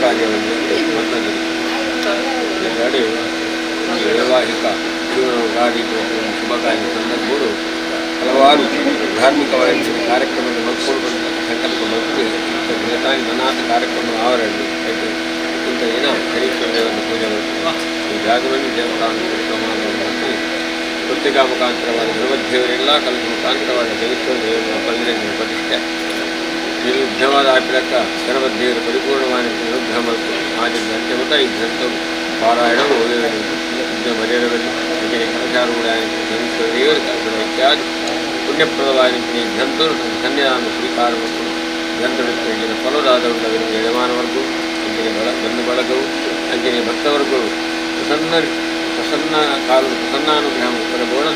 ಕಾರ್ಯವನ್ನು ವೈವಾಹಿಕ ಜೀವನೋಗಾದಿ ಶುಭ ಕಾರ್ಯ ಸಂದರ್ಭಗಳು ಹಲವಾರು ಧಾರ್ಮಿಕವಾದ ಕಾರ್ಯಕ್ರಮದ ಮಕ್ಕಳು ಸಂಕಲ್ಪ ಮತ್ತು ನನಾಥ ಕಾರ್ಯಕ್ರಮ ಆವರಣಿ ಇಂಥ ಏನ ಶನೀಶ್ವರ ದೇವರನ್ನು ಪೂಜೆ ಮಾಡ್ತಾರೆ. ಈ ಜಾಗದಲ್ಲಿ ದೇವತಾನ ಕಾರ್ಯಕ್ರಮ ಕೃತಿಕಾ ಮುಖಾಂತರವಾದ ಗಣಪತಿಯವರೆಲ್ಲ ಕಲಶ ಮುಖಾಂತರವಾದ ಶನೀಶ್ವರ ದೇವರನ್ನ ಪಲ್ಲಿರನ್ನು ಪ್ರತಿಷ್ಠೆ ನಿರ್ವಿಘ್ನವಾದ ಆಪಿಲಕ್ಕ ಗಣಪತಿ ದೇವರು ಪರಿಪೂರ್ಣವಾದ ಅನುಗ್ರಹ ಮತ್ತು ಆದಿಂದ ಅಂತ್ಯಮತ ಈ ಗ್ರಂಥವು ಪಾರಾಯಣವು ಓದುವಲ್ಲಿ ಮರ್ಯಾದದಲ್ಲಿ ಕಲಶಾರೂಢ ಶನೀಶ್ವರ ದೇವರು ಕಲಶದ ಇತ್ಯಾದಿ ಪುಣ್ಯಪ್ರದವಾದ ಈ ಗ್ರಂಥವು ತನ್ನ ಸನ್ನಿಧಾನ ಸ್ವೀಕಾರ ಮತ್ತು ಗ್ರಂಥದ ಫಲದಾದವುಗಳ ಯಜಮಾನವರ್ಗವು ಅಂಜನೆ ಬಳ ಬಂಧು ಬಳಗವು ಅಂಜನೆ ಭಕ್ತವರ್ಗವು ಪ್ರಸನ್ನ ಪ್ರಸನ್ನ ಕಾಲ ಪ್ರಸನ್ನಾನುಗ್ರಹ ಪರಬೋಣ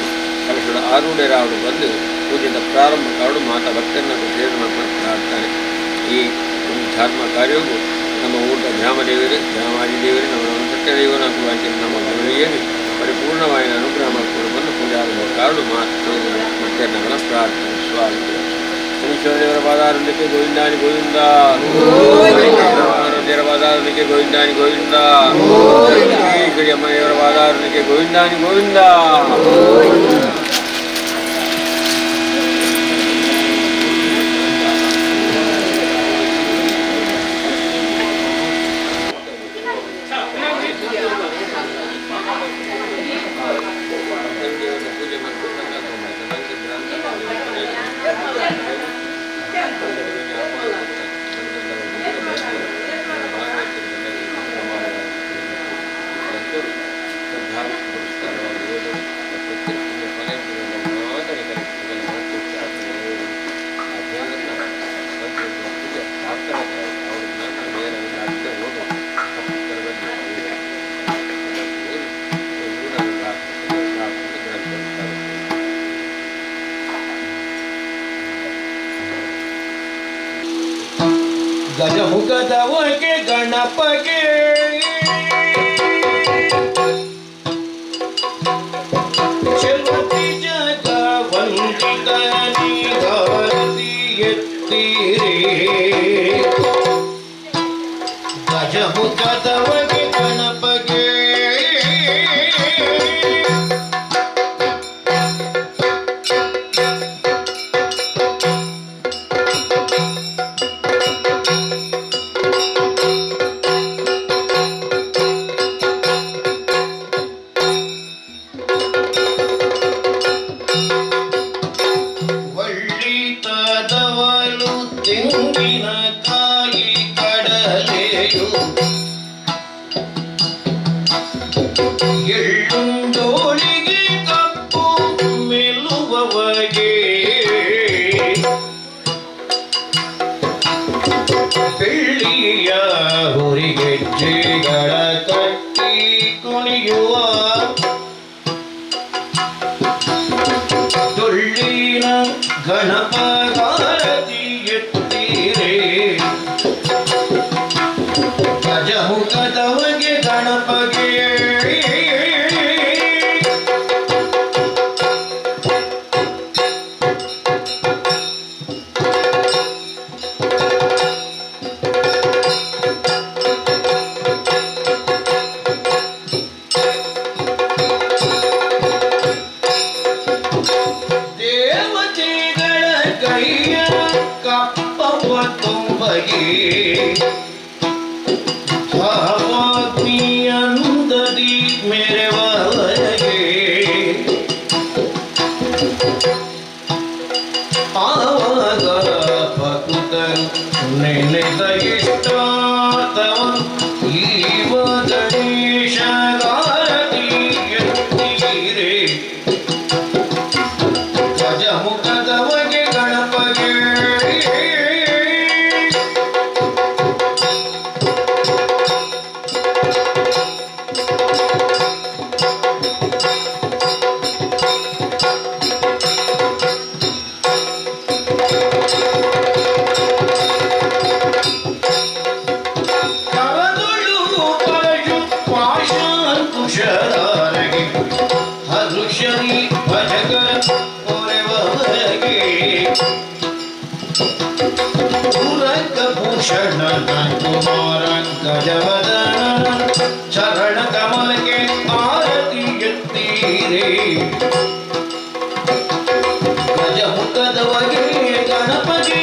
ಕಲಶದ ಆರೂಢರಾವರು ಬಂದು ಪೂಜೆಯ ಪ್ರಾರಂಭ ಕಾಡು ಮಾತಾ ಭಕ್ತರನ್ನು ಸೇವೆ ಮಾಡ್ತಾರೆ. ಈ ಒಂದು ಧರ್ಮ ಕಾರ್ಯವು ನಮ್ಮ ಊಟ ಗ್ರಾಮದೇವರು ಗ್ರಾಮಾದಿ ದೇವರು ನಮ್ಮ ಸತ್ಯದೇವನ ನಮ್ಮ ಗುರುವಿಗೆ ಪರಿಪೂರ್ಣವಾಗಿ ಅನುಗ್ರಹ ಮಾಡಿಕೊಂಡು ಬಂದು ಪೂಜಾರಂಭ ಕಾಡು ಮಾತು ಭಕ್ತರನ್ನ ಪ್ರಾರ್ಥನೆ. ಸ್ವಾಗತ. ಶನೀಶ್ವರ ದೇವರ ಪಾದಾರಂಭಕ್ಕೆ ಗೋವಿಂದಾನಿ ಗೋವಿಂದ, ದೇವರ ಪಾದಾರಂಭಕ್ಕೆ ಗೋವಿಂದಾನಿ ಗೋವಿಂದ, ಈಶ್ವರಿ ಅಮ್ಮ ದೇವರ ಪಾದಾರಂಭಕ್ಕೆ ಗೋವಿಂದಾನಿ ಗೋವಿಂದ. ಗಜಮುಖದವಗೆ ಗಣಪಗೆ ಚೆಲ್ವತಿ ಜಗ ವಂದಿತನಿ ಭಾರತಿ ಎತ್ತೀರಿ. ಗಜಮುಖದವಗೆ ಗಣಪಗೆ ತೆಂಗಿನಕಾಯಿ ಕಡಲೆಯು ಎಳ್ಳುಂಡೋಳಿಗೆ ಕಪ್ಪು ಮೆಲ್ಲುವವಗೆ ಬೆಳ್ಳಿಯ ಹುರಿಗೆಜ್ಜೆಗಳ ಕಟ್ಟಿ ಕುಣಿಯುವ ಡೊಳ್ಳಿನ ಗಣಪಗಾರತಿ ಎತ್ತೀರೆ. ಗಜಮುಖದವಗೆ ಗಣಪಗೆ ದೇವತೆಗಳ ಕೈಯ ಕಪ್ಪವ ತುಂಬಗೆ ಭಾವಾಗ್ನಿಯಂದದಿ ಮೆರೆವರೆಗೆ ಆವಾಗ ಭಕ್ತರು ನೆನೆದ ಇಷ್ಟಾರ್ಥವ ಈವ ಗಣೇಶಗಾರತಿ ಎತ್ತೀರೆ. ಗಜಮುಖದವಗೆ ಗಣಪಗೆ ಕರದೊಳು ಪರಶು ಪಾಶಾಂಕುಶಧಾರಗೆ ಹರುಷರಿ ಭಜಗ ಪೊರೆವರೆಗೆ ಪುರಕ ಪುರ ವಿಭೂಷಣ ಕುಮಾರ ಗಜವದನ ಚರಣ ಕಮಲಕ್ಕೆ ಆರತಿ ಎತ್ತೀರೆ. ಗಜಮುಖದವಗೆ ಗಣಪತಿ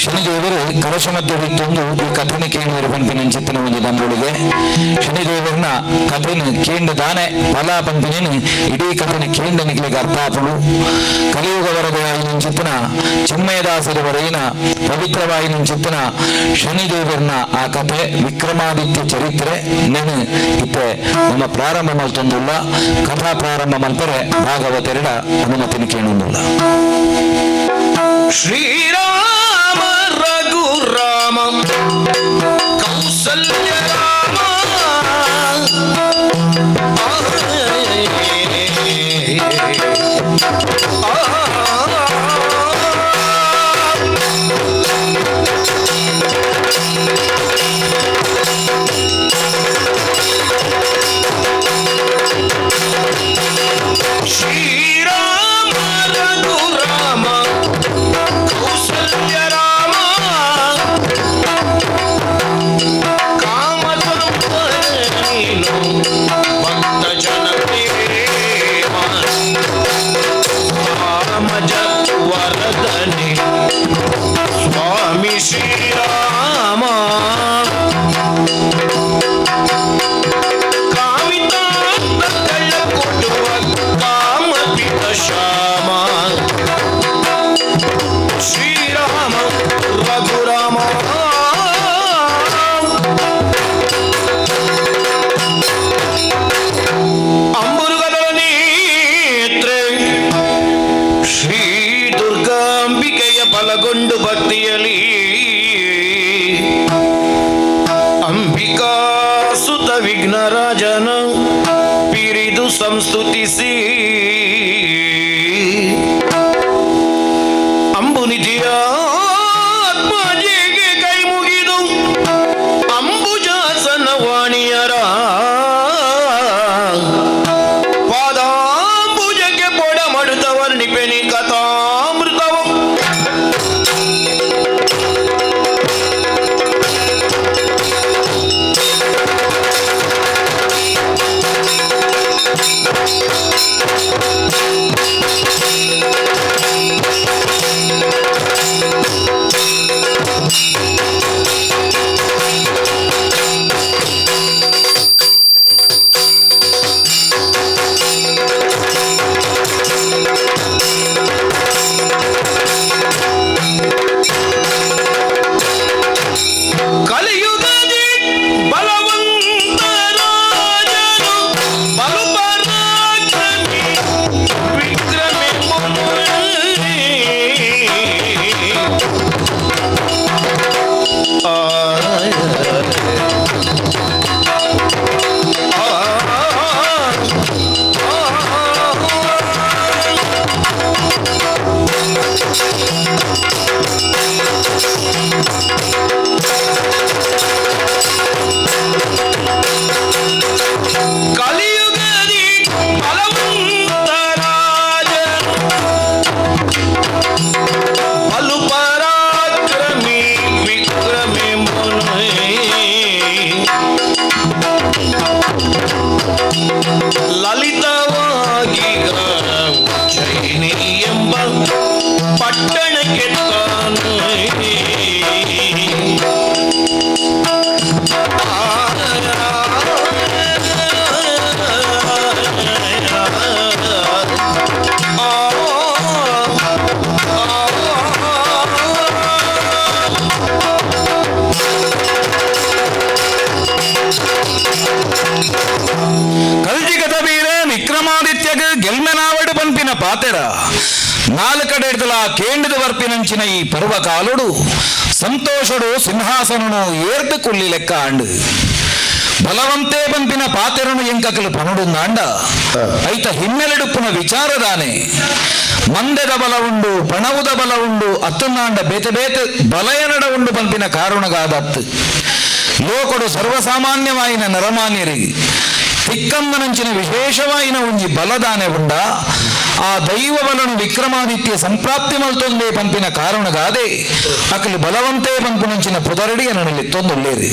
ಶನಿದೇವರು ಕಲಶ ಮಧ್ಯೆ ಬಿತ್ತೊಂದು ಈ ಕಥೆನ ಕೇಳುವರು ಪನ್ಪಿನ ಚಿತ್ತನ ಒಂದು ನಂಬುಳಿಗೆ. ಶನಿದೇವರನ್ನ ಕಥೆನ ಕೇಂದ್ರ ದಾನೆ ಫಲ ಪನ್ಪಿನೇನು ಇಡೀ ಕಥೆನ ಕೇಂದ್ರ ನಿಕ್ಲಿಗೆ ಅರ್ಥ ಆಪುಂಡು. ಕಲಿಯುಗ ವರದೆಯಾಯಿನ ಚಿತ್ತನ ಚಿನ್ಮಯದಾಸರ ವರೆಗಿನ ಪವಿತ್ರವಾಯಿನ ಚಿತ್ತನ ಶನಿದೇವರನ್ನ ಆ ಕಥೆ ವಿಕ್ರಮಾದಿತ್ಯ ಚರಿತ್ರೆ ನೆನೆ ಇತ್ತೆ ನಮ್ಮ ಪ್ರಾರಂಭ ಮಲ್ತೊಂದುಲ್ಲ. ಕಥಾ ಪ್ರಾರಂಭ ಮಲ್ಪರೆ ಭಾಗವತೆರಡ ಅನುಮತಿನ ಕೇಳೊಂದುಲ್ಲ. ಶ್ರೀರಾಮ ರಘುರಾಮ ಕೌಸಲ್ಯ ರಾಮ ಶ್ರೀರಾಮ ರಘುರಾಮ ಕೌಸಲ್ಯ ರಾಮ ಕಾಮತಂಪನೇನು ಭಕ್ತ ಜನ ಪ್ರೇಮ ಕಾಮಜ ವರದನೆ ಸ್ವಾಮಿ ಶ್ರೀರಾಮ ಕಾಮಿತಾರ್ಥಗಳ ಕೊಡುವ ಕಾಮಪಿತ ಶ್ಯಾಮ ಶ್ರೀರಾಮ ರಘುರಾಮ. ಅಂಬುರುಗದ ನೇತ್ರೆ ಶ್ರೀ ದುರ್ಗಾಂಬಿಕೆಯ ಬಲಗೊಂಡು ಭಕ್ತಿಯಲಿ ಅಂಬಿಕಾ ಸುತ ವಿಘ್ನರಾಜನ ಪಿರಿದು ಸಂಸ್ತುತಿಸಿ ಅಂಬುನಿಧಿಯ ಆತ್ಮಜಿಗೆ ಕೈ ಮುಗಿದು ಅಂಬುಜಾಸನ ವಾಣಿಯರ ಪಾದಾಂಬುಜಕ್ಕೆ ಪೊಡ ಮಡುತ ವರ್ಣಿಪೆನಿ ಕಥಾಮೃತವಂ. ಕಲಿಯುಗದಿ ಬಲವಂತ ರಾಜನು ಬಲು ಪರಾಕ್ರಮಿ ವಿಕ್ರಮಿ ಮುನಿ. ಆ ಕಲಿಯುಗದಿ ಬಲವಂತ ರಾಜನು ಬಲು ಪರಾಕ್ರಮಿ ವಿಕ್ರಮಿ ಮುನಿ. ಲಲಿತವಾಗಿ ಉಜ್ಜಯಿನಿ ಎಂಬ ಪಟ್ಟಣಕ್ಕೆ ತಾನು ಕಲ್ಜಿಗದ ವೀರ ವಿಕ್ರಮಾದಿತ್ಯಗ ಗೆಲ್ಮೆನಾವಡು ಪನ್ಪಿನ ಪಾತೆರ ನಾಲ್ಕಡೆಡ್ದಲ ಕೇಂದ್ರದ ವರ್ಪಿನಂಚಿನ ಈ ಪರ್ವಕಾಲುಡು ಸಂತೋಷಡು ಸಿಂಹಾಸನನು ಏರ್ದು ಕುಲ್ಲಿ ಲೆಕ್ಕ ಅಂಡು ಬಲವಂತೆ ಬಂಪಿನ ಪಾತೆರನು ಎಂಕಕಲು ಪನುಡುಂದಾಂಡ ಐತ ಹಿನ್ನೆಲೆಡುಪ್ಪುನ ವಿಚಾರದಾನೆ. ಮಂದೆದ ಬಲ ಉಂಡು, ಪಣವುದ ಬಲ ಉಂಡು, ಅತ್ತುಂದಾಂಡ ಬೇತೆ ಬೇತೆ ಬಲಯನಡ ಉಂಡು ಬಂಪಿನ ಕಾರುಣಗಾದತ್ತು. ಲೋಕಡು ಸರ್ವಸಾಮಾನ್ಯವಾಯಿನ ನರಮಾನ್ಯರಿಗೆ ತಿಕ್ಕಮ್ಮನಂಚಿನ ವಿಶೇಷವಾಯಿನ ಒಂಜಿ ಬಲದಾನೆ ಉಂಡ. ಆ ದೈವ ಬಲನು ವಿಕ್ರಮಾದಿತ್ಯ ಸಂಪ್ರಾಪ್ತಿ ಮಲ್ತೊಂದೇ ಪಂಪಿನ ಕಾರಣಗಾದೆ ಅಕಲು ಬಲವಂತೆ ಪಂಪುನಂಚಿನ ಪುದರಡಿ ಎನ್ನನಲ್ಲಿ ತೊಂದುಳ್ಳೇರಿ.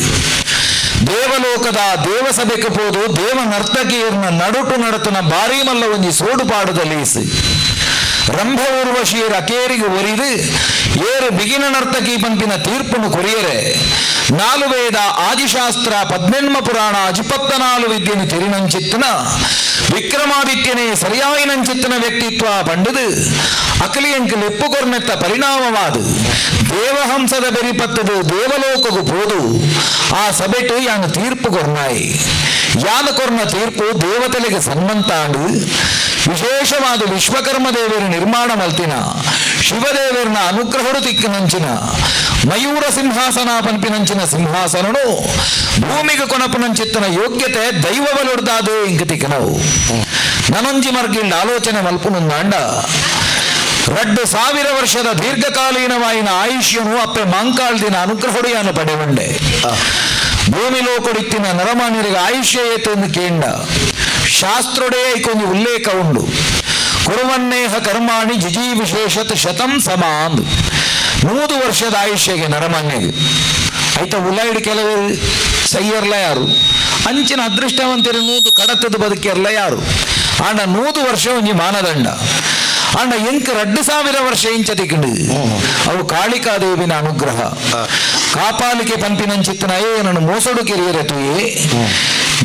ದೇವಲೋಕದ ದೇವಸಭೆಗೆ ಪೋದು ದೇವ ನರ್ತಕಿಯರ್ನ ನಡುಟು ನಡತನ ಬಾರಿ ಮಲ್ಲ ಒಂಜಿ ಸೋಡು ಪಾಡುದ ಲೇಸು. ರಂಭ ಊರ್ವಶಿಯರ ಅಕೇರಿಗೆ ಒರಿದು ಏರು ಬಿಗಿನ ನರ್ತಕಿ ಪಂಪಿನ ತೀರ್ಪುನು ಕೊರಿಯರೆ ನಾಲು ವೇದ ಆದಿಶಾಸ್ತ್ರ ಪದ್ನೆನ್ಮ ಪುರಾಣ ಅಜಿಪತ್ತನಾಲು ವಿದ್ಯೆನು ತೆರಿನಂಚಿತ್ತನ ವಿಕ್ರಮಾದಿತ್ಯನೇ ಸರಿಯಾಯಿನಂಚಿತ್ತನ ವ್ಯಕ್ತಿತ್ವ ಪಂಡದು ಅಕಲಿಯಂಕ ಲೆಪ್ಪುಕೊರ್ನೆತ್ತ ಪರಿಣಾಮವಾದು ದೇವಹಂಸದ ಬೆರಿಪತ್ತದು ದೇವಲೋಕಗು ಪೋದು ಆ ಸಭೆಟು ಯಾನು ತೀರ್ಪು ಕೊರ್ನಾಯಿ. ಯಾನು ಕೊರ್ನ ತೀರ್ಪು ದೇವತೆಲೆಗೆ ಸನ್ಮಂತಾಂಡು. ವಿಶೇಷವಾದ ವಿಶ್ವಕರ್ಮ ದೇವರು ನಿರ್ಮಾಣ ಮಲ್ತಿನ ಶಿವದೇವರನ ಅನುಗ್ರಹಡು ತಿಕ್ಕಿನಂಚಿನ ಮಯೂರ ಸಿಂಹಾಸನ ಪಂಪಿನಂಚಿನ ಸಿಂಹಾಸನನು ಭೂಮಿಗೆ ಕೊನಪುನಂಚಿತ್ತನ ಯೋಗ್ಯತೆ ದೈವ ಬಲುಡ್ದಾದು ಇಂಕ ತಿಕ್ಕನವು. ನನೊಂಜಿ ಮರ್ಗಿಂಡ ಆಲೋಚನೆ ಮಲ್ಪುನುಂದಾಂಡ 2000 ವರ್ಷದ ದೀರ್ಘಕಾಲೀನವಾಯಿನ ಆಯುಷ್ಯನು ಅಪ್ಪೆ ಮಾಂಕಾಳ್ದಿನ ಅನುಗ್ರಹುಡಿಯಾನು ಪಡೆವಂಡೆ. ಭೂಮಿ ಲೋಕೊಡಿತ್ತಿನ ನರಮಾನ್ಯರಿಗೆ ಆಯುಷ್ಯ ಏತೆಂದು ಕೇಂಡ ಶಾಸ್ತ್ರೊಡೇ ಕೊಂಜಿ ಉಲ್ಲೇಖ ಉಂಡು. ಕುರುವನ್ನೇಹ ಕರ್ಮಾಣಿ ಜಿಜಿ ವಿಶೇಷತ್ ಶತಂ ಸಮಾಂದ್ 100 ವರ್ಷದ ಆಯುಷ್ಯಗೆ ನರಮಾನ್ಯಗೆ ಐತ ಉಲೈಡ್ ಕೆಲವರು ಸೈಯರ್ಲ ಯಾರು ಅಂಚಿನ ಅದೃಷ್ಟವಂತರು 100 ಕಡತದ ಬದುಕಿರ್ಲ ಯಾರು. ಆಂಡ 100 ವರ್ಷ ಒಂಜಿ ಮಾನದಂಡ. ಆಂಡ ಎಂಕ್ 2000 ವರ್ಷ ಇಂಚ ತಿಕ್ಕಂಡು ಅವು ಕಾಳಿಕಾದೇವಿನ ಅನುಗ್ರಹ. ಕಾಪಾಲಿಕೆ ಪಂಪಿನಂಚಿತ್ತನಾಯೇ ನನ್ನ ಮೋಸಡು ಕೆರಿಯರೆ ತುಯೇ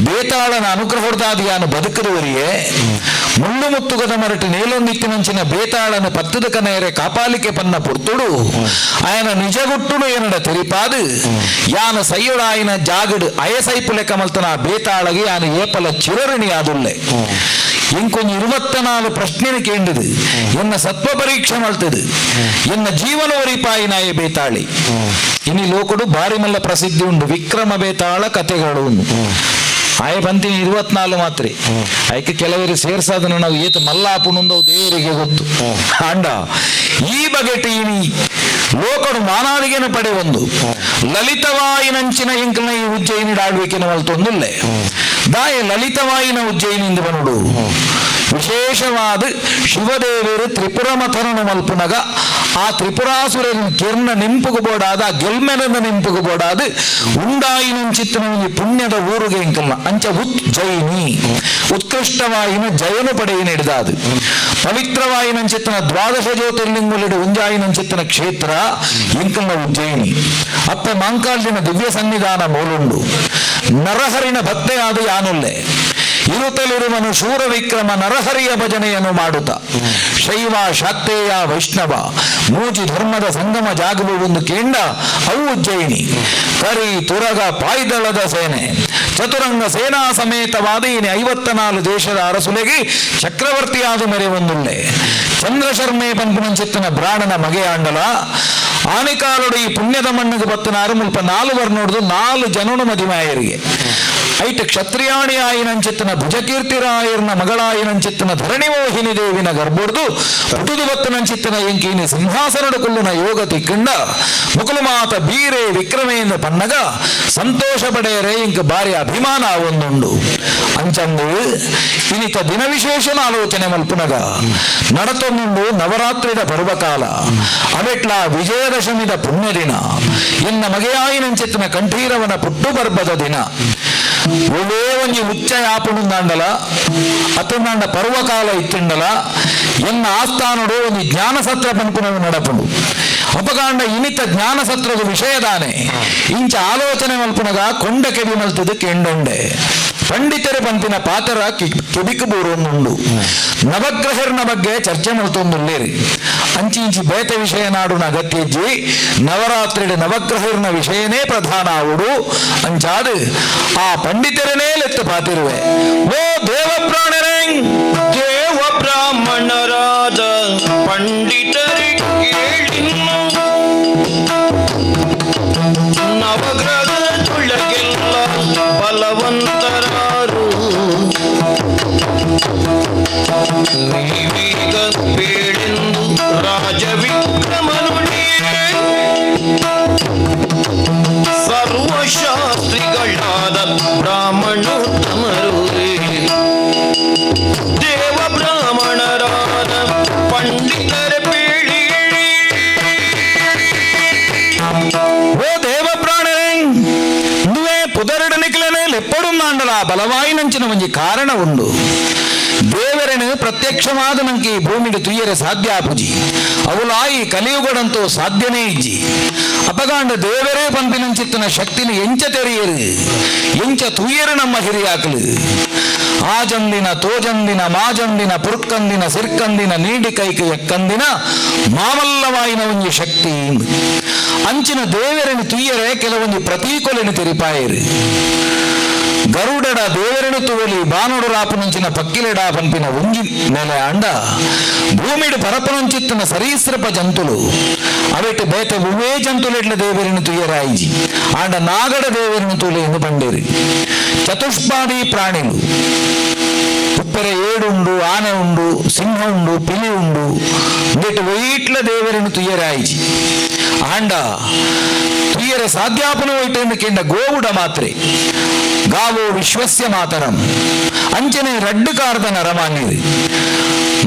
ಬೇತಾಳನ ಅನುಗ್ರಹದಾದಿಯಾನು ಬದುಕದುವರಿಯೇ ಮುಳ್ಳು ಮುತ್ತುಗದ ಮರಟು ನೇಲೊಂದಿತ್ತಿನಂಚಿನ ಬೇತಾಳನ ಪತ್ತದ ಕನೆಯರೆ ಕಾಪಾಲಿಕೆ ಪನ್ನ ಪೊರ್ತುಡು ಆಯನ ನಿಜಗುಟ್ಟುಡು ಏನಡ ತೆರಿಪಾದು ಯಾನ ಸೈಯುಡಾಯಿನ ಜಾಗಡು ಅಯಸೈಪು ಲೆಕ್ಕ ಮಲ್ತನ ಬೇತಾಳಗೆ ಯಾನ ಏಪಲ ಚಿರಋಣಿ ಆದುಲ್ಲೆ. ಇಂಕೊಂಜಿ 24 ಪ್ರಶ್ನೆ ಕೇಂಡಿದು ಎನ್ನ ಸತ್ವ ಪರೀಕ್ಷೆ ಮಲ್ತದು ಎನ್ನ ಜೀವನ ಒರಿಪಾಯಿನಾಯ ಬೇತಾಳಿ. ಇನಿ ಲೋಕಡು ಬಾರಿ ಮಲ್ಲ ಪ್ರಸಿದ್ಧಿ ಉಂಡು ವಿಕ್ರಮ ಬೇತಾಳ ಕತೆಗಳು. ಆಯ ಬಂತೀನಿ 24 ಮಾತ್ರೆ ಐಕೆ ಕೆಲವರು ಸೇರ್ಸಾದನ್ನು ನಾವು ಏತ ಮಲ್ಲಾಪುನುಂದವು ದೇವರಿಗೆ ಗೊತ್ತು. ಅಂಡ ಈ ಬಗೆಟ್ ಇನಿ ಲೋಕಡು ಮಾನಾದಿಗೆನ ಪಡೆ ಒಂದು ಲಲಿತವಾಯಿನಂಚಿನ ಇಂಕಲ್ನ ಈ ಉಜ್ಜಯಿನಿ ಆಳ್ವಿಕೆನ ಮಲ್ತೊಂದುಲ್ಲೆ. ದಾಯ ಲಲಿತವಾಯಿನ ಉಜ್ಜಯಿನಿಂದ ಬನುಡು ವಿಶೇಷವಾದ ಶಿವದೇವರು ತ್ರಿಪುರ ಮಥನನು ಮಲ್ಪುನಗ ಆ ತ್ರಿಪುರಾಸುರನ ಕಿರ್ನ ನಿಂಪುಗು ಬೋಡಾದ ಗೆಲ್ಮೆನದ ನಿಂಪುಗು ಬೋಡಾದ ಉಂಡಾಯಿನಂಚಿತ್ತನ ಒಂಜಿ ಪುಣ್ಯದ ಊರುಗೆ ಇಂಕಲ್ನ ಅಂಚ ಉಜ್ಜಯಿನಿ ಉತ್ಕೃಷ್ಟವಾಯಿನ ಜಯನು ಪಡೆಯಿ ನಡೆದಾದು ಪವಿತ್ರವಾಯಿನಂಚಿತ್ತನ ದ್ವಾದಶ ಜ್ಯೋತಿರ್ಲಿಂಗುಲಿಡು ಉಂಜಾಯಿನಂಚಿತ್ತನ ಕ್ಷೇತ್ರ ಇಂಕಲ್ನ ಉಜ್ಜಯಿನಿ. ಅಪ್ಪ ಮಾಂಕಾಲಿನ ದಿವ್ಯ ಸನ್ನಿಧಾನ ಮೂಲುಂಡು. ನರಹರಿನ ಭಕ್ತೆಯಾದ ಯಾನುಲ್ಲೆ ಇರುತ್ತಲಿರುವನು ಶೂರ ವಿಕ್ರಮ ನರಹರಿಯ ಭಜನೆಯನ್ನು ಮಾಡುತ್ತ ಶೈವ ಶಾಕ್ತೇಯ ವೈಷ್ಣವ ಮೂಜಿ ಧರ್ಮದ ಸಂಗಮ ಜಾಗವು ಒಂದು ಕೇಂಡ ಅವು ಉಜ್ಜಯಿನಿ. ಕರಿ ತುರಗ ಪಾಯ್ದಳದ ಸೇನೆ ಚತುರಂಗ ಸೇನಾ ಸಮೇತವಾದ ಇನಿ 54 ದೇಶದ ಅರಸುಲೆಗೆ ಚಕ್ರವರ್ತಿಯಾದ ಮೇರೆ ಒಂದುಲ್ಲೆ. ಚಂದ್ರಶರ್ಮೆ ಪಂಪುನಂಚಿತ್ತನ ಬ್ರಾಣನ ಮಗೆಯಾಂಡಲ ಆನಿಕಾಲುಡು ಈ ಪುಣ್ಯದ ಮಣ್ಣಿಗೆ ಬತ್ತನಾರು ಮುಲ್ಪ 4 ವರ್ಣೋಡ್ದು 4 ಜನನು ಮದಿಮಾಯರಿಗೆ ಐಟ ಕ್ಷತ್ರಿಯಾಣಿ ಆಯಿನಂಚಿತ್ತನ ಭುಜಕೀರ್ತಿರಾಯರ್ನ ಮಗಳಾಯಿನಂಚಿತ್ತನ ಧರಣಿ ಮೋಹಿನಿ ದೇವಿನ ಗರ್ಭೊಡ್ದು ಪುಟುದು ಬತ್ತನಂಚಿತ್ತನ ಎಂಕೀನಿ ಸಿಂಹಾಸನಡು ಕುಲ್ಲುನ ಯೋಗ ತಿಕ್ಕಂಡ ಮುಕುಲು ಮಾತ ಬೀರೆ ವಿಕ್ರಮೇಂದ್ರ ಪನ್ನಗ ಸಂತೋಷ ಪಡೆಯರೆ ಇಂಕ ಬಾರಿ ಅಭಿಮಾನ ಒಂದುಂಡು. ಅಂಚಂದು ಇನಿತ ದಿನ ವಿಶೇಷನ ಆಲೋಚನೆ ಮಲ್ಪುನಗ ನಡತೊಂದುಂಡು ನವರಾತ್ರಿದ ಪರ್ವಕಾಲ ಅವೆಟ್ಲ ವಿಜಯದಶಮಿದ ಪುಣ್ಯ ದಿನ ಎನ್ನ ಮಗೆಯಾಯಿನಂಚಿತ್ತನ ಕಂಠೀರವನ ಪುಟ್ಟು ಪರ್ಬದ ದಿನ ಒಳ್ಳೆ ಒಂಜಿ ಉಚ್ಚ ಯಾಪುನುಂದಾಂಡಲ ಅತುಂದಾಂಡ ಪರ್ವಕಾಲ ಇತ್ತಿಂಡಲ ಎನ್ನ ಆಸ್ಥಾನಡು ಒಂಜಿ ಜ್ಞಾನಸತ್ರ ಪನ್ಪುನವು ನಡಪುಂಡು. ಅಪಕಾಂಡ ಇನಿತ ಜ್ಞಾನಸತ್ರದ ವಿಷಯದಾನೆ ಇಂಚ ಆಲೋಚನೆ ಮಲ್ಪುನಗ ಕೊಂಡ ಕೆಬಿ ಮಲ್ತದು ಕೆಂಡೊಂಡೆ ಪಂಡಿತರು ಪಂಪಿನ ಪಾತರ ಕೆಬಿಕು ಬೂರೊಂದುಂಡು. ನವಗ್ರಹರ್ನ ಬಗ್ಗೆ ಚರ್ಚೆ ಮಲ್ತೊಂದುಲ್ಲೇರಿ ಅಂಚಿ ಇಂಚಿ ಬೇತೆ ವಿಷಯ ನಾಡುನ ಅಗತ್ಯಜ್ಜಿ ನವರಾತ್ರಿ ನವಗ್ರಹರ್ನ ವಿಷಯನೇ ಪ್ರಧಾನ ಆವುಡು ಅಂಚಾದು ಆ ಪಂಡಿತರನೇ ಲೆತ್ತ ಪಾತಿರುವೆ. ಓ ದೇವ ಪ್ರಾಣರೇ ದೇವ ಬ್ರಾಹ್ಮಣರಾದ ಪಂಡ ದೇವ ಬ್ರಾಹ್ಮಣರಾದ ಪಂಡಿತರ ಪೀಳಿ. ಓ ದೇವ ಪ್ರಾಣರೇ, ನುವೆ ಪುದರಡನಿಕ್ಲನೆ ಲೆಪ್ಪಡುಂದಾಂಡಲ ಬಲವಾಯಿನಂಚಿನ ಒಂಜಿ ಕಾರಣ ಉಂಡು. ದೇವರನು ಪ್ರತ್ಯಕ್ಷವಾದ ನಂಗೆ ಈ ಭೂಮಿಡು ತುಯ್ಯರೆ ಸಾಧ್ಯ ಆಪುಜಿ, ಅವುಲಾಯಿ ಕಲಿಯುಗಡಂತೂ ಸಾಧ್ಯನೇ ಇಜ್ಜಿ. ಅಪಗಾಂಡ ದೇವರೇ ಪಂಪಿನಂಚಿತ್ತನ ಶಕ್ತಿನ ಎಂಚ ತೆರೆಯರು, ಎಂಚ ತುಯ್ಯರು ನಮ್ಮ ಹಿರಿಯಾಕಲು. ಆಜಂದಿನ ತೋಜಂದಿನ ಮಾಜಂದಿನ ಪುರ್ಕಂದಿನ ಸಿರ್ಕಂದಿನ ನೀಡಿ ಕೈಕ ಎಕ್ಕಂದಿನ ಮಾಮಲ್ಲವಾಯಿನ ಒಂಜಿ ಶಕ್ತಿ. ಅಂಚಿನ ದೇವರನ್ನು ತುಯ್ಯರೆ ಕೆಲವೊಂದು ಪ್ರತೀಕೊಲೆನು ತೆರಿಪಾಯರು. ಗರುಡಡ ದೇವರನು ತುವಲಿ ಬಾನುಡು ರಾಪುನಂಚಿನ ಪಕ್ಕಿಲೆಡ ಪನ್ಪಿನ ಒಂಜಿ ನೆಲೆ ಅಂಡ ಭೂಮಿಡು ಪರಪನಂಚಿತ್ತನ ಸರೀಸೃಪ ಜಂತುಲು ಅವೆಟ್ ಬೇತೆ ಉವೇ ಜಂತುಲೆಟ್ಲ ದೇವರನ್ನು ತುಯ್ಯರಾಯಿಜಿ, ಆಂಡ ನಾಗಡ ದೇವರನ್ನು ತುಲೆ ಎಂದು ಪಂಡೇರಿ. ಚತುಷ್ಪಾದಿ ಪ್ರಾಣಿಲು ಉಪ್ಪರೆ ಏಡುಂಡು, ಆನೆ ಉಂಡು, ಸಿಂಹ ಉಂಡು, ಪಿಲಿ ಉಂಡು, ಇಂದೆಟ್ ವೈಟ್ಲ ದೇವರನ್ನು ತುಯ್ಯರಾಯಿಜಿ. ಆಂಡ ತುಯ್ಯರೆ ಸಾಧ್ಯಾಪನ ವೈಟೆಂದು ಕೆಂಡ ಗೋವುಡ ಮಾತ್ರೆ ಗಾವೋ ವಿಶ್ವಸ್ಯ ಮಾತರಂ. ಅಂಚನೆ ರಡ್ಡು ಕಾರದ ನರಮಾನ್ಯರು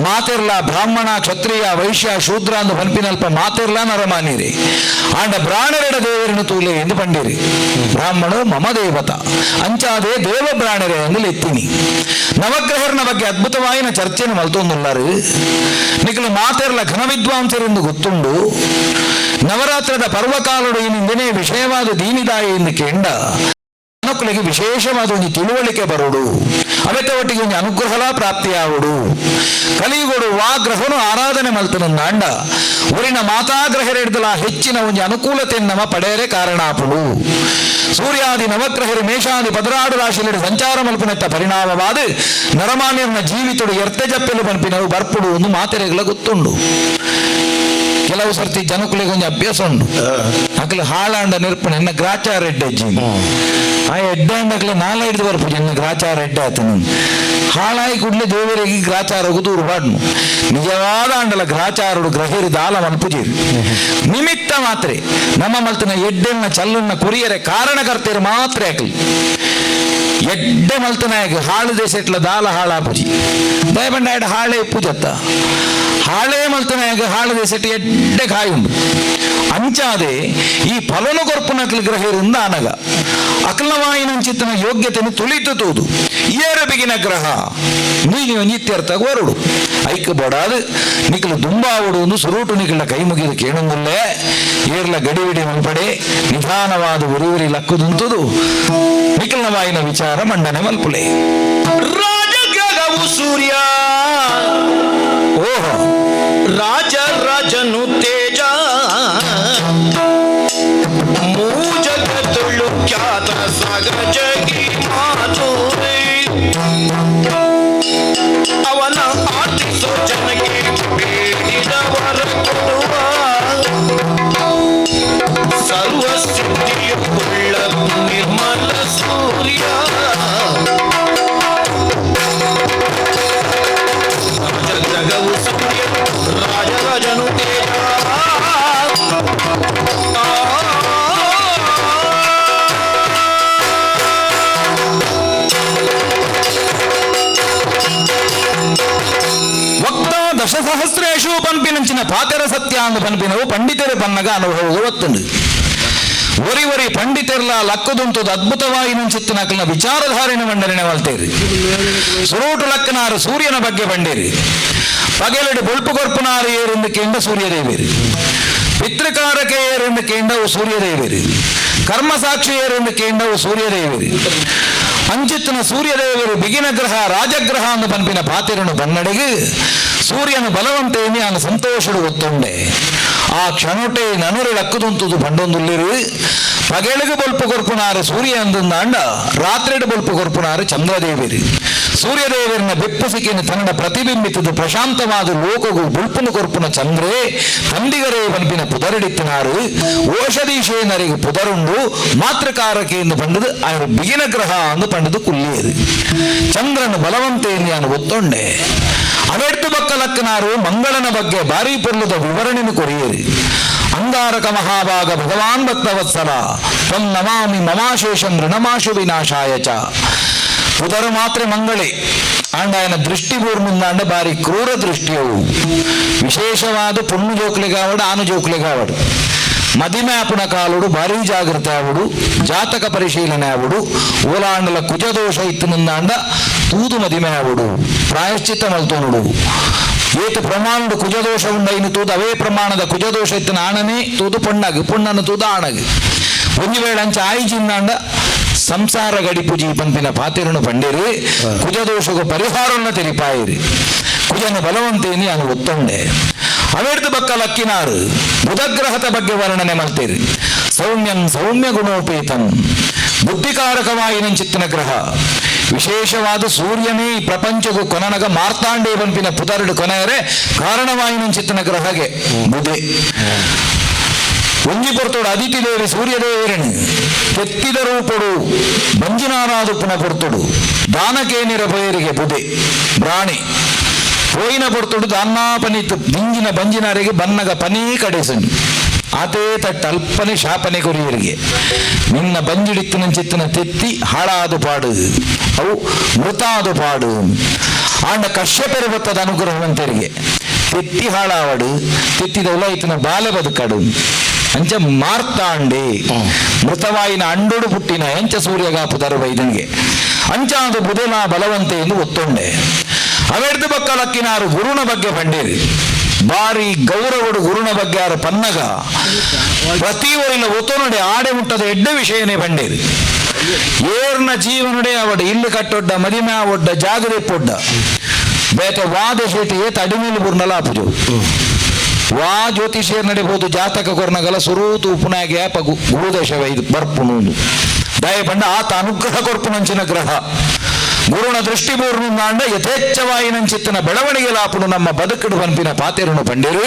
ಮಾತೆರ್ಲ ಬ್ರಾಹ್ಮಣ ಕ್ಷತ್ರಿಯ ವೈಶ್ಯ ಶೂದ್ರ ಅಂದು ಪನ್ಪಿನಲ್ಪ ಮಾತೆರ್ಲ ನರಮಾನ್ಯರೇ. ಆಂಡ ಬ್ರಾಣರೆಡ ದೇವರನ್ನು ತೂಲೆ ಎಂದು ಪಂಡಿರಿ. ಬ್ರಾಹ್ಮಣೋ ಮಮ ದೇವತ ಅಂಚಾದೆ ದೇವ ಬ್ರಾಣರೇ ಎಂದು ಲೆತ್ತೀನಿ. ನವಗ್ರಹರನ ಬಗ್ಗೆ ಅದ್ಭುತವಾಯಿನ ಚರ್ಚೆನು ಮಲ್ತೊಂದುಲ್ಲಾರು. ನಿಕಲು ಮಾತೆರ್ಲ ಘನ ವಿದ್ವಾಂಸರೆಂದು ಗೊತ್ತುಂಡು. ನವರಾತ್ರದ ಪರ್ವಕಾಲಡು ಇನ್ನಿಂದನೇ ವಿಷಯವಾದ ದೀನಿದಾಯ ಎಂದು ಕೇಂಡ ಮಕ್ಕಳಿಗೆ ವಿಶೇಷವಾದ ಒಂದು ತಿಳುವಳಿಕೆ ಬರುಡು, ಅವೆತ ಒಟ್ಟಿಗೆ ಒಂದು ಅನುಗ್ರಹಲ ಪ್ರಾಪ್ತಿಯಾವುಡು. ಕಲಿಯುಗಡು ವಾ ಗ್ರಹನು ಆರಾಧನೆ ಮಲ್ತನಂದಾಂಡ ಊರಿನ ಮಾತಾಗ್ರಹರೆಡ್ದಲ ಹೆಚ್ಚಿನ ಒಂದು ಅನುಕೂಲತೆ ನಮ್ಮ ಪಡೆಯರೆ ಕಾರಣಾಪುಡು. ಸೂರ್ಯಾದಿ ನವಗ್ರಹರು ಮೇಷಾದಿ ಪದರಾಡು ರಾಶಿಯಲ್ಲಿ ಸಂಚಾರ ಮಲ್ಪನೆತ್ತ ಪರಿಣಾಮವಾದ ನರಮಾನ್ಯನ ಜೀವಿತಡು ಎರ್ತೆ ಜಪ್ಪೆಲು ಪನ್ಪಿನವು ಬರ್ಪುಡು ಒಂದು ಮಾತೆರೆಗಳ ಗೊತ್ತುಂಡು. ಕೆಲವು ಸರ್ತಿ ಜನಕುಲಿಗೆ ಒಂಜಿ ಅಭ್ಯಾಸ ಉಂಡು. ಅಕ್ಲು ಹಾಳಾಂಡ ನಿರ್ಪಣ ಎನ್ನ ಗ್ರಾಚಾರ ಎಡ್ಡೆ ಅಜ್ಜಿ ಆ ಎಡ್ಡೆ ಅಂದಕ್ಲೆ ನಾಲ ಹಿಡಿದು ಬರ್ಪುಜಿ ಎನ್ನ ಗ್ರಾಚಾರ ಎಡ್ಡೆ ಆತನು. ಹಾಳಾಯಿ ಕೂಡಲೇ ದೇವರಿಗೆ ಗ್ರಾಚಾರಗು ದೂರು ಪಾಡ್ನು. ನಿಜವಾದ ಅಂಡಲ ಗ್ರಾಚಾರುಡು ಗ್ರಹಿರಿ ದಾಲ ಮಲ್ಪುಜೀರು, ನಿಮಿತ್ತ ಮಾತ್ರೆ. ನಮ್ಮ ಮಲ್ತಿನ ಎಡ್ಡೆನ್ನ ಚಲ್ಲನ್ನ ಕುರಿಯರೆ ಕಾರಣಕರ್ತೆರು ಮಾತ್ರ. ಅಕ್ಲು ಎಡ್ಡೆ ಮಲ್ತನಾಯಕ ಹಾಳು ದೇಶಟ್ಲ ದಾಲ ಹಾಳಾಪುಜಿ. ದಯಪಂಡ ಎಡ್ ಹಾಳೆ ಪೂಜತ್ತ ಹಾಳೇ ಮಲ್ತನಾಯಕ ಹಾಳು ದೇಶಟ್ ಎಡ್ಡೆ ಕಾಯುಂಡು. ಅಂಚಾದೆ ಈ ಫಲನು ಕೊರ್ಪುನಕ್ಲು ಗ್ರಹರಿಂದ ಅನಗ ಅಕ್ಲವಾಯಿನಂಚಿತ್ತನ ಯೋಗ್ಯತೆಯನ್ನು ತುಳಿತು ತೂದು ಏರ ಬಿಗಿನ ಗ್ರಹ ನೀನು ನಿತ್ಯರ್ಥ ವರುಡು ಐಕ್ ಬಡಾದು ನಿಕ್ಲು ದುಂಬಾವುಡು ಒಂದು ಸುರೂಟು ನಿಕ್ಲ ಕೈ ಮುಗಿದು ಕೇಣುಂಗುಲ್ಲೇ. ಏರ್ಲ ಗಡಿಬಿಡಿ ಮಲ್ಪಡೆ, ನಿಧಾನವಾದ ಉರಿ ಉರಿ ಲಕ್ಕುದುಂತುದು ನಿಖಲ್ನವಾಯಿನ ವಿಚಾರ ಮಂಡನೆ ಮಲ್ಪುಲೆ. ರಾಜಗ್ರಹವು ಸೂರ್ಯ. ಓಹೋ. ರಾಜ ರಾಜನು ತೇಜ ಮೂಜಗತುಳು ಖ್ಯಾತ ಸಾಗರ ಜಗಿ ಮಾತು ಅವನ ಆತಿಸೋ ಜನಕ್ಕೆ ಬೇಡಿದವರ ಕೊಡುವ ಸರ್ವ ಸಿದ್ಧಿಯುಳ್ಳ ನಿರ್ಮಲ ಸೂರ್ಯ. ರಾಜಗ್ರಹವು ಸೂರ್ಯ ರಾಜರಾಜನು ತೇಜ. ವಕ್ತ ದಶಸಹಸ್ರೇಶು ಪನ್ಪಿನಂಚಿನ ಪಾತೆರ ಸತ್ಯ ಅಂದು ಪನ್ಪಿನವು ಪಂಡಿತರು ಪನ್ನಗ ಅನುಭವ ಒತ್ತುಂಡು. ಒರಿ ಒರಿ ಪಂಡಿತರ್ಲ ಲಕ್ಕದುಂತುದು ಅದ್ಭುತವಾಯಿನಂಚಿತ್ತಿನ ಅಕಲ್ನ ವಿಚಾರಧಾರಿನ ಮಂಡನೆ ಮಲ್ತೇರಿ. ಸುರೂಟು ಲಕ್ಕನಾರು ಸೂರ್ಯನ ಬಗ್ಗೆ ಬಂಡೇರಿ. ಪಗೆಲಡು ಬೊಲ್ಪು ಕೊರ್ಪುನಾರು ಏರೆಂದು ಕೇಂಡ ಸೂರ್ಯದೇವೇರಿ. ಪಿತೃಕಾರಕ ಏರೆಂದು ಕೇಂಡವು ಸೂರ್ಯದೇವೇರಿ. ಕರ್ಮಸಾಕ್ಷಿ ಏರೆಂದು ಕೇಂಡವು ಸೂರ್ಯದೇವೇರಿ. ಅಂಚಿತ್ತಿನ ಸೂರ್ಯದೇವರು ಬಿಗಿನ ಗ್ರಹ ರಾಜಗ್ರಹ ಅಂದು ಪನ್ಪಿನ ಪಾತಿರನು ಬನ್ನಡೆಗೆ ಸೂರ್ಯನ ಬಲವಂತೇನಿ ಆನ ಸಂತೋಷಡು ಒತ್ತೊಂಡೆ. ಆ ಕ್ಷಣೊಟೆ ನನುರೆ ಲಕ್ಕುದುಂತುದು ಬಂಡೊಂದುಲ್ಲಿರು. ಪಗೆಳಗು ಬೊಲ್ಪು ಕೊರ್ಪುನಾರು ಸೂರ್ಯ ಅಂದುಂದಾಂಡ ರಾತ್ರಿಡು ಬೊಲ್ಪು ಕೊರ್ಪುನಾರು ಚಂದ್ರದೇವಿರಿ. ಸೂರ್ಯದೇವರನ್ನ ಬೆಪ್ಪು ಸಿಕ್ಕಿನ ತನ್ನ ಪ್ರತಿಬಿಂಬಿತದು ಪ್ರಶಾಂತವಾದ ಲೋಕಗು ಬುಲ್ಪುನು ಕೊರ್ಪುನ ಚಂದ್ರೆ ತಂದಿಗರೇ ಪನ್ಪಿನ ಪುದರಡಿತ್ತಿನಾರು. ಓಷಧೀಶೇನರಿಗೆ ಪುದರುಂಡು ಮಾತೃಕಾರಕೆ ಎಂದು ಪಂಡದು ಆಯರು ಬಿಗಿನ ಗ್ರಹ ಅಂದು ಪಂಡದು ಕುಲ್ಲಿಯದು. ಚಂದ್ರನ ಬಲವಂತೇನಿ ಒತ್ತೊಂಡೆ. ಅವೆಡ್ತು ಬಕ್ಕಲಕ್ಕನಾರು ಮಂಗಳನ ಬಗ್ಗೆ ಬಾರಿ ಪೊರ್ಲುದ ವಿವರಣೆನು ಕೊರಿಯರು. ಅಂಗಾರಕ ಮಹಾಭಾಗ ಭಗವಾನ್ ಭಕ್ತವತ್ಸಲ ತ್ವಂ ನಮಾಮಿ ಮಮಾಶೇಷಂ ಋಣಮಾಶು ವಿನಾಶಾಯ ಚ. ಪುದರು ಮಾತ್ರ ಮಂಗಳೆ ಆಂಡಾಯನ ದೃಷ್ಟಿ ಪೂರ್ಣಂದಾಂಡ ಬಾರಿ ಕ್ರೂರ ದೃಷ್ಟಿಯವು. ವಿಶೇಷವಾದ ಪೊಣ್ಣು ಜೋಕ್ಲೆಗಾವಡು ಆನು ಜೋಕ್ಲೆಗಾವಡು ಮದಿಮೆ ಆಪುನ ಕಾಲುಡು ಭಾರಿ ಜಾಗೃತ ಆವಡು, ಜಾತಕ ಪರಿಶೀಲನೆ ಆವಡು, ಓಲಾಂಡಲ ಕುಜದೋಷ ಇತ್ತು ನಿಂದಾಂಡ ತೂದು ಮದಿಮೆ ಆವಡು, ಪ್ರಾಯಶ್ಚಿತ್ತ ಮಲ್ತೋನುಡು. ಏತು ಪ್ರಮಾಣದ ಕುಜದೋಷ ಉಂಡೈನು ತೂದು ಅವೇ ಪ್ರಮಾಣದ ಕುಜದೋಷ ಇತ್ತಿನ ಆಣನೇ ತೂದು ಪೊಣ್ಣಗ್, ಪೊಣ್ಣನು ತೂದು ಆಣಗ್. ಒಂದು ವೇಳೆ ಅಂಚ ಆಯಿಜಿಂದಾಂಡ ಸಂಸಾರ ಗಡಿಪುಜಿ ಪಂಪಿನ ಪಾತಿರನು ಪಂಡಿರಿ, ಕುಜದೋಷಗೂ ಪರಿಹಾರವನ್ನು ತೆರಿಪಾಯಿರಿ. ಕುಜನ ಬಲವಂತೇನಿ ನಾನು ಒತ್ತೊಂಡೆ. ಅವೆಡ್ದು ಬಕ್ಕ ಲಕ್ಕಿನಾರು ಬುಧಗ್ರಹದ ಬಗ್ಗೆ ವರ್ಣನೆ ಮಾಡ್ತೀರಿ. ಸೌಮ್ಯಂ ಸೌಮ್ಯ ಗುಣೋಪೇತಂ, ಬುದ್ಧಿಕಾರಕವಾಯಿನ ಚಿತ್ತನ ಗ್ರಹ. ವಿಶೇಷವಾದ ಸೂರ್ಯನೇ ಈ ಪ್ರಪಂಚಗೂ ಕೊನನಗ ಮಾರ್ತಾಂಡೇ ಪಂಪಿನ ಪುದರಡು ಕೊನೆಯರೆ ಕಾರಣವಾಯಿನ ಚಿತ್ತನ ಗ್ರಹಗೆ ಬುಧೆ. ಒಂಜಿ ಪೊರ್ತೋಡು ಅದಿತಿ ದೇವಿ ಸೂರ್ಯದೇವರನು ಕೆತ್ತಿದ ರೂಪಡು ಮಂಜುನಾರಾದು ಪುನ ಪೊರ್ತುಡು ದಾನಕೇನಿರ ಬಯರಿಗೆ ಬುಧೆ ಬ್ರಾಣಿ ಪೋಯಿನ ಪೊರ್ತುಡು ದಾನ್ನಾಪನಿತ್ತು ದಿಂಜಿನ ಬಂಜಿನಾರಿಗೆ ಬನ್ನಗ ಪನೀ ಕಡೆಸನು ಆತೇ ತಟ್ಟ ಅಲ್ಪನೆ ಶಾಪನೆ ಕೊರಿಯರಿಗೆ ನಿನ್ನ ಬಂಜಿಡಿತ್ತಿನ ಚಿತ್ತನ ತೆತ್ತಿ ಹಾಳಾದು ಪಾಡು, ಅವು ಮೃತಾದು ಪಾಡು. ಆಂಡ ಕಶ್ಯಪೆರು ಬತ್ತದ ಅನುಗ್ರಹವಂತರಿಗೆ ತೆತ್ತಿ ಹಾಳಾವಡು, ತೆತ್ತಿದ ಉಲೈತನ ಬಾಲೆ ಬದುಕಡು. ಅಂಚ ಮಾರ್ತಾಂಡೆ ಮೃತವಾಯಿನ ಅಂಡೋಡು ಪುಟ್ಟಿನ ಎಂಚ ಸೂರ್ಯಗಾಪು ತರುವ ಇದನಿಗೆ ಅಂಚಾದ ಬುಧನ ಬಲವಂತೆ ಎಂದು ಒತ್ತೊಂಡೆ. ಅವೆಡ್ದು ಬಕ್ಕ ಲಕ್ಕಿನಾರು ಗುರುನ ಬಗ್ಗೆ ಪಂಡೇರಿ. ಬಾರಿ ಗೌರವಡು ಗುರುನ ಬಗ್ಗೆ ಯಾರು ಪನ್ನಗ ಪ್ರತಿ ಊರಿನ ಒತ್ತೊನುಡೆ ಆಡೆ ಮುಟ್ಟದ ಎಡ್ಡೆ ವಿಷಯನೇ ಪಂಡೇರಿ. ಏರ್ನ ಜೀವನುಡೆ ಅವಡ ಇಲ್ಲು ಕಟ್ಟೊಡ್ಡ, ಮದಿಮೆ ಒಡ್ಡ, ಜಾಗದೆ ಪೊಡ್ಡ, ಬೇತ ವಾದ ಶೇಟಿ ಏತ ಅಡಿಮೇಲೆ ಬುರ್ನಲ ಆಪುಜು. ವಾ ಜ್ಯೋತಿಷಿಯರ್ ನಡಿಬಹುದು ಜಾತಕ ಕೊರ್ನಗಲ ಸುರೂತು ಉಪುನಾಗೆ ಆಪ ಗುರುದಶವ ಇದು ಬರ್ಪುನು ದಯ ಪಂಡ ಆತ ಅನುಗ್ರಹ ಕೊರ್ಪುನಂಚಿನ ಗ್ರಹ. ಗುರುನ ದೃಷ್ಟಿ ಪೂರ್ಣಾಂಡ ಯಥೇಚ್ಛವಾಯಿನಂಚಿತ್ತನ ಬೆಳವಣಿಗೆ ಲಾಪುನು ನಮ್ಮ ಬದುಕಡು ಪನ್ಪಿನ ಪಾತೆರುನು ಪಂಡಿರು.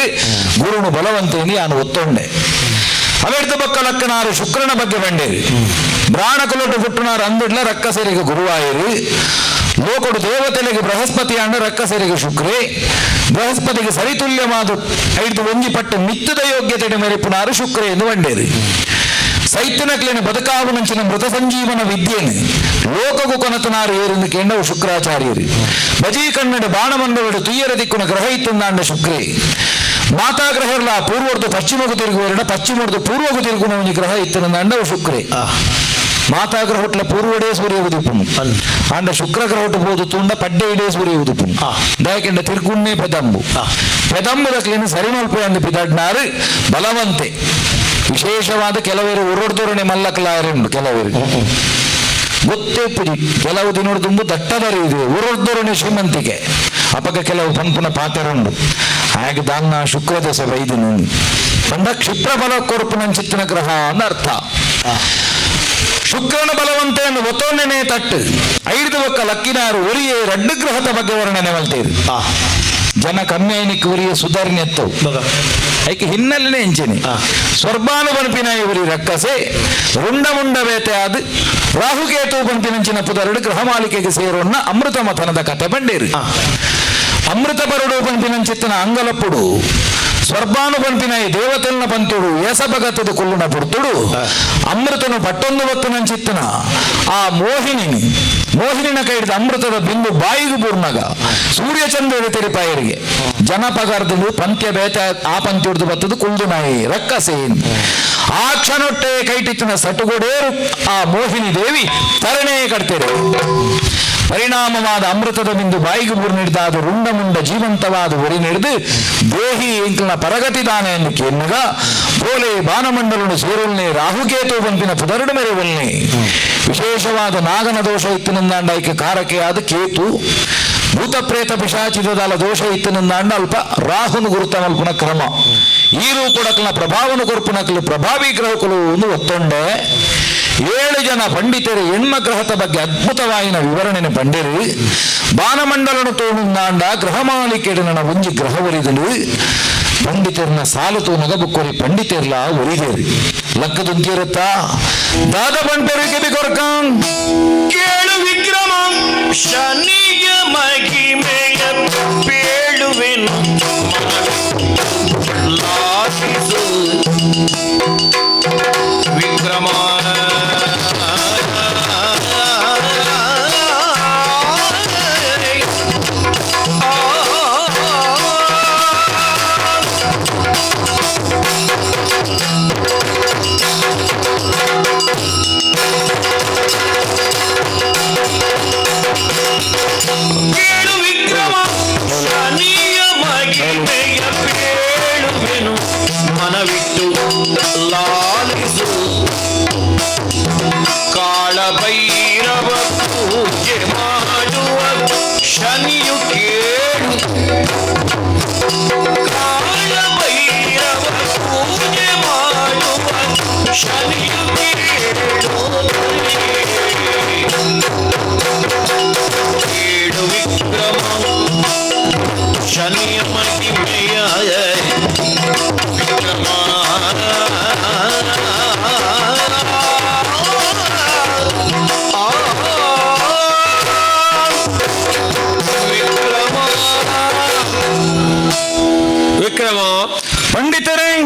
ಗುರುನು ಬಲವಂತೇನಿ ನಾನು ಒತ್ತೊಂಡೆ. ಅವೆಡ್ದ ಬಕ್ಕ ಲಕ್ಕನಾರು ಶುಕ್ರನ ಬಗ್ಗೆ ಬಂಡೇರಿ. ಬ್ರಾಣ ಕುಲಟು ಪುಟ್ಟುನಾರು ಅಂದಿಡ್ಲ ರಕ್ಕಸರಿಗೆ ಗುರುವಾಯಿರಿ. ಲೋಕಡು ದೇವತೆಲೆಗೆ ಬೃಹಸ್ಪತಿ ಅಂಡ ರಕ್ಕಸರಿಗೆ ಶುಕ್ರೆ. ಬೃಹಸ್ಪತಿಗೆ ಸರಿತುಲ್ಯಮಾದು ಐದು ಒಂಜಿ ಪಟ್ಟು ಮಿತ್ತದ ಯೋಗ್ಯತೆ ಮೆರಿಪುನಾರು ಶುಕ್ರೆ ಎಂದು ಬಂಡೇರಿ. ಸೈತ್ಯನಕ್ಲೇನ ಬದುಕಾವು ನಂಚಿನ ಮೃತ ಸಂಜೀವನ ವಿದ್ಯೆನು ಲೋಕಗು ಕೊನತನಾರು ಏರಿಂದು ಕೇಂಡವು ಶುಕ್ರಾಚಾರ್ಯರು. ಬಜೀ ಕನ್ನಡ ಬಾಣಮಂಡಲಡು ತುಯ್ಯರ ದಿಕ್ಕುನ ಗ್ರಹ ಇತ್ತುಂದಾಂಡ ಶುಕ್ರೆ. ಮಾತಾ ಗ್ರಹರ್ಲ ಪೂರ್ವರ್ದು ಪಶ್ಚಿಮಗು ತಿರುಗುವರಡ ಪಶ್ಚಿಮರ್ದು ಪೂರ್ವಗು ತಿರುಗುನ ಒಂಜಿ ಗ್ರಹ ಇತ್ತುಂದಾಂಡವು ಶುಕ್ರೆ. ಮಾತಾ ಗ್ರಹೊಟ್ಲ ಪೂರ್ವಡೇ ಸೂರ್ಯ ಉದಿಪುನು ಆಂಡ ಶುಕ್ರ ಗ್ರಹೊಟ್ಟು ಬೋದು ತುಂಡ ಪಡ್ಡೆ ಇಡೇ ಸೂರ್ಯ ಉದಿಪುನು. ದಯಕೆಂಡ ತಿರ್ಗುಣ್ಣೆ ಪೆದಂಬು ಪೆದಂಬುದಕ್ಲೇನು ಸರಿಮಲ್ಪು ಅಂದು ಪಿದಡ್ನಾರು ಬಲವಂತೆ. ವಿಶೇಷವಾದ ಕೆಲವರು ಉರುಡ್ದೊರಣೆ ಮಲ್ಲಕಲಾರುಂಡು, ಕೆಲವರು ಗೊತ್ತೇ ಪುಜಿ. ಕೆಲವು ದಿನೋಡು ತುಂಬು ದಟ್ಟದರಿ ಇದೆ ಉರುಡ್ದೊರಣೆ ಶ್ರೀಮಂತಿಕೆ. ಅಪಗ ಕೆಲವು ಪನ್ಪುನ ಪಾತೆರುಂಡು, ಹಾಗೆ ದಾನ್ನ ಶುಕ್ರದಶ ವೈದ್ಯನು ಪಂಡ ಕ್ಷಿಪ್ರ ಬಲ ಕೊರ್ಪುನಂಚಿತ್ತಿನ ಗ್ರಹ ಅಂದ ಅರ್ಥ. ಶುಕ್ರನ ಬಲವಂತೆಯನ್ನು ಒತ್ತೊಂದನೇ ತಟ್ಟು ಐದು ಬಕ್ಕ ಲಕ್ಕಿನಾರು ಒರಿಯೇ ರಡ್ಡು ಗ್ರಹದ ಬಗ್ಗೆ ವರ್ಣನೆ ಮಲ್ತೇರು. ಜನ ಕಮ್ಮಿ ಐನಿಕ್ ಉರಿಯ ಸುಧಾರಣೆ ಎತ್ತವು ಐಕೆ ಹಿನ್ನೆಲೆನೇ ಎಂಚೆನೆ. ಸ್ವರ್ಬಾನು ಬನ್ಪಿನ ಇವರಿ ರಕ್ಕಸೆ ರುಂಡ ಮುಂಡ ಬೇತೆ ಆದ ರಾಹುಕೇತು ಪನ್ಪಿನಂಚಿನ ಪುದರಡು ಗ್ರಹ ಮಾಲಿಕೆಗೆ ಸೇರೋಣ್ಣ ಅಮೃತ ಮಥನದ ಕತೆ ಬಂಡೇರಿ. ಅಮೃತ ಬರಡು ಪನ್ಪಿನಂಚಿತ್ತನ ಅಂಗಲಪ್ಪುಡು ಸ್ವರ್ಬಾನು ಪನ್ಪಿನ ಈ ದೇವತೆಲ್ನ ಪಂತುಡು ಏಸಬಗತದ ಕುಲ್ಲುನ ಪುರ್ತುಡು ಅಮೃತನು ಪಟ್ಟೊಂದು ಬತ್ತುನಂಚಿತ್ತನ ಆ ಮೋಹಿನಿ ಮೋಹಿನಿನ ಕೈಡಿದ ಅಮೃತದ ಬಿಂದು ಬಾಯಿಗು ಬೂರ್ನಗ ಸೂರ್ಯಚಂದ್ರನ ತೆರಿಪಾಯರಿಗೆ ಜನಪಗರ್ದು ಪಂತ್ಯ ಬೇತ ಆ ಪಂತ್ಯುಡ್ದು ಬತ್ತದು ಕುಲ್ದು ನಾಯಿ ರಕ್ಕಸೆ. ಆ ಕ್ಷಣೊಟ್ಟೆ ಕೈಟಿತ್ತಿನ ಸಟುಗೊಡೇರು ಆ ಮೋಹಿನಿ ದೇವಿ ತರಣೇ ಕಟ್ತೇರೆ. ಪರಿಣಾಮವಾದ ಅಮೃತದ ಬಿಂದು ಬಾಯಿಗೆ ಬೂರ್ ನೀಡಿದ ಅದು ರುಂಡ ಮುಂಡ ಜೀವಂತವಾದ ಒರಿ ನೀಡಿದು ದೇಹಿ ಎಂಕಲ್ನ ಪರಗತಿ ದಾನ ಎಂದು ಕೇನ್ನಗ ಬೋಲೆ ಬಾನಮಂಡಲನು ಸೇರುಲ್ನೆ ರಾಹುಕೇತು ಬಂಪಿನ ಪುದರಡು ಮೇರೆ ಒಲ್ನೆ. ವಿಶೇಷವಾದ ನಾಗನ ದೋಷ ಇತ್ತಿನಂದಾಂಡ ಐಕೆ ಕಾರಕೆ ಆದ ಕೇತು, ಭೂತ ಪ್ರೇತ ಪಿಶಾಚಿದದಾಲ ದೋಷ ಇತ್ತಿನಂದಾಂಡ ಅಲ್ಪ ರಾಹುನು ಗುರುತ ಮಲ್ಪುನ ಕ್ರಮ. ಈ ರೂಪುಡಕ್ಲ ಪ್ರಭಾವನು ಕೊರ್ಪುನಕ್ಲು ಪ್ರಭಾವಿ ಗ್ರಹಕುಲು ಒಂದು ಒತ್ತೊಂಡೆ. ಏಳು ಜನ ಪಂಡಿತರು ಎಣ್ಮ ಗ್ರಹದ ಬಗ್ಗೆ ಅದ್ಭುತವಾಯಿನ ವಿವರಣೆ ಪಂಡಿರು. ಬಾನಮಂಡಲನು ತೋಣುಂದಾಂಡ ಗ್ರಹ ಮಾಲಿಕೆಡನ ಒಂಜಿ ಗ್ರಹ ಒರಿದಳು. ಪಂಡಿತರ್ನ ಸಾಲು ತೂನಗ ಬುಕ್ಕೊರಿ ಪಂಡಿತರ್ಲ ಒರಿದೇರಿ ಲಕ್ಕದುಂತಿರುತ್ತಾ ದಾದ ಪಂಪೆರು ಕೊರ್ಕಂ. ಕೇಳು ವಿಕ್ರಮ, ಶನಿಯ ಮಹಿಮೆಯ ಪೇಳುವೆನು ಲಾಲಿಸು ವಿಕ್ರಮ. ಶನಿಯ ಮಹಿಮೆಯ ವಿಕ್ರಮ. ವಿಕ್ರಮ. ವಿಕ್ರಮ. ಪಂಡಿತರೇ.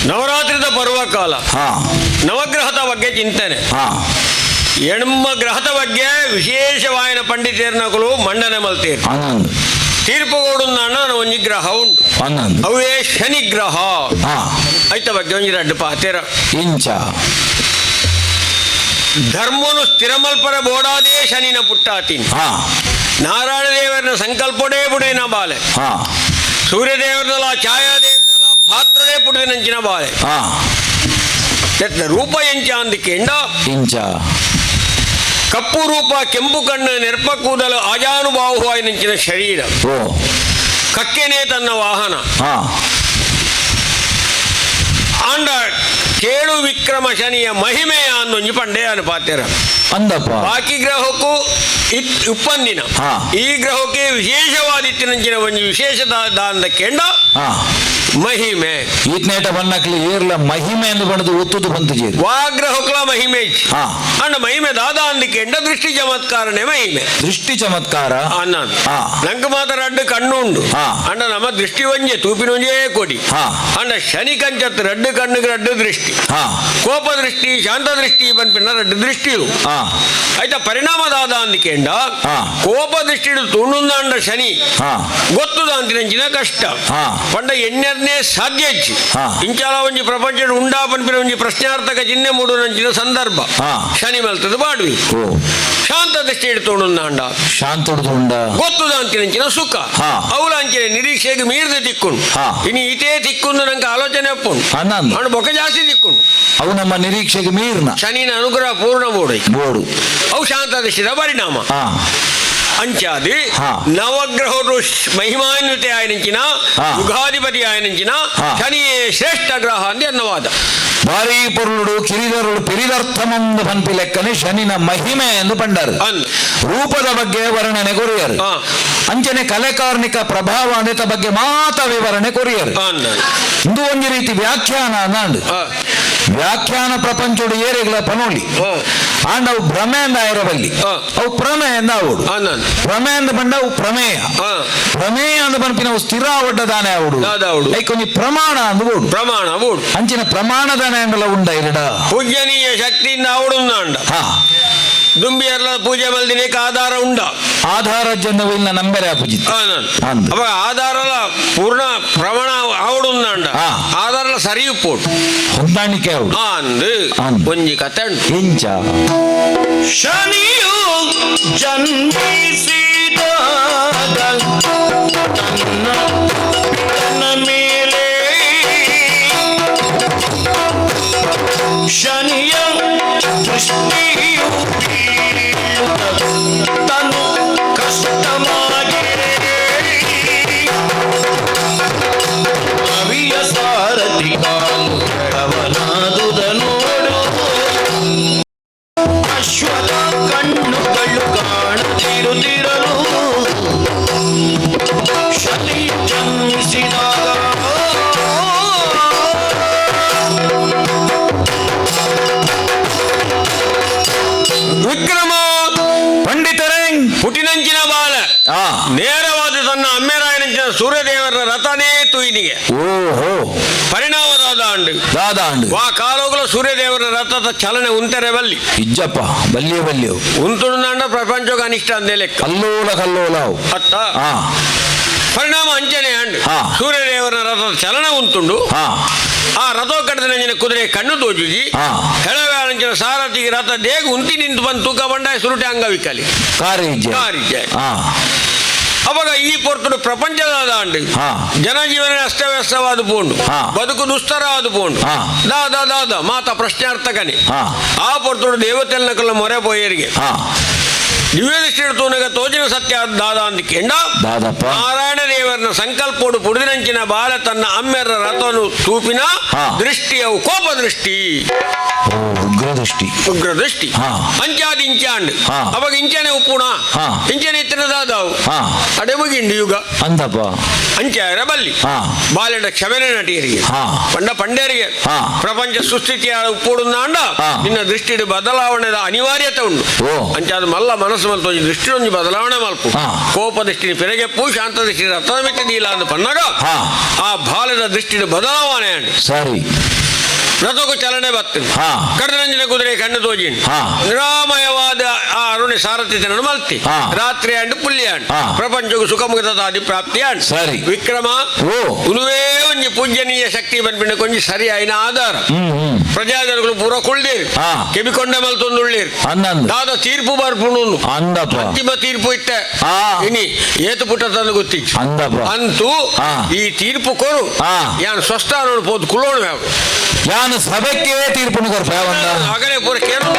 ನವರಾತ್ರಿದ ಪರ್ವಕಾಲ. ನವಗ್ರಹದ ಬಗ್ಗೆ ಚಿಂತನೆ. ಎಣ್ಮ ಗ್ರಹದ ಬಗ್ಗೆ ವಿಶೇಷವಾಯಿನ ಪಂಡಿತೇರ್ನಕುಲು ಮಂಡನೆ ಮಲ್ತೇರು. ಆನಂದ್. ತೀರ್ಪುಗೋಡು ನನ್ನ ಒಂಜಿ ಗ್ರಹ ಉಂಟು. ಆನಂದ್. ಅವೇ ಶನಿ ಗ್ರಹ. ಐತ ಬಗ್ಗೆ ಒಂಜಿ ರಡ್ಡು ಪಾತೇರ. ಇಂಚ. ಧರ್ಮನು ಸ್ಥಿರಮಲ್ಪರ ಬೋಡಾದೇ ಶನಿನ ಪುಟ್ಟಾತೀನಿ. ನಾರಾಯಣ ದೇವರನ ಸಂಕಲ್ಪಡೇ ಬುಡಿನ ಬಾಲೆ. ಸೂರ್ಯದೇವರನಲ್ಲ ಛಾಯಾದೇವರನಲ್ಲ ಪಾತ್ರಡೇ ಪುಡಿನಂಚಿನ ಬಾಲೆ. ತೆತ್ತ ರೂಪ ಎಂಚ ಅಂದಕೆಂಡ. ಇಂಚ. ಕಪ್ಪು ರೂಪ, ಕೆಂಪು ಕಣ್ಣು, ನೆರ್ಪ ಕೂದಲು, ಆಜಾನುಬಾಹುವಾಯಿನಂಚಿನ ಶರೀರ. ಕಕ್ಕೆನೇ ತನ್ನ ವಾಹನ. ಆಂಡ ಕೇಳು ವಿಕ್ರಮ ಶನಿಯ ಮಹಿಮೆಯ ಅಂದೊಂಜಿ ಪಂಡೆ ಅನುಪಾತ್ಯರ. ಅಂದಪ್ಪ. ಬಾಕಿ ಗ್ರಹಕ್ಕೂ ಉಪ್ಪಂದಿನ ಈ ಗ್ರಹಕ್ಕೆ ವಿಶೇಷವಾದಿತ್ತಿನಂಚಿನ ಒಂಜಿ ವಿಶೇಷ ದಾಂದ ಕೆಂಡ ಮಹಿಮೆ. ಈತ್ನೇಟ ಬನ್ನಕ್ಲಿ ಏರ್ಲ ಮಹಿಮೆ ಎಂದು ಬಣ್ಣದ ಒತ್ತುದು ಬಂತು ಜೇರು. ವಾ ಗ್ರಹಕ್ಲ ಮಹಿಮೆ ಇಜ್ಜಿ. ಅಂಡ ಮಹಿಮೆ ದಾದಾ ಅಂದಕೆಂಡ ದೃಷ್ಟಿ ಚಮತ್ಕಾರನೇ ಮಹಿಮೆ. ದೃಷ್ಟಿ ಚಮತ್ಕಾರ. ಅನ್ನ ನಂಗೆ ಮಾತ್ರ ರಡ್ಡು ಕಣ್ಣು ಉಂಡು. ಅಂಡ ನಮ್ಮ ದೃಷ್ಟಿ ಒಂಜೆ ತೂಪಿನ ಒಂಜೇ ಕೊಡಿ. ಅಂಡ ಶನಿ ಕಂಚತ್ ರಡ್ಡು ಕಣ್ಣುಗೆ ರಡ್ಡು ದೃಷ್ಟಿ. ಕೋಪ ದೃಷ್ಟಿ, ಶಾಂತ ದೃಷ್ಟಿ ಪನ್ಪಿನ ರಡ್ಡು ದೃಷ್ಟಿಲು. ಆಯ್ತಾ, ಪರಿಣಾಮ ದಾದ ಅಂದಕೆಂಡ ಕೋಪ ದೃಷ್ಟಿ ತೂಣುಂದಾಂಡ ಶನಿ ಗೊತ್ತುದ ಅಂತಿನಂಚಿನ ಕಷ್ಟ. ಪಂಡ ಎಣ್ಣೆರ್ನೇ ಸಾಧ್ಯ ಇಜ್ಜಿ. ಇಂಚಾಲ ಒಂಜಿ ಪ್ರಪಂಚ ಉಂಡಾ ಪನ್ಪಿನ ಒಂಜಿ ಪ್ರಶ್ನಾರ್ಥಕ ಚಿಹ್ನೆ ಮೂಡುನಂಚಿನ ಸಂದರ್ಭ. ಶನಿ ಮಲ್ತದ ಬಾಡ್ವಿ. ಶಾಂತ ದೃಷ್ಟಿ ತೋಣುಂದಾಂಡ ಶಾಂತುಡ್ದು ಉಂಡ. ಗೊತ್ತುದ ಅಂತಿನಂಚಿನ ಸುಖ. ಅವಲ ಅಂಚಿನ ನಿರೀಕ್ಷೆಗೆ ಮೀರಿದ ತಿಕ್ಕುಂಡು. ಇನ್ನು ಇತೇ ತಿಕ್కుంದು ನಂಗೆ ಆಲೋಚನೆ ಅಪ್ಪುಂಡು. ಅನ್ನಂದು. ಅವನು ಬೊಕ್ಕ ಜಾಸ್ತಿ ತಿಕ್ಕುಂಡು. ಅವು ನಮ್ಮ ನಿರೀಕ್ಷೆಗೆ ಮೀರ್ನ. ಶನಿನ ಅನುಗ್ರಹ ಪೂರ್ಣ ಬೋಡು. ಬೋಡು. ಅವು ಶಾಂತ ದೃಷ್ಟಿದ ಪರಿಣಾಮ. ಅಂಚಾದಿ ನವಗ್ರಹರು ಮಹಿಮಾನ್ವಿತೆ ಆಯನಂಚಿನ ಯುಗಾಧಿಪತಿ ಆಯನಂಚಿನ ಶನಿಯೇ ಶ್ರೇಷ್ಠ ಗ್ರಹ ಅಂದೆ ಅನ್ನವಾದ. ಭಾರೀ ಪೊರುಳುಡು ಕಿರಿದರುಳು ಪಿರಿದರ್ಥಮಂದು ಪನ್ಪಿ ಲೆಕ್ಕನೆ ಶನಿನ ಮಹಿಮೆ ಎಂದು ಪಂಡರು. ಅಂದ್. ರೂಪದ ಬಗ್ಗೆ ವರ್ಣನೆ ಕೊರಿಯರು. ಅಂಚನೆ ಕಲೆಕಾರ್ಮಿಕ ಪ್ರಭಾವ ಅಂದೆತ ಬಗ್ಗೆ ಮಾತ ವಿವರಣೆ ಕೊರಿಯರು. ಅಂದ. ಇಂದು ಒಂಜಿ ರೀತಿ ವ್ಯಾಖ್ಯಾನ ಅಂದಾಂಡು. ವ್ಯಾಖ್ಯಾನ ಪ್ರಪಂಚೋಡು ಏರೆಗ್ಲ ಪನೋಲಿ. ಆಂಡ ಅವು ಭ್ರಮೆ ಅಂದ ಆಯಿರಬಲ್ಲಿ. ಅವು ಪ್ರಮೆ ಎಂದ ಆವೋಡು. ಅಂದ. ಪ್ರಮೆ ಅಂದ ಪಂಡ ಅವು ಪ್ರಮೇಯ. ಪ್ರಮೇಯ ಅಂದ ಪನ್ಪಿನ ಅವು ಸ್ಥಿರ ಒಡ್ಡದಾನೆ ಆವೋಡು. ದಾದ ಆವೋಡು. ಐಕ್ ಒಂಜಿ ಪ್ರಮಾಣ ಅಂದ್ ಬೋಡು. ಪ್ರಮಾಣ ಬೋಡು. ಅಂಚಿನ ಪ್ರಮಾಣದಾನೆ ಅಂಡಲ ಉಂಡ ಇರಡ. ಪೂಜ್ಯನೀಯ ಶಕ್ತಿಯಿಂದ ಅವಡುಂದಾಂಡ. ದುಂಬಿಯರ್ಲ ಪೂಜೆ ಮಲ್ದಿನೇಕ ಆಧಾರ ಉಂಡ. ಆಧಾರ ಜನವಿಲ್ಲ ನಂಬರೆ ಅಪುಜಿತ್. ಅಂದ್. ಅವಾಗ ಆಧಾರಲ ಪೂರ್ಣ ಪ್ರಮಾಣ ಆವಡುಂದಾಂಡ. ಆಧಾರಲ ಸರಿ ಉಪ್ಪೋಡು. ಹೊಂದಾಣಿಕೆ ಆವಡು. ಅಂದ್. ಅಂದ್. ಒಂಜಿ ಕತೆ ಉಂಟು. ಎಂಚ? ಶನಿಯು ಜನ್ಮಿಸಿದಾಗ ತನ್ನ ಪಿತನ ಮೇಲೆ ಶನಿಯ ದೃಷ್ಟಿಯು ಬೀಳುತ್ತ ತನು ಕಷ್ಟಮಾಗಿ ರವಿಯ ಸಾರಥಿ ಕಾಲು ಕೆಡವನಾದುದ ನೋಡು. ಅಶ್ವದ ಕಣ್ಣುಗಳು ಕಾಣದಿರುತ್ತಿರಲು ಶನಿ ಜನ್ಮಿಸಿದಾಗ. ವಿಕ್ರಮ. ಪಂಡಿತರೇ. ಪುಟಿನಂಚಿನ ಬಾಲ ನೇರವಾದ ತನ್ನ ಅಮ್ಮೆರಾಯನಂಚಿನ ಸೂರ್ಯದೇವರ ರಥನೇ ತುಯಿನಿಗೆ. ಓಹೋ. ಪರಿಣಾಮದಾದ ಅಂಡು. ದಾದ ಅಂಡು. ವಾ ಕಾಲೋಗಲ ಸೂರ್ಯದೇವರ ರಥದ ಚಲನೆ ಉಂತರೆ ಬಲ್ಲಿ. ಇಜ್ಜಪ್ಪ, ಬಲ್ಯ ಬಲ್ಯವು. ಉಂತುಂಡ ಪ್ರಪಂಚಕ್ಕೆ ಅನಿಷ್ಟ ಅಂದೇ ಲೆಕ್ಕ. ಕಲ್ಲೋಲ ಕಲ್ಲೋಲ ಅವು. ಅತ್ತ ಪರಿಣಾಮ ಅಂಚನೆ ಅಂಡು. ಸೂರ್ಯದೇವರ ರಥದ ಚಲನೆ ಉಂಟುಂಡು. ಆ ರಥ ಕಡದ ಕುದುರೆ ಕಣ್ಣು ತೋಜುಜಿ. ಹೆಳವ್ಯಾಳಂಚಿನ ಸಾರಥಿಗೆ ರಥ ದೇಗ ಉಂತಿ ನಿಂತು ಬಂದು ತೂಕ ಬಂಡ ಸುರುಟೆ ಅಂಗವಿಕಲಿ. ಕಾರಿಜ್ಜೆ. ಕಾರಿಜ್ಜೆ. ಅವಾಗ ಈ ಪೊರ್ತುಡು ಪ್ರಪಂಚದ ಅಂಡು. ಜನಜೀವನ ಅಸ್ತವ್ಯಸ್ತವಾದ ಪೋಂಡು. ಬದುಕು ದುಸ್ತರವಾದ ಪೋಂಡು. ದಾದ ದಾದ ಮಾತ ಪ್ರಶ್ನಾರ್ಥಕನೇ. ಆ ಪೊರ್ತುಡು ದೇವತೆಲ್ನಕಲ್ಲ ಮೊರೆ ಪೋಯರಿಗೆ. ದಿವ್ಯ ದೃಷ್ಟಿ ತೂನಗ ತೋಜಿನ ಸತ್ಯ ದಾದ ಅಂತ ಕೆಂಡ. ದಾದಪ್ಪ. ನಾರಾಯಣ ದೇವರ ಶನಿದೇವರನ ಸಂಕಲ್ಪೋಡು ಪುಡಿದಂಚಿನ ಬಾಲ ತನ್ನ ಅಮ್ಮೆರ ರಥನು ತೂಪಿನ ದೃಷ್ಟಿಯವು ಕೋಪ ದೃಷ್ಟಿ ಉಗ್ರ ದೃಷ್ಟಿ ಉಗ್ರ ದೃಷ್ಟಿ ಅಂಚಾದ ಇಂಚಾಂಡ್ ಅವಾಗ ಇಂಚನೆ ಉಪ್ಪುಣ ಇಂಚನೆ ಇತ್ತಿನದಾದವು ಅಡೆ ಮುಗಿಂಡಿ ಯುಗ ಅಂದಪ್ಪ ಅಂಚಾರ ಬಲ್ಲಿ ಬಾಲೆಡ ಕ್ಷಮೆನೆ ನಟಿಯರಿಗೆ ಪಂಡ ಪಂಡೇರಿಗೆ ಪ್ರಪಂಚ ಸುಸ್ಥಿತಿಯ ಉಪ್ಪುಡುಂದಾಂಡ ನಿನ್ನ ದೃಷ್ಟಿ ಬದಲಾವಣೆದ ಅನಿವಾರ್ಯತೆ ಉಂಡು ಅಂಚಾದ ಮಲ್ಲ ಮನಸ್ಸು ಮಲ್ತು ದೃಷ್ಟಿ ಒಂಜಿ ಬದಲಾವಣೆ ಮಲ್ಪು ಕೋಪ ದೃಷ್ಟಿ ಪೆರಗೆಪ್ಪು ಶಾಂತ ದೃಷ್ಟಿ ರಥದ ಮಿತ್ತ ಅಂದು ಪನ್ನಾಗ ಆ ಬಾಲದ ದೃಷ್ಟಿ ಬದಲಾವಣೆ ಸರಿ ರಥಕ್ಕೂ ಚಲನೆ ಬರ್ತದೆ ಕಡರಂಜನ ಕುದುರೆ ಕಣ್ಣು ತೋಜಿಂಡು ನಿರಾಮಯವಾದ ಆ ಅರುಣಿ ಸಾರಥಿ ಮಲ್ತಿ ರಾತ್ರಿ ಅಂಡು ಪುಲ್ಲಿ ಅಂಡು ಪ್ರಪಂಚಕ್ಕೂ ಸುಖ ಮುಗಿದಾದಿ ಪ್ರಾಪ್ತಿ ಅಂಡು ಸರಿ ವಿಕ್ರಮ ಉನುವೇ ಒಂಜಿ ಪೂಜ್ಯನೀಯ ಶಕ್ತಿ ಬಂದ್ಬಿಂಡ ಕೊಂಚ ಸರಿ ಆಯ್ನ ಆಧಾರ ಪ್ರಜಾಜನಗಳು ಪೂರ ಕುಳ್ಳಿರು ಕೆಬಿಕೊಂಡ ಮಲ್ತೊಂದುಳ್ಳೀರು ದಾದ ತೀರ್ಪು ಬರ್ಪುಣು ಅಂತಿಮ ತೀರ್ಪು ಇತ್ತ ಇನಿ ಏತು ಪುಟ್ಟ ತಂದು ಗೊತ್ತಿತ್ತು ಅಂತೂ ಈ ತೀರ್ಪು ಕೊರು ಯಾನು ಸ್ವಸ್ಥ ಪೋದು ಕುಳ್ಳೋಣ ಯಾನು ಸಭೆಕ್ಕೆ ತೀರ್ಪುನು ಕೊರ್ಪ ಆಗಲೇ ಪೂರ ಕೇರಳ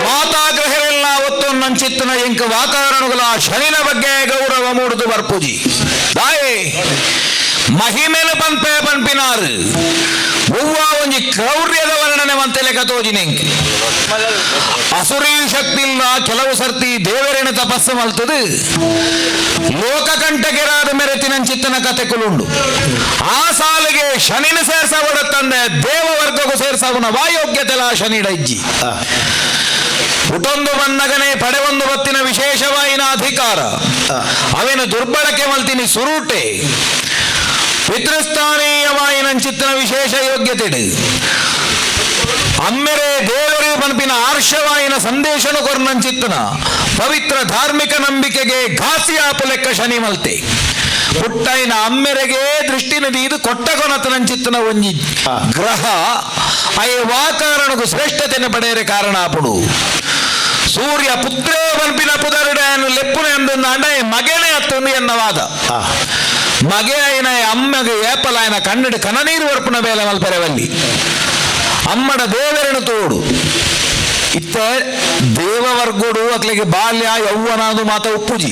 ಮಾತಾಗ್ರಹರೆಲ್ಲ ಒತ್ತೊನ್ನಂಚಿತ್ತನ ಎಂಕ ವಾತಾವರಣಗಳ ಶನಿನ ಬಗ್ಗೆ ಗೌರವ ಮೂಡುದು ಬರ್ಪುಜಿ ದಾಯೆ ಮಹಿಮೆನು ಪನ್ಪೆ ಪನ್ಪಿನಾರು ಒವ್ವ ಒಂಜಿ ಕ್ರೌರ್ಯದ ವರ್ಣನೆ ಮಂತೆಲೆ ಕತೋಜಿನೆಂಕ್ ಅಸುರಿ ಶಕ್ತಿ ಇಲ್ಲ ಕೆಲವು ಸರ್ತಿ ದೇವರೇನ ತಪಸ್ಸು ಮಲ್ತದು ಲೋಕಕಂಟಕೆರಾದ ಮೆರೆತಿನಂಚಿತ್ತನ ಕತೆ ಕುಲುಂಡು ಆ ಸಾಲಿಗೆ ಶನಿನ ಸೇರ್ಸವಡತ್ತಂದೆ ದೇವವರ್ಗಕ್ಕೂ ಸೇರ್ಸವನ ವಾಯೋಗ್ಯತೆಲ ಶನಿಡ ಇಜ್ಜಿ ಪುಟೊಂದು ಬನ್ನಗನೆ ಪಡೆವೊಂದು ಬತ್ತಿನ ವಿಶೇಷವಾಯಿನ ಅಧಿಕಾರ ಅವೇನು ದುರ್ಬಳಕೆ ಮಲ್ತಿನಿ ಸುರೂಟೆ ಪಿತೃಸ್ಥಾನೀಯವಾಯಿನಂಚಿತ್ತನ ವಿಶೇಷ ಯೋಗ್ಯತೆ ಅಮ್ಮೆರೆ ದೇವರು ಪನ್ಪಿನ ಆರ್ಷವಾಯಿನ ಸಂದೇಶನು ಕೊರ್ನಂಚಿತ್ತನ ಪವಿತ್ರ ಧಾರ್ಮಿಕ ನಂಬಿಕೆಗೆ ಘಾಸಿ ಆಪು ಲೆಕ್ಕ ಶನಿ ಮಲ್ತೆ ಪುಟ್ಟೈನ ಅಮ್ಮೆರೆಗೆ ದೃಷ್ಟಿನ ಇದು ಕೊಟ್ಟಕೊನತನಂಚಿತ್ತನ ಒಂಜಿ ಗ್ರಹ ಅಯ ವಾಕಾರಣకు ಶ್ರೇಷ್ಠತೆಯನ್ನು ಪಡೆಯರೆ ಕಾರಣ ಆಪುಡು ಸೂರ್ಯ ಪುತ್ರೇ ಪನ್ಪಿನ ಪುದರುಡನು ಲೆಪ್ಪುನ ಎಂದೊಂದು ಮಗನೇ ಅತ್ತೊಂದು ಎನ್ನವಾದ ಮಗೆ ಆಯ್ನ ಅಮ್ಮಗೆ ಏಪಲಾಯನ ಕನ್ನಡ ಕನನೀರು ವರ್ಪುನ ಬೇಲೆ ಮಲ್ಪೆರವಲ್ಲಿ ಅಮ್ಮಡ ದೇವರನು ತೋಡು ಇತ್ತ ದೇವವರ್ಗೋಡು ಅಕ್ಲಿಗೆ ಬಾಲ್ಯ ಯೌವನ ಅದು ಮಾತ ಉಪ್ಪುಜಿ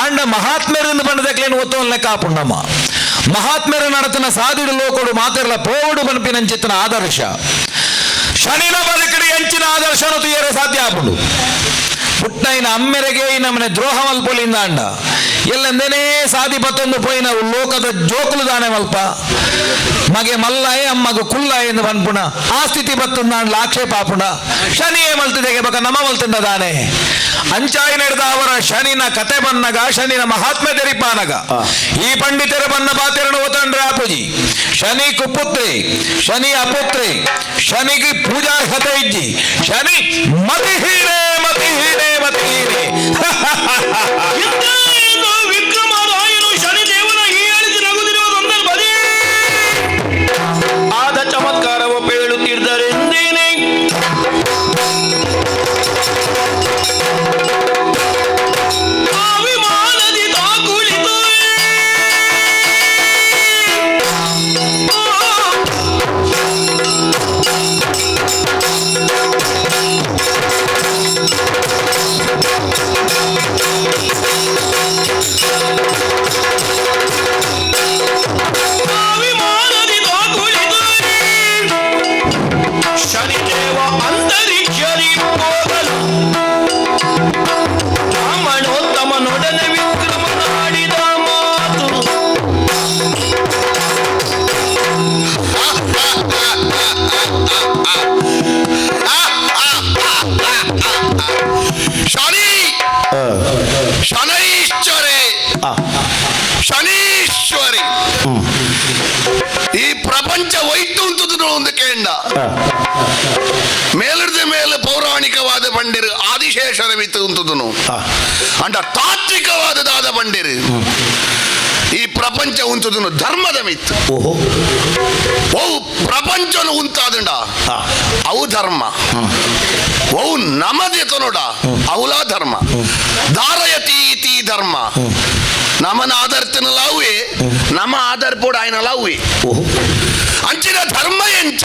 ಆಂಡ ಮಹಾತ್ಮೆರಿಂದ ಬಂದದಕ್ಲೇನು ಒತ್ತೋನ್ ಲೆಕ್ಕ ಆಪುಂಡಮ್ಮ ಮಹಾತ್ಮೆರ ನಡತನ ಸಾದಿಡು ಲೋಕೋಡು ಮಾತೆರ್ಲ ಪೋವಡು ಬನ್ಪಿನಂಚಿತ್ತನ ಆದರ್ಶ ಶನಿನ ಬದುಕಡಿ ಅಂಚಿನ ಆದರ್ಶನು ತುಯರೆ ಸಾಧ್ಯ ಆಪುಂಡು ಪುಟ್ಟೈನ ಅಮ್ಮೆರೆಗೆ ನಮ್ಮನೆ ದ್ರೋಹ ಮಲ್ಪೊಲಿಂದ ಅಂಡ ಎಲ್ಲೆಂದೇನೇ ಸಾದಿ ಪತ್ತೊಂದು ಪೋಯಿನ ಲೋಕದ ಜೋಕುಲು ದಾನೆ ಮಲ್ಪ ಮಗೆ ಮಲ್ಲಾಯೆ ಅಮ್ಮಗ ಕುಲ್ಲಾಯ ಎಂದು ಪನ್ಪುಣ ಆ ಸ್ಥಿತಿ ಬತ್ತುಂದ ಆಕ್ಷೇಪ ಆಪುಣ ಶನಿಯೇ ಮಲ್ತಿದೆಗೆ ಬಕ ನಮ ಮಲ್ತಿಂದ ದಾನೆ ಅಂಚಾಯಿ ನಡೆದ ಅವರ ಶನಿನ ಕತೆ ಬನ್ನಗ ಶನಿನ ಮಹಾತ್ಮೆ ತೆರಿಪಾನಗ ಈ ಪಂಡಿತರ ಬನ್ನ ಪಾತೆರನು ಓತಂಡ್ರೆ ಆಪುಜಿ ಶನಿ ಕುಪುತ್ರಿ ಶನಿ ಅಪುತ್ರಿ ಶನಿಗೆ ಪೂಜಾರ್ಹತೆ ಇಜ್ಜಿ ಶನಿ ಮತಿಹೀನೆ ಮತಿಹೀನೆ ಮತಿಹೀನೆ. ವಿಕ್ರಮರಾಯನು ಶನಿದೇವನ ಈ ಹೇಳಿದ ನಗುದಿರುವುದೊಂದರ ಬದೇ ಆದ ಚಮತ್ಕಾರವ ಪೇಳುತ್ತಿದ್ದರೆಂದೇನೆ ಆ ವಿಮಾನದಿ ತಾಕುಳಿತು ವಿಮಾನದಿ ತಾಕುಳಿತು ಶನಿದೇವ ಅಂತರಿಕ್ಷದಿ ಹೋಗಲು ಬ್ರಾಹ್ಮಣೋತ್ತಮನೊಡನೆ ವಿಕ್ರಮನಾಡಿದ ಮಾತು. ಶನಿ ಶನೈಶ್ವರೇ ಶನೀಶ್ವರಿ ಈ ಪ್ರಪಂಚ ಒಯ್ತು ಉಂಟು ಒಂದು ಕೇಂದ್ರ ಮೇಲಿಡ್ದ ಮೇಲೆ ಪೌರಾಣಿಕವಾದ ಪಂಡಿರು ಆದಿಶೇಷರ ಮಿತ್ತು ಉಂತುದುನು ಅಂಡ ತಾತ್ವಿಕವಾದ ದಾದ ಪಂಡಿರು ಈ ಪ್ರಪಂಚ ಉಂತುದುನು ಧರ್ಮದ ಮಿತ್ತು. ಓಹೋ. ಓ ಪ್ರಪಂಚನು ಉಂತಾದುಂಡ ಅವು ಧರ್ಮ, ಓ ನಮದೆ ತನೋಡ ಅವಲ ಧರ್ಮ. ಧಾರಯತಿ ಇತಿ ಧರ್ಮ. ನಮನ ಆಧರ್ತನ ಲಾವೇ ನಮ ಆಧಾರ ಪೋಡ ಆಯ್ನ ಲಾವೇ. ಓಹೋ. ಅಂಚಿನ ಧರ್ಮ ಎಂಚ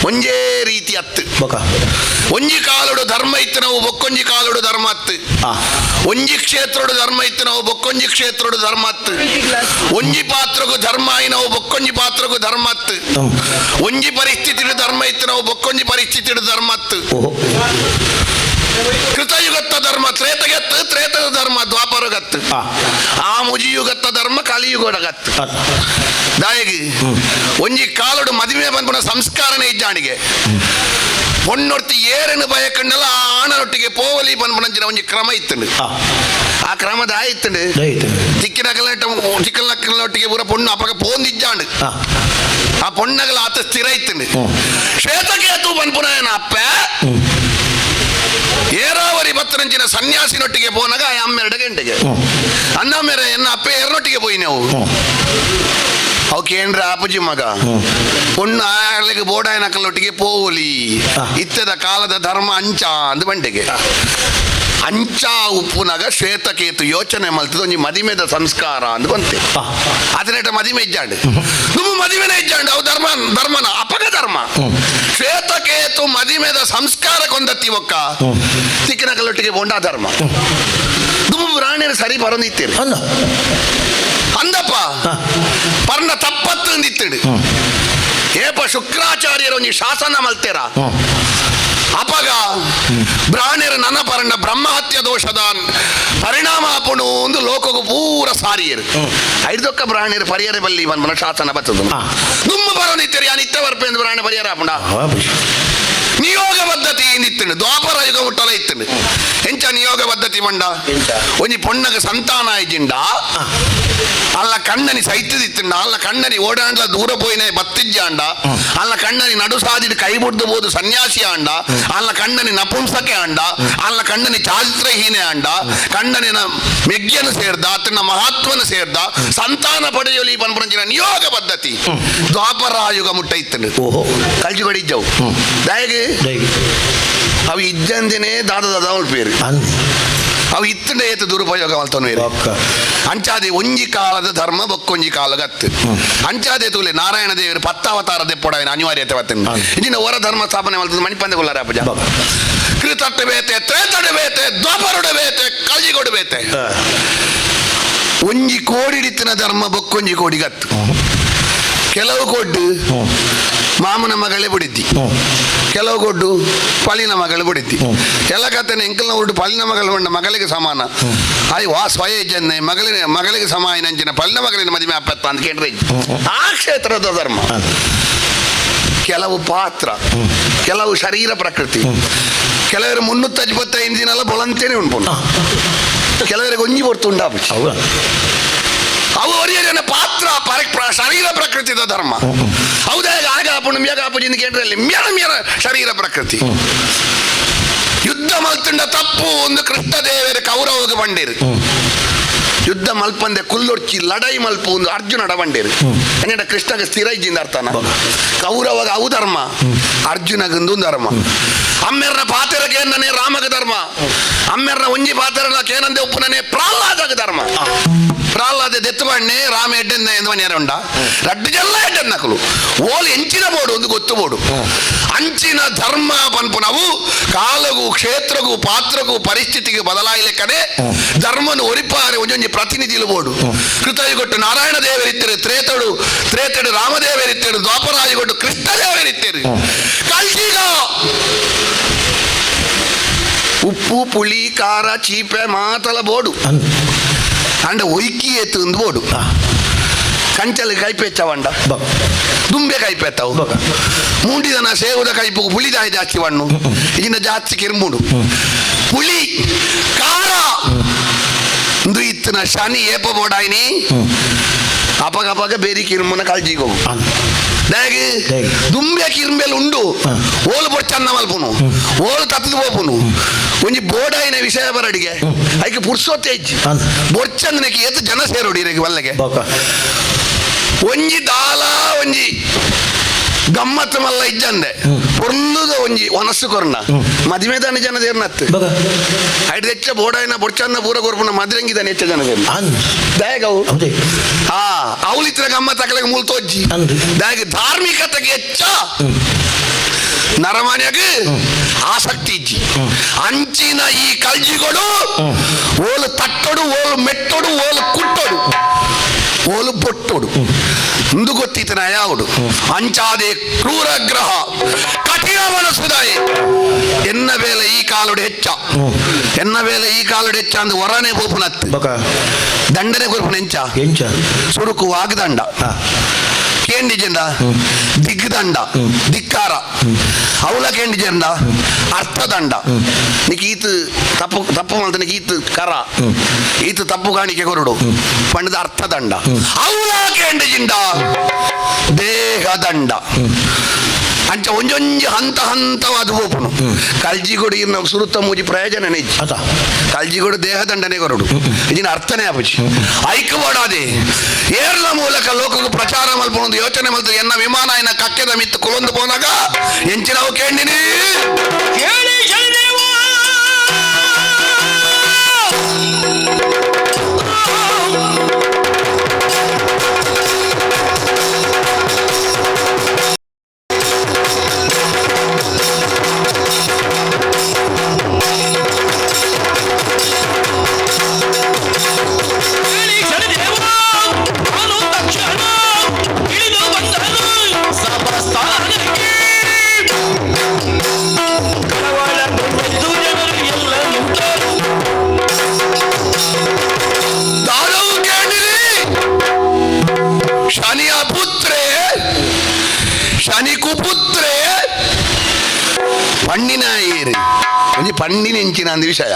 ಒಂಜೇ ರೀತಿ ಅತ್ತು. ಬೊಕ ಒಂಜಿ ಕಾಲುಡು ಧರ್ಮ ಇತ್ತು ನಾವು ಬೊಕ್ಕೊಂಜಿ ಕಾಲುಡು ಧರ್ಮ ಅತ್ತು. ಒಂಜಿ ಕ್ಷೇತ್ರಡು ಧರ್ಮ ಇತ್ತು ನಾವು ಬೊಕ್ಕೊಂಜಿ ಕ್ಷೇತ್ರಡು ಧರ್ಮ ಅತ್ತು. ಒಂಜಿ ಪಾತ್ರಗೂ ಧರ್ಮ ಆಯಿ ನಾವು ಬೊಕ್ಕೊಂಜಿ ಪಾತ್ರಗೂ ಧರ್ಮ ಅತ್ತು. ಒಂಜಿ ಪರಿಸ್ಥಿತಿಡು ಧರ್ಮ ಇತ್ತು ನಾವು ಬೊಕ್ಕೊಂಜಿ ಪರಿಸ್ಥಿತಿಡು ಧರ್ಮ ಅತ್ತು. ಓಹೋ. ಕೃತಯುಗತ್ತ ಧರ್ಮ ತ್ರೇತಗೆತ್ತು, ತ್ರೇತದ ಧರ್ಮ ದ್ವಾಪರಗತ್ತು, ಆ ಮುಜಿಯುಗತ್ತ ಧರ್ಮ ಕಲಿಯುಗಡಗತ್ತು. ದಾಯಗಿ ಒಂಜಿ ಕಾಲುಡು ಮದುವೆ ಬಂದ್ಪುನ ಸಂಸ್ಕಾರನೇ ಇಜ್ಜಾಣಿಗೆ பொண்ணொருத்தி ஏறுன்னு பயக்கಣ್ಣಲ್ಲ ಆಣನೊಟ್ಟಿಗೆ ಪೋವಲಿ ಪನ್ಪುನಂಚಿನ ಒಂಜಿ ಕ್ರಮ ಇತ್ತುಂಡು. ಆ ಕ್ರಮದ ಆಯ್ತುಂಡು ತಿಕ್ಕಿನಕಲ್ನ ಚಿಕ್ಕಲ್ನಕ್ಕಲ್ನೊಟ್ಟಿಗೆ ಪೂರ ಪೊಣ್ಣು ಅಪಗ ಪೋಂದಿಜ್ಜಾಂಡು. ಆ ಪೊಣ್ಣಗಲ ಆತ ಸ್ಥಿರ ಇತ್ತುಂಡು. ಶ್ವೇತಕೇತು ಪನ್ಪುನ ಅಪ್ಪ ಏರಾವರಿ ಬತ್ತನಂಚಿನ ಸನ್ಯಾಸಿನೊಟ್ಟಿಗೆ ಪೋನಾಗ ಆ ಅಮ್ಮೆರಡ ಗಂಟೆಗೆ ಅನ್ನ ಮೇರೆ ಎನ್ನ ಅಪ್ಪ ಏರ್ನೊಟ್ಟಿಗೆ ಪೋಯಿ ನಾವು ಅವು ಕೇಂದ್ರ ಆಪುಜಿ ಮಗ ಪೊಣ್ಣು ಆಳಿಗೆ ಬೋಡಾಯನಕಲ್ಲೊಟ್ಟಿಗೆ ಪೋವಲಿ ಇತ್ತದ ಕಾಲದ ಧರ್ಮ ಅಂಚ ಅಂದ್ ಬಂಡೆಗೆ ಅಂಚ ಉಪ್ಪುನಾಗ ಶ್ವೇತಕೇತು ಯೋಚನೆ ಮಲ್ತದ ಒಂಜಿ ಮದಿಮೆದ ಸಂಸ್ಕಾರ ಅಂದ್ ಬಂತೆ. ಅದನ್ನೇಟ ಮದಿಮೆ ಇಜ್ಜಾಂಡು ನಿಮ್ಮ ಮದಿಮೆನ ಇಜ್ಜಾಂಡು ಅವು ಧರ್ಮ ಧರ್ಮನ ಅಪಗ ಧರ್ಮ. ಶ್ವೇತಕೇತು ಮದಿಮೆದ ಸಂಸ್ಕಾರ ಕೊಂದತ್ತಿ ಒಕ್ಕ ತಿಕ್ಕಿನಕಲ್ಲೊಟ್ಟಿಗೆ ಬೋಂಡ ಧರ್ಮ ದುಮ್ಮು ಬ್ರಾಣ್ಯರು ಸರಿ ಬರೊಂದಿತ್ತೀರಿ ಅಂದಪ್ಪ ಪರ್ಣ ತಪ್ಪತ್ತು ಅಂದಿತ್ತಿಡು. ಏಪ ಶುಕ್ರಾಚಾರ್ಯರು ಒಂಜಿ ಶಾಸನ ಮಲ್ತೇರ ಅಪಗ ಬ್ರಾಣ್ಯರು ನನ್ನ ಪರಂಡ ಬ್ರಹ್ಮಹತ್ಯ ದೋಷದ ಪರಿಣಾಮ ಆಪುಣು ಒಂದು ಲೋಕಗು ಪೂರ ಸಾರಿಯರು ಐದೊಕ್ಕ ಬ್ರಾಣ್ಯರು ಪರಿಯರ ಬಲ್ಲಿ ಬಂದ್ಬನ ಶಾಸನ ಬತ್ತದು. ದುಮ್ಮ ಬರೋನಿತ್ತೀರಿ ಯಾನ್ ಇತ್ತ ಬರ್ಪೆಂದು ಬ್ರಾಣ್ಯ ಪರಿಯರ ಆಪುಂಡ ನಿಯೋಗ ಪದ್ಧತಿ ಇಂದಿತ್ತುಂಡು. ದ್ವಾಪರ ಯುಗ ಮುಟ್ಟಲ ಇತ್ತುಂಡು. ಎಂಚ ನಿಯೋಗ ಪದ್ಧತಿ ಮಂಡ ಒಂಜಿ ಪೊಣ್ಣಗ ಸಂತಾನ ಆಯ್ಜಿಂಡ ಅಲ್ಲ ಕಣ್ಣನಿ ಸೈತದಿತ್ತುಂಡ ಅಲ್ಲ ಕಣ್ಣನಿ ಓಡಾಂಡ್ಲ ದೂರ ಪೋಯಿನ ಬತ್ತಿಜ್ಜಾಂಡ ಅಲ್ಲ ಕಣ್ಣನಿ ನಡು ಸಾದಿಡ್ ಕೈ ಬುಡ್ದು ಬೋದು ಸನ್ಯಾಸಿ ಆಂಡ ಅಲ್ಲ ಕಣ್ಣನಿ ನಪುಂಸಕೆ ಆಂಡ ಅಲ್ಲ ಕಣ್ಣನಿ ಚಾರಿತ್ರಹೀನೆ ಆಂಡ ಕಣ್ಣನಿನ ಮೆಗ್ಯನು ಸೇರ್ದ ಆತನ ಮಹಾತ್ಮನ ಸೇರ್ದ ಸಂತಾನ ಪಡೆಯಲಿ ಪನ್ಪುನಂಚಿನ ನಿಯೋಗ ಪದ್ಧತಿ ದ್ವಾಪರ ಯುಗ ಮುಟ್ಟ ಇತ್ತುಂಡು. ಓಹೋ. ಕಲ್ಜುಗಡಿಜ್ಜವು ದಾಯಗೆ ಅವು ಇಜ್ಜಂದಿನೇ ದಾದ ದಾದ ಉಳ್ಪೇರು ಅವು ಇತ್ತಂಡೆ ಏತು ದುರುಪಯೋಗ ಮಲ್ತೊನು ಅಂಚಾದೆ ಒಂಜಿ ಕಾಲದ ಧರ್ಮ ಬೊಕ್ಕೊಂಜಿ ಕಾಲಗತ್ತು. ಅಂಚಾದೆ ತೂಲೆ ನಾರಾಯಣ ದೇವರು ಪತ್ತಾವತಾರ ದೆಪ್ಪೊಡಾಯಿನ ಅನಿವಾರ್ಯತೆ ಬತ್ತುಂಡು. ಇಂಚಿನ ಹೊರ ಧರ್ಮ ಸ್ಥಾಪನೆ ಮಲ್ತದ ಮಣಿಪಂದೆ ಕೊಲ್ಲಾರ ಅಪ್ಪಜ. ಕೃತಟ್ಟು ಬೇತೆ ತ್ರೇತಡು ಬೇತೆ ದ್ವಾಪರುಡು ಬೇತೆ ಕಲ್ಜಿಗೊಡು ಬೇತೆ ಒಂಜಿ ಕೋಡಿಡಿತ್ತಿನ ಧರ್ಮ ಬೊಕ್ಕೊಂಜಿ ಕೋಡಿಗತ್ತು. ಕೆಲವು ಕೊಡ್ಡು ಮಾಮನ ಮಗಳೇ ಬಿಡಿದ್ದಿ, ಕೆಲವು ಕೊಡ್ಡು ಪಳಿನ ಮಗಳು ಬಿಡಿದ್ದಿ. ಎಲ್ಲ ಕಥೆನ ಎಂಕಲ್ನ ಉಡ್ಡು ಪಳಿನ ಮಗಳು ಉಂಡ ಮಗಳಿಗೆ ಸಮಾನ ಆಯ್ ವಾ ಸ್ವಯ ಜನ್ನೆ ಮಗಳಿನ ಮಗಳಿಗೆ ಸಮಾನ ಅಂಚಿನ ಪಳಿನ ಮಗಳಿನ ಮದುವೆ ಅಪ್ಪತ್ತ ಅಂತ ಕೇಳ್ರಿ. ಆ ಕ್ಷೇತ್ರದ ಧರ್ಮ ಕೆಲವು ಪಾತ್ರ ಕೆಲವು ಶರೀರ ಪ್ರಕೃತಿ ಕೆಲವರು 325 ದಿನ ಬೊಳಂತೇನೆ ಉಂಟು, ಕೆಲವರಿಗೆ ಒಂಜಿ ಹೊರ್ತು ಉಂಡಾಪು ಅವು ಒರಿಯನ ಪಾತ್ರ ಶರೀರ ಪ್ರಕೃತಿದ ಧರ್ಮ. ಹೌದಾ? ಆಗ ಆಪುಂಡು ಮ್ಯಾಗ ಆಪುಜಿಂದ ಕೇಂದ್ರಲ್ಲಿ ಮ್ಯಾರ ಮ್ಯಾರ ಶರೀರ ಪ್ರಕೃತಿ. ಯುದ್ಧ ಮಲ್ತುಂಡ ತಪ್ಪು ಒಂದು ಕೃಷ್ಣ ದೇವರು ಕೌರವಗೆ ಬಂಡೇರು. ಯುದ್ಧ ಮಲ್ಪಂದೆ ಕುಲ್ಲೊಡ್ಚಿ ಲಡೈ ಮಲ್ಪು ಒಂದು ಅರ್ಜುನಡ ಬಂಡೇರು. ಕನ್ನಡ ಕೃಷ್ಣಗೆ ಸ್ಥಿರ ಇಜ್ಜಿಂದ ಅರ್ಥನ ಕೌರವಗ ಅವು ಧರ್ಮ ಅರ್ಜುನಗಂದು ಧರ್ಮ. ಅಮ್ಮೆರ್ನ ಪಾತೆರ ಕೇಂದನೆ ರಾಮಗ ಧರ್ಮ, ಅಮ್ಮೆರ್ನ ಒಂಜಿ ಪಾತೆರನ ಕೇನಂದೆ ಉಪ್ಪುನನೆ ಪ್ರಹ್ಲಾದಗ ಧರ್ಮ. ಪ್ರಹ್ಲಾದ ದೆತ್ತು ಬಣ್ಣೆ ರಾಮ ಎಡ್ಡೆಂದ ಎಂದು ಮನೆಯರ ಉಂಡ ರಡ್ಡು ಜಲ್ಲ ಎಡ್ಡೆನ್ನಕಲು ಓಲ್ ಎಂಚಿನ ಬೋಡು ಒಂದು ಗೊತ್ತು ಬೋಡು. ಅಂಚಿನ ಧರ್ಮ ಪನ್ಪುನವು ಕಾಲಗೂ ಕ್ಷೇತ್ರಗೂ ಪಾತ್ರಗೂ ಪರಿಸ್ಥಿತಿಗೆ ಬದಲಾಯಿಲೆಕ್ಕನೆ ಧರ್ಮನು ಒರಿಪಾರೆ ಒಂಜೊಂಜಿ ಪ್ರತಿನಿಧಿಲು ಬೋಡು. ಕೃತಯುಗೊಟ್ಟು ನಾರಾಯಣ ದೇವರಿತ್ತರು, ತ್ರೇತಡು ತ್ರೇತಡು ರಾಮದೇವರಿತ್ತರು, ದ್ವಾಪರಾಯುಗೊಟ್ಟು ಕೃಷ್ಣ ದೇವರಿತ್ತರು. ಕಲ್ಜಿಗ ಉಪ್ಪು ಪುಳಿ ಖಾರ ಚೀಪೆ ಮಾತಲ ಬೋಡು ಅಂಡ ಒಯ್ಕಿ ಏತು ಒಂದು ಬೋಡು. ಕಂಚಲ್ ಕೈಪೆಚ್ಚವಂಡ ದುಂಬೆ ಕೈಪೆತ್ತವು ಮೂಂಡಿದನ ಸೇವುದ ಕೈಪು ಪುಳಿದಾಯ ಜಾಸ್ತಿ ಬಣ್ಣು ಇಜಿನ ಜಾಸ್ತಿ ಕಿರ್ಮುಡು ಪುಳಿ ಖಾರ ಇಂದು ಇತ್ತಿನ ಶನಿ ಏಪ ಬೋಡಾಯಿನಿ ಅಪಗ ಅಪಗ ಬೇರಿ ಕಿರ್ಮುನ ಕಾಲ್ಜಿಗೆ ಹೋಗು. ದಾಯಗ್ ದುಂಬೆ ಕಿರ್ಂಬೆಲ್ ಉಂಡು ಓಲು ಬೊಚ್ಚನ್ನ ಮಲ್ಪುನು ಓಲು ತತ್ತದು ಪೋಪುನು ಒಂಜಿ ಬೋಡಾಯಿನ ವಿಷಯ ಬರಡಿಗೆ ಐಕೆ ಪುರ್ಸೊತ್ತೆ ಇಜ್ಜಿ ಬೊಚ್ಚಂದನೆಗೆ ಏತ್ ಜನ ಸೇರೋಡಿ ಇರೆಗ್ ವಲ್ಲಗೆ ಒಂಜಿ ದಾಲ ಒಂಜಿ ಗಮ್ಮತ್ತು ಮಲ್ಲ ಇಜ್ಜಂದೆ ಪೊರ್ಲುದ ಒಂಜಿ ಒನಸ್ಸು ಕೊರ್ನ ಮದಿಮೆದಾನ ಜನ ಸೇರ್ನತ್ತು ಐಟ್ ಹೆಚ್ಚ ಬೋಡಾಯಿನ ಬೊಚ್ಚನ್ನ ಪೂರ ಕೊರ್ಪುನ ಮದ್ರಂಗಿದಾನೆ ಹೆಚ್ಚ ಜನ ಸೇರ್ನ ದಾಯಗವು ಹಾ ಅವಳಿತ್ರ ಗಮ್ಮತ್ ಅಕಲೆಗೆ ಮೂಲ ತೋಜ್ಜಿ ದಾಯಗ ಧಾರ್ಮಿಕತೆಗೆ ಹೆಚ್ಚ ನರಮಾನ್ಯಾಗ ಆಸಕ್ತಿ ಇಜ್ಜಿ ಅಂಚಿನ ಈ ಕಲ್ಜಿಗಳು ಓಲು ತಟ್ಟೊಡು ಓಲು ಮೆಟ್ಟೊಡು ಓಲು ಕುಟ್ಟೊಡು ಓಲು ಬೊಟ್ಟೊಡು ಇಂದು ಗೊತ್ತಿತ್ತನ ಯಾవుಡು ಅಂಚಾದೆ ಕ್ರೂರ ಗ್ರಹ ಕಠಿಣ ಮನಸ್ಸುದಾಯಿ ಎನ್ನ ಬೇಲೆ ಈ ಕಾಲುಡು ಹೆಚ್ಚ ಎನ್ನ ಬೇಲೆ ಈ ಕಾಲುಡು ಹೆಚ್ಚ ಅಂದ್ ಹೊರನೆ ಪೋಪುನತ್ತು ದಂಡನೆ ಕೊರ್ಪುನ ಎಂಚ ಸುರುಕು ವಾಗ್ದಂಡ ಕೇಂಡಿಜೆಂದ ದಿಗ್ದಂಡ ಧಿಕ್ಕಾರ ಅವಳ ಕೇಂಡಿಜೆಂದ ಅರ್ಥದಂಡ ನಿಕ್ ಈತ್ ತಪ್ಪು ತಪ್ಪು ಮಲ್ತನಿಕ್ ಈತ್ ಕರ ಈತ್ ತಪ್ಪು ಕಾಣಿಕೆ ಕೊರಡು ಪಂಡದ ಅರ್ಥದಂಡ ಅವಳ ಕೇಂಡಿಜಿಂದ ದೇಹದಂಡ ಅಂಚ ಒಂಜೊಂಜಿ ಹಂತ ಹಂತವಾದ ಪೋಪುನು ಕಲ್ಜಿಗೊಡು ಇರ್ನ ಸುರುತ್ತ ಮೂಜಿ ಪ್ರಯೋಜನ ಇಜ್ಜಿ ಕಲ್ಜಿಗೊಡು ದೇಹದಂಡನೆ ಕೊರಡು ಇದಿನ ಅರ್ಥನೇ ಆಪುಜಿ ಐಕ್ಯ ಏರ್ಲ ಮೂಲಕ ಲೋಕకు ಪ್ರಚಾರ ಮಲ್ಪೊಂದು ಯೋಚನೆ ಮಲ್ತು ಎನ್ನ ವಿಮಾನ ಎನ್ನ ಕಕ್ಕೆದ ಮಿತ್ತು ಕುಲೊಂದು ಪೋನಾಗ ಎಂಚಿನವು ಕೇಂಡಿನಿ ಕೇಳಿ ಶನಿದೇವ ಕೇಳಿ ಶನಿದೇವ ನಾನು ತಕ್ಷಣ ಇಳಿದು ಬಂದನು ಸಭಾಸ್ಥಾನಕ್ಕೆ ಕಳವಳಗೊಂಡಿದ್ದು ಜನರು ಎಲ್ಲ ನಿಂತರು. ದಾನವು ಕೇಳಿರಿ ಶನಿಯ ಪುತ್ರೇ ಶನಿ ಕುಪುತ್ರೇ ಪಣ್ಣಿನ ಏರು ಒಂಜಿ ಪಂಡಿನ ಎಂಚಿನ ಅಂದ ವಿಷಯ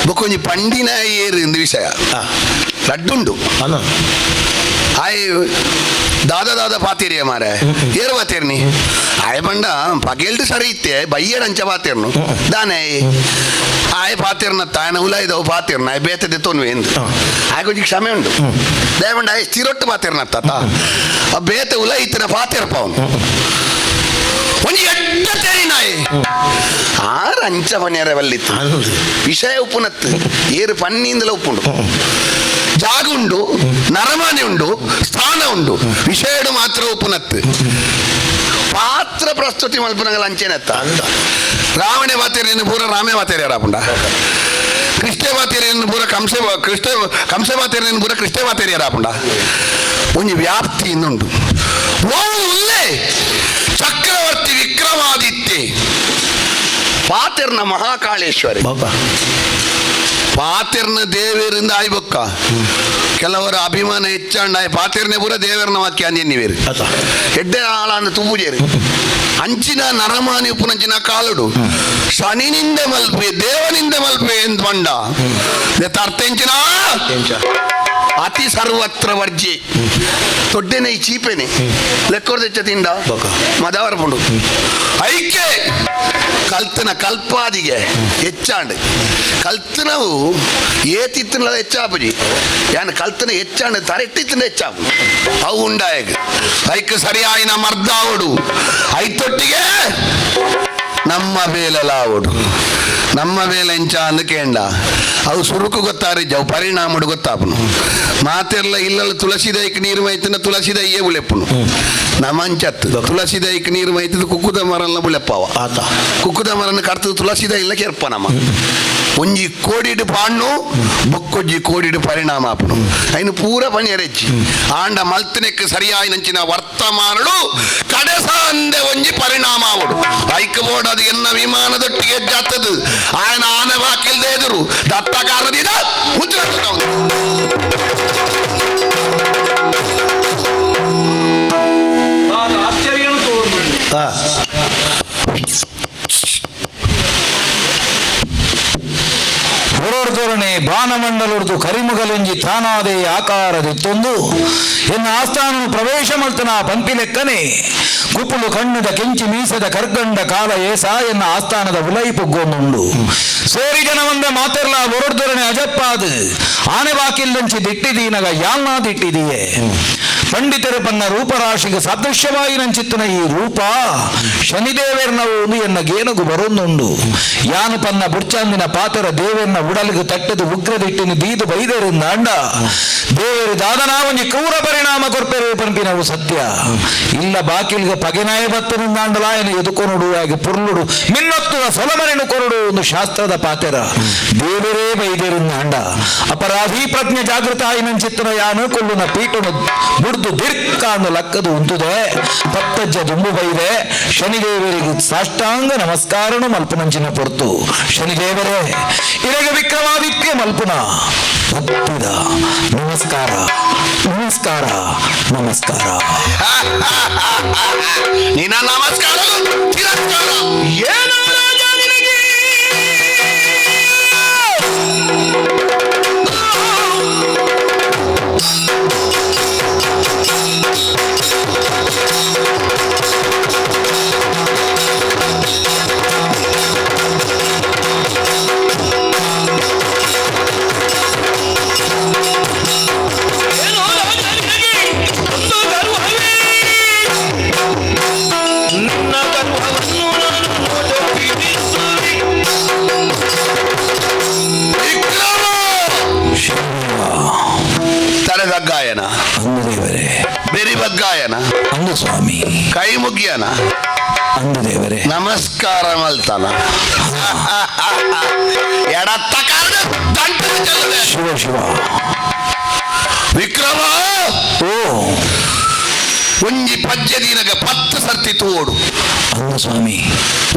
ಬೊಕ್ಕೊಂಜಿ ಪಂಡಿನ ಏರು ಇಂದ ವಿಷಯ ಲಡ್ಡುಂಡು ಆಯ್ ದಾದ ದಾದ ಪಾತೀರಿಯ ಮಾರೆ ಏರು ಪಾತೀರ್ನಿ ಆಯ್ ಪಂಡ ಪಗೆಲ್ಡು ಸರಿ ಇತ್ತೆ ಬಯ್ಯಡ್ ಅಂಚ ಪಾತೀರ್ನು ದಾನೆ ಆಯ್ ಪಾತೀರ್ನ ತಾಯನ ಉಲಾಯ್ದವು ಪಾತೀರ್ನ ಆಯ್ ಬೇತದೆ ತೊನ್ವೆ ಎಂದು ಆಯ್ ಕೊಂಚ ಕ್ಷಮೆ ಉಂಡು ದಯಪಂಡ ಆಯ್ ಸ್ಥಿರೊಟ್ಟು ಪಾತೀರ್ನತ್ತ ಆ ಬೇತೆ ಉಲ ಇತ್ತಿನ ಪಾತೀರ್ಪ ಅವನು ಒಂಜಿ ಎಡ್ಡ ತೆರಿನಾಯ್ ಆರು ಅಂಚ ಪನ್ಯಾರೆ ವಲ್ಲಿತ್ತು ವಿಷಯ ಉಪ್ಪುನತ್ತು ಏರು ಪನ್ನಿಂದಲ ಉಪ್ಪುಂಡು ಜಾಗ ಉಂಡು ನರಮಾನೆ ಉಂಡು ಸ್ಥಾನ ಉಂಡು ವಿಷಯಡು ಮಾತ್ರ ಉಪ್ಪುನತ್ತು ಪಾತ್ರ ಪ್ರಸ್ತುತಿ ಮಲ್ಪನಗಲ ಅಂಚೆನೆತ್ತ ರಾವಣೆ ಬಾತೇರಿ ಪೂರ ರಾಮೇ ಬಾತೇರಿ ಪುಂಡ ಕೃಷ್ಣ ಬಾತೇರಿ ಪೂರ ಕಂಸೆ ಕೃಷ್ಣ ಕಂಸೆ ಬಾತೇರಿ ಪೂರ ಕೃಷ್ಣ ಬಾತೇರಿ ಪುಂಡ ಒಂಜಿ ವ್ಯಾಪ್ತಿ ಇನ್ನುಂಡು ಓ ಉಲ್ಲೇ ಚಕ್ರವರ್ತಿ ವಿಕ್ರಮಾದಿತ್ಯ ಪಾತೆರ್ನ ಮಹಾಕಾಳೇಶ್ವರಿ ಪಾತೆರ್ನ ದೇವರಿಂದ ಆಯ್ಬೊಕ್ಕ ಕೆಲವರ ಅಭಿಮಾನ ಹೆಚ್ಚಾಂಡ ಪಾತೆರ್ನೆ ಪೂರ ದೇವರನ ವಾಕ್ಯ ಅಂದಿನ್ನಿವೇರು ಎಡ್ಡೆ ಆಳಾಂದ ತುಪ್ಪುಜೇರು ಅಂಚಿನ ನರಮಾನಿ ಉಪ್ಪುನಂಚಿನ ಕಾಲುಡು ಶನಿನಿಂದ ಮಲ್ಪೆ ದೇವನಿಂದ ಮಲ್ಪೆ ಎಂದು ಬಂಡ ಅರ್ಥೆಂಚಿನ ಅತಿ ಸರ್ವತ್ರ ವರ್ಜಿ ತೊಡ್ಡೆನೆ ಈ ಚೀಪೆನೆ ಲೆಕ್ಕೊರ್ದೆಚ್ಚ ತಿಂಡ ಮದವರ ಪುಂಡು ಐಕೆ ಕಲ್ತನ ಕಲ್ಪಾದಿಗೆ ಹೆಚ್ಚಾಂಡ್ ಕಲ್ತನವು ಏತಿತ್ತನ ಹೆಚ್ಚಾಪುಜಿ ಯಾನ್ ಕಲ್ತನ ಹೆಚ್ಚಾಂಡ್ ತರೆಟ್ಟಿತ್ತನ ಹೆಚ್ಚಾಪು ಅವು ಉಂಡಾಯಗ್ ಐಕ್ ಸರಿಯಾಯಿನ ಮರ್ದಾವಡು ಐತೊಟ್ಟಿಗೆ ನಮ್ಮ ಬೇಲಲಾವಡು ನಮ್ಮ ಬೇಲೆ ಎಂಚ ಅಂದ್ ಕೇಂಡ ಅವು ಸುರುಕು ಗೊತ್ತಾರಿಜ್ಜ ಅವು ಪರಿಣಾಮಡು ಗೊತ್ತಾಪುನು ಮಾತೆರ್ಲ ಇಲ್ಲಲ್ಲ ತುಳಸಿದೈಕ್ ನೀರು ಮೈತಿನ ತುಳಸಿದೈಯೇ ಬುಲೆಪ್ಪುನು ನಮಂಚತ್ತು ತುಳಸಿದೈಕ್ ನೀರು ಮೈತದ ಕುಕ್ಕುದ ಮರಲ್ಲ ಬುಲೆಪ್ಪಾವ ಕುಕ್ಕುದ ಮರನ ಕರ್ತದ ತುಳಸಿದ ಇಲ್ಲ ಕೆರ್ಪ ನಮ್ಮ ಒಂಜಿ ಕೋಡಿಡು ಪಾಣ್ಣು ಬೊಕ್ಕೊಂಜಿ ಕೋಡಿಡು ಪರಿಣಾಮ ಆಪುನು ಐನು ಪೂರ ಪಣಿಯರೆಚ್ಚಿ ಆಂಡ ಮಲ್ತನೆಕ್ ಸರಿಯಾಯಿನಂಚಿನ ವರ್ತಮಾನಡು ಕಡೆಸ ಅಂದೆ ಒಂಜಿ ಪರಿಣಾಮ ಆವಡು ಐಕ್ ಬೋರ್ಡ್ ಅದು ಎನ್ನ ವಿಮಾನದೊಟ್ಟಿಗೆ ಜಾತದು ಆಯನ ಆನೆ ಬಾಕಿಲ್ದೆ ಎದುರು ದತ್ತ ಕಾರಣದಿಂದ ಆಶ್ಚರ್ಯನು ತೋರ್ಬಂಡು. ಒರೊಡೊರಣೆ ಬಾನಮಂಡಲೊಡ್ದು ಕರಿಮುಗಲೊಂಜಿ ತಾನಾದೇ ಆಕಾರದಿತ್ತೊಂದು ಎನ್ನ ಆಸ್ಥಾನ ಪ್ರವೇಶ ಮಲ್ತನ ಪಂಪಿಲೆಕ್ಕನೆ ಕುಪುಲು ಕಣ್ಣುದ ಕೆಂಚಿ ಮೀಸದ ಕರ್ಗಂಡ ಕಾಲ ಏಸ ಎನ್ನ ಆಸ್ಥಾನದ ಉಲೈ ಪುಗ್ಗೊಂದುಂಡು. ಸೇರಿ ಜನವಂದ ಮಾತೆರ್ಲ ಒರೊಡ್ದೊರಣೆ ಅಜಪ್ಪಾದು ಆನೆ ಬಾಕಿಲ್ಲಂಚಿ ದಿಟ್ಟಿದೀನಗ ಯಾಲ್ನಾ ದಿಟ್ಟಿದೀಯೆ. ಪಂಡಿತರು ಪನ್ನ ರೂಪರಾಶಿಗೆ ಸಾದೃಶ್ಯವಾಗಿ ನಂಚಿತ್ತನ ಈ ರೂಪ ಶನಿದೇವೆರ್ನವು ಎನ್ನ ಗೇನಗು ಬರೊಂದುಂಡು. ಯಾನು ಪನ್ನ ಬುಡ್ಚಾಂದಿನ ಪಾತರ ದೇವೆರ್ನ ಉಡಲಿಗೆ ತಟ್ಟದು ಉಗ್ರದಿಟ್ಟಿನ ದೀದು ಬೈದರಿಂದ ಅಂಡ ದೇವರು ದಾದನಾ ಒಂಜಿ ಕ್ರೂರ ಪರಿಣಾಮ ಕೊರ್ಪೆರು ಪನ್ಪಿನವು ಸತ್ಯ. ಇಲ್ಲ ಬಾಕಿಲ್ಗೆ ಪಗೆನಾಯ ಬತ್ತನಿಂದಾಂಡಲಾಯನ ಎದುಕೊನುಡು ಹಾಗೆ ಪುರ್ಲುಡು ಮಿನ್ನೊತ್ತುವ ಸೊಲಮರೆನು ಕೊರಡು ಒಂದು ಶಾಸ್ತ್ರದ ಪಾತೆರ. ದೇವರೇ ಬೈದರಿಂದ ಅಂಡ ಅಪರಾಧಿ ಪ್ರಜ್ಞೆ ಜಾಗೃತ ಆಯಿನಂಚಿತ್ತನ ಯಾನು ಕೊಲ್ಲುನ ಪೀಠನು ಬುಡ್ದು ದಿರ್ಕಾಂದು ಲಕ್ಕದು ಉಂತುದೆ ಪತ್ತಜ್ಜ ದುಂಬು ಬೈದೆ ಶನಿದೇವರಿಗೆ ಸಾಷ್ಟಾಂಗ ನಮಸ್ಕಾರನು ಮಲ್ಪುನಂಚಿನ ಪೊರ್ತು. ಶನಿದೇವರೇ ಇರಗ ವಿಕ್ರಮಾದಿತ್ಯ ಮಲ್ಪುನ ಭಕ್ತಿದ ನಮಸ್ಕಾರ ನಮಸ್ಕಾರ ನಮಸ್ಕಾರ. ನಿನ್ನ ನಮಸ್ಕಾರ ತಿರಸ್ಕಾರ. ಏನೋ ರಾಜ ನಿನಗೆ ಏನೋ ರಾಜ ನಿನಗೆ ಒಂದು ಗರ್ವವೇ. ನಿನ್ನ ಗರ್ವವನ್ನು ನಾನು ನೋಡುತ್ತಿದ್ದೆ. ವಿಕ್ರಮ ಶನಿದೇವ ತಲೆ ಬಗ್ಗಾಯನ ಅಂದು ದೇವರೇ. ಬೆರಿ ಬಗ್ಗಾಯನ ಅಂದು ಸ್ವಾಮಿ. ಕೈ ಮುಗಿಯನ ಅಂದು ದೇವರೇ. ನಮಸ್ಕಾರ ಮಲ್ತಾನ ಎಡತ್ತ ಕಾರಣ ದಂಟದ ಚೆಲ್ಲುವೆ. ಶಿವ ಶಿವ. ವಿಕ್ರಮ ಓ ಒಂಜಿ ಪಜ್ಜೆ ದಿನಗ 10 ಸರ್ತಿ ತೂವೋಡು. ಅಂದು ಸ್ವಾಮಿ.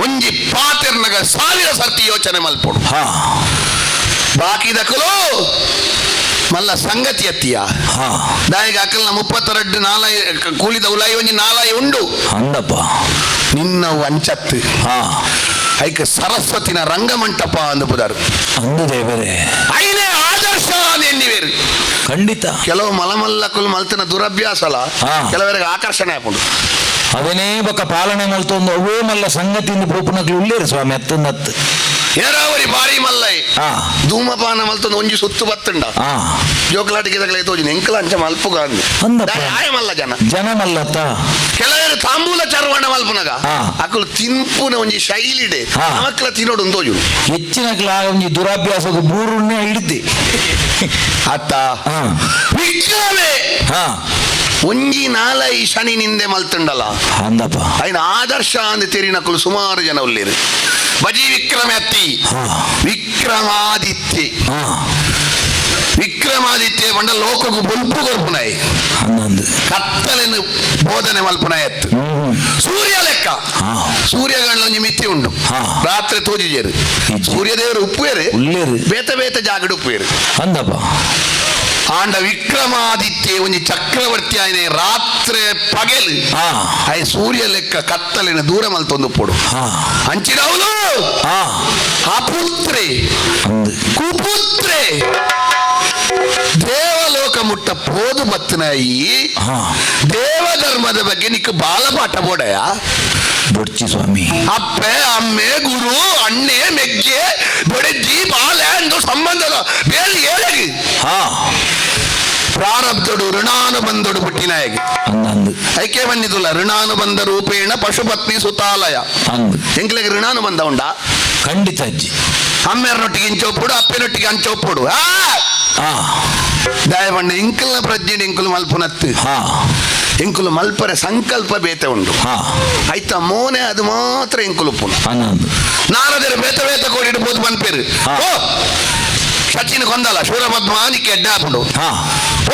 ಒಂಜಿ ಪಾತೆರ್ನಗ 1000 ಸರ್ತಿ ಯೋಚನೆ ಮಲ್ಪೋಡು. ಹಾ ಬಾಕಿದಕಲು ಮಲ್ಲ ಸಂಗತಿ ಅತ್ತಿಯ ಹಾ ದಾಯಿಗ ಅಕಲ್ನ 32 ನಾಲಾಯಿ ಕೂಲಿದ ಉಲಾಯಿ ಒಂಜಿ ನಾಲಾಯಿ ಉಂಡು. ಅಂದಪ್ಪ. ನಿನ್ನ ಅಂಚತ್ತು ಹಾ ಐಕ ಸರಸ್ವತಿನ ರಂಗಮಂಟಪ ಅಂದು ಪುದಾರು. ಅಂದು ದೇವರೇ. ಐನೇ ಆದರ್ಶ ಎನ್ನಿವೇರು. ಖಂಡಿತ. ಕೆಲವು ಮಲಮಲ್ಲಕುಲು ಮಲ್ತನ ದುರಭ್ಯಾಸಲ ಹಾ. ಕೆಲವರಿಗೆ ಆಕರ್ಷಣೆ ಆಪುಂಡು. ಅವನೇ ಬೊಕ್ಕ ಪಾಲನೆ ಮಲ್ತೊಂದು ಅವೇ ಮಲ್ಲ ಸಂಗತಿಯಿಂದ ಪೋಪುನಕ್ಲು ಉಳ್ಳೇರು ಸ್ವಾಮಿ ಅತ್ತಂದತ್ತು. ಏರಾವರಿ ಬಾರಿ ಮಲ್ಲೈ ಹಾ ಧೂಮಪಾನ ಮಲ್ತೊಂದು ಒಂಜಿ ಸುತ್ತು ಬತ್ತುಂಡ ಹಾ ಜೋಕಲಾಟಿಗೆ ತಗಲೇ ತೋಜಿನ ಎಂಕಲ ಅಂಚ ಮಲ್ಪುಗ ಅಂದು ಅಂದಪ್ಪ. ಆಯ ಮಲ್ಲ ಜನ ಜನ ಮಲ್ಲತ್ತ. ಕೆಲವರು ತಾಂಬೂಲ ಚರ್ವಣ ಮಲ್ಪುನಗ ಹಾ. ಅಕುಲು ತಿನ್ಪುನ ಒಂಜಿ ಶೈಲಿಡೆ ಹಾ. ನಮಕ್ಲ ತಿನ್ನೋಡು ತೋಜು. ಹೆಚ್ಚಿನ ಒಂಜಿ ದುರಾಭ್ಯಾಸದ ಬೂರುನ್ನೇ ಹಿಡ್ದಿ. ಅತ್ತ ಹಾ ವಿಕ್ರಮೆ ಹಾ ಒಂಜಿ ನಾಲೈ ಶನಿ ನಿಂದೆ ಮಲ್ತುಂಡಲ ಅಂದಪ್ಪ. ಐನ ಆದರ್ಶ ಅಂದ್ ತೆರಿನಕುಲು ಸುಮಾರು ಜನ ಉಳ್ಳೇರು. ಬಜಿ ವಿಕ್ರಮೆ ಅತ್ತಿ ಹಾ ವಿಕ್ರಮಾದಿತ್ಯ ಹಾ ವಿಕ್ರಮಾದಿತ್ಯ ಬಂಡ ಲೋಕకు ಬೊಲ್ಪು ಕೊರ್ಪುನಾಯಿ ಹನ್ನೊಂದು ಕತ್ತಲೆನು ಬೋಧನೆ ಮಲ್ಪುನಾಯತ್ತು ಹ್ಮ್ ಸೂರ್ಯ ಲೆಕ್ಕ ಹಾ. ಸೂರ್ಯಗಣ್ಣ ಒಂಜಿ ಮಿತಿ ಉಂಡು ಹಾ. ರಾತ್ರಿ ತೋಜಿಜೇರು ಇಜ್ಜಿ. ಸೂರ್ಯದೇವರು ಉಪ್ಪುವೇರು ಉಳ್ಳೇರು. ಬೇತೆ ಬೇತೆ ಜಾಗಡ್ ಉಪ್ಪುವೇರು. ಅಂದಪ್ಪ. ಆಂಡ ವಿಕ್ರಮಾದಿತ್ಯ ಒಂಜಿ ಚಕ್ರವರ್ತಿ ಆಯ್ನೆ ರಾತ್ರಿ ಪಗೆಲ್ ಹಾ ಆಯ್ ಸೂರ್ಯ ಲೆಕ್ಕ ಕತ್ತಲಿನ ದೂರ ಮಲ್ತೊಂದು ಪೊಡು ಹಾ ಅಂಚಿನವನು ಹಾ ಅಪುತ್ರೆ ಅಂದು ಕುಪುತ್ರೆ ದೇವಲೋಕ ಮುಟ್ಟ ಪೋದು ಬತ್ತನಾಯಿ ಹಾ ದೇವಧರ್ಮದ ಬಗ್ಗೆ ನಿಕ್ಕ ಬಾಲಪಾಠ ಬೋಡಯ. ಬೊಡ್ಚಿ ಸ್ವಾಮಿ. ಅಪ್ಪೆ ಅಮ್ಮೆ ಗುರು ಅಣ್ಣೆ ಮೆಗ್ಗೆ ಬೊಡೆಜ್ಜಿ ಬಾಲ ಎಂದು ಸಂಬಂಧದ ಬೇರೆ ಏಳಗಿ ಹಾ ಪ್ರಾರಬ್ಧಡು ಋಣಾನುಬಂಧಡು ಪುಟ್ಟಿನಾಯಗೆ ಅಂದಂದು. ಐಕೆ ಬಂದಿದ್ದುಲ್ಲ ಋಣಾನುಬಂಧ ರೂಪೇಣ ಪಶುಪತ್ನಿ ಸುತಾಲಯ. ಅಂದು. ಎಂಕ್ಲೆಗೆ ಋಣಾನುಬಂಧ ಉಂಡಾ? ಖಂಡಿತ ಅಜ್ಜಿ. ಅಮ್ಮೆರ್ನೊಟ್ಟಿಗೆ ಇಂಚೊಪ್ಪುಡು ಅಪ್ಪೆನೊಟ್ಟಿಗೆ ಅಂಚೊಪ್ಪುಡು ಆ ಹಾ ದಯಪಂಡ ಇಂಕಲ್ನ ಪ್ರಜ್ಞೆ ಇಂಕುಲು ಮಲ್ಪುನತ್ತು ಹಾ ಇಂಕುಲು ಮಲ್ಪರೆ ಸಂಕಲ್ಪ ಬೇತೆ ಉಂಡು. ಹಾ ಆಯ್ತಾ ಮೋನೆ ಅದು ಮಾತ್ರ ಇಂಕುಲು ಪುನ ಹನ್ನೊಂದು. ನಾರದರು ಬೇತೆ ಬೇತೆ ಕೋಡಿಡು ಬೋದು ಪನ್ಪೇರು. ಹಾ. ಓ ಸಚಿನ್ ಕೊಂದಲ ಶೂರಪದ್ಮ ನಿಕ್ಕೆ ಎಡ್ಡೆ ಆಪುಂಡು. ಹಾ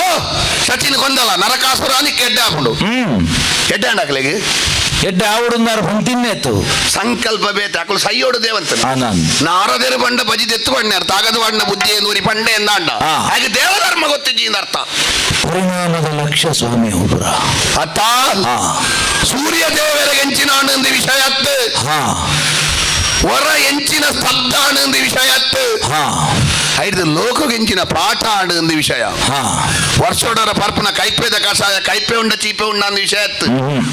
ಓ ಸಚಿನ್ ಕೊಂದಲ ನರಕಾಸುರ ನಿಕ್ಕೆ ಎಡ್ಡೆ ಆಪುಂಡು. ಹ್ಮ್ ಎಡ್ಡೆ ಅಂಡಕ್ಲೆಗೆ ಎಡ್ಡೆ ಆವಡುಂದಾರ ತಿನ್ನೇತು. ಸಂಕಲ್ಪ ಬೇತೆ ಅಕುಲು ಸೈಯೋಡು ದೇವಂತ. ಆನಂದ್. ನಾರದರು ಬಂಡ ಬಜಿ ದೆತ್ತು ಬಣ್ಣಾರ್ ತಾಗದು ಬಣ್ಣ ಬುದ್ಧಿ ನೂರಿ ಪಂಡೆ ಎಂದಾಂಡ ಹಾ. ಹಾಗೆ ದೇವಧರ್ಮ ಗೊತ್ತಿಜ್ಜಿ ಅರ್ಥ. ಪರಿಣಾಮದ ಲಕ್ಷ್ಯ ಸ್ವಾಮಿ ಒಬ್ಬರ. ಅತ್ತ ಹಾ ಸೂರ್ಯ ದೇವರ ಎಂಚಿನ ಆನಂದ ವಿಷಯ ಹಾ ಹೊರ ಎಂಚಿನ ಸ್ತಬ್ಧ ಆನಂದ ವಿಷಯ ಹಾ ಐದು ಲೋಕಗಿಂಚಿನ ಪಾಠ ಆಡು ಒಂದು ವಿಷಯ. ವರ್ಷೋಡರ ಪರ್ಪನ ಕೈಪೆದ ಕಷಾಯ ಕೈಪೆ ಉಂಡ ಚೀಪೆ ಉಂಡ ಅಂದ ವಿಷಯ.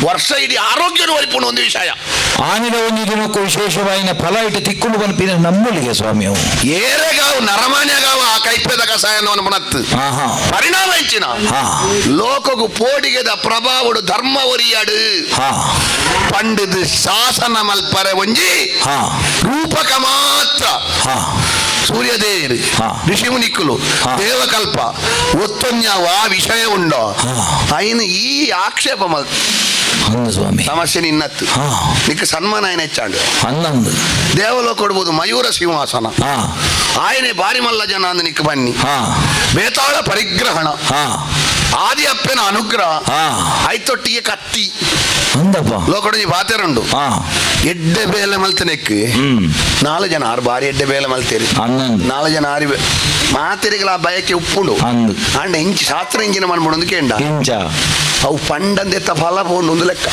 ವರ್ಷ ಇಡೀ ಆರೋಗ್ಯದ ಒರಿಪುಣ ಒಂದು ವಿಷಯ. ಆನಿದ ಒಂಜಿ ದಿನಕ್ಕೂ ವಿಶೇಷವಾಯಿನ ಫಲ ಇಟ್ಟು ತಿಕ್ಕೊಂಡು ಪನ್ಪಿನ ನಮ್ಮೊಳಿಗೆ ಸ್ವಾಮಿ ಅವು. ಏರೆಗಾವು ನರಮಾನ್ಯಗಾವು ಆ ಕೈಪೆದ ಕಷಾಯ ಪುನತ್ತು ಪರಿಣಾಮ ಇಂಚಿನ ಲೋಕಗು ಪೋಡಿಗೆದ ಪ್ರಭಾವಡು ಧರ್ಮ ಒರಿಯಾಡು ಪಂಡಿದು ಶಾಸನ ಮಲ್ಪರೆ ಒಂಜಿ ರೂಪಕ ಮಾತ್ರ. ಸೂರ್ಯದೇವರು ಋಷಿಮುನಿಕ್ಕುಲು ದೇವಕಲ್ಪ ಒತ್ತೊನ್ಯಾವ ಆ ವಿಷಯ ಉಂಡೋ ಐನು ಈ ಆಕ್ಷೇಪ ಮಲ್ ಸ್ವಾಮಿ ಸಮಸ್ಯೆ ನಿನ್ನತ್ತು ನಿಕ್ಕ ಸನ್ಮಾನ ఆయన ಹೆಚ್ಚಾಂಡು ಹನ್ನೊಂದು ದೇವಲೋಕ ಕೊಡ್ಬೋದು ಮಯೂರ ಸಿಂಹಾಸನ ಆಯನೆ ಬಾರಿ ಮಲ್ಲ ಜನ ಅಂದ ನಿಕ್ಕ ಬನ್ನಿ ಬೇತಾಳ ಪರಿಗ್ರಹಣ ಆದಿ ಅಪ್ಪನ ಅನುಗ್ರಹ ಐತೊಟ್ಟಿಗೆ ಕತ್ತಿ ಅಂದಪ್ಪ ಲೋಕಡಜಿ ಬಾತೆರುಂಡು ಎಡ್ಡೆ ಬೇಲೆ ಮಲ್ತನೆಕ್ ನಾಲು ಜನ ಆರು ಬಾರಿ ಎಡ್ಡೆ ಬೇಲೆ ಮಲ್ತೇರಿ ನಾಲು ಜನ ಆರಿ ಮಾತೆರಿಗಳ ಆ ಬಯಕೆ ಉಪ್ಪುಂಡು ಅಂಡ ಇಂಚಿ ಶಾಸ್ತ್ರ ಇಂಚಿನ ಮನ್ಮುಂಡು ಕೇಂಡ ಅವು ಪಂಡಂದೆತ್ತ ಫಲ ಪೋಂಡು ಒಂದು ಲೆಕ್ಕ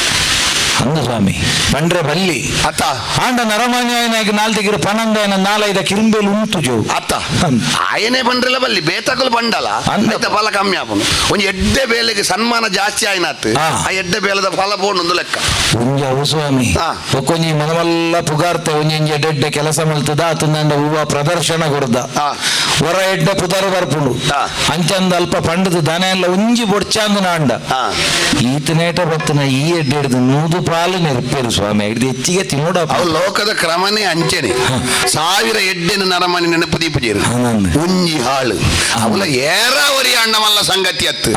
ಅಂದ ಸ್ವಾಮಿ ಪಂಡ್ರೆ ಬಲ್ಲಿ ಅತ್ತ ಆಂಡ ನರಮಾನ್ಯಾಯನಾಗಿ ನಾಲ್ತಿಗಿರು ಪನಂದಾಯನ ನಾಲೈದ ಕಿರುಂಬೇಲು ಉಂಟು ಜೋ ಅತ್ತ ಆಯನೇ ಪಂಡ್ರೆಲ್ಲ ಬಲ್ಲಿ ಬೇತಕಲು ಪಂಡಲ ಅಂದ. ಫಲ ಕಮ್ಮಿ ಆಪುಂಡು ಒಂಜಿ ಎಡ್ಡೆ ಬೇಲೆಗೆ ಸನ್ಮಾನ ಜಾಸ್ತಿ ಆಯ್ನಾತ್ ಆ ಎಡ್ಡೆ ಬೇಲದ ಫಲ ಪೋಂಡು ಒಂದು ಲೆಕ್ಕ. ಒಂಜಿ ಅವು ಸ್ವಾಮಿ ಒಕ್ಕೊಂಜಿ ಮನವಲ್ಲ ಪುಗಾರ್ತೆ ಒಂಜಿ ಎಡ್ಡೆ ಕೆಲಸ ಮಲ್ತದ ಆತಂದ ಹೂವ ಪ್ರದರ್ಶನ ಕೊರ್ದ ಹೊರ ಎಡ್ಡೆ ಪುದರ್ ಬರ್ಪುಂಡು ಅಂಚಂದ ಅಲ್ಪ ಪಂಡದ ದನ ಎಲ್ಲ ಒಂಜಿ ಬೊಡ್ಚಾಂದು ನಾಂಡ ಈತನೇಟ ಬತ್ತನ ಈ ಎಡ್ಡೆ ಹಿಡಿದು ನೂದು ಪಾಲು ನೆರಪೇರು ಸ್ವಾಮಿ ಹಿಡಿದು ಹೆಚ್ಚಿಗೆ ತಿನ್ನೋಡ. ಅವು ಲೋಕದ ಕ್ರಮನೇ ಅಂಚೆನೆ. ಸಾವಿರ ಎಡ್ಡೆನ ನರಮನಿ ನೆನಪು ದೀಪಜೇರು ಒಂಜಿ ಹಾಳು ಅವಲ ಏರ ಒರಿ ಅಣ್ಣಮಲ್ಲ ಸಂಗತಿ ಅತ್ತು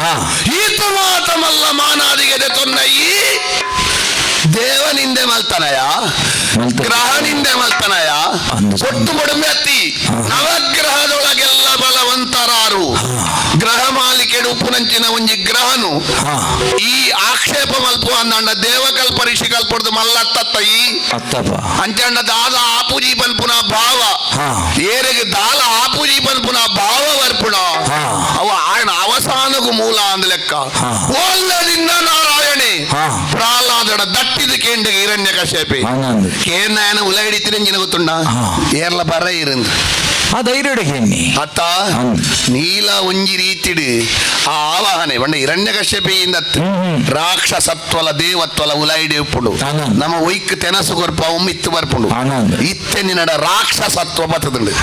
ಈತ ಮಾತಮಲ್ಲ ಮಾನಾದಿಗೆ ತೊನ್ನ ಈ ದೇವನಿಂದೆ ಮಲ್ತನಯ ಗ್ರಹನಿಂದೆ ಮಲ್ತನಯ ಒಟ್ಟು ಮೊಡಮೆ ಅತ್ತಿ ನವಗ್ರಹದೊಳಗೆಲ್ಲ ಬಲವಂತರಾರು ಗ್ರಹ ಮಾಲಿಕೆಡು ಉಪ್ಪುನಂಚಿನ ಒಂಜಿ ಗ್ರಹನು ಈ ಆಕ್ಷೇಪ ಮಲ್ಪು ಅಂದಂಡ ದೇವಕಲ್ಪ ಋಷಿಕಲ್ಪಡ್ದು ಮಲ್ಲತ್ತತ್ತ ಈ ಅಂಚಂಡ ದಾದ ಆಪುಜಿ ಪನ್ಪುನ ಭಾವ ಏರೆಗೆ ದಾಲ ಆಪುಜಿ ಪನ್ಪುನ ಭಾವ ವರ್ಪುಣ ಅವ ಆಯನ ಅವಸಾನಗು ಮೂಲ ಅಂದ ಲೆಕ್ಕ. ಓಲ್ಲದಿಂದ ನಾರಾಯಣೆ ಪ್ರಹ್ಲಾದಡ ದಟ್ಟಿದ ಕೇಂದ್ರ ಹಿರಣ್ಯ ಕಶ್ಯಪೆ ಕೇಂದ್ರ ಉಲೈಡಿತಿರಂಜಿನ ಗೊತ್ತುಂಡ ಏರ್ಲ ಬರ ಇರಂದು ಆ ಧೈರ್ಯ ಅತ್ತ ನೀಲ ಒಂಜಿ ರೀತಿಡು ಆ ಆವಾಹನೆ ಬಂಡ ಹಿರಣ್ಯ ಕಶ್ಯಪೆಯಿಂದ ರಾಕ್ಷಸತ್ವಲ ದೇವತ್ವಲ ಉಲೈಡಿ ಉಪ್ಪುಂಡು ನಮ್ಮ ಒಯ್ಕ್ ತೆನಸು ಕೊರ್ಪ ಒಮ್ಮಿತ್ತು ಬರ್ಪುಂಡು ಇತ್ತೆ ನಿನ್ನಡ ರಾಕ್ಷಸತ್ವ ಬತ್ತದುಂಡು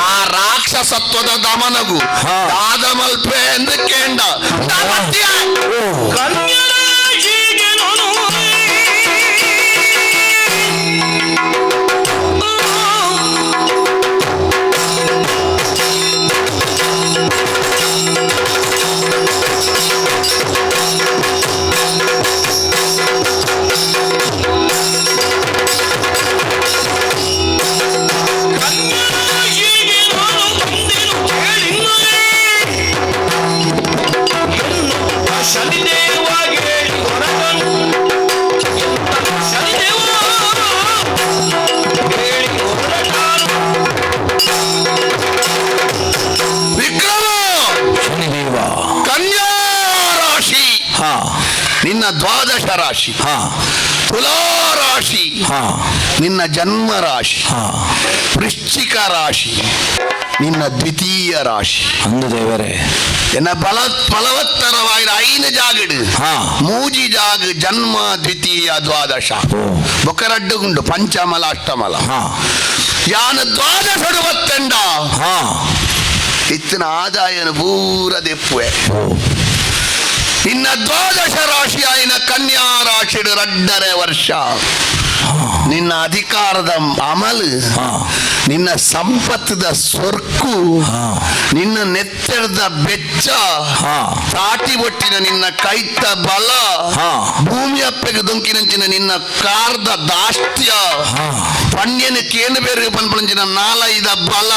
ಆ ರಾಕ್ಷಸತ್ವದ ದಮನಗು ದಾದಮಲ್ಪೆ ಎಂದು ಕೇಂಡ ನಿನ್ನ ದ್ವಾದಶ ರಾಶಿ, ತುಲಾ ರಾಶಿ, ನಿನ್ನ ಜನ್ಮ ರಾಶಿ, ವೃಶ್ಚಿಕ ರಾಶಿ, ನಿನ್ನ ದ್ವಿತೀಯ ರಾಶಿ. ಅಂದು ದೇವರೇ ಎನ್ನ ಬಲವತ್ತರವಾಯಿನ ಐನು ಜಾಗಡು ಮೂಜಿ ಜಾಗ ಜನ್ಮ ದ್ವಿತೀಯ ದ್ವಾದಶ ಬೊಕ್ಕರಡ್ಡುಗುಂಡು ಪಂಚಮಲ ಅಷ್ಟಮಲ ಯಾನ ದ್ವಾದಶಡು ಬತ್ತೆಂಡ ಇತ್ತಿನ ಆದಾಯನು ಪೂರ ದೆಪ್ಪುವೆ. ನಿನ್ನ ದ್ವಾದಶ ರಾಶಿಯಾಯಿನ ಕನ್ಯಾ ರಾಶಿಡು ರಡ್ಡರೆ ವರ್ಷ ನಿನ್ನ ಅಧಿಕಾರದ ಅಮಲು, ನಿನ್ನ ಸಂಪತ್ತದ ಸೊರ್ಕು, ನಿನ್ನ ನೆತ್ತೆರದ ಬೆಚ್ಚ, ತಾಟಿ ಒಟ್ಟಿನ ನಿನ್ನ ಕೈತ ಬಲ, ಭೂಮಿ ಅಪ್ಪೆಗೆ ದೊಂಕಿನಂಚಿನ ನಿನ್ನ ಕಾರ್ದ ದಾಷ್ಟ್ಯ, ಪಣ್ಯನ ಕೇನು ಬೇರೆ ಪನ್ಪಂಚಿನ ನಾಲೈದ ಬಲ,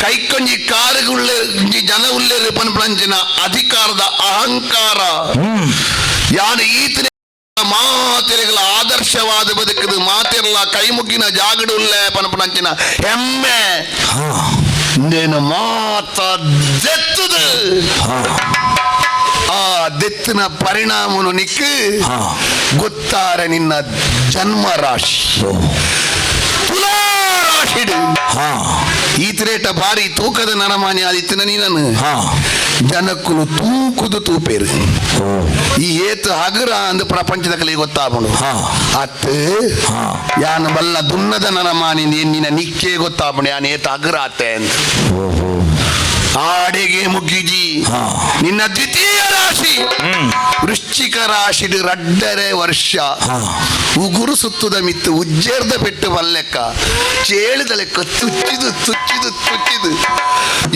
ಕೈಕೊಂಜಿ ಕಾರುಗುಳ್ಳೆ ಜನ ಉಲ್ಲೇರು ಪನ್ಪಂಚಿನ ಅಧಿಕಾರದ ಅಹಂಕಾರ, ಯಾರು ಈತನ ಮಾತೆರೆಗಳ ಆದರ್ಶವಾದ ಬದುಕದು ಮಾತೆಲ್ಲ ಕೈಮುಗ್ಗಿನ ಜಾಗಡುಲ್ಲೆ ಪನಪನಂಚಿನ ಹೆಮ್ಮೆ ನೇನು ಮಾತ ದೆತ್ತದು. ಆ ದೆತ್ತಿನ ಪರಿಣಾಮನು ನಿಕ್ಕು ಗೊತ್ತಾರೆ ನಿನ್ನ ಜನ್ಮ ರಾಶಿ ತುಲಾ ರಾಶಿಡು ಈತ ಇತ್ತಿರೇಟ ಬಾರಿ ತೂಕದ ನರಮಾನಿ ಆದಿತ್ತಿನ ನೀನನು ಜನಕ್ಕುಲು ತೂಕುದು ತೂಪೇರು ಈ ಏತು ಹಗುರ ಅಂದ್ ಪ್ರಪಂಚದ ಕಲಿ ಗೊತ್ತಾಪುಂಡು ಅತ್ ಯಾನ್ ಬಲ್ಲ ದುನ್ನದ ನರಮಾನಿ ನಿನ್ನ ನಿಕ್ಕೆ ಗೊತ್ತಾಪುಂಡು ಯಾನ್ ಏತು ಹಗುರ ಆತೆ ಅಂತ. ಆಡೆಗೆ ಮುಗಿಜಿ ನಿನ್ನ ದ್ವಿತೀಯ ರಾಶಿ ವೃಶ್ಚಿಕ ರಾಶಿ ರಡ್ಡರೆ ವರ್ಷ ಉಗುರು ಸುತ್ತುದ ಮಿತ್ತು ಉಜ್ಜೇರ್ದ ಪೆಟ್ಟು ಬಲ್ಲೆಕ್ಕ ಚೇಳಿದ ಲೆಕ್ಕ ತುಚ್ಚಿದು ತುಚ್ಚಿದು ತುಚ್ಚಿದು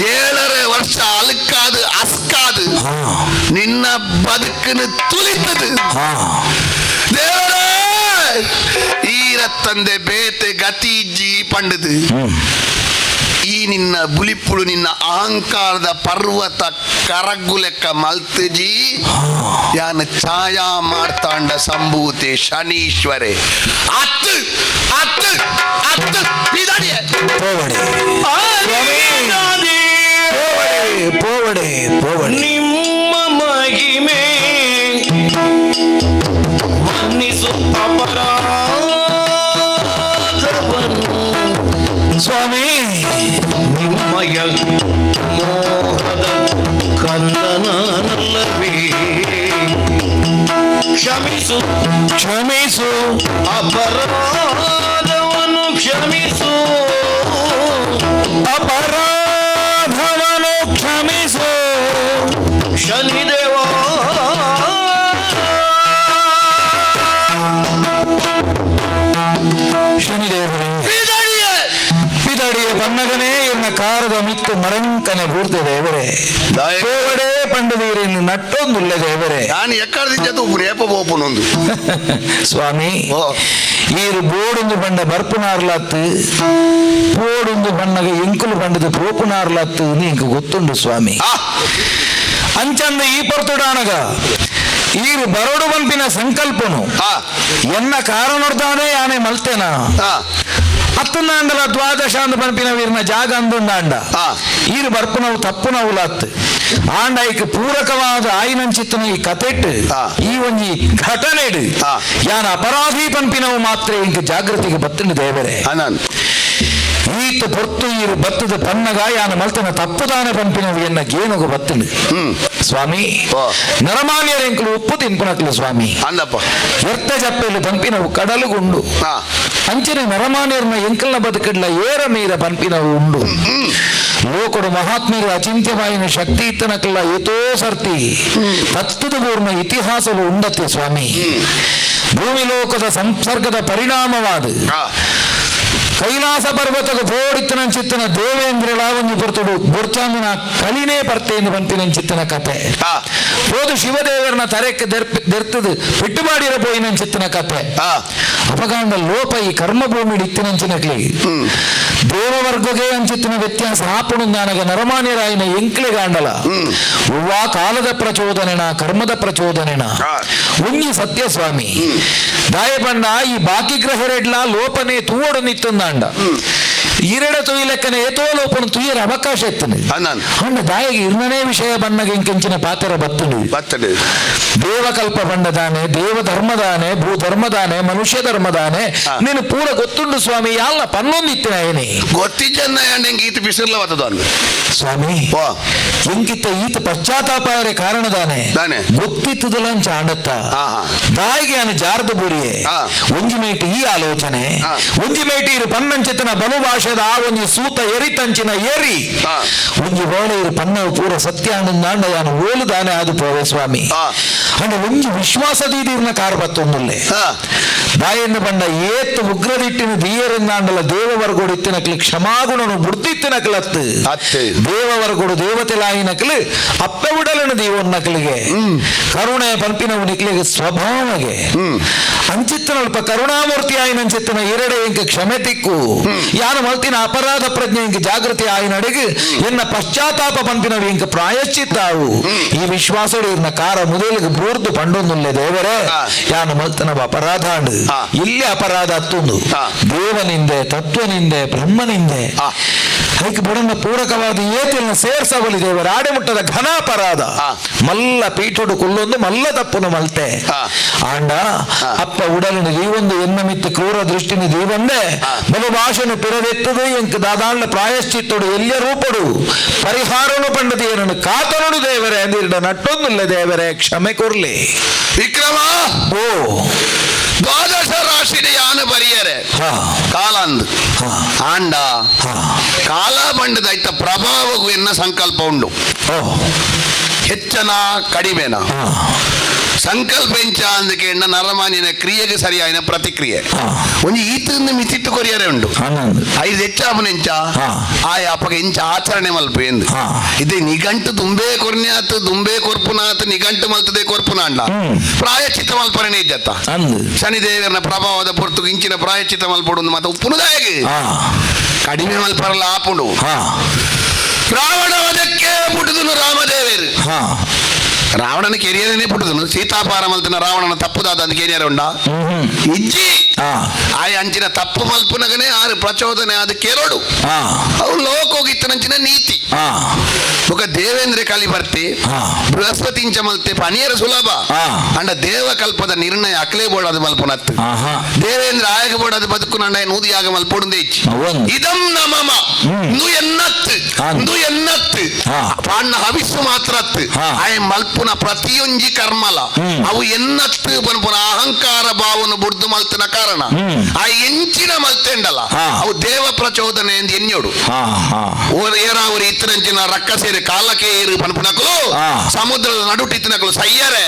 7.5 ವರ್ಷ ಅಲುಕಾದು ಅಸ್ಕಾದು ನಿನ್ನ ಬದುಕನ್ನು ತುಳಿತದು. ದೇವರೇ ಈರತ್ತಂದೆ ಬೇತೆ ಗತಿ ಜೀ ಪಂಡದು ಈ ನಿನ್ನ ಬುಲಿಪುಳು ನಿನ್ನ ಅಹಂಕಾರದ ಪರ್ವತ ಕರಗು ಲೆಕ್ಕ ಮಲ್ತಜಿ ಯಾನ ಛಾಯಾ ಮಾರ್ತಾಂಡ ಸಂಭೂತೆ ಶನೀಶ್ವರೇ ಅತ್ತು ಅತ್ತು ಅತ್ತು ಇದಾಡಿಯೇ. ಪೋವಡೆ ಪೋವಡೆ ಪೋವಡೆ ನಿಮ್ಮ ಮಹಿಮೆ ವರ್ಣಿಸುತ್ತ ಅಪರಾಧವನ್ನು ಸ್ವಾಮಿ ನಿಮ್ಮಯ ಮೋಹದ ಕಂದನಲ್ಲವೇ ಕ್ಷಮಿಸು ಕ್ಷಮಿಸು ಅಪರಾಧವನ್ನು ಕ್ಷಮಿಸು ಅಪರಾಧವನ್ನು ಕ್ಷಮಿಸು ಶನಿದೇವ ಶನಿದೇವರೇ ಇದಾಡಿಯೇ. ಪಿದಡಿಯ ಬನ್ನಗನೇ ಎನ್ನ ಕಾರದ ಮಿತ್ತು ಮರಂಕನೆ ಬೂರ್ತೆ ದೇವರೇ ದಾಯ- ಪೋವಡೆ ಪಂಡದೀರಿನ್ನು ನಟ್ಟೊಂದುಲ್ಲ ದೇವರೇ ನಾನು ಎಕ್ಕಡದಿಂದ ತೂಪುನು ಏಪ ಪೋಪುನೊಂದು ಸ್ವಾಮಿ ಓ. ಈರು ಬೋಡೊಂದು ಬಣ್ಣ ಬರ್ಪುನಾರ್ಲತ್ತು ಪೋಡೊಂದು ಬಣ್ಣಗ ಎಂಕುಲು ಬಂಡದ ಪೋಪುನಾರ್ಲತ್ತು ನೀಂಕು ಗೊತ್ತುಂಡು ಸ್ವಾಮಿ ಆ ಅಂಚಂದ ಈ ಪೊರ್ತುಡಾನಗ ಈರು ಬರೋಡು ಬಂಪಿನ ಸಂಕಲ್ಪನು ಆ ಎನ್ನ ಕಾರಣೊರ್ದಾನೆ ಯಾನೆ ಮಲ್ತೇನ ಆ ಹತ್ತೊಂದಾಂಡಲ ದ್ವಾದಶ ಅಂದ ಪನ್ಪಿನ ವೀರ್ನ ಜಾಗ ಅಂದೊಂದಾಂಡ ಆ. ಈರು ಬರ್ಪುನವು ತಪ್ಪುನವುಲಾತ್ ಆಂಡ ಐಕ್ ಪೂರಕವಾದ ಆಯಿನಂಚಿತ್ತನ ಈ ಕತೆಟ್ ಆ. ಈ ಒಂಜಿ ಘಟನೆಡ್ ಆ. ಯಾನ ಅಪರಾಧಿ ಪನ್ಪಿನವು ಮಾತ್ರ ಇಂಕ್ ಜಾಗೃತಿಗೆ ಬತ್ತಂಡು ದೇವರೇ ಅನನ್ ಈತ ಪೊರ್ತು ಈರು ಬತ್ತದ ಪನ್ನಗ ಯಾನ ಮಲ್ತನ ತಪ್ಪುದಾನ ಪನ್ಪಿನವು ಎನ್ನ ಗೇನುಗು ಬತ್ತಂಡು ಸ್ವಾಮಿ ಓ. ನರಮಾನ್ಯರ ಎಂಕುಲು ಉಪ್ಪು ತಿನ್ಪುನಕ್ಲು ಸ್ವಾಮಿ ಅಂದಪ್ಪ ವ್ಯರ್ಥ ಜಪ್ಪೆಲು ಪನ್ಪಿನವು ಕಡಲುಗುಂಡು ಆ ಅಂಚನೆ ನರಮಾನ್ಯರ್ನ ಎಂಕಲ್ನ ಬದುಕಡ್ಲ ಏರ ಮೀರ ಪನ್ಪಿನವು ಉಂಡು ಲೋಕಡು ಮಹಾತ್ಮರು ಅಚಿಂತ್ಯವಾಯಿನ ಶಕ್ತಿ ಇತ್ತನಕಲ್ಲ ಏತೋ ಸರ್ತಿ ತತ್ತದ ಪೂರ್ಣ ಇತಿಹಾಸವು ಉಂಡತ್ತೆ ಸ್ವಾಮಿ. ಭೂಮಿ ಲೋಕದ ಸಂಸರ್ಗದ ಪರಿಣಾಮವಾದ ಆ ಕೈಲಾಸ ಪರ್ವತದ ಪೋಡಿತ್ತನಂಚಿತ್ತನ ದೇವೇಂದ್ರಳ ಒಂಜಿ ಪೊರ್ತುಡು ಬೊರ್ಚಾಂದನ ಕಲಿನೇ ಪರ್ತೇಂದು ಪನ್ಪಿನಂಚಿತ್ತನ ಕತೆ ಆ. ಪೋದು ಶಿವದೇವರನ ತರೆಕ್ ದೆರ್ತದು ಪೆಟ್ಟುಬಾಡಿರ ಪೋಯಿನಂಚಿತ್ತನ ಕತೆ ಆ. ಅಪಗಾಂಡ ಲೋಪ ಈ ಕರ್ಮಭೂಮಿ ಇತ್ತಿನಂಚಿನಕ್ಲಿ ದೇವವರ್ಗಗೆ ಅಂಚಿತ್ತಿನ ವ್ಯತ್ಯಾಸ ಆಪುಣು ನಾನಗ ನರಮಾನ್ಯರಾಯಿನ ಎಂಕ್ಲೆ ಗಾಂಡಲ ಉವ್ವಾ ಕಾಲದ ಪ್ರಚೋದನೆನ ಕರ್ಮದ ಪ್ರಚೋದನೆನ ಆ. ಒಂಜಿ ಸತ್ಯಸ್ವಾಮಿ ದಾಯಪಂಡ ಈ ಬಾಕಿ ಗ್ರಹರೆಡ್ಲ ಲೋಪನೆ ತೂವಡು ನಿತ್ತಂದಾಂಡ ಈರೆಡ ತುಯಿ ಲೆಕ್ಕನೆ ಏತೋ ಲೋಪನ ತುಯ್ಯರ ಅವಕಾಶ ಎತ್ತನೆ ಅಣ್ಣನ್. ಅಂಡ ದಾಯಗೆ ಇರ್ನನೇ ವಿಷಯ ಬನ್ನಗ ಇಂಕೆಂಚಿನ ಪಾತ್ರ ಬತ್ತುಂಡು ಬರ್ತದೆ ದೇವಕಲ್ಪ ಬಂಡದಾನೆ ದೇವ ಧರ್ಮದಾನೆ ಭೂ ಧರ್ಮದಾನೆ ಮನುಷ್ಯ ಧರ್ಮದಾನೆ ಹಾ. ನೀನು ಪೂರ ಗೊತ್ತುಂಡು ಸ್ವಾಮಿ ಯಾಲ್ಲ ಪನ್ನೊಂದಿತ್ತಿನ ಏನೇ ಗೊತ್ತಿಜ್ಜನ್ನ ಎಂಗೆ ಈತ ಬಿಸಿರ್ಲ ಬರ್ತದ ಅಂದು ಸ್ವಾಮಿ ಓ. ಎಂಕಿತ್ತ ಈತ ಪಶ್ಚಾತ್ತಾಪಾಯರೆ ಕಾರಣದಾನೆ ದಾನೆ. ಗೊತ್ತಿತ್ತದಲಂಚ ಆಂಡತ್ತ ಹಾ, ಹಾ. ದಾಯಿಗೆ ಅನು ಜಾರ್ದ ಬುರಿಯೆ ಹಾ. ಒಂಜಿ ಮೇಟಿ ಈ ಆಲೋಚನೆ ಹಾ. ಒಂಜಿ ಮೇಟಿ ಇರು ಪನ್ನಂಚಿತನ ಬಲು ಭಾಷೆದ ಆ ಒಂಜಿ ಸೂತ ಎರಿತಂಚಿನ ಎರಿ ಹಾ. ಒಂಜಿ ವೇಳೆ ಇರು ಪನ್ನವು ಪೂರ ಸತ್ಯ ಆನಂದಾಂಡ ಯಾನು ಓಲು ದಾನೆ ಆದು ಪೋವೆ ಸ್ವಾಮಿ ಹಾ. ಅಂಡ ಒಂಜಿ ವಿಶ್ವಾಸದೀದಿರ್ನ ಕಾರ್ ಬತ್ತೊಂದುಲ್ಲೆ ಹಾ. ಬಾಯನ್ನು ಬಂಡ ಏತ್ ಉಗ್ರದಿಟ್ಟಿನ ದೀಯರೆಂದಾಂಡಲ ದೇವವರ್ಗೋಡಿತ್ತಿನಕ್ಲು ಕ್ಷಮಾಗುಣನು ಬುಡ್ದಿತ್ತಿನಕ್ಲತ್ತು ಅತ್ತೆ. ದೇವವರ್ಗೋಡು ದೇವತೆಲಾಯಿನಕ್ಲು ಅಪ್ಪ ಉಡಲನ ದೇವನ್ನಕ್ಲಿಗೆ ಕರುಣೆ ಪಲ್ಪಿನವು ನಿಕ್ಲಿಗೆ ಸ್ವಭಾವಗೆ ಅಂಚಿತ್ತನಲ್ಪ ಕರುಣಾಮೂರ್ತಿ ಆಯಿನಂಚಿತ್ತನ ಎರಡೆ ಇಂಕ ಕ್ಷಮೆ ತಿಕ್ಕು ಯಾನು ಮಲ್ತಿನ ಅಪರಾಧ ಪ್ರಜ್ಞೆ ಇಂಕ ಜಾಗೃತಿ ಆಯಿನಡೆಗೆ ಎನ್ನ ಪಶ್ಚಾತ್ತಾಪ ಪಂಪಿನವು ಇಂಕ ಪ್ರಾಯಶ್ಚಿತ್ತಾವು ಈ ವಿಶ್ವಾಸಡು ಇರ್ನ ಕಾರ ಮುದಲಿಗೆ ಬೂರ್ದು ಪಂಡೊಂದುಲ್ಲೆ ದೇವರೇ ಆ. ಯಾನು ಮಲ್ತನ ಅಪರಾಧ ಅಂಡು. ಇಲ್ಲಿ ಅಪರಾಧ ಅತ್ತೊಂದು ದೇವನಿಂದೆ ತತ್ವನಿಂದೆ ಬ್ರಹ್ಮನಿಂದೆ ಐಕ್ ಬಡನ ಪೂರಕವಾದ ಏತಿನ ಸೇರ್ಸಬಲಿ ದೇವರ ಆಡೆಮುಟ್ಟದ ಘನ ಅಪರಾಧ ಮಲ್ಲ ಪೀಠೊಡು ಕುಲ್ಲೊಂದು ಮಲ್ಲ ತಪ್ಪುನು ಮಲ್ತೆ ಆಂಡ ಅಪ್ಪ ಉಡಲಿನ ದೀವೊಂದು ಎನ್ನ ಮಿತ್ತ ಕ್ರೂರ ದೃಷ್ಟಿನ ದೀವಂದೆ ಬಲು ಭಾಷೆನು ಪಿರದೆತ್ತದು ಎಂಕ್ ದಾದಾಂಡ ಪ್ರಾಯಶ್ಚಿತ್ತೊಡು ಎಲ್ಲಿಯ ರೂಪಡು ಪರಿಹಾರನು ಪಂಡದು ಏನನ್ನು ಕಾತನುಡು ದೇವರೇ ಅಂದಿರಡ ನಟ್ಟೊಂದುಲ್ಲ ದೇವರೇ ಕ್ಷಮೆ ಕೊರ್ಲಿ ವಿಕ್ರಮ ಓ ದ್ವಾದಶ ರಾಶಿನ ಯಾನು ಬರಿಯರೆ ಕಾಲಂದ್ ಆಂಡ ಕಾಲ ಬಂಡದ ಐತ ಪ್ರಭಾವಗೂ ಎನ್ನ ಸಂಕಲ್ಪ ಉಂಡು ಹೆಚ್ಚನ ಕಡಿಮೆನ ಸಂಕಲ್ಪ ಎಂಚ ಅಂದಕ್ಕೆ ಎಣ್ಣ ನರಮಾನಿನ ಕ್ರಿಯೆಗೆ ಸರಿಯಾದ ಪ್ರತಿಕ್ರಿಯೆ ಒಂಜಿ ಈತಂದು ಮಿತಿಟ್ಟು ಕೊರಿಯರೆ ಉಂಡು ಐದು ಹೆಚ್ಚಾಪನ ಎಂಚ ಆಯ ಅಪ್ಪಗ ಎಂಚ ಆಚರಣೆ ಮಲ್ಪ ಎಂದು ಇದೇ ನಿಘಂಟು ದುಂಬೆ ಕೊರ್ನ್ಯಾತ್ ದುಂಬೆ ಕೊರ್ಪುನಾತ್ ನಿಘಂಟು ಮಲ್ತದೆ ಕೊರ್ಪುನಾಂಡ ಪ್ರಾಯಚಿತ್ತ ಮಲ್ಪರಣೆ ಇದ್ದತ್ತ ಶನಿದೇವರನ ಪ್ರಭಾವದ ಪೊರ್ತು ಇಂಚಿನ ಪ್ರಾಯಚಿತ್ತ ಮಲ್ಪಡು ಮತ್ತೆ ಉಪ್ಪುನುದಾಯಗೆ ಕಡಿಮೆ ಮಲ್ಪರಲ್ಲ ಆಪುಂಡು ರಾವಣ ವಧಕ್ಕೆ ಪುಟ್ಟುದುನು ರಾಮದೇವರು ರಾವಣನ ಕೆರಿಯರನೇ ಪುಟ್ಟುದುನು ಸೀತಾಪಾರ ಮಲ್ತನ ರಾವಣನ ತಪ್ಪುದಾದ ಅಂತ ಕೆರಿಯರ ಉಂಡ ಇಜ್ಜಿ ಆಯ ಅಂಚಿನ ತಪ್ಪು ಮಲ್ಪುನಗನೇ ಆರು ಪ್ರಚೋದನೆ ಆದ ಕೇರೋಡು ಅವು ಲೋಕೋಗಿತ್ತನಂಚಿನ ನೀತಿ ಬೊಕ ದೇವೇಂದ್ರ ಕಲಿ ಬರ್ತಿ ಬೃಹಸ್ಪತಿ ಇಂಚ ಮಲ್ತೆ ಪನಿಯರ ಸುಲಭ ಅಂಡ ದೇವಕಲ್ಪದ ನಿರ್ಣಯ ಅಕ್ಲೇ ಬೋಡಾದ ಮಲ್ಪುನತ್ತು ದೇವೇಂದ್ರ ಆಯಗ ಬೋಡಾದ ಬದುಕು ನಂಡ ನೂದಿ ಯಾಗ ಮಲ್ಪೊಡುಂದೇ ಇಚ್ಚಿ ಇದಂ ನಮಮ ನು ಎನ್ನತ್ತು ನು ಎನ್ನತ್ತು ಪಾಣ್ಣ ಹವಿಸ್ಸು ಮಾತ್ರತ್ತು ಆಯ ಮಲ್ಪುನ ಪ್ರತಿಯೊಂಜಿ ಕರ್ಮಲ ಅವು ಎನ್ನತ್ತು ಪನ್ಪುನ ಅಹಂಕಾರ ಭಾವನು ಬುಡ್ದು ಮಲ್ತನ ಕಾರಣ ಆ ಎಂಚಿನ ಮಲ್ತೆಂಡಲ ಅವು ದೇವ ಪ್ರಚೋದನೆ ಎಂದು ಎನ್ಯೋಡು ಏರಾವರಿ ಇತ್ತರಂಚಿನ ರಕ್ಕ ಸೇರಿ ಕಾಲಕ್ಕೆ ಏರು ಪನ್ಪುನಕಲು ಸಮುದ್ರದ ನಡುಟು ಇತ್ತನಕಲು ಸಯ್ಯರೆ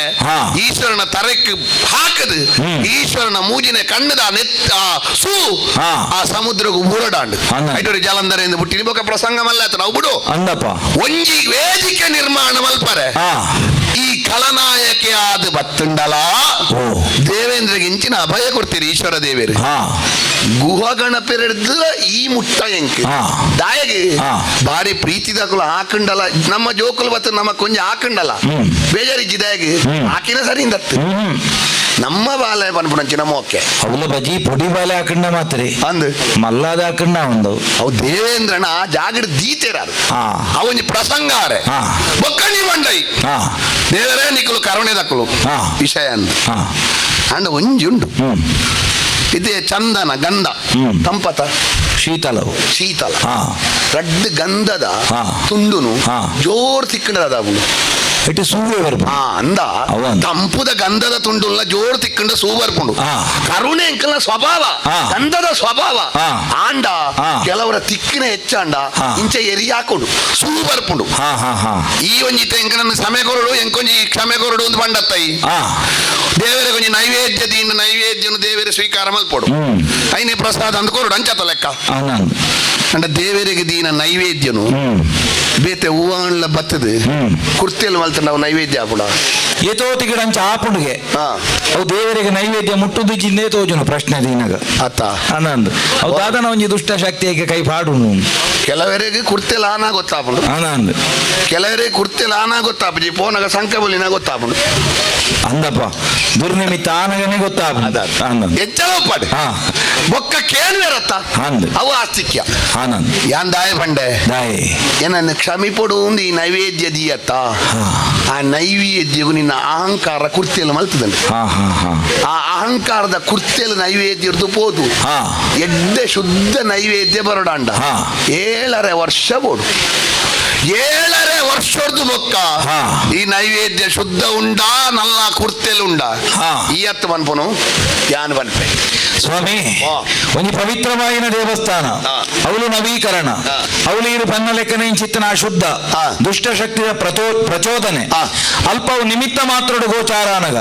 ಈಶ್ವರನ ತರಕ್ಕೆ ಹಾಕದು ಈಶ್ವರನ ಮೂಜಿನ ಕಣ್ಣದ ನೆತ್ತ ಸೂ ಆ ಸಮುದ್ರಕ್ಕೂ ಬೂರಡಾಂಡು ಐಟೋರಿ ಜಲಂಧರ ಎಂದು ಬುಟ್ಟಿ ಬೊಕ ಪ್ರಸಂಗ ಮಲ್ಲ ನಾವು ಬಿಡು ಅಂದಪ್ಪ ಒಂಜಿ ವೇದಿಕೆ ನಿರ್ಮಾಣ ಮಲ್ಪರೆ ಈ ಖಲನಾಯಕೆ ಆದ ಬತ್ತುಂಡಲ ದೇವೇಂದ್ರಗೆ ಇಂಚಿನ ಅಭಯ ಕೊಡ್ತೀರಿ ಈಶ್ವರ ದೇವೇರು ಗುಹಗಣ ಪೆರೆಡ್ದು ಈ ಮುಟ್ಟ ಎಂಕ್ ದಾಯಗೆ ಬಾರಿ ಪ್ರೀತಿದಾಕುಲು ಹಾಕಂಡಲ ನಮ್ಮ ಜೋಕುಲು ಬತ್ತ ನಮ್ಮ ಕೊಂಜ ಹಾಕಂಡಲ ಬೇಜಾರಿಜ್ಜಿ ದಾಯಗೆ ಹಾಕಿನ ಸರಿ ದತ್ತು ನಮ್ಮ ಬಾಲೆ ಪನ್ಪುನಂಚಿನ ಮೋಕೆ ಅವಲ ಬಜಿ ಪೊಡಿ ಬಾಲೆ ಹಾಕಂಡ ಮಾತ್ರಿ ಅಂದ್ ಮಲ್ಲಾದ ಹಾಕಂಡ ಒಂದು ಅವು ದೇವೇಂದ್ರನ ಆ ಜಾಗಡ್ ದೀತೆರಾರು ಅವನಿ ಪ್ರಸಂಗ ಆರೆ ಬೊಕ್ಕಣಿ ಮಂಡೈ ದೇವರೇ ನಿಕ್ಕಲು ಕರುಣೆ ದಕ್ಕಲು ವಿಷಯ ಅಂದ ಅಂಡ ಒಂಜಿ ಉಂಡು ಇದೇ ಚಂದನ ಗಂಧ ತಂಪತ ಶೀತಲವು ಶೀತಲ ರಡ್ಡು ಗಂಧದ ತುಂಡುನು ಜೋರ್ ತಿಕ್ಕಂಡದ ಅವನು ಇಟ್ಟು ಸೂರ್ಯ ಬರ್ಪುಂಡು ಅಂದ ತಂಪುದ ಗಂಧದ ತುಂಡುಲ್ಲ ಜೋರ್ ತಿಕ್ಕಂಡ ಸೂ ಬರ್ಪುಂಡು ಕರುಣೆ ಅಂಕಲ್ನ ಸ್ವಭಾವ ಗಂಧದ ಸ್ವಭಾವ ಆಂಡ ಕೆಲವರ ತಿಕ್ಕಿನ ಹೆಚ್ಚಾಂಡ ಇಂಚ ಎರಿ ಹಾಕೊಂಡು ಸೂ ಬರ್ಪುಂಡು ಈ ಒಂಜಿ ಎಂಕನನ್ನು ಸಮಯ ಕೊರಡು ಎಂಕೊಂಜಿ ಕ್ಷಮೆ ಕೊರಡು ಒಂದು ಬಂಡತ್ತೈ ದೇವರ ಕೊಂಜಿ ನೈವೇದ್ಯ ದೀನ ನೈವೇದ್ಯನು ದೇವರ ಸ್ವೀಕಾರ ಮಲ್ಪೊಡು ಐನೇ ಪ್ರಸಾದ ಅಂದ್ ಕೊರಡು ಅಂಚತ ಲೆಕ್ಕ ಅಂಡ ದೇವರಿಗೆ ದೀನ ನೈವೇದ್ಯನು ಬೇತೆ ಹೂವನ್ಲ ಬತ್ತದು ಕುರ್ತಿಯಲ್ಲಿ ಮಲ್ತ ನಾವು ನೈವೇದ್ಯ ಆಪುಡ ಏತೋತಿಗೆ ಅಂಚ ಆಪುಂಡುಗೆ ಅವು ದೇವರಿಗೆ ನೈವೇದ್ಯ ಮುಟ್ಟುದು ಜಿಂದೆ ತೋಜುನು ಪ್ರಶ್ನೆ ದೀನಗ ಅತ್ತ ಆನಂದ್ ಅವು ದಾದನ ಒಂಜಿ ದುಷ್ಟ ಶಕ್ತಿಗೆ ಕೈ ಪಾಡುನು ಕೆಲವರಿಗೆ ಕುರ್ತೆಲ್ ಆನ ಗೊತ್ತಾಪುಂಡು ಆನಂದ್ ಕೆಲವರಿಗೆ ಕುರ್ತೆಲ್ ಆನ ಗೊತ್ತಾಪುಜಿ ಪೋನಗ ಸಂಕಬಲಿನ ಗೊತ್ತಾಪುಂಡು ಅಂದಪ್ಪ ದುರ್ನಿಮಿತ್ತ ಆನಗನೇ ಗೊತ್ತಾಪುಂಡು ಆನಂದ್ ಎಚ್ಚರ ಪಾಡು ಬೊಕ್ಕ ಕೇಳ್ವೇರತ್ತ ಅಂದ್ ಅವು ಆಸ್ತಿಕ್ಯ ಆನಂದ್ ಯಾನ್ ದಾಯ ಪಂಡೆ ದಾಯೆ ಏನನ್ನು ಕ್ಷಮಿಪೊಡು ಈ ನೈವೇದ್ಯ ದೀಯತ್ತ ಆ ನೈವೇದ್ಯಗೂ ನಿನ್ನ ಅಹಂಕಾರ ಕುರ್ತಿಯಲ್ಲಿ ಮಲ್ತದಂತೆ ಆ ಅಹಂಕಾರದ ಕುರ್ತಿಯಲ್ಲಿ ನೈವೇದ್ಯರ್ದು ಪೋದು ಎಡ್ಡೆ ಶುದ್ಧ ನೈವೇದ್ಯ ಬರೋಡಾಂಡ 7.5 ವರ್ಷ ಬೋಡು 7.5 ವರ್ಷದ್ದು ಬೊಕ್ಕ ಈ ನೈವೇದ್ಯ ಶುದ್ಧ ಉಂಡಾ ನಲ್ಲ ಕುರ್ತೆಲ್ ಉಂಡ ಈ ಅತ್ತು ಪನ್ಪುನು ಯಾನ್ ಪನ್ಪೆ ಸ್ವಾಮಿ ಒಂಜಿ ಪವಿತ್ರವಾಯಿನ ದೇವಸ್ಥಾನ ಅವಳು ನವೀಕರಣ ಅವಳು ಇರು ಬನ್ನ ಲೆಕ್ಕನೆ ಇಂಚಿತ್ತನ ಅಶುದ್ಧ ದುಷ್ಟಶಕ್ತಿಯ ಪ್ರಚೋದನೆ ಅಲ್ಪವು ನಿಮಿತ್ತ ಮಾತ್ರಡು ಗೋಚಾರಾನಗ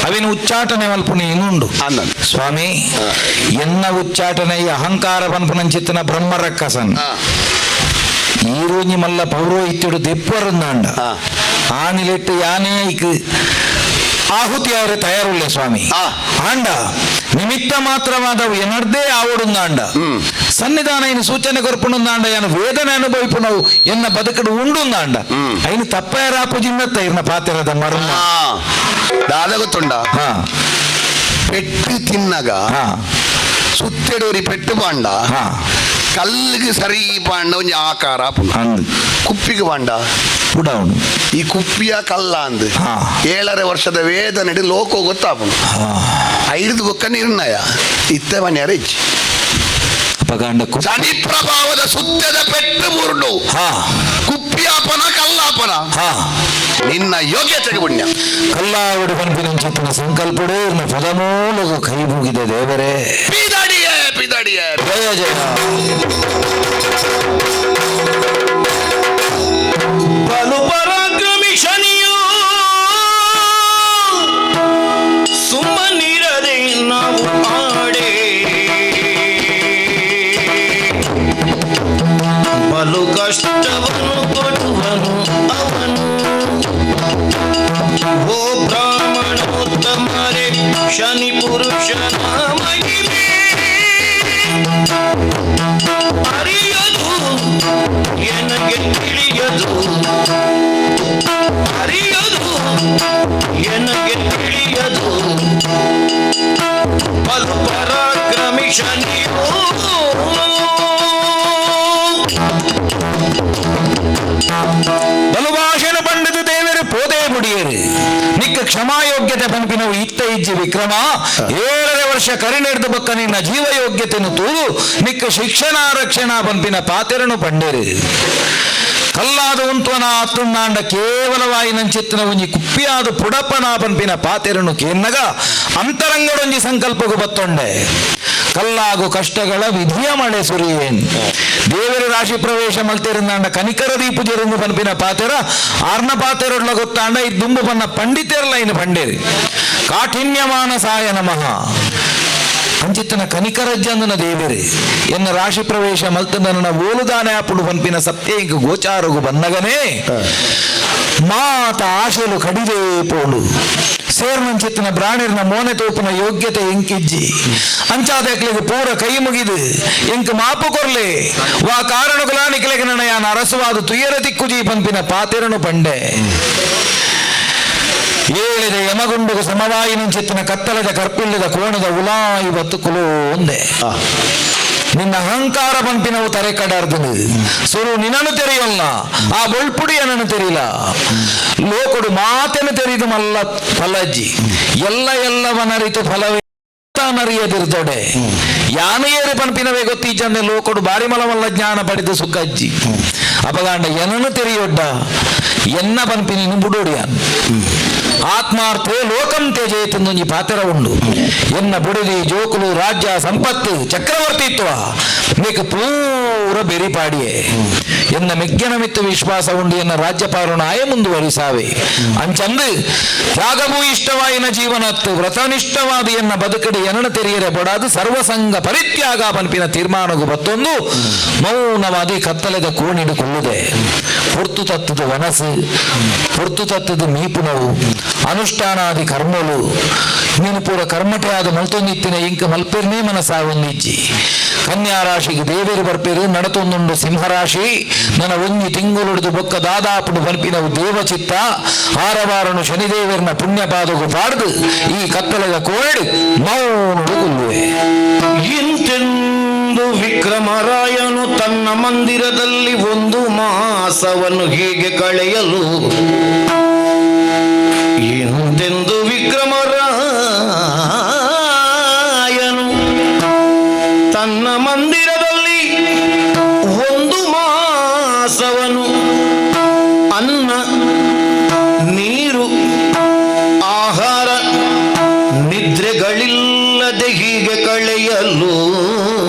ಅವಿನ ಉಚ್ಚಾಟನೆ ಮಲ್ಪುನಿ ಇನ್ನುಂಡು ಸ್ವಾಮಿ ಎನ್ನ ಉಚ್ಚಾಟನೆ ಈ ಅಹಂಕಾರ ಪನ್ಪುನಂಚಿತ್ತನ ಬ್ರಹ್ಮರಕ್ಕಸನ್ ಈ ಮಲ್ಲ ಪೌರೋಹಿತ್ಯಡು ದೆಪ್ಪರುಂದಾಂಡ ಆ ನಿಲೆಟ್ಟು ಯಾನೇ ಇಕ್ ಆಹುತಿ ಅವರೇ ತಯಾರುಳ್ಳೆ ಸ್ವಾಮಿ ಆಂಡ ನಿಮಿತ್ತ ಮಾತ್ರವಾದವು ಎನರ್ದೇ ಆವಡುಂದಾಂಡ ಸನ್ನಿಧಾನ ಇನ್ನು ಸೂಚನೆ ಕೊರ್ಪುಣುಂದಾಂಡ ಯಾನು ವೇದನೆ ಅನುಭವಿಪುಣವು ಎನ್ನ ಬದುಕಡು ಉಂಡುಂದಾಂಡ ಐನು ತಪ್ಪಯರಾಪು ಜಿನ್ನತ್ತ ಇರ್ನ ಪಾತೆರದ ಮರ್ಮ ದಾದ ಗೊತ್ತುಂಡ ಪೆಟ್ಟು ತಿನ್ನಗ ಸುತ್ತೆಡೋರಿ ಪೆಟ್ಟು ಪಾಂಡ ಕಲ್ಲಿಗೆ ಸರಿ ಪಾಂಡ ಒಂಜಿ ಆಕಾರ ಆಪುಂಡು. ಅಂದ್. ಕುಪ್ಪಿಗೆ ಪಾಂಡ ಪುಡವನು. ಈ ಕುಪ್ಪಿಯ ಕಲ್ಲ ಅಂದ್. 7.5 ವರ್ಷದ ವೇದನೆ ಲೋಕ ಗೊತ್ತಾಪುಂಡು. ಐದು ಬೊಕ್ಕ ನಿರ್ಣಯ ಇತ್ತೆ ಮನ್ಯಾರ ಇಚ್ಚಿ. ಅಪಗಾಂಡ ಶನಿ ಪ್ರಭಾವದ ಸುತ್ತದ ಪೆಟ್ಟು ಬುರುಡು. ಕುಪ್ಪಿಯಾಪನ ಕಲ್ಲಾಪನ. ನಿನ್ನ ಯೋಗ್ಯತೆಗೆ ಪುಣ್ಯ. ಕಲ್ಲಾವಡು ಪನ್ಪಿನಂಚಿತ್ತಿನ ಸಂಕಲ್ಪಡು ಪದಮೂಲಗ ಕೈ ಮುಗಿದೆ ದೇವರೇ. ಪಿದಡಿಯೇ ಪಿದಡಿಯೇ. ಜಯ ಜಯ. ಬಲು ಪರಾಕ್ರಮಿ ಶನಿಯು ಸುಮ್ಮನಿರದೆ ನಾವು ಆಡೆ, ಬಲು ಕಷ್ಟವನ್ನು ಕೊಡುವನು ಅವನು. ಓ ಬ್ರಾಹ್ಮಣೋತ್ತಮರೇ, ಶನಿ ಪುರುಷನ ಮಹಿಮೆ ಅರಿಯದು ಎನಗೆ ತಿಳಿಯದು, ಅರಿಯದು ಎನಗೆ ತಿಳಿಯದು. ಬಲು ಪರಾಕ್ರಮಿ ಶನಿಯೋ. ಬಲು ಭಾಷಣ ಪಂಡಿತ ದೇವರು ಪೋದೇ ಬುಡಿಯರು. ನಿಕ್ಕ ಕ್ಷಮಾಯೋಗ್ಯತೆ ಪನ್ಪಿನವು ಇತ್ತ ಇಜ್ಜಿ ವಿಕ್ರಮ. 7.5 ವರ್ಷ ಕರಿನೆಡ್ದು ಬಕ್ಕ ನಿನ್ನ ಜೀವಯೋಗ್ಯತೆನು ತೂದು ನಿಕ್ಕ ಶಿಕ್ಷಣ ರಕ್ಷಣಾ ಪನ್ಪಿನ ಪಾತೆರನು ಪಂಡೇರು. ಕಲ್ಲಾದ ಉಂತ್ವನ ಅತ್ತುಂಡಾಂಡ ಕೇವಲವಾಯಿ ನಂಚಿತ್ತಿನ ಒಂಜಿ ಕುಪ್ಪಿಯಾದ ಪುಡಪನ ಪನ್ಪಿನ ಪಾತೆರನು ಕೇನ್ನಗ ಅಂತರಂಗಡೊಂಜಿ ಸಂಕಲ್ಪಗು ಬತ್ತೊಂಡೆ. ಕಲ್ಲಾಗು ಕಷ್ಟಗಳ ವಿಧಿಯ ಮಳೆ ಸುರಿಯೇನ್. ದೇವರ ರಾಶಿ ಪ್ರವೇಶ ಮಲ್ತೆರಿಂದಾಂಡ ಕನಿಕರ ದೀಪುಜೆರಿಂದು ಪನ್ಪಿನ ಪಾತೆರ ಆರ್ನ ಪಾತೆರೊಡ್ಲ ಗೊತ್ತಾಂಡ. ಈ ದುಂಬು ಬನ್ನ ಪಂಡಿತೆರ್ಲ ಇನ್ನು ಪಂಡೇರಿ. ಕಾಠಿಣ್ಯಮಾನ ಸಾಯ ನಮಃ. ಅಂಚಿತ್ತನ ಕನಿಕರಜ್ಜಂದನ ದೇವರೇ ಎನ್ನ ರಾಶಿ ಪ್ರವೇಶ ಮಲ್ತಂದನ ಓಲುದಾನೆ ಆಪುಡು ಪನ್ಪಿನ ಸತ್ಯ ಇಂಕ ಗೋಚಾರಗು ಬನ್ನಗನೇ ಮಾತ ಆಶೆಲು ಕಡಿದೇ ಪೋಂಡು. ಸೇರ್ನಂಚಿತ್ತಿನ ಬ್ರಾಣಿರ್ನ ಮೋನೆ ತೋಪುನ ಯೋಗ್ಯತೆ ಎಂಕಿಜ್ಜಿ. ಅಂಚಾದಕ್ಲಿಗೆ ಪೂರ ಕೈ ಮುಗಿದು ಎಂಕ್ ಮಾಪು ಕೊರ್ಲೆ, ವಾ ಕಾರಣಗುಲಾನಿಕ್ಲೆಗೆ ನನ್ನ ಅರಸುವಾದ ತುಯರ ತಿಕ್ಕುಜಿ ಪನ್ಪಿನ ಪಾತೆರನು ಪಂಡೆ. ಏಳಿದ ಯಮಗುಂಡುಗು ಸಮವಾಯಿನಂಚಿತ್ತಿನ ಕತ್ತಲದ ಕರ್ಪಿಲ್ಲದ ಕೋಣದ ಉಲಾಯಿ ಬತ್ತುಕುಲು ಒಂದೆ. ನಿನ್ನ ಅಹಂಕಾರ ಪಂಪಿನವು ತರೆ ಕಡಾರ್ದನು. ಸುರು ನಿನ್ನನು ತೆರೆಯಲ್ಲ, ಆ ಬೊಳ್ಪುಡಿ ಅನ್ನನು ತೆರಿಲ. ಲೋಕಡು ಮಾತೆನು ತೆರಿದು ಮಲ್ಲ ಫಲಜ್ಜಿ. ಎಲ್ಲ ಎಲ್ಲವನರಿತು ಫಲವೇ ನರಿಯದಿರ್ತೊಡೆ. ಯಾನು ಏರು ಪನ್ಪಿನವೇ ಗೊತ್ತೀಚಂದೆ ಲೋಕಡು ಬಾರಿ ಮಲಮಲ್ಲ ಜ್ಞಾನ ಪಡೆದು ಸುಖಜ್ಜಿ. ಅಪಗಾಂಡ ಏನನು ತೆರಿಯೊಡ್ಡ ಎನ್ನ ಪನ್ಪಿನ ಬುಡೋಡಿಯಾನ್. ಆತ್ಮಾರ್ಥೇ ಲೋಕಂ ತ್ಯಜೇತಂದೊಂಜಿ ಪಾತ್ರ ಉಂಡು. ಎನ್ನ ಬುಡದಿ, ಜೋಕುಲು, ರಾಜ್ಯ ಸಂಪತ್ತು, ಚಕ್ರವರ್ತಿತ್ವ ಮೇಕ ಪೂರ ಬೆರಿಪಾಡಿಯೇ. ಎನ್ನ ಮೆಗ್ಗನ ಮಿತ್ತು ವಿಶ್ವಾಸ ಉಂಡು. ಎನ್ನ ರಾಜ್ಯಪಾಲನ ಆಯ ಮುಂದುವರಿಸಾವೆ. ಅಂಚಂದು ತ್ಯಾಗವೂ ಇಷ್ಟವಾಯಿನ ಜೀವನತ್ತು ವ್ರತನಿಷ್ಠವಾದ ಎನ್ನ ಬದುಕಡಿ ಎನ್ನನ ತೆರಿಯರೆ ಬಡಾದು ಸರ್ವಸಂಗ ಪರಿತ್ಯಾಗ ಪನ್ಪಿನ ತೀರ್ಮಾನಗು ಬತ್ತೊಂದು ಮೌನವಾದಿ ಕತ್ತಲೆದ ಕೋಣಿಡು ಕೊಳ್ಳುದೆ. ಪೊರ್ತು ತತ್ತದ ವನಸು, ಪೊರ್ತು ತತ್ತದ ಮೀಪುನವು, ಅನುಷ್ಠಾನಾದಿ ಕರ್ಮಲು ನೀನು ಪೂರ ಕರ್ಮಟೆ ಆದ ಮಲ್ತೊಂದಿತ್ತಿನ ಇಂಕ ಮಲ್ಪೆರ್ನೇ ಮನಸ್ಸಾವೊಂದಿಜ್ಜಿ. ಕನ್ಯಾ ರಾಶಿಗೆ ದೇವೇರು ಬರ್ಪೇರು. ನಡತೊಂದುಂಡು ಸಿಂಹರಾಶಿ. ನನ್ನ ಒಂಜಿ ತಿಂಗುಳುಡ್ದು ಬೊಕ್ಕ ದಾದಾಪುಡು ಬರ್ಪಿನವು ದೇವಚಿತ್ತ. ಆರವಾರನು ಶನಿದೇವರನ ಪುಣ್ಯ ಪಾದಗು ಪಾಡ್ದು ಈ ಕತ್ತಲೆದ ಕೋರಡು ಮೌನಡು ಕೊಲ್ಲುವೆ. ಇಂತೆಂದು ವಿಕ್ರಮರಾಯನು ತನ್ನ ಮಂದಿರದಲ್ಲಿ ಒಂದು ಮಾಸವನ್ನು ಹೀಗೆ ಕಳೆಯಲು, ಇಂತೆಂದು ವಿಕ್ರಮರಾಯನು ತನ್ನ ಮಂದಿರದಲ್ಲಿ ಒಂದು ಮಾಸವನ್ನು ಅನ್ನ, ನೀರು, ಆಹಾರ, ನಿದ್ರೆಗಳಿಲ್ಲದೆ ಹೀಗೆ ಕಳೆಯಲು,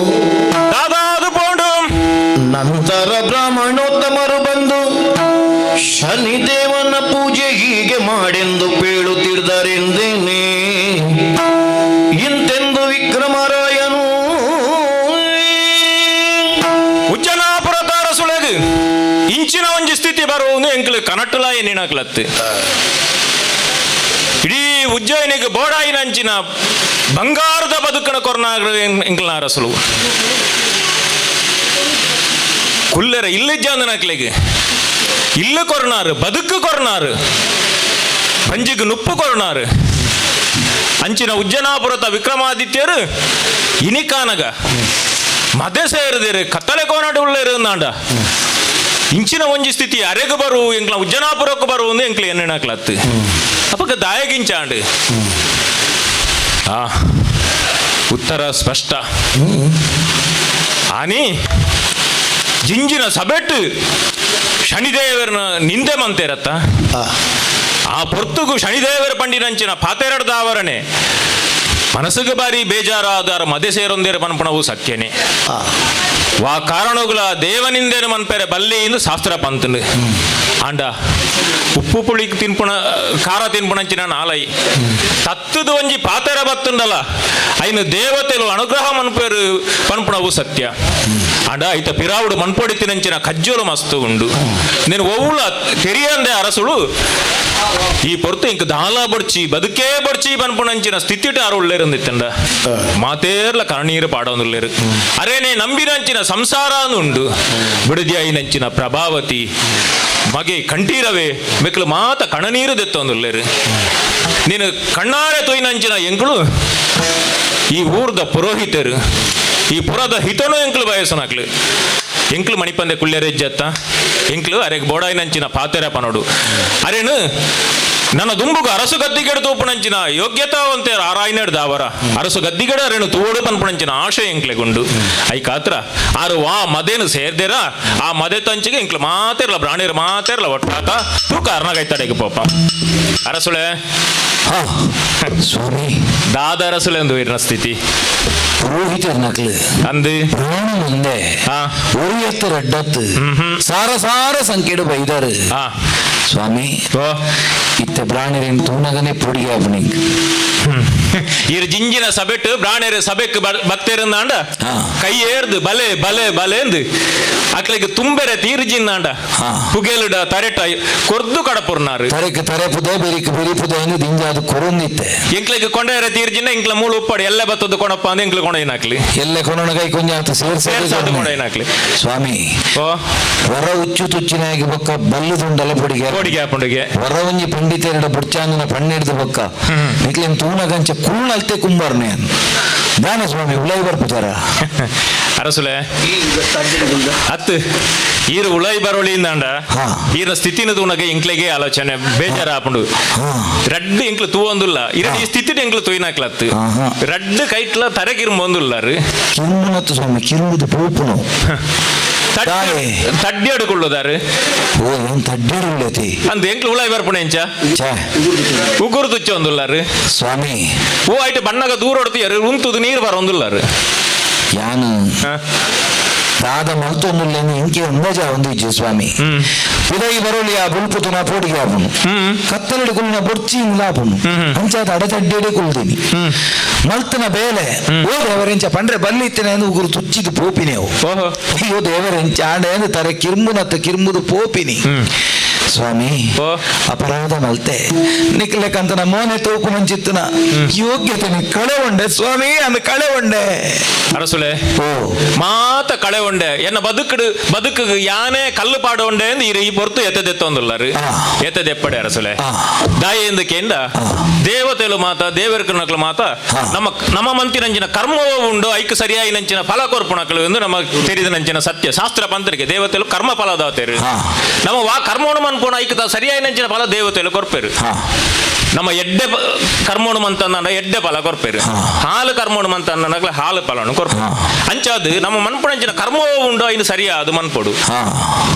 ದಾದಾದು ಪೋಂಡು. ನಂತರ ಬ್ರಾಹ್ಮಣೋತ್ತಮರು ಬಂದು ಶನಿದೇವನ ಪೂಜೆ ಹೀಗೆ ಮಾಡೆಂದು ಪೇಳುತ್ತಿದ್ದರೆಂದೇನೆ. ಇಂತೆಂದು ವಿಕ್ರಮರಾಯನು ಉಜ್ಜನಾಪುರ ತಾರಸುಳಗು ಇಂಚಿನ ಒಂಜಿ ಸ್ಥಿತಿ ಬರುವುದು ಎಂಕ್ಲು ಕನಟ್ಟುಲಾಯ ನಿಣಕ್ಲತ್ತು. ಇಡೀ ಉಜ್ಜಯಿನಿಗೆ ಬೋಡಾಯಿನ ಅಂಚಿನ ಬಂಗಾರದ ಬದುಕನ ಕೊರ್ನಾಗ ಎಂಕ್ಲ ಅರಸುಲು ಕುಲ್ಲೆರ ಇಲ್ಲಿಜ್ಜಾಂದನಕ್ಲೆಗೆ ಇಲ್ಲ ಕೊರ್ನಾರು, ಬದುಕು ಕೊರ್ನಾರು, ಪಂಜಿಗೆ ನುಪ್ಪು ಕೊರ್ನಾರು. ಅಂಚಿನ ಉಜ್ಜನಾಪುರತ ವಿಕ್ರಮಾದಿತ್ಯರು ಇನಿಕಾನಗ ಮದೆ ಸೇರಿದಿರು ಕತ್ತಲೆ ಕೋನಾಡು ಉಳ್ಳೇರು ಅಂದಾಂಡ ಇಂಚಿನ ಒಂಜಿ ಸ್ಥಿತಿ ಅರೆಗ್ ಬರು ಎಂಕ್ಲ ಉಜ್ಜನಾಪುರಕ್ಕೆ ಬರು ಅಂದು ಎಂಕ್ಲ ಎಣ್ಣಕ್ಲತ್ತು ಅಪಗ ದಾಯಗಿಂಚಾಂಡು ಆ ಉತ್ತರ ಸ್ಪಷ್ಟ ಆನಿ ಜಿಂಜಿನ ಸಬೆಟ್ಟು ಶನಿದೇವರನ ನಿಂದೆ ಮಂತೇರತ್ತ ಆ ಪೊರ್ತುಗು ಶನಿದೇವರ ಪಂಡಿನಂಚಿನ ಪಾತೆರಡ್ದಾವರಣೆ ಮನಸ್ಸಿಗೆ ಬಾರಿ ಬೇಜಾರಾದಾರ ಮದೆ ಸೇರೊಂದೇರ ಪನ್ಪಣವು ಸತ್ಯನೇ ವಾ ಕಾರಣಗಳ ದೇವನಿಂದೇನು ಮನ್ಪೆರೆ ಬಲ್ಲಿ ಇಂದು ಶಾಸ್ತ್ರ ಪಂತನು ಆಂಡ ಉಪ್ಪು ಪುಳಿ ತಿನ್ಪುಣ ಖಾರ ತಿನ್ಪುಣಂಚಿನ ನಾಲೈ ತತ್ತದ ಒಂಜಿ ಪಾತೆರ ಬತ್ತುಂಡಲ ಐನು ದೇವತೆಲು ಅನುಗ್ರಹ ಮನ್ಪೇರು ಪನ್ಪುಣವು ಸತ್ಯ ಆಂಡ ಐತ ಪಿರಾವುಡು ಮನ್ಪೊಡಿ ತಿನಂಚಿನ ಕಜ್ಜೋಲು ಮಸ್ತು ಉಂಡು నేను ಒವ್ವುಳ ತೆರಿಯಂದೆ ಅರಸುಳು ಈ ಪೊರ್ತು ಇಂಕ ದಾಲ ಬೊಡ್ಚಿ ಬದುಕೇ ಬೊಡ್ಚಿ ಪನ್ಪುಣಂಚಿನ ಸ್ಥಿತಿಟ ಆರು ಉಳ್ಳೇರುಂದಿತ್ತಂಡ ಮಾತೇರ್ಲ ಕಣ್ಣೀರು ಪಾಡೊಂದುಲ್ಲೇರು ಅರೆ ನೇ ನಂಬಿನಂಚಿನ ಸಂಸಾರ ಉಂಡು ಬಿಡದಿಯಾಯಿನಂಚಿನ ಪ್ರಭಾವತಿ ಮಗೆ ಕಂಠೀರವೇ ಮೆಕ್ಲು ಮಾತ ಕಣನೀರು ದೆತ್ತೊಂದುಲ್ಲೇರು ನೀನು ಕಣ್ಣಾರೆ ತೊಯ್ನಂಚಿನ ಎಂಕುಳು ಈ ಊರ್ದ ಪುರೋಹಿತರು ಈ ಪುರದ ಹಿತನು ಎಂಕ್ಲು ಬಯಸನಾಕ್ಲು ಎಂಕ್ಲು ಮಣಿಪಂದೆ ಕುಳ್ಳೆರೆಜ್ಜತ್ತ ಎಂಕ್ಲು ಅರೆಗ್ ಬೋಡಾಯಿನಂಚಿನ ಪಾತೆರ ಪನೋಡು ಅರೇನು ನನ್ನ ದುಂಬುಗು ಅರಸು ಗದ್ದಿಗೆಡು ತೂಪುನಂಚಿನ ಯೋಗ್ಯತಾವಂತೆ ಆರಾಯಿನಡ್ ದಾವರ ಅರಸು ಗದ್ದಿಗೆಡ ಅರೇನು ತೂಡು ಪನ್ಪುನಂಚಿನ ಆಶೆ ಎಂಕ್ಲೆಗುಂಡು I ಕಾತ್ರ ಆರು ವಾ ಮದೇನು ಸೇರ್ದೇರ ಆ ಮದೆ ತಂಚಿಗೆ ಎಂಕ್ಲು ಮಾತೆರ್ಲ ಬ್ರಾಣಿರ್ ಮಾತೆರ್ಲ ಒಟ್ಟಾತ ತೂಕ ಅರ್ಣಗೈತಾಡೆಗೆ ಪೋಪ ಅರಸುಳೆ ಹಾ ಸ್ವಾಮಿ ದಾದ ಅರಸುಳೆ ಒಂದು ಇರ್ನ ಸ್ಥಿತಿ ಪುರೋಹಿತರ್ನಕ್ಲು ಅಂದು ಪ್ರಾಣ ಮುಂದೆ ಹಾ. ಒರಿಯತ್ತು ರಡ್ಡತ್ತು ಸಾರ ಸಾರ ಸಂಖ್ಯೆಡು ಬೈದಾರು ಹಾ ಸ್ವಾಮಿ ಓ ಇತ್ತ ಬ್ರಾಣಿರೇನು ತೂನಗನೆ ಪೊಡಿಗೆ ಆಪಣಿಂಗ್ ಇರ್ ಜಿಂಜಿನ ಸಬೆಟ್ ಬ್ರಾಣೆರ್ ಸಬೆಕ್ ಬತ್ತೇರಂದಾಂಡ ಹಾ. ಕೈ ಏರ್ದು ಬಲೆ ಬಲೆ ಬಲೆ ಅಂದು ಅಕ್ಲೆಗ್ ತುಂಬೆರೆ ತೀರ್ಜಿಂದಾಂಡ ಹಾ. ಪುಗೆಲುಡ ತರೆಟ ಕೊರ್ದು ಕಡಪುರ್ನಾರು ತರೆಕ್ ತರೆ ಪುದೆ ಬೆರಿಕ್ ಬೆರಿ ಪುದೆ ಎಂದು ದಿಂಜ ಅದು ಕೊರೊಂದಿತ್ತೆ ಎಂಕ್ಲೆಗ್ ಕೊಂಡೇರೆ ತೀರ್ಜಿನ ಎಂಕ್ಲ ಮೂಳು ಉಪ್ಪಡು ಎಲ್ಲ ಬತ್ತದ್ದು ಕೊಣಪ್ಪ ಅಂದ್ ಎಂಕ್ಲ ಕೊಂಡೈನಾಕ್ಲಿ ಎಲ್ಲ ಕೊನೊಣ ಕೈ ಕೊಂಜ ಆತ ಸೇರ್ಸಾದು ಸೇರ್ಸಾದು ಕೊಂಡೈನಾಕ್ಲಿ ಸ್ವಾಮಿ ಓ ಹೊರ ಉಚ್ಚು ತುಚ್ಚಿನಾಗಿ ಬೊಕ್ಕ ಬಲ್ಲುದುಂಡಲ ಪೊಡಿಗೆ ಕೋಡಿಗೆ ಆಪುಂಡಿಗೆ ಹೊರ ಒಂಜಿ ಪಂಡಿತೆರಡ ಬುಡ್ಚಾಂದನ ಪಣ್ಣಿಡ್ದು ಬೊಕ್ಕ ನಿಕ್ಲೇನ್ ತೂನಗಂಚ ಕುಳ್ಳಲ್ತೆ ಕುಂಬಾರ್ನೆ ದಾನೆ ಸ್ವಾಮಿ ಉಲೈ ಬರ್ಪುತಾರ ಅರಸುಲೆ ಅತ್ತು ಈರು ಉಳೈ ಬರೋಳಿಂದಾಂಡ ಹಾ. ಈರ ಸ್ಥಿತಿನ ತೂನಗ ಎಂಕ್ಲೆಗೆ ಆಲೋಚನೆ ಬೇಜಾರ ಆಪುಂಡು ಹಾ. ರಡ್ಡು ಎಂಕ್ಲು ತೂವೊಂದುಲ್ಲ ಇರ ಈ ಸ್ಥಿತಿಟ್ ಎಂಕ್ಲು ತೂಯಿನಾಕ್ಲತ್ತು ಆಹಾ. ರಡ್ಡು ಕೈಟ್ಲ ತರೆಗಿರ್ಮೊಂದುಲ್ಲಾರು ಕಿರುಮುನತ್ತು ಸ್ವಾಮಿ ಕಿರುಮುದು ಪೋಪುನು ದಾಯೆ. ತಡ್ಡಿ ಅಡುಕೊಳ್ಳುದಾರು ಓ ಏನ್ ತಡ್ಡಿರುಳ್ಳತಿ ಅಂದ್ ಎಂಕ್ಲು ಉಳೈ ಬರ್ಪುಣ ಎಂಚ ಛೇ ಉಗುರು ತುಚ್ಚ ಒಂದುಲ್ಲಾರು ಸ್ವಾಮಿ ಓ ಐಟ್ ಬಣ್ಣಗ ದೂರ ಹೊಡ್ತೀಯಾರು ಉಂತುದು ನೀರು ಬರೊಂದುಲ್ಲಾರು ಯಾನು ಹಾ. ದಾದ ಮಲ್ತೊಂದುಲ್ಲೇನು ಇಂಕೆ ಅಂದಾಜ ಒಂದು ಇಜ್ಜೆ ಸ್ವಾಮಿ ಉದಯ ಬರೋಲಿ ಆ ಬುಲ್ಪುತುನ ಪೋಡಿಗೆ ಆಪುನು ಕತ್ತಲಡಿ ಕುಲ್ಲಿನ ಬೊಡ್ಚಿ ಇಂಗ್ಲಾಪುನು ಅಂಚಾದ ಅಡತಡ್ಡಿಡೆ ಕುಲ್ದಿನಿ ಮಲ್ತನ ಬೇಲೆ ಓ ದೇವರೆಂಚ ಪಂಡ್ರೆ ಬಲ್ಲಿ ಇತ್ತನೆ ಅಂದು ಉಗುರು ತುಚ್ಚಿದು ಪೋಪಿನಿ ಅವು ಓಹೋ ಅಯ್ಯೋ ದೇವರೆಂಚ ಆಂಡೆ ಅಂದು ತಾರೆ ಕಿರ್ಮುನತ್ತ ಕಿರ್ಮುದು ಪೋಪಿನಿ ಸ್ವಾಮಿ ಓ. ಅಪರಾಧ ಮಲ್ತೆ ನಿಕ್ಲೆಕಂತನ ಮೋನೆ ತೋಪು ನಂಚಿತ್ತನ ಯೋಗ್ಯತೆ ಕಳೆ ಉಂಡೆ ಸ್ವಾಮಿ ಅಂದ್ ಕಳೆ ಉಂಡೆ ಅರಸುಲೆ ಓ ಮಾತ ಕಳೆ ಉಂಡೆ ಎನ್ನ ಬದುಕುಡು ಬದುಕು ಯಾನೇ ಕಲ್ಲು ಪಾಡ ಉಂಡೆ ಅಂದ್ ಈ ಪೊರ್ತು ಎತ್ತದೆತ್ತೊಂದುಲ್ಲಾರು ಆ. ಎತ್ತದೆಪ್ಪಡೆ ಅರಸುಲೆ ಆ. ದಾಯಿ ಎಂದು ಕೇಂದ ದೇವತೆಲು ಮಾತ ದೇವರ ಕೃಣಕ್ಲು ಮಾತ ಆ. ನಮ್ಮ ನಮ್ಮ ಮಂತಿನಂಚಿನ ಕರ್ಮವೂ ಉಂಡು ಐಕ್ ಸರಿಯಾಗಿ ನಂಚಿನ ಫಲ ಕೊರ್ಪುಣಕ್ಲು ಎಂದು ನಮ್ಮ ತೆರಿದ ನಂಚಿನ ಸತ್ಯ ಶಾಸ್ತ್ರ ಪಂತರಿಗೆ ದೇವತೆಲು ಕರ್ಮ ಫಲದಾತೇರು ಆ. ನಮ್ಮ ವಾ ಕರ್ಮೋಣ ಮನ್ಪೋಣ ಐಕ್ ಸರಿಯಾಗಿ ನಂಚಿನ ಫಲ ದೇವತೆಲು ಕೊರ್ಪೇರು ಹಾ ನಮ್ಮ ಎಡ್ಡೆ ಕರ್ಮೋಣ ಮಂತಂದ ಎಡ್ಡೆ ಫಲ ಕೊರ್ಪೇರು ಹಾ. ಹಾಲು ಕರ್ಮೋಣ ಮಂತಂದ ಹಾಲು ಫಲವನ್ನು ಕೊರ್ಪೇರು ಹಾ. ಅಂಚಾದು ನಮ್ಮ ಮನ್ಪುಣಂಚಿನ ಕರ್ಮವೂ ಉಂಡು ಐನು ಸರಿಯಾದ ಮನ್ಪೊಡು ಹಾ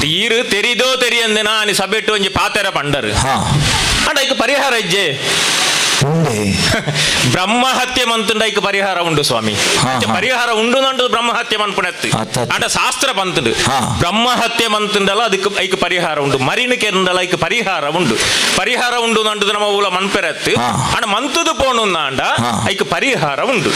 ತೀರು ತೆರಿದೋ ತೆರಿಯಂದೆ ನಾನಿ ಸಬೆಟ್ಟು ಒಂಜಿ ಪಾತೆರ ಪಂಡರು ಹಾ ಅಂಡ ಐಕ್ ಪರಿಹಾರ ಇಜ್ಜೆ ಉಂಡೆ ಬ್ರಹ್ಮ ಹತ್ಯೆ ಮಂತುಂಡ ಐಕ್ ಪರಿಹಾರ ಉಂಡು ಸ್ವಾಮಿ ಹಾ, ಅಂಚೆ ಹಾ. ಪರಿಹಾರ ಉಂಡು ನಂಟು ಬ್ರಹ್ಮ ಹತ್ಯೆ ಮನ್ಪುಣೆತ್ತು ಅತ್ತ, ಅತ್ತ. ಅಂಡ ಶಾಸ್ತ್ರ ಬಂತುಂಡು ಹಾ. ಬ್ರಹ್ಮ ಹತ್ಯೆ ಮಂತುಂಡಲ ಅದಕ್ಕೆ ಐಕ್ ಪರಿಹಾರ ಉಂಡು ಮರಿನ ಕೆರಂಡಲ ಐಕ್ ಪರಿಹಾರ ಉಂಡು ಪರಿಹಾರ ಉಂಡು ನಂಟು ನಮ್ಮ ಊಲ ಮನ್ಪೆರತ್ತು ಹಾ. ಅಂಡ ಮಂತುದು ಪೋಣು ಅಂಡ ಹಾ. ಐಕ್ ಪರಿಹಾರ ಉಂಡು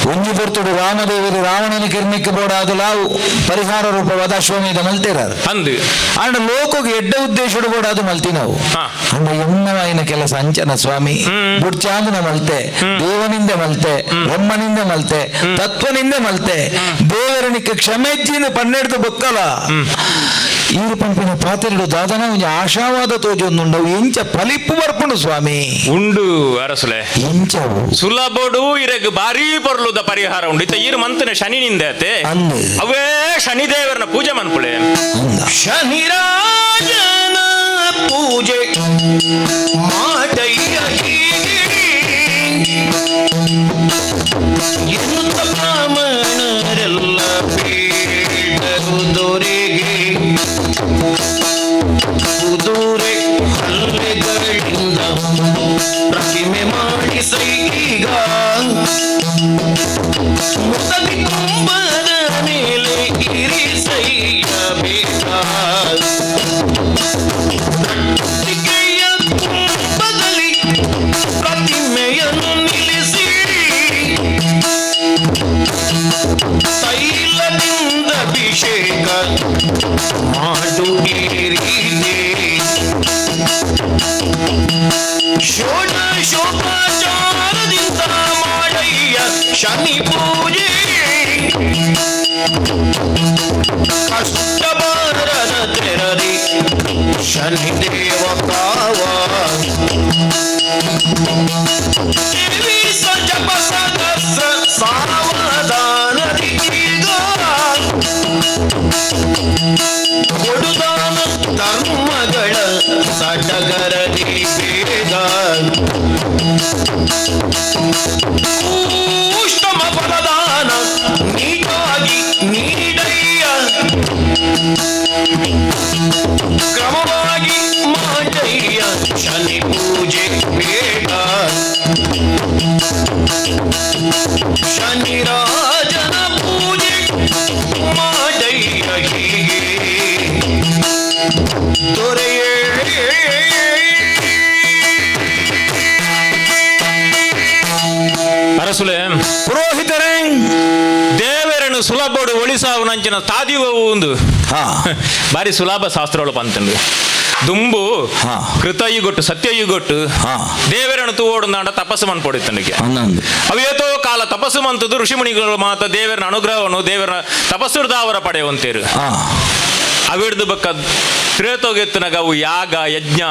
ಒಂಜಿ ಪೊರ್ತುಡು ರಾಮದೇವರು ರಾವಣನ ಕಿರ್ಣಿಕ್ಕೆ ಬೋಡಾದು ಲಾವು ಪರಿಹಾರ ರೂಪವಾದ ಅಶ್ವಮೇಧ ಮಲ್ತೇರಾರು ಅಂದು ಅಂಡ ಲೋಕಗೆ ಎಡ್ಡ ಉದ್ದೇಶಡು ಬೋಡಾದು ಮಲ್ತಿ ನಾವು ಹಾ. ಅಂಡ ಎನ್ನವಾಯಿನ ಕೆಲಸ ಅಂಚನ ಸ್ವಾಮಿ ಬುಡ್ಚಾಂದನ ಮಲ್ತೆ ದೇವನಿಂದ ಮಲ್ತೆ ಬ್ರಹ್ಮನಿಂದ ಮಲ್ತೆ ತತ್ವನಿಂದ ಮಲ್ತೆ ದೇವರನಿಕ್ಕೆ ಕ್ಷಮೆಜ್ಜಿನ ಪನ್ನೆಡ್ದು ಬೊಕ್ಕಲ ಈರು ಪಂಪಿನ ಪಾತೆರಡು ದಾದನ ಒಂಜಿ ಆಶಾವಾದ ತೋಜೊಂದುಂಡವು ಎಂಚ ಫಲಿಪ್ಪು ಬರ್ಪುಂಡು ಸ್ವಾಮಿ. ಉಂಡು ಅರಸುಲೆ. ಎಂಚವು? ಸುಲಭಡು ಇರಗ್ ಭಾರೀ ಪೊರ್ಲುದ ಪರಿಹಾರ ಉಂಡು. ಇತ್ತ ಈರು ಮಂತನ ಶನಿ ನಿಂದತೆ. ಅಂದ್. ಅವೇ ಶನಿದೇವರನ ಪೂಜೆ ಮನ್ಪುಳೆ. ಅಂದ. ಶನಿರಾಜನ ಪೂಜೆ ಮಾಡಯ್ಯ ಹೀಗೆ ಎಂತ ಬ್ರಾಹ್ಮಣರೆಲ್ಲ ಬೇಡರು ದೊರೆಗೆ ಕುದುರೆ ಹಲ್ಲೆಗಳಿಂದ ಪ್ರತಿಮೆ ಮಾಡಿಸೈಗ ಮುಸಲಿ ಕುಂಭದ ಮೇಲೆ ಇರಿಸಯ್ಯ ಬೇಗ ಕಟ್ಟಿಗೆಯ ಕುಂಭದಲ್ಲಿ ಪ್ರತಿಮೆಯನ್ನು ನಿಲ್ಲಿಸಿ ತೈಲದಿಂದ ಅಭಿಷೇಕ ಮಾಡು ಈ ರೀತಿ ಷೋಡಶೋಪಚಾರದಿಂದ ಮಾಡಯ್ಯ ಶನಿ ಪೂಜೆ ಕಷ್ಟ ಬಾರದ ತೆರದಿ ಶನಿದೇವ ಕಾವ ಸೇವಿಸ ಜಪ ಸಹಸ್ರ ಸಾವಧಾನದಿ ಈಗ ಕೊಡುದಾನ ಧರ್ಮಗಳ ಸಡಗರದಿ ಬೇಗ ಉತ್ತಮ ಫಲದಾನ ನೀಟಾಗಿ ನೀಡಯ್ಯ ಕ್ರಮವಾಗಿ ಮಾಡಯ್ಯ ಶನಿ ಪೂಜೆ ಬೇಗ ಶನಿರಾಜನ ಪೂಜೆ ಮಾಡಯ್ಯ ಹೀಗೆ ದೊರೆಯೇ. ಅರಸುಲೆ. ಪುರೋಹಿತರೇ. ದೇವರನ್ನು ಸುಲಭಡು ಒಳಿಸಾವನಂಚಿನ ತಾದಿವು ಒಂದು ಬಾರಿ ಸುಲಭ ಶಾಸ್ತ್ರಗಳು ಪಂತಂಡು ದುಂಬು ಕೃತಯುಗೊಟ್ಟು ಸತ್ಯಯುಗೊಟ್ಟು ದೇವರನ್ನು ತೂವೋಡು ನಾಡ ತಪಸ್ಸು ಮನ್ಪೊಡಿತ್ತನಿಗೆ. ಹನ್ನೊಂದು. ಅವೇತೋ ಕಾಲ ತಪಸ್ಸು ಮಂತದ್ದು ಋಷಿಮುನಿಗಳು ಮಾತ ದೇವರನ ಅನುಗ್ರಹವನ್ನು ದೇವರ ತಪಸ್ಸುರ್ದಾವರ ಪಡೆಯುವಂತೇರು. ಅವಿಡ್ದು ಬಕ್ಕ ತ್ರೇತೋಗೆತ್ತನಾಗ ಅವು ಯಾಗ ಯಜ್ಞ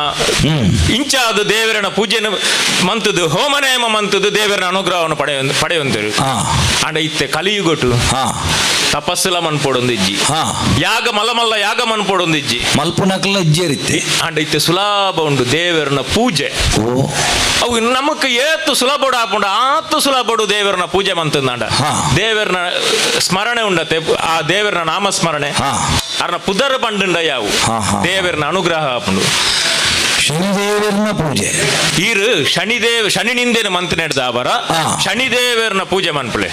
ಇಂಚಾದ ದೇವರನ ಪೂಜೆನ ಮಂತದ್ದು ಹೋಮನೇಮ ಮಂತದ್ದು ದೇವರನ ಅನುಗ್ರಹವನ್ನು ಪಡೆಯುವಂತೇರು. ಅಂಡ ಇತ್ತೆ ಕಲಿಯುಗೊಟ್ಟು ತಪಸ್ಸುಲ ಮನ್ಪೊಡೊಂದು ಇಜ್ಜಿ, ಯಾಗ ಮಲ್ಲ ಮಲ್ಲ ಯಾಗ ಮನ್ಪೊಡೊಂದು ಇಜ್ಜಿ. ಮಲ್ಪುನಕಲ್ನ ಇಜ್ಜೇರಿತ್ತೆ. ಅಂಡ ಇತ್ತೆ ಸುಲಭ ಉಂಡು ದೇವರನ ಪೂಜೆ. ಅವು ನಮಕ್ ಏತು ಸುಲಭಡು ಆಪುಂಡು ಆತು ಸುಲಭಡು ದೇವರನ ಪೂಜೆ ಮಂತಂದಾಂಡ ದೇವರನ ಸ್ಮರಣೆ ಉಂಡತೆ, ಆ ದೇವರನ ನಾಮಸ್ಮರಣೆ ಅರ್ನ ಪುದರ್ ಪಂಡುಂಡ ಯಾವು ದೇವರನ ಅನುಗ್ರಹ ಆಪುಂಡು. ಶನಿದೇವರನ ಪೂಜೆ. ಈರು ಶನಿದೇವ ಶನಿ ನಿಂದೇನ ಮಂತ್ ನಡೆದ ಅವರ ಶನಿದೇವರನ ಪೂಜೆ ಮನ್ಪುಳೆ.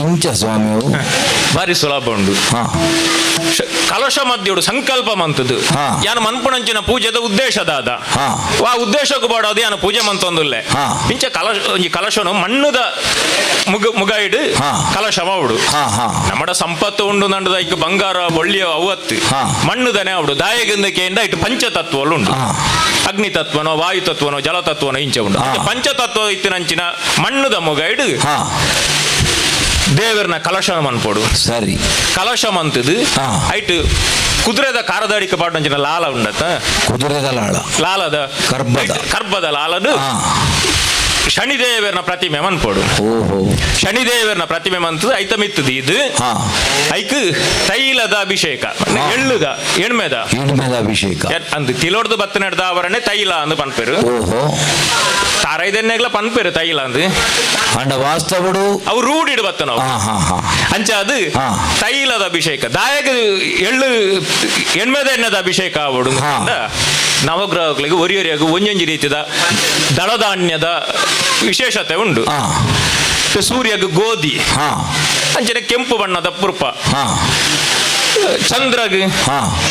ಇಂಚ ಸ್ವಾಮಿಯು. ಬಾರಿ ಸುಲಭ ಉಂಡು. ಕಲಶ ಮಧ್ಯುಡು ಸಂಕಲ್ಪ ಮಂತದ್ದು ಯಾನು ಮನ್ಪುಣಂಚಿನ ಪೂಜೆದ ಉದ್ದೇಶ ದಾದ ಆ ಉದ್ದೇಶಕ್ಕೂ ಬಾಡೋದು ಯಾನು ಪೂಜೆ ಮಂತೊಂದುಲ್ಲೆ. ಇಂಚ ಕಲಶ ಒಂಜಿ ಕಲಶನು ಮಣ್ಣುದ ಮುಗ ಮುಗೈಡು ಕಲಶ ಮಾವುಡು. ನಮ್ಮಡ ಸಂಪತ್ತು ಉಂಡು ನಂಡದ ಐಕ್ ಬಂಗಾರ ಒಳ್ಳೆಯ ಅವತ್ತು ಮಣ್ಣುದನೆ ಅವಡು ದಾಯಗಿಂದ ಕೇಂದ್ರ ಇಟ್ಟು ಪಂಚತತ್ವలు ಉಂಡು. ಅಗ್ನಿ ತತ್ವನೋ ವಾಯು ತತ್ವನೋ ಜಲತತ್ವನೋ ಇಂಚ ಉಂಡು. ಪಂಚತತ್ವ ಇತ್ತಿನಂಚಿನ ಮಣ್ಣುದ ಮುಗೈಡು ದೇವರನ ಕಲಶ ಮನ್ಪೊಡು. ಸರಿ. ಕಲಶ ಮಂತದು ಐಟ್ ಕುದುರೆದ ಕಾರದಾಡಿಕ ಪಾಟಂಚಿನ ಲಾಲ ಉಂಡತ. ಕುದುರೆದ ಲಾಳ. ಲಾಲದ ಕರ್ಬದ. ಕರ್ಬದ ಲಾಲದು ಶನಿದೇವರನ ಪ್ರತಿಮೆ ಮನ್ಪೊಡು. ಶನಿದೇವರನ ಪ್ರತಿಮೆ ಮಂತದು ಐತ ಮಿತ್ತದು ಇದು ಐಕ್ ತೈಲದ ಅಭಿಷೇಕ ಎಳ್ಳುದ ಎಣ್ಮೆದ ಎಣ್ಮೆದ ಅಭಿಷೇಕ ಅಂದ್ ತಿಲೋಡ್ದು ಬತ್ತ ನಡೆದ ಅವರನ್ನೇ ತೈಲ ಅಂದ್ ಪನ್ಪೆರು. ತಾರೈದೆನ್ನೆಗ್ಲ ಪನ್ಪೆರು ತೈಲ ಅಂದ್. ಅಂಡ ವಾಸ್ತವಡು ಅವು ರೂಢಿಡು ಬತ್ತ ನಾವು ಅಂಚ ಅದು ತೈಲದ ಅಭಿಷೇಕ ದಾಯಕ ಎಳ್ಳು ಎಣ್ಮೆದ ಎಣ್ಣೆದ ಅಭಿಷೇಕ ಆವಡು. ನವಗ್ರಹಗಳಿಗೆ ಒರಿ ಒರಿಯಾಗ ಒಂಜೊಂಜಿ ರೀತಿಯ ದಳಧಾನ್ಯದ ವಿಶೇಷತೆ ಉಂಡು. ಸೂರ್ಯಗ ಗೋಧಿ, ಅಂಚನೆ ಕೆಂಪು ಬಣ್ಣದ ಪುರ್ಪ, ಚಂದ್ರಗ್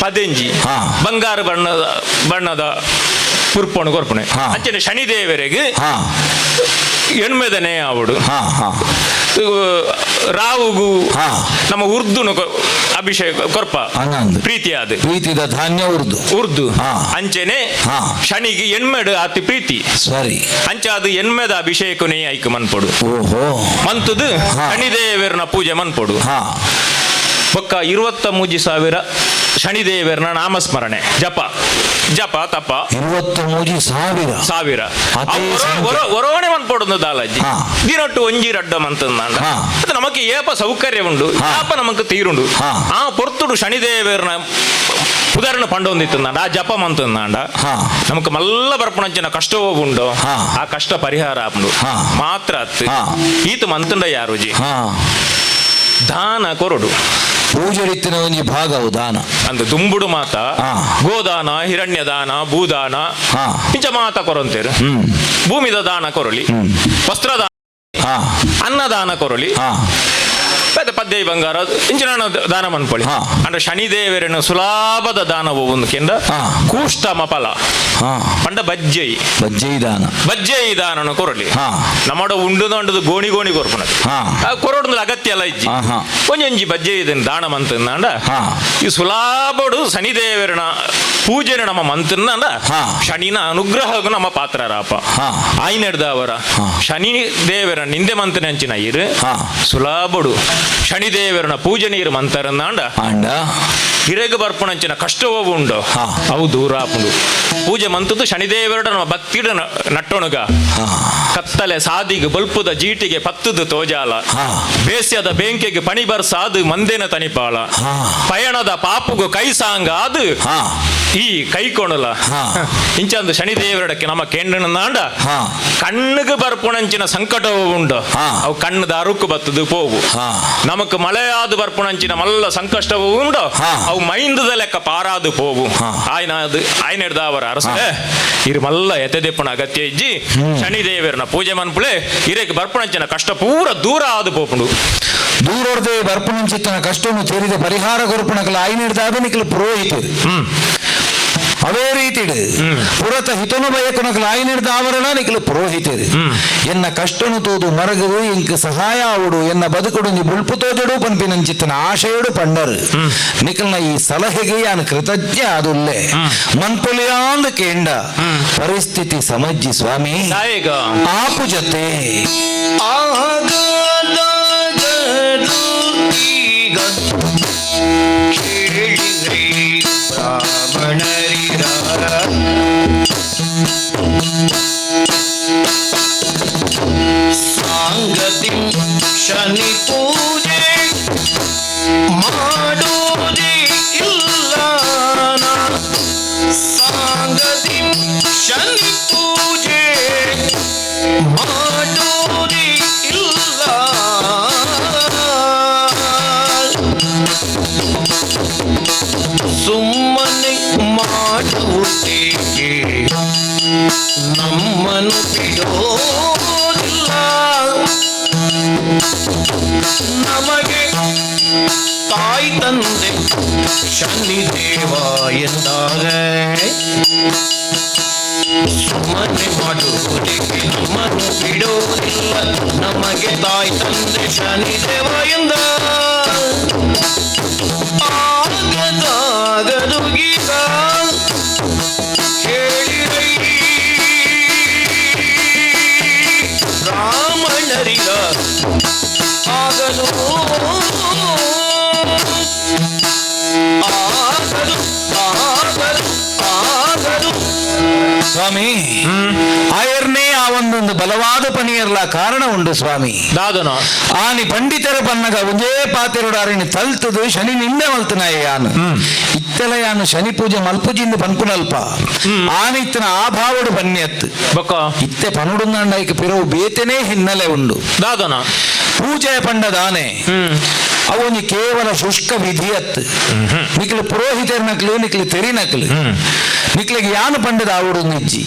ಪದೆಂಜಿ, ಬಂಗಾರ ಬಣ್ಣದ ಬಣ್ಣದ ಪುರ್ಪಣು ಕೊರ್ಪಣೆ. ಅಂಚನೆ ಶನಿದೇವರಿಗೆ ಎಣ್ಮೆದನೆ ಆವಡು. ರಾವುಗು ನಮ್ಮ ಉರ್ದುನು ಅಭಿಷೇಕ ಕೊರ್ಪ ಪ್ರೀತಿಯಾದ ಪ್ರೀತಿದ ಧಾನ್ಯ ಉರ್ದು ಉರ್ದು. ಅಂಚೆನೆ ಶನಿಗೆ ಎಣ್ಮೆಡು ಅತಿ ಪ್ರೀತಿ. ಸರಿ. ಅಂಚ ಅದು ಎಣ್ಮೆದ ಅಭಿಷೇಕನೇ ಐಕ್ ಮನ್ಪೊಡು. ಮಂತುದು ಶನಿದೇವರನ ಪೂಜೆ ಮನ್ಪೊಡು. ಬೊಕ್ಕ 23,000 ಶನಿದೇವರನ ನಾಮಸ್ಮರಣೆ ಜಪ ಜಪ ತಪ 23,000 ಸಾವಿರ ಅದೇ ಸಂಖ್ಯೆ. ಒರೋಣೆ ಮನ್ಪೊಡುಂದು ದಾಲಜ್ಜಿ ದಿನೊಟ್ಟು ಒಂಜಿ ರಡ್ಡ ಮಂತಂದಾಂಡ ಅದು ನಮಕ್ ಏಪ ಸೌಕರ್ಯ ಉಂಡು ಏಪ ನಮಕ್ ತೀರುಂಡು ಆ ಪೊರ್ತುಡು ಶನಿದೇವರನ ಉದಾಹರಣೆ ಪಂಡೊಂದಿತ್ತಂದಾಂಡ ಆ ಜಪ ಮಂತಂದಾಂಡ ನಮಕ್ ಮಲ್ಲ ಬರ್ಪಣಂಚಿನ ಕಷ್ಟವೋ ಉಂಡು ಆ ಕಷ್ಟ ಪರಿಹಾರ ಆಪುಂಡು ಮಾತ್ರ ಅತ್ತು ಈತ ಮಂತುಂಡ ಯಾರುಜಿ ದಾನ ಕೊರಡು ಪೂಜೆಡಿತ್ತಿನ ಒಂಜಿ ಭಾಗವು ದಾನ ಅಂದು ದುಂಬುಡು ಮಾತ ಗೋದಾನ ಹಿರಣ್ಯದಾನ ಭೂದಾನ ಇಂಚ ಮಾತ ಕೊರಂತೇರು ಭೂಮಿದ ದಾನ ಕೊರಲಿ ವಸ್ತ್ರದಾನ ಅನ್ನದಾನ ಕೊರಲಿ ಮತ್ತೆ ಪದ್ಯ ಬಂಗಾರ ಇಂಚಿನ ದಾನ ಮನ್ಪೊಳಿ ಅಂದ್ರೆ ಶನಿದೇವರನ್ನು ಸುಲಭದ ದಾನವು ಒಂದು ಕೆಂದ ಕೂಷ್ಟಮ ಫಲ ಪಂಡ ಬಜ್ಜೈ ಬಜ್ಜೈ ದಾನ ಬಜ್ಜೈ ದಾನನು ಕೊರಲಿ ನಮ್ಮಡ ಉಂಡು ಉಂಡದು ಗೋಣಿ ಗೋಣಿ ಕೊರ್ಪುನದು ಕೊರೊಡು ಅಗತ್ಯ ಅಲ್ಲ ಇಜ್ಜಿ ಒಂಜೊಂಜಿ ಬಜ್ಜೈ ಇದನ್ನು ದಾನ ಮಂತಂದಾಂಡ ಈ ಸುಲಭಡು ಶನಿದೇವರನ ಪೂಜೆನ ನಮ್ಮ ಮಂತಂದಾಂಡ ಶನಿನ ಅನುಗ್ರಹಗೂ ನಮ್ಮ ಪಾತ್ರರಾಪ ಆಯ್ನೆಡ್ದವರ ಶನಿ ದೇವರ ನಿಂದೆ ಮಂತನಂಚಿನ ಇರು ಸುಲಭಡು ಶನಿದೇವರನ ಪೂಜೆ ನೀರು ಮಂತರಂದಾಂಡ ಹಿರೇಗ ಬರ್ಪಣಂಚಿನ ಕಷ್ಟವೂ ಉಂಡು ಅವು ದೂರ ಆಪುಂಡು ಪೂಜೆ ಮಂತದ್ದು ಶನಿದೇವರ ನಮ್ಮ ಭಕ್ತಿಡ ನಟ್ಟೊಣಗ ಕತ್ತಲೆ ಸಾದಿಗೆ ಬಲ್ಪುದ ಜೀಟಿಗೆ ಪತ್ತುದು ತೋಜಾಲ ಬೇಸ್ಯದ ಬೇಂಕೆಗೆ ಪಣಿ ಬರ್ಸಾದು ಮಂದೇನ ತನಿಪಾಳ ಪಯಣದ ಪಾಪುಗು ಕೈ ಸಾಂಗ ಅದು ಈ ಕೈ ಕೊಣಲ ಇಂಚಂದು ಶನಿದೇವರಡಕ್ಕೆ ನಮ್ಮ ಕೆಂಡನಂದಾಂಡ ಕಣ್ಣಿಗೆ ಬರ್ಪುಣಂಚಿನ ಸಂಕಟವೂ ಉಂಡು ಅವು ಕಣ್ಣದ ಅರುಕು ಬತ್ತದು ಪೋವು ನಮಕ್ ಮಳೆಯಾದು ಬರ್ಪುಣಂಚಿನ ಮಲ್ಲ ಸಂಕಷ್ಟವೂ ಉಂಡು ಅವು ಮೈಂದದ ಲೆಕ್ಕ ಪಾರಾದು ಪೋವು ಆಯ್ನ ಅದು ಆಯ್ನ ಹಿಡ್ದವರ ಅರಸ ಇರು ಮಲ್ಲ ಎತೆದೆಪ್ಪನ ಅಗತ್ಯ ಇಜ್ಜಿ ಶನಿದೇವರನ ಪೂಜೆ ಮನ್ಪುಳೆ ಇರಕ್ಕೆ ಬರ್ಪುಣಂಚಿನ ಕಷ್ಟ ಪೂರ ದೂರ ಆದು ಪೋಪುಂಡು ದೂರೊರ್ದೆ ಬರ್ಪುಣಂಚಿತ್ತನ ಕಷ್ಟವನ್ನು ತೀರಿದ ಪರಿಹಾರ ಕೊರ್ಪುಣಕಲ ಆಯ್ನ ಹಿಡ್ದಾದ ನಿಖಲು ಪುರೋಹಿತರು ಅವೇ ರೀತಿಡು ಪುರತ ಹಿತನು ಬಯಕುನಕಲ ಆಯ್ನ ಹಿಡ್ದ ಆವರಣ ನಿಖಲು ಪುರೋಹಿತರು ಎನ್ನ ಕಷ್ಟನು ತೋದು ಮರಗದು ಇಂಕ್ ಸಹಾಯ ಆವುಡು ಎನ್ನ ಬದುಕುಡು ನೀ ಬುಲ್ಪು ತೋಜಡು ಪನ್ಪಿನಂಚಿತ್ತನ ಆಶೆಯಡು ಪಂಡರು ನಿಖಲ್ನ ಈ ಸಲಹೆಗೆ ಯಾನು ಕೃತಜ್ಞ ಅದುಲ್ಲೆ ಮನ್ಪೊಲಿಯಾಂದ ಕೇಂಡ ಪರಿಸ್ಥಿತಿ ಸಮಜ್ಜಿ ಸ್ವಾಮಿ ಆಪು ಜತೆ ಈಗ ಕೇಳಿದ್ರಿ ಬ್ರಾಹ್ಮಣರಿರ ಸಾಂಗತಿ ಶನಿ ಪೂಜೆ ಮಾಡೋದೇ ಇಲ್ಲ ಸಾಂಗತಿ ಶನಿ ಪೂಜೆ ಮಾಡೋದೇ ಇಲ್ಲ ಸುಮ್ಮನೆ ಮಾಡುವುದೇಕೆ ನಮ್ಮನ್ನು ಬಿಡೋದಿಲ್ಲ ನಮಗೆ ತಾಯಿ ತಂದೆ ಶನಿದೇವ ಎಂದಾಗ ಸುಮ್ಮನೆ ಮಾಡುವುದಕ್ಕೆ ನಮ್ಮನ್ನು ಬಿಡೋದಿಲ್ಲ ನಮಗೆ ತಾಯಿ ತಂದೆ ಶನಿದೇವ ಎಂದ ಆಗದಾಗದು ಗೀತ ಕೇಳಿರೈ ಬ್ರಾಹ್ಮಣರಿಗ ಆಗದು ಆಗದು ಆಗದು ಆಗದು ಸ್ವಾಮಿ ಆಯರ್ನೇ ಆ ಒಂದೊಂದು ಬಲವಾದ ಪಣಿಯರ್ಲ ಕಾರಣ ಉಂಡು ಸ್ವಾಮಿ ದಾದನ ಆನಿ ಪಂಡಿತರ ಪನ್ನಗ ಒಂದೇ ಪಾತೆರುಡು ಅರಿಣಿ ತಲ್ತದು ಶನಿ ನಿಂದೆ ಮಲ್ತನಾಯ ಯಾನು ಇತ್ತೆಲ ಯಾನು ಶನಿ ಪೂಜೆ ಮಲ್ಪುಜಿಂದ ಪನ್ಪುನಲ್ಪ ಆನಿ ಇತ್ತನ ಆ ಭಾವಡು ಬನ್ನಿಯತ್ತು ಬೊಕ್ಕ ಇತ್ತೆ ಪನುಡುಂದಾಂಡೈಕ್ ಪಿರವು ಬೇತೆನೇ ಹಿನ್ನೆಲೆ ಉಂಡು ದಾದನ ಪೂಜೆ ಪಂಡದಾನೆ ಅವೊಂಜಿ ಕೇವಲ ಶುಷ್ಕ ವಿಧಿಯತ್ತು ನಿಕ್ಲು ಪುರೋಹಿತರ ನಕ್ಲು ನಿಕ್ಲು ತೆರಿ ನಕ್ಲು ನಿಕ್ಲಿಗೆ ಯಾನು ಪಂಡದ ಆವಡು ಇಜ್ಜಿ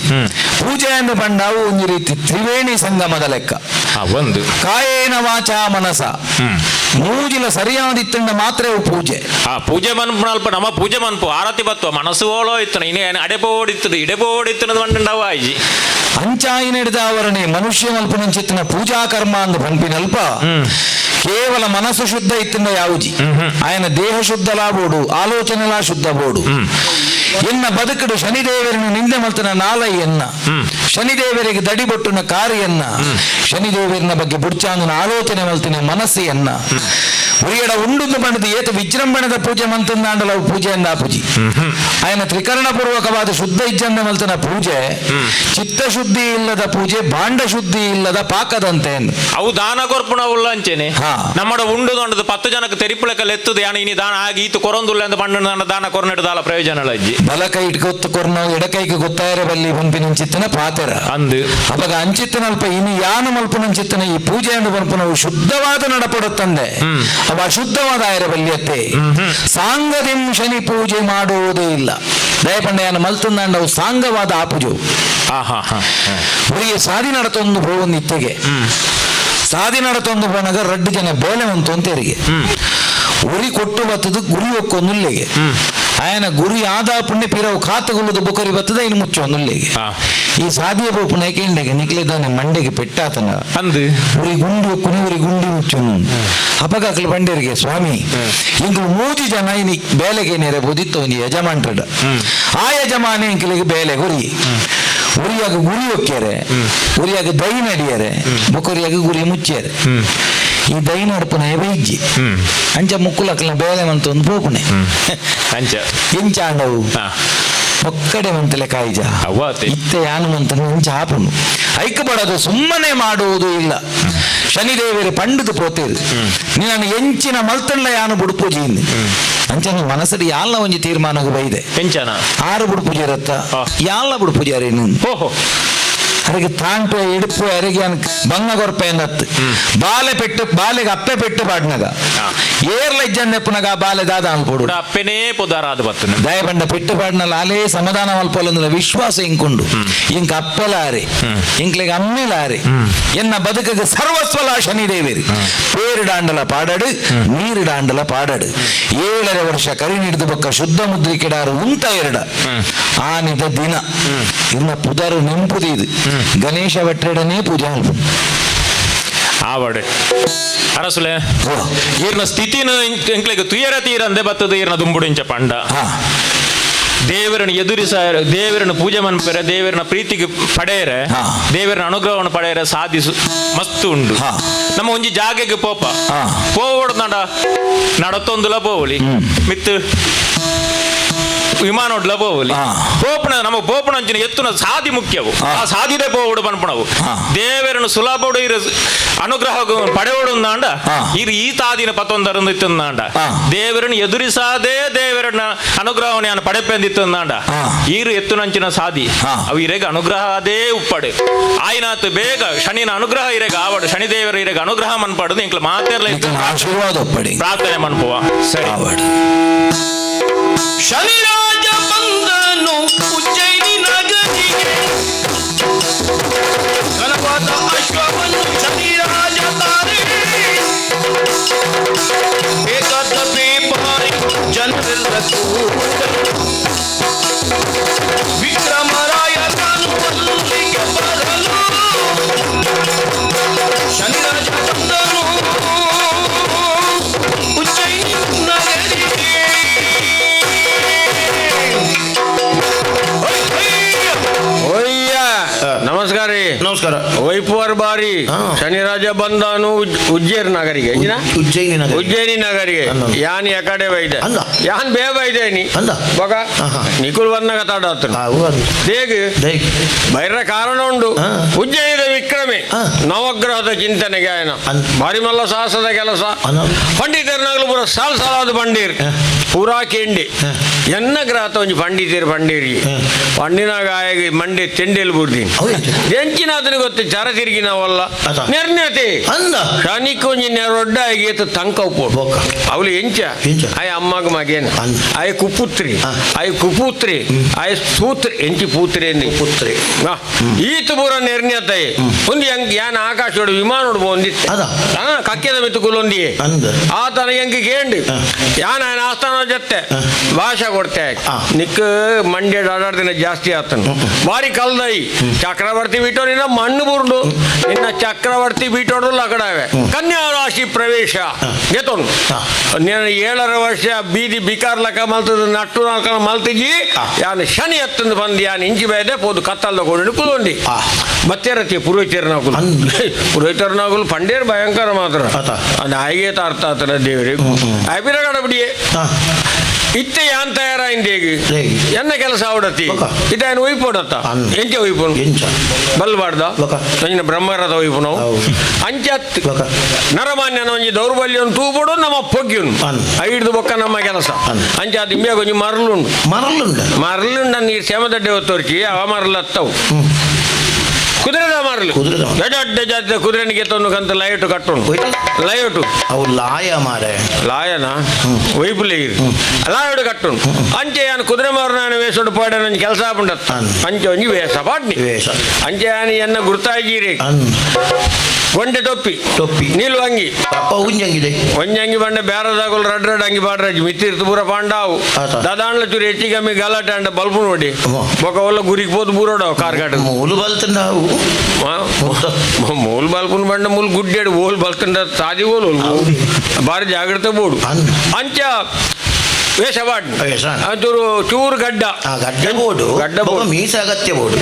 ಪೂಜೆ ಅನ್ನು ಪಂಡ ಅವು ಒಂಜಿ ರೀತಿ ತ್ರಿವೇಣಿ ಸಂಗಮದ ಲೆಕ್ಕ ಒಂದು ಕಾಯೇನ ವಾಚಾ ಮನಸ ಮೂಜಿಲ ಸರಿಯಾದಿತ್ತಂಡ ಮಾತ್ರ ಅವು ಪೂಜೆ ಆ ಪೂಜೆ ಮನ್ಪು ನಮ್ಮ ಪೂಜೆ ಮನ್ಪು ಆರತಿ ಬತ್ತು ಮನಸ್ಸು ಓಳೋ ಇತ್ತು ಇನ್ನು ಅಡೆಪೋ ಓಡಿತ್ತದು ಇಡೆಪೋ ಓಡಿತ್ತು ಮಂಡವ ಆಯ್ಜಿ ಅಂಚಾಯಿ ನಡೆದ ಅವರನೆ ಮನುಷ್ಯ ಮಲ್ಪನಂಚಿತ್ತಿನ ಪೂಜಾ ಕರ್ಮ ಅಂದು ಪನ್ಪಿನಲ್ಪ ಕೇವಲ ಮನಸ್ಸು ಶುದ್ಧ ಇತ್ತಿಂದ ಯಾವುಜಿ ಆಯನ ದೇಹ ಶುದ್ಧಲಾ ಬೋಡು ಆಲೋಚನೆಲಾ ಶುದ್ಧ ಬೋಡು ಎನ್ನ ಬದುಕುಡು ಶನಿದೇವರನ್ನು ನಿಂದೆ ಮಲ್ತನ ನಾಲೈ ಎನ್ನ ಶನಿದೇವರಿಗೆ ದಡಿಬೊಟ್ಟುನ ಕಾರಿಯನ್ನ ಶನಿದೇವರನ ಬಗ್ಗೆ ಬುಡ್ಚಾಂದನ ಆಲೋಚನೆ ಮಲ್ತಿನ ಮನಸ್ಸು ಎನ್ನ ಉರಿಯಡ ಉಂಡುಂದು ಪಂಡದು ಏತ ವಿಜೃಂಭಣದ ಪೂಜೆ ಮಂತಂದಾಂಡಲ ಅವು ಪೂಜೆ ಅಂದ ಪೂಜೆ. ಆಯನ ತ್ರಿಕರಣ ಪೂರ್ವಕವಾದ ಶುದ್ಧ ಇಜ್ಜಂದ ಮಲ್ತನ ಪೂಜೆ ಚಿತ್ತಶುದ್ಧಿ ಇಲ್ಲದ ಪೂಜೆ, ಭಾಂಡ ಶುದ್ಧಿ ಇಲ್ಲದ ಪಾಕದಂತೆ. ಅವು ದಾನ ಕೊರ್ಪುಣ ಉಲ್ಲ ಅಂಚೆನೆ. ಹಾ. ನಮ್ಮಡ ಉಂಡು ದೊಂಡದು 10 ಜನಕ್ಕೆ ತೆರಿಪುಳಕಲ್ ಎತ್ತುದು ಯಾನ ಇನಿ ದಾನ ಆಗಿ ಈತು ಕೊರೊಂದುಲ್ಲ ಅಂತ ಪಂಡ ದಾನ ಕೊರ್ನೆಟ್ ದಾಲ ಪ್ರಯೋಜನ ಅಜ್ಜಿ. ಬಲ ಕೈ ಗೊತ್ತು ಕೊರ್ನ ಎಡಕೈಗೆ ಗೊತ್ತಾಯರ ಬಲ್ಲಿ ಪಂಪಿನಂಚಿತ್ತನ ಪಾತೆರ ಅಂದು ಅವಾಗ ಅಂಚಿತ್ತನಲ್ಪ ಇನಿ ಯಾನು ಮಲ್ಪುನಂಚಿತ್ತನ ಈ ಪೂಜೆಯನ್ನು ಪನ್ಪುನವು ಶುದ್ಧವಾದ ನಡಪಡುತ್ತಂದೆ ಅವ ಅಶುದ್ಧವಾದ ಆಯರ ಬಲ್ಲಿಯತ್ತೆ. ಸಾಂಗದಿಂ ಶನಿ ಪೂಜೆ ಮಾಡುವುದೇ ಇಲ್ಲ. ದಯಪಂಡ ಯಾನು ಮಲ್ತಂದಾಂಡವು ಸಾಂಗವಾದ ಆ ಪೂಜೆ. ಹಾ ಹಾ ಹಾ ಉರಿಗೆ ಸಾದಿ ನಡತೊಂದು ಪೋವೊಂದು ಇತ್ತೆಗೆ ಸಾದಿ ನಡತೊಂದು ಪೋನಾಗ ರಡ್ಡು ಜನ ಬೇಲೆ ಉಂಟು ಅಂತೇರಿಗೆ ಉರಿ ಕೊಟ್ಟು ಬತ್ತದು ಗುರಿ ಒಕ್ಕೊಂದುಲ್ಲೆಗೆ ಆಯನ ಗುರಿ ಆದ ಪುಣ್ಯ ಪಿರವು ಕಾತುಗುಲ್ಲದು ಬುಕರಿ ಬತ್ತದ ಇನ್ನು ಮುಚ್ಚೊಂದುಲ್ಲೆಗೆ. ಈ ಸಾದಿಯ ಪೋಪುನ ಏಕೆಂಡೆಗೆ ನಿಕ್ಲಿದ್ದಾನೆ ಮಂಡೆಗೆ ಪೆಟ್ಟಾತನ ಅಂದು ಉರಿ ಗುಂಡಿ ಒಕ್ಕುನಿ ಉರಿ ಗುಂಡಿ ಮುಚ್ಚೊನು. ಅಪಗಾಕಲು ಬಂಡೇರಿಗೆ ಸ್ವಾಮಿ ಇಂಕಲು ಮೂಜಿ ಜನ ಇನಿ ಬೇಲೆಗೆ ನೇರೆ ಬುದಿತ್ತು ಒಂಜಿ ಯಜಮಾನ್ರಡ ಆ ಯಜಮಾನೆ ಇಂಕಲಿಗೆ ಬೇಲೆ ಗುರಿ ಉರಿಯಾಗ ಗುರಿ ಒಕ್ಕ್ಯಾರೆ, ಉರಿಯಾಗ ದೈ ನಡಿಯರೆ, ಬೊಕೊರಿಯಾಗ ಗುರಿ ಮುಚ್ಚಿಯರೆ. ಈ ದೈ ನಡಪುನ ಇಜ್ಜಿ ಅಂಚ ಮುಕ್ಕುಲಕ್ಲ ಬೇಲೆ ಮಂತ ಒಂದು ಪೋಪುಣೆ. ಅಂಚ ಎಂಚ ಆಂಡವು ಹಾ ಒಕ್ಕಡೆ ಮಂತಲೆ ಕಾಯ್ಜ ಅವ್ವಾತೆ. ಇತ್ತೆ ಯಾನು ಮಂತ ಅಂಚ ಆಪುನು ಐಕ ಬಡದು ಸುಮ್ಮನೆ ಮಾಡುವುದು ಇಲ್ಲ. ಶನಿದೇವರು ಪಂಡದು ಪೋತೇರು ನೀನು ಎಂಚಿನ ಮಲ್ತಂಡ ಯಾನು ಬುಡುಪೂಜಿ ಅಂಚ ಮನಸ್ಸಡಿ ಯಾಲ್ನ ಒಂಜಿ ತೀರ್ಮಾನకు ಬೈದೆ. ಎಂಚನ ಆರು ಬುಡುಪೂಜೆ ರತ್ತ ಆ. ಯಾಲ್ನ ಬುಡುಪೂಜೆ ನೀನು ಓಹೋ ಅರೆಗೆ ತಾಂಟು ಎಡುಪು ಅರೆಗೆ ಬಂಗ ಕೊರ್ಪೆ ಎಂದತ್ತು ಬಾಲೆ ಪೆಟ್ಟು ಬಾಲೆಗೆ ಅಪ್ಪೆ ಪೆಟ್ಟು ಪಾಡ್ನಗ ಏರ್ಲ ಇಜ್ಜಂದೆಪ್ಪುನಗ ಬಾಲೆ ದಾದ ಅನ್ಪೋಡು ಕೂಡ ಅಪ್ಪೆನೇ ಪುದಾರಾದ ಬತ್ತುನು. ದಯಬಂಡ ಪೆಟ್ಟು ಪಾಡ್ನಲ್ಲ ಅಲೇ ಸಮಾಧಾನ ಮಲ್ಪೊಲಂದ್ರೆ ವಿಶ್ವಾಸ ಇಂಕುಂಡು. ಇಂಕ ಅಪ್ಪೆಲಾರೆ ಇಂಕ್ಲೆಗೆ ಅಮ್ಮೆಲಾರೆ ಎನ್ನ ಬದುಕಿಗೆ ಸರ್ವಸ್ವಲ ಶನಿದೇವಿರಿ. ಪೇರಿಡಾಂಡಲ ಪಾಡಡು ನೀರಿಡಾಂಡಲ ಪಾಡಡು 7.5 ವರ್ಷ ಕರಿ ಹಿಡಿದು ಬೊಕ್ಕ ಶುದ್ಧ ಮುದ್ರಿಕೆಡಾರು ಉಂತ ಎರಡ ಆನಿದ ದಿನ ಇನ್ನ ಪುದರು ನೆಂಪುದೀದು ಗಣೇಶ ಭಟ್ರೆಡನೇ ಪೂಜೆ ಅಲ್ಪ. ಆವಡೆ ಅರಸುಲೆ ಈರ್ನ ಸ್ಥಿತಿನ ಎಂಕ್ಲೆಗ್ ತುಯರ ತೀರಂದೆ ಬತ್ತದ ಈರ್ನ ದುಂಬುಡು ಇಂಚ ಪಂಡ. ದೇವರನ್ನು ಎದುರಿಸ ದೇವರನ್ನು ಪೂಜೆ ಮನ್ಪೆರೆ ದೇವರನ್ನ ಪ್ರೀತಿಗೆ ಪಡೆಯರೆ ದೇವರನ್ನ ಅನುಗ್ರಹವನ್ನು ಪಡೆಯರೆ ಸಾಧಿಸು ಮಸ್ತ್ ಉಂಡು. ನಮ್ಮ ಒಂಜಿ ಜಾಗೆಗೆ ಪೋಪ ಪೋವಡ್ ನಡ ನಡತೊಂದುಲ ಪೋವಲಿ ಮಿತ್ತು ವಿಮಾನ ಒಡ್ಲ ಪೋವಲಿ ಪೋಪುನ ನಮ್ಮ ಪೋಪುನ ಅಂಚಿನ ಎತ್ತುನ ಸಾದಿ ಮುಖ್ಯವು. ಆ ಸಾದಿದೆ ಪೋವಡು ಪನ್ಪುಣವು ದೇವರನ್ನು ಸುಲಭಡು ಇರ ಅನುಗ್ರಹ ಪಡೆವಡು ಅಂದಾಂಡ ಇರು ಈ ತಾದಿನ ಪತ್ತೊಂದರಂದು ಇತ್ತಂದಾಂಡ ದೇವರನ್ನು ಎದುರಿಸಾದೇ ದೇವರನ್ನ ಅನುಗ್ರಹವನ್ನು ನಾನು ಪಡೆಪೆಂದಿತ್ತಂದಾಂಡ ಈರು ಎತ್ತುನಂಚಿನ ಸಾದಿ ಅವು ಇರೆಗ ಅನುಗ್ರಹ ಅದೇ ಉಪ್ಪಡು ಆಯ್ನಾತು ಬೇಗ ಶನಿನ ಅನುಗ್ರಹ ಇರೆಗ ಆವಡು ಶನಿದೇವರ ಇರೆಗ ಅನುಗ್ರಹ ಮನ್ಪಾಡುದು ಇಂಕ್ಲ ಮಾತೆರ್ಲ ಇತ್ತು. ಆಶೀರ್ವಾದ ಒಪ್ಪಡಿ ಪ್ರಾರ್ಥನೆ ಮನ್ಪುವ ಸರಿ. ಆವಡು. ಶನಿರಾಜ ಬಂದನು ಉಜ್ಜಯಿನಿ ನಗರಿಗೆ ಘನವಾದ ಅಶ್ವವನ್ನು ಶನಿರಾಜ ತಾರೆ ಬೇಕಾದ ಬಾರಿ ಜನರೆಲ್ಲ ಕೂಡ ವಿಕ್ರಮರಾಯ ತಾನು ಅಲ್ಲಿಗೆ ಬರಲು ಶನಿರಾಜ ಬಂದನು ಉಜ್ಜಯಿನಿ ನಗರಿಗೆ. ಒಯ್ಯ ನಮಸ್ಕಾರ ರೀ. ನಮಸ್ಕಾರ. ವೈಪುವರ್ ಬಾರಿ ಶನಿರಾಜ ಬಂದಾನು ಉಜ್ಜೇರ್ ನಗರಿಗೆ ಇಂಜಿನ? ಉಜ್ಜಯಿನಿ ನಗರಿ. ಉಜ್ಜಯಿನಿ ನಗರಿಗೆ ಅಂದ. ಯಾನ್ ಯಕಡೆ ಬೈದೆ ಅಂದ. ಯಾನ್ ಬೇ ಬೈದೆ ನೀ ಅಂದ. ಬೊಕ ಆಹಾ. ನಿಕುಲ್ ಬಂದಾಗ ತಾಡಾತನು ದೇಗ್ ಬೈರ ಕಾರಣ ಉಂಡು. ಉಜ್ಜಯಿನಿದ ವಿಕ್ರಮೆ ನವಗ್ರಹದ ಚಿಂತನೆಗೆ ಆಯನ ಅಂದ. ಭಾರಿ ಮಲ್ಲ ಸಾಹಸದ ಕೆಲಸ. ಅನ. ಪಂಡಿತರ್ನಾಗ್ಲು ಪೂರ ಸಾಲ್ ಸಾಲಾದ ಪಂಡೀರ್ ಪೂರಾ ಕೇಂಡಿ ಎನ್ನ ಗ್ರಹತ ಒಂಜಿ ಪಂಡಿತರು ಪಂಡೀರಿ ಪಂಡಿನಾಗ ಆಯಗಿ ಮಂಡಿ ತೆಂಡೆಲ್ ಬುರ್ದೀನಿ ಎಂಚಿನ ಅದನ್ನ ಗೊತ್ತು ಚರ ತಿರುಗಿ ನಾವಲ್ಲ ಅದ. ನಿರ್ಣಯತೆ ಅಂದ. ಶನಿಕೊಂಜಿ ನೆರೊಡ್ಡ ಆಗಿ ತಂಕ ಉಪ್ಪು ಬೊಕ್ಕ. ಅವಳು ಎಂಚ ಎಂಚ? ಆಯ್ ಅಮ್ಮಗ ಮಗೇನ ಅಂದ. ಆಯ್ ಕುಪುತ್ರಿ ಆಯ್ ಕುಪುತ್ರಿ ಆಯ್ ಸೂತ್ರಿ ಎಂಚಿ ಪೂತ್ರಿ ಎಂದಿ ಪುತ್ರಿ. ಈತ ಪೂರ ನಿರ್ಣಯತೆ ಒಂದು ಹೆಂಗ್ ಯಾನ್ ಆಕಾಶೋಡು ವಿಮಾನೋಡು ಒಂದಿತ್ತೆ ಅದ. ಕಕ್ಕೆದ ಮಿತ್ತು ಕುಲೊಂದಿಯೇ ಅಂದ. ಆತನ ಹೆಂಗ್ ಕೇಂಡು ಯಾನ್ ಆಯನ ಆಸ್ಥಾನ ಜೊತೆ ಭಾಷೆ ಕೊಡ್ತೆ ನಿಕ್ ಮಂಡ್ಯ ದಿನ ಜಾಸ್ತಿ ಆತನು ಬಾರಿ ಕಲ್ದೈ ಚಕ್ರವರ್ತಿ ಬಿಟ್ಟೋ ನಿನ್ನ ಮಣ್ಣು ಬುರುಡು ನಿನ್ನ ಚಕ್ರವರ್ತಿ ಬಿಟ್ಟೋಡು ಲಕಡಾವೆ ಕನ್ಯಾ ರಾಶಿ ಪ್ರವೇಶ ಗೆತೋನು ನಿನ್ನ 7.5 ವರ್ಷ ಬೀದಿ ಬಿಕಾರ್ ಲಕ ಮಲ್ತದ ನಟ್ಟು ನಾಲ್ಕ ಮಲ್ತಿಜಿ ಯಾನ್ ಶನಿ ಎತ್ತಂದು ಬಂದು ಯಾನ್ ಇಂಚಿ ಬೇದೆ ಪೋದು ಕತ್ತಲ್ದ ಕೊಂಡು ಕುದೊಂಡಿ. ಬತ್ತೇರತಿ ಪುರೋಹಿತರ್ನಾಗುಲು. ಪುರೋಹಿತರ್ನಾಗುಲು ಪಂಡೇರ್ ಭಯಂಕರ ಮಾತ್ರ. ಆತ. ಅದು ಹಾಗೆ ಅರ್ಥ ಆತನ ದೇವರಿಗೆ ಅಭಿರ ಗಡಬಡಿಯೇ. ಇತ್ತೆ ಯಾನ್ ತಯಾರಾಯಿಂದೇಗಿ. ಹೇಗೆ? ಎನ್ನ ಕೆಲಸ ಅವಡತಿ. ಬೊಕ. ಇದಾಯನ್ ಒಯ್ಪೋಡತ್ತ. ಅನ್. ಎಂಚ ಒಯ್ಪುನು? ಎಂಚ? ಬಲ್ಬಾರ್ದ. ಬೊಕ. ಒಂಜಿನ ಬ್ರಹ್ಮರದ ಒಯ್ಪುನು. ಹೌದು. ಅಂಚತ್. ಬೊಕ. ನರಮಾನ್ಯನ ಒಂಜಿ ದೌರ್ಬಲ್ಯನ್ ತೂಪೊಡು ನಮ್ಮ ಪೊಗ್ಗಿಯುನು. ಅನ್. ಐಡ್ದು ಬೊಕ್ಕ ನಮ್ಮ ಕೆಲಸ. ಅನ್. ಅಂಚ ಅದು ಇಂಬ್ಯಾಗ ಒಂಜಿ ಮರಳುಂಡು. ಮರಳುಂಡ? ಮರಳುಂಡ ನೀರು ಸೇಮದಡ್ಡೆ ಹೊತ್ತೋರ್ಚಿ ಅವ ಮರಳು ಹತ್ತವು ಕುದುರೆದ ಮರಳು. ಕುದುರೆದ ಮರಳು. ದೊಡ್ಡ ದೊಡ್ಡ ಜಾತಿದ ಕುದುರೆನಿಗೆ ತೊಂದು ಕಂತ ಲೈಟು ಕಟ್ಟುಂಡು. ಲೈಟು. ಅವು ಲಾಯ ಮಾರೆ. ಲಾಯನ ಒಯ್ಪುಲೆ ಇರು ಲಾಯೋಡು ಕಟ್ಟುಂಡು. ಅಂಚೆ ಯಾನ್ ಕುದುರೆ ಮಾರು ವೇಸೋಡು ಪಾಡ ನಂಜಿ ಕೆಲಸ ಆಪುಂಡತ್ತ. ಅನ್. ಅಂಚೆ ಒಂಜಿ ವೇಸ ಪಾಡ್ನಿ. ವೇಷ. ಅಂಚೆ ಯಾನ್ ಎನ್ನ ಗುರ್ತಾಯಿಜೀರಿ. ಅನ್. ಗೊಂಡೆ ಟೊಪ್ಪಿ. ಟೊಪ್ಪಿ. ನೀಲು ಅಂಗಿ. ಅಪ್ಪ ಉಂಜಂಗಿದೆ. ಒಂಜಿ ಅಂಗಿ ಬಂಡ ಬೇರೆದಾಗಲು ರಡ್ ರಡ್ ಅಂಗಿ ಪಾಡ್ರಾಜಿ ಮಿತ್ತಿರ್ತು ಪೂರ ಪಾಂಡಾವು. ಆತ. ದಾದಾಂಡ್ಲ ಚೂರು ಹೆಚ್ಚಿಗೆ ಕಮ್ಮಿ ಗಲಾಟೆ ಅಂಡ ಬಲ್ಪು ನೋಡಿ. ಅಮ್ಮ. ಬೊಕ ಒಲ್ಲ ಗುರಿಗೆ ಪೋದು ಬೂರೋಡವು ಕಾರ್ ಕಾಟು. ಮೂಲು ಬಲ್ತಂಡ ಅವು. ಮೂಲ್ ಬಲ್ಪುನ ಬಂಡ ಮೂಲ್ ಗುಡ್ಡೇಡು ಓಲ್ ಬಲ್ತಂಡ ತಾದಿ ಓಲ್ ಓಲ್ ಬಾರಿ ಜಾಗ್ರತೆ ಬೋಡು. ಅನ್. ಅಂಚ ವೇಷ ಪಾಡ್ನಿ. ವೇಷ. ಅಂಚೂರು ಚೂರು ಗಡ್ಡ. ಆ ಗಡ್ಡ ಬೋಡು. ಗಡ್ಡ ಬೋಡು. ಮೀಸ ಅಗತ್ಯ ಬೋಡು.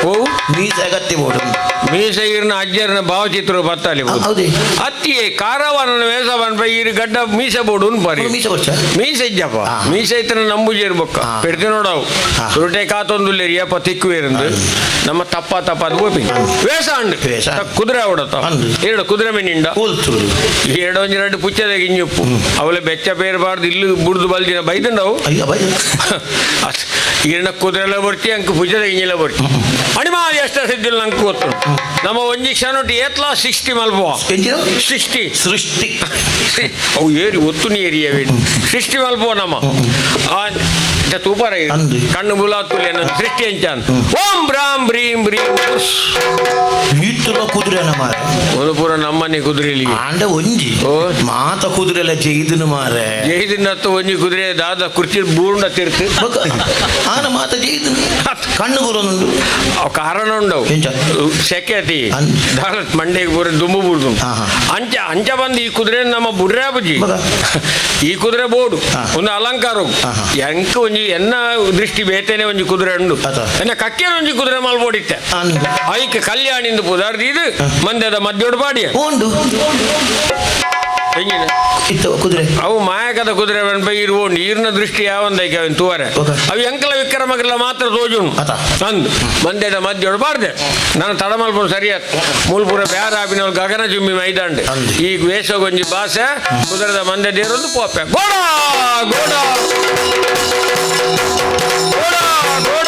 ಓ. ಮೀಸ ಅಗತ್ಯ ಬೋಡು. ಮೀಸ ಈರ್ನ ಅಜ್ಜರ್ನ ಭಾವಚಿತ್ರ ಬತ್ತಾಲಿ. ಹೌದೇ? ಅತ್ತಿಯೇ ಕಾರವಾನನ ವೇಷ ಪನ್ಪ ಈರು ಗಡ್ಡ ಮೀಸ ಬೋಡು ಪರಿ. ಮೀಸ ಕೊರ್ಚ? ಮೀಸ ಇಜ್ಜಪ್ಪ. ಆ. ಮೀಸ ಇತ್ತನ ನಂಬುಜೇರು ಬೊಕ್ಕ. ಆ. ಪೆಡ್ತಿ ನೋಡವು. ಆ. ಸುರುಟೆ ಕಾತೊಂದುಲ್ಲೇರಿ ಏಪ ತಿಕ್ಕುವೇರಂದು ನಮ್ಮ ತಪ್ಪ ತಪ್ಪ ಅದು ಗೋಪಿ ವೇಷ ಅಂಡು. ವೇಷ. ಕುದುರೆ ಅವಡತ್ತ. ಅಂದು. ಎರಡು ಕುದುರೆ ಮೆನ್ನಿಂಡ. ಕೂಲ್ತುರು. ಎರಡು ಒಂಜಿ ಎರಡು ಪುಚ್ಚದ ಗಿಂಜುಪ್ಪು ಅವಳೆ ಬೆಚ್ಚ ಪೇರ್ಬಾರ್ದು ಇಲ್ಲು ಬುಡ್ದು ಬಲ್ದಿನ ಬೈದಂಡವು. ಅಯ್ಯ ಬೈ. ಈರ್ನ ಕುದುರೆಲ ಬರ್ತಿ ಅಂಕ ಪುಜದ ಗಿಂಜಿಲ ಬರ್ತಿ ಅಣಿಮಾದಿ ಅಷ್ಟ ಸಿದ್ದಿಲ್ಲ ಅಂಕ ಗೊತ್ತು ನಮ್ಮ ಒಂಜಿ ಕ್ಷಣ ಏತ್ಲಾ 60 ಮಲ್ಪುವ. ಎಂಚಿನ? 60. ಸೃಷ್ಟಿ. ಅವು ಏರಿ ಒತ್ತು ನೀರಿ ಸೃಷ್ಟಿ ಮಲ್ಪುವ ನಮ್ಮ ಆ ಇತ್ತ ತೂಪಾರ. ಅಂದು. ಕಣ್ಣು ಬುಲಾತುಲೆ ಸೃಷ್ಟಿ ಅಂಚಾನ್ ಓಂ ಬ್ರಾಂ ಬ್ರೀಂ ಬ್ರೀಂ ಉಸ್. ಈತುಲ ಕುದುರೆನ ಮಾರೆ. ಒಂದು ಪೂರ ನಮ್ಮನೆ ಕುದುರೆಲಿ. ಆಂಡ ಒಂಜಿ. ಓ. ಮಾತ ಕುದುರೆಲ ಜೈದನು ಮಾರೆ. ಜೈದಿನತ್ತು ಒಂಜಿ ಕುದುರೆ ದಾದ ಕುರ್ಚಿ ಬೂರ್ಣ ತಿರ್ತು. ಬೊಕ ಆನ ಮಾತ ಜೈದನು ಕಣ್ಣು ಗುರನುಂಡು. ಅವು ಕಾರಣ ಉಂಡವು. ಎಂಚ? ಸೆಕೆ ಅತಿ. ಅನ್. ದಾದ ಮಂಡೆಗೆ ಪೂರ ದುಂಬು ಬುಡ್ದು. ಆಹಾ. ಅಂಚ ಅಂಚ ಬಂದು ಈ ಕುದುರೆ ನಮ್ಮ ಬುಡ್ರಾಬುಜಿ. ಬೊಕ? ಈ ಕುದುರೆ ಬೋಡು. ಹಾ. ಒಂದು ಅಲಂಕಾರ. ಆಹಾ. ಎಂಕ್ ಒಂಜಿ ಎನ್ನ ದೃಷ್ಟಿ ಬೇತೇನೆ ಒಂಜಿ ಕುದುರೆ ಉಂಡು. ಅತ. ಎನ್ನ ಕಕ್ಕೇನ ಒಂಜಿ ಕುದುರೆ ಮಲ್ಬೋಡಿತ್ತೆ. ಅಂದು. ಐಕ್ ಕಲ್ಯಾಣಿಂದ ಪುದಾರ್ದು ಇದು ಮಂದ್ಯದ ಮದ್ಯೋಡು ಪಾಡಿಯ. ಉಂಡು. ಎಂಜಿನ? ಇತ್ತ ಕುದುರೆ. ಅವು ಮಾಯಕದ ಕುದುರೆ ಪನ್ಪ ಈರು ಓಂಡು ಈರ್ನ ದೃಷ್ಟಿ ಯಾವಂದೈಕೆ ಅವನ್ ತೂವರೆ. ಓಕೆ. ಅವು ಎಂಕಲ ವಿಕ್ರಮಗ್ಲ ಮಾತ್ರ ತೋಜುನು. ಅತ. ಅಂದು ಮಂದ್ಯದ ಮದ್ಯೋಡು ಪಾಡ್ದೆ ನಾನು ತಡ ಮಲ್ಪುನು ಸರಿಯಾತ್ ಮೂಲ್ಪುರ ಬ್ಯಾರ ಆಪಿನವ್ರು ಗಗನ ಚುಮ್ಮಿ ಮೈದಾಂಡ್. ಅಂದು. ಈ ವೇಷಗೊಂಜಿ ಭಾಷೆ ಕುದುರೆದ ಮಂದೆ ದೇರೊಂದು ಪೋಪೆ ಗೋಡ ಗೋಡ ಗೋಡ ಗೋಡ.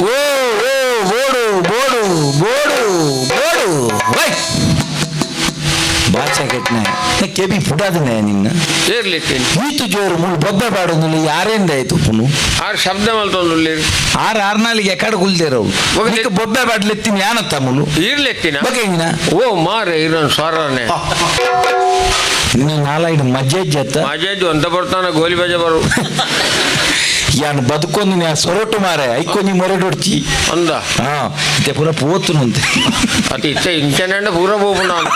ಓ ಓ ಬೋಡು ಬೋಡು ಬೋಡು ಬೋಡು ವೈ ಬಾಚ ಕೆಟ್ನೆ ಕೆಬಿ ಪುಡಾದನೆ ನಿನ್ನ. ಏರ್ಲಿತ್ತೀನಿ. ಈತು ಜೋರು ಮುಳು ಬೊಬ್ಬೆ ಪಾಡೊಂದುಲ್ಲ ಯಾರಿಂದ ಆಯ್ತು ಪುನು? ಆರು ಶಬ್ದ ಮಲ್ತೊಂದುಲ್ಲೇರು. ಆರು ಆರ್ನಾಲಿಗೆ ಎಕಡೆ ಕುಲ್ದೇರವು. ಒಗದೆ- ನಿಕ್ಕ ಬೊಬ್ಬೆ ಬಾಡ್ಲೆತ್ತಿನ ಯಾನತ್ತ ಮುಳು? ಈರ್ಲೆತ್ತಿನ. ಬಗೆಂಗಿನ. ಓ ಮಾರೆ ಇರೋನ್ ಸ್ವರನೆ. ನಿನ್ನ ನಾಲಾಯ್ಡು ಮಜ್ಜೆಜ್ಜತ್ತ. ಮಾಜೇಜು ಅಂತ ಬರ್ತಾನ ಗೋಲಿ ಬಜೆ ಬರು. ಯಾನ್ ಬದುಕೊಂದು ನಾ ಸೊರಟು ಮಾರೆ ಐಕೊಂಜಿ ಮೊರೆಡೊಡ್ಚಿ. ಅಂದ. ಹಾ ಇತ್ತೆ ಪೂರ ಪೋತುನು ಅಂತೆ. ಅತಿ ಇತ್ತೆ ಇಂಚನೆಂಡ ಪೂರ ಪೋಪು ನಾನು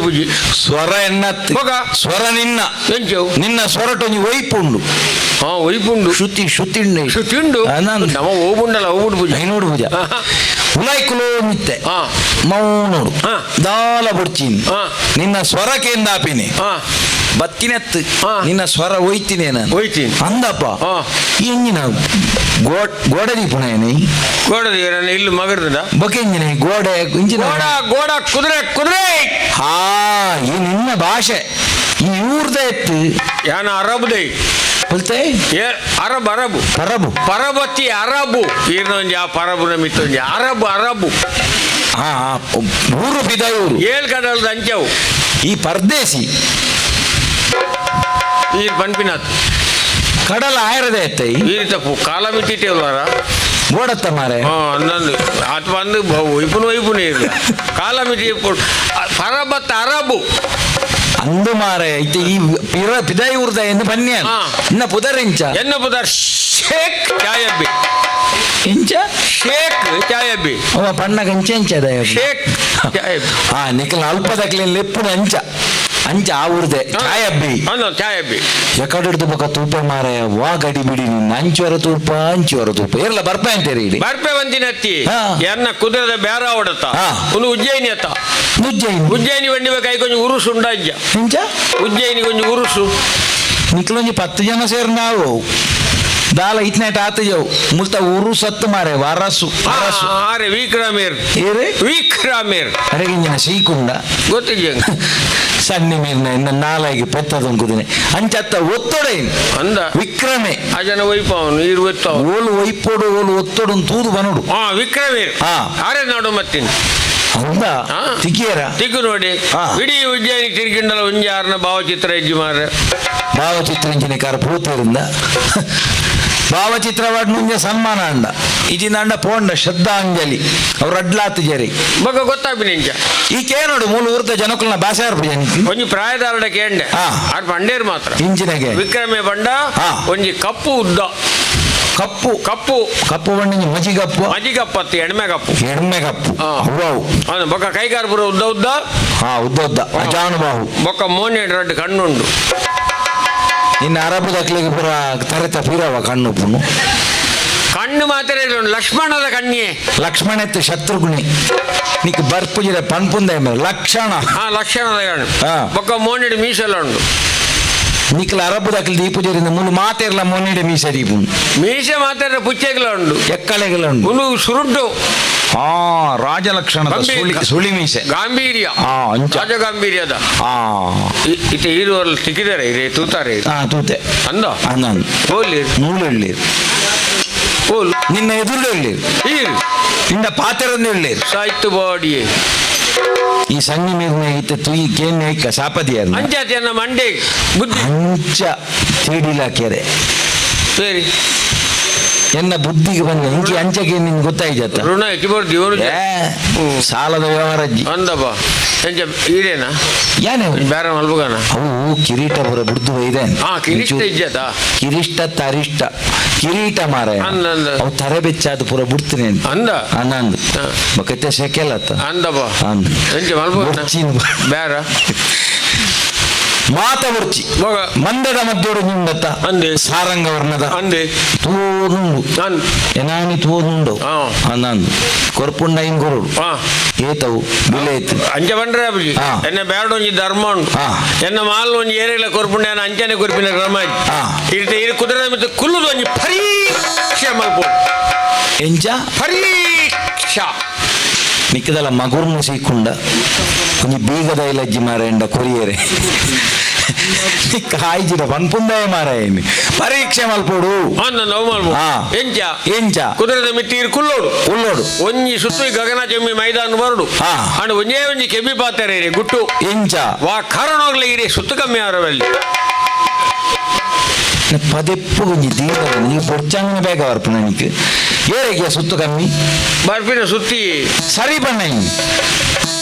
ಬುಜಿ. ಸ್ವರ ಎನ್ನತ್. ಬೊಕ? ಸ್ವರ ನಿನ್ನ. ಎಂಚವು? ನಿನ್ನ ಸ್ವರಟೊಂಜಿ ಒಯ್ಪುಂಡು. ಹಾ ಒಯ್ಪುಂಡು. ಶ್ರುತಿ ಶ್ರುತಿ ಶ್ರುತಿ ಉಂಡು. ನಾನು ನಮ್ಮ ಓಬುಂಡಲ್ಲ ಓಬುಂಡು ಪೂಜೆ. ಐನೋಡು ಪೂಜ ಉಲಾಯ್ಕುಲೋ ನಿತ್ತೆ. ಹಾ. ಮೌನೋಡು. ಹಾ. ದಾಲ ಬುಡ್ಚಿನ್. ಹಾ. ನಿನ್ನ ಸ್ವರಕ್ಕೆ ಆಪಿನಿ. ಹಾ. ಬತ್ತಿನೆತ್ತು. ಹಾ. ನಿನ್ನ ಸ್ವರ ಒಯ್ತೀನಿ ನಾನು. ಒಯ್ತೀನಿ. ಅಂದಪ್ಪ. ಹಾ. ಎಂಜಿನ ಗೋಡೆ ದೀಪುಣೇನಿ. ಗೋಡ ಇಲ್ಲಿ ಮಗರ್ದ. ಬೊಕೆಂಜಿನ ಗೋಡೆ ಇಂಜಿನ. ಗೋಡ ಗೋಡ ಕುದುರೆ ಕುದುರೆ. ಹಾ ಈ ನಿನ್ನ ಭಾಷೆ ಈ ಊರ್ದ ಎತ್ತು. ಯಾನ ಅರಬ್ ದೈ. ಬಲ್ತೆ. ಏ ಅರಬ್ ಅರಬ್. ಪರಬು. ಪರಬತ್ತಿ ಅರಬು ಈರ್ನ ಒಂಜಿ ಆ ಪರಬು ನಮಿತ್ತೊಂಜಿ ಅರಬ್ ಅರಬು. ಹಾ ಹಾ, ಊರು ಊರು. ಏಳ್ ಕಡಲ್ದ ಅಂಚವು. ಈ ಪರ್ದೇಸಿ. ಈರ್ ಪನ್ಪಿನಾಥ್. ಕಡಲ ಆಯರದೆ ಎತ್ತೈ. ಈರ್ ತಪ್ಪು ಕಾಲ ಮಿಟ್ಟಿಟ್ಟೇವಲ್ವಾರ. ಗೋಡತ್ತ ಮಾರೆ. ಹಾ ಅಂದಂದು ಆತ ಬಂದು ಒಯ್ಪುನು ಒಯ್ಪುನು ಇರಲಿ ಕಾಲ ಮಿತಿ ಪರಬತ್ತ ಅರಬು. ಅಂದು ಮಾರೆ ಐತೆ ಈ ಪಿರ ಪಿದಾಯಿ ಊರ್ದ ಎಂದು ಬನ್ನಿ. ಹಾ. ಇನ್ನ ಪುದರಿಂಚ. ಎನ್ನ ಪುದರ್ ಶೇಖ್ ಚಾಯಬ್ಬಿ. ಇಂಚ. ಶೇಖ್ ಚಾಯಬ್ಬಿ. ಅವ ಪಣ್ಣ ಕಂಚೆ ಇಂಚ ದಯ. ಶೇಖ್ ಚಾಯಬ್ಬಿ. ಹಾ ನಿಖಲ್ ಅಲ್ಪದಕ್ಲೆ ಲೆಪ್ಪುನ ಅಂಚ. ಅಂಚ ಆ ಊರ್ದೆ ಛಾಯಬ್ಬಿ ಛಾಯಬ್ಬಿ ಎಕಡಿಡ್ದು ಬೊಕ ತೂಪ ಮಾರಾಯ ವಾ ಗಡಿ ಬಿಡಿ ನಿನ್ನ ಅಂಚುವರ ತೂಪ ಅಂಚುವರ ತೂಪ ಇರ್ಲ ಬರ್ಪೆ ಅಂತೀರಿ ಇಡಿ ಬರ್ಪೆ ಬಂದಿನ ಅತ್ತಿ ಎನ್ನ ಕುದುರೆದ ಬೇರ ಹೊಡತ ಒಂದು ಉಜ್ಜಯಿನಿ ಅತ್ತ ಉಜ್ಜಯಿನಿ ಉಜ್ಜಯಿನಿ ಬಂಡಿ ಬೇಕಾಗಿ ಕೊಂಚ ಉರುಸು ಉಂಡಜ್ಜ ಎಂಚ ಉಜ್ಜಯಿನಿ ಕೊಂಚ ಉರುಸು ನಿಕ್ಲೊಂಜಿ 10 ಜನ ಸೇರ್ ನಾವು ದಾಲ ಇತ್ನೇಟ ಆತ ಜವು ಮುಲ್ತ ಉರು ಸತ್ತು ಮಾರೆ ವರಸು ವರಸು ಆರೆ ವಿಕ್ರಮೇರ್ ಏರೆ ವಿಕ್ರಮೇರ್ ಅರೆಗಿಂಜಿನ ಸೀಕುಂಡ ಗೊತ್ತಿದ್ಯ ಸಣ್ಣ ಮೀರ್ನ ಇನ್ನ ನಾಲಾಗಿ ಪೆತ್ತದೊಂಕುದಿನಿ ಅಂಚತ್ತ ಒತ್ತೊಡೆ ಅಂದ ವಿಕ್ರಮೆ ಆ ಜನ ಒಯ್ಪ ಅವನು ಈರು ಒತ್ತ ಓಲು ಒಯ್ಪೊಡು ಓಲು ಒತ್ತೊಡು ತೂದು ಬನೋಡು ಹಾ ವಿಕ್ರಮೇರ್ ಆರೆ ನಾಡು ಮತ್ತಿನ ಅಂದ ತಿಕ್ಕಿಯರ ತಿಕ್ಕು ನೋಡಿ ಇಡೀ ಉಜ್ಜಯಿನಿ ತಿರ್ಗಿಂಡಲ ಒಂಜಿ ಆರ್ನ ಭಾವಚಿತ್ರ ಇಜ್ಜಿ ಮಾರ್ರೆ ಭಾವಚಿತ್ರ ಇಂಚಿನ ಪೂತರಿಂದ ಭಾವಚಿತ್ರವಾಡ್ ಮುಂಜೆ ಸನ್ಮಾನ ಅಂಡ ಇಜಿನ ಅಂಡ ಪೋಂಡ ಶ್ರದ್ಧಾಂಜಲಿ ಅವ್ರ ಅಡ್ಲಾತ್ ಜರಿ ಬೊಕ ಗೊತ್ತಾಪಿನ ಇಂಚ ಈ ಕೇನೋಡು ಮೂಲ ಊರ್ದ ಜನಕುಲ್ನ ಭಾಷೆ ಜನಕ್ಕೆ ಒಂಜಿ ಪ್ರಾಯದಾರಡ ಕೇಂಡೆ ಆರ್ ಬಂಡೇರ್ ಮಾತ್ರ ಇಂಚಿನಗೆ ವಿಕ್ರಮೆ ಬಂಡ ಒಂಜಿ ಕಪ್ಪು ಉದ್ದ ಕಪ್ಪು ಕಪ್ಪು ಕಪ್ಪು ಬಣ್ಣ ಮಜಿ ಕಪ್ಪು ಮಜಿ ಕಪ್ಪತ್ತಿ ಎಣ್ಮೆ ಕಪ್ಪು ಎಣ್ಮೆ ಕಪ್ಪು ಅವ್ವವು ಬೊಕ ಕೈಗಾರ್ಪುರ ಉದ್ದ ಉದ್ದ ಹಾ ಉದ್ದ ಉದ್ದ ಅಜಾನುಬಾಹು ಬೊಕ ಮೋನೆ ರಡ್ಡು ಕಣ್ಣುಂಡು ನಿನ್ನ ಅರಬು ದಕ್ಲಿಗೆ ಪೂರ ತರೆತ ಪೀರವ ಕಣ್ಣು ಪುಣ್ಣು ಕಣ್ಣು ಮಾತ್ರ ಲಕ್ಷ್ಮಣದ ಕಣ್ಣಿಯೇ ಲಕ್ಷ್ಮಣತ್ತು ಶತ್ರುಘ್ನಿ ನಿಕ್ ಬರ್ಪುಜಿರ ಪನ್ಪುಂದ ಲಕ್ಷಣ ಹಾ ಲಕ್ಷಣದ ಕಣ್ಣು ಬೊಕ್ಕ ಮೋನಿಡ್ ಮೀಸಲ ಉಂಡು ನಿಕ್ಲ ಅರಬು ದಕ್ಲಿ ದೀಪುಜರಿಂದ ಮುಲು ಮಾತೆರ್ಲ ಮೋನಿಡೆ ಮೀಸೆ ದೀಪು ಮೀಸೆ ಮಾತ್ರ ಪುಚ್ಚೆಗ್ಲ ಉಂಡು ಎಕ್ಕಳೆಗಳ ಉಂಡು ಉನು ಸುರುಡ್ಡು ಹಾ ರಾಜಲಕ್ಷಣದ ಸುಳಿ ಸುಳಿ ಮೀಸೆ ಗಾಂಭೀರ್ಯ ರಾಜ ಗಾಂಭೀರ್ಯದ ಹಾ ಇತ ಈರುವಲ್ಲಿ ತಿಕ್ಕಿದ್ದಾರೆ ಇರೇ ತೂತಾರೆ ಹಾ ತೂತೆ ಅಂದ ಅಂದ ಹೋಲಿ ನೂಲು ಹೋಲ್ ನಿನ್ನ ಎದುರು ಈರು ನಿನ್ನ ಪಾತೆರನ್ನು ಇಳ್ಳಿರು ಸಾಯ್ತು ಬಾಡಿಯೇ ಈ ಸಣ್ಣ ನೀರಿನ ಇತ್ತ ತುಯಿ ಕೇನ್ ಐಕ ಸಾಪದಿಯ ಅಂಚಾತಿಯನ್ನ ಮಂಡೆ ಬುದ್ಧಿ ಅಂಚ ತೀಡಿಲ ಕೆರೆ ಸರಿ ಎನ್ನ ಬುದ್ಧಿಗೆ ಬಂದ ಇಂಕಿ ಅಂಚಕ್ಕೆ ನಿನ್ ಗೊತ್ತಾಯ್ತ ಋಣ ಎಕ್ಕಿ ಇವನು ಸಾಲದ ವ್ಯವಹಾರ ಅಜ್ಜಿ ಅಂದಪ್ಪ ಎಂಚ ಈರೇನಾ ಯಾನೆ ಬೇರೆ ಮಲ್ಬುಗಾನ ಅವು ಕಿರೀಟ ಬರ ಬುಡ್ದು ಇದೆ ಹಾ ಕಿರೀಟ ಇಜ್ಜತ ಕಿರಿಷ್ಟ ತರಿಷ್ಟ ಕಿರೀಟ ಮಾರ ಅಂದ ಅಂದ. ಅವು ತರೆ ಬೆಚ್ಚಾದ ಪೂರ ಬಿಡ್ತೀನಿ ಅಂತ ಅಂದ ಅಂದ ಬಕತ್ತೆ ಸೆಕೆಲತ್ತ ಅಂದಪ್ಪ ಅಂದ ಎಂಚ ಮಲ್ಬುಗಾನ ಬೇರ ಮಾತ ಬರ್ಚಿ ಮಗ ಮಂದದ ಮಧ್ಯೋಡು ನಿಂಬತ್ತ ಅಂದೆ ಸಾರಂಗ ವರ್ಣದ ಅಂದೆ ತೂನುಂಡು ಅಂದ್ ಎನಾನಿ ತೂನುಂಡು ಹಾ. ಅಂದಂದು ಕೊರ್ಪುಂಡ ಇನ್ ಕೊರಡು ಹಾ ಏತವು ಬಿಲೆ ಇತ್ತು ಅಂಚ ಬಂಡ್ರೆ ಅಬ್ಜಿ ಹಾ. ಎನ್ನ ಬೇಡ ಒಂಜಿ ಧರ್ಮ ಉಂಟು ಹಾ. ಎನ್ನ ಮಾಲ್ ಒಂಜಿ ಏರಿಗಳ ಕೊರ್ಪುಂಡ ಎನ್ನ ಅಂಚನೆ ಕೊರ್ಪಿನ ಕ್ರಮ ಹಾ. ಇರ್ತೆ ಇರು ಕುದುರೆ ಮಿತ್ತು ಕುಲ್ಲುದು ಒಂಜಿ ಪರೀಕ್ಷೆ ಮಲ್ಪು ಎಂಚ ಪರೀಕ್ಷಾ ನಿಕ್ಕದಲ್ಲ ಮಗುರ್ನು ಸೀಕುಂಡ ಒಂಜಿ ಬೀಗದ ಇಲಜ್ಜಿ ಮಾರೇಂಡ ಕೊರಿಯರೆ ಕಾಯ್ಜಿಡ ಪನ್ಪುಂದಾಯ ಮಾರಾಯನಿ ಪರೀಕ್ಷೆ ಮಲ್ಪೋಡು ಅಂದ ನೋವು ಮಲ್ಪು ಹಾ. ಎಂಚ ಎಂಚ ಕುದುರೆದ ಮಿತ್ತಿ ಇರು ಕುಲ್ಲೋಡು ಕುಲ್ಲೋಡು ಒಂಜಿ ಸುತ್ತು ಈ ಗಗನ ಚೆಮ್ಮಿ ಮೈದಾನ ಬರಡು ಹಾ. ಅಂಡ್ ಒಂಜೇ ಒಂಜಿ ಕೆಮ್ಮಿ ಪಾತಾರೆ ಇರಿ ಗುಟ್ಟು ಎಂಚ ವಾ ಕಾರಣವಾಗ್ಲಿ ಇರಿ ಸುತ್ತು ಕಮ್ಮಿ ಆರವಲ್ಲಿ ಪದೆಪ್ಪು ಒಂಜಿ ದೀರ್ಘ ನೀ ಪೊರ್ಚಂಗನ ಬೇಗ ಬರ್ಪು ನನಗೆ ಏರೆಗೆ ಸುತ್ತು ಕಮ್ಮಿ ಬರ್ಪಿನ ಸುತ್ತಿ ಸರಿ ಬಣ್ಣ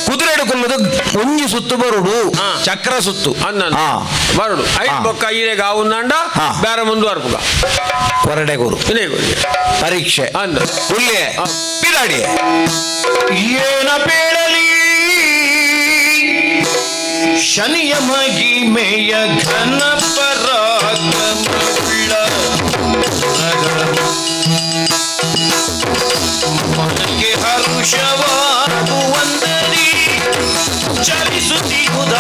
ಕುದುರೆಡು ಕುಲ್ಲುದು ಒಂಜಿ ಸುತ್ತು ಬರುಡು ಹಾ. ಚಕ್ರ ಸುತ್ತು ಅಂದ ಹಾ ಬರಡು ಐದು ಹಾ. ಬೊಕ್ಕ ಈರೆಗೆ ಆವುಂದಂಡ ಹಾ. ಬೇರೆ ಮುಂದುವರ್ಪುಗ ಕೊರಡೆ ಗುರು ಇದೇ ಗುರು ಪರೀಕ್ಷೆ ಅಂದ ಉಳ್ಳೆ ಹಾ. ಪಿದಾಡಿ ಏನ ಬೇಡಲಿ ಶನಿಯ ಮಹಿಮೆಯ ಘನ ಪರಾಕ್ರಮವುಳ್ಳ ಮನಕ್ಕೆ ಹರುಷವಾಗುವಂದರಿ ಚಲಿಸುತ್ತಿಹುದ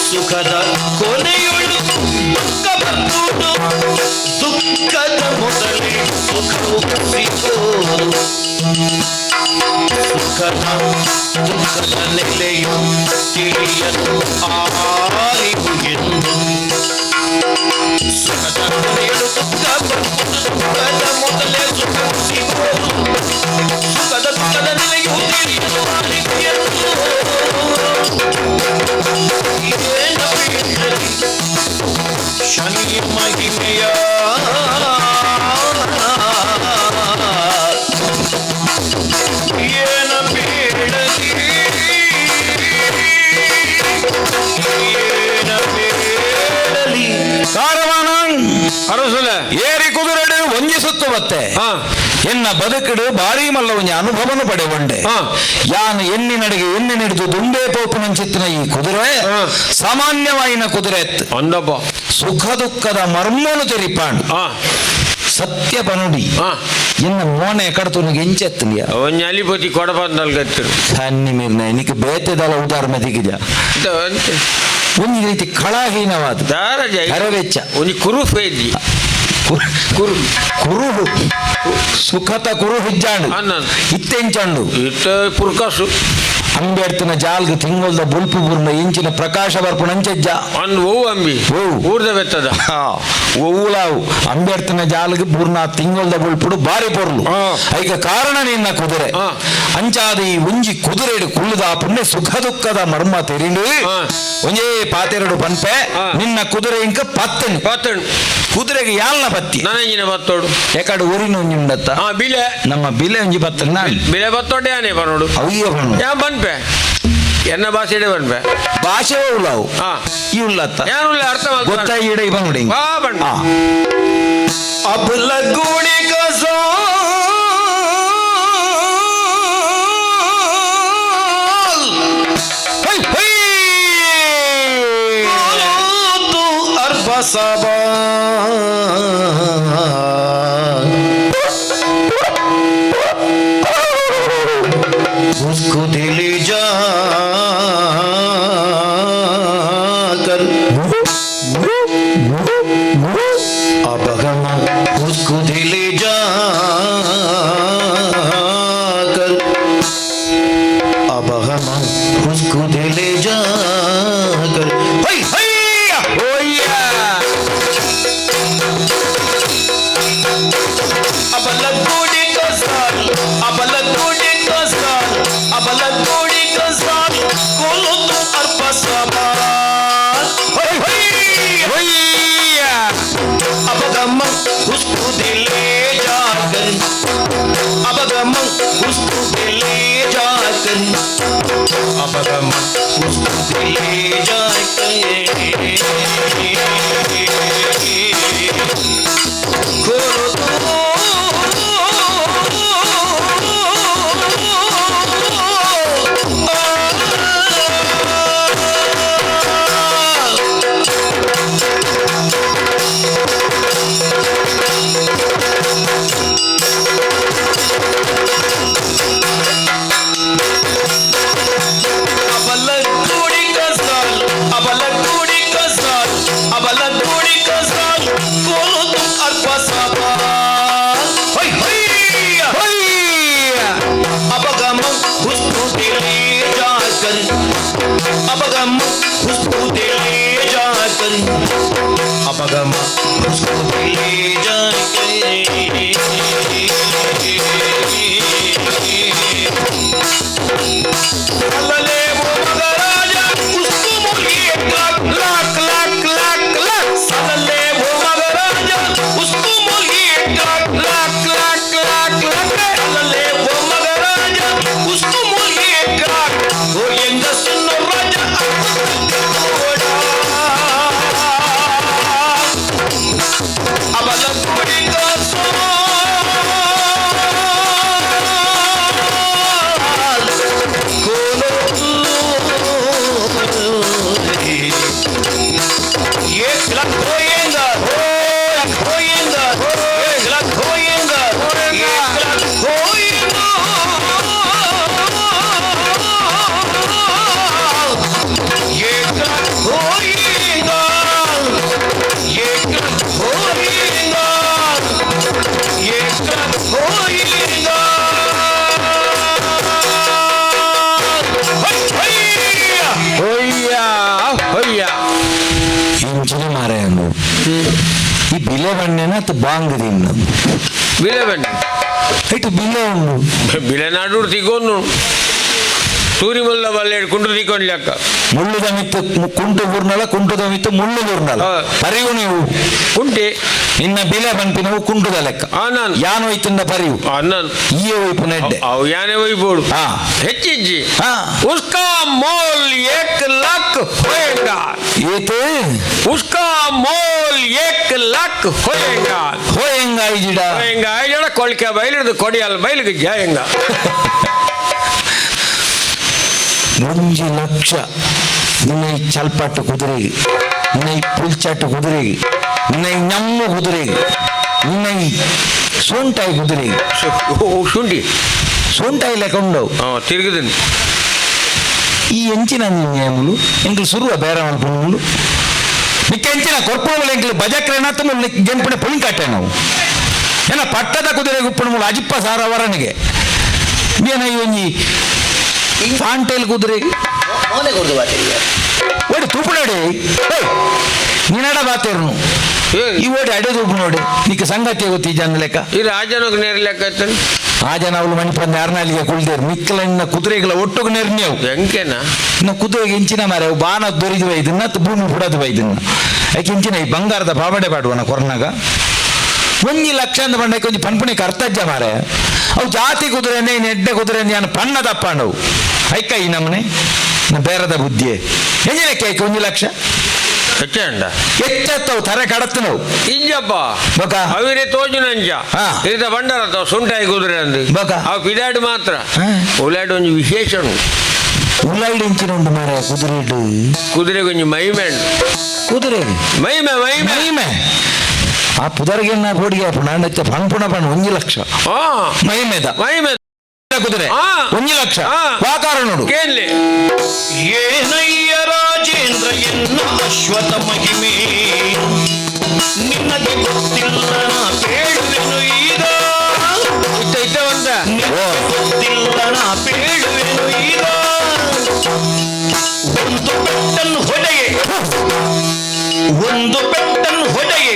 ಸುಖದ ಕೊನೆಯುಳು ದುಃಖ ಬಂದುದು ದುಃಖದ ಮೊದಲೇ ಸುಖವು ಸಿಗೋದು ಸುಖದ ದುಃಖದ ನೆಲೆಯು ತಿಳಿಯಲು ಆರಿವು ಎಂದು ಸುಖದ ಕೊನೆಯಳು ದುಃಖ ಬಂದುದು ದುಃಖದ ಮೊದಲೇ ಸುಖವು ಸಿಗೋದು ಸುಖದ ದುಃಖದ ನೆಲೆಯು ತಿಳಿಯಲು ಆರಿವು ಎಂದು ಏನ ಬೇಡಲಿ ಶನಿಯ ಮಹಿಮೆಯ ಏನ ಬೇಡಲಿ ಏನ ಬೇಡಲಿ ಕಾರವಾನ ಅರಸುಲೆ ಏರಿ ಕುದುರೆಡು ಒಂಜಿ ಸುತ್ತು ಬತ್ತೆ ಹಾ. ಎನ್ನ ಬದುಕಡು ಭಾರಿ ಮಲ್ಲ ಒಂಜಿ ಅನುಭವನು ಪಡೆಗೊಂಡೆ. ಯಾನು ಎಣ್ಣೆ ನಡಿಗೆ ಎಣ್ಣೆ ನಡೆದು ದುಂಬೆ ಪೋಪುನಂಚಿತ್ತಿನ ಈ ಕುದುರೆ ಸಾಮಾನ್ಯವಾಯಿನ ಕುದುರೆ ಎತ್ತು. ಅಂದಪ್ಪ. ಸುಖ ದುಃಖದ ಮರ್ಮನು ತೆರಿಪಾಂಡು. ಸತ್ಯ ಪನುಡಿ. ಎನ್ನ ಮೋನೆ ಕಡತುನಿಗೆ ಎಂಚೆತ್ತಲಿಯ ಒಂಜಿ ಅಲಿಪತಿ ಕೊಡಪಂದಲ್ಗತ್ತಿರು. ಸನ್ನಿ ಮಿರ್ನ ನಿಕ್ ಬೇತೆದಲ ಉದಾಹರಣೆ ದಿಗಿಜ. ಒಂಜಿ ರೀತಿ ಕಳಾಹೀನವಾದ ದಾರಜ. ಅರವೆಚ್ಚ. ಒಂಜಿ ಕುರು ಫೇಜಿ. ಕುರು ಕುರುಹು ಸುಖತ ಕುರು ಹಿಜ್ಜಾಂಡು. ಅನ್ನನ್. ಇತ್ತೆಂಚಂಡು. ಇತ್ತ ಪುರ್ಕಾಸು. ಅಂಬೇಡ್ತಿನ ಜಾಲ್ಗ್ ತಿಂಗೊಲ್ದ ಬುಲ್ಪು ಬುರ್ನ ಇಂಚಿನ ಪ್ರಕಾಶ ಬರ್ಪುನ ಅಂಚೆಜ್ಜ. ಅಂದ್ ಓವು ಅಂಬಿ. ಓವು. ಊರ್ದ ಬೆತ್ತದ. ಒವ್ವುಲಾವು ಅಂಬೇಡ್ತಿನ ಜಾಲ್ಗ್ ಬೂರ್ನ ತಿಂಗೊಲ್ದ ಬುಲ್ಪುಡು ಬಾರಿ ಪೊರ್ಲು. ಐಕ ಕಾರಣ ನಿನ್ನ ಕುದುರೆ. ಅಂಚಾದ ಈ ಒಂಜಿ ಕುದುರೆಡು ಕುಳ್ಳುದ ಪುಣ್ಯ ಸುಖ ದುಃಖದ ಮರ್ಮ ತೆರಿಂಡು. ಒಂಜೇ ಪಾತೆರಡು ಪನ್ಪೆ. ನಿನ್ನ ಕುದುರೆ ಇಂಕ ಪತ್ತನು. ಪತ್ತಣ್. ಕುದುರೆಗೆ ಯಾಲ್ನ ಪತ್ತಿ. ನನಗಿನ ಬತ್ತೋಡು. ಏಕಾಡು ಊರಿನ ಒಂಜಿ ಉಂಡತ್ತ. ಬಿಲೆ. ನಮ್ಮ ಬಿಲೆ ಒಂಜಿ ಪತ್ತನ ನಾನು. ಬಿಲೆ ಬತ್ತೋಟೆ ಯಾನೇ ಬನ್ನೋಡು. ಅಯ್ಯೋ ಬಣ್ಣು. ಯಾ ಬನ್ಪೆ ಎನ್ನ ಭಾಷೆಡೆ ಬನ್ಪೆ. ಭಾಷೆ ಉಳ್ಳವು. ಈ ಉಳ್ಳತ್ತ. ಯಾನುಲ್ಲ ಅರ್ಥ ಮಾಡ್ತಾನೆ. ಗೊತ್ತಾಗಿ ಇಡ ಬಂಗುಡಿ. ವಾ ಬಣ್ಣ. अब लगुड़ी का साल तू अरबा सबा उसको दिल जा कर अब हम उसको दिल जा कर अब हम उसको दिल जा कर ಹೈ ಹೈಯ ಓಯ್ಯ. अब लगोड़ी का साल अब लगोड़ी का साल अब लगोड़ी का साल कोलो तो अरबा सबा ಹೈ ಹೈ ಓಯ್ಯ. अब गम उसको दिल जाकर अब गम उसको दिल जाकर अब गम उसको दिल जाकर खोलो तो अबलगुड़ी का साल अबलगुड़ी का साल अबलगुड़ी का साल कोलो तुम अरबा साबा ಹೈ ಹೈಯ ಹೊಯ್ಯ. अब गम उसको दिले जाकर अब गम उसको दिले जाकर अब गम उसको दिले जाकर अल्ले वो मगराजा उसको मुर्गी एक लाख लाख लाख लाख लाख. अल्ले वो मगराजा उसको मुर्गी एक लाख लाख लाख लाख लाख. अल्ले वो मगराजा उसको मुर्गी एक लाख वो எங்க சுன்ன ராஜா அவல குடிக்க சோல் கோலோ एक लाख होएगा होएगा एक लाख होएगा एक लाख होएगा एक लाख होएगा एक लाख होएगा एक लाख होएगा ಹೊಯ್ಯ ಹೊಯ್ಯ. ಇಂಚಿನ ಮಾರಾಯಂದು ಈ ಬಿಲೆ ಬಣ್ಣೆನ ಅತ್ತು ಬಾಂಗ್ ತಿನ್ನು. ಬಿಲೆ ಬಣ್ಣ. ಇಟ್ಟು ಬಿಲೆ ಉಂಡು. ಬಿಲೆ ನಾಡು ತಿಕ್ಕೊಂಡು ತೂರಿ ಮುಲ್ಲ ಬಲ್ಲೆ ಕುಂಡು ತಿಕ್ಕೊಂಡು ಲೆಕ್ಕ. ಮುಳ್ಳುದ ಮಿತ್ತು ಕುಂಟು ಬೂರ್ನಲ ಕುಂಟುದ ಮಿತ್ತು ಮುಳ್ಳು ಬೂರ್ನಲ. ಪರಿವು ನೀವು. ಕುಂಟೆ. ನಿನ್ನ ಬಿಲೆ ಪನ್ಪಿನವು ಕುಂಟುದ ಲೆಕ್ಕ. ನಾನು. ಯಾನು ಇತ್ತಿಂದ ಪರಿವು. ನಾನು. ಈಯೆ ಒಯ್ಪು ನೆಡ್ಡೆ. ಅವು ಯಾನೇ ಒಯ್ಬೋಡು. ಹೆಚ್ಚಿಜ್ಜಿ. ಉಸ್ಕಾ ಮೋಲ್ 1 ಲಾಖ್ ಹೋಯೇಗಾ. ಏತು ಉಸ್ಕಾ ಮೋಲ್ ಏಕ್ ಲಾಕ್ ಹೋಯಂಗ ಹೋಯಂಗ ಐಜಿಡ ಹೋಯಂಗ ಐಜಡ ಕೊಳ್ಕೆ ಬೈಲಿಡ್ದು ಕೊಡಿಯಲ್ ಬೈಲಿಗೆ ಜಯಂಗ ಒಂಜಿ ಲಕ್ಷ ನಿನ್ನ ಈ ಚಲ್ಪಾಟ್ಟು ಕುದುರೆಗೆ ನಿನ್ನ ಈ ಪುಲ್ಚಾಟ್ಟು ಕುದುರೆಗೆ ನಿನ್ನ ಈ ನಮ್ಮ ಕುದುರೆಗೆ ನಿನ್ನ ಈ ಸೊಂಟಾಯಿ ಕುದುರೆಗೆ ಶುಂಠಿ ಸೊಂಟಾಯಿ ಲೆಕ್ಕೊಂಡವು ತಿರುಗಿದೀನಿ ಈ ಎಂಚಿನ ನಿಯಮುಲು ಎಂಕಲ್ ಸುರುವ ಬೇರೆ ಮಲ್ಪುನುಲು ನಿಕ್ಕೆ ಎಂಚಿನ ಕೊರ್ಪುಣములు ಎಂಕಲ್ ಬಜಕ್ರೇನ ತುಂಬ ಗೆಂಪುಣೆ ಪುಳಿಂಕಾಟೆ ನಾವು ಏನ ಪಟ್ಟದ ಕುದುರೆ ಗುಪ್ಪಣములు ಅಜಿಪ್ಪ ಸಾರ ವರನಿಗೆ ಏನ ಈ ಒಂಜಿ ಪಾಂಟೇಲ್ ಕುದುರೆ ಮೋನೆ ಕೊಡ್ದು ಬಾತೆರಿಗೆ ಓಡಿ ತೂಪುನಾಡಿ ನೀನಡ ಬಾತೇರ್ನು ಈ ಓಡಿ ಅಡೆ ತೂಪು ನೋಡಿ ನಿಕ್ಕೆ ಸಂಗತಿ ಗೊತ್ತಿ ಜನ ಲೆಕ್ಕ ಈ ರಾಜನಗ್ ನೇರ್ಲೆಕ್ಕ ಆ ಜನ ಅವಳು ಮಣಿಪಂದ ಅರ್ನಾಲಿಗೆ ಕುಳ್ದೇರು ನಿಕ್ಕಲನ್ನ ಕುದುರೆಗಳ ಒಟ್ಟುಗು ನೆರ್ನ್ಯವು ಎಂಕೆನಾ ಇನ್ನು ಕುದುರೆಗೆ ಇಂಚಿನ ಮಾರೆ ಅವು ಬಾನ ದೊರಿದು ಬೈದನ್ನ ಭೂಮಿ ಬುಡದು ಬೈದನ್ನ ಐಕೆ ಇಂಚಿನ ಈ ಬಂಗಾರದ ಪಾವಡೆ ಪಾಡುವನ ಕೊರ್ನಾಗ ಒಂಜಿ ಲಕ್ಷ ಅಂದ ಬಂಡಕ್ಕೆ ಒಂಜಿ ಪನ್ಪುಣಿಗೆ ಅರ್ಥಜ್ಜ ಮಾರೆ ಅವು ಜಾತಿ ಕುದುರೆ ಇನ್ನು ಎಡ್ಡೆ ಕುದುರೆ ನಾನು ಪಣ್ಣ ತಪ್ಪಾಂಡವು ಐಕ ಈ ನಮ್ಮನೆ ಬೇರದ ಬುದ್ಧಿಯೇ ಎಂಜಿನಕ್ಕೆ ಐಕೆ ಒಂಜಿ ಲಕ್ಷ ಹೆಚ್ಚಂಡ ಎಚ್ಚತ್ತವು ತರೆ ಕಡತ್ತನವು ಇಂಜಪ್ಪ ಬೊಕ ಅವಿರೇ ತೋಜುನಂಜ ಹಾ. ಇದ ಬಂಡರ ಸುಂಟಾಯಿ ಕುದುರೆ ಅಂದು ಬೊಕ. ಅವು ಪಿದಾಡು ಮಾತ್ರ ಹಾ. ಉಲಾಡು ಒಂಜಿ ವಿಶೇಷ ಉಂಟು. ಉಳ್ಳಾಯ್ಡು ಇಂಚಿನ ಉಂಡು ಮಾರೆ ಕುದುರೆ ಇಡು ಕುದುರೆ ಒಂಜಿ ಮೈಮೆ ಉಂಟು. ಕುದುರೆ ಮೈಮೆ ಮೈಮೆ ಮೈಮೆ ಆ ಪುದರ್ಗೆ ನಾ ಬೋಡಿಗೆ ನಾಂಡತ್ತೆ ಪನ್ಪುಣ ಪಣ್ಣ ಒಂಜಿ ಲಕ್ಷ ಹಾ ಮೈಮೆದ ಮೈಮೆ ಕುದುರೆ ಆ. ಒಂಜಿ ಲಕ್ಷ ಆ. ವಾಕಾರ ನೋಡು ಕೇನ್ಲಿ ಏನಯ್ಯ ರಾಜೇಂದ್ರ ಎನ್ನ ಅಶ್ವಥ ಮಹಿಮೆ ನಿನಗೆ ಗೊತ್ತಿಲ್ಲ ನಾ ಬೇಡುವೆನು ಈಗ ಇತ್ತ ಇತ್ತ ಬಂತ ನಿನಗೆ ಗೊತ್ತಿಲ್ಲ ನಾ ಬೇಡುವೆನು ಈಗ ಒಂದು ಪೆಟ್ಟನ್ನು ಹೊಡೆಯೆ ಒಂದು ಪೆಟ್ಟನ್ನು ಹೊಡೆಯೆ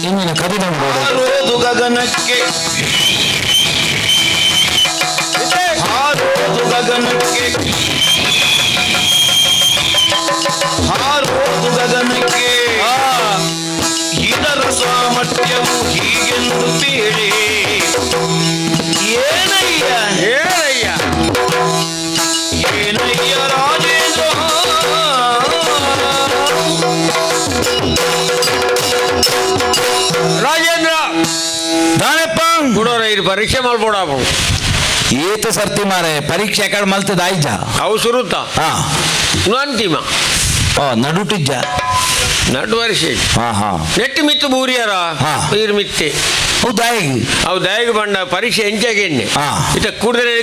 ಇಂಜಿನ ಕದಿನ ನೋಡು ಹಾರೋದು ಗಗನಕ್ಕೆ ಹಾರೋದು ಗಗನಕ್ಕೆ ಹಾರೋದು ಗಗನಕ್ಕೆ ಇದರ ಸಾಮರ್ಥ್ಯವು ಹೀಗೆಂದು ಬೇಡಿ ಏನಯ್ಯ ಏನಯ್ಯ ಏನಯ್ಯ ರಾಜೇಂದ್ರ ರಾಜೇಂದ್ರ ದಾನೆಪ್ಪ ಗುಡೋರ ಇದು ಪರೀಕ್ಷೆ ಮಾಡ್ಬೋಡ ಏತ ಸರ್ತಿ ಮಾರೆ ಪರೀಕ್ಷೆ ಕಡೆ ಮಲ್ತದ ಆಯ್ಜ ಅವು ಸುರುತ ಹಾ ಅಂತಿಮ ಓ ನಡುಟಿಜ್ಜ ನಡು ವರ್ಷ ಹಾ ಹಾ ನೆಟ್ಟಿ ಮಿತ್ತು ಬೂರಿಯರ ಹಾ. ನೀರು ಮಿತ್ತೆ ಹೌದಾ ಅವು ದಯಗೆ ಬಂಡ ಪರೀಕ್ಷೆ ಎಂಚಾಗೆಣ್ಣೆ ಹಾ. ಇತ್ತ ಕುಡಿದ್ರೆ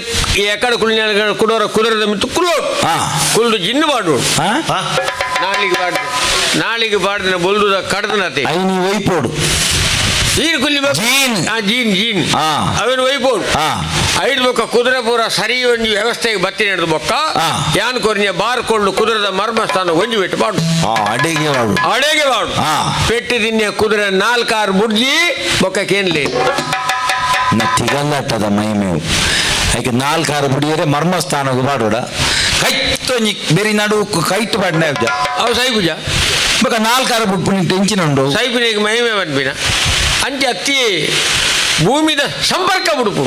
ಎಕಡೆ ಕುಳಿನ ಕುಡೋರ ಕುದುರೆದ ಮಿತ್ತು ಕುಲ್ಲೋಡು ಹಾ. ಕುಲ್ದು ಜಿನ್ನು ಬಾಡು ಹಾ ನಾಳಿಗೆ ಬಾಡ್ದು ನಾಳಿಗೆ ಬಾಡ್ದಿನ ಬೊಲ್ದುದ ಕಡ್ದನತೆ I ನೀ ಒಯ್ಪೋಡು ನೀರು ಕುಲ್ಲಿ ಬೇಕು. ಜೀನ್. ಆ, ಜೀನ್ ಜೀನ್ ಹಾ. ಅವನು ಒಯ್ಬೋದು ಹಾ ಐದು ಬೊಕ್ಕ ಕುದುರೆ ಪೂರ ಸರಿ ಒಂದು ವ್ಯವಸ್ಥೆಗೆ ಬತ್ತಿ ನಡೆದು ಬೊಕ್ಕ ಹಾ. ಯಾನ್ ಕೊರಿಯ ಬಾರ್ ಕೊಂಡು ಕುದುರೆದ ಮರ್ಮಸ್ಥಾನ ಒಂಜಿ ಬಿಟ್ಟು ಬಾಡು ಹಾ ಅಡಿಗೆ ವಾಡು ಅಡೆಗೆ ಬಾಡು ಹಾ. ಪೆಟ್ಟಿ ದಿನ್ಯ ಕುದುರೆ ನಾಲ್ಕಾರು ಬುಡ್ಜಿ ಬೊಕ್ಕ ಕೇನ್ಲಿ ನ ತಿಗಲ್ಲಟ್ಟದ ಮಹಿಮೆವು ಐಕೆ ನಾಲ್ಕಾರು ಬುಡಿಯರೆ ಮರ್ಮಸ್ಥಾನಕ್ಕೆ ಬಾಡೋಡ ಕೈತೊಂಜಿ ಬೇರೆ ನಡು ಕೈಟ್ ಪಾಡ್ನ ಅವು ಸೈಪುಜ ಬೊಕ ನಾಲ್ಕಾರು ಬುಡ್ಪುನಿ ಟೆನ್ಷನ್ ಉಂಡು ಸೈಪಿನಿಗೆ ಮಹಿಮೆ ಬಂದ್ಬಿನ ಅಂಚೆ ಅತ್ತಿ ಭೂಮಿದ ಸಂಪರ್ಕ ಬುಡುಪು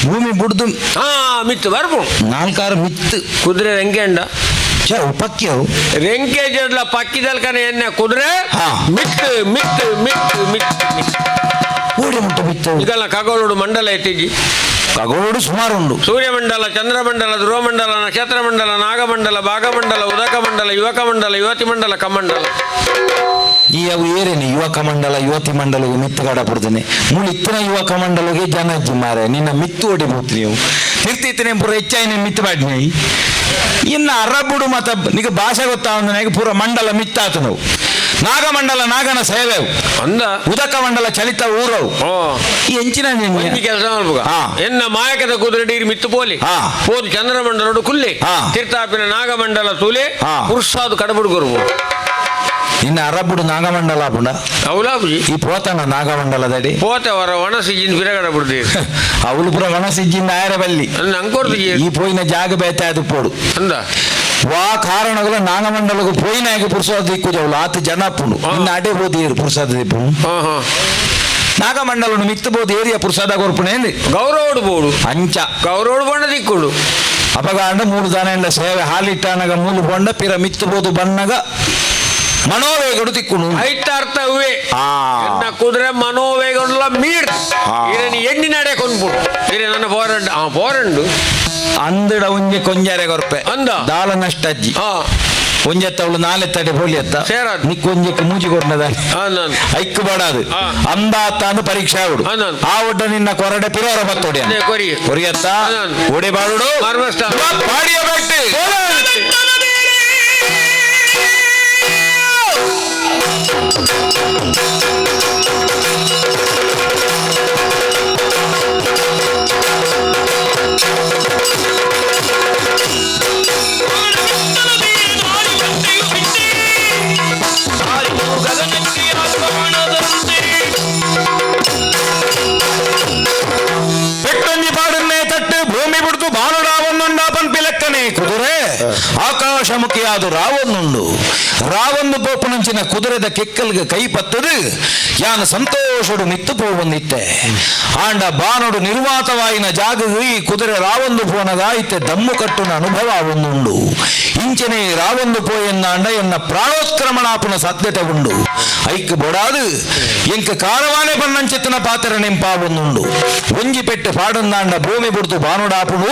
ಭೂಮಿ ಬುಡ್ದು ಹಾ ಮಿತ್ತು ಬರ್ಪು ನಾಲ್ಕಾರು ಮಿತ್ತು ಕುದುರೆ ರೆಂಕೆ ಅಂಡ ಚ ಉಪಕ್ಯವು ರೆಂಕೆ ಜಡ್ಲ ಪಕ್ಕಿದಲ್ಕನೆ ಎಣ್ಣೆ ಕುದುರೆ ಹಾ. ಮಿತ್ತು ಮಿತ್ತು ಮಿತ್ತು ಮಿತ್ತು ಮಿತ್ತು ಓಡಿ ಮುಟ್ಟ ಬಿತ್ತು ಈಗಲ್ಲ ಖಗೋಳುಡು ಮಂಡಲ ಐತಿಜಿ ಕಗೋಡು ಸುಮಾರು ಉಂಡು ಸೂರ್ಯಮಂಡಲ ಚಂದ್ರಮಂಡಲ ಧ್ರುವಮಂಡಲ ನಕ್ಷತ್ರಮಂಡಲ ನಾಗಮಂಡಲ ಭಾಗಮಂಡಲ ಉದಕಮಂಡಲ ಯುವಕಮಂಡಲ ಯುವತಿ ಮಂಡಲ ಕಮಂಡಲ ಈ ಅವು ಏರೇನೆ ಯುವಕ ಮಂಡಲ ಯುವತಿ ಮಂಡಲಗೆ ಮಿತ್ತು ಕಡ ಪಡ್ತೇನೆ ಮೂಳು ಇತ್ತಿನ ಯುವಕ ಮಂಡಲಗೆ ಜನ ಮಾರೆ ನಿನ್ನ ಮಿತ್ತು ಹೊಡಿಬೋದು ನೀವು ತಿರ್ತಿತ್ತನೆ ಪೂರ ಹೆಚ್ಚಾಯಿನ ಮಿತ್ತು ಪಾಡ್ನೆ ಇನ್ನು ಅರಬುಡು ಮತ ನಿಗ ಭಾಷೆ ಗೊತ್ತಾವಂದನಾಗ ಪೂರ ಮಂಡಲ ಮಿತ್ತಾತು ನಾವು ನಾಗಮಂಡಲ ನಾಗನ ಸೇವೆವು ಅಂದ ಉದಕ ಮಂಡಲ ಚಲಿತ ಊರವು ಓ ಈ ಎಂಚಿನ ಒಂಜಿ ಕೆಲಸ ಮಲ್ಪುಗ ಹಾ. ಎನ್ನ ಮಾಯಕದ ಕುದುರೆ ಡೀರ್ ಮಿತ್ತು ಪೋಲಿ ಹಾ. ಪೋದು ಚಂದ್ರಮಂಡಲೋಡು ಕುಲ್ಲೆ ಹಾ. ತಿರ್ತಾಪಿನ ನಾಗಮಂಡಲ ತೂಲೆ ಹಾ. ಪುರುಷಾದು ಕಡಬುಡು ಗುರುವು ನಿನ್ನ ಅರಬುಡು ನಾಗಮಂಡಲ ಪುಂಡ ಅವಲಾಬುಜಿ ಈ ಪೋತನ ನಾಗಮಂಡಲದಡಿ ಪೋತೆ ವರ ಒಣಸಿಜಿನ ಬಿರಗಡ ಬಿಡ್ತೀರಿ ಅವಳು ಪೂರ ಒಣಸಿಜ್ಜಿಂದ ಆಯರ ಬಲ್ಲಿ ಅಂಕೋರ್ದು ಈ ಪೋಯಿನ ಜಾಗ ಬೇತೆ ಅದು ಪೋಡು ಅಂದ ವಾ ಕಾರಣಗಳು ನಾಗಮಂಡಲకు పోయినాక పురుషాద దిక్కు ಆತ ಜನ ಪುಂಡು ಇನ್ನು ಅಡೆ ಬೋದಿ ಪುರುಷಾದ ದಿಪ್ಪು ಹಾ ಹಾ ನಾಗಮಂಡಲನು ಮಿತ್ತು ಬೋದು ಏರಿಯ ಪುರುಷಾದ ಕೊರ್ಪುಣೆ ಗೌರವಡು ಬೋಡು ಅಂಚ ಗೌರವಡು ಬಣ್ಣ ದಿಕ್ಕುಡು. ಅಪಗಾಂಡ ಮೂರು ದಾನೆಂಡ ಸೇವೆ ಹಾಲಿಟ್ಟಾನಗ ಮೂಲು ಪೊಂಡ ಪಿರ ಮಿತ್ತು ಬೋದು ಬಣ್ಣಗ ಮನೋವೇಗಡು ತಿಕ್ಕುನು ಐತ ಅರ್ಥವೇ ಎನ್ನ ಕುದುರೆ ಮನೋವೇಗಲ್ಲ ಮೀರ್ ಇರನಿ ಎಣ್ಣಿ ನಡೆ ಕೊಂದ್ಬಿಡು ಇರೆ ನನ್ನ ಪೋರಂಡು ಆ ಪೋರಂಡು ಅಂದಡ ಒಂಜೆ ಕೊಂಜಾರೆ ಕೊರ್ಪೆ ಅಂದ ದಾಲ ನಷ್ಟ ಅಜ್ಜಿ ಒಂಜೆ ತವಳು ನಾಲೆ ತಡೆ ಪೋಲಿ ಅತ್ತ ಸೇರಾದು. ನಿಕ್ ಒಂಜೆಕ್ ಮೂಜಿ ಕೊರ್ನದ ಐಕ್ ಬಡಾದು ಅಂದಾತ ಪರೀಕ್ಷೆ ಆವಡು ಆ ಒಡ್ಡ ನಿನ್ನ ಕೊರಡೆ ಪಿರೋರ ಬತ್ತೋಡಿ ಕೊರಿ ಕೊರಿಯತ್ತ ಒಡೆ ಬಾಡುಡು ಪಾಡಿಯ ಬೆಟ್ಟು ಪೆಟ್ಟೊಂಜಿ ಪಾಡನ್ನೇ ತಟ್ಟು ಭೂಮಿ ಬಿಡ್ತು ಬಾನುಡಾವನ್ನುಂಡ ಪನ್ಪಿ ಲೆಕ್ಕನೆ ಕುದುರೆ ಆಕಾಶಮುಖಿಯಾದು ರಾವನ್ನುಂಡು ರಾವೊಂದು ಪೋಪುನಂಚಿನ ಕುದುರೆದ ಕೆಕ್ಕಲ್ಗೆ ಕೈ ಪತ್ತದು ಯಾನ ಸಂತೋಷಡು ಮಿತ್ತು ಪೋವೊಂದಿತ್ತೆ ಆಂಡ ಬಾನುಡು ನಿರ್ವಾತವಾಯಿನ ಜಾಗವು ಈ ಕುದುರೆ ರಾವೊಂದು ಪೋನಗ ಇತ್ತೆ ದಮ್ಮು ಕಟ್ಟುನ ಅನುಭವ ಒಂದುಂಡು ಇಂಚನೆ ರಾವೊಂದು ಪೋಯೆನ್ನಾಂಡ ಎನ್ನ ಪ್ರಾಣೋತ್ಕ್ರಮಣಾಪುನ ಸಾಧ್ಯತೆ ಉಂಡು ಐಕ್ ಬೊಡಾದು ಎಂಕ ಕಾರವಾನೆ ಬಣ್ಣಂಚಿತ್ತನ ಪಾತ್ರ ನೆಂಪಾವೊಂದುಂಡು ಒಂಜಿ ಪೆಟ್ಟು ಪಾಡಂದಾಂಡ ಭೂಮಿ ಬುಡ್ತು ಬಾನುಡಾಪುಡು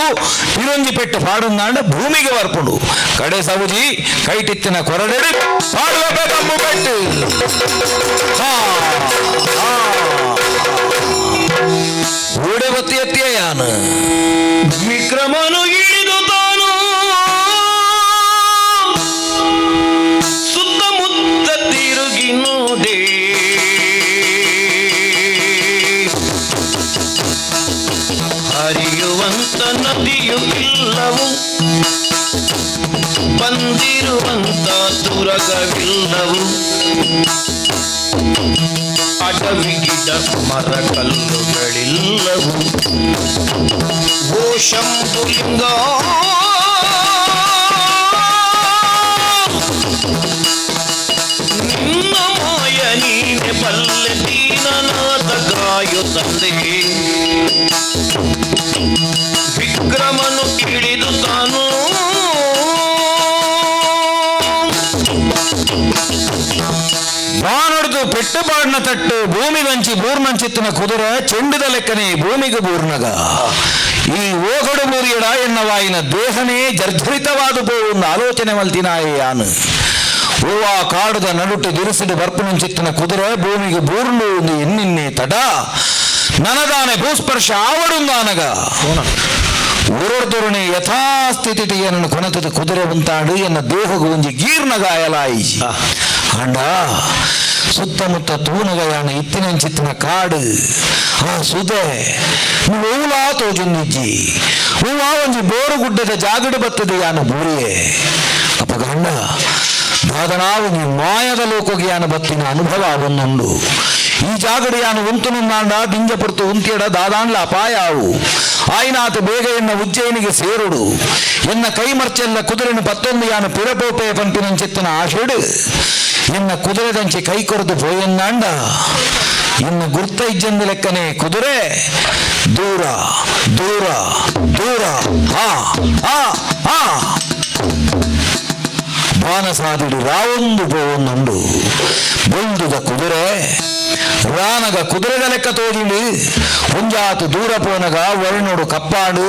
ಪಿರೊಂಜಿ ಪೆಟ್ಟು ಪಾಡಂದಾಂಡ ಭೂಮಿಗೆ ವರ್ಪುಡು ಕಡೆ ಸೌಜಿ ಕೈಟಿತ್ತಿನ ಕೊರಡೆಡು ಪಾಡುವ ದಮ್ಮು ಪೆಟ್ಟು ಓಡೆ ಬತ್ತಿ ಎತ್ತಿಯ ಯಾನು ವಿಕ್ರಮನು ಹಿಡಿದು ತಾನು ಸುತ್ತಮುತ್ತ ತಿರುಗಿ ನೋಡೆ ಹರಿಯುವಂತ ನದಿಯು ಇಲ್ಲವು ಬಂದಿರುವಂತ ತುರಗವಿಲ್ಲವು ಅಡವಿ ಗಿಡ ಮರ ಕಲ್ಲುಗಳಿಲ್ಲವು ಓ ಶಂಭುಲಿಂಗ ನಿನ್ನ ಮಾಯ ನೀನೆ ಬಲ್ಲೆ ದೀನನಾಥ ಗಾಯು ತಂದೆ ವಿಕ್ರಮನು ತಿಳಿದು ತಾನು ಬಾನುಡ್ದು ಪೆಟ್ಟು ಪಾಡ್ನ ತಟ್ಟು ಭೂಮಿ ವಂಚಿ ಬೂರ್ನಂಚಿತ್ತಿನ ಕುದುರೆ ಚೆಂಡುದ ಲೆಕ್ಕನೆ ಭೂಮಿಗೆ ಬೂರ್ನಗ ಈ ಓಗಡು ಬೂರಿಯಡ ಎನ್ನವಾಯಿನ ದೇಹನೇ ಜರ್ಜರಿತವಾದ ಪೋವುಂದು ಆಲೋಚನೆ ಮಲ್ತಿನಾಯೆ ಯಾನು ಓವಾ ಕಾಡುದ ನಡುಟು ದಿರಿಸಿದ ಬರ್ಪುನಂಚಿತ್ತಿನ ಕುದುರೆ ಭೂಮಿಗೆ ಬೂರ್ಲು ಒಂದು ಎನ್ನಿನ್ನೆ ತಡ ನನದಾನೆ ಭೂಸ್ಪರ್ಶ ಆವಡುಂದಾನಗ ಊರೊರ್ದೊರುಣೆ ಯಥಾಸ್ಥಿತಿ ಏನನ್ನು ಕೊನತದ ಕುದುರೆ ಉಂತಾಡು ಎನ್ನ ದೇಹಗೂ ಒಂಜಿ ಗೀರ್ನ ಗಾಯಲಾಯಿಜಿ ಅಂಡ ಸುತ್ತಮುತ್ತ ತೂನಗಯಾನ ಇತ್ತಿನಂಚಿತ್ತಿನ ಕಾಡು ಆ ಸುದೆ ಓಲಾ ತೋಜುಂದಿಜ್ಜಿ ಹೂವಾ ಒಂಜಿ ಬೋರು ಗುಡ್ಡದ ಜಾಗಡು ಬತ್ತದೆ ಯಾನ ಬೂರಿಯೇ ಅಪ್ಪ ಗಂಡ ದಾದನಾ ಒಂಜಿ ಮಾಯದ ಲೋಕೋಗೆ ಯಾನ ಬತ್ತಿನ ಅನುಭವ ಒಂದುಂಡು ಈ ಜಾಗಡು ಯಾನು ಉಂತುನುಂದಾಂಡ ದಿಂಜ ಪುರ್ತು ಉಂತಿಯಡ ದಾದಾಂಡ್ಲ ಅಪಾಯ ಆವು ಆಯ್ನಾತ ಬೇಗ ಎನ್ನ ಉಜ್ಜಯಿನಿಗೆ ಸೇರುಡು ಎನ್ನ ಕೈ ಮರ್ಚೆಲ್ಲ ಕುದುರೆನು ಪತ್ತೊಂದು ಯಾನು ಪಿರಪೋಪೆ ಪಂಪಿನಂಚಿತ್ತಿನ ಆಶೆಡು ಎನ್ನ ಕುದುರೆದಂಚೆ ಕೈ ಕೊರದು ಪೋಯನ್ನಾಂಡ ಇನ್ನು ಗುರ್ತ ಇಜ್ಜಂದು ಲೆಕ್ಕನೆ ಕುದುರೆ ದೂರ ದೂರ ದೂರ ಹಾ ಹಾ ಹಾ ಬಾನಸಾದಿಡು ರಾವೊಂದು ಪೋವೊಂದುಂಡು ಬೊಲ್ದುದ ಕುದುರೆ ರಾನಗ ಕುದುರೆದ ಲೆಕ್ಕ ತೋಜಿಂಡು ಒಂಜಾತು ದೂರ ಪೋನಗ ವರ್ಣೋಡು ಕಪ್ಪಾಡು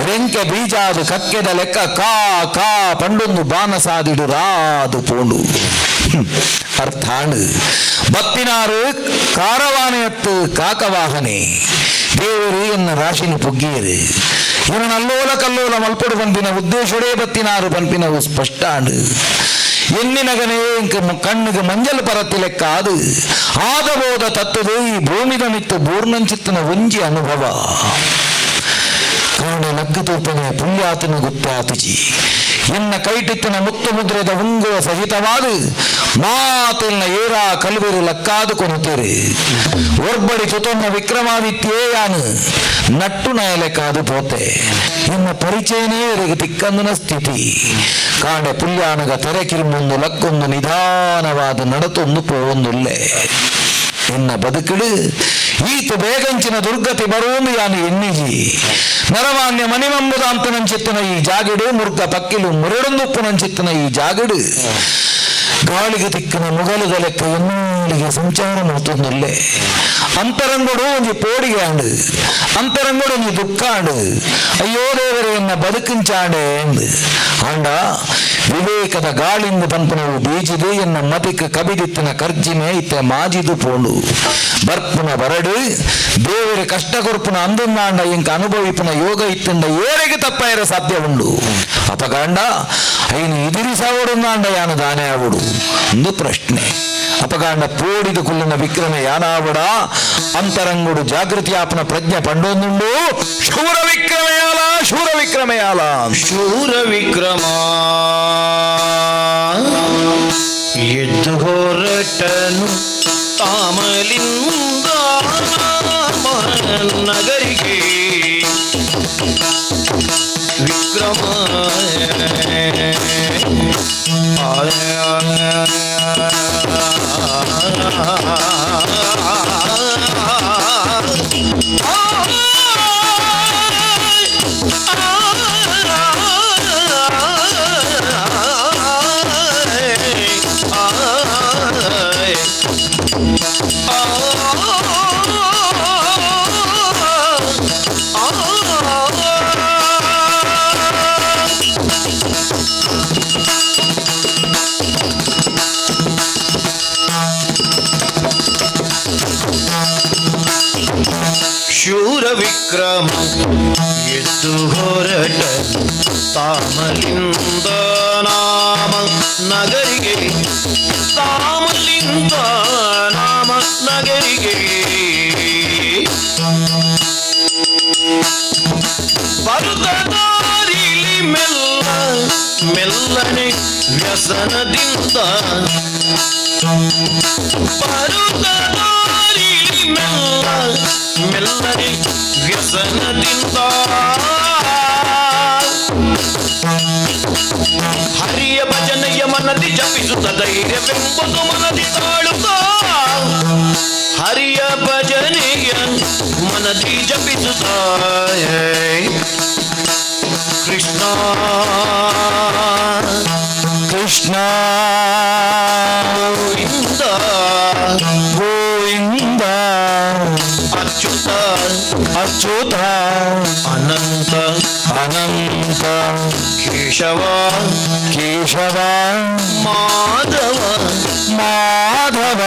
ರೆಂಕೆ ಬೀಜಾದು ಕಕ್ಕೆದ ಲೆಕ್ಕ ಕಾ ಕಾ ಪಂಡೊಂದು ಬಾನಸಾದಿಡು ರಾದು ಪೋಂಡು ಅರ್ಥಾಣು ಬತ್ತಿನಾರು ಕಾರವಾನೆಯತ್ತು ಕಾಕವಾಹನೆ ದೇವರು ಎನ್ನ ರಾಶಿನ ಪುಗ್ಗಿಯರು ಇವನ ಅಲ್ಲೋಲ ಕಲ್ಲೋಲ ಮಲ್ಪೊಡು ಪನ್ಪಿನ ಉದ್ದೇಶೊಡೇ ಬತ್ತಿನಾರು ಪನ್ಪಿನವು ಸ್ಪಷ್ಟಾಂಡು ಎನ್ನಿನಗನೇ ಕಣ್ಣಿಗೆ ಮಂಜಲ್ ಪರತ್ತಿ ಲೆಕ್ಕ ಅದು ಆದಬೋದ ತತ್ತದು ಈ ಭೂಮಿದ ಮಿತ್ತು ಬೂರ್ಣಂಚಿತ್ತನ ಒಂಜಿ ಅನುಭವ ಕಾಣ ಲಗ್ಗ ತೂಪನೆ ಪುಣ್ಯಾತನ ಗುತ್ತಾತುಜಿ ಎನ್ನ ಕೈಟಿತ್ತಿನ ಮುತ್ತು ಮುದ್ರೆದ ಉಂಗುವ ಸಹಿತವಾದ ಮಾತಿನ ಏರಾ ಕಲ್ವೆರು ಲಕ್ಕಾದು ಕೊನುತೇರು ಒರ್ಬಡಿ ತುತೊನ್ನ ವಿಕ್ರಮಾದಿತ್ಯೇ ಯಾನು ನಟ್ಟು ನಾಯಲೆಕ್ಕಾದು ಪೋತೆ ಎನ್ನ ಪರಿಚಯನೇ ಎರೆಗೆ ತಿಕ್ಕಂದನ ಸ್ಥಿತಿ ಕಾಂಡೆ ಪುಲ್ಯಾನಗ ತೆರೆ ಕಿರುಮೊಂದು ಲಕ್ಕೊಂದು ನಿಧಾನವಾದ ನಡತೊಂದು ಪೋವೊಂದುಲ್ಲೆ ಎನ್ನ ಬದುಕುಡು ಈತ ಬೇಗಂಚಿನ ದುರ್ಗತಿ ಬರುವುದು ಯಾನು ಎನ್ನಿಜಿ ನರಮಾನ್ಯ ಮಣಿಮಂಬುದಾಂತನಂಚಿತ್ತನ ಈ ಜಾಗಡು ಮುರ್ಗ ಪಕ್ಕಿಲು ಮುರಡೊಂದುಪ್ಪುನಂಚಿತ್ತನ ಈ ಜಾಗಡು ಗಾಳಿಗೆ ತಿಕ್ಕಿನ ಮುಗಲುದ ಲೆಕ್ಕ ಎನ್ನೂಲಿಗೆ ಸಂಚಾರ ಮಲ್ತೊಂದುಲ್ಲೆ ಅಂತರಂಗೊಡು ಒಂಜಿ ಪೋಡಿಗೆ ಆಂಡು ಅಂತರಂಗೊಡು ಒಂಜಿ ದುಃಖ ಆಂಡು ಅಯ್ಯೋ ದೇವರೇ ಎನ್ನ ಬದುಕಿಂಚಾಂಡೆ ಎಂದು ಆಂಡ ವಿವೇಕದ ಗಾಳಿಂದ ಪನ್ಪುನವು ಬೀಜಿದು ಎನ್ನ ಮತಿಕ್ ಕಬಿದಿತ್ತಿನ ಕರ್ಜಿನೆ ಇತ್ತೆ ಮಾಜಿದು ಪೋಂಡು ಬರ್ಪುನ ಬರಡು ದೇವರ ಕಷ್ಟ ಕೊರ್ಪುನ ಅಂದುಂದಾಂಡ ಇಂಕ ಅನುಭವಿಪುನ ಯೋಗ ಇತ್ತಿಂದ ಏರೆಗೆ ತಪ್ಪಾಯರ ಸಾಧ್ಯ ಉಂಡು ಅಪಗಾಂಡ ಐನು ಇದಿರಿಸಾವಡುಂದಾಂಡ ಯಾನು ದಾನೆ ಆವಡು ಒಂದು ಪ್ರಶ್ನೆ ಅಪಗಾಂಡ ಪೋಡಿದ ಕುಲ್ಲಿನ ವಿಕ್ರಮ ಯಾನಾವಡ ಅಂತರಂಗುಡು ಜಾಗೃತಿ ಆಪನ ಪ್ರಜ್ಞೆ ಪಂಡೊಂದುಂಡು ಶೂರ ವಿಕ್ರಮಯಾಲ ಶೂರ ವಿಕ್ರಮಯಾಲ. ಶೂರ ವಿಕ್ರಮ ಎದ್ದು ಹೊರಟನು ತಾಮಲಿಂದ ನಗರಿಗೆ ವಿಕ್ರಮ ಶೂರ ವಿಕ್ರಮ ಎದ್ದು ಹೊರಟ ತಾಮಲಿಂದ ನಾಮ ನಗರಿಗೆ ತಾಮಲಿಂದ ನಾಮ ನಗರಿಗೆ ಬರುತ್ತ ದಾರಿಲಿ ಮೆಲ್ಲ ಮೆಲ್ಲನೆ ವ್ಯಸನದಿಂದ ಬರುತ್ತ ದಾರಿಲಿ ಮೆಲ್ಲ ಮೆಲ್ಲನೆ ವ್ಯಸನದಿಂದ ಹರಿಯ ಭಜನೆಯ ಮನದಿ ಜಪಿಸುತ್ತ ಧೈರ್ಯವೆಂಬುದು ಮನದಿ ತಾಳುತ್ತ ಹರಿಯ ಭಜನೆಯ ಮನದಿ ಜಪಿಸುತ್ತ ಕೃಷ್ಣ ಕೃಷ್ಣ ಗೋವಿಂದ ಗೋವಿಂದ ಅಚ್ಯುತ ಅಚ್ಯುತ ಅನಂತ ಅನಂತ ಕೇಶವ ಕೇಶವ ಮಾಧವ ಮಾಧವ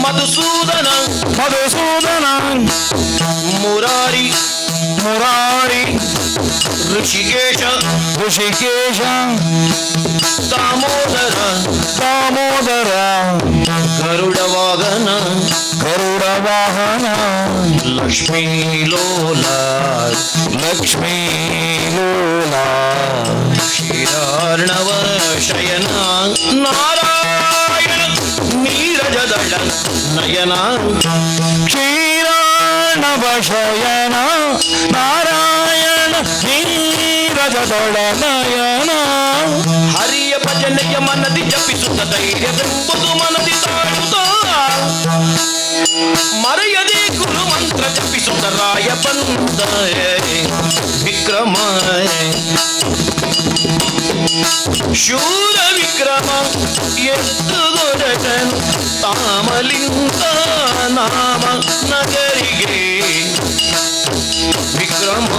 ಮಧುಸೂದನ ಮಧುಸೂದನ ಮುರಾರಿ ಮುರಾರಿ ಋಷಿಕೇಶ ಋಷಿಕೇಶ ದಾಮೋದರ ದಾಮೋದರ ಗರುಡ ವಾಹನ ಗರುಡ ವಾಹನ ಲಕ್ಷ್ಮೀ ಲೋಲ ಲಕ್ಷ್ಮೀ ಲೋಲ ಕ್ಷೀರಾರ್ಣವ ಶಯನ ನಾರಾಯಣ ನೀರಜದಳ ನಯನ ಕ್ಷೀರಾಣವ ಶಯನ ನಾರಾಯಣ ನೀರಜದಳ ನಯನ ಹರಿಯ ಭಜನೆಯ ಮನದಿ ಜಪಿಸುತ್ತ ಧೈರ್ಯವೆಂಬುದು ಮನದಿ ತಾಳುತ್ತ ಮರೆಯದೆ ಗುರು ಮಂತ್ರ ಜಪಿಸುತ್ತ ರಾಯ ಬಂದ ವಿಕ್ರಮ ಶೂರ ವಿಕ್ರಮ ಎದ್ದು ಹೊರಟನು ತಾಮಲಿಂಗ ನಾಮ ನಗರಿಗೆ ವಿಕ್ರಮ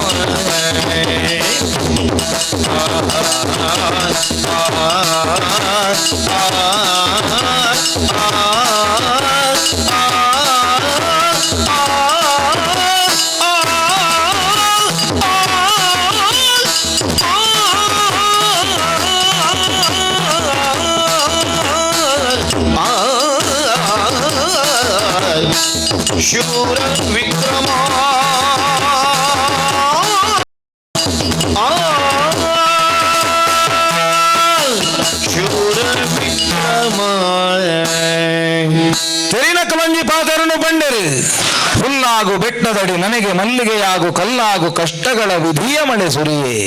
ಶೂರ ವಿಕ್ರಮ ಶೂರ ವಿಕ್ರಮ ತೆರಿನಕ ಮಂಜಿ ಪಾತರನು ಬಂಡರು. ಹುಲ್ಲಾಗು ಬೆಟ್ಟದಡಿ ನನಗೆ ಮಲ್ಲಿಗೆಯಾಗು ಕಲ್ಲಾಗು ಕಷ್ಟಗಳ ವಿಧಿಯ ಮಳೆ ಸುರಿಯೇ.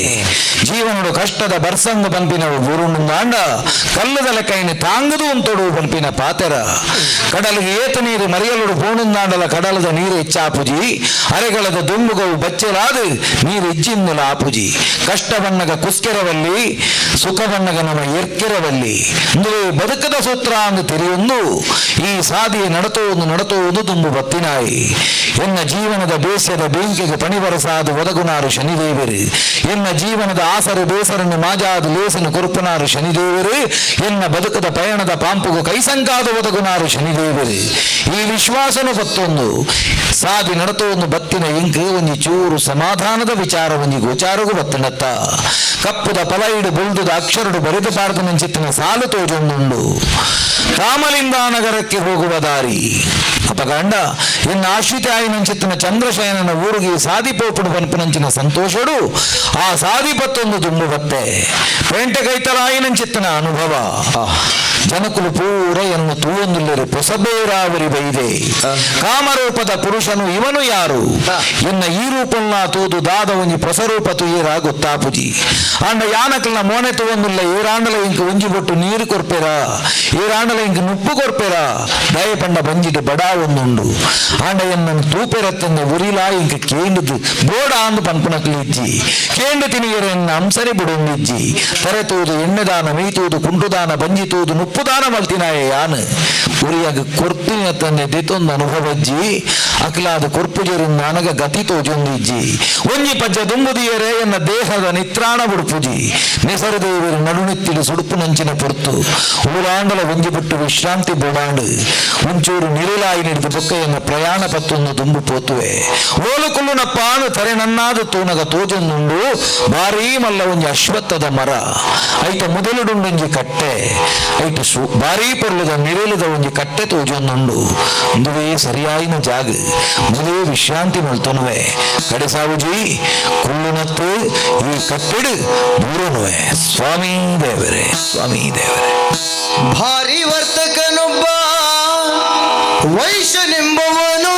ಜೀವನಡು ಕಷ್ಟದ ಬರ್ಸಂಗ ಪಂಪಿನವು ಬೂರುಂಡಾಂಡ ಕಲ್ಲುದಲ ಕೈನಿ ತಾಂಗದು ಉಂತೊಡು ಪಂಪಿನ ಪಾತೆರ. ಕಡಲಿಗೆ ಏತ ನೀರು ಮರಿಯಲುಡು ಪೂಣುಂದಾಂಡಲ ಕಡಲದ ನೀರು ಹೆಚ್ಚಾಪುಜಿ, ಅರೆಗಳದ ದುಂಬುಗವು ಬಚ್ಚಲಾದು ನೀರು ಇಜ್ಜಿಂದುಲ ಆಪುಜಿ. ಕಷ್ಟವನ್ನಗ ಕುಸ್ಕೆರವಲ್ಲಿ, ಸುಖವನ್ನಗ ನಮ್ಮ ಎರ್ಕೆರವಲ್ಲಿ ಇಂದುವೆ ಬದುಕದ ಸೂತ್ರ ಅಂದು ತಿಳಿಯೊಂದು ಈ ಸಾದಿಯ ನಡತೋದು ನಡತೋದು ತುಂಬು ಬತ್ತಿನಾಯಿ. ಎನ್ನ ಜೀವನದ ಬೇಸ್ಯದ ಬೆಂಕಿಗೆ ಪಣಿಬರಸಾದು ಒದಗುನಾರು ಶನಿದೇವರು. ಎನ್ನ ಜೀವನದ ಆಸರು ಬೇಸರನ್ನು ಮಾಜಾದು ಲೇಸನು ಕೊರುಪುನಾರು ಶನಿದೇವರು. ಎನ್ನ ಬದುಕದ ಪಯಣದ ಪಾಂಪುಗು ಕೈಸಂಕಾದು ಒದಗುನಾರು ಶನಿದೇವರು. ಈ ವಿಶ್ವಾಸನು ಬತ್ತೊಂದು ಸಾದಿ ನಡತೋಂದು ಬತ್ತಿನ ಇಂಕ್ ಒಂಜಿ ಚೂರು ಸಮಾಧಾನದ ವಿಚಾರ ಒಂಜಿ ಗೋಚಾರಗೂ ಬತ್ತನತ್ತ. ಕಪ್ಪುದ ಪಲೈಡು ಬುಲ್ದುದ ಅಕ್ಷರಡು ಬರೆದು ಪಾರ್ದು ನಂಚಿತ್ತಿನ ಸಾಲು ತೋಜೊಂದುಂಡು. ಕಾಮಲಿಂದ ನಗರಕ್ಕೆ ಹೋಗುವ ದಾರಿ ಅಪಗಂಡ ಎನ್ನ ಆಶ್ರಿತ ಆಯಿನಂಚಿತ್ತಿನ ಚಂದ್ರಶಯನನ ಊರಿಗೆ ಸಾದಿಪೋಪುಡು ಪನ್ಪುನಂಚಿನ ಸಂತೋಷಡು ಆ ಸಾದಿಪತ್ತೊಂದು ದುಂಬು ಬತ್ತೆ. ಪೇಂಟೆ ಕೈತಲಾಯಿನಂಚಿತ್ತಿನ ಅನುಭವ. ಜನಕುಲು ಪೂರ ಎನ್ನು ತೂವೊಂದುಲ್ಲರು ಪೊಸಬೇರಾವರಿ ಬೈದೆ. ಕಾಮರೂಪದ ಪುರುಷನು ಇವನು ಯಾರು? ಎನ್ನ ಈ ರೂಪಲ್ಲ ತೂದು ದಾದ ಒಂಜಿ ಪೊಸರೂಪ ತುಯೇರ ಗೊತ್ತಾಪುಜಿ. ಆಂಡ ಯಾನಕಲ್ನ ಮೋನೆ ತೂವೊಂದುಲ್ಲ ಏರಾಂಡಲ ಇಂಕ್ ಒಂಜಿ ಬೊಟ್ಟು ನೀರು ಕೊರ್ಪೆರ, ಏರಾಂಡಲ ಇಂಕ್ ನುಪ್ಪು ಕೊರ್ಪೆರ, ದಯ ಪಂಡ ಬಂಜಿಡು ಬಡಾ ಒಂದುಂಡು. ಆಂಡ ಎನ್ನನ್ನು ತೂಪೆರತ್ತಂದ ಉರಿಲಾ ಇಂಕ್ ಕೇಂಡುದು ಬೋಡ ಅಂದು ಪನ್ಪುನಕ್ಲು ಇಜ್ಜಿ. ಕೇಂಡು ತಿನಿಯರ ಎನ್ನ ಅಂಸರಿ ಬುಡೊಂದಿಜ್ಜಿ. ತರೆ ತೂದು ಎಣ್ಣೆದಾನ, ಮೀತೂದು ಕುಂಟುದಾನ, ಬಂಜಿ ತೂದು ನುಪ್ಪುದಾನ ಮಲ್ತಿನಾಯ ಯಾನು ಉರಿಯಾಗ ಕೊರ್ತಿನ ತಂದೆ ದಿತೊಂದು ಅನುಭವಜ್ಜಿ. ಅಕ್ಲಾದ ಕೊರ್ಪುಜರು ನನಗ ಗತಿ ತೋಜೊಂದಿಜ್ಜಿ. ಒಂಜಿ ಪಜ್ಜ ದುಂಬುದಿಯರೇ ಎನ್ನ ದೇಹದ ನಿತ್ರಾಣ ಬುಡುಪುಜಿ. ನಿಸರದೇವರು ನಡುನೆತ್ತಿಡು ಸುಡುಪು ನಂಚಿನ ಪೊರ್ತು ಊರಾಂಡಲ ಒಂಜಿ ಬಿಟ್ಟು ವಿಶ್ರಾಂತಿ ಬೋಡಾಂಡು ಒಂಚೂರು ನಿರುಲಾಯಿ ನಡೆದು ಬೊಕ್ಕ ಎನ್ನ ಪ್ರಯಾಣ ಪತ್ತೊಂದು ದುಂಬು ಪೋತುವೆ. ಓಲು ಕುಲ್ಲುನ ಪಾನು ತರೆ ನನ್ನಾದ ತೂನಗ ತೋಜೊಂದುಂಡು ಭಾರೀ ಮಲ್ಲ ಒಂಜಿ ಅಶ್ವತ್ಥದ ಮರ. ಐತ ಮೊದಲುಡುಂಡೊಂಜಿ ಕಟ್ಟೆ, ಐತ ಭಾರೀ ಪೊರ್ಲುದ ನಿರೆಲುದ ಒಂಜಿ ಕಟ್ಟೆ ತೋಜೊಂದುಂಡು. ಇಂದುವೇ ಸರಿಯಾಯಿನ ಜಾಗ, ಮೊದಲೇ ವಿಶ್ರಾಂತಿ ಮಲ್ತೊನುವೆ. ಕಡೆಸಾವುಜಿ ಕುಳ್ಳುನತ್ತು ಈ ಕಟ್ಟೆಡು ಬೂರೊನುವೆ. ಸ್ವಾಮಿ ದೇವರೇ, ಸ್ವಾಮಿ ದೇವರೇ. ಭಾರಿ ವರ್ತಕನೊಬ್ಬ ವೈಶ್ಯನೆಂಬವನು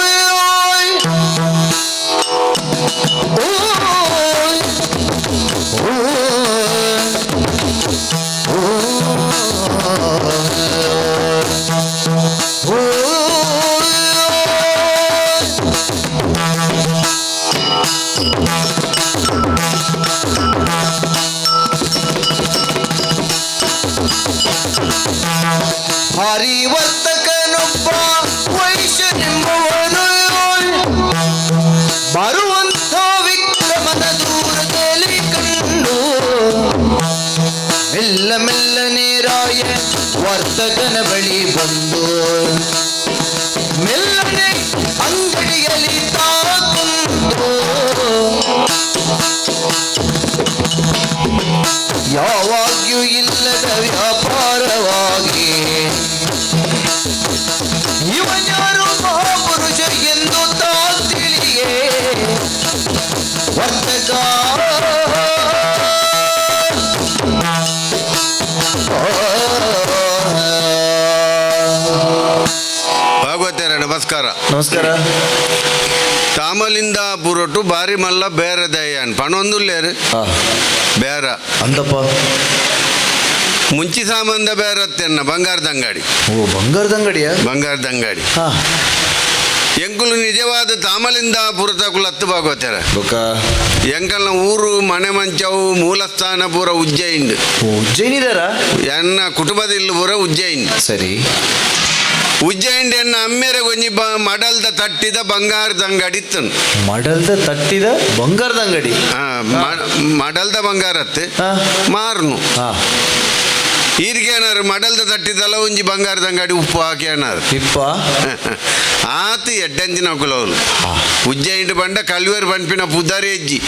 ಭಾರಿ ವರ್ತಕನೊಬ್ಬ ವೈಶ್ಯನೆಂಬವನು ಬರುವಂಥ ವಿಕ್ರಮನ ದೂರದಲ್ಲಿ ಕಂಡು ಮೆಲ್ಲ ಮೆಲ್ಲನೆ ರಾಯ ವರ್ತಕನ ಬಳಿ ಬಂದು ಮೆಲ್ಲನೆ ಅಂಗಡಿಯಲ್ಲಿ ತಾಕುಂದು ಯಾವಾಗ್ಯೂ ಇಲ್ಲದ ವ್ಯಾಪಾರವಾಗಿ ಇವನ್ಯಾರು ಮಹಾಪುರುಷ ಎಂದು ತಾ ತಿಳಿಯೇ ವರ್ತಕ. ಭಾಗವತರ ನಮಸ್ಕಾರ. ನಮಸ್ಕಾರ. ತಾಮಲಿಂದ ಪುರೊಟ್ಟು ಬಾರಿ ಮಲ್ಲ ಬೇರೆ ದಯ್ಯಾನ್ ಪಣೊಂದುಲ್ಲೇರು ಬೇರ ಅಂದಪ್ಪ ಮುಂಚಿ ಸಾಮಂದ ಬೇರತ್ತೆನ್ನ ಬಂಗಾರದ ಅಂಗಡಿ. ಓ, ಬಂಗಾರದ ಅಂಗಡಿಯ? ಬಂಗಾರದ ಅಂಗಡಿ. ಎಂಕುಲು ನಿಜವಾದ ತಾಮಲಿಂದ ಪುರತಕುಲು ಹತ್ತು ಭಾಗವತರ. ಎಂಕಲ್ನ ಊರು ಮನೆ ಮಂಚವು ಮೂಲಸ್ಥಾನ ಪೂರ ಉಜ್ಜಯಿನ್. ಉಜ್ಜಯಿನಿದಾರ? ಎನ್ನ ಕುಟುಂಬದ ಪೂರ ಉಜ್ಜಯಿನ್. ಸರಿ. ಉಜ್ಜಯಿನ್ ಎನ್ನ ಅಮ್ಮೇರೆ ಒಂಜಿ ಮಡಲ್ದ ತಟ್ಟಿದ ಬಂಗಾರದ ಅಂಗಡಿ ಇತ್ತು. ಮಡಲ್ದ ತಟ್ಟಿದ ಬಂಗಾರದ ಅಂಗಡಿ? ಮಡಲ್ದ ಬಂಗಾರತ್ತೆ ಮಾರ್ನು. ಈರ್ಗೇನಾರು ಮಡಲ್ದ ತಟ್ಟಿದಲ್ಲ ಒಂಜಿ ಬಂಗಾರದ ಅಂಗಡಿ ಉಪ್ಪು ಹಾಕಿ ಏನಾರು ಇಪ್ಪ ಆತು ಎಡ್ಡಂಚಿನ ಕುಲವಲು ಉಜ್ಜಯಿನ್ ಬಂಡ ಕಲ್ವೇರು ಪನ್ಪಿನ ಪುದಾರಿ ಹೆಜ್ಜಿ.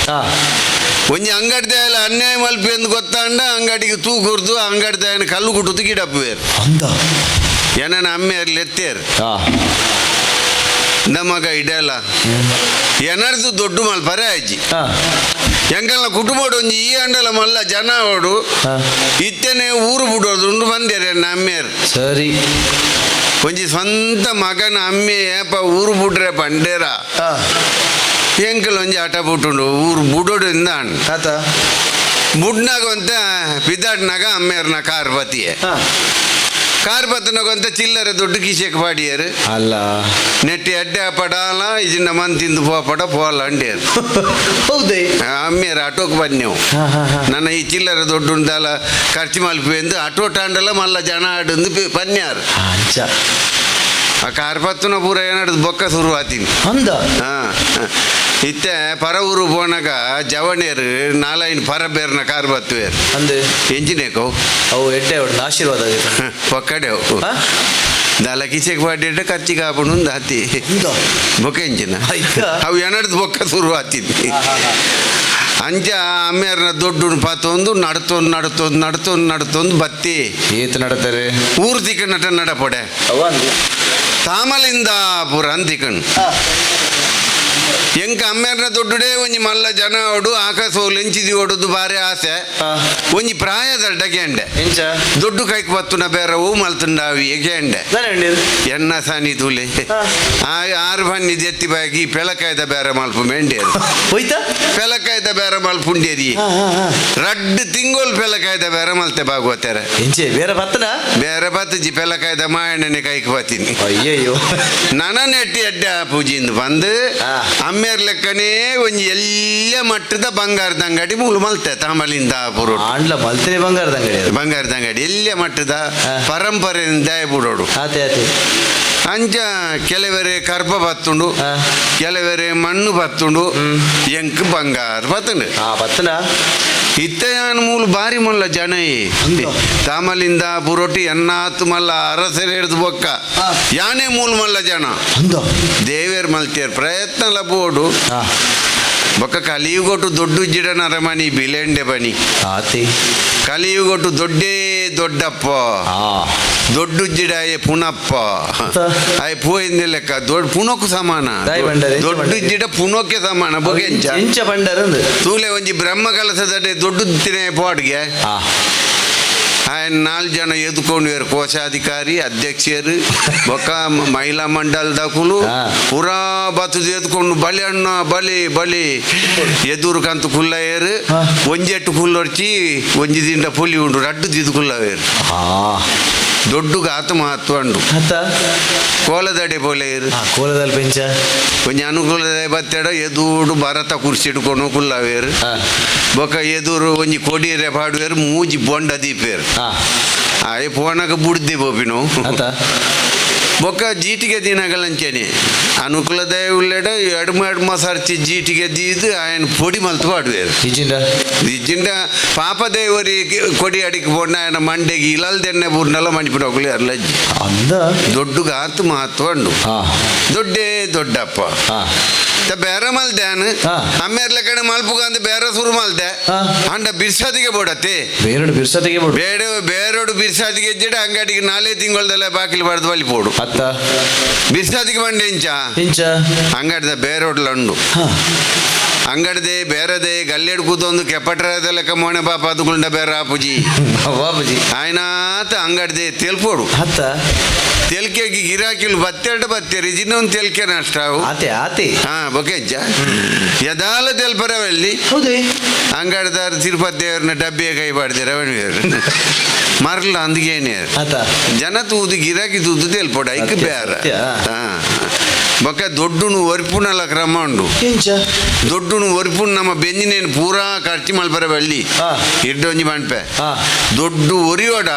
ಒಂಜಿ ಅಂಗಡಿ ದಯಲ ಅನ್ಯಾಯ ಮಲ್ಪಿ ಎಂದು ಗೊತ್ತಾಂಡ ಅಂಗಡಿಗೆ ತೂಕುರ್ದು ಅಂಗಡಿ ದಯನ ಕಲ್ಲು ಕುಟ್ಟುದು ಗಿಡಪ್ಪುವೇರು. ಅಂದ ಏನನ ಅಮ್ಮೇರು ಎತ್ತೇರು ನಮಗ ಇಡಲ್ಲ ಏನರ್ದು ದೊಡ್ಡ ಮಲ್ಪರೆ ಅಜ್ಜಿ. ಎಂಕಲ್ನ ಕುಟುಂಬಡು ಒಂಜಿ ಈ ಅಂಡಲ ಮಲ್ಲ ಜನ ಅವಡು ಇತ್ತನೆ ಊರು ಬಿಡೋದು ಉಂಡು ಬಂದೇರೆ ಅಮ್ಮೇರು. ಸರಿ. ಒಂಜಿ ಸ್ವಂತ ಮಗನ ಅಮ್ಮೆ ಏಪ ಊರು ಬುಡ್ರೆ ಪಂಡೇರ. ಎಂಕಲ್ ಒಂಜಿ ಆಟ ಬಿಟ್ಟುಂಡು ಊರು ಬುಡೋಡು ಇಂದಾಣ್. ಆತ. ಬುಡ್ನಾಗ ಒಂತ ಪಿದಾಡ್ನಾಗ ಅಮ್ಮೇರ್ನ ಕಾರ್ ಬತ್ತಿಯೆ. ಕಾರ್ ಬತ್ತನಾಗ ಒಂತ ಚಿಲ್ಲರೆ ದುಡ್ಡು ಕಿಸೆಕ್ ಪಾಡಿಯರು. ಅಲ್ಲ. ನೆಟ್ಟಿ ಅಡ್ಡೆ ಪಡಾಲ ಇಜಿನ ಮನ್ ತಿಂದು ಪೋಪಡ ಪೋಲ ಅಂಡೇರು. ಹೌದೇ? ಅಮ್ಮೇರು ಆಟೋಕ್ ಬನ್ನೆವು. ನನ್ನ ಈ ಚಿಲ್ಲರೆ ದೊಡ್ಡ ಉಂಡಾಲ ಖರ್ಚು ಮಲ್ಪಿ ಎಂದು ಆಟೋ ಟಾಂಡಲ ಮಲ್ಲ ಜನ ಆಡಂದು ಪನ್ಯಾರು. ಅಂಚ. ಆ ಕಾರ್ ಪತ್ತುನ ಪೂರ ಏನಾಡ್ದು ಬೊಕ್ಕ ಶುರು ಆತೀನಿ. ಅಂದ. ಹಾ, ಇತ್ತೆ ಪರ ಊರು ಪೋನಾಗ ಜವಣೇರು ನಾಲೈನ್ ಪರ ಬೇರ್ನ ಕಾರ್ ಬತ್ತುವೇರು. ಅಂದೆ. ಎಂಜಿನೇಕೋ. ಅವು ಎಡ್ಡೆ ಉಂಡು ಆಶೀರ್ವಾದ ಆಗೈತೆ. ಪಕ್ಕಡೆ. ಹಾ? ದಾಲ ಕಿಸೆಗೆ ಪಾಡಿಟ್ಟ ಖರ್ಚಿಗೆ ಆಪುಂಡು ಒಂದು ಹತ್ತಿ. ಅಂದ. ಬೊಕ್ಕ ಎಂಜಿನ. ಆಯ್ತಾ? ಅವು ಏನಾಡ್ದು ಬೊಕ್ಕ ಶುರು ಆತಿದ್ವಿ. ಅಂಚ ಅಮ್ಮೇರ್ನ ದೊಡ್ಡ ಪಾತೊಂದು ನಡ್ತೊಂದು ನಡ್ತೊಂದು ನಡ್ತೊಂದು ನಡ್ತೊಂದು ಬತ್ತಿ. ಏತ್ ನಡತಾರೆ? ಊರು ತಿಕ್ಕ ನಟ ನಡಪಡೆ. ಅವ ಅಂದು. ತಾಮಲಿಂದ ಪುರ ಅಂತಿಕಣ್ ಎಂಕ ಅಮ್ಮೇರ್ನ ದೊಡ್ಡುಡೇ ಒಂಜಿ ಮಲ್ಲ ಜನ ಓಡು ಆಕಾಶ ಎಂಚಿದಿ ಓಡುದು ಬಾರಿ ಆಸೆ. ಒಂಜಿ ಪ್ರಾಯದ ಡಗೆಂಡೆ. ಎಂಚ? ದೊಡ್ಡ ಕೈಕ್ ಬತ್ತುನ ಬೇರೆ ಹೂ ಮಲ್ತುಂಡಾವಿ ಎಗೆಂಡೆ. ದಾನೆ ಉಂಡು. ಎನ್ನ ಸಾನಿ ತೂಲೆ. ಆ ಆರು ಬನ್ನಿ ಎತ್ತಿ ಬಾಗಿ ಪೆಳಕಾಯ್ದ ಬೇರೆ ಮಲ್ಪ ಮೆಂಡೇರು. ಹೋಯ್ತಾ. ಪೆಳಕಾಯ್ದ ಬೇರೆ ಮಲ್ಪುಂಡೇರಿ ರಡ್ಡು ತಿಂಗೋಲ್ ಪೆಳಕಾಯ್ದ ಬೇರೆ ಮಲ್ತೆ ಭಾಗವತಾರೆ. ಎಂಚೆ ಬೇರೆ ಬತ್ತನ? ಬೇರೆ ಬತ್ತಜಿ, ಪೆಳಕಾಯ್ದ ಮಾಯಣ್ಣನೆ ಕೈಕ್ ಬತ್ತೀನಿ. ಅಯ್ಯಯ್ಯೋ. ನನ ನೆಟ್ಟಿ ಅಡ್ಡ ಪೂಜಿಂದು ಬಂದು ಅಮ್ಮೇರ್ ಲೆಕ್ಕನೇ ಒಂಜಿ ಎಲ್ಲ ಮಟ್ಟದ ಬಂಗಾರದ ಅಂಗಡಿ ಮೂಲು ಮಲ್ತೆ ತಾಮಲಿಂದ ಪುರೋಟು. ಆಂಡ್ಲ ಮಲ್ತನೆ ಬಂಗಾರದ ಅಂಗಡಿ ಅದು. ಬಂಗಾರದ ಅಂಗಡಿ ಎಲ್ಲ ಮಟ್ಟದ ಪರಂಪರೆಯಿಂದ ಬಿಡೋಡು. ಆತೆ ಆತೆ. ಅಂಚ ಕೆಲವರೆ ಕರ್ಪ ಬತ್ತುಂಡು, ಕೆಲವರೆ ಮಣ್ಣು ಬತ್ತುಂಡು, ಎಂಕ್ ಬಂಗಾರ ಬತ್ತುಂಡು. ಹಾ ಬತ್ತನ. ಇತ್ತಯಾನ್ ಮೂಲು ಬಾರಿ ಮಲ್ಲ ಜನ. ತಾಮಲಿಂದ ಪುರೋಟಿ ಎನ್ನಾತು ಮಲ್ಲ ಅರಸರು ಹಿಡಿದು ಬೊಕ್ಕ ಯಾನೇ ಮೂಲು ಮಲ್ಲ ಜನ. ಅಂದ. ದೇವೇರ್ ಮಲ್ತೇರ್ ಪ್ರಯತ್ನ ಲಬೋಡು. ಬೊಕ್ಕ ಕಲಿಯುಗೊಟ್ಟು ದೊಡ್ಡ ಜಿಡನ ಅರಮನಿ ಬಿಲೆಂಡೆ ಬನಿ. ಆತಿ. ಕಲಿಯುಗೊಟ್ಟು ದೊಡ್ಡೇ ದೊಡ್ಡಪ್ಪ ದೊಡ್ಡ ಜಿಡಾಯ ಪುನಪ್ಪ ಆಯ್ ಪೋಯಿಂದ ಲೆಕ್ಕ ದೊಡ್ಡ ಪುನಕ್ಕು ಸಮಾನ. ದಾಯ್ ಬಂಡರೆ, ಎಂಚ ದೊಡ್ಡ ಬಂಡರೆ? ಜಿಡ ಪುನಕ್ಕೆ ಸಮಾನ ಬೊಗೆಂಚ. ಎಂಚ ಬಂಡರ್ ಅಂದು? ತೂಲೆ ಒಂಜಿ ಬ್ರಹ್ಮ ಕಲಸದಡೆ ದೊಡ್ಡ ತಿನೆ ಪಾಡ್ಗೆ. ఆయన ನಾಲ್ಕು ಜನ ಎದ್ಕೊಂಡು ಕೋಶಾಧಿಕಾರಿ ಅಧ್ಯಕ್ಷರು ಬೊಕ್ಕ ಮಹಿಳಾ ಮಂಡಲದಕುಲು ಪೂರಾ ಬತ್ತದು ಎದ್ಕೊಂಡು ಬಲಿ ಅಣ್ಣ ಬಲಿ ಬಲಿ ಎದುರು ಕಂತು ಕುಲ್ಲಯೇರು. ಒಂಜೆಟ್ಟು ಕುಲ್ಲೊರ್ಚಿ ಒಂಜಿ ದಿಂಡ ಪುಲಿ ಉಂಡು ರಡ್ಡು ದಿದ್ದು ಕುಲ್ಲವೇರು. ದೊಡ್ಡ ಆತ ಮಹತ್ವ ಉಂಡು. ಅತ್ತ. ಕೋಲದಡೆ ಪೋಲೇರು. ಕೋಲದಲ್ಲಿ ಪೆಂಚ. ಒಂಜಿ ಅನುಕೂಲದ ಬತ್ತೆಡ ಎದುರು ಭರತ ಕುರ್ಚಿ ಇಟ್ಕೊಂಡು ಕುಲ್ಲವೇರು. ಬೊಕ್ಕ ಎದುರು ಒಂಜಿ ಕೊಡಿರೆ ಪಾಡುವೇರು ಮೂಜಿ ಬೊಂಡ ದೀಪೇರು. ಆಯ್ ಪೋನಾಗ ಬುಡ್ದೆ ಬೋಪಿನು. ಅತ್ತ. ಬೊಕ್ಕ ಜೀಟಿಗೆ ದಿನಗಳಂಚೇನೆ ಅನುಕೂಲದ ಉಲ್ಲೆಡ ಎಡ್ಮ ಎಡ್ಮ ಸರ್ತಿ ಜೀಟಿಗೆ ದೀದು ఆయన ಪೊಡಿ ಮಲ್ತು ಪಾಡುವೇರು. ಇಜಿಂಡ? ಇಜ್ಜಿಂಡ ಪಾಪದೇವರಿ ಕೊಡಿ ಅಡಿಗೆ ಪೋಂಡ ఆయన ಮಂಡೆಗೆ ಇಲಲ್ದೆನ್ನೆ ಬೂರ್ನೆಲ್ಲ ಮಂಡಿಪಿಡೋಗ್ಲಿ ಅರ್ಲಜ್ಜಿ. ಅಂದ. ದೊಡ್ಡ ಆತು ಮಹತ್ವ ಉಂಡು. ದೊಡ್ಡೇ ದೊಡ್ಡಪ್ಪ ಬೇರೆ ಮಲ್ದೆ ಅಮ್ಮೇರ್ಲ ಕಡೆ ಮಲ್ಪುಗ ಅಂತ ಬೇರೆ ಶುರು ಮಲ್ದೆ ಅಂಡ ಬಿರ್ಸಾದಿಗೆ ಬೋಡತ್ತೆ. ಬೇರಡು ಬಿರ್ಸತಿಗೆ ಬೋಡು. ಬೇಡ ಬೇರೋಡು ಬಿರ್ಸಾದಿಗೆ ಎಜ್ಜಿಡ ಅಂಗಡಿಗೆ ನಾಲೇ ತಿಂಗಳದಲ್ಲೇ ಬಾಕಿಲ್ ಬಾರ್ದು ಬಲಿ ಪೋಡು. ಅತ್ತ. ಬಿರ್ಸಾದಿಗೆ ಬಂಡೆ ಇಂಚ. ಎಂಚ? ಅಂಗಡಿದ ಬೇರೋಡ್ಲ ಉಂಡು. ಅಂಗಡಿದೆ ಬೇರೆದೆ ಗಲ್ಲೆಡ್ ಕೂತೊಂದು ಕೆಪಟ್ರದ ಲೆಕ್ಕ ಮೋಣೆ ಪಾಪ ಅದುಗುಂಡ ಬೇರೆ ಆಪುಜಿ. ಬಾಬುಜಿ. ಆಯ್ನಾತ ಅಂಗಡಿದೆ ತೆಲ್ಪೋಡು. ಅತ್ತ. ತೆಲ್ಕೆಗೆ ಗಿರಾಕಿಲು ಬತ್ತೆರಡು ಬತ್ತೇರಿ ಇನ್ನೊಂದು ತೆಲ್ಕೆ ನಷ್ಟ ಅವು. ಆತೆ ಆತೆ. ಹಾ ಬೊಕೆಜ್ಜ ಯದಾಲ ತೆಲ್ಪರವಲ್ಲಿ. ಹೌದೇ? ಅಂಗಡಿದಾರ ತಿರುಪತಿ ದೇವರನ್ನ ಡಬ್ಬೆ ಕೈ ಬಾಡ್ದಿರ ಮರಲ ಅಂದ್ಗೇನೆ. ಆತ. ಜನ ತೂದು ಗಿರಾಕಿ ತೂದು ತೆಲ್ಪೋಡು ಐಕ್ ಸತ್ಯ, ಬೇರೆ. ಸತ್ಯ. ಹಾ ಬೊಕ್ಕ ದೊಡ್ಡುನು ಒರ್ಪುನಲ ಕ್ರಮ ಉಂಡು. ಎಂಚ? ದೊಡ್ಡುನು ಒರ್ಪುನ್ ನಮ್ಮ ಬೆಂಜಿನೇನು ಪೂರಾ ಖರ್ಚು ಮಲ್ಪರ ಬಳ್ಳಿ. ಇಡ್ಡೊಂಜಿ ಮಣ್ಪೆ ದೊಡ್ಡ ಒರಿಯೋಡ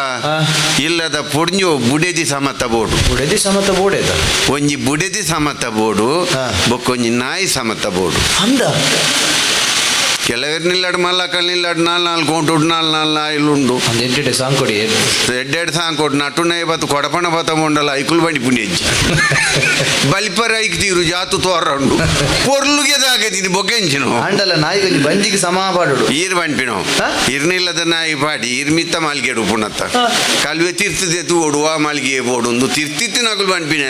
ಇಲ್ಲದ ಪೊಡ್ಂಜೋ ಬುಡೇದಿ ಸಮತ್ತ ಬೋಡು. ಬುಡೇದಿ ಸಮತ ಬೋಡೇದ. ಒಂಜಿ ಬುಡೇದಿ ಸಮತ್ತ ಬೋಡು. ಬೊಕ್ಕೊಂಜಿ ನಾಯಿ ಸಮತ್ತ ಬೋಡು. ಅಂದ. ಕೆಲವರು ನಿಲ್ಲಾಡು ಮಲ್ಲಕಲ್ ನಿಲ್ಲಾಡು ನಾಲ್ ನಾಲ್ ಕೋಂಟು ನಾಲ್ ನಾಲ್ ನಾಯಿಲು ಉಂಡು. ಒಂದು ಎಂಟೆಡೆ ಸಾಂಗ್ ಕೊಡಿ. ಎಡ್ಡೆಡ್ ಸಾಂಗ್ ಕೊಡು ನಟು ನೈ ಬತ್ತು ಕೊಡಪಣ ಬತ್ತ ಮೊಂಡಲ ಐಕುಲ್ ಬಂಡಿ ಪುಣ್ಯಜ್ಜಿ ಬಲಿಪರ ಐಕ್ ತೀರು ಜಾತು ತೋರಂಡು ಪೊರ್ಲುಗೆ ದಾಗದಿನಿ ಬೊಕೆಂಚಿನು. ಆಂಡಲ ನಾಯಿಗೊಂಜಿ ಬಂಜಿಗೆ ಸಮ ಪಾಡೋಡು. ಈರ್ ಬಂಪಿನೋ ಇರ್ನಿಲ್ಲದ ನಾಯಿ ಪಾಡಿ ಇರ್ಮಿತ್ತ ಮಾಲ್ಗೆಡು ಪುಣತ್ತ ಕಲ್ವೆ ತೀರ್ಥದೆ ಓಡುವ ಮಾಲ್ಗೆ ಬೋಡುಂದು ತಿರ್ತಿತ್ತು ನಗುಲು ಬಂಪಿನ.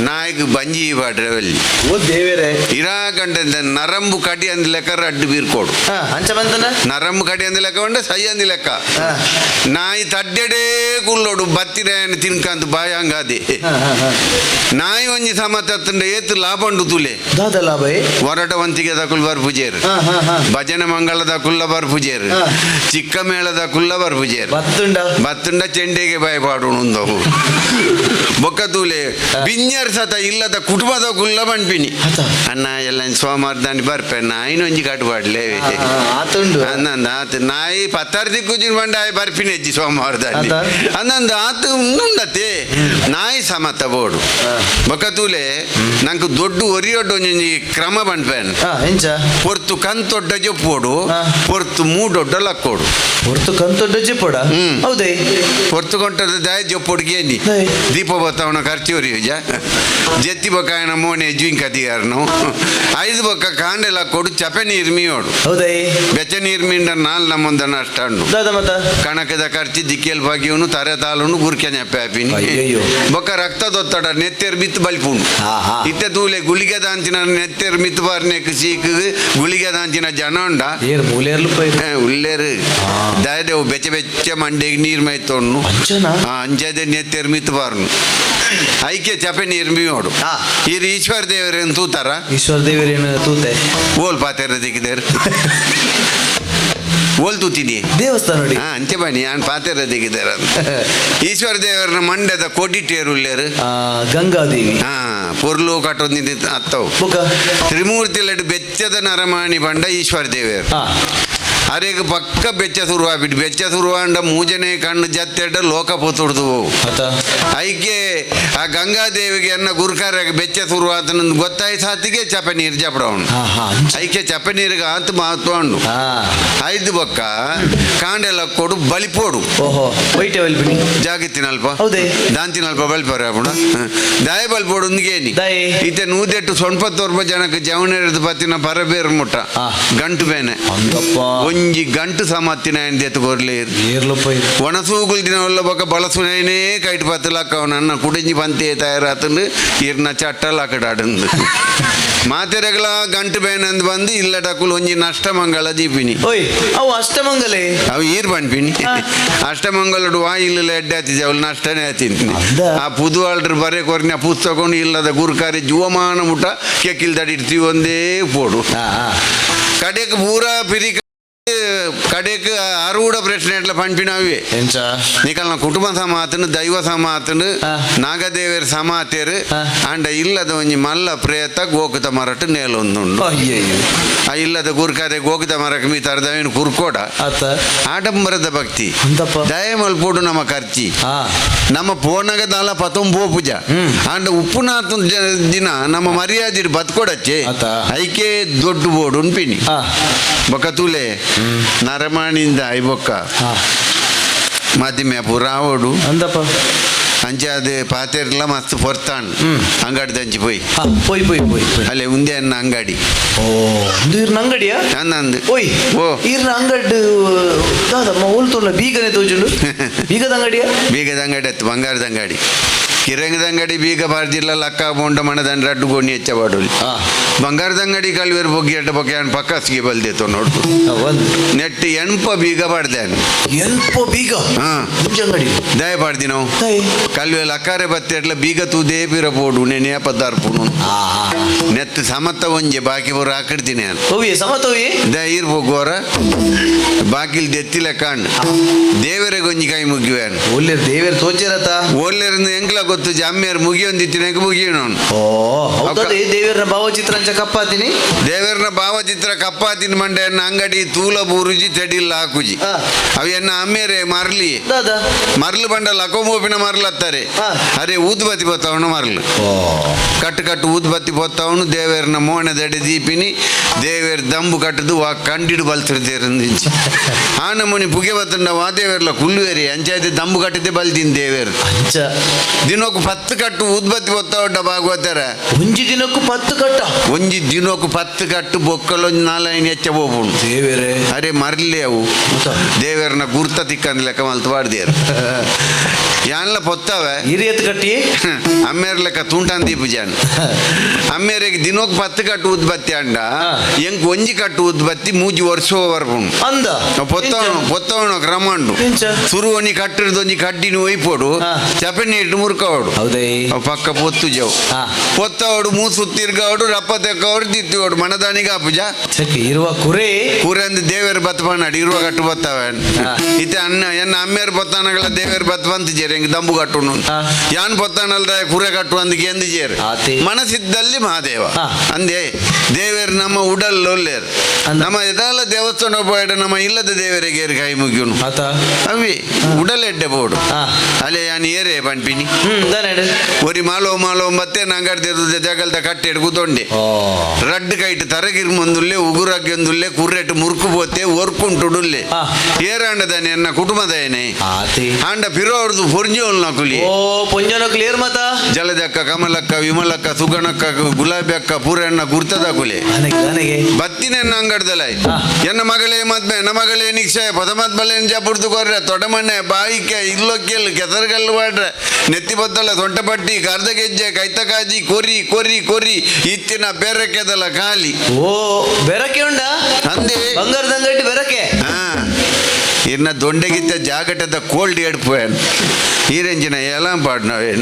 ನಾಯಿಗ್ ಬಂಜಿ ಪಾಡ್ರೆ ಒಲ್ಲಿ. ಓ ದೇವೇರೆ. ಇರಾ ಗಂಟೆ ನರಂಬು ಕಡಿ ಅಂದ್ ಲೆಕ್ಕ ರಡ್ಡು ಬೀರ್ಕೋಡು. ಹಾ, ಅಂಚ ಬಂತನ. ನರಂಬು ಕಡಿ ಅಂದ್ ಲೆಕ್ಕ ಉಂಡ ಸೈ ಅಂದ್ ಲೆಕ್ಕ. ನಾಯಿ ತಡ್ಡೆಡೇ ಕುಲ್ಲೋಡು ಬತ್ತಿರಾಯನ ತಿನ್ಕಂತ ಬಾಯ ಹಂಗಾದೆ. ನಾಯಿ ಒಂಜಿ ಸಮತತ್ತಂಡ ಏತ್ ಲಾಭ ಉಂಡು ತುಲೆ. ದಾದ ಲಾಭ ಏ? ಹೊರಟ ವಂತಿಗೆ ದಕುಲ್ ಬರ್ಪುಜೇರು. ಹಾ, ಹಾ, ಹಾ. ಭಜನೆ ಮಂಗಳದ ಕುಲ್ಲ ಬರ್ಪುಜೇರು. ಚಿಕ್ಕ ಮೇಳದ ಕುಲ್ಲ ಬರ್ಪುಜೇರು. ಬತ್ತುಂಡ. ಬತ್ತುಂಡ ಚೆಂಡೆಗೆ ಬಾಯಿ ಪಾಡುಂದವು. ಬೊಕ್ಕ ತೂಲೆ, ಬಿನ್ಯರ್ ಸತ ಇಲ್ಲದ ಕುಟುಂಬದ ಕುಲ್ಲ ಪನ್ಪಿನಿ. ಅತ. ಅಣ್ಣ ಎಲ್ಲ ಸೋಮವಾರ ದಾನಿ ಬರ್ಪೆ, ನಾಯಿನೊಂಜಿ ಕಟ್ಟು ಪಾಡ್ಲೆ. ಆತುಂಡು. ಅಂದಂದ ಆತು ನಾಯಿ ಪತ್ತಾರು ದಿಕ್ಕುಜಿನ ಬಂಡ ಆಯ್ ಬರ್ಪಿನಿ ಅಜ್ಜಿ ಸೋಮವಾರ ದಾನಿ. ಅತ. ಅಂದಂದ ಆತು ಉಂಡತೆ ನಾಯಿ ಸಮತ ಬೋಡು. ಬೊಕ್ಕ ತೂಲೆ, ನಂಗೆ ದೊಡ್ಡ ಒರಿಯೊಡ್ಡು ಒಂಜೊಂಜಿ ಕ್ರಮ ಪನ್ಪೇನ್. ಹಾ, ಎಂಚ? ಪೊರ್ತು ಕಂತೊಡ್ಡ ಜೊಪ್ಪೋಡು. ಪೊರ್ತು ಮೂಡೊಡ್ಡ ಲಕ್ಕೋಡು. ಹೊರ್ತು ಕಂತೊಡ್ಡ ಜಿಪ್ಪೋಡ? ಹೌದೇ? ಪೊರ್ತು ಕೊಂಟದ ದಾಯ ಜೊಪ್ಪೊಡು ಕೇನಿ. ದಾಯೆ? ದೀಪ ಬತ್ತವನ ಖರ್ಚು ಒರಿಯುಜ ಜೆತ್ತಿ ಬೊಕ್ಕ ಮೋನೆ ಜ್ವಿಂಕ ದಿಯಾರ್ನು. ಐದು ಬೊಕ್ಕ ಕಾಂಡೆ ಲಕ್ಕೋಡು, ಚಪೆ ನೀರು ಮೀಯೋಡು. ಹೌದೇ? ಬೆಚ್ಚ ನೀರು ಮೀಂಡ ನಾಲ್ ನಮ್ಮೊಂದ ನಷ್ಟ ಉಂಡು. ದಾದ ಮತ? ಕಣಕದ ಖರ್ಚು ದಿಕ್ಕೆಲ್ ಬಾಗಿಯವನು ತರೆ ತಾಲುನು ಗುರ್ಕೆ ನೆಪ್ಪೆ ಆಪಿನಿ. ಅಯ್ಯಯ್ಯೋ. ಬೊಕ್ಕ ರಕ್ತದೊತ್ತಡ ನೆತ್ತೆರ್ ಮಿತ್ತು ಬಲಿಪುಂಡು. ಹಾ, ಹಾ. ಇತ್ತೆ ತೂಲೆ, ಗುಳಿಗೆ ದಾಂಚಿನ ನೆತ್ತೆರ್ ಮಿತ್ತು ಬಾರ್ನೆಕ್ ಸೀಕ್ ಗುಳಿಗೆ ದಾಂಚಿನ ಜನ ಉಂಡ? ಏರ್ ಮೂಲೇರ್ಲು ಪೈರು. ಉಲ್ಲೇರು ದಾಯದೇವು ಬೆಚ್ಚ ಬೆಚ್ಚ ಮಂಡೆಗೆ ನೀರು ಮೈತೊಣ್ಣು. ಅಂಚನಾ? ಅಂಚದೆ ನೆತ್ತೆರ್ ಮಿತ್ತು ಬಾರ್ನು, ಐಕೆ ಚಪೆ ನೀರು ಮೀಯೋಡು. ಈರ್ ಈಶ್ವರ ದೇವರೇನು ತೂತಾರ? ಈಶ್ವರ ದೇವರೇನು ತೂತೆ? ಓಲ್ ಪಾತೆರ ದಿಕ್ಕಿದೇರು, ಓಲ್ ತೂತಿದಿ? ದೇವಸ್ಥಾನ ನೋಡಿ. ಹಾ, ಅಂಚೆ ಬನ್ನಿ, ನಾನು ಪಾತೆರ ದಿಕ್ಕಿದೇರ ಅಂತ. ಈಶ್ವರ ದೇವರನ ಮಂಡ್ಯದ ಕೊಡಿಟೇರು ಉಲ್ಲೇರು? ಗಂಗಾದೇವಿ. ಹಾ, ಪೊರ್ಲು ಕಟ್ಟೊಂದು ಅತ್ತವು. ಬೊಕ? ತ್ರಿಮೂರ್ತಿ ಬೆಚ್ಚದ ನರಮಾಣಿ ಬಂಡ ಈಶ್ವರ ದೇವರು. ಅರೆಗ್ ಪಕ್ಕ ಬೆಚ್ಚ ಶುರುವಾಬಿಟ್ಟು, ಬೆಚ್ಚ ಶುರುವಾಂಡ ಮೂಜನೆ ಕಣ್ಣು ಜತ್ತೆಡ್ಡ ಲೋಕ ಪೋತುಡ್ದು ಹೋವು. ಆತ. ಐಕೆ ಆ ಗಂಗಾದೇವಿಗೆ ಎನ್ನ ಗುರುಕಾರ್ಯಾಗ ಬೆಚ್ಚ ಶುರುವಾತನ ಗೊತ್ತಾಯ್ ಸಾತಿಗೆ ಚಪೆ ನೀರು ಜಪಡವನು. ಹಾ ಹಾ ಅಂಚ. ಐಕೆ ಚಪೆ ನೀರಿಗೆ ಆತ ಮಹತ್ವ ಉಂಡು. ಐದು ಬೊಕ್ಕ ಕಾಂಡೆಲ್ಲ ಕೊಡು, ಬಲಿಪೋಡು. ಓಹೋ, ವೈಟ್ ಅವೈಲ್ಬಿನಿ. ಜಾಗತ್ತಿನಲ್ಪ. ಹೌದೇ? ದಾಂತಿನಲ್ಪ ಬಲ್ಪರ ಪುಣ ದಾಯ ಬಲ್ಪೋಡು ಒಂದಿಗೇನಿ. ದಾಯೆ? ಇತ್ತೆ ನೂದೆಟ್ಟು ಸೊನ್ಪತ್ತೊರ್ಪ ಜನಕ್ಕೆ ಜವನೆರೆದು ಪತ್ತಿನ ಪರಬೇರು ಮುಟ್ಟ. ಗಂಟು ಬೇನೆ. ಅಂದಪ್ಪ. ಒಂಜಿ ಗಂಟು ಸಮತ್ತಿನ ಎಂದೆತ್ತು ಕೊರ್ಲಿ. ಏರ್ಲು ಪೈರು. ಒಣಸೂಗುಲ್ ದಿನ ಒಲ್ಲ ಬೊಕ ಬಳಸುನೇನೇ ಕೈಟ್ ಪತ್ತು ಲಕ್ಕವ್ ನನ್ನ ಕುಡಿಂಜಿ ಪಂತೆ ತಯಾರಾತಂದು ಇರ್ನ ಚಟ್ಟ ಲಕಡಾಡಂದು ಮಾತೆರೆಗಳ ಗಂಟು ಬೇನಂದು ಬಂದು ಇಲ್ಲಟಕುಲು ಒಂಜಿ ನಷ್ಟ ಮಂಗಳ ದೀಪಿನಿ. ಓಯ್, ಅವು ಅಷ್ಟಮಂಗಲೇ. ಅವು ಈರ್ ಪನ್ಪಿನಿ. ಅಷ್ಟಮಂಗಲಡು ವಾ ಇಲ್ಲ ಎಡ್ಡೆ ಆತಿದ್ದೆ ಅವಳು ನಷ್ಟನೇ ಆತಿನಿ. ಅಂದ. ಆ ಪುದು ಆಲ್ಡ್ರ್ ಬರೆ ಕೊರ್ನ ಪುಸ್ತಕೊಂಡು ಇಲ್ಲದ ಗುರುಕಾರಿ ಜೀವಮಾನ ಮುಟ ಕೆಕ್ಕಿಲ್ ತಡಿಡ್ತೀವಿ ಒಂದೇ ಪೋಡು. ಹಾ ಹಾ ಕಡೆಕ್ ಪೂರಾ ಪಿರಿ ಕಡೆಕ್ ಅರೂಢ ಪ್ರಶ್ನೆ ಎಟ್ಲ ಪನ್ಪಿನವೇ. ಎಂಚ? ನಿಕಲ್ನ ಕುಟುಂಬ ಸಮಾತನು, ದೈವ ಸಮಾತನು, ನಾಗದೇವರ ಸಮಾತೇರು. ಆಂಡ ಇಲ್ಲದ ಒಂಜಿ ಮಲ್ಲ ಪ್ರೇತ ಗೋಕುತ ಮರಟ್ ನೇಲೊಂದುಂಡು. ಅಯ್ಯಯ್ಯೋ. ಆ ಇಲ್ಲದ ಗುರ್ಕಾರೆ ಗೋಕುತ ಮರಕ್ ಮೀ ತರದವೇನು ಕುರ್ಕೋಡ. ಆತ. ಆಡಂಬರದ ಭಕ್ತಿ. ಅಂತಪ್ಪ. ದಯ ಮಲ್ಪೋಡು ನಮ್ಮ ಖರ್ಚಿ. ನಮ್ಮ ಪೋನಗ ದಾಲ ಪತೊಂಬೋ ಪೂಜ ಆಂಡ ಉಪ್ಪುನಾಥ ದಿನ ನಮ್ಮ ಮರ್ಯಾದೆ ಬತ್ಕೊಡಚ್ಚೆ. ಆತ. ಐಕೆ ದೊಡ್ಡ ಬೋಡು ಉನ್ಪಿನಿ. ಬೊಕ್ಕ ತೂಲೆ, ನರಮಾಣಿಂದ I ಬೊಕ್ಕ ಮಾಧ್ಯಮ ಪೂರ ಆವಡು. ಅಂದಪ್ಪ. ಅಂಚೆ ಅದು ಪಾತೆರ್ಲ ಮಸ್ತ್ ಪೊರ್ತಾಣ್ ಅಂಗಡಿ ದಂಚಿ ಪೋಯ್. ಹಾ, ಪೋಯ್ ಪೋಯ್ ಪೋಯ್ ಪೋಯ್. ಅಲ್ಲೇ ಉಂದೆ ಅನ್ನ ಅಂಗಡಿ. ಓ, ಒಂದು ಈರ್ನ ಅಂಗಡಿಯಾ? ನಂದು. ಓಯ್. ಓ. ಈರ್ನ ಅಂಗಡಿ ದಾದಮ್ಮ ಓಲ್ ತೋರ್ಲ ಬೀಗನೆ ತೋಜುಂಡು, ಬೀಗದ ಅಂಗಡಿಯಾ? ಬೀಗದ ಅಂಗಡಿ ಅತ್ತು, ಬಂಗಾರದ ಅಂಗಡಿ, ಕಿರಂಗದ ಅಂಗಡಿ. ಬೀಗ ಬಾರ್ದಿಲ್ಲ ಲಕ್ಕ ಬೋಂಡ ಮಣದನ್ ರಡ್ಡು ಗೋಣಿ ಹೆಚ್ಚ ಬಾಡೋಲಿ. ಬಂಗಾರದ ಅಂಗಡಿ ಕಲ್ವೇರು ಬೊಗ್ಗಿ ಎಟ್ಟ ಬೊಕ್ಕೆ ಪಕ್ಕಸ್ಗೆ ಬಲ್ದೇತು ನೋಡು. ಒಂದು ನೆಟ್ ಎಣ್ಪ ಬೀಗ ಬಾಡ್ದೇನು. ಎಲ್ಪ ಬೀಗ? ಹಾ. ಮುಂಚೆ ಅಂಗಡಿ. ದಯ ಪಾಡ್ದಿ ನಾವು. ದಯೆ. ಕಲ್ವೆ ಲಕ್ಕಾರೆ ಬತ್ತಿ ಎಟ್ಲ ಬೀಗ ತೂದೇ ಪಿರ ಪೋಡು ನೆನೆ ಪದಾರ್ಪುನು. ನೆತ್ತು ಸಮತ್ತ ಒಂಜೆ ಬಾಕಿ ಪೂರ ಹಾಕಿಡ್ತೀನಿ ನಾನು. ಹೋವಿಯೇ ಸಮತೋವಿ. The ಈರ್ ಪೋಗೋರ ಬಾಕಿಲ್ ದೆತ್ತಿಲ ಕಾಣ್ ದೇವರಿಗೆ ಒಂಜಿ ಕೈ ಮುಗಿವೇನು. ಒಳ್ಳೆ ದೇವೇರ್ ತೋಚಿರತ. ಓಲ್ಲೇರಿಂದ ಎಂಕ್ಲ ಗೊತ್ತು ಜಮ್ಮೇರ್ ಮುಗಿಯೊಂದಿತ್ತಿನ ಮುಗಿಯೋನು. ಓ ಹೌದಾ? ದೇವೇರ್ನ ಭಾವಚಿತ್ರ ಅಂಚ ಕಪ್ಪಾತಿನಿ. ದೇವರನ ಭಾವಚಿತ್ರ ಕಪ್ಪಾತಿನ ಮಂಡೆಯನ್ನ ಅಂಗಡಿ ತೂಲ ಬೂರುಜಿ ತೆಡಿಲ್ಲ ಹಾಕುಜಿ. ಅವೆನ್ನ ಅಮ್ಮೇರೆ ಮರ್ಲಿ. ದಾದಾ? ಮರ್ಲು ಬಂಡ ಲಕೋಮೋಪಿನ ಮರ್ಲು ಹತ್ತಾರೆ. ಅರೆ ಊದುಬತ್ತಿ ಬತ್ತವನು ಮರ್ಲು ಕಟ್ಟು ಕಟ್ಟು ಊದುಬತ್ತಿ ಪೊತ್ತವನು ದೇವೇರ್ನ ಮೋಣೆ ದಡೆ ದೀಪಿನಿ. ದೇವೇರ್ ದಂಬು ಕಟ್ಟದು ವಾ ಕಂಡಿಡು ಬಲ್ತಿರ್ದೇರಂದಿಂಚಿ ಆನ ಮುನಿ ಪುಗೆ ಬತ್ತಂಡ ವಾ ದೇವೇರ್ಲ ಕುಲ್ಲುವೇರಿ ಅಂಚಾಯ್ತು ದಂಬು ಕಟ್ಟಿದ್ದೆ ಬಲ್ದಿನ್ ದೇವೇರ್. ಅಂಚ. ದಿನಕ್ಕೂ 10 ಕಟ್ಟು ಊದ್ಬತ್ತಿ ಹೊತ್ತ ಭಾಗವತರ. ಒಂಜಿ ದಿನಕ್ಕೂ 10 ಕಟ್ಟ? ಒಂಜಿ ದಿನಕ್ಕೂ 10 ಕಟ್ಟು ಬೊಕ್ಕಲೊಂಜಿ ನಾಲೈನ್ ಹೆಚ್ಚ ಹೋಗುಣು. ದೇವೇರೆ. ಅರೆ ಮರ್ಲಿ ಅವು. ದೇವೇರ್ನ ಗುರ್ತ ತಿಕ್ಕಂದ್ ಲೆಕ್ಕ ಮಲ್ತು ಬಾಡ್ದೇರು. ಯಾನ್ಲ ಪೊತ್ತವೆ ಹಿರಿಯತ್ ಕಟ್ಟಿ ಅಮ್ಮೇರ್ ಲೆಕ್ಕ ತೂಂಟಾನ್ ದೀಪುಜಾನ್ ಅಮ್ಮೇರಿಗೆ ದಿನೋಕ್ 10 ಕಟ್ಟು ಉದ್ಬತ್ತಿ ಅಂಡ ಎಂಕ್ ಒಂಜಿ ಕಟ್ಟು ಉದ್ಬತ್ತಿ 3 ವರ್ಷ ಬರ್ಪುಂಡು ಅಂದ ಪೊತ್ತವನು ಪೊತ್ತವನು ಕ್ರಮ ಉಂಡು ಎಂಚ? ಸುರು ಒಂಜಿ ಕಟ್ಟಿರ್ದು ಒಂಜಿ ಕಡ್ಡಿನ ಒಯ್ಪೋಡು ಚಪೆ ನೀರು ಮುರ್ಕವಡು ಹೌದೇ ಅವು ಪಕ್ಕ ಪೊತ್ತು ಜವು ಪೊತ್ತವಡು ಮೂಸು ತಿರ್ಗವಡು ರಪ್ಪ ತೆಕ್ಕವಡು ದಿತ್ತಿವಡು ಮನದಾನಿಗೆ ಆಪುಜ ಚಕ್ಕೆ ಇರುವ ಕುರೆ ಕುರೆಂದು ದೇವೇರು ಬತ್ತ ಪನ್ನಾಡು ಇರುವ ಕಟ್ಟು ಬತ್ತವ ಇತ್ತೆ ಅನ್ನ ಎನ್ನ ಅಮ್ಮೇರು ಬತ್ತಾನಗಳ ದೇವೇರು ಬತ್ತ ಬಂತು ಜೇರು ಹೆಂಗ್ ದಂಬು ಕಟ್ಟುನು ಯಾನ್ ಪೊತ್ತಾನಲ್ದ ಕುರೆ ಕಟ್ಟು ಅಂದ್ ಎಂದು ಜೇರು ಆತಿ. ಮನಸ್ಸಿದ್ದಲ್ಲಿ ಮಹಾದೇವ ಅಂದೇ ದೇವೇರು ನಮ್ಮ ಉಡಲ್ ಒಲ್ಲೇರು ನಮ್ಮ ಇದೆಲ್ಲ ದೇವಸ್ಥಾನ ಪೋಯಡ ನಮ್ಮ ಇಲ್ಲದ ದೇವರಿಗೆ ಏರು ಕೈ ಮುಗಿಯುನು ಆತ ಅವಿ ಉಡಲ್ ಎಡ್ಡೆ ಬೋಡು ಅಲೆ ಯಾನ್ ಏರೇ ಪನ್ಪಿನಿ ದಾನೇಡು ಒರಿ ಮಾಲೋ ಮಾಲೋ ಮತ್ತೆ ನಂಗಡ್ದಿರುದ ಜಗಲ್ದ ಕಟ್ಟೆಡ್ ಕೂತೊಂಡೆ ರಡ್ಡು ಕೈಟ್ ತರಗಿರ್ ಮುಂದುಲ್ಲೆ ಉಗುರಗ್ಗೆಂದುಲ್ಲೆ ಕುರ್ರೆಟ್ ಮುರುಕು ಪೋತೆ ಒರ್ಕುಂಟುಡುಲ್ಲೆ ಏರಾಂಡದಾನೆ ಎನ್ನ ಕುಟುಂಬದಯನೆ ಆತಿ ಆಂಡ ಪಿರೋರ್ದು ಪೊರ್ಜೋಲ್ ನಕುಲಿ ಓ ಪೊಂಜನ ಕ್ಲಿಯರ್ ಮತ ಜಲದಕ್ಕ ಕಮಲಕ್ಕ ವಿಮಲಕ್ಕ ಸುಗಣಕ್ಕ ಗುಲಾಬಿ ಅಕ್ಕ ಪೂರಣ್ಣ ಗುರ್ತದ ಕುಲೆ ನನಗೆ ನನಗೆ ಬತ್ತಿನ ಅಂಗಡ್ದಲ ಎನ್ನ ಮಗಳೇ ಮದ್ಮೆ ಎನ್ನ ಮಗಳೇ ನಿಕ್ಷಯ ಪದಮದ್ಮಲೇನ್ ಜಪುರ್ದು ಕೊರ್ರೆ ತೊಡಮಣ್ಣೆ ಬಾಯಿಕೆ ಇಲ್ಲೊಕ್ಕೆಲ್ ಕೆಸರುಗಲ್ಲು ಮಾಡ್ರೆ ನೆತ್ತಿ ಬತ್ತಲ ಸೊಂಟಪಟ್ಟಿ ಕರ್ದ ಗೆಜ್ಜೆ ಕೈತಕಾಜಿ ಕೊರಿ ಕೊರಿ ಕೊರಿ ಇತ್ತಿನ ಬೆರಕೆದಲ ಖಾಲಿ ಓ ಬೆರಕೆ ಉಂಡ ಅಂದೆ ಬಂಗಾರದ ಅಂಗಡಿ ಬೆರಕೆ ಹಾ ಇನ್ನ ದೊಂಡೆಗಿತ್ತ ಜಾಗಟದ ಕೋಲ್ಡ್ ಎಡ್ಪೇನ್ ಈರೆಂಜಿನ ಏಲಾಂ ಪಾಡ್ನವೇನ್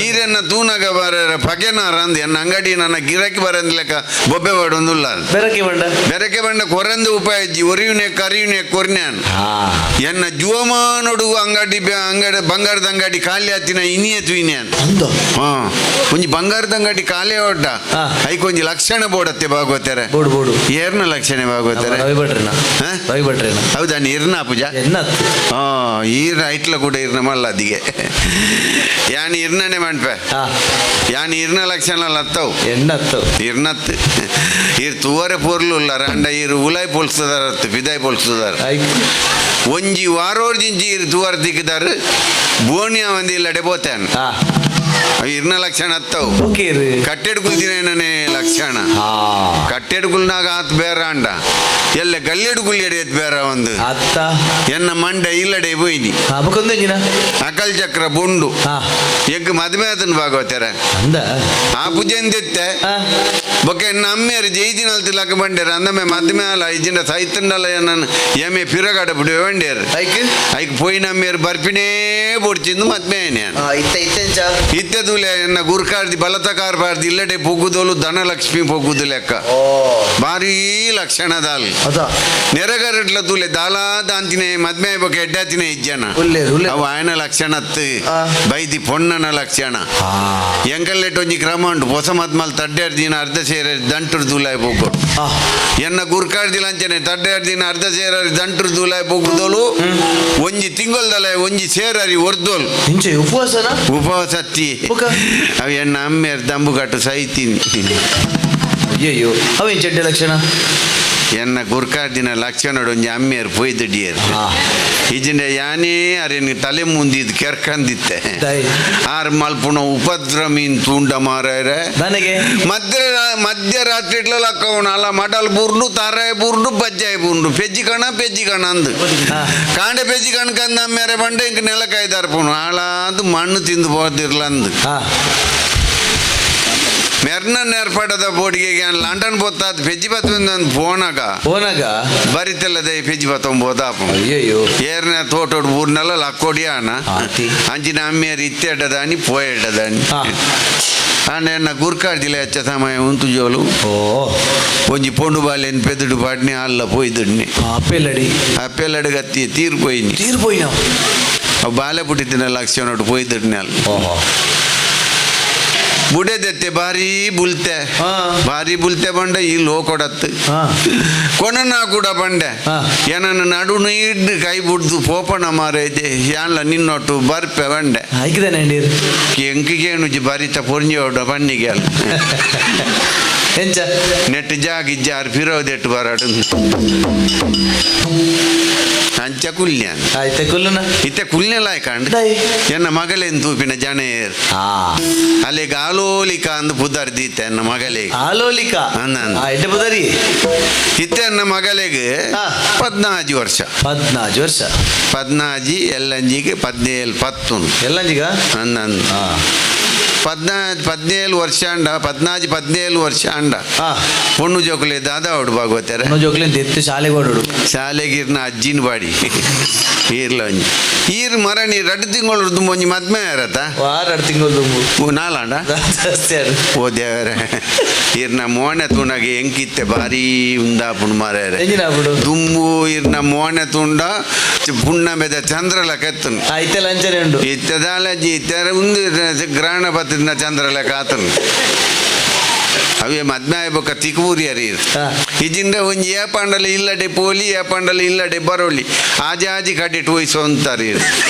ಈರೆನ್ನ ತೂನಗ ಬರ ಪಗೆನಾರ ಅಂದ್ ಎನ್ನ ಅಂಗಡಿ ನನ್ನ ಗಿರಾಕಿ ಬರಂದ್ ಲೆಕ್ಕ ಬೊಬ್ಬೆ ಪಾಡೊಂದುಲ್ಲ ಬೆರಕೆ ಬಂಡ ಬೆರಕೆ ಬಂಡ ಕೊರಂದು ಉಪಾಯಜ್ಜಿ ಒರಿಯುನೆ ಕರಿಯುನೆ ಕೊರ್ನ್ಯಾನ್ ಎನ್ನ ಜುವಮಾನೊಡು ಅಂಗಡಿ ಅಂಗಡಿ ಬಂಗಾರದ ಅಂಗಡಿ ಖಾಲಿ ಆತಿನ ಇನಿಯ ತುಯಿನ್ಯಾನ್ ಹಾ ಒಂಜಿ ಬಂಗಾರದ ಅಂಗಡಿ ಖಾಲಿ ಒಡ್ಡ ಐಕ್ ಒಂಜಿ ಲಕ್ಷಣ ಬೋಡತ್ತೆ ಭಾಗವತಾರೆ ಬೋಡು ಬೋಡು ಏರ್ನ ಲಕ್ಷಣ ಭಾಗವತಾರೆ ರವಿ ಭಟ್ರೇನ ರವಿ ಭಟ್ರೇನ ಹೌದಾ ಇರ್ನ ಪೂಜಾ ಎನ್ನತ್ತು ಹಾ ಈರ್ನ ಐಟ್ಲ ಕೂಡ ಇರ್ನ ಮಲ್ಲ ಅದಿಗೆ ಯಾನ್ ಇರ್ನನೆ ಮಣ್ಪೆ ಯಾನ್ ಇರ್ನ ಲಕ್ಷಣ ಲತ್ತವು ಎನ್ನತ್ತು ಇರ್ನತ್ತು ಇರ್ ತುವರೆ ಪೊರ್ಲು ಉಲ್ಲಾರ ಅಂಡ ಇರ್ ಉಲಾಯ್ ಪೊಲ್ಸುದಾರತ್ತು ಪಿದಾಯ್ ಪೊಲ್ಸುದಾರ ಒಂಜಿ ವಾರೋರ್ಜಿಂಚಿ ಇರ್ ತುವರ್ ದಿಕ್ಕದಾರು ಬೋಣಿಯ ಒಂದಿ ಇಲ್ಲಡೆ ಬೋತಾನ ಇರ್ನ ಲಕ್ಷಣ ಹತ್ತವು ಕಟ್ಟೆಡ್ಗುಲ್ದಿನೇ ಲಕ್ಷಣ ಕಟ್ಟೆಡ್ಗುಲ್ನಾಗ ಆತ್ ಬೇರ ಅಂಡ ಎಲ್ಲ ಗಲ್ಲೆಡ್ಗುಲ್ ಎಡೆಯತ್ ಬೇರ ಒಂದು ಅತ್ತ ಎನ್ನ ಮಂಡ ಇಲ್ಲಡೆ ಪೋಯ್ನಿ ಅಕಲ್ ಚಕ್ರ ಬೊಂಡು ಎಂಕ್ ಮದ್ಮೆ ಆತನ ಭಾಗವತರ ಅಂದ ಆ ಪೂಜೆಂದಿತ್ತೆ ಬೊಕ್ಕ ಎನ್ನ ಅಮ್ಮೇರು ಜೈದಿನಲ್ತಿ ಲಕ್ಕ ಬಂಡೇರು ಅಂದಮೆ ಮದ್ಮೆ ಅಲ್ಲ ಇಜಿಂಡ ಸೈತಂಡಲ್ಲ ಎನ್ನ ಎಮ್ಮೆ ಪಿರಗಾಡ ಬಿಡುವೆ ಬಂಡೇರು ಐಕ್ ಐಕ್ ಪೋಯಿನ ಅಮ್ಮೇರು ಬರ್ಪಿನೇ ಬೊಡ್ಚಿಂದು ಮದ್ಮೆ ಆಯ್ನೆ ಇತ್ತ ಇತ್ತೆಂಚ ಇತ್ತೆದುಲೆ ಎನ್ನ ಗುರ್ಕಾರ್ದಿ ಬಲತಕಾರ ಬಾರ್ದಿ ಇಲ್ಲಡೆ ಪೊಗ್ಗುದೋಲು ಧನಲಕ್ಷ್ಮಿ ಪೊಗ್ಗುದು ಲೆಕ್ಕ ಭಾರೀ ಲಕ್ಷಣ ದಾಲ್ ಅದ ನೆರಗರಟ್ಲ ತೂಲೆ ದಾಲಾ ದಾಂತಿನೇ ಮದ್ಮೆ ಬೊಕ್ಕ ಎಡ್ಡಾತಿನೇ ಇಜ್ಜನ ಅವು ಆಯನ ಲಕ್ಷಣತ್ತು ಬೈದಿ ಪೊಣ್ಣನ ಲಕ್ಷಣ ಎಂಕಲ್ಲೆಟ್ ಒಂಜಿ ಕ್ರಮ ಉಂಟು ಹೊಸ ಮದ್ಮಲ್ ತಡ್ಡೆರ್ ದಿನ ಅರ್ಧ ಸೇರ ದಂಟುರ್ ದೂಲಾಯ್ ಪೊಗ್ಗೊಡು ಎನ್ನ ಗುರ್ಕಾರ್ದಿ ಲಂಚನೆ ತಡ್ಡೆರ್ ದಿನ ಅರ್ಧ ಸೇರರಿ ದಂಟುರ್ ದೂಲಾಯ್ ಪೊಗ್ಗುದೋಲು ಒಂಜಿ ತಿಂಗೊಲ್ದಲ ಒಂಜಿ ಸೇರರಿ ಒರ್ದೋಲು ಇಂಚೆ ಉಪವಾಸನ ಉಪವಾಸತ್ತಿ ಅವು ಎನ್ನ ಅಮ್ಮೇರ್ ದಂಬುಗಟ್ಟು ಸೈತೀನಿ ಅಯ್ಯಯ್ಯೋ ಅವೇನ್ ಚೆಡ್ಡೆ ಲಕ್ಷಣ ಎನ್ನ ಗುರ್ಕಾರ್ದಿನ ಲಕ್ಷಣಡು ಒಂಜಿ ಅಮ್ಮೇರ್ ಪೊಯ್ದುಡಿಯರ್ ಇಜಿಂಡ ಯಾನೇ ಅರೇನು ತಲೆ ಮುಂದಿದ್ದು ಕೆರ್ಕಂದಿತ್ತೆ ಆರ್ ಮಲ್ಪುಣ ಉಪದ್ರ ಮೀನ್ ತೂಂಡ ಮಾರಾಯ್ರೆ ನನಗೆ ಮಧ್ಯರಾತ್ರಿ ಇಟ್ಲಕ್ಕವನು ಅಲ್ಲ ಮಡಲ್ ಬೂರ್ಡು ತಾರಾಯ ಬೂರ್ಡು ಬಜ್ಜಾಯ ಬೂರ್ಡು ಪೆಜ್ಜಿ ಕಣ ಪೆಜ್ಜಿ ಕಣ ಅಂದು ಕಾಂಡೆ ಪೆಜ್ಜಿ ಕಣ್ಕಂದ ಅಮ್ಮೇರೆ ಬಂಡೆ ಇಂಕ ನೆಲಕಾಯಿ ತರ್ಪುನು ಹಾಳಾದು ಮಣ್ಣು ತಿಂದು ಹೋದಿರ್ಲಂದು ಮೆರ್ನ ನೇರ್ಪಡದ ಬೋಡಿಗೆ ಲಂಡನ್ ಪೊತ್ತಾದ್ ಪೆಜ್ಜಿ ಬತ್ತೊಂದು ಪೋನಾಗ ಪೋನಾಗ ಬರಿತೆಲ್ಲದ ಪೆಜ್ಜಿ ಬತ್ತೊಂಬೋದಾಪ ಅಯ್ಯಯ್ಯೋ ಏರ್ನ ತೋಟೋಡು ಬೂರ್ನೆಲ್ಲ ಲಕ್ಕೊಡಿಯಾನ ಅಂಚಿನ ಅಮ್ಮೇರು ಇತ್ತೆಡ್ಡದಾನಿ ಪೋಯೆಡ್ಡದಾನಿ ಆಂಡ ಎನ್ನ ಗುರ್ಕಾರ್ದಿಲ ಹೆಚ್ಚ ಸಮಯ ಉಂತು ಜೋಲು ಓ ಒಂಜಿ ಪೊಂಡು ಬಾಲೆನ್ ಪೆದುಡು ಪಾಡ್ನಿ ಅಲ್ಲ ಪೋಯ್ದುಡ್ನಿ ಅಪ್ಪೆಲ್ಲಡಿ ಅಪ್ಪೆಲ್ಲಡಿ ಗತ್ತಿ ತೀರ್ ಪೋಯಿನಿ ತೀರ್ ಪೋಯಿನ ಅವು ಬಾಲೆ ಪುಟ್ಟಿತ್ತಿನ ಲಕ್ಷಣೋಡು ಪೋಯ್ದುಡ್ನಿ ಅಲ್ಲ ಬುಡೆದೆತ್ತೆ ಭಾರಿ ಬುಲ್ತೆ ಭಾರಿ ಬುಲ್ತೆ ಬಂಡೆ ಈ ಲೋಕೊಡತ್ತು ಕೊಣನ ಕೂಡ ಬಂಡೆ ಏನನ್ನ ನಡು ನೀಡ್ ಕೈ ಬುಡ್ದು ಪೋಪಣ ಮಾರೈತೆ ಯಾನ್ಲ ನಿನ್ನೊಟ್ಟು ಬರ್ಪೆ ಬಂಡೆ ಆಯ್ಕಿದಾನೆ ಅಂಡೀರ್ ಎಂಕಿಗೇನುಜಿ ಬರಿತ ಪೊರ್ಂಜೋಡ ಬನ್ನಿಗೆ ಅಲ್ಲ ಎಂಚ ನೆಟ್ ಜಾಗ ಇಜ್ಜಾರ್ ಫಿರೋದೆಟ್ಟು ಬರಾಡು ಅಂಚ ಕುಲ್ಯಾನ್. ಇತ್ತೆ ಕುಲ್ಲುನ. ಇತ್ತೆ ಕುಲ್ನೆಲಾಯ್ ಕಾಂಡ್. ದಾಯೆ? ಎನ್ನ ಮಗಲೇನ್ ತೂಪಿನ ಜನೇರ್. ಅಲೆಗ್ ಆಲೋಲಿಕ ಅಂದ್ ಪುದರ್ ದೀತೆ ಎನ್ನ ಮಗಲೆಗ್. ಆಲೋಲಿಕ. ಅಂದ್ ಅಂದ್. ಎಡ್ಡೆ ಪುದರಿ. ಇತ್ತೆ ಎನ್ನ ಮಗಲೆಗ್ 14 ವರ್ಷ. 14 ವರ್ಷ. 14 ಎಲ್ಲಂಜಿಗೆ 17 ಪತ್ತುಂಡು. ಎಲ್ಲಂಜಿಗ. ಅಂದ್ ಅಂದ್. 14 17 ವರ್ಷ ಅಂಡ, 14 17 ವರ್ಷ ಅಂಡ. ಪೊಣ್ಣು ಜೋಕುಲೆ ದಾದಾ ಅವಡು ಭಾಗವತಾರೆ. ಜೋಕ್ಲಿನ್ ದೆತ್ತು ಶಾಲೆಗೆ ಓಡೋಡು. ಶಾಲೆಗಿರ್ನ ಅಜ್ಜಿನ ಬಾಡಿ ಈರ್ಲ ಒಂಜಿ ಈರ್ ಮರಣಿ ರಡ್ಡು ತಿಂಗಳು ಒಂಜಿ ಮದ್ಮೆ ಆರತ. ವಾರ 2 ತಿಂಗಳು ದುಂಬು. ಓ ನಾಲಾಂಡ. ಜಾಸ್ತಿ ಆರು. ಓ ದೇವರೇ, ಈರ್ನ ಮೋನೆ ತೂನಾಗ ಎಂಕಿತ್ತೆ ಭಾರಿ ಉಂದಾಪುಂಡು ಮಾರ್ಯಾರೆ. ಎಂಜಿನ ಆಪುಂಡು? ದುಂಬು ಈರ್ನ ಮೋನೆ ತುಂಡ ಪುಣ್ಣಮೆದ ಚಂದ್ರಲ ಕೆತ್ತನು. ಇತ್ತೆಲ್ಲ ಅಂಚನೆ ಉಂಡು. ಇತ್ತೆದಾಲಜ್ಜಿ ಇತ್ತರ ಉಂದು ಗ್ರಹಣ ಬತ್ತಿನ ಚಂದ್ರಲೇಖ ಆತನು. ಅವೇ ಮದ್ಮೆ ಆಯ್ಬೊಕ್ಕ ತಿಕ್ಬೂರಿಯರ್ ಇರ್. ಇಜಿಂದ ಒಂಜಿ ಏಪಾಂಡಲ ಇಲ್ಲಡೆ ಪೋಲಿ, ಏಪಾಂಡಲ ಇಲ್ಲಡೆ ಬರೋಲಿ, ಆಜಿ ಆಜಿ ಕಡೆಟ್ ವಹಿಸೊಂತಾರೆ ಇರ್.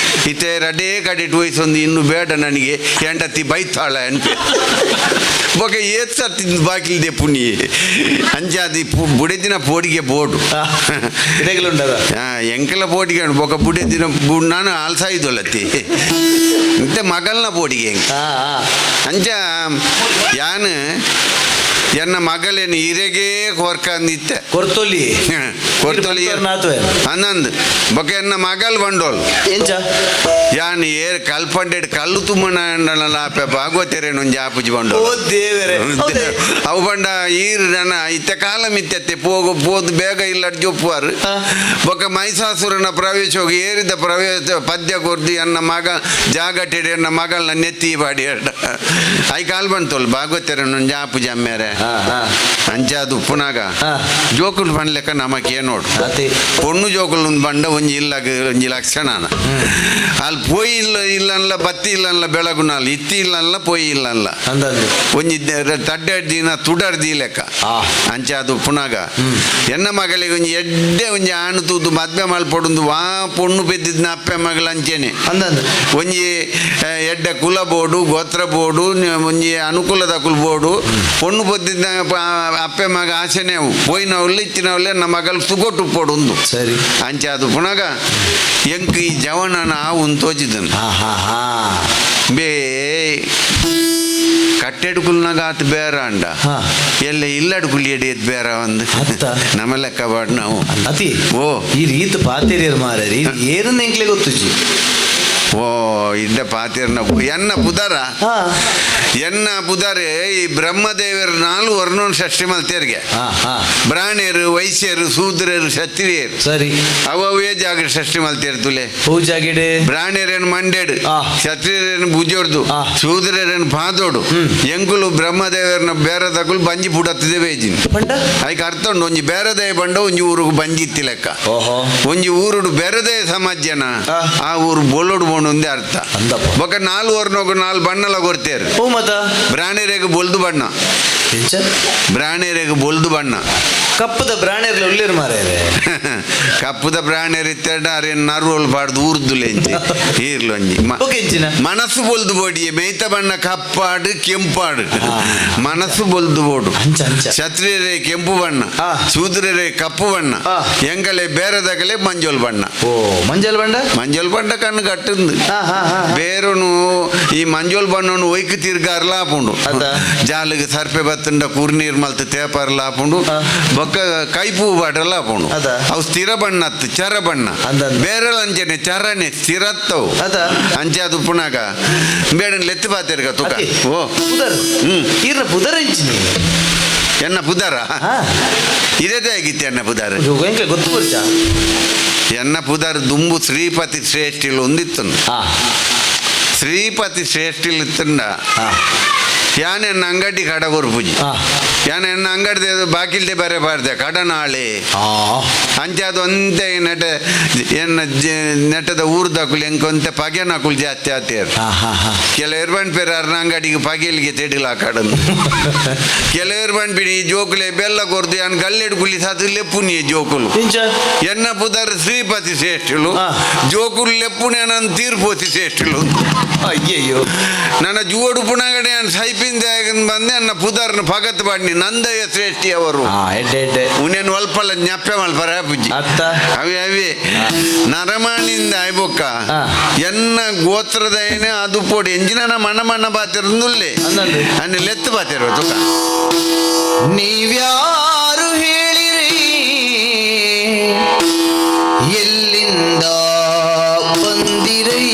ಇತ್ತೆ ರಡೇ ಕಡೆಟ್ ವಹಿಸೊಂದು ಇನ್ನು ಬೇಡ ನನಗೆ, ಎಂಡತಿ ಬೈತಾಳ ಅನ್ಪೆ ಬೊಕ ಏತ್ ಸರ್ತಿ ಬಾಕಿಲ್ದೆ ಪುಣಿ ಅಂಚಾದಿ ಬುಡೆದಿನ ಪೋಡಿಗೆ ಬೋಡು. ಇರೆಗಲುಂಡದ. ಎಂಕಲ ಪೋಟಿಗೆ ಉಂಡು. ಬೊಕ ಬುಡೆದಿನ ನಾನು ಆಲ್ಸಾಯಿದೊಲತ್ತಿ ಇಂತೆ ಮಗಲ್ನ ಪೋಡಿಗೆ ಎಂಕ್. ಹಾ ಹಾ ಅಂಚ ಯಾನ್ ಎನ್ನ ಮಗಲೇನು ಇರೆಗೇ ಕೊರ್ಕಂದಿತ್ತೆ. ಕೊರ್ತೊಲಿ. ಕೊರ್ತೊಲಿ. ನಾತುವೆ. ಅಂದಂದು ಬೊಕ ಎನ್ನ ಮಗಲ್ ಬಂಡೋಲ್. ಎಂಚ? ಯಾನ್ ಏರ್ ಕಲ್ಪಂಡೆಡ್ ಕಲ್ಲು ತುಮ್ಮನ ಆಪೆ ಭಾಗವತರೇನು ಒಂಜಿ ಆಪುಜಿ ಓ ಬಂಡೋಲ್. ದೇವರೇ, ಹೌದೇ? ಅವು ಬಂಡ ಈರ್ ನನ್ನ ಇತ್ತೆ ಕಾಲ ಮಿತ್ಯತ್ತೆ ಪೋಗು ಪೋದು ಬೇಗ ಇಲ್ಲ ಜೊಪ್ಪುವಾರು. ಬೊಕ ಮಹಿಷಾಸುರನ ಪ್ರವೇಶ ಹೋಗಿ ಏರಿದ ಪ್ರವೇಶ ಪದ್ಯ ಕೊರ್ದು ಎನ್ನ ಮಗ ಜಾಗಟೆಡ್ ಎನ್ನ ಮಗಳನ್ನ ನೆತ್ತಿ ಬಾಡಿ I call ಬಂತೋಲ್ ಭಾಗವತರನ್ನು ಒಂಜಿ ಆಪುಜಿ ಅಮ್ಮೇರೆ. ಹಾ ಹಾ ಅಂಚಾದ್ ಉಪ್ಪುನಾಗ ಜೋಕುಲು ಪನ್ಲೆಕ್ಕ ನಮಕ್ ಏನೋಡು. ಅತೆ. ಪೊಣ್ಣು ಜೋಕುಲು ಒಂದು ಬಂಡ ಒಂಜಿ ಇಲ್ಲಗ ಒಂಜಿ ಲಕ್ಷಣ ಅಲ್ಲಿ ಪೋಯಿ ಇಲ್ಲ ಇಲ್ಲನ್ಲ ಬತ್ತಿ ಇಲ್ಲನ್ಲ ಬೆಳಗುನಾಲ್ ಇತ್ತಿ ಇಲ್ಲನ್ಲ ಪೋಯಿ ಇಲ್ಲನ್ಲ. ಅಂದಂದು. ಒಂಜಿ ತಡ್ಡೆ ದಿನ ತುಡರ್ the ಲೆಕ್ಕ. ಅಂಚ ಅದು ಉಪ್ಪುನಾಗ ಎನ್ನ ಮಗಳಿಗೆ ಒಂಜಿ ಎಡ್ಡೆ ಒಂಜಿ ಆಣು ತೂದು ಮದ್ವೆ ಮಲ್ಪೊಡುಂದು ವಾ ಪೊಣ್ಣು ಪೆದ್ದಿದ್ನ ಅಪ್ಪೆ ಮಗಳ ಅಂಚೆನೆ. ಅಂದಂದು. ಒಂಜಿ ಎಡ್ಡೆ ಕುಲ ಬೋಡು ಗೋತ್ರ ಬೋಡು ಒಂಜಿ ಅನುಕೂಲದ ಕುಲ ಬೋಡು ಪೊಣ್ಣು ಪೊದ್ದಿದ್ದ ಅಪ್ಪೆ ಮಗ ಆಸೆನೆ ಅವು ಪೋಯಿನವಲ್ಲ ಇತ್ತಿನವಲ್ಲೇ ನಮ್ಮ ಮಗಳು ಸುಗೊಟ್ಟು ಪೊಡುಂದು. ಸರಿ. ಅಂಚ ಅದು ಪುನಗ ಎಂಕ್ ಈ ಜವನನ ಆವು ತೋಜಿದನು. ಹಾ ಹಾ ಹಾ ಬೇ ಕಟ್ಟೆಡು ಕುಲ್ನಾಗ ಆತ ಬೇರ ಅಂಡ. ಎಲ್ಲ ಇಲ್ಲಡು ಕುಲಿಯಡಿ ಎದ್ ಬೇರ ಒಂದು. ಅತ್ತ. ನಮ್ಮ ಲೆಕ್ಕ ಬಾಡ್ ನಾವು. ಅತಿ. ಓ. ಈ ರೀತಿ ಪಾತೇರಿಯರ್ ಮಾರ್ಯಾರಿ ಏರನ್ನ ಎಂಕ್ಲೆ ಗೊತ್ತುಜಿ. ಓ ಇಂದ ಪಾತಿರ್ನ ಎನ್ನ ಪುದರ. ಎನ್ನ ಪುದರೆ ಈ ಬ್ರಹ್ಮದೇವರ ನಾಲ್ ವರ್ಣನ್ ಷಷ್ಠಿ ಮಲ್ತೇರ್ಗೆ. ಹಾ ಹಾ ಬ್ರಾಹ್ಮಣರು ವೈಶ್ಯರು ಶೂದ್ರರು ಕ್ಷತ್ರಿಯರು. ಸರಿ. ಅವೇ ಜಾಗ ಷಷ್ಠಿ ಮಲ್ತೇರ್ ತುಲೆ. ಪೂಜಾಗಿಡೆ. ಬ್ರಾಹ್ಮಣರೇನು ಮಂಡೇಡು, ಕ್ಷತ್ರಿಯರೇನು ಭುಜೋರ್ದು, ಶೂದ್ರರೇನು ಪಾದೋಡು. ಎಂಕುಲು ಬ್ರಹ್ಮದೇವರನ ಬೇರೆ ತಗುಲು ಬಂಜಿ ಪುಡತ್ತಿದೆ ಬೇಜಿನ. ಪಂಡ? ಐಕ್ ಅರ್ಥ ಉಂಡು, ಒಂಜಿ ಬೇರೆದೇ ಬಂಡ ಒಂಜಿ ಊರುಗು ಬಂಜಿ ಇತ್ತಿ ಲೆಕ್ಕ. ಓಹೋ. ಒಂಜಿ ಊರುಡು ಬೇರೆದೇ ಸಮಾಜನ ಆ ಊರು ಬೊಲ್ಲೋಡು ಬೋಣು ಒಂದೇ ಅರ್ಥ. ಅಂದಪ್ಪ. ಬೊಕ ನಾಲ್ ಊರ್ನೋಗು ನಾಲ್ ಬಣ್ಣಲ ಕೊರ್ತೇರು. ಹೂ ಮತ. ಬ್ರಾಹ್ಮಣರಿಗೆ ಬೊಲ್ದು ಬಣ್ಣ. ಎಂಚ? ಬ್ರಾಹ್ಮಣರಿಗೆ ಬೊಲ್ದು ಬಣ್ಣ. ಕಪ್ಪದ ಬ್ರಾಣೆರ್ಲ ಉಳ್ಳೇರು ಮಾರ್ಯಾರೆ. ಕಪ್ಪುದ ಬ್ರಾಹ್ಮಣರು ಇತ್ತೆರಡ ಅರೇನು ನರುವಲ್ ಪಾಡ್ದು ಊರ್ದುಲೆ ಎಂಚಿ ಈರ್ಲು ಒಂಜಿ ಬೊಕ ಎಂಚಿನ? ಮನಸ್ಸು ಬೊಲ್ದು ಬೋಡಿಯೆ ಮೇಯ್ತ ಬಣ್ಣ ಕಪ್ಪಾಡು ಕೆಂಪಾಡು ಮನಸ್ಸು ಬೊಲ್ದು ಬೋಡು. ಅಂಚ ಅಂಚ. ಕ್ಷತ್ರಿಯರೇ ಕೆಂಪು ಬಣ್ಣ, ಶೂದ್ರರೇ ಕಪ್ಪು ಬಣ್ಣ, ಎಂಗಲೆ ಬೇರೆದಗಲೆ ಮಂಜೋಲ್ ಬಣ್ಣ. ಓ ಮಂಜಲ್ ಬಣ್ಣ. ಮಂಜೋಲ್ ಬಣ್ಣ ಕಣ್ಣು ಕಟ್ಟುಂದು. ಹಾ ಹಾ ಹಾ ಬೇರನು ಈ ಮಂಜೋಲ್ ಬಣ್ಣನು ಒಯ್ಕು ತಿರ್ಗಾರ್ಲ ಆಪುಂಡು. ಅದ. ಜಾಲಿಗೆ ಸರ್ಪೆ ಬತ್ತಂಡ ಕುರ್ನೀರ್ ಮಲ್ತು ತೇಪರ್ಲ ಆಪುಂಡು. ಬೊಕ್ಕ ಕೈಪೂ ಬಾಟಲ ಆಪುಂಡು. ಅದ. ಅವು ಸ್ಥಿರ ಬಣ್ಣ ಅತ್ತು ಚರ ಬಣ್ಣ. ಅಂದಂದು. ಬೇರೆ ಅಂಚನೆ ಚರನೆ ಸ್ಥಿರತ್ತವು. ಅದ. ಅಂಚೆ ಅದು ಪುನಾಗ ಬೇಡ ಲೆತ್ತು ಪಾತೇರ್ಗ ತುಕ. ಅತಿ. ಓ. ಪುದರ್. ಈರ್ನ ಪುದರ್ ಎಂಚಿನಿ? ಎನ್ನ ಪುದರ ಇದೇ ಆಗಿತ್ತು ಎನ್ನ ಪುದರ್. ಎಂಕ್ಲೆ ಗೊತ್ತು ಬರ್ಚ. ಎನ್ನ ಪುದರ್ ದುಂಬು ಶ್ರೀಪತಿ ಶ್ರೇಷ್ಠಿಲು ಒಂದಿತ್ತು. ಶ್ರೀಪತಿ ಶ್ರೇಷ್ಠಿಲು ಇತ್ತಂಡ ಯಾನ್ ಎನ್ನ ಅಂಗಡಿ ಕಡ ಕೊರ್ಪುಜಿ. ಯಾನ್ ಎನ್ನ ಅಂಗಡಿ ಬಾಕಿಲ್ದೆ ಬರೆ ಬಾರ್ದೆ ಕಡನಾಳೆ. ಅಂಚಾದ ಒಂತೆ ನೆಟ ಎನ್ನ ನೆಟದ ಊರ್ದಕುಲು ಎಂಕೊಂತೆ ಪಗೆನಕುಲು ಜಾಸ್ತಿ ಆತೇರು. ಕೆಲವರು ಬಂಡ್ಪೇರು ಅರ್ನ ಅಂಗಡಿಗೆ ಪಗೆಲಿಗೆ ತೆಡಿಲ ಕಡನು. ಕೆಲವರು ಬಂಡ್ಪಿನಿ ಈ ಜೋಕುಲೆ ಬೆಲ್ಲ ಕೊರ್ದು ಯಾನ್ ಗಲ್ಲೆಡ್ ಗುಲಿ ಸಾತು ಲೆಪ್ಪುನಿ ಜೋಕುಲು. ಎಂಚ? ಎನ್ನ ಪುದರ್ ಶ್ರೀಪತಿ ಶ್ರೇಷ್ಠಲು, ಜೋಕುಲು ಲೆಪ್ಪುನೆ ನನ್ನ ತೀರ್ಪೋತಿ ಶ್ರೇಷ್ಠಲು. ಅಯ್ಯಯ್ಯೋ. ನನ್ನ ಜುವಡು ಪುನಗಡೆ ನಾನು ಸೈಪಿಂದ ಬಂದೆ ನನ್ನ ಪುದರ್ನ ಪಗತ್ ಬಾಡ್ನಿ ನಂದಯ ಶ್ರೇಷ್ಠಿ ಅವರು. ಎಡ್ಡೆ ಎಡ್ಡೆ. ಉನೇನು ಅಲ್ಪಲ್ಲ ಜ್ಞಾಪ್ಯ ಮಲ್ಪರ ಪೂಜಿ. ಅತ್ತ. ಅವೇ ಅವೇ ನರಮಾಣಿಂದ ಆಯ್ಬೊಕ್ಕ. ಎನ್ನ ಗೋತ್ರದ ಏನೇ ಅದು ಪೋಡಿ ಎಂಜಿನ ಮಣ್ಣ ಮಣ್ಣ ಬಾತಿರುಲ್ಲೇ. ಅಂದಂದು. ಅನ್ನ ಲೆತ್ತು ಬಾತಿರುವ ತುಕ. ನೀವ್ಯಾರು ಹೇಳಿರಿ, ಎಲ್ಲಿಂದ ಬಂದಿರೈ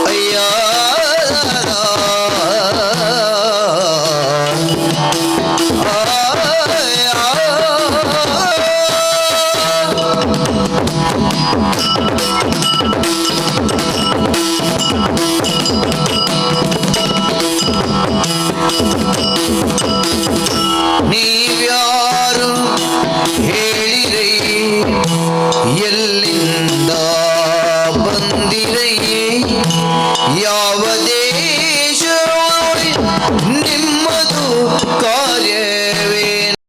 ಅಯ್ಯ? ನೀವ್ಯಾರು ಹೇಳಿರೈ, ಎಲ್ಲಿಂದ ಬಂದಿರೈ, ಯಾವ ದೇಶ ನಿಮ್ಮದು, ಕಾರ್ಯವೇನು,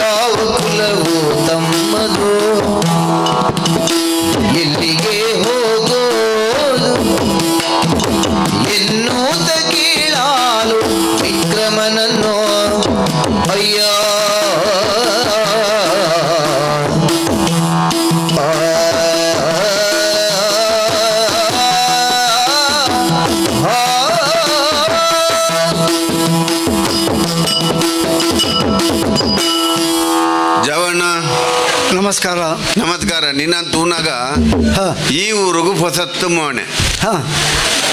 ಯಾವ ಕುಲವು ತಮ್ಮದು, ಎಲ್ಲಿಗೆ ಹೋಗೋದು ಎನ್ನುತ್ತ ಕೇಳಾಲು ವಿಕ್ರಮನನ್ನು ಅಯ್ಯ. ಜವಣ್ಣ. ನಮಸ್ಕಾರ. ನಮಸ್ಕಾರ. ನಿನ್ನ ತೂನಾಗ ಈ ಊರಿಗೂ ಹೊಸತ್ತು ಮೋಣೆ.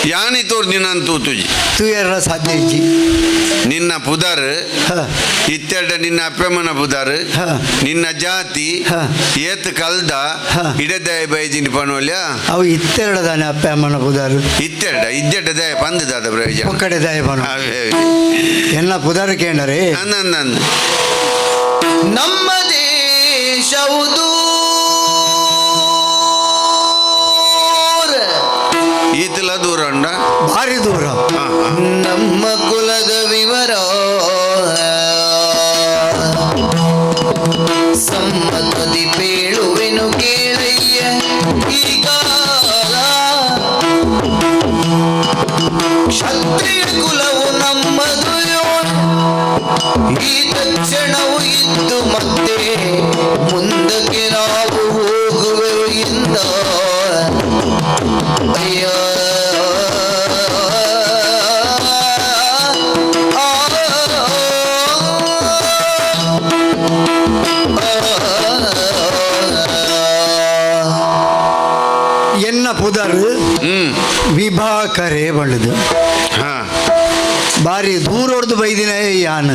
ಯಾನಿ ತೋರ್ ನಿನ್ನಂತೂ ತೂತುಜಿ. ತೂಯರ ಸಾಧ್ಯ ಇಜ್ಜಿ. ನಿನ್ನ ಪುದಾರ್, ಇತ್ತೆರಡ ನಿನ್ನ ಅಪ್ಪಮ್ಮನ ಪುದಾರ್, ನಿನ್ನ ಜಾತಿ, ಏತ್ ಕಲ್ದ, ಇಡದಾಯ ಬೈಜಿನಿ ಪನೋಲ್ಯ. ಅವು ಇತ್ತೆರಡದಾನೆ ಅಪ್ಪ ಅಮ್ಮನ ಪುದಾರು. ಇತ್ತೆರಡ ಇದ್ದೆಡ್ಡ ದಯ ಪಂದದಾದ ಪ್ರಯೋಜನ. ಒಕ್ಕಡೆ ದಯ ಪನು. ಅವೇ ಅವೇ. ಎಲ್ಲ ಪುದಾರು ಕೇಂಡರೆ. ಅಂದ ಅಂದ ಅಂದ. ನಮ್ಮ ದೇಶವು ದೂರ. ಈತಲ ದೂರ ಉಂಡ. ಭಾರಿ ದೂರ. ನಮ್ಮ ಕುಲದ ವಿವರ ಸಮ್ಮತದಿ ಪೇಳುವೆನು ಕೇಳಯ್ಯ ಈಗ. ಕ್ಷತ್ರಿಯ ಕುಲವು ನಮ್ಮದು, ಈ ತಕ್ಷಣವು ಇದ್ದು ಮತ್ತೆ ಮುಂದಕ್ಕೆ ನಾವು ಹೋಗುವೆವು ಇಂದ ಅಯ್ಯ. ಆ, ಆ, ಎನ್ನ ಪುದಾರು ವಿಭಾಕರೇ ಬಳ್ಳದು. ಬಾರಿ ದೂರೊಡ್ದು ಬೈದಿನ ಯಾನ್.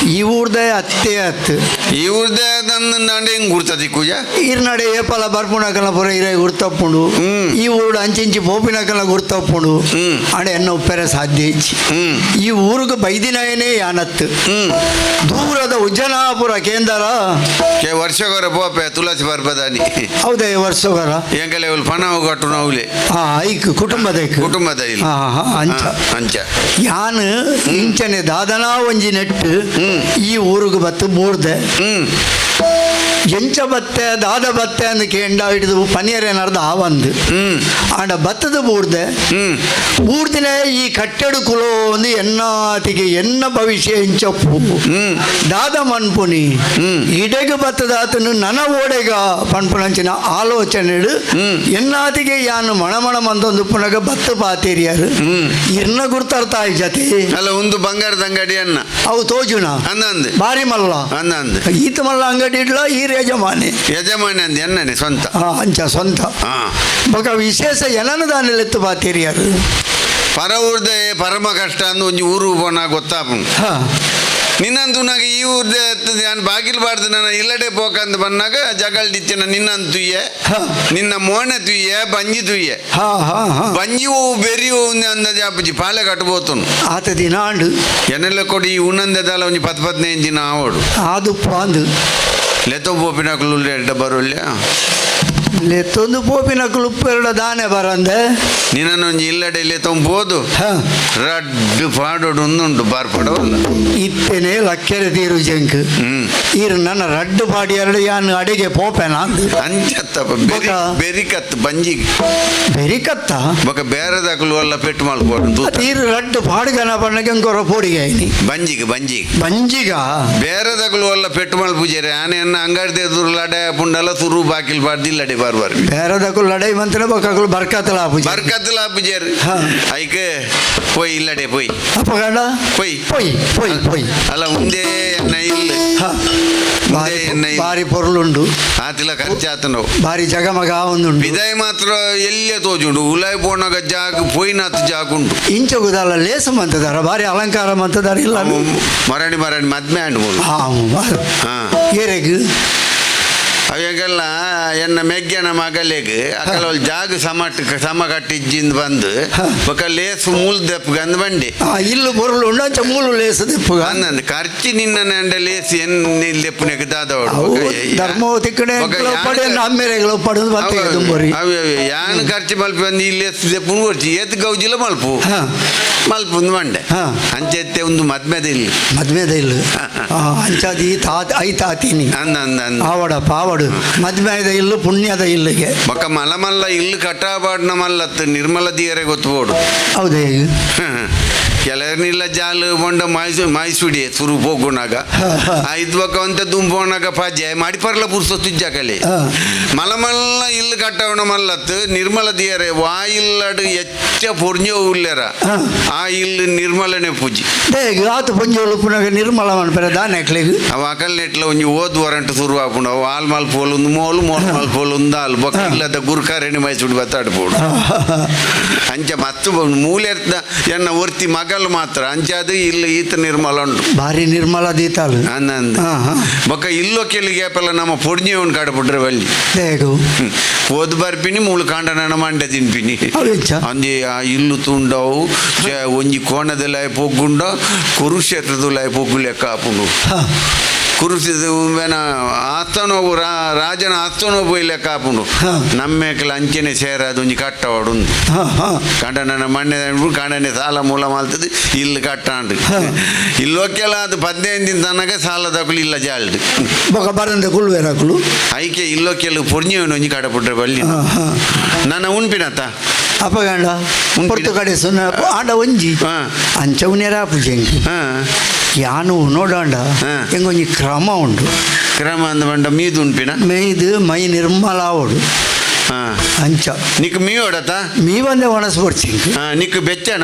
ಈ ಊರ್ದ ಅತ್ತೆ ಅತ್ತು. ಈ ಊರ್ದ ನನ್ನ ನಾಡೆ ಹಿಂಗ್ ಗುರ್ತದಿ ಕೂಜ. ಈರ್ನಡೆ ಏಪಲ ಬರ್ಪುಣಕಲ ಪುರ ಇರ ಗುರ್ತಪ್ಪುಂಡು. ಈ ಊರು ಅಂಚಿಂಚಿ ಪೋಪಿನಕಲ ಗುರ್ತಪ್ಪುಂಡು. ಆಂಡ ಎನ್ನ ಉಪ್ಪೆರೆ ಸಾಧ್ಯ ಇಜ್ಜಿ. ಈ ಊರಿಗೆ ಬೈದಿನಯನೇ ಯಾನತ್ತು. ದೂರದ ಉಜ್ಜನಾಪುರ ಕೇಂದ್ರ. ಕೆ ವರ್ಷಗೊರ ಪೋಪೆ ತುಳಸಿ ಪರ್ಬದಾನಿ. ಹೌದಾ, ವರ್ಷಗರ? ಎಂಕಲೆ ಅವ್ಲು ಪಣ ಹೋಗಟ್ಟು ನಾವುಲೆ. ಹಾ, ಐಕ್ ಕುಟುಂಬದ ಐಕ್. ಕುಟುಂಬದ ಇಲ್ಲಿ. ಹಾ ಹಾ ಅಂಚ. ಅಂಚ. ಯಾನ್ ಇಂಚನೆ ದಾದನಾ ಒಂಜಿ ನೆಟ್ಟು ಈ ಊರಿಗೆ ಬತ್ತು ಬೂರ್ದೆ. ಎಂಚ ಬತ್ತೆ, ದಾದ ಬತ್ತೆ ಅಂದ್ ಕೇಂಡ ಹಿಡಿದು ಪನಿಯರೇನಾರ್ದು ಆವಂದು. ಆಂಡ ಬತ್ತದ ಬೂರ್ದೆ. ಬೂರ್ದಿನ ಈ ಕಟ್ಟಡ ಕುಲೋ ಒಂದು ಎನ್ನಾತಿಗೆ ಎನ್ನ ಭವಿಷ್ಯ ಎಂಚಪ್ಪು, ದಾದ ಮನ್ಪುನಿ, ಇಡೆಗೆ ಬತ್ತದಾತನು ನನ ಓಡೆಗ ಪನ್ಪುನಂಚಿನ ಆಲೋಚನೆ ಎನ್ನಾತಿಗೆ ಯಾನು ಮಣಮಣ ಮಂದೊಂದು ಪುನಗ ಬತ್ತು ಪಾತೇರಿಯಾರು ಇರ್ನ ಗುರ್ತಾರ್ತಾಯಿ ಜತೆ. ಅಲ್ಲ, ಒಂದು ಬಂಗಾರದ ಅಂಗಡಿ ಅನ್ನ. ಅವು ತೋಜುನ? ಅಂದ ಅಂದ್. ಬಾರಿ ಮಲ್ಲ. ಅಂದ ಅಂದ್. ಈತ ಮಲ್ಲ ಅಂಗಡಿ ಇಡ್ಲ ಈ ಯಜಮಾನಿ. ಯಜಮಾನಿ ಅಂದ್ ಎನ್ನನೆ ಸ್ವಂತ. ಹಾ, ಅಂಚ ಸ್ವಂತ. ಬೊಕ ವಿಶೇಷ ಏನನು ದಾನೆಲೆತ್ತು ಪಾತೇರಿಯಾರು? ಪರ ಊರ್ದೆ ಪರಮ ಕಷ್ಟ ಅಂದು ಒಂಜಿ ಊರು ಪೋನ ಗೊತ್ತಾಪು. ನಿನ್ನಂತೂ ನಾಗ ಈ ಊರ್ದೆ ನಾನು ಬಾಗಿಲು ಬಾರ್ದು ನನ್ನ ಇಲ್ಲಡೆ ಪೋಕಂತ ಬಂದಾಗ ಜಗಳದಿತ್ತಿನ ನಿನ್ನಂತುಯ್ಯೆ. ನಿನ್ನ ಮೋನೆ ತುಯ್ಯೆ, ಬಂಜಿ ತುಯ್ಯೆ. ಹಾ ಹಾ ಹಾ ಬಂಜಿ ಹೂವು ಬೆರಿ ಹೂವು ಅಂದಾಜು ಅಪ್ಪಜಿ ಪಾಲೆ ಕಟ್ಟಬೋತನು. ಆತ ದಿನ ಆಂಡು. ಎನ್ನೆಲ್ಲ ಕೊಡಿ ಈ ಉಣ್ಣಂದೆದಾಲ ಒಂಜಿ 10 15 ದಿನ ಆವಡು. ಆದುಪ್ಪ ಅಂದು. ಲೆತ್ತೊ ಪೋಪಿನಕ್ಲು ಎಡ್ಡ ಬರೋಲ್ಯ. ಲೆತ್ತೊಂದು ಪೋಪಿನಕುಲು ಉಪ್ಪೆರಡ ದಾನೆ ಬರಂದೆ ನಿನ್ನೊಂಜಿ ಇಲ್ಲಡೆ ಲೆತ್ತೊಂಬೋದು ರಡ್ಡು ಪಾಡೋಡು ಉಂದುಂಡು ಬಾರ್ ಪಡವಲ್ಲ ಇತ್ತೇನೆ ಲಕ್ಕೆರೆ ತೀರು ಜಂಕ್ ಈರು ನನ್ನ ರಡ್ಡು ಪಾಡಿ ಎರಡು ಯಾನ್ ಅಡಿಗೆ ಪೋಪೆನ ಅಂಚತ್ತಪ್ಪ ಬೊಕ? ಬೆರಿಕತ್ತು ಬಂಜಿಗೆ ಬೆರಿಕತ್ತ ಬೊಕ ಬೇರೆದಕುಲು ಎಲ್ಲ ಪೆಟ್ಟು ಮಲ್ಪೋಡು ತೀರು ರಡ್ಡು ಪಾಡುಗನ ಪಣ್ಣಗೆ ಅಂಕೊರ ಪೋಡಿಗೆ ಐನಿ ಬಂಜಿಗೆ ಬಂಜಿಗೆ ಬಂಜಿಗ ಬೇರೆದಕುಲು ಎಲ್ಲ ಪೆಟ್ಟು ಮಲ್ಪುಜೇರೆ ಆನೆ ಅಂಗಡಿ ಎದುರು ಲಡೆ ಪುಂಡಲ ಸುರು ಬಾಕಿಲ್ ಬಾರ್ದು ಇಲ್ಲಡೆ ಬಾರ್ ಬಾರ್ ಬೇರೆದಕುಲು ಲಡೈ ಮಂತ್ರ ಬೊಕ್ಕಕುಲು ಬರ್ಕತ್ತಲ ಪೂಜೆ ಬರ್ಕತ್ತಲ ಪೂಜಾರಿ ಐಕೆ ಪೋಯ್ ಇಲ್ಲಡೆ ಪೋಯ್ ಅಪ್ಪಗಂಡ ಪೋಯ್ ಪೊಯ್ ಪೊಯ್ ಪೊಯ್ ಅಲ್ಲ ಉಂದೇ ಎನ್ನ ಇಲ್ಲ ಬಾರಿ ಬಾರಿ ಪೊರುಳುಂಡು ಆತಿಲ ಖರ್ಚಾತನವು ಬಾರಿ ಜಗಮಗ ಒಂದುಂಡು ಬಿದಾಯಿ ಮಾತ್ರ ಎಲ್ಲೇ ತೋಜುಂಡು ಉಲಾಯ್ ಪೋನಾಗ ಜಾಗ ಪೋಯಿನಾತ್ ಜಾಗ ಉಂಟು ಇಂಚಗುದಲ್ಲ ಲೇಸು ಮಂತದಾರ ಬಾರಿ ಅಲಂಕಾರ ಮಂತದಾರ ಇಲ್ಲ ಮರಣಿ ಮರಣಿ ಮದ್ಮೆ ಆಂಡ್ ಬೋಲು ಏರೆಗ್ ಅವೆಗೆಲ್ಲ ಎನ್ನ ಮೆಗ್ಗನ ಮಗಲೆಗ್ ಅಕಲ ಜಾಗ ಸಮಟ್ ಸಮ ಕಟ್ಟಿಜ್ಜಿಂದ ಬಂದು ಬೊಕ ಲೇಸು ಮೂಲ್ ದೆಪ್ಪಗಂದ್ ಬಂಡಿ ಇಲ್ಲು ಬೊರ್ಲು ಉಂಡು ಅಂಚ ಮೂಲು ಲೇಸು ದೆಪ್ಪುಗ ಅಂದಂದು ಖರ್ಚಿ ನಿನ್ನ ನೆಂಡ ಲೇಸು ಎನ್ ದೆಪ್ಪುನೆಗ್ ದಾದವಡು ಧರ್ಮವು ತಿಕ್ಕಡೆ ಪಡೆ ಅಮ್ಮೆರೆಗಳು ಪಡೆದು ಬತ್ತೆ ದುಂಬರಿ ಯಾನ್ ಖರ್ಚು ಮಲ್ಪು ಬಂದು ಈ ಲೇಸು ದೆಪ್ಪುನು ಕೊರ್ಚಿ ಏತ್ ಗೌಜಿಲ ಮಲ್ಪು ಮಲ್ಪುಂದು ಬಂಡೆ ಅಂಚೆತ್ತೆ ಒಂದು ಮದ್ಮೆದ ಇಲ್ಲ ಮದ್ಮೆದ ಇಲ್ಲ ಅಂಚಾದಿ ತಾತ I ತಾತೀನಿ ಆವಡ ಪಾವಡು ಮದ್ಮೆದ ಇಲ್ಲು ಪುಣ್ಯದ ಇಲ್ಲಿಗೆ ಬೊಕ್ಕ ಮಲ ಮಲ್ಲ ಇಲ್ಲು ಕಟ್ಟಾಬಾಡ್ನ ಮಲ್ಲತ್ತು ನಿರ್ಮಲ ದಿಯರೆ ಗೊತ್ತುಬೋಡು ಹೌದೇ ಕೆಲವರ್ನಿಲ್ಲ ಜಾಲು ಬೊಂಡ ಮಾಯ್ಸು ಮಾಯ್ಸುಡಿ ಸುರು ಪೋಗುನಾಗ ಐದು ಬೊಕ್ಕ ಒಂತೆ ದುಂಬೋನಾಗ ಪಾಜೆ ಮಾಡಿಪರ್ಲ ಪುರ್ಸೊತ್ತು ಇಜ್ಜಕಲೆ ಮಲ ಮಲ್ಲ ಇಲ್ಲು ಕಟ್ಟವಣ ಮಲ್ಲತ್ತು ನಿರ್ಮಲ ದಿಯರೆ ವಾಯಿಲ್ಲಡು ಎಚ್ಚ ಪೊರ್ഞ്ഞೋ ಉಲ್ಲೆರ ಆ ಇಲ್ಲು ನಿರ್ಮಲನೆ ಪೂಜಿ ಆತು ಪೊಂಜೋಲು ಪುನಗ ನಿರ್ಮಲ ಮನ್ಪೆರೆ ದಾನೆಕ್ಲೆಗ್ ಅವ ಅಕಲ್ ನೆಟ್ಲ ಒಂಜಿ ಓದ್ ವರಂಟು ಸುರು ಆಪುಂಡು ಅವು ಆಲ್ ಮಾಲ್ ಪೋಲು ಒಂದು ಮೋಲು ಮೋಲ್ ಮಾಲ್ ಪೋಲು ಒಂದು ಆಲ್ ಬೊಕ್ಕ ಇಲ್ಲದ ಗುರ್ಕಾರೆಣಿ ಮೈಸೂಡು ಬತ್ತಾಡ್ಬೋಡು ಅಂಚ ಮಸ್ತ್ ಮೂಲೆರ್ತ ಎನ್ನ ಒರ್ತಿ ಮಗಲ್ ಮಾತ್ರ ಅಂಚ ಅದು ಇಲ್ಲ ಈತ ನಿರ್ಮಲ ಉಂಟು ಭಾರಿ ನಿರ್ಮಲ ದೀತಾಲು ಅಂದಂದು ಬೊಕ್ಕ ಇಲ್ಲೋ ಕೆಲಿಗೆ ಏಪಲ್ಲ ನಮ್ಮ ಪೊಡ್ನಿ ಉಂಡು ಕಾಡ್ಬಿಟ್ರೆ ಬಲ್ಲಿ ಓದ್ ಬರ್ಪಿನಿ ಮೂಳು ಕಾಂಡ ನನ್ನ ಮಂಡೆ ತಿನ್ಪಿನಿ ಅಂಜಿ ಆ ಇಲ್ಲು ತುಂಡವು ಒಂಜಿ ಕೋಣದೆಲ್ಲ ಪೊಗ್ಗುಂಡ ಕುರುಕ್ಷೇತ್ರದಲ್ಲ ಪೊಗ್ಗು ಲೆಕ್ಕ ಆಪುಂಡು ಕುರುಕ್ಷೇತ್ರ ಆಸ್ತನೋ ರಾಜನ ಆಸ್ತನೋ ಪೋಯಿ ಲೆಕ್ಕ ಆಪುಂಡು ನಮ್ಮೇಕಲ ಅಂಚನೆ ಸೇರಾದ ಒಂಜಿ ಕಟ್ಟವಾಡು ಕಂಡನ ಮಣ್ಣೆ ಕಾಂಡನೆ ಸಾಲ ಮೂಲ ಮಾಲ್ತದೆ ಇಲ್ಲು ಕಟ್ಟಾಂಡು ಇಲ್ಲೊಕ್ಕೆಲ್ಲ ಅದು 15 ದಿನ ತನಕ ಸಾಲ ದಕುಲು ಇಲ್ಲ ಜಾಲ್ಡು ಬೊಕ ಬರಂದೆ ಕುಲ್ವೇರಕುಲು ಐಕೆ ಇಲ್ಲೊಕ್ಕೆಲ್ಲ ಪೊರ್ഞ്ഞು ಒಂಜಿ ಕಡಪುಟ್ರೆ ಬಲ್ಲಿ ನನ್ನ ಉಣ್ಪಿನತ್ತ ಅಪಗಂಡ ಪೊರ್ತು ಕಡೆ ಸುನ್ನ ಆಂಡ ಒಂಜಿ ಅಂಚ ಉನೇರ ಪೂಜೆಂಗ್ ಯಾನು ನೋಡಾಂಡ ಎಂಗೊಂಜಿ ಕ್ರಮ ಉಂಡು ಕ್ರಮ ಅಂದ ಬಂಡ ಮೀದು ಉಣ್ಪಿನ ಮೇಯ್ದು ಮೈ ನಿರ್ಮಲ ಆವಡು ಅಂಚ ನಿಕ್ ಮೀ ಓಡತ ಮೀ ಬಂದೆ ಒಣಸ್ ಬರ್ಚಿಂಗ್ ನಿಕ್ ಬೆಚ್ಚನ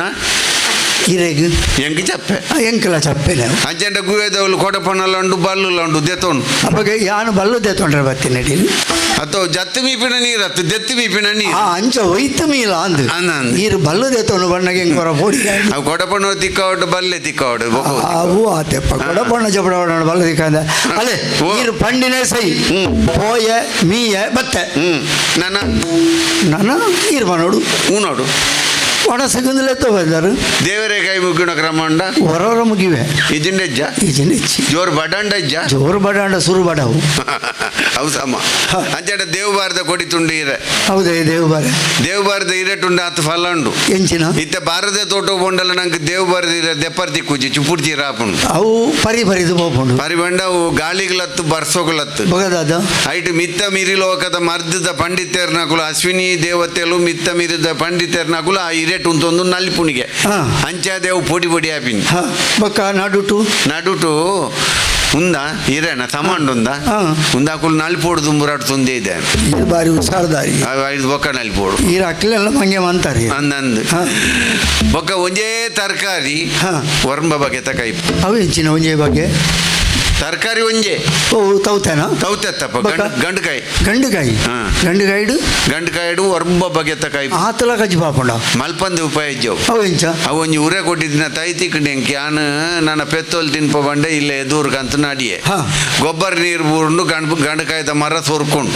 ಇರೆಗ್ ಎಂಕ್ ಚಪ್ಪೆ ಎಂಕಲ ಚಪ್ಪೆನೆ ಅಂಚೆಂಡ ಗುವೇದವಳು ಕೊಡಪನಲ್ಲ ಉಂಡು ಬಲ್ಲುಲ್ಲ ಉಂಡು ದೆತೋನು ಅಪಗ ಯಾನು ಬಲ್ಲು ದೆತೊಂಡ್ರೆ ಬತ್ತಿ ನಡೀಲಿ ಅಥವಾ ಜತ್ತು ಮೀಪಿನ ನೀರತ್ತು ದೆತ್ತು ಮೀಪಿನ ನೀರು ಅಂಚ ಒಯ್ತು ಮೀಲ ಅಂದು ನೀರು ಬಲ್ಲು ದೆತೊಂಡು ಬಣ್ಣಗೆ ಎಂಕೊರ ಪೊಡಿ ಅವು ಕೊಡಪನ ತಿಕ್ಕವಡು ಬಲ್ಲೆ ತಿಕ್ಕವಡು ಅವು ಆತೆಪ್ಪ ಕೊಡಪಣ್ಣ ಜಪಡ ಬಲ್ಲು ತಿಕ್ಕಂದ ಅಲ್ಲೇ ನೀರು ಪಂಡಿನೇ ಸೈ ಪೋಯ ಮೀಯ ಬತ್ತೆ ನನ್ನ ನನ್ನ ನೀರು ಮನೋಡು ಊನೋಡು ಒಣಸಗುಂದಲೆತ್ತೋ ಬಂದರು ದೇವರೇ ಕೈ ಮುಗಿನ ಕ್ರಮ ಉಂಡ ಹೊರವರ ಮುಗಿವೆ ಇಜಿಂಡೆಜ್ಜ ಇಜಿಂಡೆಜ್ಜಿ ಜೋರು ಬಡಂಡಜ್ಜ ಜೋರು ಬಡಂಡ ಸುರು ಬಡವು ಅವು ಸಮ ಅಂಚೆಡ ದೇವಬಾರದ ಕೊಡಿ ತುಂಡು ಇರೆ ಹೌದೇ ದೇವಬಾರ ದೇವಬಾರದ ಇರೆಟುಂಡ ಆತು ಫಲ ಉಂಡು ಎಂಚಿನ ಇತ್ತ ಬಾರದ ತೋಟ ಬೊಂಡಲ ನಂಗೆ ದೇವಬಾರದ ಇರೆ ದೆಪ್ಪರ್ತಿ ಕೂಜಿ ಚುಪುರ್ತಿ ರಾಪುಂಡು ಅವು ಪರಿ ಪರಿದು ಪೋಪುಂಡು ಪರಿ ಬಂಡ ಅವು ಗಾಳಿಗ್ಲತ್ತು ಬರ್ಸೋಗ್ಲತ್ತು ಬಗದಾದ ಐಟ್ ಮಿತ್ತ ಮೀರಿ ಲೋಕದ ಮರ್ದದ ಪಂಡಿತರ್ನಕುಲು ಅಶ್ವಿನಿ ದೇವತೆಲು ಮಿತ್ತ ಮೀರಿದ ಪಂಡಿತರ್ನಕುಲು ಆ ಇರೆಟ್ ಉಂತೊಂದು ನಲ್ಪುಣಿಗೆ ಅಂಚಾದೇವು ಪೊಡಿ ಪೊಡಿ ಆಪಿನಿ ಬೊಕ್ಕ ನಡುಟು ನಡುಟು ಉಂದ ಇರೇನ ಸಮಾಂಡುಂದ ಉಂದಾಕುಲು ನಲ್ಪೋಡು ದುಂಬುರಾಟು ತುಂದೆ ಇದೆ ಇದು ಬಾರಿ ಹುಷಾರ್ದಾರಿ ಐದು ಬೊಕ್ಕ ನಲ್ಪೋಡು ಈ ಅಕ್ಲೆಲ್ಲ ಮಂಗೆ ಮಂತಾರೆ ಅಂದಂದು ಬೊಕ್ಕ ಒಂಜೇ ತರಕಾರಿ ಒರ್ಂಬ ಬಗೆ ತಕೈಪು ಅವು ಎಂಚಿನ ಒಂಜೇ ಬಗ್ಗೆ ತರಕಾರಿ ಒಂಜೇ ಓ ತೌತೇನಾ ತೌತೆತ್ತಪ್ಪ ಗಂಡುಕಾಯಿ ಗಂಡುಕಾಯಿ ಗಂಡುಕಾಯಿಡು ಗಂಡುಕಾಯಿಡು ಒರ್ಂಬ ಬಗೆ ತಕಾಯಿ ಆತಲ ಕಜ್ಜಿ ಪಾಪುಂಡ ಮಲ್ಪಂದು ಉಪಾಯ ಇಜ್ಜವು ಅವು ಎಂಚ ಅವು ಒಂಜಿ ಉರೆ ಕೊಟ್ಟಿದ್ದಿನ ತೈ ತಿಕ್ಕಂಡು ಯಾನ್ ನನ್ನ ಪೆತ್ತೋಲ್ ತಿನ್ಪ ಬಂಡೆ ಇಲ್ಲೇ ದೂರ್ಕಂತ ನಾಡಿಯೆ ಗೊಬ್ಬರ ನೀರು ಬೂರ್ಂಡು ಗಂಡು ಗಂಡುಕಾಯ್ದ ಮರ ಸೊರ್ಕೊಂಡು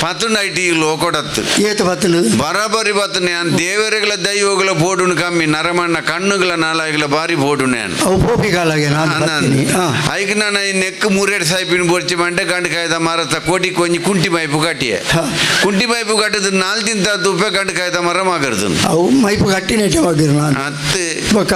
ಪತ್ತುಂಡು IT ಲೋಕೊಡತ್ತು ಏತು ಬತ್ತುಂಡು ಬರಾಬರಿ ಬತ್ತುಂಡು ಯಾನ್ ದೇವರುಗಳ ದೈವಗಳ ಬೋಡುನು ಕಮ್ಮಿ ನರಮಣ್ಣ ಕಣ್ಣುಗಳ ನಾಲಾಯಿಗಳ ಬಾರಿ ಬೋಡುನು ಯಾನ್ ಅವು ಪೋಪಿ ಕಾಲಾಗೆ ನಾನು ಐಕ್ ನಾನು ನೆಕ್ ಮೂರೆಡ್ ಸಾಯ್ಪಿನ ಬೋರ್ಚಿ ಮಂಡೆ ಗಂಡು ಕಾಯ್ದ ಮರತ ಕೋಟಿ ಕೊಂಜಿ ಕುಂಟಿ ಮೈಪು ಕಟ್ಟಿಯೆ. ಕುಂಟಿ ಮೈಪು ಕಟ್ಟದ ನಾಲ್ ತಿಂತ ತುಪ್ಪೆ ಗಂಡು ಕಾಯ್ದ ಮರ ಮಗರ್ದು. ಅವು ಮೈಪು ಕಟ್ಟಿನೇಟೆ ಮಗರು ನಾನು. ಅತ್ತು. ಬೊಕ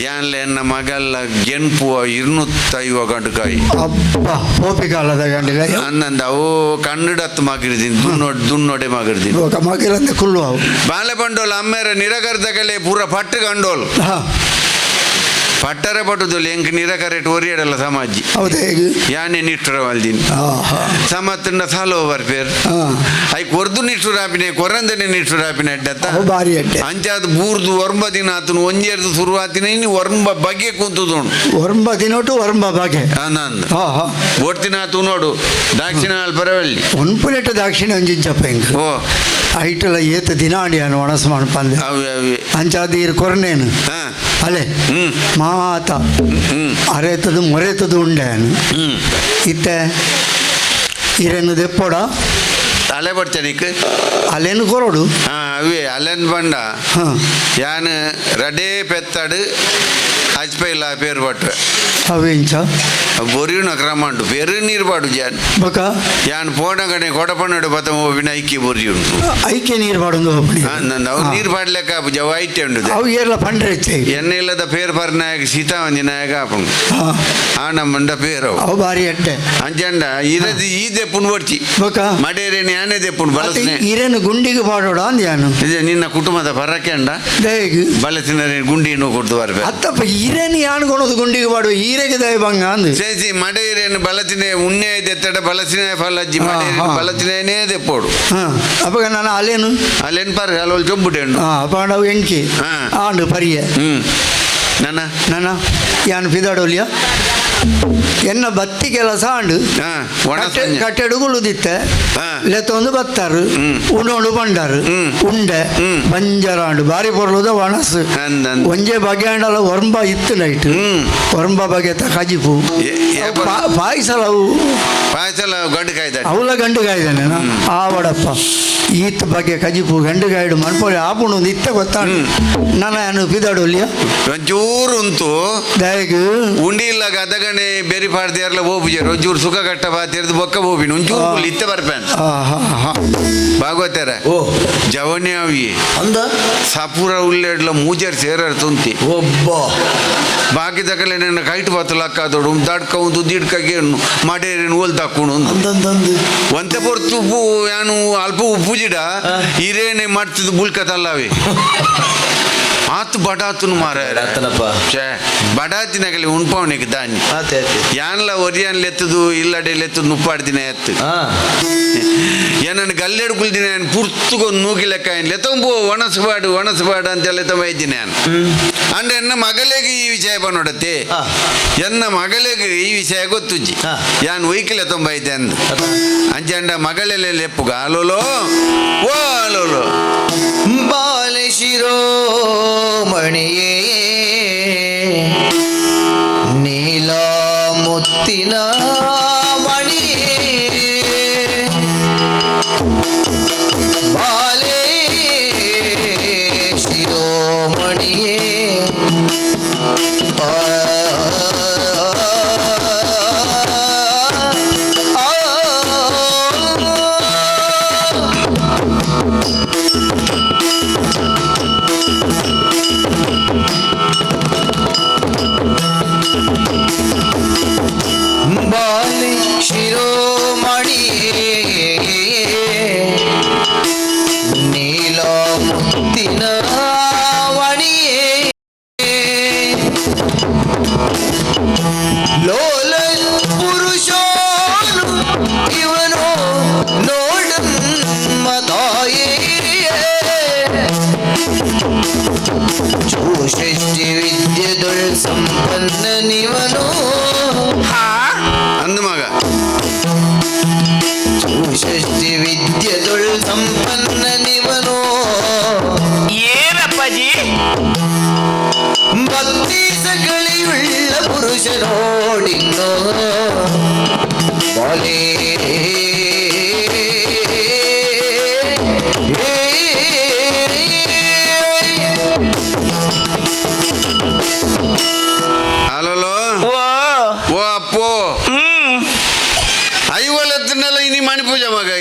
ಯಾನ್ಲೆ ಎನ್ನ ಮಗಲ್ಲ ಗೆನ್ಪು 250 ಗಂಡುಕಾಯಿ. ಅಬ್ಬ ಪೋಪಿ ಕಾಲದ ಗಂಡುಕಾಯಿ. ಅಂದಂದ ಅವು ಕಣ್ಣಡತ್ತು ಮಗಿರ್ದಿನಿ ದುನ್ನೋಡ್ ದುನ್ನೋಡೆ ಮಗಿರ್ದಿನಿ. ಬೊಕ ಮಗಿರಂದೆ ಕುಲ್ಲು ಅವು. ಬಾಲೆ ಬಂಡೋಲ್ ಅಮ್ಮೇರ ನಿರಕರ್ತಕಲೆ ಪೂರ ಪಟ್ಟು ಕಂಡೋಲ್. ಪಟ್ಟರೆ ಪಟ್ಟುದೋಲ್ ಎಂಕ್ ನಿರಕರೇಟ್ ಒರಿಯಡಲ್ಲ ಸಮಾಜಿ. ಹೌದು ಹೇಗೆ? ಯಾನೆ ನಿಷ್ಠುರ ವಲ್ದಿನಿ. ಸಮತ್ತಂಡ ಸಾಲೋ ಬರ್ಪೇರ್. I ಕೊರ್ದು ನಿಷ್ಠುರಾಪಿನೆ ಕೊರಂದನೆ ನಿಷ್ಠುರಾಪಿನ ಅಡ್ಡತ್ತ. ಅವು ಬಾರಿ ಅಡ್ಡೆ. ಅಂಚಾದ ಬೂರ್ದು ಒರ್ಂಬ ದಿನ ಆತನು ಒಂಜೇರ್ದು ಶುರುವಾತಿನ ಇನ್ನು ಒರ್ಂಬ ಬಗೆ ಕುಂತುದುಂಡು. ಒರ್ಂಬ ದಿನೋಟು ಒರ್ಂಬ ಬಗೆ. ಅಂದಂದ. ಒರ್ತಿನ ಆತು ನೋಡು ದಾಕ್ಷಿಣ ಪರವಳ್ಳಿ. ಒನ್ಪುನೆಟ್ ದಾಕ್ಷಿಣ ಒಂಜಿಂಚಪ್ಪ ಹಿಂಗ್. ಓ. ಐಟಲ ಏತ ದಿನ ಆಂಡಿ ಅನು ಒಣಸ್ ಮಣ್ಪಂದೆ. ಅವೆ ಅವೆ. ಅಂಚಾದ ಈರ್ ಕೊರ್ನೇನು. ಅಲೆ. ಮಾತ. ಅರೇತದು ಮೊರೆತದು ಉಂಡೆ ಅನು. ಇತ್ತೆ ಇರೇನು ದೆಪ್ಪೊಡ. ಅಲೆ ಬಡ್ಚನಿಕ್. ಅಲೆನು ಕೊರಡು. ಅವೇ ಅಲೆನ್ ಬಂಡ. ಯಾನ್ ರಡೇ ಪೆತ್ತಡು ಅಜ್ಪೈಲ ಪೇರು ಪಟ್ಟೆ. ಅವೆ ಇಂಚ. ಬೊರಿಯುನ ಕ್ರಮ ಉಂಟು ಪೇರು ನೀರು ಪಾಡು ಜಾನ್. ಬೊಕ. ಯಾನ್ ಪೋಣಗಣೆ ಕೊಡಪಣ್ಣಡು ಬತ್ತ ಹೋಪಿನ ಐಕಿ ಬೊರಿ ಉಂಟು. ಐಕೆ ನೀರು ಪಾಡೊಂದು ಹೋಪಿನಿ. ಅವು ನೀರು ಪಾಡ್ಲೆಕ್ಕ ಆಪುಜಿ ಅವು ಐಟೆ ಉಂಟು. ಅವು ಏರ್ಲ ಪಂಡ್ರೆ ಹೆಚ್ಚೆ. ಎಣ್ಣೆ ಇಲ್ಲದ ಪೇರು ಪರ್ ನಾಯಕ ಸೀತಾವಂಜಿ ನಾಯಕ ಆಪುಂಡು. ಆ ನಮ್ಮಂಡ ಪೇರು ಅವು. ಅವು ಬಾರಿ ಎಡ್ಡೆ. ಅಂಚಂಡ ಇರದಿ ಈ ದೆಪ್ಪುಂಡು ಬಡ್ಚಿ. ಬೊಕ. ಮಡೇರೇನು ಯಾನೆ ದೆಪ್ಪುಂಡು ಬಳಸನೆ. ಇರೇನು ಗುಂಡಿಗೆ ಪಾಡೋಡ ಅಂದ್ ಯಾನು. ಇದೆ ನಿನ್ನ ಕುಟುಂಬದ ಪರಕ್ಕೆ ಅಂಡ. ದಯಗ್. ಬಲಸಿನ ಗುಂಡಿ ಇನ್ನೂ ಕೊಡ್ದು ಬರ್ಬೇಕು. ಅತ್ತಪ್ಪ ಇರೇನು ಯಾನ್ ಕೊಣದು ಗುಂಡಿಗೆ ಪಾಡುವ ಈರೆಗೆ ದಯ ಬಂಗ ಅಂದ್. ಸೇಸಿ ಮಡೇರೇನು ಬಲಸಿನ ಉಣ್ಣೆ ದೆತ್ತಡ ಬಲಸಿನ ಫಲಜ್ಜಿ ಮಡೇರೇನು ಬಲಸಿನೇ ದೆಪ್ಪೋಡು. ಅಪ್ಪಗ ನಾನು ಅಲೇನು. ಅಲ್ಲೇನು ಪರ್ ಅಲ್ಲೊಲ್ ಜೊಂಬುಟೆ ಉಂಡು. ಅಪ್ಪ ನಾವು ಎಂಕಿ. ಆಂಡು ಪರಿಯೆ. ನನ್ನ. ನನ್ನ ಯಾನ್ ಪಿದಾಡೋಲಿಯ. ಎನ್ನ ಬತ್ತಿ ಕೆಲಸ ಆಂಡು. ಕಟ್ಟೆಡುಗುಳುದಿತ್ತೆ. ಲೆತ್ತೊಂದು ಬತ್ತಾರು. ಉಣೋಡು ಬಂಡಾರು. ಉಂಡೆ. ಬಂಜಾರಾಂಡು ಬಾರಿ ಪೊರ್ಲುದ ಒಣಸು. ಒಂಜೆ ಬಗೆ ಆಂಡಲ ಒರ್ಂಬ ಇತ್ತು ನೈಟ್. ಒರ್ಂಬ ಬಗೆತ ಕಜಿಪು. ಪಾಯಸಲ ಅವು. ಪಾಯಸಲ ಗಂಡು ಕಾಯ್ದ. ಅವಲ ಗಂಡು ಕಾಯ್ದಾನೆ ಆವಡಪ್ಪ. ಈತ ಬಗ್ಗೆ ಕಜಿಪು ಗಂಡು ಕಾಯ್ಡು ಮನ್ಪೊಳಿ ಆಪುಂಡು ಇತ್ತೆ ಗೊತ್ತಾಂಡು. ನನ್ನ ಪಿದಾಡೋಲಿಯ. ಒಂಚೂರು ಉಂಟು. ದಯಗ್. ಉಂಡಿ ಇಲ್ಲ ಗದಗಣೆ ಬೇರಿ ಪಾಡ್ದೇರ್ಲ ಹೋಪುಜೆರ್ ಒಂಚೂರು ಸುಖ ಕಟ್ಟ ಬಾತಿರ್ದು ಬೊಕ್ಕ ಹೋಪಿನ ಒಂಚೂರು ಕುಲ್ಲಿ ಇತ್ತೆ ಬರ್ಪೇನ್. ಭಾಗವತರ ಜವನಿ ಅವಿ ಅಂದ ಸಪೂರ ಉಲ್ಲೇಡ್ಲ ಮೂಜರ್ ಸೇರರ್ ತುಂತಿ. ಒಬ್ಬ ಬಾಕಿ ತಕಲೆ ನನ್ನ ಕೈಟ್ ಬತ್ತು ಲಕ್ಕಾದೋಡು ದಡ್ಕ ಒಂದು ದಿಡ್ಕಗೆ ಮಡೇರಿನ ಓಲ್ ತಕ್ಕುಣು. ಅಂದಂದಂದು. ಒಂತೆ ಪೊರ್ತು ಉಪ್ಪು ಯಾನು ಅಲ್ಪ ಉಪ್ಪುಜಿಡ ಹಿರೇನೆ ಮಾಡ್ತಿದ್ದು ಬುಲ್ಕ ತಲ್ಲವಿ. ಆತು ಬಡಾತುನು ಮಾರ. ಬಡಾತನಪ್ಪ. ಛೇ ಬಡಾತಿನಗಲಿ ಉಣ್ಪವನಿಗೆ ದಾನಿ. ಆತೆ ಆತೆ. ಯಾನ್ಲ ಒರಿಯಾನ್ ಲೆತ್ತದು ಇಲ್ಲಡೆ ಲೆತ್ತದು ನುಪ್ಪಾಡ್ದಿನ ಎತ್ತು. ಏನನ್ನು ಗಲ್ಲೆಡು ಕುಲ್ದಿನ ಪುರ್ತುಗೊಂದು ನೂಕಿ ಲೆಕ್ಕ ಲೆತ್ತಂಬು ಒಣಸುಬಾಡು ಒಣಸುಬಾಡು ಅಂತೆಲ್ಲ ಲೆತ್ತಂಬ ಇದ್ದೀನಿ ನಾನು. ಅಂದ್ರೆ ಎನ್ನ ಮಗಲಿಗೆ ಈ ವಿಷಯ ಬನ್ನೋಡತ್ತೆ. ಎನ್ನ ಮಗಲಿಗೆ ಈ ವಿಷಯ ಗೊತ್ತುಜ್ಜಿ. ಯಾನ್ ಒಯ್ಕಲೆ ತೊಂಬ ಐತೆ ಅಂದು. ಅಂಚಂಡ ಮಗಳೆಲ್ಲ ಲೆಪ್ಪುಗ ಅಲೋಲೋ ಓ ಅಲೋಲೋ. ಬಾಲೆ ಶಿರೋಮಣಿಯೇ ನೀಲ ಮುತ್ತಿನ ಮಣಿಯೇ ಬಾಲೆ ಶಿರೋಮಣಿಯೇ ಆ ಬಾಲೆ ಶಿರೋಮಣಿಯೇ ನೀಲ ಮುತ್ತಿನ ಮಣಿಯೇ ಲೋಲ ಪುರುಷೋನು ಇವನು ನೋಡಮ್ಮ ತಾಯೇ ಚೂಷಷ್ಟಿ ವಿದ್ಯೆದೊಳ್ ಸಂಪನ್ನನಿವನು ಅಂದ ಮಗ. ಚೂಷಷ್ಟಿ ವಿದ್ಯೆದೊಳ್ ಸಂಪನ್ನನಿವನು ಏನಪ್ಪಾಜಿ ಭಕ್ತಿ ಸಗಳಿಯುಳ್ಳ ಪುರುಷನೋಡಿನ್ನೋ ಬಾಲೇ ಅಲೋಲೋ ಓ ಓ ಅಪ್ಪೋ. ದೈವಲತ್ತಿನಲ್ಲ ಇನಿ ಮಣಿಪೂಜೆ ಮಗ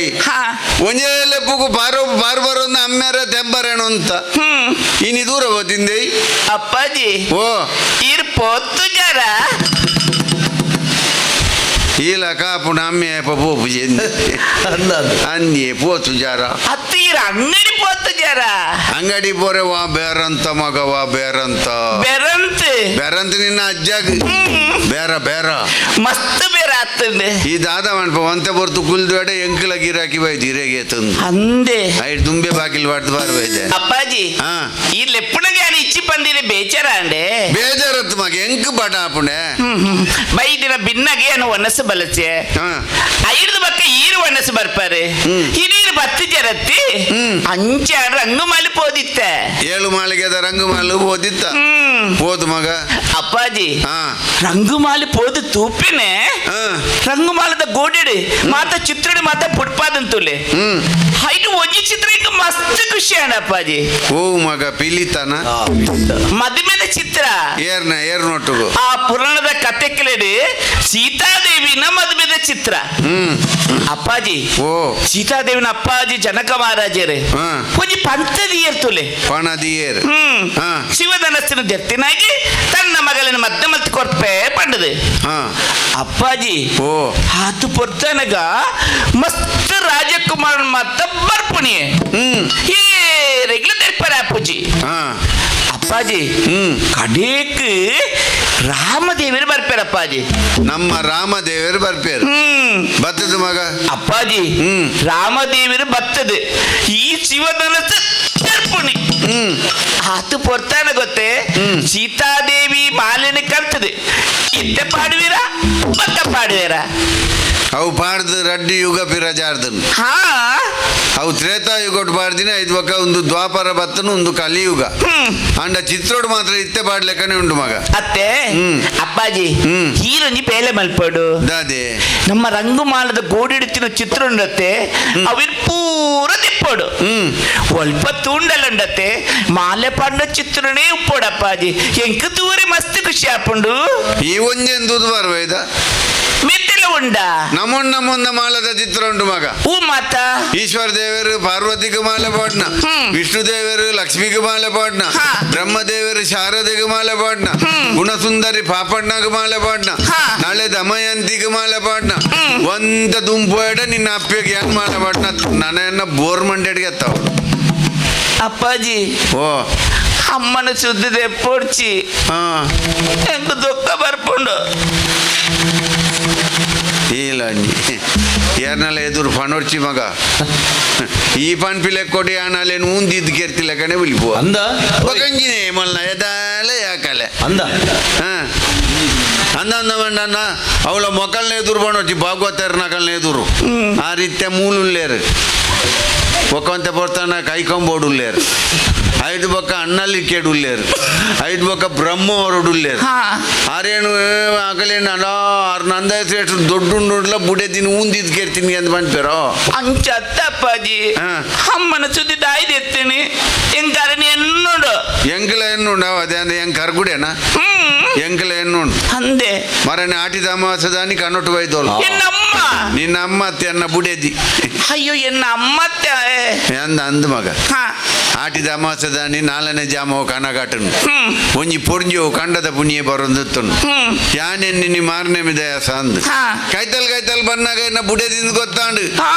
ಒಂಜೇ ಲೆಪ್ಪುಗು ಬಾರೋ ಬಾರ್ ಬರೋಂದು ಅಮ್ಮೇರ ತೆಂಬರೇಣು ಅಂತ ಇನಿ ದೂರ ಹೋತಿಂದೆ. ಅಪ್ಪಾಜಿ, ಓ ಇರ್ ಪೊತ್ತು ಜರ ಇಲ್ಲ ಕಾಪುಣ ಅಮ್ಮೆ ಪೋಪುಜೆ ಅಂದ್ಯೆ ಪೋತು ಜಾರ. ಹತ್ತೀರ ಅಂಗಡಿ ಪೋತು ಜರ. ಅಂಗಡಿ ಪೋರೆ ವಾ ಬೇರಂತ ಮಗ ವಾ ಬೇರಂತ ಬೆರಂತ ಬೇರಂತ ನಿನ್ನ ಅಜ್ಜಾಗ ಬೇರ ಬೇರ ಮಸ್ತ್ ಬೇರೆ ಆಗ್ತದೆ. ಈ ದಾದ ಮನ್ಪ ಒಂತೆ ಬರ್ತು ಕುಲ್ದು ಬೇಡ ಎಂಕಲ ಗಿರಾಕಿ ಬೈದು ಹಿರೇಗೆ ತಂದು ಅಂದೆ ಐಟ್ ದುಂಬೆ ಬಾಕಿಲ್ ಬಾಡ್ದು ಬಾರ್ ಬೈದೆ. ಅಪ್ಪಾಜಿ, ಈ ಲೆಪ್ಪುಣಗೆ ನಾನು ಇಚ್ಚಿ ಬಂದಿನಿ ಬೇಚಾರ ಅಂಡೆ. ಬೇಜಾರತ್ತು ಮಗ ಎಂಕ್ ಬಾಟ ಆಪುಣೆ ಬೈದಿನ ಬಿನ್ನಗೆ ಏನು ಒನಸು ಬಲಸೆ ಐದು ಬಕ್ಕ ಈರು ಒನಸು ಬರ್ಪಾರೆ ಹಿರಿಯರು ಬತ್ತು ಜರತ್ತಿ ಅಂಚಾಡ ರಂಗುಮಾಲಿ ಪೋದಿತ್ತ. ಏಳು ಮಾಳಿಗೆದ ರಂಗುಮಾಲು ಪೋದಿತ್ತ ಪೋದು ಮಗ. ಅಪ್ಪಾಜಿ, ರಂಗುಮಾಲಿ ಪೋದು ತೂಪಿನೆ ರಂಗುಮಾಲದ ಗೋಡೆಡು ಮಾತ ಚಿತ್ರಡು ಮಾತ ಪುಡ್ಪಾದಂತುಲೆ ಹೈಟು ಒಂಜಿ ಚಿತ್ರ ಇಂಕ ಮಸ್ತ್ ಖುಷಿ ಅಣ್ಣ ಅಪ್ಪಾಜಿ. ಓ ಮಗ ಪಿಲಿತನ ಮದುಮೆದ ಚಿತ್ರ ಏರ್ನ ಏರ್ ನೋಟುಗು ಆ ಪುರಾಣದ ಕತೆ ಕೆಳಡು ಸೀತಾದೇವಿನ ಮದುಮೆದ ಚಿತ್ರ ಅಪ್ಪಾಜಿ. ಓ ಸೀತಾದೇವಿನ ಅಪ್ಪಾಜಿ ಜನಕ ಮಹಾರಾಜರೇ ಒಂಜಿ ಪಂಥದಿಯರ್ ತುಲೆ ಪಣದಿಯರ್ ಶಿವಧನಸ್ಸಿನ ದೆತ್ತಿನಾಗಿ ತನ್ನ ಮಗಳನ್ನ ಮದ್ದೆ ಮಲ್ತ್ ಕೊರ್ಪೆ ಪಂಡದು. ಅಪ್ಪಾಜಿ, ಓ ಆತು ಪೊರ್ತನಗ ಮಸ್ತ್ ರಾಜಕುಮಾರನ್ ಮತ್ತ ಬರ್ಪುಣಿಯೆ ಏ ರೆಗ್ಯುಲರ್ ತೆರ್ಪರ ಅಪ್ಪುಜಿ. ಅಪ್ಪಾಜಿ, ಕಡೇಕ್ ರಾಮದೇವರು ಬರ್ಪೇರ ಅಪ್ಪಾಜಿ. ನಮ್ಮ ರಾಮದೇವರು ಬರ್ಪೇರು ಬತ್ತದ ಮಗ. ಅಪ್ಪಾಜಿ, ರಾಮದೇವರು ಬತ್ತದ ಈ ಶಿವಧನಸ್ಸು ತರ್ಪುಣಿ ಆತು ಪೊರ್ತಾನ ಗೊತ್ತೇ ಸೀತಾದೇವಿ ಮಾಲಿನ ಕಲ್ತದೆ ಇತ್ತೆ ಪಾಡುವೀರ ಮತ್ತ ಪಾಡುವೀರ. ಅವು ಪಾಡ್ದು ರಡ್ಡಿ ಯುಗ ಪಿರಜಾರ್ದನ್ ಅವು ತ್ರೇತಾಯುಗೊಟ್ಟು ಪಾಡ್ದಿನ ಐದು ಬಕ್ಕ ಒಂದು ದ್ವಾಪರ ಬತ್ತನು ಒಂದು ಕಲಿಯುಗ ಅಂಡ ಚಿತ್ರೋಡು ಮಾತ್ರ ಇತ್ತೆ ಪಾಡ್ಲೆಕ್ಕನೆ ಉಂಟು ಮಗ. ಅತ್ತೆ ಅಪ್ಪಾಜಿ, ಹೀರೊಂಜಿ ಪೇಲೆ ಮಲ್ಪಡು ದಾದೆ ನಮ್ಮ ರಂಗುಮಾಲದ ಗೋಡಿಡುತ್ತಿನ ಚಿತ್ರ ಉಂಡತ್ತೆ ಅವಿನ್ ಪೂರ ತಿಪ್ಪೋಡು ಒಲ್ಪ ತೂಂಡಲ ಉಂಡತ್ತೆ ಮಾಲೆ ಪಾಂಡ ಚಿತ್ರನೇ ಉಪ್ಪೋಡು ಅಪ್ಪಾಜಿ. ಎಂಕ್ ತೂರಿ ಮಸ್ತ್ ಖುಷಿ ಆಪುಂಡು. ಈ ಒಂಜೆನ್ ತೂದು ಬರ್ವ ಇದ ಮೆತ್ತೆಲ ಉಂಡ ನಮ್ಮೊಂದ ನಮ್ಮೊಂದ ಮಾಲದ ಚಿತ್ರ ಉಂಟು ಮಗ. ಹೂ ಮಾತ ಈಶ್ವರ ದೇವರು ಪಾರ್ವತಿಗೆ ಮಾಲೆ ಪಾಡ್ನ, ವಿಷ್ಣು ದೇವರು ಲಕ್ಷ್ಮಿಗೆ ಮಾಲೆ ಪಾಡ್ನ, ಬ್ರಹ್ಮದೇವರು ಶಾರದೆಗೆ ಮಾಲೆ ಪಾಡ್ನ, ಗುಣಸುಂದರಿ ಪಾಪಣ್ಣಗೆ ಮಾಲೆ ಪಾಡ್ನ, ನಾಳೆ ದಮಯಂತಿಗೆ ಮಾಲೆ ಪಾಡ್ನ, ಒಂದ ದುಂಪು ಎಡ ನಿನ್ನ ಅಪ್ಪಗೆ ಏನ್ ಮಾಲೆ ಪಾಡ್ನ ನನ್ನ ಬೋರ್ ಮಂಡೆಡ್ಗೆ ಎತ್ತವ. ಅಪ್ಪಾಜಿ, ಓ ಅಮ್ಮನ ಸುದ್ದಿದೆ ಪೊಡ್ಚಿ ಎಂಕ್ ದುಃಖ ಬರ್ಪುಂಡು. ಇಲ್ಲ ಏರ್ನಲ್ಲ ಎದುರು ಫಣೊರ್ಚಿ ಮಗ ಈ ಪನ್ಪಿಲೆ ಕೊಡಿ ಆಣಾಲೇನು ಊಂದಿದ್ದು ಕೇರ್ತಿಲ್ಲ ಕಣೆ ಬಿಲ್ಪು ಅಂದ ಬಗಂಜಿನೇ ಮಲ್ಲ ಎದಾಲೆ ಯಾಕಲೆ ಅಂದ ಅಂದ ಅಂದ ಅಣ್ಣ ಅವಳ ಮೊಕಲ್ನ ಎದುರು ಬಣೊರ್ಚಿ ಭಾಗವತರ ನಕಲ್ನ ಎದುರು ಆ ರೀತಿಯ ಮೂಲುಲ್ಲೇರು ಒಕ್ಕಂತೆ ಬರ್ತಾನ ಕೈಕೊಂಬೋಡುಲ್ಲೇರು ಐದು ಬೊಕ್ಕ ಅಣ್ಣಲ್ಲಿ ಕೇಡುಲ್ಲೇರು ಐದು ಬೊಕ್ಕ ಬ್ರಹ್ಮ ಹೊರಡುಲ್ಲೇರು ಆರೇನು ಆಗಲೇನು ಅಲ್ಲ ಆರು ನಂದ ಶ್ರೇಷ್ಠ ದೊಡ್ಡ ಉಂಡುಂಡ್ಲ ಬುಡೆ ತಿನ್ ಊಂದಿದ್ ಕೇರ್ತೀನಿ ಅಂತ ಬಂದ್ಪೇರೋ ಅಂಚತ್ತ ಅಪ್ಪಾಜಿ, ಅಮ್ಮನ ಸುದ್ದಿ ದಾಯ್ದು ಎತ್ತೀನಿ ಎಂಕರಣಿ ಎನ್ನುಂಡು ಎಂಕಲ ಎನ್ನುಂಡು ಅದೇ ಅಂದ್ರೆ ಎಂಕ್ ಕರ್ಗುಡೇನಾ ಎಂಕಲ ಎನ್ನುಂಡು ಅಂದೆ ಮರನೆ ಆಟಿದ ಅಮಾವಾಸ್ಯದಾನಿ ಕನ್ನೊಟ್ಟು ಬೈದೋಳು ಎನ್ನಮ್ಮ ನಿನ್ನ ಅಮ್ಮ ಅತ್ತೆ ಅನ್ನ ಬುಡೇದಿ. ಅಯ್ಯೋ ಎನ್ನ ಅಮ್ಮತ್ತೆ ಅಂದ ಅಂದ ಮಗ ಆಟಿದ ಅಮಾವಾಸ್ಯದಾನಿ ನಾಲ್ನೇ ಜಾಮವು ಕನಗಾಟನು ಒಂಜಿ ಪೊರ್ಂಜು ಕಂಡದ ಪುಣ್ಯ ಬರೊಂದಿತ್ತನು ಯಾನೆ ನಿನ್ನ ಮಾರನೇ ಮಿದಯ ಸಂದ್ ಕೈತಲ್ ಕೈತಲ್ ಬನ್ನಾಗ ಎನ್ನ ಬುಡೇದಿಂದ ಗೊತ್ತಾಂಡು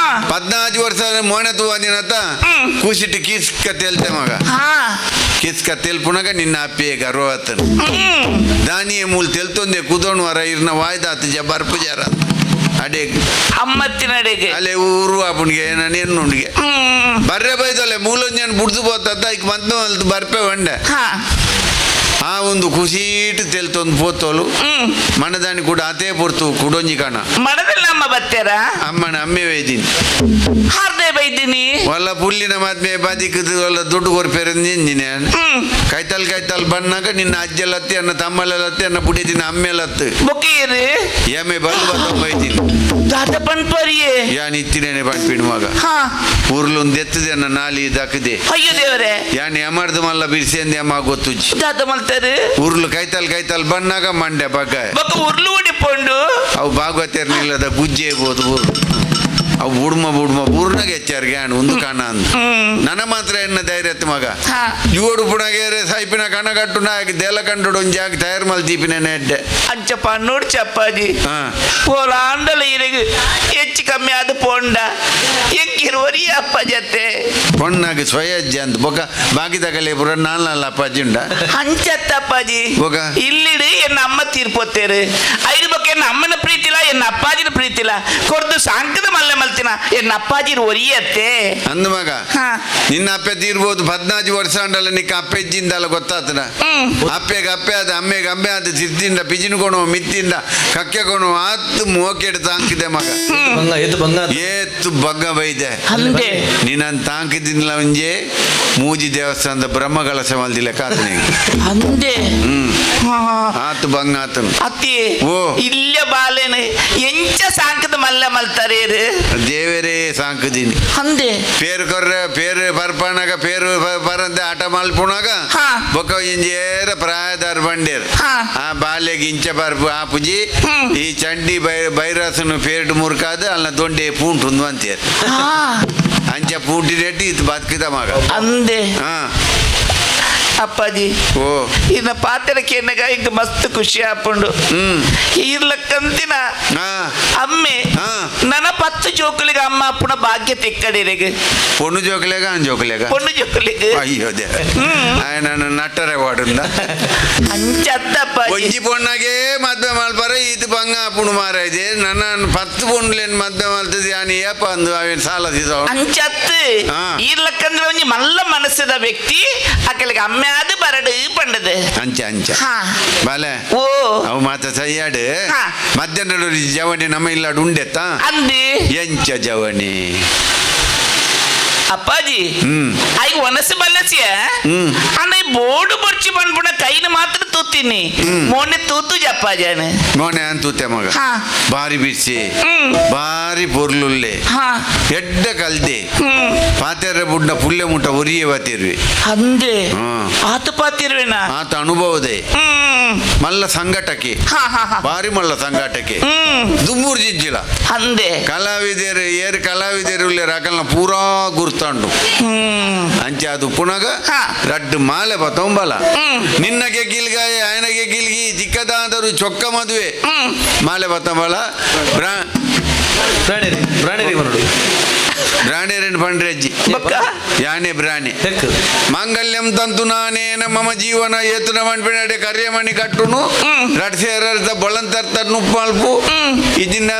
14 ವರ್ಷ ಮೋನೆ ತೂವಂದಿನತ್ತ ಕೂಸಿಟ್ಟು ಕೀಸ್ಕ ತೇಲ್ತೆ ಮಗ ಕಿಸ್ಕ ತೆಲ್ಪುನಗ ನಿನ್ನ ಅಪ್ಪಿಯೇ ಗರ್ವತನು ದಾನಿಯೇ ಮೂಲ ತೆಲ್ತೊಂದೆ ಕುದೋಣು ವರ ಇರ್ನ ವಾಯ್ದಾತು ಜ ಬರ್ಪು ಜರ ಅಡೆ ಅಮ್ಮತ್ತಿನಡೆಗೆ ಅಲ್ಲೇ ಊರು ಅಪ್ಪನಿಗೆ ನಾನು ಎನ್ನುಂಡಿಗೆ ಬರ್ರೆ ಬೈದೊಲೆ ಮೂಲೊಂಜನ್ ಬುಡ್ದು ಪೋತದ್ದ ಐಕ್ ಮಂತ್ ಬರ್ಪೆ వంಡೆ ಆ ಒಂದು ಖುಷೀಟ್ ತೆಲ್ತೊಂದು ಪೋತೋಲು ಮನದಾನಿ ಕೂಡ ಅತೇ ಪೊರ್ತು ಕುಡೊಂಜಿ ಕಾಣ ಮನದಲ್ಲಿ ನಮ್ಮ ಬತ್ತೇರ ಅಮ್ಮನ ಅಮ್ಮೆ ವೈದಿನಿ ಹಾರ್ದೆ ಬೈದಿನಿ ಒಲ್ಲ ಪುಲ್ಲಿನ ಮಾತ್ಮೆ ಬದಿಕದು ಒಲ್ಲ ದುಡ್ಡು ಕೊರ್ಪೇರೆ ನಿಂಜಿನ ಕೈತಲ್ ಕೈತಲ್ ಬನ್ನಾಗ ನಿನ್ನ ಅಜ್ಜಲತ್ತಿ ಅನ್ನ ತಮ್ಮಲತ್ತಿ ಅನ್ನ ಪುಡಿದಿನ ಅಮ್ಮೆಲತ್ತು ಬೊಕ್ಕೇರು ಎಮ್ಮೆ ಬಂದು ಬಂದು ಬೈದಿನಿ ದಾದ ಪನ್ಪರಿಯೇ ಯಾನ್ ಇತ್ತಿನೇನೆ ಪನ್ಪಿನ ಮಗ ಊರ್ಲೊಂದು ಎತ್ತದೆ ಅನ್ನ ನಾಲಿ ದಕ್ಕದೆ ಅಯ್ಯೋ ದೇವರೇ ಯಾನ್ ಎಮರ್ದು ಮಲ್ಲ ಬಿರ್ಸೆಂದೆ ಅಮ್ಮ ಗೊತ್ತುಜ್ಜಿ ದಾದ ಮಲ್ತೆ. ಮಲ್ತರು? ಉರ್ಲು ಕೈತಲ್ ಕೈತಲ್ ಬನ್ನಾಗ ಮಂಡೆ ಬಗ್ಗ. ಬೊಕ್ಕ ಉರ್ಲು ಉಡಿಪೊಂಡು. ಅವು ಭಾಗವತೇರ್ ನಿಲ್ಲದ ಗುಜ್ಜೆ ಇರ್ಬೋದು ಊರು. ಅವು ಬುಡ್ಮ ಬುಡ್ಮ ಬೂರ್ನಾಗ ಹೆಚ್ಚಾರ್ಗೆ ಆಣ್ ಒಂದು ಕಾಣ ಅಂದ್. ನನ್ನ ಮಾತ್ರ ಎನ್ನ ಧೈರ್ಯ ಮಗ. ಜುವಡು ಪುಣಗೇರೆ ಸಾಯ್ಪಿನ ಕಣ ಕಟ್ಟು ನಾಯಕ ದೇಲ ಕಂಡು ಒಂಜಾಗ ತಯಾರು ಮಲ್ತೀಪಿನ ನೆಡ್ಡೆ. ಅಂಚಪ್ಪ ನೋಡು ಚಪ್ಪಾಜಿ. ಪೋಲಾಂಡಲ ಇರಗು ಹೆಚ್ಚು ಕಮ್ಮಿ ಆದ ಪೋಂಡ ಎಂಕಿರುವರಿ ಅಪ್ಪ ಜತೆ. ಪೊಣ್ಣಾಗ ಸ್ವಯಜ್ಜ ಅಂತ ಬೊಕ ಬಾಕಿದಗಲೆ ಪುರ ನಾಲ್ನಲ್ಲ ಅಪ್ಪಾಜಿ ಉಂಡ. ಅಂಚತ್ತ ಅಪ್ಪಾಜಿ. ಬೊಕ ಇಲ್ಲಿಡು ಎನ್ನ ಅಮ್ಮ ತೀರ್ಪೋತೇರು. ಐದು ಬೊಕ್ಕ ಎನ್ನ ಅಮ್ಮನ ಪ್ರೀತಿಲ ಎನ್ನ ಅಪ್ಪಾಜಿನ ಪ್ರೀತಿಲ ಕೊರ್ದು ಸಾಂಕದ ಮಲ್ಲೆ ಮಲ್ತಿನ ಎನ್ನ ಅಪ್ಪಾಜಿ ಒರಿಯತ್ತೆ. ಅಂದ ಮಗ ನಿನ್ನ ಅಪ್ಪೆ ತೀರ್ಬೋದು 14 ವರ್ಷ ಅಂಡಲ್ಲ ನಿಕ್ಕ ಅಪ್ಪೆಜ್ಜಿಂದಲ್ಲ ಗೊತ್ತಾತನ. ಅಪ್ಪೆಗೆ ಅಪ್ಪೆ ಆದ ಅಮ್ಮೆಗೆ ಅಮ್ಮೆ ಆದ ಸಿದ್ದಿಂದ ಪಿಜಿನ ಕೊಣು ಮಿತ್ತಿಂದ ಕಕ್ಕೆ ಕೊಣು ಆತು ಮೋಕೆಡ್ ತಾಂಕಿದೆ ಮಗ. ಏತು ಬಗ್ಗ ಬೈದೆ ನೀನನ್ ತಾಂಕಿದಿಲ್ಲ ಒಂಜೆ ಮೂಜಿ ದೇವಸ್ಥಾನದ ಬ್ರಹ್ಮಕಲಶ ಮಲ್ದಿಲ್ಲ ಕಾತನೆ. ಅಂದೆ ಆತು ಬಂಗ ಆತನು. ಅತ್ತಿ ಇಲ್ಲ ಬಾಲೇನು ಎಂಚ ಸಾಂಕದ ಮಲ್ಲ ಮಲ್ತಾರೆ ದೇವರೇ ಸಾಂಕದೀನಿ. ಅಂದೆ ಪೇರು ಕೊರ್ರೆ ಪೇರು ಪರ್ಪಣಗ ಪೇರು ಪರಂತೆ ಆಟ ಮಲ್ಪುಣಗ ಬೊಕ್ಕ ಇಂಜೇರ ಪ್ರಾಯದಾರ್ ಬಂಡೇರ್ ಆ ಬಾಲ್ಯಗೆ ಇಂಚ ಪರ್ಪು ಆ ಪುಜಿ ಈ ಚಂಡಿ ಬೈರಾಸನು ಪೇರ್ಡ್ ಮುರ್ಕಾದ ಅಲ್ಲ ದೊಂಡೆ ಪೂಂಟು ಅಂತೀರ್ ಅಂಚ ಪೂಂಟಿ ನೆಟ್ಟಿ ಇದು ಬದುಕಿದ ಮಗ. ಅಂದೆ ಅಪ್ಪಾಜಿ ಓ ಇನ್ನ ಪಾತ್ರಕ್ಕೆ ಎನ್ನಗ ಇಂಕ ಮಸ್ತ್ ಖುಷಿ ಆಪುಂಡು. ಇರ್ಲಕ್ಕಂತಿನ ಅಮ್ಮೆ ನನ್ನ 10 ಜೋಕುಲಿಗೆ ಅಮ್ಮ ಅಪ್ಪನ ಭಾಗ್ಯ ತಿಕ್ಕಡಿರೆಗೆ. ಪೊಣ್ಣು ಜೋಕುಲೆಗ ಅನ್ ಜೋಕುಲೆಗ? ಪೊಣ್ಣು ಜೋಕುಲಿಗೆ. ಅಯ್ಯೋ they ನಾನು ನಟ್ಟರೆ ವಾಡುಂದ ಅಂಚ ಅತ್ತಪ್ಪಾಜಿ. ಒಂಜಿ ಪೊಣ್ಣಗೆ ಮದ್ವೆ ಮಲ್ಪರ ಇದು ಬಂಗ ಪುಣು ಮಾರ ಇದೆ ನನ್ನ 10 ಪೊಣ್ಣುಲೇನು ಮದ್ವೆ ಮಲ್ತದೆ ಯಾನ್ ಏಪ ಅಂದು ಅವೇನು ಸಾಲ ಸೀಸವ. ಅಂಚತ್ತು ಇರ್ಲಕ್ಕಂದ್ರೆ ಒಂಜಿ ಮಲ್ಲ ಮನಸ್ಸದ ವ್ಯಕ್ತಿ ಅಕಲಿಗೆ ಅಮ್ಮೆ ಅದು ಬರಡು ಪಂಡದು. ಅಂಚ ಅಂಚ ಬಾಲೆ ಓ ಅವು ಮಾತ ಸೈಯಾಡು ಮಧ್ಯಾಹ್ನ ಜವಣಿ ನಮ್ಮ ಇಲ್ಲಾಡು ಉಂಡೆತ್ತ ಅಂದಿ ಎಂಚ ಜವಣಿ ಅಪ್ಪಾಜಿ ಐಗ ಒನಸು ಬಲ್ಲಸಿಯ ಅಣ್ಣ ಈ ಬೋರ್ಡು ಬೊರ್ಚಿ ಬಂದ್ಬಿಡ ಕೈನ ಮಾತ್ರ ತೂತೀನಿ ಮೊನ್ನೆ ತೂತು ಜಪ್ಪಾಜಾನೆ ಮೋನೆ ಅಂತೂತೆ ಮಗ ಬಾರಿ ಬಿಸಿ ಬಾರಿ ಪೊರ್ಲುಲ್ಲೆ ಎಡ್ಡ ಕಲ್ದೆ ಪಾತೆರ ಬುಡ್ಡ ಪುಲ್ಲೆ ಮುಟ್ಟ ಒರಿಯೇ ಬಾತಿರ್ವಿ ಅಂದೆ ಆತ ಪಾತಿರ್ವೇನ ಆತ ಅನುಭವದೆ ಮಲ್ಲ ಸಂಘಟಕೆ ಬಾರಿ ಮಲ್ಲ ಸಂಘಟಕೆ ದುಮ್ಮೂರು ಜಿಜ್ಜಿಲ ಅಂದೆ ಕಲಾವಿದರು ಏರು ಕಲಾವಿದರು ಅಕಲ್ನ ಪೂರಾ ಗುರ್ತಾಂಡು ಅಂಚೆ ಅದು ಪುನಗ ರಡ್ಡು ಮಾಲೆ ಬತೊಂಬಲ ನಿನ್ನಗೆ ಗಿಲ್ಗಾಯ ಆಯನಗೆ ಗಿಲ್ಗಿ ಚಿಕ್ಕದಾದರು ಚೊಕ್ಕ ಮದುವೆ ಮಾಲೆ ಬತಂಬಲ ಬ್ರಾಣೇರನ್ ಪಂಡ್ರೆಜ್ಜಿ ಯಾನೆ ಬ್ರಾಣಿ ಮಾಂಗಲ್ಯಂ ತಂತು ನಾನೇನ ಮಮ ಜೀವನ ಏತುನ ಮಣ್ಪಿನಡೆ ಕರಿಯಮಣಿ ಕಟ್ಟುನು ರಡ್ಸೇರರ್ತ ಬೊಳಂತರ್ತ ನುಪ್ಪಲ್ಪು ಇಜ್ಜಿನ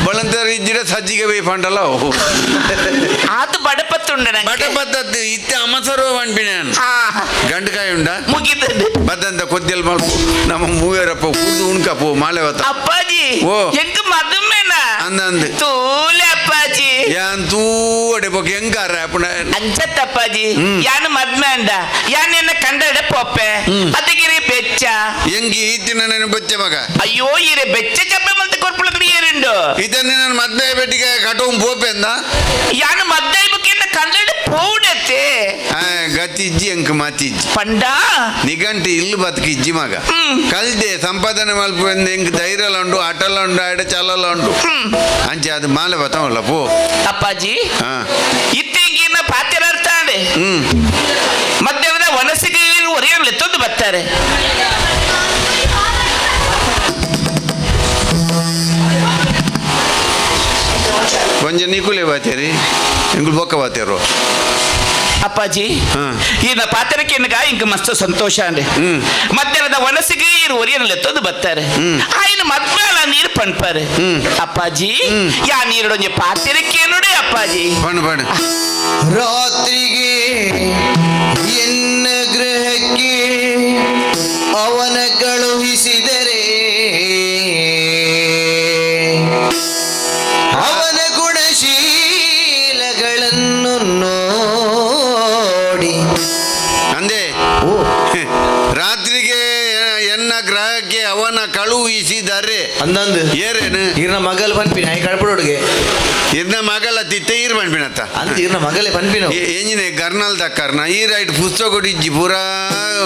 ಬೊಳಂತರ ಇಜ್ಜಿಡ ಸಜ್ಜಿಗೆ ಬೇ ಪಂಡಲ ಆತ ಬಡಪತ್ತುಂಡ ಬಡಪತ್ತದ್ದು ಇತ್ತೆ ಅಮಸರೋ ಪಂಡ್ಪಿನ ಗಂಡಕಾಯಿ ಉಂಡ ಮುಗಿತದೆ ಬದ್ದಂತ ಕೊದ್ದೆಲ್ ಮಲ್ಪು ನಮ್ಮ ಮೂವರಪ್ಪ ಕುಡ್ದು ಉಣ್ಕಪ್ಪು ಮಾಲೆ ಬತ್ತ ಅಪ್ಪಾಜಿ ಓ ಎಂಕ್ ಮದುಮೆನ ಅಂದ ಅಂದ ತೂಲೆ ಅಪ್ಪಾಜಿ ಯಾನ್ ತೂವಡೆ ಬೊಕ್ಕ ಹೆಂಗಾರ ಅಪ್ಪನ ಅಂಚತ್ತ ಅಪ್ಪಾಜಿ ಯಾನು ಮದ್ಮೆ ಅಂಡ ಯಾನ್ ಎನ್ನ ಕಂಡಡೆ ಪೋಪೆ ಅದಕ್ಕೆ ಬೆಚ್ಚ ಹೆಂಗಿ ಈತಿನ ನನ್ನ ಬೊಚ್ಚ ಮಗ ಅಯ್ಯೋ ಇರೆ ಬೆಚ್ಚ ಚಪ್ಪೆ ಮಲ್ತ ಕೊರ್ಪುಳ ಏರುಂಡು ಇದನ್ನ ನನ್ನ ಮದ್ವೆ ಬೆಟ್ಟಿಗೆ ಕಟೋಂ ಪೋಪೆ ಅಂದ ಯಾನು ಮದ್ದೆ ಬುಕ್ಕ ಎನ್ನ ಕಂಡಡೆ ಪೋಡತ್ತೆ ಗತಿ ಇಜ್ಜಿ ಎಂಕ್ ಮಾತಿ ಇಜ್ಜಿ ಪಂಡ ನಿಗಂಟು ಇಲ್ಲು ಬದುಕು ಇಜ್ಜಿ ಮಗ ಕಲ್ದೆ ಸಂಪಾದನೆ ಮಲ್ಪ ಎಂಕ್ ಧೈರ್ಯಲ ಉಂಡು ಅಟಲ ಉಂಡು ಆಡ ಚಲಲ ಉಂಡು ಅಂಚೆ ಅದು ಮಾಲೆ ಬತ್ತವಲ್ಲ ಪೋ ಅಪ್ಪಾಜಿ ಇತ್ತೀಗಿನ ಪಾತಿರಾಡ್ತಾಂಡೆ ಮಧ್ಯದ ವನಸಿಗೆ ಒರೆಯಲ್ಲಿ ಎತ್ತೊಂದು ಬರ್ತಾರೆ. ಕೊಂಚ ನಿಕುಲೆ ಬಾತೇರಿ ಎಂಗುಲ್ ಬೊಕ್ಕ ಬಾತೇರು ಅಪ್ಪಾಜಿ ಈನ ಪಾತ್ರಕ್ಕೆ ಇಂಕ ಮಸ್ತ್ ಸಂತೋಷ ಅಂಡೆ ಮಧ್ಯಾಹ್ನದ ವನಸಿಗೆ ಇರು ಒರಿಯನಲ್ಲಿ ಎತ್ತೊಂದು ಬರ್ತಾರೆ ಆಯ್ನ ಮದ್ಮೇಲ ನೀರು ಪಣ್ಪಾರೆ ಅಪ್ಪಾಜಿ ಯಾ ನೀರುಡೊಂಜಿ ಪಾತ್ರಕ್ಕೆ ನೋಡಿ ಅಪ್ಪಾಜಿ ಪಣ್ ಪಣ್ ರಾತ್ರಿಗೆ ಎನ್ನ ಗೃಹಕ್ಕೆ ಅವನ ಕಳುಹಿಸಿದರೆ ಅವನ ಗುಣಶೀಲಗಳನ್ನು ನೋಡಿ ಅಂದೆ ರಾತ್ರಿಗೆ ಎನ್ನ ಗ್ರಹಕ್ಕೆ ಅವನ ಕಳುಹಿಸಿದರೆ ಅಂದಂದು ಏರೇನು ಈರ್ನ ಮಗಲ್ ಪನ್ಪಿನ ಹೈ ಕಳ್ಪಡೋಡ್ಗೆ ಇರ್ನ ಮಗಲ ತಿತ್ತೆ ಈರ್ ಪನ್ಪಿನತ್ತ. ಅಂತ ಇರ್ನ ಮಗಲೇ ಪನ್ಪಿನ. ಎಂಜಿನ ಗರ್ನಲ್ ದಕ್ಕರ್ನ ಈ ರೈಟ್ ಪುಸ್ತಕ ಇಜ್ಜಿ ಪೂರಾ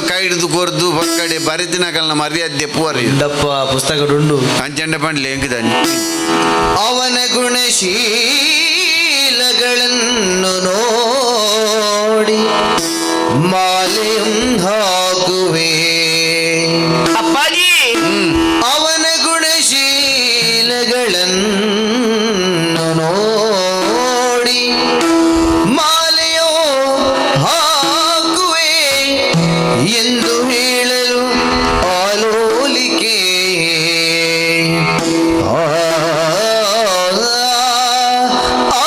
ಕೈ ಹಿಡಿದು ಕೊರ್ದು ಪಕ್ಕಡೆ ಬರೆದಿನ ಕಲ್ನ ಮರ್ಯಾದೆ ಪೂರ. ದಪ್ಪ ಪುಸ್ತಕ ಉಂಡು. ಅಂಚಂಡ ಪಂಡ್ಲೆ ಎಂಕುದಾನಿ. ಅವನ ಗುಣಶೀಲಗಳನ್ನು ನೋಡಿ ಮಾಲೆಯಂ ಹಾಕುವೆ. ಅಪ್ಪಾಜಿ. ಅವನ ಗುಣಶೀಲಗಳನ್ನು ನೋಡಿ ಮಾಲೆಯೋ ಹಾಕುವೆ ಎಂದು ಹೇಳಲು ಆಲೋಲಿಕೆ. ಆ ಆ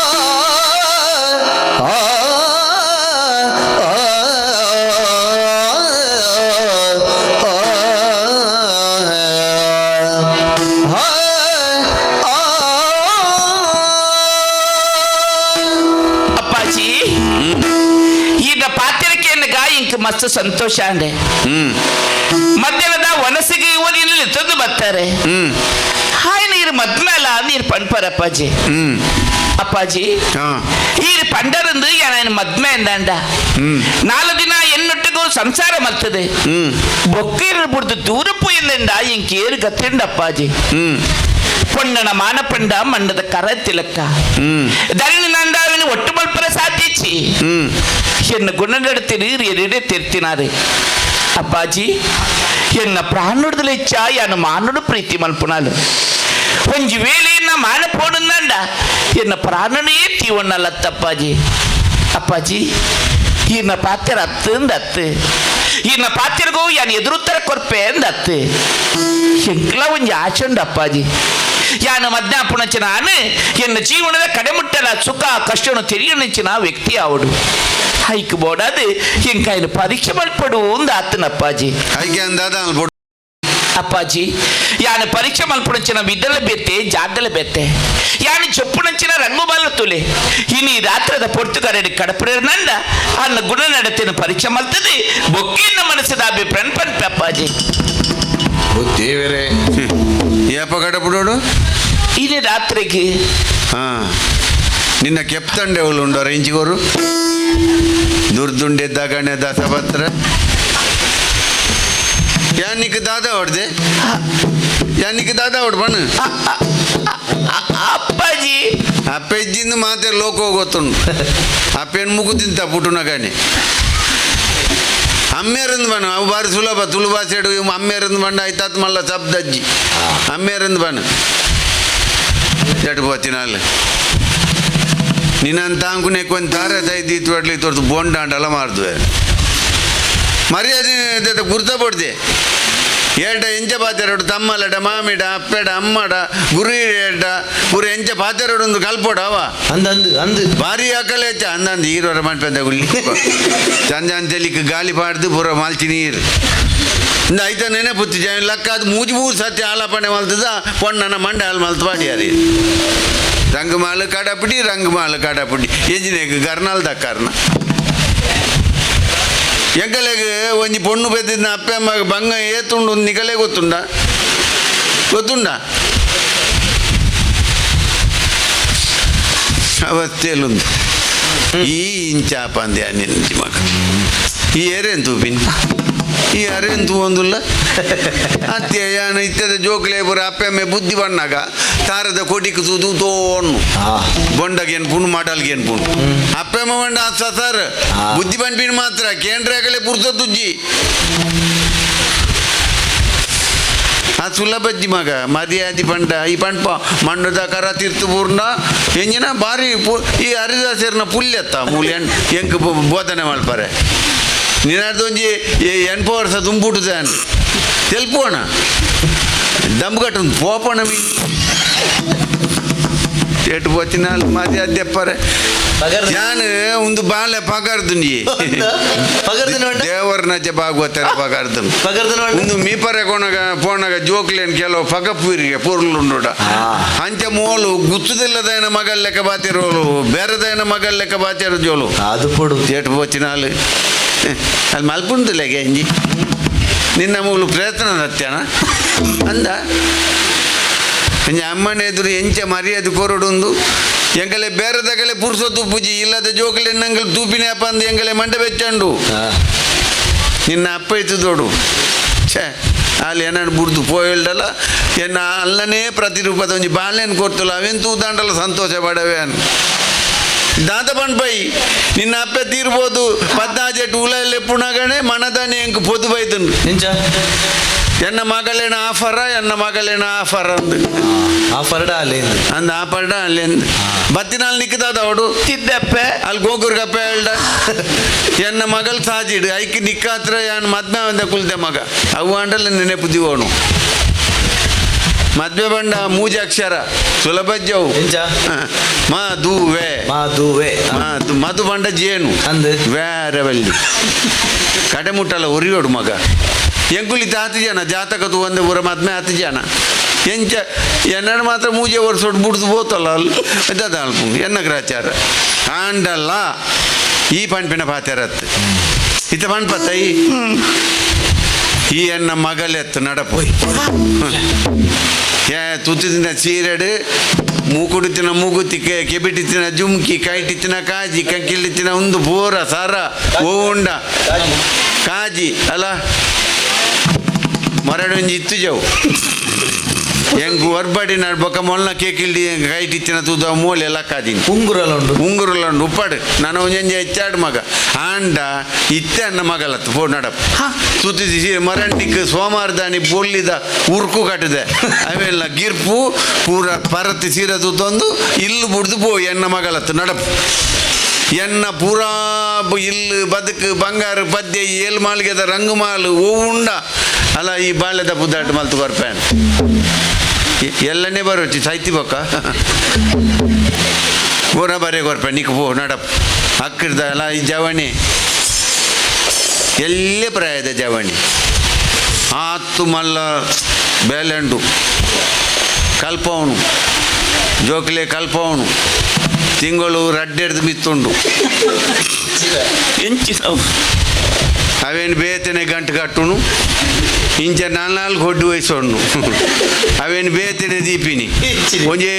ಆ ಅಪ್ಪಾಜಿ, ಈಗ ಪಾತ್ರಿಕೆಯನ್ನು ಗಾಯಿಂಕ್ ಮಸ್ತ್ ಸಂತೋಷ ಅಂಡೆ. ಮಧ್ಯಾಹ್ನದ ವನಸಿಗೆ ಇಲ್ಲಿ ತಂದು ಬರ್ತಾರೆ. ಹಾಯ್, ನೀರು ಮದ್ಮೇಲ ನೀರು ಪಣ್ಪರ ಅಪ್ಪಾಜಿ. ಅಪ್ಪಾಜಿ, ಈ ಪಂಡರಂದು ನಾನು ಮದ್ಮೆ ಅಂದಂಡ 4 ದಿನ ಎನ್ನೊಟ್ಟಿಗೂ ಸಂಸಾರ ಮಲ್ತದೆ ಬೊಕ್ಕೀರು ಬಿಡ್ದು ದೂರ ಪೋಯಿಂದಂಡ ಇಂಕ ಏರು ಗತ್ತಿಂಡ ಅಪ್ಪಾಜಿ. ಪೊಣ್ಣನ ಮಾನಪಂಡ ಮಂಡದ ಕರ ತಿಲಕ್ಕ ಧರಣಿ ನಂದಾವಿನ ಒಟ್ಟು ಮಲ್ಪರ ಸಾಧ್ಯಚಿ ಎನ್ನ ಗುಣನಡತಿ ಎಡೆ ತಿರ್ತಿನಾರೆ ಅಪ್ಪಾಜಿ. ಎನ್ನ ಪ್ರಾಣುಡ್ದಲ ಇಚ್ಛ ಯಾನು ಮಾನುಡು ಪ್ರೀತಿ ಮಲ್ಪುನಾಲು ಒಂಜಿ ವೇಳೆಯನ್ನ ಮಾನ ಪೋಡುಂದಂಡ ಎನ್ನ ಪ್ರಾಣನೇ ತೀವಣ್ಣಲ್ಲತ್ತಪ್ಪಾಜಿ. ಅಪ್ಪಾಜಿ, ಈನ ಪಾತ್ರ ಅತ್ತು ಅಂದತ್ತು, ಈನ ಪಾತ್ರಗೂ ಯಾನ್ ಎದುರುತ್ತರ ಕೊರ್ಪೆ ಅಂದತ್ತು. ಎಂಕ್ಲ ಒಂಜಿ ಆಚೆ ಉಂಡು ಅಪ್ಪಾಜಿ. ಯಾನು ಮದ್ನಾಪುಣಚ ನಾನು ಎನ್ನ ಜೀವನದ ಕಡೆಮುಟ್ಟಲ ಸುಖ ಕಷ್ಟನು ತಿಳಿಯಣಿಚಿನ ವ್ಯಕ್ತಿ ಅವಡು ಹೈಕ್ ಬೋಡಾದು ಎಂಕಾಯಿನ ಪರೀಕ್ಷೆ ಮಲ್ಪಡು ಅಂದ ಆತನ ಅಪ್ಪಾಜಿ. ಐಕೆ ಅಂದಾದ ಅಪ್ಪಾಜಿ, ಯಾನು ಪರೀಕ್ಷೆ ಮಲ್ಪುಣಂಚಿನ ವಿದ್ದಲ ಬೆತ್ತೆ ಜಾಗಲ ಬೆತ್ತೆ ಯಾನು ಚೊಪ್ಪುಣಂಚಿನ ರಂಗು ಬಾಲ ತುಲೆ ಇನಿ ರಾತ್ರದ ಪೊರ್ತುಗಾರಡಿ ಕಡಪುರ ನಂಡ ಅನ್ನ ಗುಣ ನಡತಿನ ಪರೀಕ್ಷೆ ಮಲ್ತದೆ ಬೊಕ್ಕಿನ ಮನಸ್ಸದ ಅಭಿಪ್ರಾಯ ಪನ್ಪೆ ಅಪ್ಪಾಜಿ. ದೇವರೇ. ಏಪ ಕಡಪುಡೋಡು? ಇನಿ ರಾತ್ರಿಗೆ. ಹಾ, ನಿನ್ನ ಕೆಪ್ತಂಡೆ ಅವಳು ಉಂಡು ರೇಂಜಿಗೋರು ದುರ್ದುಂಡೆ ದಗಣೆ ದಸಪತ್ರ ಯಾನಿಕ್ ದಾದಾ ಹೊಡ್ದೆ ಯಾನಿಕ್ ದಾದಾ ಹೊಡ್ ಬಣ್ಣ. ಅಪ್ಪಾಜಿ. ಅಪ್ಪೆಜ್ಜಿಂದ ಮಾತೆ ಲೋಕ ಗೊತ್ತುಂಡು ಅಪ್ಪೇನು ಮುಗುದಿಂತ ಪುಟ್ಟುನಗಾನೆ ಅಮ್ಮೇರಂದು ಬಣ್ಣ ಅವು ಬಾರಿ ಸುಲಭ ತುಳು ಭಾಷೆ ಅಮ್ಮೇರಂದು ಬಣ್ಣ ಆಯ್ತಾತ್ ಮಲ್ಲ ಶಬ್ದಜ್ಜಿ ಅಮ್ಮೇರಂದು ಬಣ್ಣ ಎಟ್ಟು పోತಿನಾಲ್ ನಿನ್ನಂತ ಅಂಕುನೆ ಕೊಂದು ತಾರೆ ದೈದೀತ್ ಒಡ್ಲಿ ತೋರ್ದು ಬೋಂಡಾಂಡಲ ಮಾರ್ದುವೆ ಮರ್ಯಾದೆ ಗುರ್ತ ಪಡ್ದೆ ಏಟ ಎಂಚ ಪಾತೆರಡು ತಮ್ಮಲಡ ಮಾಮಿಡ ಅಪ್ಪೆಡ ಅಮ್ಮಡ ಗುರು ಏಟ ಗುರು ಎಂಚ ಪಾತೆರಡು ಒಂದು ಕಲ್ಪೋಡ ಅವ. ಅಂದ ಅಂದು ಅಂದು. ಭಾರಿ ಅಕಲೆ ಹೆಚ್ಚ ಅಂದಂದು ಈರೋರ ಮಾಡ್ಪಂದ ಗುಳ್ಳಿ ಚಂದ ತೆಲಿಕ್ ಗಾಳಿ ಪಾಡ್ದು ಪೂರ ಮಾಲ್ಚಿ ನೀರು ಇಂದ ಐತ ನೆನೆ ಪುತ್ತಿ ಜನ ಲಕ್ಕ ಅದು ಮೂಜಿ ಮೂರು ಸತ್ಯ ಆಲಪಣೆ ಮಲ್ತದ ಪೊಣ್ಣನ ಮಂಡೆ ಹಾಲು ಮಲ್ತು ಪಾಡಿಯಾರಿ ರಂಗಮಾಲು ಕಡಪುಡಿ ರಂಗಮಾಲು ಕಡಪುಡಿ ಎಂಜಿನೇಗ್ ಗರ್ನಾಲ್ ದಕ್ಕಾರ್ನ ಎಂಕಲೆಗ್ ಒಂಜಿ ಪೊಣ್ಣು ಪೆದ್ದಿನ ಅಪ್ಪೆ ಅಮ್ಮ ಬಂಗ ಏತುಂಡು ನಿಕಲೆ ಗೊತ್ತುಂಡ ಗೊತ್ತುಂಡ ಅವಸ್ಥೆಯಲ್ಲುಂದು ಈ ಇಂಚಾಪ ಅಂದೆ ನಿನ್ನ ಮಗ ಈ ಏರೇನು ತೂಪಿನ್ ಈ ಅರೇನು ತೂವೊಂದುಲ್ಲ ಅತ್ತೆ ಯಾನು ಇತ್ತದ ಜೋಕ್ಲೆ ಪೂರ ಅಪ್ಪೆ ಅಮ್ಮೆ ಬುದ್ಧಿ ಬಣ್ಣಾಗ ತಾರದ ಕೊಡಿಕ್ ತೂದು ತೋಣ್ಣು ಬೊಂಡಗೇನು ಪುಣ್ಣು ಮಾಡಲ್ಗೇನು ಪುಣ್ಣು ಅಪ್ಪೆ ಅಮ್ಮ ಬಂಡ ಸರ್ ಬುದ್ಧಿ ಬನ್ಪಿನ ಮಾತ್ರ ಕೇಂದ್ರಗಲೇ ಪುರ್ತ ತುಜ್ಜಿ ಆ ಸುಲಭಜ್ಜಿ ಮಗ ಮರ್ಯಾದಿ ಪಂಡ ಈ ಪಂಪ ಮಣ್ಣುದ ಕರ ತೀರ್ಥ ಪೂರ್ಣ ಎಂಜಿನ ಬಾರಿ ಈ ಹರಿದಾಸರ್ನ ಪುಲ್ಯತ್ತ ಮೂಲ ಎಂಕ್ ಬೋಧನೆ ಮಲ್ಪರೆ ನಿನ್ನಾಡ್ದೊಂಜಿ ಎನ್ಪೋ ವರ್ಷ ದುಂಬುಟುದಾನ್ ತೆಲ್ಪೋಣ ದಮ್ಗಟ್ಟು ಪೋಪಣ ಎಟ್ಟು ಪೋತಿನಾಲ್ ಮರ್ಯಾದೆ ಪರೆ ಯಾನ್ ಒಂದು ಬಾಲೆ ಪಗರ್ದುಂಜಿ ದೇವರನಚೆ ಭಾಗವತರ ಪಗರ್ದು ಒಂದು ಮೀಪರೆ ಕೊನಗ ಪೋಣಗ ಜೋಕ್ಲೇನ್ ಕೆಲವು ಪಗಪೂರಿಗೆ ಪೂರ್ಲುಂಡುಡ ಅಂಚೆ ಮೋಲು ಗುತ್ತದಿಲ್ಲದೈನ ಮಗಲ್ ಲೆಕ್ಕ ಬಾತಿರೋಲು ಬೇರೆದೈನ ಮಗಲ್ ಲೆಕ್ಕ ಬಾತಿರೋ ಜೋಲು ಅದು ಪೊಡು. ಏಟು ಪೋಚಿನಾಲು ಅಲ್ಲಿ ಮಲ್ಪುಂಡುಲೆಗೆ ಇಂಜಿ ನಿನ್ನ ಮೂಲು ಪ್ರಯತ್ನ ಸತ್ಯನ ಅಂದ ಇಂಜ ಅಮ್ಮನ ಎದುರು ಎಂಚ ಮರ್ಯಾದೆ ಕೊರಡುಂದು ಎಂಕಲೆ ಬೇರೆ ದಗಲೆ ಪುರುಸೊತ್ತು ಪೂಜಿ ಇಲ್ಲದ ಜೋಕಲೆ ನಂಗಲ್ ತೂಪಿನ ಅಪ್ಪ ಅಂದ್ ಎಂಕಲೆ ಮಂಡೆ ಬೆಚ್ಚಂಡು. ನಿನ್ನ ಅಪ್ಪ ಇತ್ತು ದೊಡು ಛೇ ಅಲ್ಲಿ ಏನನ್ನು ಬುಡ್ದು ಪೋಯಿಲ್ಡಲ್ಲ ಎನ್ನ ಅಲ್ಲನೇ ಪ್ರತಿರೂಪದ ಒಂಜಿ ಬಾಳೆನ್ ಕೊರ್ತಲ್ಲ ಅವೇನು ತೂದಾಂಡಲ್ಲ ಸಂತೋಷ ಪಡವೆ ಅನ್ ದಾದ ಪೈ ನಿನ್ನ ಅಪ್ಪೆ ತೀರ್ಬೋದು ಪದ್ದಾಜೆಟ್ ಉಲಲ್ಲಿ ಪುಣಗಣೆ ಮನದಾನೆ ಎಂಕ್ ಪೊದು ಬೈತುಂಡು. ನಿಂಚ ಎನ್ನ ಮಗಳೇನ ಆಫರ ಎನ್ನ ಮಗಳೇನ ಆಫರ್ ಅಂದು ಆಫರ್ಡ ಅಲ್ಲೇಂದು ಅಂದ ಆಫರ್ಡ ಅಲ್ಲೇಂದು ಬತ್ತಿನಲ್ಲಿ ನಿಕ್ಕದಾದ ಅವಡು ತಿದ್ದಪ್ಪ ಅಲ್ಲಿ ಗೋಕುರ್ಗಪ್ಪ ಹೇಳ್ದ ಎನ್ನ ಮಗಳು ಸಾಜಿಡು ಐಕ್ ನಿಕ್ಕಾತ್ರ ಯಾನ್ ಮದ್ಮೆ ಅಂದ ಕುಲ್ದೆ ಮಗ ಅವು ಅಂಡಲ್ಲ ನೆನಪು ದಿವೋನು ಮದ್ವೆ ಬಂಡ ಮೂಜಿ ಅಕ್ಷರ ಸುಲಭಜ್ಜವು ಎಂಚ? ಮಧುವೆ ಮಾದುವೆ ಮಧು ಮಧು ಬಂಡ ಜೇನು ಅಂದ್. ಬೇರೆ ಬಲ್ಲಿ ಕಡೆ ಮುಟ್ಟಲ್ಲ ಒರಿಯೋಡು ಮಗ ಎಂಕುಲಿ ತಾತಿ ಜನ ಜಾತಕದು ಒಂದು ಊರ ಮದ್ಮೆ ಆತಿ ಜನ ಎಂಚ ಎನ್ನಡು ಮಾತ್ರ ಮೂಜೆ ವರ್ಷ ಬುಡ್ದು ಪೋತಲ್ಲ ಅಲ್ಲಿ ಅಲ್ಪ ಎನ್ನ ಗ್ರಾಚಾರ ಆಂಡಲ್ಲ ಈ ಪಣ್ಪಿನ ಪಾತೆರತ್ತು ಇತ್ತ ಪಣ್ಪತ್ತ ಈ ಈ ಎನ್ನ ಮಗಲೆತ್ತು ನಡಪೋಯ್ ಏ ತುತ್ತಿನ ಸೀರೆಡು ಮೂಕುಡುತ್ತಿನ ಮೂಗುತಿ ಕೆಬಿಟಿತ್ತಿನ ಜುಮ್ಕಿ ಕೈಟಿತ್ತಿನ ಕಾಜಿ ಕಂಕಿಲಿತ್ತಿನ ಒಂದು ಬೋರ ಸರ ಓಂಡ ಕಾಜಿ ಅಲ್ಲ ಮರಡೊಂಜಿ ಇತ್ತು ಜವು ಎಂಕ್ ಒರ್ಬಡಿ ನಡ್ಬೊಕ್ಕ ಮೊಲ್ನ ಕೇಕಿಲ್ಡಿ ಕೈಟಿತ್ತಿನ ತೂದ ಮೂಲೆ ಲಕ್ಕಾದಿನಿ ಉಂಗುರಲ ಉಂಡು ಉಂಗುರುಲಂಡು ಉಪ್ಪಾಡು ನಾನು ಒಂಜೊಂಜಿ ಹೆಚ್ಚಾಡು ಮಗ ಆಂಡ ಇತ್ತೆ ಅನ್ನ ಮಗಲತ್ತು ಪೋ ನಡಪ್ ಸುತ್ತಿಸಿ ಮರಂಟಿಕ್ ಸೋಮಾರದಾನಿ ಬೊಲ್ಲಿದ ಉರ್ಕು ಕಟ್ಟಿದೆ ಅವೆಲ್ಲ ಗಿರ್ಪು ಪೂರ ಪರತಿ ಸೀರೆ ತೂತೊಂದು ಇಲ್ಲು ಬುಡ್ದು ಪೋ ಎನ್ನ ಮಗಲತ್ತು ನಡಪ್ ಎನ್ನ ಪೂರಾ ಇಲ್ಲು ಬದುಕು ಬಂಗಾರ ಪದ್ಯ ಏಲ್ ಮಾಳಿಗೆದ ರಂಗು ಮಾಲು ಉಂಡ ಅಲ್ಲ ಈ ಬಾಲ್ಯದ ಪುದ್ದಾಟ ಮಲ್ತು ಬರ್ಪೇನ್ ಎಲ್ಲನೇ ಬರೋಚಿ ಸಾಯ್ತಿ ಬೊಕ್ಕ ಬೋರ ಬರೇ ಕೊರ್ಪೆ ನಿಕ್ ಪೋ ನಡಪ್ ಅಕ್ಕಿರ್ದ ಅಲ್ಲ ಈ ಜವಣಿ ಎಲ್ಲೇ ಪ್ರಾಯದ ಜವಣಿ ಆತ್ತು ಮಲ್ಲ ಬೇಲೆಂಡು ಕಲ್ಪವನು ಜೋಕ್ಲೆ ಕಲ್ಪವನು ತಿಂಗಳು ರಡ್ಡೆಡ್ದು ಮಿತ್ತುಂಡು ಎಂಚಿನವು ಅವೇನು ಬೇತನೆ ಗಂಟು ಕಟ್ಟುನು ಇಂಚ ನಾಲ್ಕು ಹೊಡ್ಡು ವಯಸ್ಸೊಣ್ಣು ಅವೇನು ಬೇತನೆ ದೀಪಿನಿ ಒಂಜೇ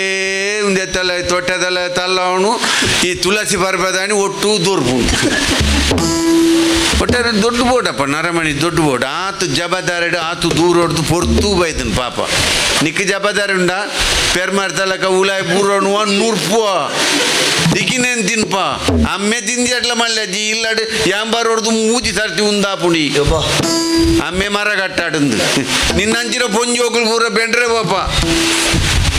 ಒಂದೆತ್ತಲ್ಲ ತೊಟ್ಟೆದಲ್ಲ ತಲ್ಲವನು ಈ ತುಳಸಿ ಪರ್ಬದಾನಿ ಒಟ್ಟು ದೂರ್ಪುಂಡು ಒಟ್ಟಾರೆ ದೊಡ್ಡ ಬೋಟಪ್ಪ ನರಮಣಿ ದೊಡ್ಡ ಬೋಟ್ ಆತು ಜಬದಾರೆಡು ಆತು ದೂರ ಹೊಡ್ದು ಪೊರ್ತು ಬೈದನು ಪಾಪ ನಿಕ್ಕ ಜಬದಾರಿ ಉಂಡ ಪೆರ್ಮಾರ್ ತಲಕ ಉಲಾಯ್ ಪೂರೋನು ನೂರ್ಪುವ ದಿಕ್ಕಿನೇನು ತಿನ್ಪ ಅಮ್ಮೆ ತಿಂದಿ ಅಟ್ಲ ಮಲ್ಲೆ ಇಲ್ಲಡು ಯಾಂಬಾರ್ ಹೊಡ್ದು ಮೂಜಿ ಸರ್ತಿ ಉಂದಾಪುಣಿ ಅಮ್ಮೆ ಮರ ಕಟ್ಟಾಡುಂದು ನಿನ್ನಂಚಿನ ಪೊಂಜೋಕುಲು ಪೂರ ಬೆಂಡ್ರೆ ಪಾಪ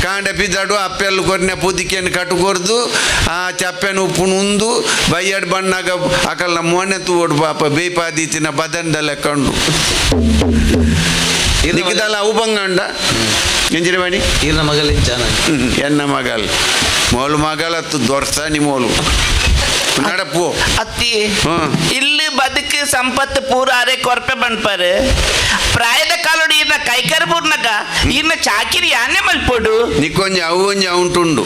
ಕಾಂಡ ಪಿದಾಡು ಅಪ್ಪೆಲ್ಲು ಕೊರ್ನೆ ಪುದಿಕೆಯನ್ನು ಕಟ್ಟು ಆ ಚಪ್ಪೆನ ಉಪ್ಪುನು ಉಂದು ಬಯ್ಯಾಡ್ ಬಣ್ಣಾಗ ಅಕಲ್ನ ಮೋನೆ ತೂವಡು ಪಾಪ ಬೇಪಾದೀತಿನ ಬದನ್ದ ಲೆಕ್ಕಂಡು ನಿಕ್ಕದಲ್ಲ ಅವು ಬಂಗಂಡ ಎಂಜಿನ ಬಣಿ ಈರ್ನ ಮಗಲ್ ಇಂಚಾನ ಎನ್ನ ಮಗಲ್ ಮೋಲು ಮಗಲತ್ತು ದೊರ್ಸಾನಿ ಮೋಲು ನಡಪು ಅತ್ತಿ ಇಲ್ಲಿ ಬದುಕು ಸಂಪತ್ತು ಪೂರ ಅರೆ ಕೊರ್ಪೆ ಬಣ್ಪಾರು ಪ್ರಾಯದ ಕಾಲೋಡು ಇನ್ನ ಕೈಕರ್ ಪೂರ್ನಕ ಇನ್ನ ಚಾಕಿರಿ ಯಾನೆ ಮಲ್ಪೋಡು ನಿಕ್ಕೊಂಜಿ ಅವು ಒಂಜಿ ಉಂಟುಂಡು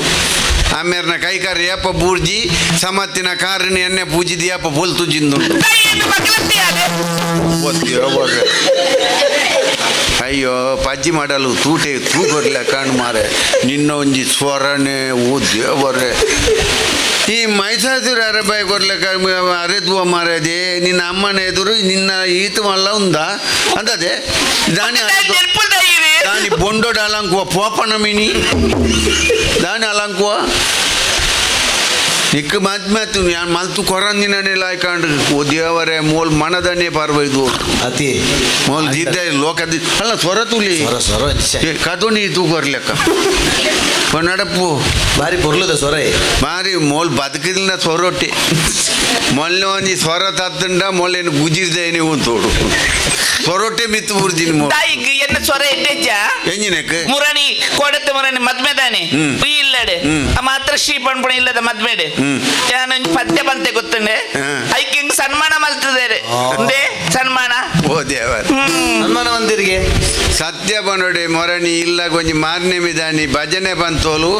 ಆಮೇರ್ನ ಕೈಕಾರ್ ಏಪ ಬೂರ್ಜಿ ಸಮತ್ತಿನ ಕಾರಿನ ಎಣ್ಣೆ ಪೂಜಿದಿ ಏಪ ಪೊಲ್ತು ಜಿಂದುಂಡು ಅಯ್ಯೋ ಪಜ್ಜಿ ಮಾಡಲು ತೂಟೆ ತೂಗೊರ್ಲೆ ಕಾಣು ಮಾರೆ ನಿನ್ನ ಒಂಜಿ ಸ್ವರನೆ ಓ ದೇವರೇ ಈ ಮೈಸಾಸುರ ಅರಬಾಯಿ ಕೊರ್ಲೆ ಅರೆದುವ ಮಾರದೆ ನಿನ್ನ ಅಮ್ಮನ ಎದುರು ನಿನ್ನ ಈತು ಮಲ್ಲ ಉಂದ ಅಂತದೆ ದಾನಿ ದಾನಿ ಬೊಂಡೋಡ ಅಲಂಕುವ ಪೋಪನ ಮಿನಿ ದಾನಿ ಅಲಂಕುವ ನಿಕ್ಕ ಮಾತ್ ಮಾತು ಯಾನ್ ಮಲ್ತು ಕೊರಂದಿನೇ ಲಾಯ್ಕಾಂಡ್ ಓ ದೇವರೇ ಮೋಲ್ ಮನದನೇ ಪರ್ವೈದು ಅತಿ ಮೋಲ್ ಜಿದ್ದ ಲೋಕದಿ ಅಲ್ಲ ಸ್ವರ ತುಲಿ ಸ್ವರ ಸ್ವರ ಕದು ನೀ ತೂಕೊರ್ಲೆಕ್ಕ ನಡಪು ಬಾರಿ ಪೊರ್ಲುದ ಸ್ವರ ಬಾರಿ ಮೋಲ್ ಬದುಕಿಲ್ಲ ಸ್ವರೊಟ್ಟಿ ಮೊನ್ನೆ ಒಂಜಿ ಸ್ವರ ತತ್ತುಂಡ ಮೊಲ್ಲೇನು ಗುಜಿರ್ದೇನೆ ಉಂತೋಡು ಸ್ವರೊಟ್ಟೆ ಮಿತ್ತು ಬುರ್ಜಿನ ಮೋಲ್ ತಾಯಿಗ್ ಎನ್ನ ಸ್ವರ ಎಡ್ಡೆಜ್ಜ ಎಂಜಿನಕ್ ಮುರಣಿ ಕೊಡತ್ತೆ ಮುರಣಿ ಮದ್ಮೆದಾನೆ ಈ ಇಲ್ಲಡೆ ಮಾತ್ರ ಶ್ರೀ ಪಣ್ಪುಣ ಇಲ್ಲದ ಮದ್ಮೆಡೆ ಯಾನೊಂಜಿ ಪದ್ಯ ಬಂತೆ ಗೊತ್ತುಂಡೆ ಐಕ್ ಹಿಂಗ್ ಸನ್ಮಾನ ಮಲ್ತದೇರೆ ಉಂದೇ ಸನ್ಮಾನ ಓ ದೇವರ ಸನ್ಮಾನ ಮಂದಿರಿಗೆ ಸತ್ಯ ಬನೋಡಿ ಮೊರಣಿ ಇಲ್ಲ ಕೊಂಜಿ ಮಾರನೇ ಮಿದಾನಿ ಭಜನೆ ಬಂತೋಲು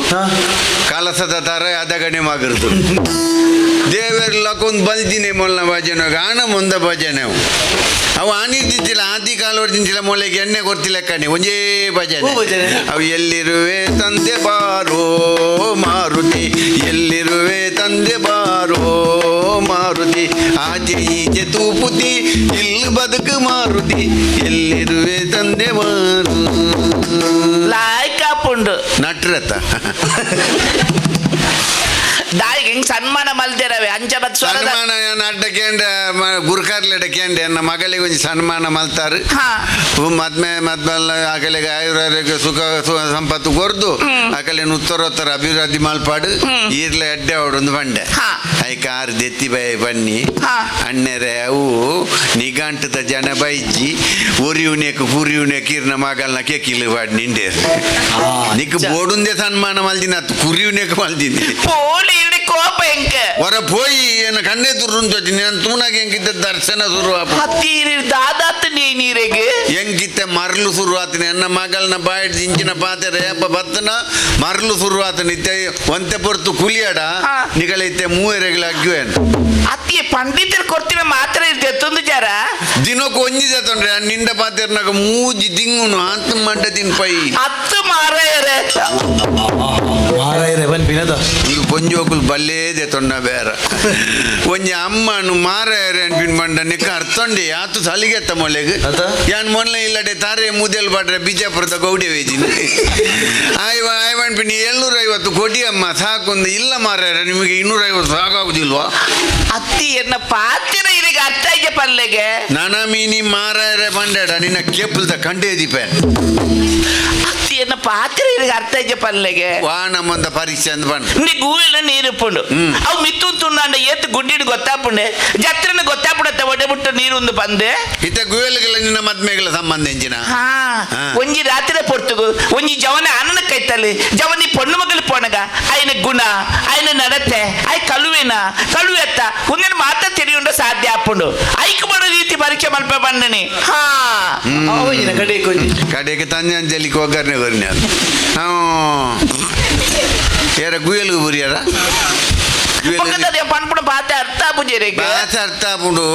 ಕಲಸದ ತರ ಅದಗಣೆ ಮಗರ್ದು ದೇವೆರ್ ಲಕೊಂದು ಬಲ್ದಿನಿ ಮೊಲ್ಲ ಭಜನೆ ಆಣ ಮುಂದ ಭಜನೆ ಅವು. ಅವು ಆನಿದ್ದಿದ್ದಿಲ್ಲ ಆದಿ ಕಾಲೋರ್ದಿಂಚಿಲ್ಲ ಮೊಲೆಗೆ ಎಣ್ಣೆ ಕೊರ್ತಿಲೆಕ್ಕನೆ ಒಂಜೇ ಭಜನೆ. ಅವು ಎಲ್ಲಿರುವೆ ತಂದೆ ಬಾರೋ ಮಾರುತಿ, ಎಲ್ಲಿರುವೆ ತಂದೆ ಬಾರೋ ಮಾರುತಿ, ಆಚೆ ಈಚೆ ತೂಪುತಿ ಇಲ್ಲಿ ಬದುಕು ಮಾರುತಿ, ಎಲ್ಲಿರುವೆ ತಂದೆ ಬಾರು. ಲಾಯ್ಕ್ ಆಪುಂಡು. ನಟ್ರತ್ತ. ದಾಯಿಗೆ ಹಿಂಗ್ ಸನ್ಮಾನ ಮಲ್ದಿರವೆ ಅಂಚ ಬತ್ ಸ್ವರದ ಸನ್ಮಾನ ಅಡ್ಡ ಕೇಂದ್ರ ಗುರುಕಾರ್ಲೆಡ ಕೇಂದ್ರ ಎನ್ನ ಮಗಳಿಗೆ ಒಂಜಿ ಸನ್ಮಾನ ಮಲ್ತಾರು. ಮದ್ಮೆ ಮದ್ಮಲ್ಲ ಅಕಲೆಗೆ ಆಯುರಾರೋಗ್ಯ ಸುಖ ಸುಖ ಸಂಪತ್ತು ಕೊರ್ದು ಅಕಲೆ ಉತ್ತರೋತ್ತರ ಅಭಿವೃದ್ಧಿ ಮಲ್ಪಾಡು ಈರ್ಲೆ ಅಡ್ಡೆ ಅವಡೊಂದು ಬಂಡೆ. I car ದೆತ್ತಿ ಬೈ ಬನ್ನಿ. ಅಣ್ಣೆರೆ ಅವು ನಿಘಂಟದ ಜನ ಬೈಜಿ ಒರಿಯುನೇಕ್ ಕುರಿಯುನೇಕ್ ಇರ್ನ ಮಗಲ್ನ ಕೇಕಿಲು ಬಾಡ್ ನಿಂಡೆ ನಿಕ್ ಬೋಡುಂದೆ ಸನ್ಮಾನ ಮಲ್ದಿನ ಕುರಿಯುನೇಕ್ ಮಲ್ದಿನಿ. ಪೋಲಿ ಇಡಿ ಕೋಪ ಎಂಕ ಹೊರ ಪೋಯಿ ಏನ ಕಣ್ಣೆ ತುರುಂತೋಜಿ ನಾನು ತೂನಾಗ ಎಂಕಿದ್ದ ದರ್ಶನ ಶುರು ಆಪ. ಹತ್ತಿ ದಾದಾತ್ ನೀ ನೀರೆಗೆ ಎಂಕಿತ್ತೆ ಮರಳು ಶುರು ಆತನ ಎನ್ನ ಮಗಳನ್ನ ಬಾಯಿಡ್ ಇಂಚಿನ ಪಾತೆರೆ ಏಪ ಬತ್ತನ ಮರಳು ಶುರು ಆತನ ಇತ್ತೆ ಒಂತೆ ಪೊರ್ತು ಕುಲಿಯಾಡ ನಿಗಲ ಇತ್ತೆ ಮೂವೆರೆಗಳ ಅಗ್ಗುವೇನು. ಅತ್ತಿ ಪಂಡಿತರು ಕೊಡ್ತಿನ ಮಾತ್ರ ಇರ್ತದೆ ಜರ. ದಿನಕ್ಕೆ ಒಂಜಿ ತೊಂದ್ರೆ ನಿಂಡ ಪಾತೆರ್ನಾಗ ಮೂಜಿ ದಿಂಗುನು ಆತ ಮಂಡ ತಿನ್ ಪೈ. ಹತ್ತು ಮಾರಾಯರೆ. ಮಾರಾಯರೆ ಬನ್ಪಿನದ. ಈಗ ಪೊಂಜೋಕುಲು ಬಲ್ಲೇದೆ ತೊಂಡ ಬೇರ ಒಂಜಿ ಅಮ್ಮನು ಮಾರಾಯರೆ ಅನ್ಪಿನ್ ಬಂಡ ನಿಕ್ಕ ಅರ್ಥಂಡೆ ಯಾತು ಸಲಿಗೆತ್ತ ಮೊಲೆಗ್ ಯಾನ್ ಮೊನ್ನೆ ಇಲ್ಲಡೆ ತಾರೆ ಮುದೆಲ್ ಬಾಡ್ರೆ ಬಿಜಾಪುರದ ಗೌಡೆ ವೇಜಿನ ಆಯ್ವ ಆಯ್ವನ್ ಪಿನ್ 750 ಕೋಟಿ ಅಮ್ಮ ಸಾಕೊಂದು ಇಲ್ಲ ಮಾರಾಯರೆ ನಿಮಗೆ 250 ಸಾಕಾಗುದಿಲ್ವಾ. ಅತ್ತಿ ಎನ್ನ ಪಾತಿನ ಇದೀಗ ಅರ್ಥ ಆಯ್ಕೆ ಪಲ್ಲೆಗೆ. ನನಮೀನಿ ಮಾರಾಯರೆ ಬಂಡೇಡ ನಿನ್ನ ಕೇಪಲ್ದ ಕಂಡೇ ದೀಪೆ. ಅತ್ತಿ ಎನ್ನ ಪಾತಿನ ಇದೀಗ ಅರ್ಥ ಆಯ್ಕೆ ಪಲ್ಲೆಗೆ. ವಾ ನಮ್ಮಂದ ಪರೀಕ್ಷೆ ಅಂದ್ ಬಂಡ. ನೀ ಗೂವೆಲ್ಲ ನೀರು ಪುಂಡು ಅವು ಮಿತ್ತು ತುಂಡಾಂಡ ಏತ್ ಗುಡ್ಡಿಡು ಗೊತ್ತಾಪುಂಡೆ ಜತ್ರನ ಗೊತ್ತಾಪುಡತ್ತ ಒಡೆ ಬಿಟ್ಟು ನೀರು ಒಂದು ಬಂದೆ. ಇತ್ತ ಗುವೆಲ್ಗೆಲ್ಲ ನಿನ್ನ ಮದ್ಮೆಗಳ ಸಂಬಂಧ ಎಂಜಿನ. ಒಂಜಿ ರಾತ್ರಿ ಪೊರ್ತುಗು ಒಂಜಿ ಜವನ ಆನಂದ ಕೈತಲ್ಲಿ ಜವನಿ ಪೊಣ್ಣು ಮಗಲು ಪೋಣಗ ಆಯ್ನ ಗುಣ ಆಯ್ನ ನಡತೆ ಆಯ್ ಕಳುವೆನ ಕಳುವೆತ್ತ ಒಂದಿನ ಮಾತ್ರ ತಿಳಿಯುಂಡ ಸಾಧ್ಯ ಆಪುಂಡು ಐಕ್ ಬಡ ರೀತಿ ಪರೀಕ್ಷೆ ಮಲ್ಪ ಬಂದನಿ. ಹಾ ಕಡೆಗೆ ತಂಜಾಂಜಲಿಗೆ ಒಗ್ಗರಣೆ ಕೊರ್ನೆ ಅದು. ಏರ ಗುಯಲ್ಗು ಬುರಿಯಾರ ಪನ್ಪುಣ ಪಾತೆ ಅರ್ಥ ಆಪುಜೆರೆಗ್. ಬಾತೆ ಅರ್ಥ ಆಪುಂಡು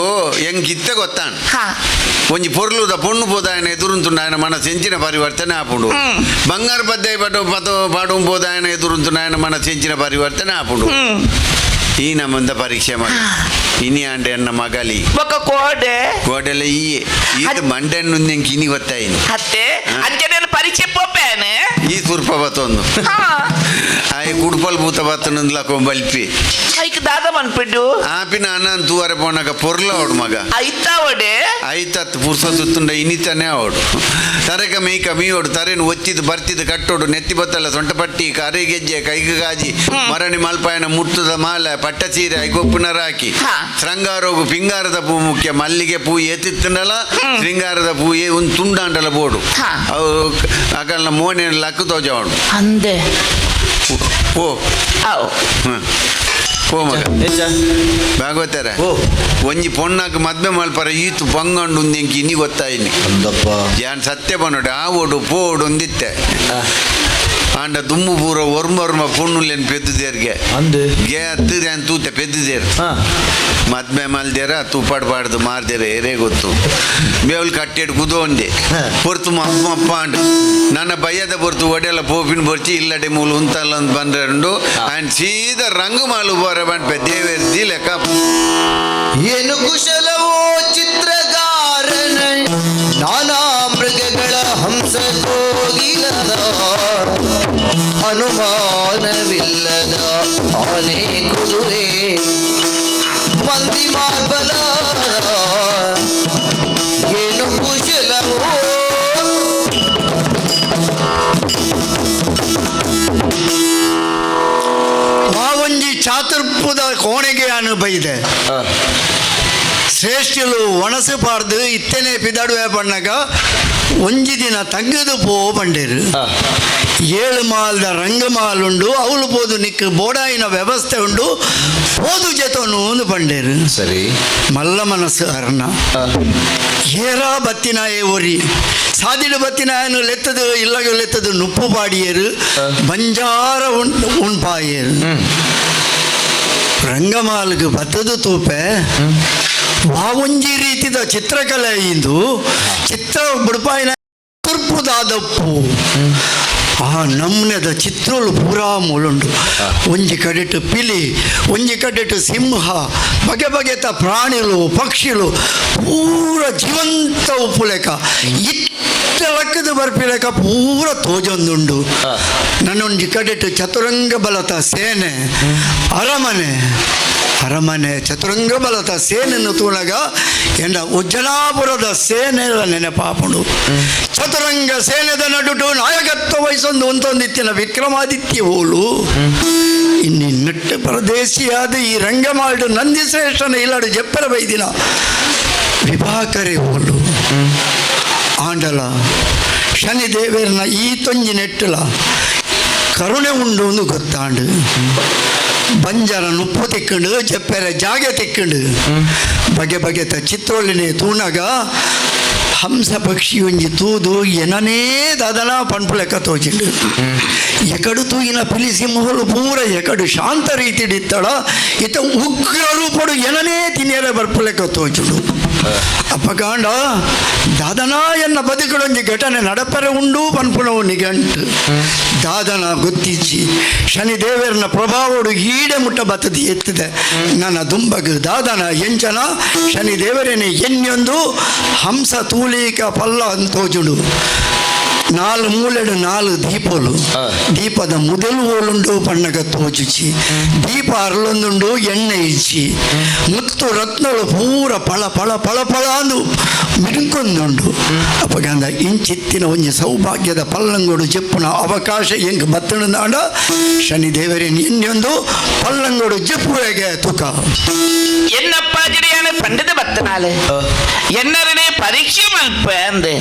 ಎಂಕ್ ಇತ್ತೆ ಗೊತ್ತಾಣ ಒಂಜಿ ಪೊರ್ಲುದ ಪೊಣ್ಣು ಪೋದಾಯನ ಎದುರುಂತುಂಡು ఆయన ಮನಸ್ಸು ಎಂಚಿನ ಪರಿವರ್ತನೆ ಆಪುಂಡು. ಬಂಗಾರ ಪದ್ಯ ಪಡು ಪದ ಪಾಡು ಪೋದಾಯನ ಎದುರುಂತುಂಡು ఆయన ಮನಸ್ಸು ಎಂಚಿನ ಪರಿವರ್ತನೆ ಆಪುಂಡು. ಈ ನಮ್ಮಂದ ಪರೀಕ್ಷೆ ಮಗ ಇನಿ ಆಂಡೆ ಎನ್ನ ಮಗಲಿ ಬೊಕ್ಕ ಕೋಡೆ ಕೋಡೆಲ್ಲ ಈಯೆ ಈತ ಮಂಡೆಣ್ಣು ಎಂಕ್ ಇನಿ ಗೊತ್ತಾಯಿನಿ. ಅತ್ತೆ ಅಂಚನೆ ಪರೀಕ್ಷೆ ಪೋಪೇನೆ ಈ ಸುರ್ಪ ಬತ್ತೊಂದು ಆಯ್ ಕುಡ್ಪಲ್ ಭೂತ ಬತ್ತನಂದ್ಲ ಬಲ್ಪಿ ಐಕ್ ದಾದ ಮನ್ಪಿಡ್ಡು ಆಪಿನ ಅಣ್ಣನ್ ತೂವರೆ ಪೋನಾಗ ಪೊರ್ಲ ಅವಡು ಮಗ ಐತಾವಡೆ ಐತತ್ ಪುರ್ಸೊತ್ತುಂಡ ಇನಿತಾನೆ ಅವಡು ತರಕ ಮೇಯ್ಕ ಮೀಯೋಡು ತರೇನು ಒತ್ತಿದ್ದು ಬರ್ತಿದ್ದು ಕಟ್ಟೋಡು ನೆತ್ತಿ ಬತ್ತಲ್ಲ ಸೊಂಟಪಟ್ಟಿ ಕರೆ ಗೆಜ್ಜೆ ಕೈಗೆ ಗಾಜಿ ಮರಣಿ ಮಲ್ಪಾಯನ ಮುಟ್ಟದ ಮಾಲೆ ಪಟ್ಟ ಸೀರೆ ಐಗೊಪ್ಪುನರ ಹಾಕಿ ಶೃಂಗಾರೋಗು ಪಿಂಗಾರದ ಪೂ ಮುಖ್ಯ ಮಲ್ಲಿಗೆ ಪೂ ಏತಿತ್ತನಲ್ಲ ಶೃಂಗಾರದ ಪೂ ಏ ಒಂದು ತುಂಡಾಂಡಲ ಬೋಡು ಅವು ಅಕಲ್ನ ಮೋನೆ ಲಕ್ಕು ತೋಜವಡು ಅಂದೆ ಓ ಓ ಮಗ ಭಾಗವತರ ಒಂಜಿ ಪೊಣ್ಣಾಕ ಮದ್ಮೆ ಮಲ್ಪರ ಈತು ಬಂಗಂಡು ಎಂಕ್ ಇನಿ ಗೊತ್ತಾಯಿನಿ. ಯಾನ್ ಸತ್ಯ ಬನ್ನೋಡು ಆ ಓಡು ಪೋಡು ಒಂದಿತ್ತೆ ಆಂಡ ದುಮ್ಮು ಪೂರ ಒರ್ಮ ಒರ್ಮ ಪೊಣ್ಣುಲೆನ್ ಪೆದ್ದುದೇರ್ಗೆ ಗೆ ಅತ್ತು ಯಾನ್ ತೂತೆ ಪೆದ್ದುದೇರ್ ಮದ್ಮೆ ಮಲ್ದೇರ ತೂಪಾಡು ಪಾಡ್ದು ಮಾರ್ದೇರ ಏರೇ ಗೊತ್ತು ಬೇವಲ್ ಕಟ್ಟೆಡ್ ಕುದೋ ಒಂದೆ ಪೊರ್ತು ಮಪ್ಪ ಮಪ್ಪ ಅಂಡ್ ನನ್ನ ಭಯದ ಪೊರ್ತು ಒಡೆಲ್ಲ ಪೋಪಿನ ಬೊರ್ಚಿ ಇಲ್ಲಡೆ ಮೂಲು ಉಂತಲ್ಲ ಅಂತ ಬಂದ್ರಂಡು ಆ್ಯಂಡ್ ಸೀದಾ ರಂಗು ಮಾಲು ಬೋರ ಬಂಡ್ಪೆ ದೇವೇರ್ ಲೆಕ್ಕ. ಏನು ಕುಶಲವೋ ಚಿತ್ರಗಾರನ ನಾನಾ ಮೃಗಗಳ ಹಂಸ ಕೋಗಿಲದ ಅನುಮಾನವಿಲ್ಲದ ಆನೆ ಕುದುರೆ ಮಂದಿ ಮಾರ್ಬಲ ಏನು ಕುಶಲವೋ. ಮಾವಂಜಿ ಚಾತುರ್ಪುದ ಕೋಣೆಗೆ ಅನುಭವಿದೆ ಶ್ರೇಷ್ಠಲು ಒಣಸು ಪಾಡ್ದು ಇತ್ತನೆ ಪಿದಾಡುವೆ ಬಣ್ಣಗ ಒಂಜಿ ದಿನ ತಂಗದು ಪೋ ಬಂಡೇರು ಏಳು ಮಾಲ್ದ ರಂಗಮಾಲ್ ಉಂಡು ಅವಳು ಪೋದು ನಿಕ್ ಬೋಡಾಯಿನ ವ್ಯವಸ್ಥೆ ಉಂಡು ಪೋದು ಜತೋನು ಒಂದು ಬಂಡೇರು. ಸರಿ ಮಲ್ಲ ಮನಸ್ಸು ಅರ್ಣ ಏರಾ ಬತ್ತಿನಾಯೇ ಒರಿ ಸಾದಿಡು ಬತ್ತಿನಾಯನು ಲೆತ್ತದು ಇಲ್ಲಗ ಲೆತ್ತದು ನುಪ್ಪು ಪಾಡಿಯರು ಬಂಜಾರ ಉಣ್ ಉಣ್ಪಾಯರು. ರಂಗಮಾಲ್ಗ್ ಬತ್ತದ ತೂಪೆ ವಾವೊಂಜಿ ರೀತಿದ ಚಿತ್ರಕಲೆ ಇಂದು ಚಿತ್ರ ಬುಡಪಾಯಿನ ತುರ್ಪುದಾದಪ್ಪು ಆ ನಮ್ನೆದ ಚಿತ್ರಲು ಪೂರಾ ಮೂಲುಂಡು. ಒಂಜಿ ಕಡೆಟು ಪಿಲಿ, ಒಂಜಿ ಕಡೆಟು ಸಿಂಹ, ಬಗೆ ಬಗೆತ ಪ್ರಾಣಿಲು ಪಕ್ಷಿಲು ಪೂರ ಜೀವಂತ ಉಪ್ಪುಲೆಕ ಇತ್ತ ಲಕ್ಕದ ಬರ್ಪಿಲೆಕ ಪೂರ ತೋಜೊಂದುಂಡು. ನನ್ನೊಂಜಿ ಕಡೆಟು ಚತುರಂಗ ಬಲತ ಸೇನೆ ಅರಮನೆ ಅರಮನೆ ಚತುರಂಗ ಬಲತ ಸೇನೆಯನ್ನು ತೂನಗ ಎಂಡ ಉಜ್ಜನಾಪುರದ ಸೇನೆ ನೆನಪಾಪುಂಡು. ಚತುರಂಗ ಸೇನೆದ ನಡುಟು ನಾಯಕತ್ವ ವಹಿಸೊಂದು ಒಂತೊಂದಿತ್ತಿನ ವಿಕ್ರಮಾದಿತ್ಯ ಓಲು ಇನ್ನಿ ನೆಟ್ಟ ಪರದೇಶಿಯಾದ ಈ ರಂಗಮಾಲ್ಡು ನಂದಿಶ್ರೇಷ್ಠನ ಇಲ್ಲಡು ಜಪ್ಪರ ಬೈದಿನ ವಿಭಾಕರೆ ಓಲು ಆಂಡಲ ಶನಿದೇವರನ ಈ ತೊಂಜಿ ನೆಟ್ಟಲ ಕರುಣೆ ಉಂಡು ಒಂದು ಗೊತ್ತಾಂಡು. ಬಂಜರ ನುಪ್ಪು ತಿಕ್ಕಂಡು ಜಪ್ಪೆರೆ ಜಾಗೆ ತಿಕ್ಕಂಡು ಬಗೆ ಬಗೆತ ಚಿತ್ರೋಲಿನಿ ತೂನಗ ಹಂಸ ಪಕ್ಷಿ ಒಂಜಿ ತೂದು ಎನನೇ ದಾದನ ಪಂಪುಲೆಕ್ಕ ತೋಚಿಂಡು. ಎಕಡು ತೂಗಿನ ಪಿಲಿ ಸಿಂಹಲು ಪೂರ ಎಕಡು ಶಾಂತ ರೀತಿಡಿತ್ತಳ ಇತ ಉಗ್ರ ರೂಪಡು ಎನನೇ ತಿನ್ಯರೆ ಬರ್ಪುಲೆಕ್ಕ ತೋಚುಂಡು. ಅಪ್ಪಕಾಂಡ ದಾದನ ಎನ್ನ ಬದುಕಡೊಂಜಿ ಘಟನೆ ನಡಪರೆ ಉಂಡು ಪನ್ಪುನವು ನಿಘಂಟು. ದಾದನ ಗೊತ್ತಿಚ್ಚಿ ಶನಿದೇವರನ ಪ್ರಭಾವಡು ಈಡೆ ಮುಟ್ಟ ಬತ್ತದಿ ಎತ್ತಿದೆ ನನ್ನ ದುಂಬಗು ದಾದನ ಎಂಚನ ಶನಿದೇವರೇನೆ ಎನ್ಯೊಂದು ಹಂಸ ತೂಲೀಕ ಪಲ್ಲ ಅಂತೋಜುಂಡು. ನಾಲ್ ಮೂಲೆಡು ನಾಲ್ ದೀಪಲು ದೀಪದ ಮುದಲು ಓಲುಂಡು ಪಣ್ಣಗ ತೋಜುಚಿ ದೀಪ ಅರಳೊಂದುಂಡು ಎಣ್ಣೆ ಇಚ್ಚಿ ಮುತ್ತು ರತ್ನಳು ಪೂರ ಪಳ ಪಳ ಪಳ ಪಳ ಅಂದು ಮಿಣುಕೊಂದುಂಡು. ಅಪ್ಪಗಂದ ಇಂಚಿತ್ತಿನ ಒಂಜಿ ಸೌಭಾಗ್ಯದ ಪಲ್ಲಂಗೋಡು ಜೆಪ್ಪುನ ಅವಕಾಶ ಎಂಕ್ ಬತ್ತಣದಾಂಡ ಶನಿದೇವರೇ ಎಣ್ಣೆಯೊಂದು ಪಲ್ಲಂಗೋಡು ಜೆಪ್ಪುವೆಗೆ ತುಕ. என்னப்பாஜிடியான பண்டித பத்தனாலு என்னரனே ಪರೀಕ್ಷೆ ಮಲ್ಪ ಅಂದೆ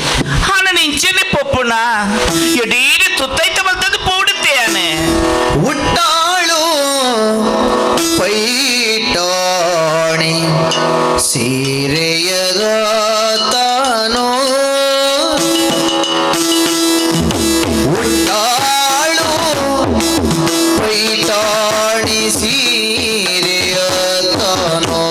ಹಣ ನಿಂಚನೆ ಪೊಪ್ಪುಣ ಎಡೀರಿ ತುತ್ತೈತ ಬರ್ತದೆ ಪೋಡುತ್ತೇನೆ. ಉಟ್ಟಾಳು ಪೈಟಾಣಿ ಸೀರೆಯದ ತಾನೋ ಉಟ್ಟಾಳು ಪೈಟಾಣಿ ಸೀರೆಯ ತಾನೋ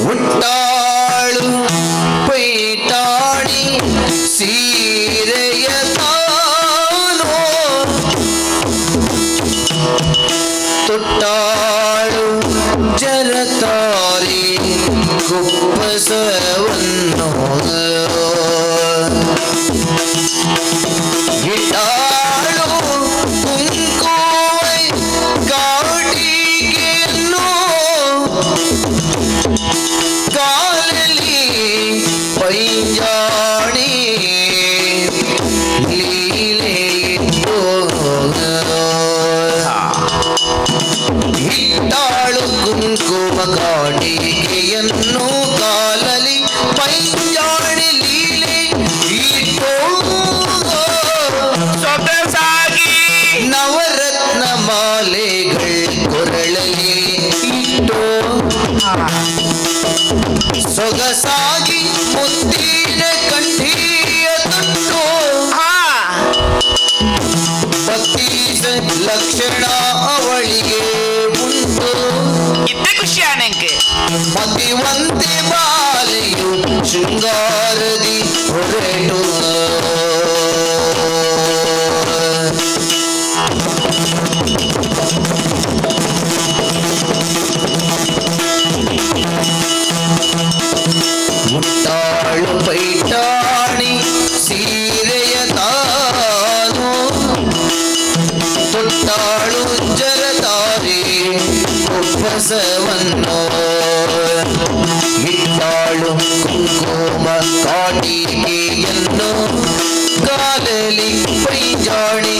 ಉಟ್ಟಾಳು ಪೈಟಾಣಿ ಸೀರೆಯ ತಾನೋ ತುಟ್ಟಾಳು ಜರತಾರಿ ಕುಪ್ಪಸವನ್ನು ಇಟ್ಟಾಳು ಕುಂಕುಮೈ ಕಾಟಿಗೆಯನ್ನು ಕಾಲಲಿ ಪೈಂಜಾಣಿ ಲೀಲೆ ಇಟ್ಟು ಇಟ್ಟಾಳು ಕುಂಕುಮ ಕಾಟಿಗೆಯನ್ನು ಕಾಲಲಿ ಪೈಂಜಾಣಿ ಲೀಲೆ ಇಟ್ಟು ಸೊಗಸಾಗಿ ನವರತ್ನ ಮಾಲೆಗಳು ಕೊರಳಲಿ ಇಟ್ಟು ಸೊಗಸಾಗಿ ಮುತ್ತಿನ ಕಂಠಿಯ ತೊಟ್ಟು ಬತ್ತೀಸ ಲಕ್ಷಣ ಅವಳಿಗೆ ಉಂಟು. ಇದ್ದ ಖುಷಿ ಆನೆಂಗೆ ಮತಿವಂತೆ ಬಾಲೆಯು ಶೃಂಗಾರದಿ ಹೊರಟು ಮುಟ್ಟಾಳು ಪೈಟಾಣಿ ಸೀರೆಯ ತಾನು ತೊಟ್ಟಾಳು ಜರತಾರಿ ಉಪ್ಪಸವನ್ನು ಇಟ್ಟಾಳು ಕುಂಕುಮ ಕಾಟಿಗೆಯನ್ನು ಕಾಲಲಿ ಪೈಂಜಾಣಿ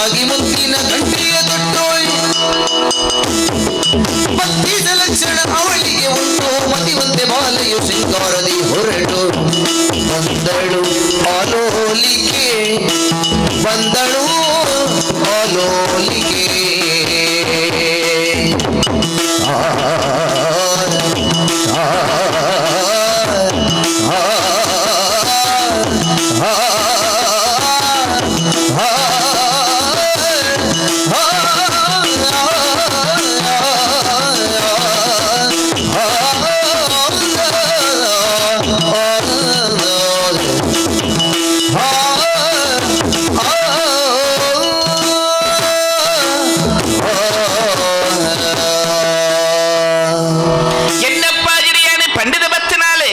ಸೊಗಸಾಗಿ ಮುತ್ತಿನ ಗಂಟೆಯ ತೊಟ್ಟೋಯ್ ಭಕ್ತಿದ ಲಕ್ಷಣ ಅವಳಿಗೆ ಉಂಟು ಮತಿವಂತೆ ಬಾಲೆಯು ಸಿಂಗಾರದಿ ಹೊರಟು ಬಂದಳು ಆಲೋಲಿಕೆ ಬಂದಳು ಆಲೋಲಿಕೆ ಆ ಆ ಆ என்னப்பாஜிரியான ಪಂಡಿತ ಬತ್ತನಾಲೆ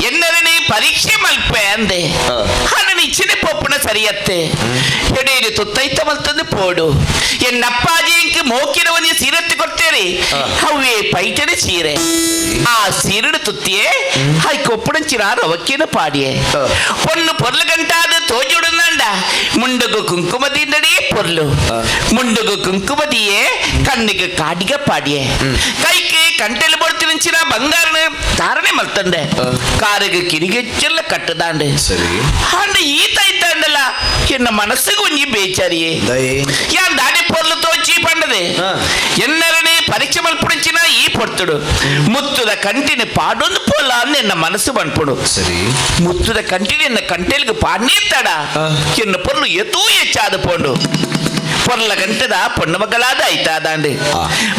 ಎನ್ನರನೇ ಪರೀಕ್ಷೆ ಮಲ್ಪೆ ಅಂದೆ ಹಣ ಇಚ್ಚಿನ ಪೊಪ್ಪುನ ಸರಿಯತ್ತೆ ಎಡೇನು ತುತ್ತೈತ ಮಲ್ತಂದು ಪೋಡು ಎನ್ನಪ್ಪಾಜಿ ಇಂಕ್ ಮೋಕಿನ ಒಂಜಿ ಸೀರತ್ತು ಕೊಡ್ತೇರಿ ಅವೇ ಪೈಟನೆ ಸೀರೆ ಆ ಸೀರಡು ತುತ್ತಿಯೇ ಹೈ ಕೊಪ್ಪುಣಂಚಿನ ರವಕ್ಕಿನ ಪಾಡಿಯೆ పొన్ను పొర్లు గంటాదు తోజుడుందండ ముండుకు కుంకుమ తిన్నడే పొర్లు ముండుకు కుంకుమ తీయే కన్నుకు కాడిగ పాడియే కైకి కంటెలు పొడుతు నుంచిన బంగారును ధారణೆ ಮಲ್ತಂಡೆ ಕಾರಿಗೆ ಕಿರಿಗೆಚ್ಚೆಲ್ಲ ಕಟ್ಟದಾಂಡೆ ಅಂಡ ಈತ ಇದ್ದಂಡಲ್ಲ ಎನ್ನ ಮನಸ್ಸಿಗೆ ಒಂಜಿ ಬೇಚಾರಿಯೇ ಯಾನ್ ದಾಡಿ ಪೊರ್ಲು ತೋಚಿ ಪಂಡದೆ ಎನ್ನರನೇ ಪರೀಕ್ಷೆ ಮಲ್ಪುಡಿಂಚಿನ ಈ ಪೊರ್ತುಡು ಮುತ್ತುದ ಕಂಟಿನ ಪಾಡೊಂದು ಪೋಲ ಅಂದ್ ಎನ್ನ ಮನಸ್ಸು ಬನ್ಪುಡು ಸರಿ ಮುತ್ತುದ ಕಂಟಿನ ಎನ್ನ ಕಂಟೆಲ್ಗೆ ಪಾಡ್ನೇತ್ತಾಡ ಎನ್ನ ಪೊರ್ಲು ಎತೂ ಹೆಚ್ಚಾದ ಪೋಂಡು ಪೊರ್ಲ ಗಂಟದ ಪೊಣ್ಣು ಮಗಲಾದ ಐತಾದಾಂಡೆ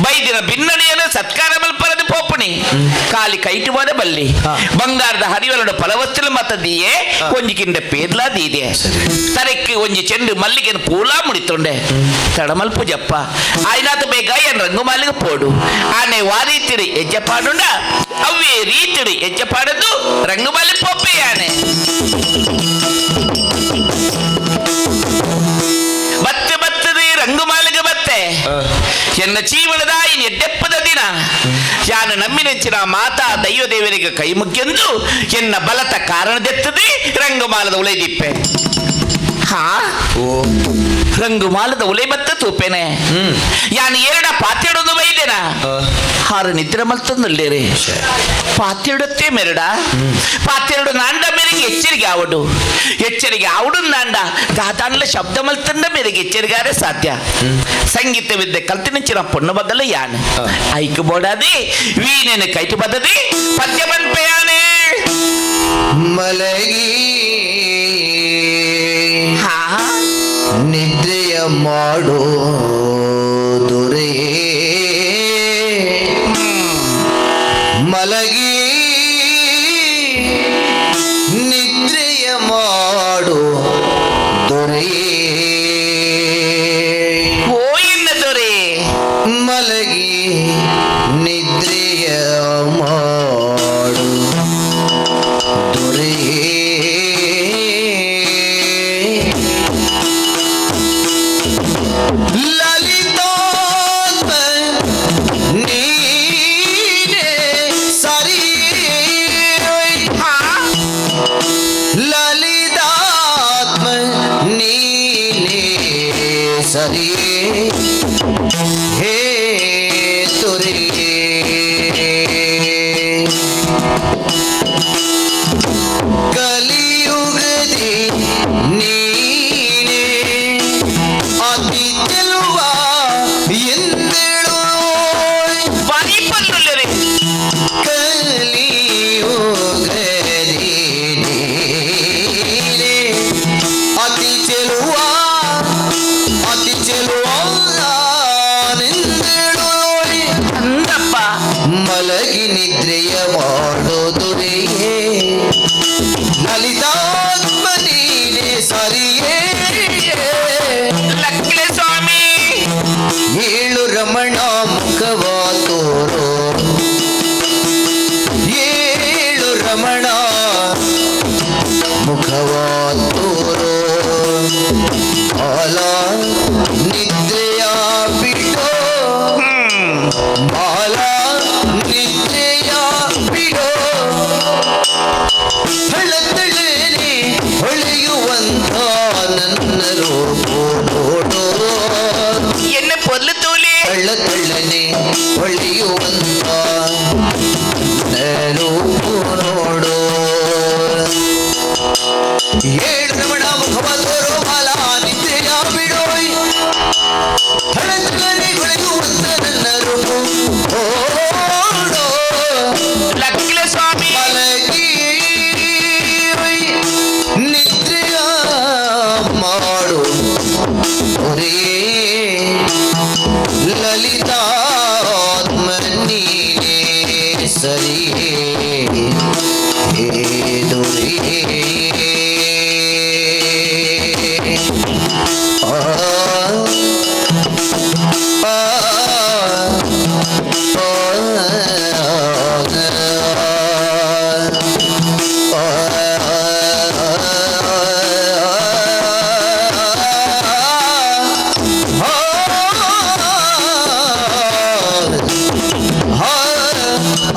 ಬೈದಿನ ಬಿನ್ನಡಿಯನ್ನು ಸತ್ಕಾರ ಮಲ್ಪರದು ಪೋಪುಣಿ ಕಾಲಿ ಕೈಟು ಹೋದ ಬಲ್ಲಿ ಬಂಗಾರದ ಹರಿವಲೋಡ ಫಲವಸ್ತುಲು ಮತ್ತದಿಯೇ ಒಂಜಿ ಕಿಂಡ ಪೇರ್ಲಾ ದೀದೆ ತರೆಕ್ಕೆ ಒಂಜಿ ಚೆಂಡು ಮಲ್ಲಿಗೆನ ಪೂಲಾ ಮುಡಿತೊಂಡೆ ತಡಮಲ್ಪು ಜಪ್ಪ ಆಯ್ನಾತ ಬೇಗ ಎನ್ ರಂಗು ಮಾಲಿಗೆ ಪೋಡು ಆನೆ ವಾರೀತಿರಿ ಹೆಜ್ಜೆ ಪಾಡುಂಡ ಅವ್ವೇ ರೀತಿರಿ ಹೆಜ್ಜೆ ಪಾಡದು ರಂಗುಮಾಲಿ ಪೋಪೆ ಆನೆ ಬತ್ತೆ ಬತ್ತದೆ ರಂಗುಮಾಲಿಗೆ ಬತ್ತೆ ಎನ್ನ ಜೀವನದ ಎಡ್ಡೆಪ್ಪದ ದಿನ ಯಾನು ನಮ್ಮಿನೆಂಚಿನ ಮಾತಾ ದೈವ ದೇವರಿಗೆ ಕೈ ಮುಗ್ಗೆಂದು ಎನ್ನ ಬಲತ ಕಾರಣದೆತ್ತದೆ ರಂಗುಮಾಲದ ಉಲೈದಿಪ್ಪೆ ಹಾ ರಂಗುಮಾಲದ ಉಲೈ ಬತ್ತ ತೂಪೇನೆ ಯಾನು ಎರಡ ಪಾತ್ಯಡೊಂದು ಬೈದೇನ ಹಾರು ನಿದ್ರೆ ಮಲ್ತಂದುಲ್ಲೇರಿ ಪಾತ್ಯಡತ್ತೆ ಮೆರಡ ಪಾತ್ಯಡು ನಾಂಡ ಮೇರೆಗೆ ಎಚ್ಚರಿಕೆ ಆವಡು ಎಚ್ಚರಿಕೆ ಆವಡು ನಾಂಡ ದಾದಾನ್ಲ ಶಬ್ದ ಮಲ್ತಂಡ ಮೇರೆಗೆ ಎಚ್ಚರಿಗಾರೆ ಸಾಧ್ಯ ಸಂಗೀತ ವಿದ್ಯೆ ಕಲ್ತಿನಿಂಚಿನ ಪೊಣ್ಣು ಬದಲ ಯಾನು ಐಕು ಬೋಡಾದಿ ವೀಣೆನ ಕೈಟು ಬದದಿ ಪದ್ಯ ಬನ್ಪೆಯಾನೆ ಮಲಗಿ ಹಾ ನಿದ್ರೆಯ ಮಾಡೋ ದೊರೆಯೇ ಮಲಗಿ ನಿದ್ರೆಯ ಮಾಡು ದೊರೆಯೇ ಓ ಎನ್ನ ದೊರೆ ಮಲಗಿ ನಿದ್ರೆಯ ಮಾಡು ದೊರೆಯೇ ಲಲಿತಾತ್ಮ ನೀನೇ ಸರಿ ಹಾ ಲಲಿತಾತ್ಮ ನೀನೇ ಸರಿ ಹೇ ತುರಿ ಕಲಿಯುಗದಿ ನೀನೇ ಅತಿ ಚೆಲುವ ಎಂದೇಳು ಬಾರಿ ಪಲ್ಲುಲ್ಲರೆ ಕಲಿಯುಗದಿ ನೀನೇ ಅತಿ ಚೆಲುವ ಅತಿ ಚೆಲುವ ನಿಂದೇಳು ಅಂದಪ್ಪ ಮಲಗಿ ನಿದ್ರೆಯ ಮಾಡೋದುರೆಯೇ ಲಲಿತಾತ್ಮ ನೀನೆ ಸರಿಯೇ ಲಕ್ಲೆ ಸ್ವಾಮಿ ಏಳು ರಮಣ ಮುಖವ ತೋರೋ ಏಳು ರಮಣ ಮುಖವ ತೋರೋ ಬಾಲ ನಿದ್ರೆಯ ಬಿಡೋ ಬಾಲ ನಿದ್ರೆಯ ಬಿಡೋ ಥಳಥಳನೆ ಹೊಳೆಯುವಂಥ ನನ್ನ ರೂಪು ನೋಡೋ ದೊರೆ. ಆ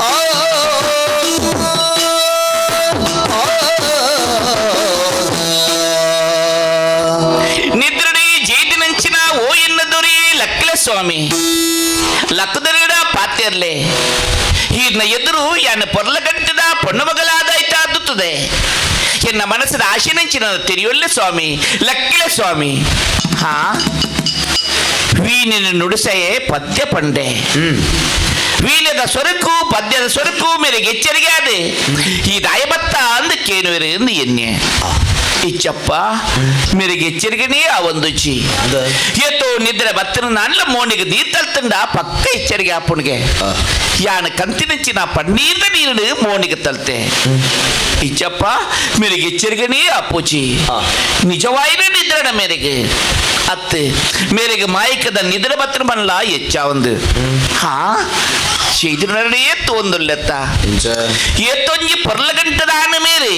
ಆ ನಿದ್ರಡಿ ಜೇದಿನಂಚಿನ ಓ ಎನ್ನ ದೊರೆ ಲಕ್ಕಲ ಸ್ವಾಮಿ ಲಕ್ಕದರಿಡ ಪಾತೆರ್ಲೆ ಈರ್ನ ಎದುರು ಯಾನ ಪೊರ್ಲಗಂಟದ ಪೊಣ್ಣು ಮಗಲಾದಾಯ್ತಾದುತ್ತದೆ. ಎನ್ನ ಮನಸ್ಸಿನ ಆಶೆನಂಚಿನ ತೆರೆಯೊಲ್ಲೆ ಸ್ವಾಮಿ, ಲಕ್ಕಿಲ ಸ್ವಾಮಿ. ಹಾ, ವೀಣಿನ ನುಡಿಸೆಯೇ ಪದ್ಯ ಪಂಡೆ. ವೀಣದ ಸೊರಕು ಪದ್ಯದ ಸೊರಕು ಮೇರೆಗೆ ಎಚ್ಚರಿಕೆ ಅದೆ ಈ ದಾಯಬತ್ತ ಅಂದ ಕೇನುವೆರೆ ಎಂದು ಎನ್ನೆ. ಇಚ್ಚಪ್ಪ, ಮೇರೆಗೆ ಎಚ್ಚರಿಕೆನೇ ಆ ಒಂದು ಜಿ ಏತೋ ನಿದ್ರೆ ಬತ್ತಿನ ನಲ್ಲ ಮೋನಿಗೆ ನೀರ್ ತಲ್ತಂಡ ಪಕ್ಕ ಎಚ್ಚರಿಕೆ ಆಪುಣಿಗೆ. ಯಾನ ಕಂತಿನಂಚಿನ ಪನ್ನೀರ್ದ ನೀರು ಮೋನಿಗೆ ತಲ್ತೆ. ಇಚ್ಚಪ್ಪ, ಮೇರೆಗೆ ಎಚ್ಚರಿಕೆನೇ ಅಪ್ಪುಜಿ. ನಿಜವಾಯಿನ ನಿದ್ರಣ ಮೇರೆಗೆ ಅತ್ತೆ ಮೇರೆಗೆ ಮಾಯಕದ ನಿದ್ರೆ ಬತ್ತಿನ ಬನ್ಲ ಹೆಚ್ಚ ಒಂದು. ಹಾ, ചെയ്തിടേ തോന്നുന്നില്ലത്ത. ಏತೊಂಜಿ ಪೊರ್ಲಗಂಟದ ಆನ ಮೇರೆ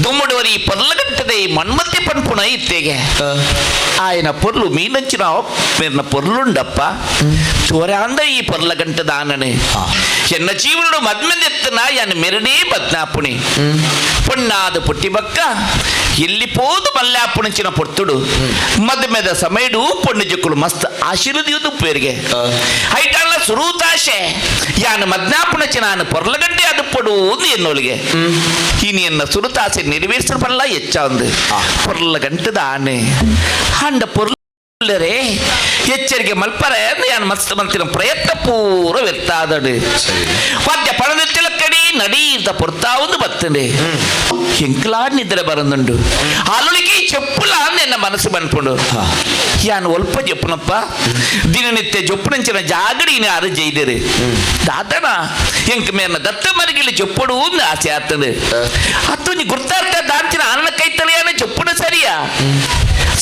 ದುಮ್ಮಡುವರಿ ಪೊರ್ಲಗಂಟದೆ ಮನ್ಮತಿ ಪನ್ಪುಣ ಇತ್ತೆಗೆ. ఆయన పొర్లు మీనంచిన ಮೇರ್ನ పొర్లుండప్ప ತೋರಾಂದ ಈ ಪೊರ್ಲಗಂಟದ ಆನನೆ. ಎನ್ನ ಜೀವನಡು ಮದ್ಮೆಂದೆತ್ತನ ಯಾನ ಮೆರನೇ ಬದ್ನಾಪುಣಿ. ಪೊಣ್ಣಾದ ಪುಟ್ಟಿ ಬಕ್ಕ ಎಲ್ಲಿ ಪೋದು ಮಲ್ಲಾಪುಣಿಚಿನ ಪೊರ್ತುಡು ಮದ್ಮೆದ ಸಮಯಡು ಪೊಣ್ಣು ಜಕ್ಕುಲು ಮಸ್ತ್ ಆಶೀರ್ವದಿಯುದು ಪೇರಿಗೆ. ಐಟಲ್ಲ ಸುರೂತಾಶೆ ಯಾನ ಮದ್ನಾಪುಣಚಿ ನಾನು ಪೊರ್ಲಗಂಟೆ ಅದು ಪಡು ಎನ್ನೋಳಿಗೆ. ಇನಿ ಎನ್ನ ಸುರುತಾಸೆ ನೆರವೇರಿಸಲು ಪಲ್ಲ ಹೆಚ್ಚ ಒಂದು ಪೊರ್ಲಗಂಟದ ಆನೆ ಅಂಡ ಪೊರ್ಲರೇ ಎಚ್ಚರಿಕೆ ಮಲ್ಪರೆ ಯಾನ್ ಮಸ್ತ್ ಮಂತಿನ ಪ್ರಯತ್ನ ಪೂರ ವ್ಯರ್ಥ ಆದಡು. ಪದ್ಯ ಪಣದ ತಿಲಕ್ಕಡಿ ನಡೀರ್ದ ಪೊರ್ತಾವುದು ಬತ್ತಂಡೆ. ಎಂಕ್ಲಾ ನಿದ್ರೆ ಬರಂದುಂಡು. ಅಲುಳಿಗೆ చెప్పులా ನಿನ್ನ ಮನಸ್ಸು ಬನ್ಪುಂಡು. ಯಾನ್ ಒಲ್ಪ ಜೊಪ್ಪುನಪ್ಪ ದಿನನಿತ್ಯ ಜೊಪ್ಪುನಂಚಿನ ಜಾಗಡಿ ಅರು ಜೈದಿರು ದಾದನ ಎಂಕ್ ಮೇರ್ನ ದತ್ತ ಮರಿಗಿಲಿ ಜೊಪ್ಪುಡು ಅಂದ್ ಆಸೆ ಆಗ್ತದೆ. ಅತ್ತೊಂಜಿ ಗುರ್ತಾರ್ಥ ದಾಂಚಿನ ಆನನ ಕೈತಲೆಯಾನ ಜೊಪ್ಪುನ ಸರಿಯಾ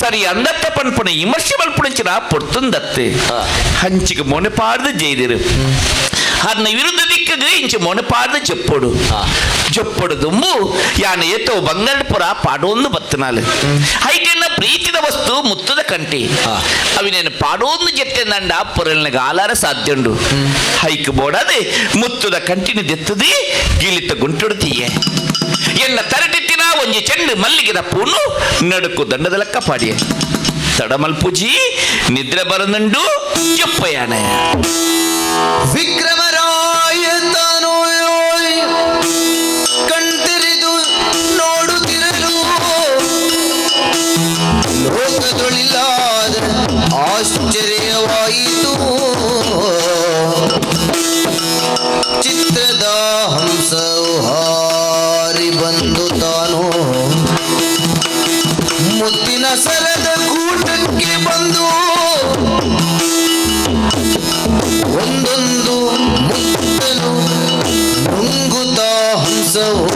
ಸರಿ ಅಂದತ್ತ ಪನ್ಪುಣ ವಿಮರ್ಶೆ ಮಲ್ಪುಣಂಚಿನ ಪೊರ್ತುಂದತ್ತೆ. ಹಂಚಿಗೆ ಮೊನೆ ಪಾಡ್ದು ಜೈದಿರು. ಅದನ್ನ ವಿರುದ್ಧ ದಿಕ್ಕಿಗೆ ಇಂಚ ಮೊನೆ ಪಾಡ್ದು ಜೊಪ್ಪೊಡು ಜೊಪ್ಪೊಡು ದುಂಬು ಯಾನ ಏತೋ ಬಂಗಾರಪುರ ಪಾಡೋಂದು ಬತ್ತನಾಲು. ಹೈಟೆನ್ನ ಪ್ರೀತಿದ ವಸ್ತು ಮುತ್ತದ ಕಂಟಿ ಅವಿನೇನು ಪಾಡೋಂದು ಜೆತ್ತೆಂದಂಡ ಪೊರಲ್ನಗ ಆಲಾರ ಸಾಧ್ಯುಂಡು. ಹೈಕ್ ಬೋಡದೆ ಮುತ್ತುದ ಕಂಟಿನ ದೆತ್ತದಿ ಗಿಲಿತ ಗುಂಟುಡ್ತೀಯೆ. ಎನ್ನ ತರಟಿತ್ತಿನ ಒಂಜಿ ಚೆಂಡು ಮಲ್ಲಿಗೆದ ಪೂನು ನಡುಕು ದಂಡದ ಲೆಕ್ಕ ಪಾಡಿಯೆ. ತಡಮಲ್ಪುಜಿ, ನಿದ್ರೆ ಬರನುಂಡು, ಜೊಪ್ಪಯಾನೆ. ವಿಕ್ರಮರಾಯ ತಾನು ಕಣ್ತೆರೆದು ನೋಡುತ್ತಿರಲು ಲೋಕದೊಳಿಲ್ಲಾದ ಆಶ್ಚರ್ಯವಾಯಿತು. ಚಿತ್ರದ ಹಂಸವು ಹಾರಿ ಬಂದು ತಾನು ಮುತ್ತಿನ ಸರದ ಕೂಟಕ್ಕೆ ಬಂದು ಒಂದೊಂದು ಮುತ್ತನು ನುಂಗುತ್ತಾ ಹಂಸವು.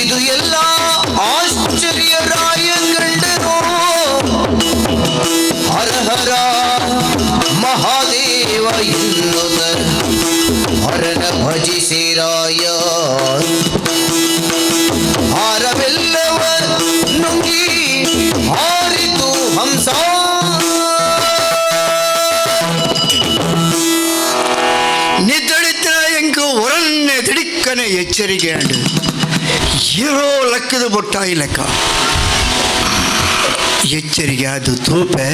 ಇದು ಎಲ್ಲ ಆಶ್ಚರ್ಯ ರಾಯ ಕಂಡನು. ಹರ ಹರ ಮಹಾದೇವ ಎನ್ನುತ್ತ ಹರನ ಭಜಿಸಿರಾಯ. ಹಾರವೆಲ್ಲವ ನುಂಗಿ ಹಾರಿತು ಹಂಸ. ನಿದ್ದಳಿತ ಎಂಕು ಒರನ್ನೆ ತಿಡಿಕ್ಕನೆ ಎಚ್ಚರಿಕೆ ಅಂಡು. ಇರೋ ಲೆಕ್ಕದ ಬೊಟ್ಟಾಯಿ ಲೆಕ್ಕ ಎಚ್ಚರಿಕೆ ಅದು ತೂಪೆ.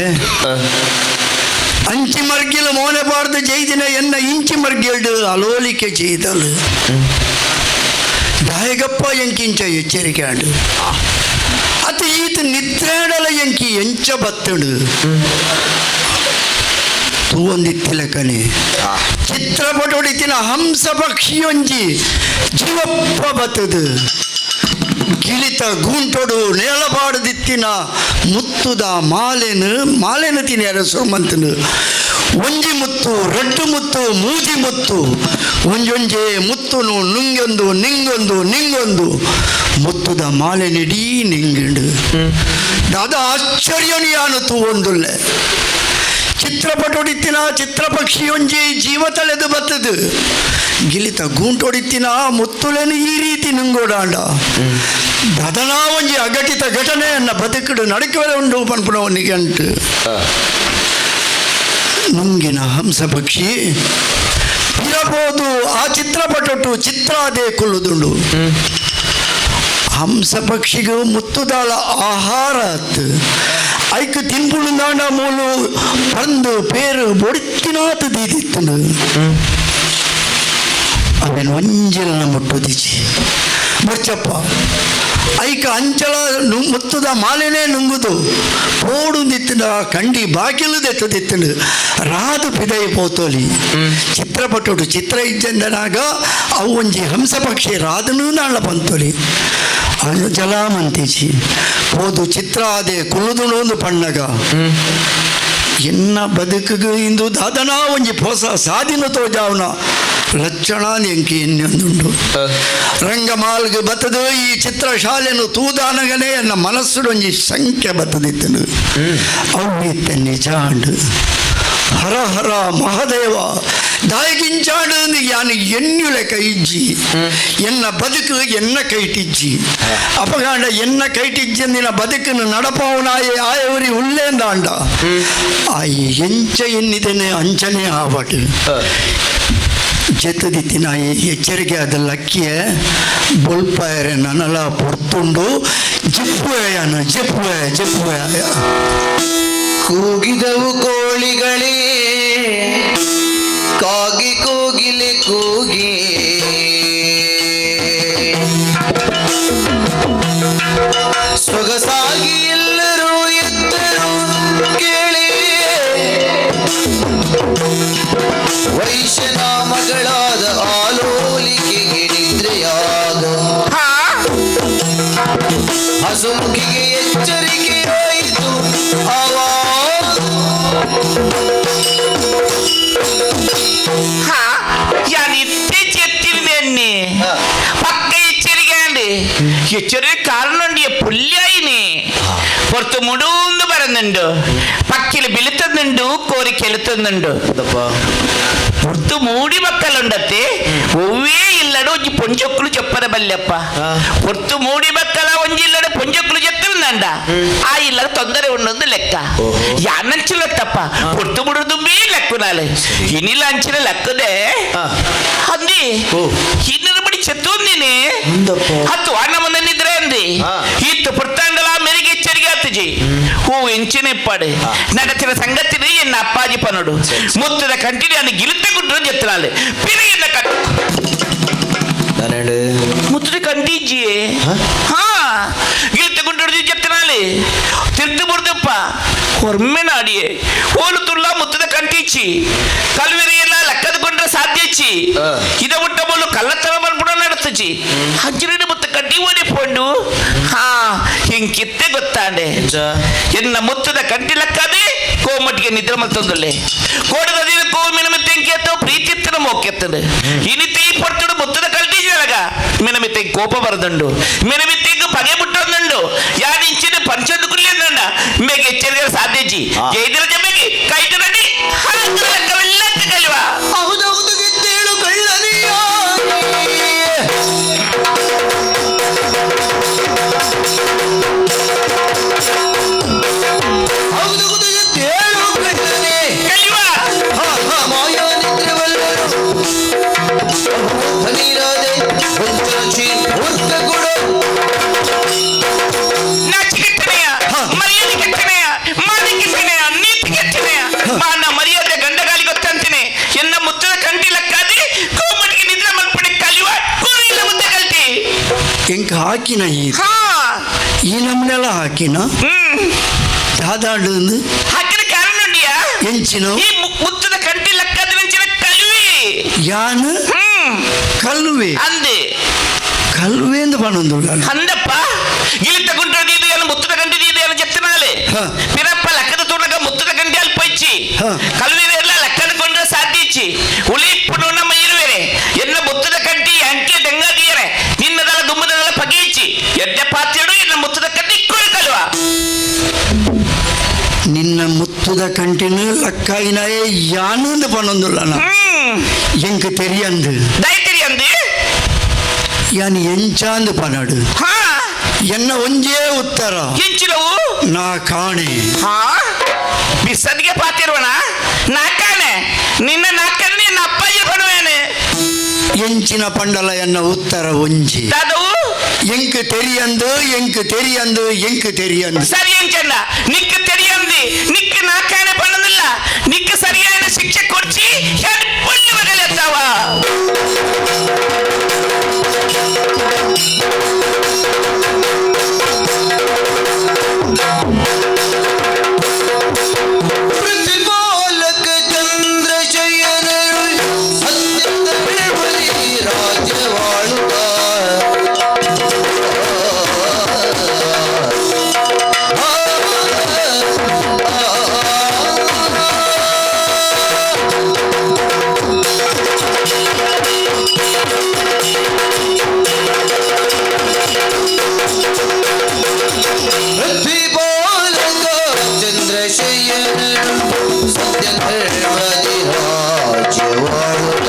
ಅಂಚಿ ಮರ್ಗಿಲ ಮೋನೆ ಬಾರ್ದು ಜೈದಿನ ಎನ್ನ ಇಂಚಿ ಮರ್ಗಿಲ್ಡು ಅಲೋಲಿಕೆ ಜೈದಲು. ದಾಯಗಪ್ಪ ಎಂಕಿಂಚ ಎಚ್ಚರಿಕೆ ಅಂಡು. ಅತ ಈತ ನಿದ್ರೇಡಲ ಎಂಕಿ ಎಂಚ ಬತ್ತಡು ತೂವಂದಿತ್ತಿಲಕನೆ. ಚಿತ್ರಪಟ ಹೊಡಿತಿನ ಹಂಸ ಪಕ್ಷಿಯೊಂಜಿ ಜೀವಪ್ಪ ಬತ್ತದು ಗಿಳಿತ ಗೂಂಟೊಡು ನೇಲಪಾಡದಿತ್ತಿನ ಮುತ್ತುದ ಮಾಲೆನು ಮಾಲೆನು ತಿನ್ಯಾರ ಸುಮಂತನು. ಒಂಜಿ ಮುತ್ತು ರಡ್ಡು ಮುತ್ತು ಮೂಜಿ ಮುತ್ತು ಒಂಜೊಂಜೆ ಮುತ್ತುನು ನುಂಗೊಂದು ನಿಂಗೊಂದು ನಿಂಗೊಂದು ಮುತ್ತುದ ಮಾಲೆ ನಿಡೀ ನಿಂಗಿಂಡು ದಾದ ಆಶ್ಚರ್ಯನಿಯಾನು ತೂವೊಂದುಲ್ಲೆ ಚಿತ್ರಪಟೊಡಿತ್ತಿನ ಚಿತ್ರಪಕ್ಷಿಯೊಂಜಿ ಜೀವ ತಲೆದು ಬತ್ತದು ಗಿಲಿತ ಗೂಂಟೊಡಿತ್ತಿನ ಮುತ್ತುಲೆನು ಈ ರೀತಿ ನುಂಗೋಡಾಂಡ ದದನಾ ಒಂಜಿ ಅಘಟಿತ ಘಟನೆಯನ್ನ ಬದುಕುಡು ನಡಕುವರೆ ಉಂಡು ಪನ್ಪುನವನಿಗೆ ಅಂಟು ನುಂಗಿನ ಹಂಸ ಪಕ್ಷಿ ಇರಬಹುದು ಆ ಚಿತ್ರಪಟೊಟ್ಟು ಚಿತ್ರ ಅದೇ ಕುಳ್ಳುದುಂಡು ಹಂಸ ಪಕ್ಷಿಗೂ ಮುತ್ತುದಾಳ ಆಹಾರ ಅತ್ತು ಐಕ್ ತಿನ್ಪುಳುಂದಾಂಡ ಮೂಲು ಪಂದು ಪೇರು ಬೊಡಿತ್ತಿನಾತು ದೀದಿತ್ತುಂಡು ಅವೇನು ಒಂಜೆಲ್ಲ ಮುಟ್ಟುದಿಚ್ಚಿ ಬೊಚ್ಚಪ್ಪ ಐಕ ಅಂಚಲ ಮುತ್ತುದ ಮಾಲೆನೇ ನುಂಗುದು ಪೋಡುಂದಿತ್ತಿನ ಕಂಡಿ ಬಾಕಿಲು ದೆತ್ತದಿತ್ತುಂಡು ರಾದು ಪಿದೈ ಪೋತೋಲಿ ಚಿತ್ರಪಟೋಡು ಚಿತ್ರ ಇಜ್ಜಂದನಾಗ ಅವು ಒಂಜಿ ಹಂಸ ಪಕ್ಷಿ ರಾದನು ನಾಳ ಪಂತೋಲಿ ಜಲಾಮಂತಿಚಿ ಪೋದು ಚಿತ್ರ ಅದೇ ಕುಲುದುಣೊಂದು ಪಣ್ಣಗ ಎನ್ನ ಬದುಕಿಗೆ ಇಂದು ದಾದನಾ ಒಂಜಿ ಪೊಸ ಸಾದಿನ ತೋಜಾವನ ಲಕ್ಷಣ ಎಂಕಿ ಎನ್ನೊಂದುಂಡು ರಂಗಮಾಲ್ಗೆ ಬತ್ತದು ಈ ಚಿತ್ರಶಾಲೆನು ತೂದಾನಗನೇ ಎನ್ನ ಮನಸ್ಸುಡೊಂಜಿ ಸಂಖ್ಯೆ ಬತ್ತದಿತ್ತನು ಅವು ಇತ್ತ ನಿಜ ಅಂಡು ಹರ ಹರ ಮಹಾದೇವ ದಾಯಗಿಂಚಾಡು ಯಾನು ಎನ್ನುಲೆ ಕೈಜ್ಜಿ ಎನ್ನ ಬದುಕು ಎನ್ನ ಕೈಟಿಜ್ಜಿ ಅಪಗಾಂಡ ಎನ್ನ ಕೈಟಿಜ್ಜಂದಿನ ಬದುಕನ್ನು ನಡಪವನಾಯೆ ಆಯವರಿ ಉಲ್ಲೇಂದಾಂಡ ಆಯಿ ಎಂಚ ಎನ್ನಿದ್ದೇನೆ ಅಂಚನೆ ಆವಟು ಜೆತ್ತದಿತ್ತಿನ ಎಚ್ಚರಿಕೆ ಆದ ಲಕ್ಕಿಯ ಬೊಲ್ಪಾಯರೆ ನನಲ ಪೊರ್ತುಂಡು ಜಿಪ್ಪುವೆಯನ ಜಿಪ್ಪುವೆ ಜಿಪ್ಪುವೆ ಕೂಗಿದವು ಕೋಳಿಗಳೇ ಕಾಗಿ ಕೋಗಿಲೆ ಕೂಗಿ ಸೊಗಸಾಗಿ ಎಲ್ಲರೂ ಎದ್ದರು ಕೇಳಿ ವೈಶ್ಯನ ಮಗಳಾದ ಆಲೋಲಿಕೆಗೆ ನಿದ್ರೆಯಾಗ ಹಸುಮುಖಿಗೆ ಎಚ್ಚರಿಕೆಯಾಯಿತು ಆವಾಗ ಎತ್ತಿರ್ದೆನ್ನಿ ಪಕ್ಕ ಎಚ್ಚರಿಕೆ ಅಂడి ಎಚ್ಚರಿಕೆ ಕಾರಣ ಉಂಡು ಪುಲ್ಯಾಯಿನಿ പുറത്ത് മുടൂന്ന് പറയുന്നുണ്ട് പക്കില് ബിലുത്തുന്നുണ്ട് കോരി കെലുത്തുന്നുണ്ട് പുറത്ത് മൂടി മക്കളുണ്ടത്തെ ഒവ്വേ ഇല്ലಡು ಒಂಜಿ ಪೊಂಜೊಕ್ಕಲು ಚೊಪ್ಪದ ಬಲ್ಯಪ್ಪ ಪೊರ್ತು ಮೂಡಿ ಮಕ್ಕಳ ಒಂಜಿ ಇಲ್ಲಡು ಪೊಂಜೊಕ್ಕಲು ಚೆತ್ತುಂದಂಡ ಆ ಇಲ್ಲ ತೊಂದರೆ ಉಂಡೊಂದು ಲೆಕ್ಕ ಯಾನಂಚಿಲತ್ತಪ್ಪ ಪೊರ್ತು ಮುಡುದು ಬೀ ಲೆಕ್ಕುನಾಲೆ ಇನಿಲ ಅಂಚಿನ ಲೆಕ್ಕದೆ ಅಂದಿ ಇನ್ನೊಂದು ಬಡಿ ಚೆತ್ತುಂದಿನಿ ಹತ್ತು ಅಣ್ಣ ಮುಂದೆ ನಿದ್ರೆ ಅಂದಿ ಇತ್ತು ಪುರ್ತಾಂಡಲ ಮೆರಿಗೆ ಎಚ್ಚರಿಕೆ ಆತುಜಿ ಹೂ ಎಂಚಿನ ಇಪ್ಪಾಡು ನಡತಿನ ಸಂಗತಿನಿ ಎನ್ನ ಅಪ್ಪಾಜಿ ಪನಡು ಮುತ್ತದ ಕಂಟಿನಿ ಅನ್ನು ಗಿಲಿತ ಗುಡ್ರು ಜೆತ್ತನಾಲೆ ಪಿರಿಯನ್ನ ಕಟ್ ಮುತ್ತದ ಕಂಟಿಜ್ಜಿಯೇ ಹಾ ಗಿಲಿತ ಗುಂಡು ಜೆತ್ತನಾಲೆ ತಿರ್ತು ಬುಡ್ದಪ್ಪ ಹೊರ್ಮೆ ನಾಡಿಯೇ ಓಲು ತುಳ್ಳ ಮುತ್ತದ ಕಂಟಿಚ್ಚಿ ಕಲ್ವೆರಿ ಎಲ್ಲ ಲೆಕ್ಕದ ಕೊಂಡ್ರೆ ಸಾಧ್ಯಚ್ಚಿ ಇದ ಮುಟ್ಟ ಬೋಲು ಕಳ್ಳತನ ಬಂದ್ಬಿಡ ನಡತುಚಿ ಹಜ್ಜಿನ ಮುತ್ತ ಕಡ್ಡಿ ಓಡಿ ಪೋಂಡು ಹಾ ಹಿಂಗಿತ್ತೆ ಗೊತ್ತಾಂಡೆ ಎನ್ನ ಮುತ್ತದ ಕಂಟಿ ಲೆಕ್ಕದೆ ಕೋಮಟ್ಟಿಗೆ ನಿದ್ರೆ ಮಲ್ತೊಂದುಲ್ಲೆ ಕೋಡದ ಕೋ ಮಿನಮಿತ್ತೆಂಕೇತೋ ಪ್ರೀತಿತ್ತನ ಮೋಕೆತ್ತಂಡು ಇನಿತೆ ಈ ಪೊರ್ತುಡು ಮುತ್ತದ ಕಂಟಿ ಜಲಗ ಮಿನಮಿತ್ತೆ ಕೋಪ ಬರದುಂಡು ಮಿನಮಿತ್ತೆಂಗ್ ಪಗೆ ಬಿಟ್ಟೊಂದುಂಡು ಯಾನಿಂಚಿನ ಪಂಚೊಂದು ಕುಲ್ಲೇಂದಂಡ ಮೇಗೆ ಎಚ್ಚರಿಕೆ ಸಾಧ್ಯಜಿ ಜೈದಿರ ಜಮೆಗೆ ಕೈಟನಡಿ ಹಾಕ್ರ ಲೆಕ್ಕವೆಲ್ಲ ಕಲ್ವಾ ಹೌದೌದು ಗೆದ್ದೇಳು ಕಳ್ಳನಿಯ ಹೌದೌದು ಗೆದ್ದೇಳು ಕಳ್ಳನೇ ಕಲ್ವಾ ಮಾಯಾ ನಿದ್ರೆವಲ್ಲರು ನೀರಾದೆ ಹೊಂಚಾಚಿ ಮೂರ್ಖ ಕೊಡು ನಾಚಿಕೆಟ್ಟನೆಯ ಮರ್ಯಾದೆ ಕೆಟ್ಟನೆಯ ಮಾನ ಕೆಟ್ಟನೆಯ ನೀತಿ ಕೆಟ್ಟನೆಯ ಮಾನ ಮರ್ಯಾದೆ ಗಂಡಗಾಲಿ ಗೊತ್ತಂತೀನಿ ಎನ್ನ ಮುತ್ತದ ಕಂಟಿ ಲಕ್ಕಾದಿ ಕೋಮಟಿಗೆ ನಿದ್ರೆ ಮಲ್ಪಡೆ ಕಲಿಯುವ ಕೂರಿಲ್ಲ ಮುದ್ದೆ ಕಲ್ತಿ ಎಂಕ ಹಾಕಿನ ಈ ಹಾ ಈ ನಮ್ಮನೆಲ್ಲ ಹಾಕಿನ ದಾದಾಡು ಹಾಕಿದ ಕಾರಣ ಉಂಡಿಯಾ ಎಂಚಿನ ಈ ಮುತ್ತದ ಕಂಟಿ ಲಕ್ಕಾದಿ ನಂಚಿನ ಕಲುವಿ ಯಾನು ಕಲ್ಲುವೆ ಅಂದೆ ಕಲ್ಲುವೆ ಎಂದು ಪಣೊಂದುಳ್ಳ ಅಂದಪ್ಪ ಗಿಲಿತ ಗುಂಟು ಮುತ್ತದ ಕಂಟಿ ದೀದು ಜೆತ್ತನಾಲೆ ಪಿರಪ್ಪ ಲಕ್ಕದ ತೂಣಗ ಮುತ್ತದ ಕಂಟಿ ಅಲ್ಪ ಇಚ್ಚಿ ಕಲುವೆ ಎಲ್ಲ ಇಚ್ಚಿ ಉಳಿಪುನು ನಮ್ಮ ಇರುವೆರೆ ಎನ್ನ ಮುತ್ತದ ಕಂಟಿ ಅಂಕೆ ದೆಂಗಾದಿಯರೆ ನಿನ್ನದಲ ದುಮ್ಮದಲ ಪಗೀಚಿ ಎದ್ದೆ ಪಾತ್ಯಡು ಎನ್ನ ಮುತ್ತದ ಕಂಟಿ ಕೊಳ್ಕಲ್ವ. ನಿನ್ನ ಮುತ್ತುದ ಕಂಟಿನ ಲಕ್ಕಾಯಿನಾಯೇ ಯಾನಂದು ಪನ್ನೊಂದುಲ್ಲ ಎಂಕ್ ತೆರಿಯಂದು. ದಯತಿರಿಯಂದು. ಯಾನ್ ಎಂಚಾಂದು ಪನಡು. ಹಾ. ಎನ್ನ ಒಂಜೇ ಉತ್ತರ. ಎಂಚಿನವು? ನಾ ಕಾಣೆ. ಹಾ, ಬಿಸದಿಗೆ ಪಾತಿರುವಣ ನಾಕಾನೆ ನಿನ್ನ ನಾಕನೆ ನಿನ್ನ ಅಪ್ಪಾಜಿ ಪಡುವೇನೆ. ಎಂಚಿನ ಪಂಡಲ ಎನ್ನ ಉತ್ತರ ಒಂಜಿ. ದಾದವು? ಎಂಕ್ ತೆರಿಯಂದು, ಎಂಕ್ ತೆರಿಯಂದು, ಎಂಕ್ ತೆರಿಯಂದು. ಸರಿ ಎಂಚಂಡ ನಿಕ್ ತೆರಿಯಂದಿ ನಿಕ್ ನಾಕಾನೆ ಪನ್ನದಿಲ್ಲ ನಿಕ್ ಸರಿಯಾದ ಶಿಕ್ಷೆ ಕೊಡ್ಚಿ ಪುಳ್ಳಿ ಮಗಲೆತ್ತಾವ. ಪ್ರತಿಪಾಲಕ ಚಂದ್ರಶಯನರು ಸತ್ಯದ ರಾಜ್ಯವಾಳುತ್ತ. ಪ್ರತಿಪಾಲಕ ಚಂದ್ರಶಯನರು ಸತ್ಯಧರ್ಮದಿ ರಾಜ್ಯವಾಳುತ್ತ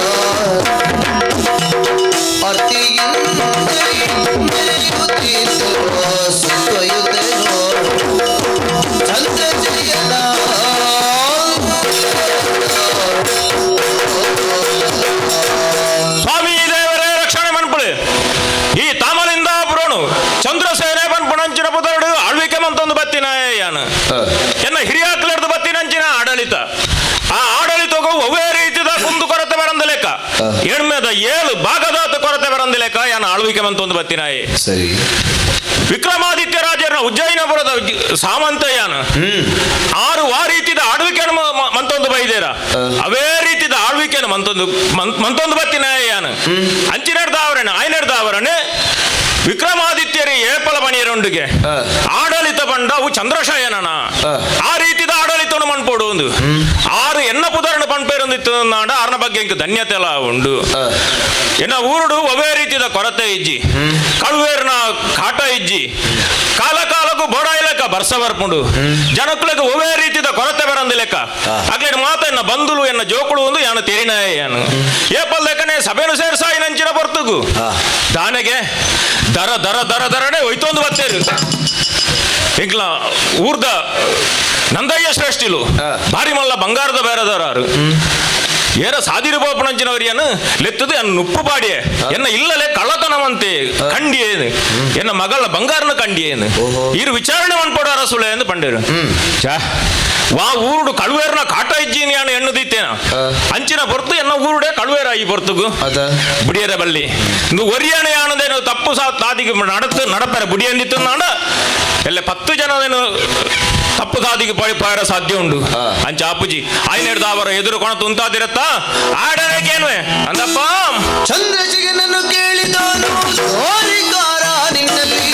ಅರ್ತಿಯಿಂದ ಮೆರೆಯುತ್ತಿದ್ದರು ಸುತ್ತಯುತ್ತರು ಚಂದ್ರಶಯನ. ಸ್ವಾಮಿ ದೇವರೇ ರಕ್ಷಣೆ ಮನ್ಪುಳಿ. ಈ ತಾಮಲಿಂದ ಪುರೋಣು ಚಂದ್ರಸೇನೆ ಪನ್ಪುಣಂಚಿನ ಪುದರುಡು ಆಳ್ವಿಕೆ ಮಂತೊಂದು ಬತ್ತಿನ ಯಾನು ಎನ್ನ ಹಿರಿಯಾಕ್ಲೆರ್ದು ಬತ್ತಿನಂಚಿನ ಆಡಳಿತ. ಆ ಆಡಳಿತಗೂ ಒವ್ವೇ ರೀತಿದ ಕುಂದು ಕೊರತೆ ಬರಂದ ಲೆಕ್ಕ, ಎಣ್ಮೆದ ಏಳು ಭಾಗದಾತ ಕೊರತೆ ಬರಂದ ಲೆಕ್ಕ ಯಾನ ಆಳ್ವಿಕೆ ಮಂತೊಂದು ಬತ್ತಿನಾಯಿ. ಸರಿ. ವಿಕ್ರಮಾದಿತ್ಯ ರಾಜರನ ಉಜ್ಜಯಿನಪುರದ ಸಾಮಂತ ಯಾನು ಆರು ಆ ರೀತಿದ ಆಳ್ವಿಕೆಯನ್ನು ಮಂತೊಂದು ಬೈದೇರ, ಅವೇ ರೀತಿದ ಆಳ್ವಿಕೆಯನ್ನು ಮಂತೊಂದು ಮಂತೊಂದು ಬತ್ತಿನ ಯಾನು. ಅಂಚಿನೆಡ್ದ ಅವರನೆ ಆಯ್ನೆಡ್ದ ಅವರನೆ ವಿಕ್ರಮಾದಿತ್ಯರಿ ಏಪಲ ಮಣಿಯರೊಂಡಿಗೆ ಆಡಳಿತ ಬಂಡ ಅವು ಚಂದ್ರಶಯನನ ಆ ರೀತಿದ ಆಡಳಿತವನ್ನು ಮನ್ಪೋಡು ಒಂದು ಆರು ಎನ್ನ ಪುದರಣ ಪನ್ಪೇರೊಂದಿತ್ತು ನಾಡ ಆರ್ನ ಬಗ್ಗೆ ಇಂಕ ಧನ್ಯತೆ ಎಲ್ಲ ಉಂಡು. ಎನ್ನ ಊರುಡು ಒವೇ ರೀತಿದ ಕೊರತೆ ಇಜ್ಜಿ, ಕಳುವೇರ್ನ ಕಾಟ ಇಜ್ಜಿ, ಕಾಲ ಕಾಲಕ್ಕೂ ಬೋಡ ಇಲೆಕ್ಕ ಬರ್ಸ ಬರ್ಪುಂಡು, ಜನಕ್ಕಳಿಗೆ ಒವೇ ರೀತಿದ ಕೊರತೆ ಬರಂದ ಲೆಕ್ಕ ಅಗ್ಲೇನು ಮಾತ ಎನ್ನ ಬಂಧುಲು ಎನ್ನ ಜೋಕುಳು ಒಂದು ಯಾನು ತೆರಿನ ಯಾನು ಏಪಲ್ ಲೆಕ್ಕನೆ ಸಭೆನು ಸೇರ್ಸಾಯಿ ನಂಚಿನ ಬರ್ತುಗು ದಾನೆಗೆ ದರ ದರ ದರ ದರನೆ ಒಯ್ತೊಂದು ಬತ್ತೇರು. ಇಂಕ್ಲ ಊರ್ದ ನಂದಯ್ಯ ಶ್ರೇಷ್ಠಿಲು ಭಾರಿ ಮಲ್ಲ ಬಂಗಾರದ ಬೇರೆದವರಾರು ಏರ ಸಾದಿರು ಬೋಪನಂಚಿನವರಿಯನ್ನು ಲೆತ್ತದು ಎನ್ನ ಉಪ್ಪು ಪಾಡಿಯೆ ಎನ್ನ ಇಲ್ಲಲೆ ಕಳ್ಳತನವಂತೆ ಕಂಡಿಯೇನು ಎನ್ನ ಮಗಳ ಬಂಗಾರನ ಕಂಡಿಯೇನು ಇರು ವಿಚಾರಣೆ ಮನ್ಪೋಡು ಅರಸುಳೆ ಎಂದು ಪಂಡೇರು. ಛಾ, ವಾ ಊರುಡು ಕಳುವೇರ್ನ ಕಾಟ ಇಜ್ಜಿನಿ ಯಾನು ಎಣ್ಣುದಿತ್ತೇನ ಅಂಚಿನ ಹೊರ್ತು ಎನ್ನ ಊರುಡೆ ಕಳುವೇರ ಈ ಹೊರ್ತುಗು ಬುಡಿಯರ ಬಲ್ಲಿ ಇಂದು ಒರಿಯಾಣ ಯಾನದೇನು ತಪ್ಪು ಸಾ ತಾದಿಗೆ ನಡತು ನಡಪರೆ ಬುಡಿಯಂದಿತ್ತು ನಾಡ ಎಲ್ಲ 10 ಜನದೇನು ತಪ್ಪು ಸಾದಿಗೆ ಪಾಯರ ಸಾಧ್ಯ ಉಂಡು. ಅಂಚ ಆಪುಜಿ ಆಯ್ನೆಡ್ದ ಅವರ ಎದುರು ಕೊಣ ತುಂತಾದಿರತ್ತ ಆಡರೇಕೇನ್ವೆ ಅಂದಪ್ಪ. ಚಂದ್ರಶೇಖರನನ್ನು ಕೇಳಿದನು ಸೋರಿಕಾರ ನಿನ್ನಲ್ಲಿ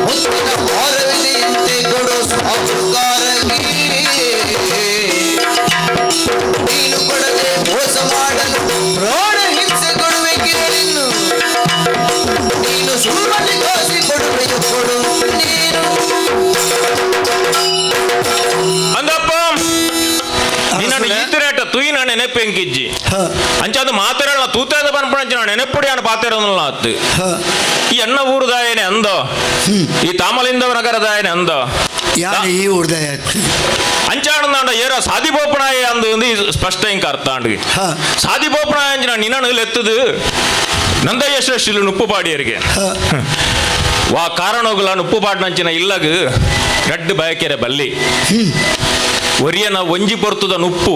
ಮುತ್ತಿನ ಹಾರವಿದೆಯಂತೆ ಕೊಡು ಸಾಹುಕಾರಗೆ. ನೀನು ಕೊಡದೆ ಮೋಸ ಮಾಡಲು ಪ್ರಾಣ ಹಿಂಸೆ ಕೊಡುವೆ ಕೇಳಿನ್ನು. ನೀನು ಸುಮ್ಮನೆ ಕಾಸಿ ಕೊಡುವೆಯು ಕೊಡು ನೀನು. ಅಂದಪ್ಪ ನಿನ್ನನ್ನು ಈತರೇಟ ತುಯಿನ ನೆನಪು ಎಂಕಿಜ್ಜಿ ಅಂಚಾದ ಮಾತೆರಲ್ಲ ತೂತಾದ ಪನ್ಪಣಂಚಿನ ನೆನಪುಡಿ ಅನ್ನ ಪಾತೆರಲ್ಲ ಅತ್ತು. ಈ ಅಣ್ಣ ಊರುದಾಯನೆ ಅಂದೋ, ಈ ತಾಮಲಿಂದವ ನಗರದಾಯನೆ ಅಂದೋ. ಯಾನು ಈ ಊರ್ದಾಯ ಅಂಚಾಣಂದಾಂಡ ಏರ ಸಾದಿಬೋಪಣಾಯ ಅಂದು ಒಂದು ಸ್ಪಷ್ಟ ಇಂಕ ಅರ್ಥ ಅಂಡ್ಗೆ. ಸಾದಿಬೋಪಣಾಯ ಅಂಚಿನ ನಿನ್ನನ್ನು ಲೆತ್ತದು ನಂದಯ್ಯ ಶ್ರೇಷ್ಠಿಲು ನುಪ್ಪು ಪಾಡಿಯರಿಗೆ ವಾ ಕಾರಣೋಗುಲ ನುಪ್ಪು ಪಾಡ್ನಂಚಿನ ಇಲ್ಲಗ ರಡ್ಡು ಬಯಕೆರೆ ಬಲ್ಲಿ ಒರಿಯನ ಒಂಜಿ ಪೊರ್ತುದ ನುಪ್ಪು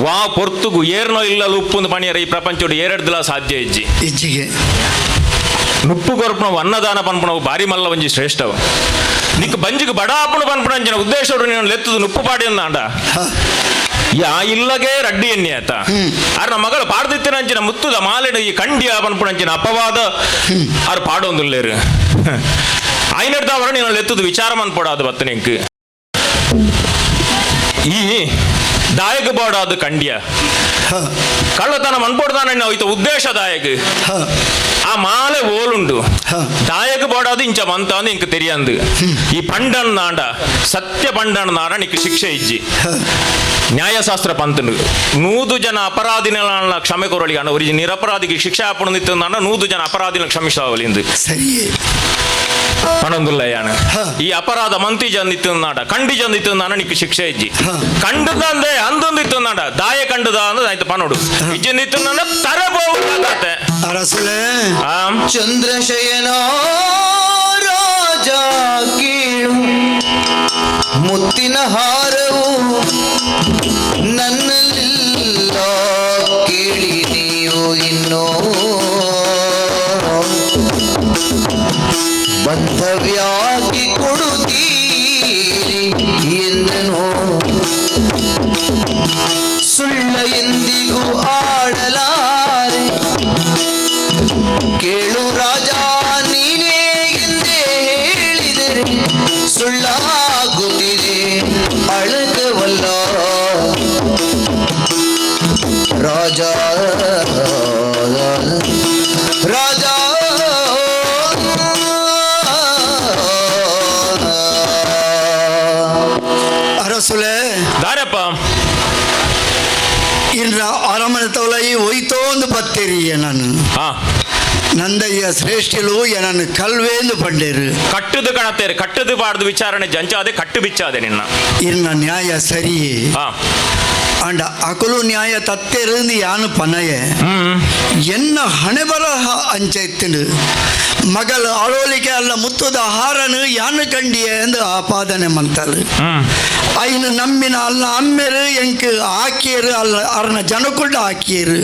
ವಾ ಪೊರ್ತುಗು ಏರ್ನೋ ಇಲ್ಲಲು ಉಪ್ಪು ಪಣಿಯರ ಈ ಪ್ರಪಂಚೋಡು ಏರೆಡ್ದಲ ಸಾಧ್ಯ ಇಜ್ಜಿ. ಇಜ್ಜಿಗೆ. ನುಪ್ಪು ಕೊರ್ಪುನವು ಅನ್ನದಾನ ಪನ್ಪುನವು ಭಾರಿ ಮಲ್ಲ ಒಂಜಿ ಶ್ರೇಷ್ಠವು. ನಿಕ್ ಬಂಜಿಗೆ ಬಡಾಪುಣ ಪನ್ಪುನಂಚಿನ ಉದ್ದೇಶೋಡು ನೀನು ಲೆತ್ತದು ನುಪ್ಪು ಪಾಡಿ ಅಂದಾಂಡ ಯಾ ಇಲ್ಲಗೆ ರಡ್ಡಿ ಎಣ್ಣೆ ಆತ ಆರ್ನ ಮಗಳು ಪಾಡ್ದಿತ್ತಿನಂಚಿನ ಮುತ್ತುದ ಮಾಲೆಡು ಈ ಕಂಡಿಯ ಪನ್ಪುನಂಚಿನ ಅಪವಾದ ಆರ್ ಪಾಡೊಂದುಲ್ಲೇರು. ಆಯ್ನೆಡ್ದವರ ನೀನು ಲೆತ್ತದು ವಿಚಾರ ಮನ್ಪೋಡಾದು ಬತ್ತನಿಂಕ್ ಈ ದಾಯಕ ಬೋಡಾದ ಕಂಡ್ಯ ಕಳ್ಳತನ ಮನ್ಪೊಡ್ದಾನ ಹೋಯ್ತ ಉದ್ದೇಶ ದಾಯಕ ಆ ಮಾಲೆ ಓಲುಂಡು ದಾಯಕ ಬೋಡಾದ ಇಂಚ ಮಂತ ಇಂಕ ತೆರಿಯಂದು ಈ ಪಂಡನ್ ನಾಂಡ ಸತ್ಯ ಪಂಡನ್ ನಾಡ ನಿಕ್ ಶಿಕ್ಷೆ ಇಜ್ಜಿ ನ್ಯಾಯಶಾಸ್ತ್ರ ಪಂತನು 100 ಜನ ಅಪರಾಧಿನ ಕ್ಷಮೆ ಕೊರಳಿಗೆ ಅಣ್ಣ ಒರಿ ನಿರಪರಾಧಿಗೆ ಶಿಕ್ಷೆ ಆಪಣ 100 ಜನ ಅಪರಾಧಿನ ಕ್ಷಮಿಸಾವಲಿಂದು ಸರಿ ಪಣೊಂದುಲ್ಲ ಯಾಣ ಈ ಅಪರಾಧ ಮಂತಿ ಜನ ಇತ್ತು ನಾಡ ಕಂಡಿ ಜನ ಇತ್ತು ನಾಡ ನಿಕ್ ಶಿಕ್ಷೆ ಇಜ್ಜಿ ಕಂಡುದಂದೆ ಅಂದೊಂದು ಇತ್ತು ನಾಡ ದಾಯ ಕಂಡುದ ಅಂದ್ರೆ ಆಯ್ತು ಪನೋಡು ಇಜ್ಜಿಂದ ಇತ್ತು ನಾಡ ತರಬಹುದು ಅರಸುಲೆ ಚಂದ್ರಶಯನ ರಾಜ ಕೀಳು ಮುತ್ತಿನ ಹಾರವು ನನ್ನಲ್ಲಿಲ್ಲ ಕೇಳಿ ನೀವು ಇನ್ನೂ ಬಂಧವ್ಯಾಕಿ ಕೊಡುತ್ತೀರಿ ಎಂದನು ಸುಳ್ಳ ಎಂದಿಗೂ ಆಡಲಾರೆ ಕೇಳು ರಾಜ ನೀನೇ ಎಂದೇ ಹೇಳಿದರೆ ಸುಳ್ಳಾಗುತ್ತಿದೆ ಅಳಗವಲ್ಲ ರಾಜ ರಾಜ ಅರಸುಲೆ ದಾರಪ್ಪ ಇನ್ನ ಅರಮನೆ ತವಲ ಈ ಹೋಯ್ತೋ ಒಂದು ಬತ್ತೀರಿ ನಾನು ನಂದಯ್ಯ ಶ್ರೇಷ್ಠಲು ನನ್ನ ಕಲ್ವೇಂದು ಪಂಡೇರು ಕಟ್ಟದು ಕಣತೇರು ಕಟ್ಟದು ಬಾರ್ದು ವಿಚಾರಣೆ ಜಂಚಾದೆ ಕಟ್ಟು ಬಿಚ್ಚಾದೆ ನಿನ್ನ ಇನ್ನ ನ್ಯಾಯ ಸರಿಯೇ ಅಂಡ ಅಕಲು ನ್ಯಾಯ ತತ್ತೆருந்து ಯಾನು ಪನಯ ಎನ್ನ ಹಣೆ ಬರಹ ಅಂಚೆತ್ತಿನು ಮಗಲು ಅಳೋಲಿಕೆ ಅಲ್ಲ ಮುತ್ತುದ ಹಾರನು ಯಾನು ಕಂಡಿಯೆ ಎಂದು ಆಪಾದನೆ ಮಂತಲು ಐನು ನಮ್ಮಿನ ಅಲ್ಲ ಅಮ್ಮೆರು ಎಂಕ್ ಆಕಿಯರು ಅಲ್ಲ ಅರ್ನ ಜನಕ್ಕುಳ್ಳ ಆಕಿಯರು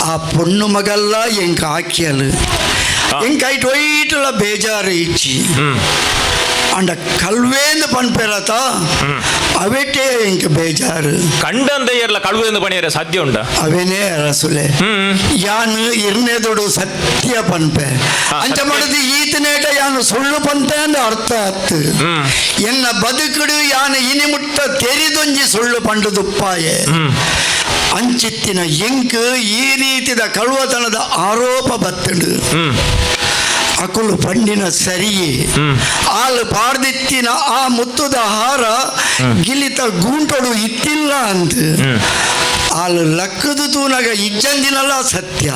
ಆ ಪೊಣ್ಣು ಮಗಲ್ಲ ಎಂಕ್ ಆಕಿಯಲು ಎಂಕ್ ಐಟ್ ಒಯ್ಟುಲ ಬೇಜಾರು ಇಚ್ಚಿ ಅಂಡ ಕಲ್ವೇಂದು ಪನ್ಪೆರತ ಅವೆಟೇ ಎಂಕ್ ಬೇಜಾರು ಕಂಡಂದೆಯರ್ಲ ಕಳುವೆಂದು ಪಣಿಯರೆ ಸಾಧ್ಯ ಉಂಡ ಅವೇನೇ ಅರಸುಲೆ ಯಾನು ಇರ್ನೆದೊಡು ಸತ್ಯ ಪನ್ಪೆ ಅಂಚ ಮಾಡಿದ ಈತನೇಟ ಯಾನು ಸುಳ್ಳು ಪಂತೆ ಅಂದ ಅರ್ಥ ಆತ್ತು ಎನ್ನ ಬದುಕುಡು ಯಾನು ಇನಿ ಮುಟ್ಟ ತೆರಿದೊಂಜಿ ಸುಳ್ಳು ಪಂಡುದುಪ್ಪಾಯೆ ಅಂಚಿತ್ತಿನ ಎಂಕ್ ಈ ರೀತಿದ ಕಳುವತನದ ಆರೋಪ ಬತ್ತಡು ಅಕುಲು ಪಂಡಿನ ಸರಿಯೇ ಆಲು ಪಾರ್ದಿತ್ತಿನ ಆ ಮುತ್ತುದ ಹಾರ ಗಿಲಿತ ಗೂಂಟೊಡು ಇತ್ತಿಲ್ಲ ಅಂತ ಆಲು ಲಕ್ಕದು ತೂನಗ ಇಜ್ಜಂದಿನಲ್ಲ ಸತ್ಯ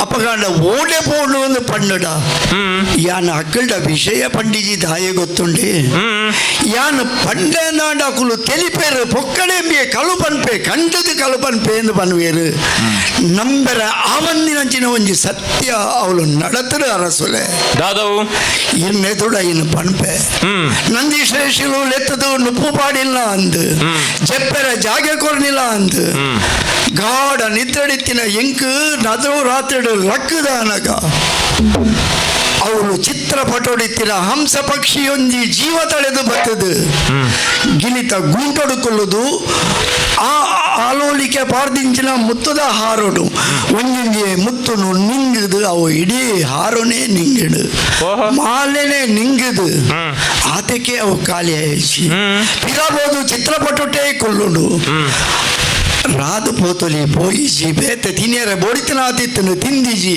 ಅಪಗಾಂಡ ಓಡೆ ಪೋಡು ಒಂದು ಪಂಡುಡ ಯಾನ ಅಕ್ಕಲ್ಡ ವಿಷಯ ಪಂಡಿಜಿ ದಾಯ ಗೊತ್ತುಂಡೆ ಯಾನ ಪಂಡನಾಂಡ ಅಕುಲು ತೆಲಿಪೇರು ಪೊಕ್ಕಡೆಂಬಿಯ ಕಳು ಪನ್ಪೆ ಕಂಡದು ಕಳು ಪನ್ಪೆ ಎಂದು ಪನ್ವೇರು ನಂಬರ ಆವಂದಿನಂಚಿನ ಒಂಜಿ ಸತ್ಯ ಅವಳು ನಡತರು ಅರಸುಲೆ ದಾದವು ಇನ್ನೆದುಡ ಇನ್ನು ಪನ್ಪೆ ನಂದೀಶ್ವರೇಶಿಲು ಲೆತ್ತದು ನುಪ್ಪು ಪಾಡಿಲ್ಲ ಅಂದು ಜೆಪ್ಪೆರ ಜಾಗೆ ಕೊರ್ನಿಲ್ಲ ಅಂದು ಗಾಢ ನಿದ್ರಡಿತ್ತಿನ ಎಂಕ್ ನದು ರಾತ್ರಿ ಲಕ್ಕದಾನಗ ಅವಳು ಚಿತ್ರಪಟೊಡಿತ್ತಿನ ಹಂಸ ಪಕ್ಷಿಯೊಂದಿ ಜೀವ ತಳೆದು ಬತ್ತದು ಗಿಲಿತ ಗೂಂಟೊಡುಕೊಳ್ಳುದು ಆ ಆಲೋಲಿಕೆ ಪಾರ್ದಿಂಚಿನ ಮುತ್ತುದ ಹಾರೋಡು ಒಂಜಿಂಜಿ ಮುತ್ತುನು ನಿಂಗುದು ಅವು ಇಡೀ ಹಾರೋನೇ ನಿಂಗಿಡು ಮಾಲೆನೇ ನಿಂಗುದು ಆತಕ್ಕೆ ಅವು ಖಾಲಿ ಆಯಿಸಿ ಪಿರಬೋದು ಚಿತ್ರಪಟೊಟ್ಟೆ ಕೊಲ್ಲುಂಡು ರಾದು ಪೋತೊಲಿ ಪೋಯಿಜಿ ಬೇತೆ ತಿನಿಯರ ಬೋಡಿತನಾತಿತ್ತನು ತಿಂದಿಜಿ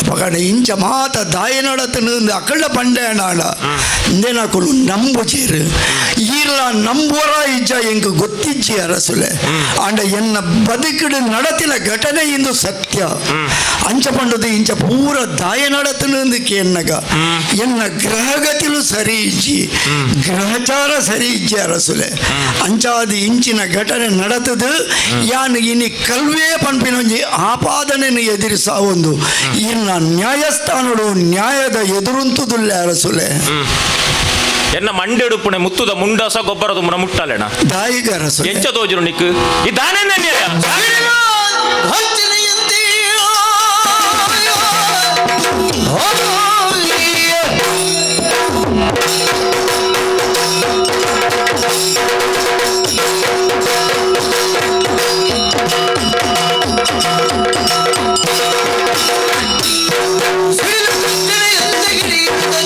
ಅಪಗಡ ಇಂಚ ಮಾತ ದಾಯನಡತನು ಅಕಳ್ಳ ಪಂಡೇನಾಡ ಇಂದೇನಾಕುಲು ನಂಬುಜೀರು ಈರ್ಲ ನಂಬುವರ ಇಜ್ಜ ಎಂಕ್ ಗೊತ್ತಿಜ್ಜಿ ಅರಸುಲೆ ಆಂಡ ಎನ್ನ ಬದುಕಿಡು ನಡತಿನ ಘಟನೆ ಇಂದು ಸತ್ಯ ಅಂಚ ಪಂಡದು ಇಂಚ ಪೂರ ದಾಯನಡತನು ಕೇನ್ನಗ ಎನ್ನ ಗ್ರಹಗತಿಲು ಸರಿ ಇಜ್ಜಿ ಗ್ರಹಚಾರ ಸರಿ ಇಜ್ಜಿ ಅರಸುಲೆ ಅಂಚಾದಿ ಇಂಚಿನ ಘಟನೆ ನಡತದು ಯಾನು ಇನಿ ಕಲ್ವೇ ಪನ್ಪಿನೊಂಜಿ ಆಪಾದನೆಯನ್ನು ಎದುರಿಸ ಒಂದು ಇನ್ನ ನ್ಯಾಯಸ್ಥಾನಡು ನ್ಯಾಯದ ಎದುರುಂತುದುಲ್ಲೆ ಅರಸುಲೆ ಎನ್ನ ಮಂಡೆಡುಪ್ಪುಣೆ ಮುತ್ತುದ ಮುಂಡಸ ಗೊಬ್ಬರದ ಮುನ ಮುಟ್ಟಲೆಣ ದಾಯಿಗ ಅರಸುಲೆ ಎಂಚ ತೋಜುರು ನಿಕ್ಕು ಈ ದಾನೆ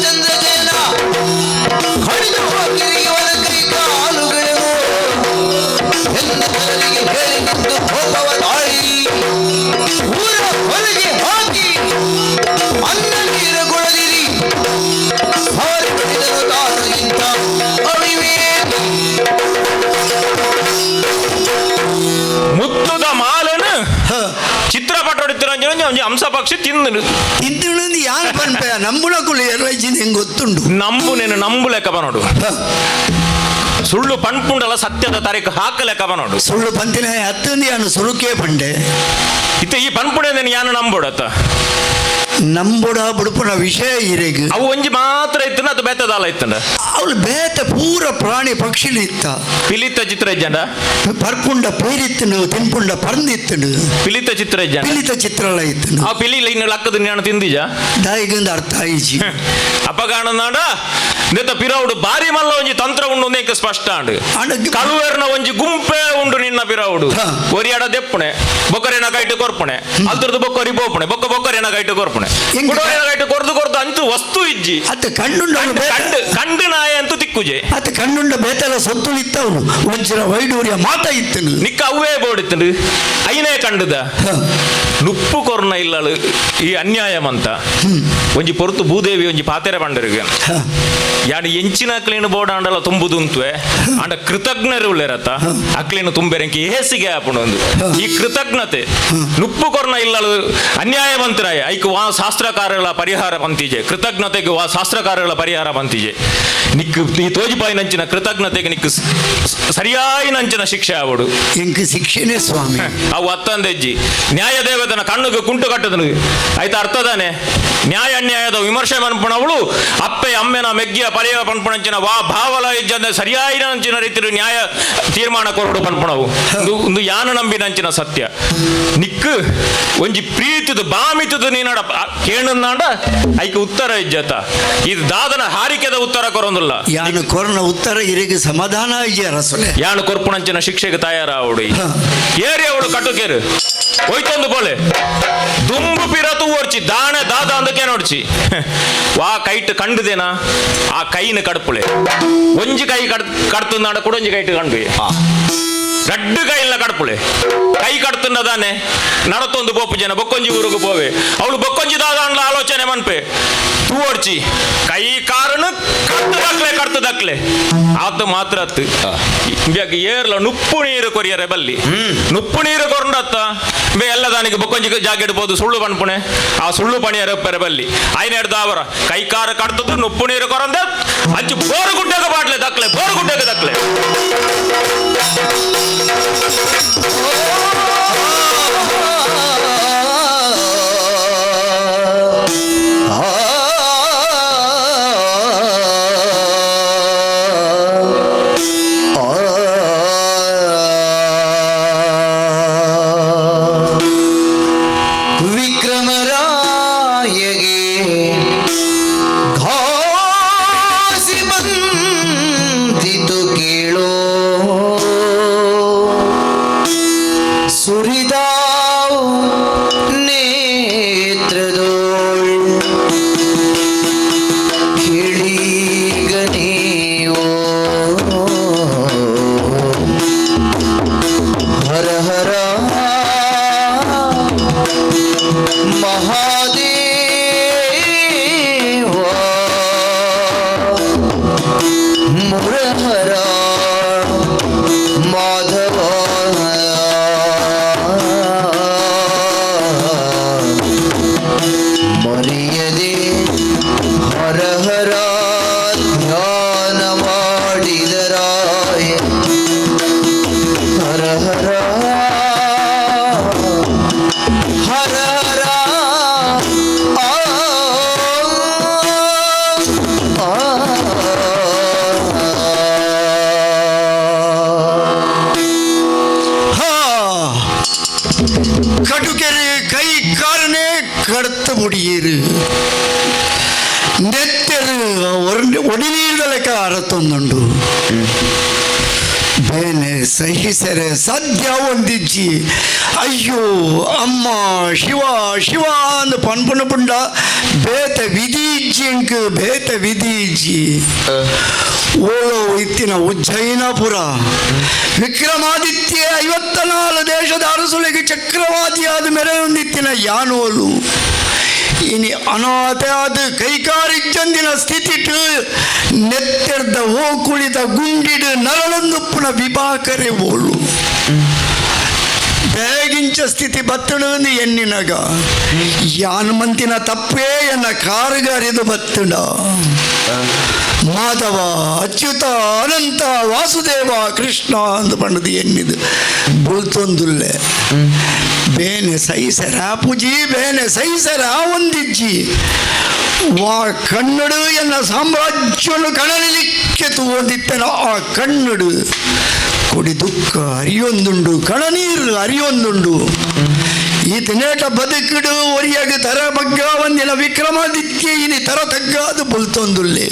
ಚಂದ್ರಜನ ಕೈ ಕಾಲುಗಳು ಒಂಜಿ ಹಂಸ ಪಕ್ಷಿ ತಿಂದು ತಿಂದು ಯಾರು ಪನ್ಪೆ ನಂಬುನಕುಲು ಎರಜಿನ ಹೆಂಗ್ ಗೊತ್ತುಂಡು. ನಂಬು ನೇನು ನಂಬು ಲೆಕ್ಕ ಬನೋಡು. ಸುಳ್ಳು ಪಣ್ಪುಂಡಲ ಸತ್ಯದ ತಾರೀಕು ಹಾಕ ಲೆಕ್ಕ ಬನೋಡು. ಸುಳ್ಳು ಪಂತಿನ ಹತ್ತಂದು ಯಾನು ಸುರುಕೇ ಪಂಡೆ. ಇತ್ತೆ ಈ ಪನ್ಪುಣೆ ಯಾನು ನಂಬೋಡತ್ತ? ನಂಬುಡ ಬುಡುಪುನ ವಿಷಯ ಇರೆಗ್. ಅವು ಒಂಜಿ ಮಾತ್ರ ಇತ್ತು, ಅದು ಬೇತದಾಲ ಇತ್ತಂಡ. ಅವಳು ಬೇತ ಪೂರ ಪ್ರಾಣಿ ಪಕ್ಷಿಲು ಇತ್ತ. ಪಿಲಿತ ಚಿತ್ರ ಇಜ್ಜಂಡ? ಪರ್ಪುಂಡ ಪೇರಿತ್ತನು, ತಿನ್ಪುಂಡ ಪರಂದಿತ್ತನು. ಪಿಲಿತ ಚಿತ್ರ ಇಜ್ಜಂಡ? ಪಿಲಿತ ಚಿತ್ರಲ ಇತ್ತನು. ಆ ಪಿಲಿ ಇನ್ನು ಲಕ್ಕದ ನಾನು ತಿಂದಿಜ? ದಾಯಿಗಿಂದ ಅರ್ಥ ಆಯಿಜಿ. ಅಪಗಾಣನಾಡ ನೆತ್ತ ಪಿರವುಡು ಬಾರಿ ಮಲ್ಲ ಒಂಜಿ ತಂತ್ರ ಉಂಡು ಎಂಕ್ ಸ್ಪಷ್ಟ ಆಂಡ್. ಕಳುವೇರ್ನ ಒಂಜಿ ಗುಂಪೆ ಉಂಡು ನಿನ್ನ ಪಿರವುಡು. ಒರಿಯಾಡ ದೆಪ್ಪುಣೆ ಬೊಕ್ಕರೇನ ಕೈಟ್ ಕೊರ್ಪುಣೆ, ಅಲ್ತರದು ಬೊಕ್ಕರಿ ಬೋಪುಣೆ, ಬೊಕ್ಕ ಬೊಕ್ಕರೇನ ಕೈಟ್ ಕೊರ್ಪುಣೆ, ಕುಡೋರೇನ ಕೈಟ್ ಕೊರ್ದು ಕೊರ್ದು ಅಂತೂ ವಸ್ತು ಇಜ್ಜಿ. ಅತ್ತ ಕಣ್ಣುಂಡ ಕಂಡು ಕಂಡು ನಾಯ ಅಂತೂ ತಿಕ್ಕುಜೆ. ಅತ್ತ ಕಣ್ಣುಂಡ ಬೇತಲ ಸೊತ್ತುಲು ಇತ್ತವನು ವಜ್ರ ವೈಡೂರ್ಯ ಮಾತ ಇತ್ತನು. ನಿಕ್ಕ ಅವ್ವೇ ಬೋಡಿತ್ತನು ಐನೇ ಕಂಡುದ ನುಪ್ಪು ಕೊರ್ನ ಇಲ್ಲಳು ಈ ಅನ್ಯಾಯಮಂತ ಒಂಜಿ ಪೊರ್ತು ಭೂದೇವಿ ಒಂಜಿ ಪಾತೆರೆ ಬಂಡರಿಗೆ ಯಾಡು ಎಂಚಿನ ಅಕ್ಲೇನು ಬೋಡಾಂಡಲ ತುಂಬುದು ಉಂತುವೆ ಅಂಡ ಕೃತಜ್ಞರು ಉಳ್ಳೇರತ್ತ ಅಕ್ಲೇನು ತುಂಬೆರಂಕಿ ಹೇಸಿಗೆ ಆಪುಂಡು ಒಂದು ಈ ಕೃತಜ್ಞತೆ. ನುಪ್ಪು ಕೊರ್ನ ಇಲ್ಲಳು ಅನ್ಯಾಯ ಮಂತ್ರಾಯ ಐಕ್ ವಾ ಶಾಸ್ತ್ರಕಾರಗಳ ಪರಿಹಾರ ಬಂತಿಜೆ, ಕೃತಜ್ಞತೆಗೆ ವಾ ಶಾಸ್ತ್ರಕಾರಗಳ ಪರಿಹಾರ ಬಂತಿಜೆ. ನಿಕ್ ಈ ತೋಜಿಪಾಯಿನಂಚಿನ ಕೃತಜ್ಞತೆಗೆ ನಿಕ್ ಸರಿಯಾಯಿನಂಚಿನ ಶಿಕ್ಷೆ ಆವಡು. ಎಂಕ್ ಶಿಕ್ಷೆನೇ ಸ್ವಾಮಿ. ಅವು ಅತ್ತಂದೆಜ್ಜಿ ನ್ಯಾಯ ದೇವತನ ಕಣ್ಣುಗೆ ಕುಂಟು ಕಟ್ಟದನು ಆಯ್ತಾ ಅರ್ಥದಾನೆ. ನ್ಯಾಯ ಅನ್ಯಾಯದ ವಿಮರ್ಶೆ ಮನ್ಪುಣವಳು ಅಪ್ಪೆ ಅಮ್ಮೆನ ಮೆಗ್ಗಿಯ ಪರಿಯ ಪನ್ಪುಣಂಚಿನ ವಾ ಭಾವಲ ಇಜ್ಜಂದೆ ಸರಿಯಾಯಿನಂಚಿನ ರೀತಿಯ ನ್ಯಾಯ ತೀರ್ಮಾನ ಕೊರಡು ಪನ್ಪುಣವು ಒಂದು ಯಾನು ನಂಬಿನಂಚಿನ ಸತ್ಯ. ನಿಕ್ ಒಂಜಿ ಪ್ರೀತಿದು ಬಾಮಿತದು ನೀನಾಡ ಕೇಣನ್ನಾಡ ಐಕೆ ಉತ್ತರ ಇಜ್ಜತ ಇದು ದಾದನ ಹಾರಿಕೆದ ಉತ್ತರ ಕೊರೊಂದುಲ್ಲ. ಯಾನು ಕೊರನ ಉತ್ತರ ಇರಿಗೆ ಸಮಾಧಾನ ಇಜ್ಜೆ ರಸಲೆ. ಯಾನು ಕೊರ್ಪುಣಂಚಿನ ಶಿಕ್ಷೆಗೆ ತಯಾರಾವಡು ಏರಿ ಅವಳು ಕಟುಕೇರು ಹೋಯ್ತೊಂದು ಬೋಲೆ ದುಂಬು ಪಿರತು ಓಡ್ಚಿ ದಾಣೆ ದಾದ ಅಂದಕ್ಕೆ ನೋಡ್ಚಿ ವಾ ಕೈಟ್ ಕಂಡುದೇನಾ ಆ ಕೈನ ಕಡ್ಪುಳೆ ಒಂಜಿ ಕೈ ಕಡ್ತುಂದಾಡ ಕೂಡ ಒಂಜಿ ಕೈಟ್ ಕಂಡು ರಡ್ಡು ಕೈಲ ಕಡ್ಪುಳೆ ಕೈ ಕಡ್ತುಂಡದಾನೆ ನಡತೊಂದು ಪೋಪು ಜನ ಬೊಕ್ಕೊಂಜಿ ಊರಿಗೆ ಪೋವೆ ಅವಳು ಬೊಕ್ಕೊಂಜಿ ದಾದ ಅಂಡ್ಲ ಆಲೋಚನೆ ಮನ್ಪೆ ತೂ ಓಡ್ಚಿ ಕೈ ಕಾರನು ಕಡ್ತು ದಕ್ಲೆ ಕಡ್ತು ದಕ್ಲೆ ಆತ ಮಾತ್ರ ಅತ್ತು ಇಂಬ್ಯಾಗ ಏರ್ಲ ನುಪ್ಪು ನೀರು ಕೊರಿಯರೆ ಬಲ್ಲಿ ನುಪ್ಪು ನೀರು ಕೊರಂಡತ್ತ ಬೇ ಎಲ್ಲ ದಾನಿಗೆ ಬೊಕ್ಕೊಂಜಿ ಜಾಗ ಇಡ್ಬೋದು ಸುಳ್ಳು ಪನ್ಪುಣೆ ಆ ಸುಳ್ಳು ಪಣಿಯರ ಪೆರೆ ಬಲ್ಲಿ ಐನ ಹಿಡ್ದು ಅವರ ಕೈ ಕಾರ ಕಡ್ತದ್ದು ನುಪ್ಪು ನೀರು ಕೊರಂದ ಅಂಚು ಬೋರು ಗುಡ್ಡಗ ಬಾಟ್ಲೆ ದಕ್ಲೆ ಬೋರು ಗುಡ್ಡಗ ದಕ್ಲೆ. ವಿಕ್ರಮರಾಯಗೆ ಘಾಸಿ ಬಂದಿತು ಕೇಳೋ ಸುರಿದಾವು ನೇತ್ರದೋಳ್ ಕೇಳೀಗ ನೀವು ಹರ ಹರ ಮಹಾದೇವ ಮುರಹರ ಮಾಧವ ಮರೆಯದೆ ಹರ ಹರ ಧ್ಯಾನ ಮಾಡಿದರಾಯ ಹರ ಹರ ಹರ ಹರ ಆ ಆ. ಹಾ ಕಟುಕೆರೆ ಕೈ ಕಾರನೆ ಕಡ್ತ ಮುಡಿಯರು ನೆತ್ತೆರು ಒಡಿನೀರ್ದ ಲೆಕ್ಕ ಅರತೊಂದುಂಡು ಬೇನೆ ಸಹಿಸರೆ ಸದ್ಯ ಒಂದಿಜ್ಜಿ. ಅಯ್ಯೋ ಅಮ್ಮ ಶಿವ ಶಿವ ಅಂದ್ ಪನ್ಪುನ ಪುಂಡ ಬೇತ ವಿಧಿ ಇಜ್ಜಿ ಎಂಕ್ ಬೇತ ವಿಧಿ ಇಜ್ಜಿ. ಓಲೋ ಇತ್ತಿನ ಉಜ್ಜಯಿನಪುರ ವಿಕ್ರಮಾದಿತ್ಯ 54 ದೇಶದ ಅರಸುಳಿಗೆ ಚಕ್ರವಾದಿಯಾದ ಮೆರೆಯೊಂದಿತ್ತಿನ ಯಾನೋಲು ಇನಿ ಅನಾಥ ಆದ ಕೈಕಾರಿಜ್ಜಂದಿನ ಸ್ಥಿತಿಟ್ ನೆತ್ತೆರ್ದ ಓ ಕುಳಿತ ಗುಂಡಿಡು ನರಳಂದುಪ್ಪುನ ವಿಭಾಕರೆ ಓಳು. ಬ್ಯಾಗಿಂಚ ಇಂಚ ಸ್ಥಿತಿ ಬತ್ತಡು ಎನ್ನಿನಗ ಯಾನ್ ಮಂತಿನ ತಪ್ಪೇ ಎನ್ನ ಕಾರುಗಾರಿದು ಬತ್ತುಂಡ. ಮಾಧವ ಅಚ್ಯುತ ಅನಂತ ವಾಸುದೇವ ಕೃಷ್ಣ ಅಂದು ಪಂಡದು ಎನ್ನಿದು ಬುಲ್ತೊಂದುಲ್ಲೆ. ಬೇನೆ ಸೈಸರ ಪುಜಿ ಬೇನೆ ಸೈಸರ ಒಂದಿಜ್ಜಿ ವಾ ಕನ್ನಡು ಎನ್ನ ಸಾಮ್ರಾಜ್ಯವನ್ನು ಕಣಲಿಕ್ಕೆ ತೂವೊಂದಿತ್ತನ ಆ ಕನ್ನಡು ಕೊಡಿ ದುಃಖ ಅರಿಯೊಂದುಂಡು, ಕಣನೀರು ಅರಿಯೊಂದುಂಡು. ಈ ತಿನೇಟ ಬದುಕಿಡು ಒರಿಯಾಗ ತರ ಬಗ್ಗ ಒಂದಿನ ವಿಕ್ರಮಾದಿತ್ಯ ಇನಿ ತರ ತಗ್ಗಾದು ಬುಲ್ತೊಂದುಲ್ಲೆ.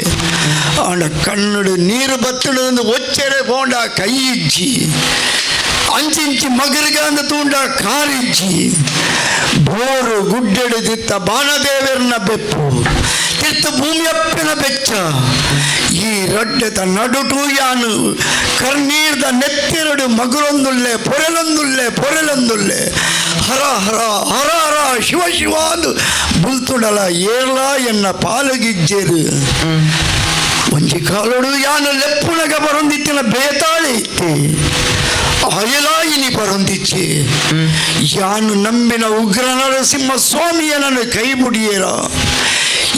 ಆಂಡ ಕಣ್ಣುಡು ನೀರು ಬತ್ತಡು ಒಂದು ಒಚ್ಚರೆ ಪೋಂಡ ಕೈ ಇಜ್ಜಿ, ಅಂಚಿಂಚಿ ಮಗರಿಗ ಅಂದ ತೂಂಡ ಕಾರಿಜ್ಜಿ, ಬೋರು ಗುಡ್ಡೆಡು ದಿತ್ತ ಬಾಣದೇವರನ ಬೆಪ್ಪು ತಿರ್ತ ಭೂಮಿಯಪ್ಪನ ಬೆಚ್ಚ. ಈ ರಡ್ಡೆತ ನಡುಟು ಯಾನು ಕರ್ನೀರ್ದ ನೆತ್ತಿರಡು ಮಗುರೊಂದುಲ್ಲೆ ಪೊರೆಲೊಂದುಲ್ಲೆ ಪೊರೆಲೊಂದುಲ್ಲೆ. ಹರ ಹರ ಹರ ಹರ ಶಿವ ಶಿವ ಅಂದು ಬುಲ್ತುಡಲ ಏರ್ಲ ಎನ್ನ ಪಾಲುಗಿಜ್ಜೇರು. ಒಂಜಿ ಕಾಲೋಡು ಯಾನು ಲೆಪ್ಪುನಗ ಬರೊಂದಿತ್ತಿನ ಬೇತಾಳೆ ಇತ್ತೆ ಅಯಲಾಯಿನಿ ಬರೊಂದಿಚ್ಚೆ. ಯಾನು ನಂಬಿನ ಉಗ್ರ ನರಸಿಂಹ ಸ್ವಾಮಿಯನನ್ನು ಕೈ ಮುಡಿಯೇರ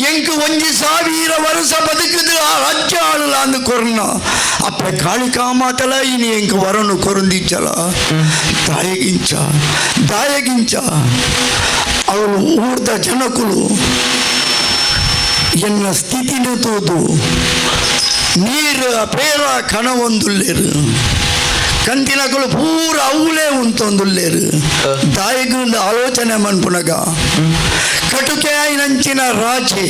ಎಂಕ್ ಒಂಜಿ ಸಾವಿರ ವರ್ಷ ಬದುಕುದು ಆ ರಾಜ್ಯ ಆಳಲ ಅಂದು ಕೊರ್ನ ಅಪ್ಪ ಕಾಳಿಕಾ ಮಾತಲ ಇನಿ ಎಂಕ್ ವರನು ಕೊರಂದಿಚ್ಚಲ. ದಾಯಗಿಂಚ ದಾಯಗಿಂಚ ಅವಳು ಊರ್ದ ಜನಕುಲು ಎನ್ನ ಸ್ಥಿತಿನ ತೋದು ನೀರು ಪೇರ ಕಣವೊಂದುಲ್ಲೇರು, ಕಂತಿನಕುಲು ಪೂರ ಅವುಲೇ ಉಂತೊಂದುಲ್ಲೇರು. ದಾಯಗುಂದು ಆಲೋಚನೆ ಮನ್ಪುನಗ ಕಟುಕೆ ಆಯಿನಂಚಿನ ರಾಜೆ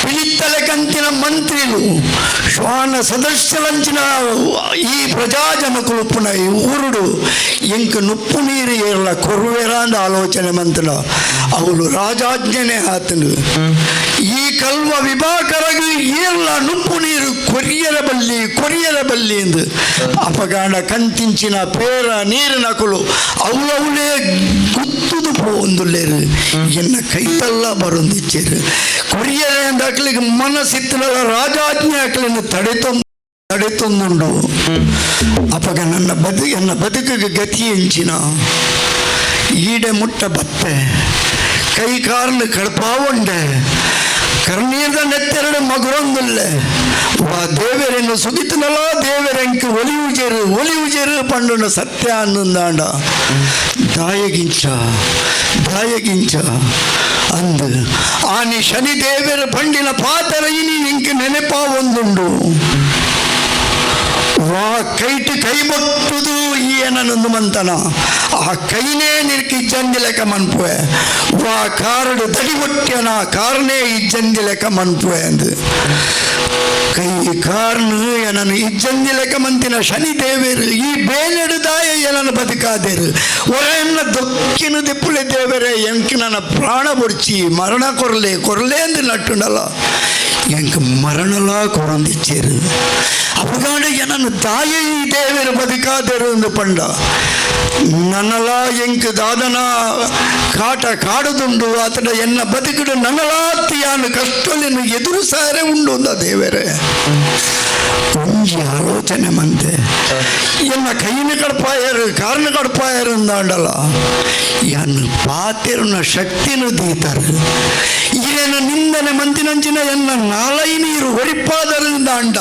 ಪಿಲಿತ್ತಲೆ ಕಂತಿನ ಮಂತ್ರಿಲು ಶ್ವಾನ ಸದಸ್ಯಲಂಚಿನ ಈ ಪ್ರಜಾಜನಕುಲು ಪುನ ಈ ಊರುಡು ಎಂಕ್ ನುಪ್ಪು ನೀರು ಏರ್ಲ ಕೊರುವೆರ ಅಂದ ಆಲೋಚನೆ ಮಂತನ ಅವಳು ರಾಜಾಜ್ಞನೆ ಆತನು. ಈ ಕಲ್ವ ವಿಭಾಕರಗು ಏರ್ಲ ನುಪ್ಪು ನೀರು ಕೊರಿಯರ ಬಲ್ಲಿ ಕೊರಿಯರ ಬಲ್ಲಿ ಎಂದು ಅಪಗಾಂಡ ಕಂತಿಂಚಿನ ಪೇರ ನೀರಿನ ಕುಲು ಅವಳವಳೇ ಗುತ್ತುದು ಪೋಂದುಲ್ಲೇರು ಎನ್ನ ಕೈತಲ್ಲ ಬರೊಂದಿಚ್ಚೇರು ಕೊರಿಯರೆ ಅಂದಾಕ್ಲಿಗೆ ಮನಸ್ಸಿತ್ತಲ ರಾಜಾಜ್ಞೆ ಆಕ್ಲಿನ ತಡೆತೊಂದುಂಡು. ಅಪಗ ನನ್ನ ಎನ್ನ ಬದುಕಿಗೆ ಗತಿ ಎಂಚಿನ ಈಡೆ ಮುಟ್ಟ ಬತ್ತೆ ಕೈ ಕಾರ್ಲು ಕಡ್ಪಾವೊಂಡೆ ಕರ್ನೀರ್ದ ನೆತ್ತೆರಡು ಮಗುರೊಂದುಲ್ಲೆ. ವಾ ದೇವರೆನ್ನು ಸುಗಿತನಲ್ಲ ದೇವರೆಂಕ್ ಒಲಿವುಜೆರು ಒಲಿವುಜೆರು ಪಂಡುನ ಸತ್ಯ ಅನ್ನುಂದಾಂಡ ದಾಯಗಿಂಚ ದಾಯಗಿಂಚ ಅಂದು ಆನಿ ಶನಿ ದೇವರ ಪಂಡಿನ ಪಾತರ ಇನಿ ಇಂಕ್ ನೆನಪಾ ಒಂದುಂಡು. ವಾ ಕೈಟ್ ಕೈ ಬಟ್ಟುದು ಏನನೊಂದು ಮಂತನ ಆ ಕೈನೇ ನಿರ್ಕ ಇಜ್ಜಂದಿ ಲೆಕ್ಕ ಮನ್ಪುವೆ, ವಾ ಕಾರಡು ದಡಿ ಒಟ್ಟ್ಯನ ಕಾರನೇ ಇಜ್ಜಂದಿ ಲೆಕ್ಕ ಮನ್ಪುವೆ ಅಂದು ಕೈ ಕಾರ್ನು ಏನನು ಇಜ್ಜಂದಿ ಲೆಕ್ಕ ಮಂತಿನ ಶನಿ ದೇವೇರು ಈ ಬೇನೆಡು ದಾಯ ಏನನ್ನು ಬದುಕಾದೇರು ಒರೆಯನ್ನ ದೊಕ್ಕಿನ ದೆಪ್ಪುಲೆ ದೇವರೇ ಎಂಕ್ ನನ್ನ ಪ್ರಾಣ ಬೊಡ್ಚಿ ಮರಣ ಕೊರಲೆ ಕೊರಲೆ ಅಂದು ನಟ್ಟುಂಡಲ್ಲ ಎಂಕ್ ಮರಣಲ ಕೊರಂದಿಚ್ಚೇರು. ಅಪಗಾಂಡ ಏನನ್ನು ತಾಯಿ ದೇವರು ಬದುಕಾದೇರು ಎಂದು ಪಂಡ ನನ್ನಲ ಎಂಕ್ ದಾದನ ಕಾಟ ಕಾಡುದುಂಡು ಆತನ ಎನ್ನ ಬದುಕಿಡು ನನ್ನಲಾತಿಯಾನು ಕಷ್ಟಲಿನ ಎದುರು ಸಾರೆ ಉಂಡು ಅಂದ ದೇವರೇ. ಒಂಜಿ ಆಲೋಚನೆ ಮಂತೆ ಎನ್ನ ಕೈನ ಕಡ್ಪಾಯರು ಕಾರಣ ಕಡ್ಪಾಯರು ಅಂದಾಂಡಲ್ಲ ಎನ್ನ ಪಾತೆರುನ ಶಕ್ತಿನು ದೀತಾರೆ ಈರೇನು ನಿಂದನೆ ಮಂತಿನಂಚಿನ ಎನ್ನ ನಾಲೈ ನೀರು ಒರಿಪಾದರಿಂದಾಂಡ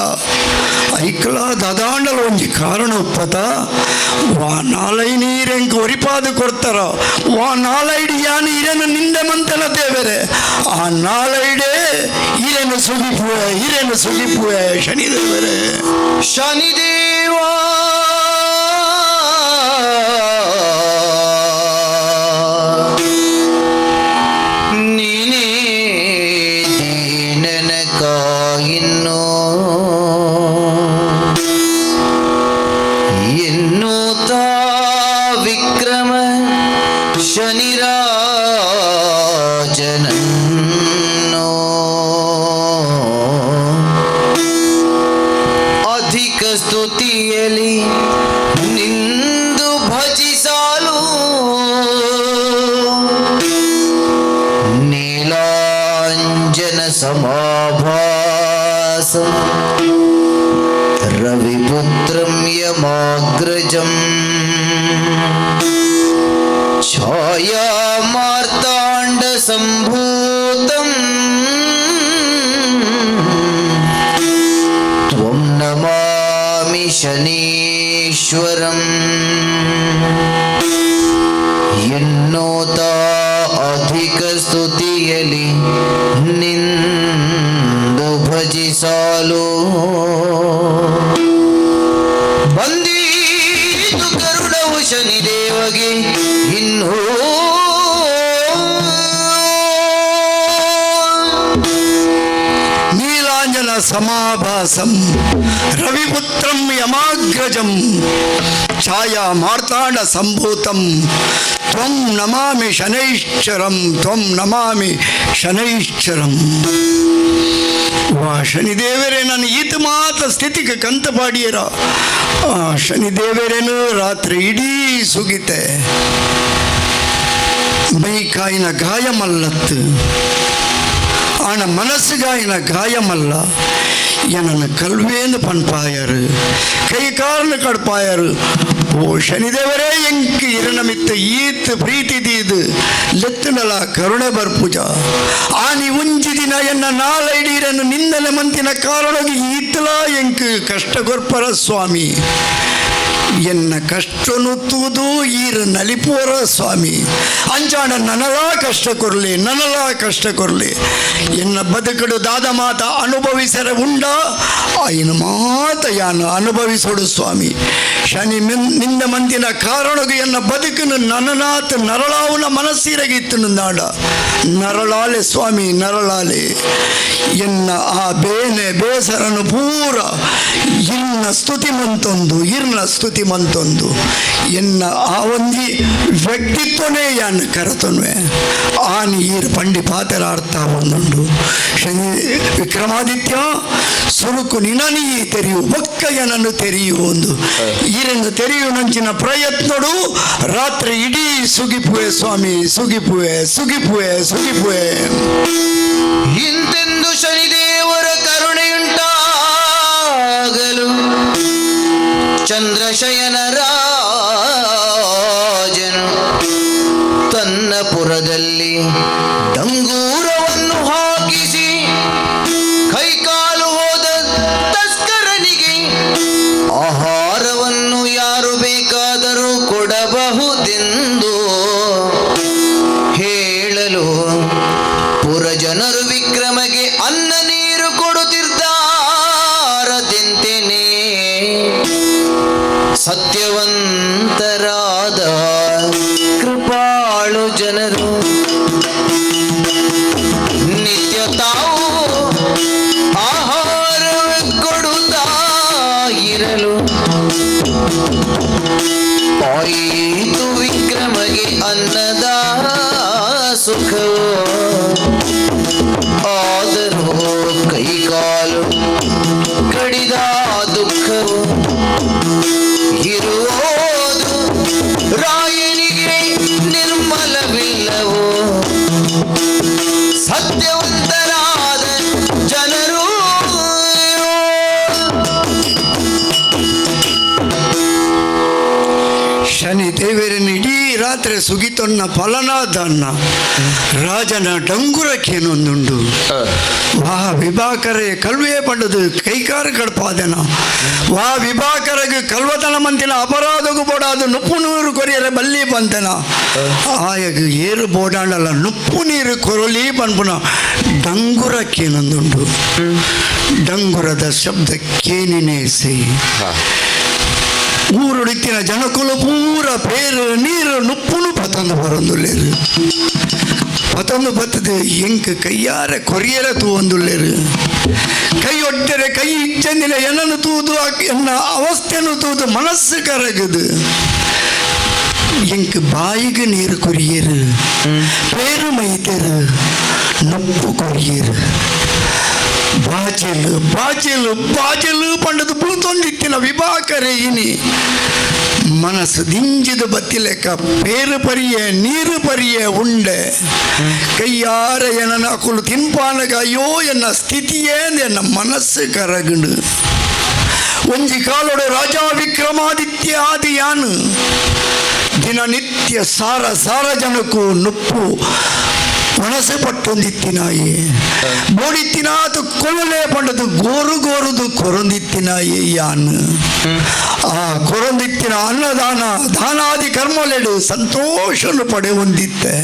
ಐಕ್ಲ ದದಾಂಡಲ ಒಂಜಿ ಕಾರಣ ಉಪ್ಪತ ವಾ ನಾಲೈ ನೀರೆಂಕ್ ಒರಿಪಾದು ಕೊಡ್ತಾರ ವಾ ನಾಲೈಡಿ ಯಾನು ಇರೇನು ನಿಂದೆ ಮಂತನ ದೇವರೇ ಆ ನಾಲೈಡೆ ಈರೇನು ಸುಗಿಪುವೆ ಈರೇನು ಸುಗಿಪುವೆ ಶನಿದೇವರೇ. ಶನಿದೇವ ನೀನೇ ದೀನನ ಕಾಯಿನ್ನು ಎನ್ನುತ್ತಾ ವಿಕ್ರಮ ಶನಿರಾಜನನ್ನು ಅಧಿಕ ಸ್ತುತಿಯಲಿ ನಿಂದು ಭಜಿಸಲು ನೀಲಾಂಜನ ಸಮಾಭಾಸ ರವಿಪುತ್ರಂ ಯಮಾಗ್ರಜಂ. ಛಾಯಾ ಮಾರ್ತಾಂಡ ಸಂಭೂತಂ ತ್ವಂ ನಮಾಮಿ ಶನೀಶ್ವರಂ. ಎನ್ನೋತಾ ಅಧಿಕ ಸ್ತುತಿಯಲಿ ನಿಂದು ಭಜಿಸಲು ಬಂದೀತು ಕರುಣವು ಶನಿದೇವಗೆ ಇನ್ನೂ. ನೀಲಾಂಜನ ಸಮಾಭಾಸಂ ರವಿಪುತ್ರಂ ಯಮಾಗ್ರಜಂ ಛಾಯಾ ಮಾರ್ತಾಂಡ ಸಂಭೂತಂ ತ್ವಂ ನಮಾಮಿ ಶನೈಶ್ಚರಂ ತ್ವಂ ನಮಾಮಿ ಶನೈಶ್ಚರಂ. ವಾ ಶನಿದೇವರೇ, ನಾನು ಈತ ಮಾತ ಸ್ಥಿತಿಗೆ ಕಂತ ಪಾಡಿಯರ. ಆ ಶನಿದೇವರೇನು ರಾತ್ರಿ ಇಡೀ ಸುಗಿತೆ, ಮೈಕಾಯಿನ ಗಾಯಮಲ್ಲತ್ತು, ಆಣ ಮನಸ್ಸುಗಾಯಿನ ಗಾಯಮಲ್ಲ. ಏನನ್ನ ಕಲ್ವೇನು ಪನ್ಪಾಯರು, ಕೈ ಕಾರಣ ಕಡ್ಪಾಯರು. ಓ ಶನಿದೇವರೇ, ಎಂಕ್ ಇರನಮಿತ್ತ ಈತ್ ಪ್ರೀತಿ ದೀದು ಲೆತ್ತುನಲ ಕರುಣೆ ಬರ್ಪುಜ. ಆನಿ ಉಂಜಿ ದಿನ ಎನ್ನ ನಾಲೈಡೀರನ್ನು ನಿಂದನೆ ಮಂತಿನ ಕಾರಣಗಿ ಈತ್ಲ ಎಂಕ್ ಕಷ್ಟ ಕೊರ್ಪರ ಸ್ವಾಮಿ. ಎನ್ನ ಕಷ್ಟನು ತೂದು ಈರು ನಲಿಪೋರ ಸ್ವಾಮಿ. ಅಂಚಾಣ ನನಲಾ ಕಷ್ಟ ಕೊರಲಿ, ನನಲಾ ಕಷ್ಟ ಕೊರಲಿ. ಎನ್ನ ಬದುಕಡು ದಾದ ಮಾತ ಅನುಭವಿಸರೆ ಉಂಡ ಆಯ್ನ ಮಾತ ಯಾನು ಅನುಭವಿಸೋಡು ಸ್ವಾಮಿ. ಶನಿ ನಿಂದ ಮಂದಿನ ಕಾರಣಗು ಎನ್ನ ಬದುಕನ್ನು ನನನಾಥ ನರಳಾವುನ ಮನಸ್ಸಿರಗಿತ್ತು ನಂದಾಡ. ನರಳಾಲೆ ಸ್ವಾಮಿ, ನರಳಾಲೆ. ಎನ್ನ ಆ ಬೇನೆ ಬೇಸರನು ಪೂರ ಇರ್ನ ಸ್ತುತಿ ಮಂತೊಂದು, ಇರ್ನ ಸ್ತುತಿ ಮಂತೊಂದು. ಎನ್ನ ಆ ಒಂಜಿ ವ್ಯಕ್ತಿತ್ವನೇ ಯಾನ್ ಕರತೊನ್ವೆ. ಆನಿ ಈರ್ ಪಂಡಿ ಪಾತ್ರ ಅರ್ಥ ಒಂದುಂಡು. ಶನಿ ವಿಕ್ರಮಾದಿತ್ಯ ಸುರುಕು ನಿನನಿ ತೆರೆಯು ಬೊಕ್ಕಯ್ಯನನ್ನು ತೆರೆಯು ಒಂದು ಈರನ್ನು ತೆರೆಯು ನಂಚಿನ ಪ್ರಯತ್ನಡು ರಾತ್ರಿ ಇಡೀ ಸುಗಿಪುವೆ ಸ್ವಾಮಿ, ಸುಗಿಪುವೆ ಸುಗಿಪುವೆ ಸುಗಿಪುವೆ. ಇಂತೆಂದು ಶನಿದೇವರ ಕರುಣೆಯುಂಟಾಗಲು ಚಂದ್ರಶಯನ ರಾಜನು ತನ್ನ ಪುರದಲ್ಲಿ ಡಂಗೂರವನ್ನು ಹಾಕಿಸಿ ಕೈಕಾಲು ಹೋದ ತಸ್ಕರನಿಗೆ ಆಹಾರವನ್ನು ಯಾರು ಬೇಕಾದರೂ ಕೊಡಬಹುದೆಂದು ಹೇಳಲು ಪುರಜನರು ವಿಕ್ರಮಗೆ ಅನ್ನ ನೀರು ಕೊಡುತ್ತಿದ್ದಾರದೆಂತೆನೇ ಸತ್ಯವಂತರಾದ ಕೃಪಾಳು ಜನರು ನಿತ್ಯ ತಾವು ಆಹಾರ ಕೊಡುತ್ತಾ ಇರಲು ಆಯಿತು ವಿಕ್ರಮಗೆ ಅನ್ನದ ಸುಖವು. ಆದರೂ ಕೈಕಾಲು ಕಡಿದ ದುಃಖವು ಇರುವುದು ರಾಯನಿಗೆ ನಿರ್ಮಲವಿಲ್ಲವೋ. ಸತ್ಯವಂತರಾದ ಜನರು ಶನಿ ದೇವರನ್ನು ಇಡೀ ರಾತ್ರಿ ಸುಗಿತೊನ್ನ ಫಲನಾದನ್ನ ರಾಜನ ಡಂಗುರಕ್ಕೇನೊಂದುಂಡು. ವಾ ವಿಭಾಕರೇ ಕಲ್ವೇ ಪಂಡದು ಕೈಕಾರ ಕಡ್ಪಾದೆನ. ವಾ ವಿಭಾಕರಗೆ ಕಲ್ವತನ ಮಂತಿನ ಅಪರಾಧಗೂ ಬೋಡಾದು ನುಪ್ಪು ನೂರು ಕೊರಿಯರೆ ಬಲ್ಲಿ ಬಂತನ. ಆಯಗ ಏರು ಬೋಡಾಂಡಲ ನುಪ್ಪು ನೀರು ಕೊರಲಿ ಪನ್ಪುನ ಡಂಗುರಕ್ಕೇನೊಂದುಂಡು. ಡಂಗುರದ ಶಬ್ದ ಕೇನಿನೇಸಿ ಊರುಡಿತ್ತಿನ ಜನಕುಲು ಪೂರ ಪೇರು ನೀರು ನುಪ್ಪುನು ಪತಂದು ಬರೊಂದುಲ್ಲೇರು. ಪತಂದು ಬತ್ತದು ಎಂಕ್ ಕೈಯಾರೆ ಕೊರಿಯರ ತೂವೊಂದುಲ್ಲೇರು. ಕೈ ಒಟ್ಟರೆ ಕೈ ಇಚ್ಚಂದಿನ ಎನ್ನನ್ನು ತೂದು ಎನ್ನ ಅವಸ್ಥೆಯನ್ನು ತೂದು ಮನಸ್ಸು ಕರಗದು. ಎಂಕ್ ಬಾಯಿಗೆ ನೀರು ಕೊರಿಯರು, ಪೇರು ಮೈತೇರು, ನುಪ್ಪು ಕೊರಿಯರು. ಬಾಜಲು ಬಾಜಲು ಬಾಜಲು ಪಂಡದು ಬುಲ್ತೊಂದಿತ್ತಿನ ವಿಭಾಕರೆ ಇನಿ ಮನಸ್ಸು ದಿಂಜಿದ ಬತ್ತಿಲೆಕ್ಕ ಪೇರು ಪರಿಯೆ ನೀರು ಪರಿಯೆ ಉಂಡೆ. ಕೈಯಾರ ಎನ್ನ ಅಕುಲು ತಿನ್ಪಾನಗ ಅಯ್ಯೋ ಎನ್ನ ಸ್ಥಿತಿಯೇ ಎನ್ನ ಮನಸ್ಸು ಕರಗುಂಡು. ಒಂಜಿ ಕಾಲೋಡು ರಾಜ ವಿಕ್ರಮಾದಿತ್ಯ ಆದಿ ಯಾನು ದಿನನಿತ್ಯ ಸಾರ ಸಾರ ಜನಕ್ಕೂ ನುಪ್ಪು ಮನಸ್ಸು ಪಟ್ಟೊಂದಿತ್ತಿನಾಯಿ ಬೋಡಿತ್ತಿನಾತು ಕೊಳಲೆ ಪಂಡದು ಗೋರು ಗೋರುದು ಕೊರೊಂದಿತ್ತಿನಾಯಿ ಯಾನ್ ಆ ಕೊರೊಂದಿತ್ತಿನ ಅನ್ನದಾನ ದಾನಾದಿ ಕರ್ಮಲೆಡು ಸಂತೋಷನು ಪಡೆ ಹೊಂದಿತ್ತೆ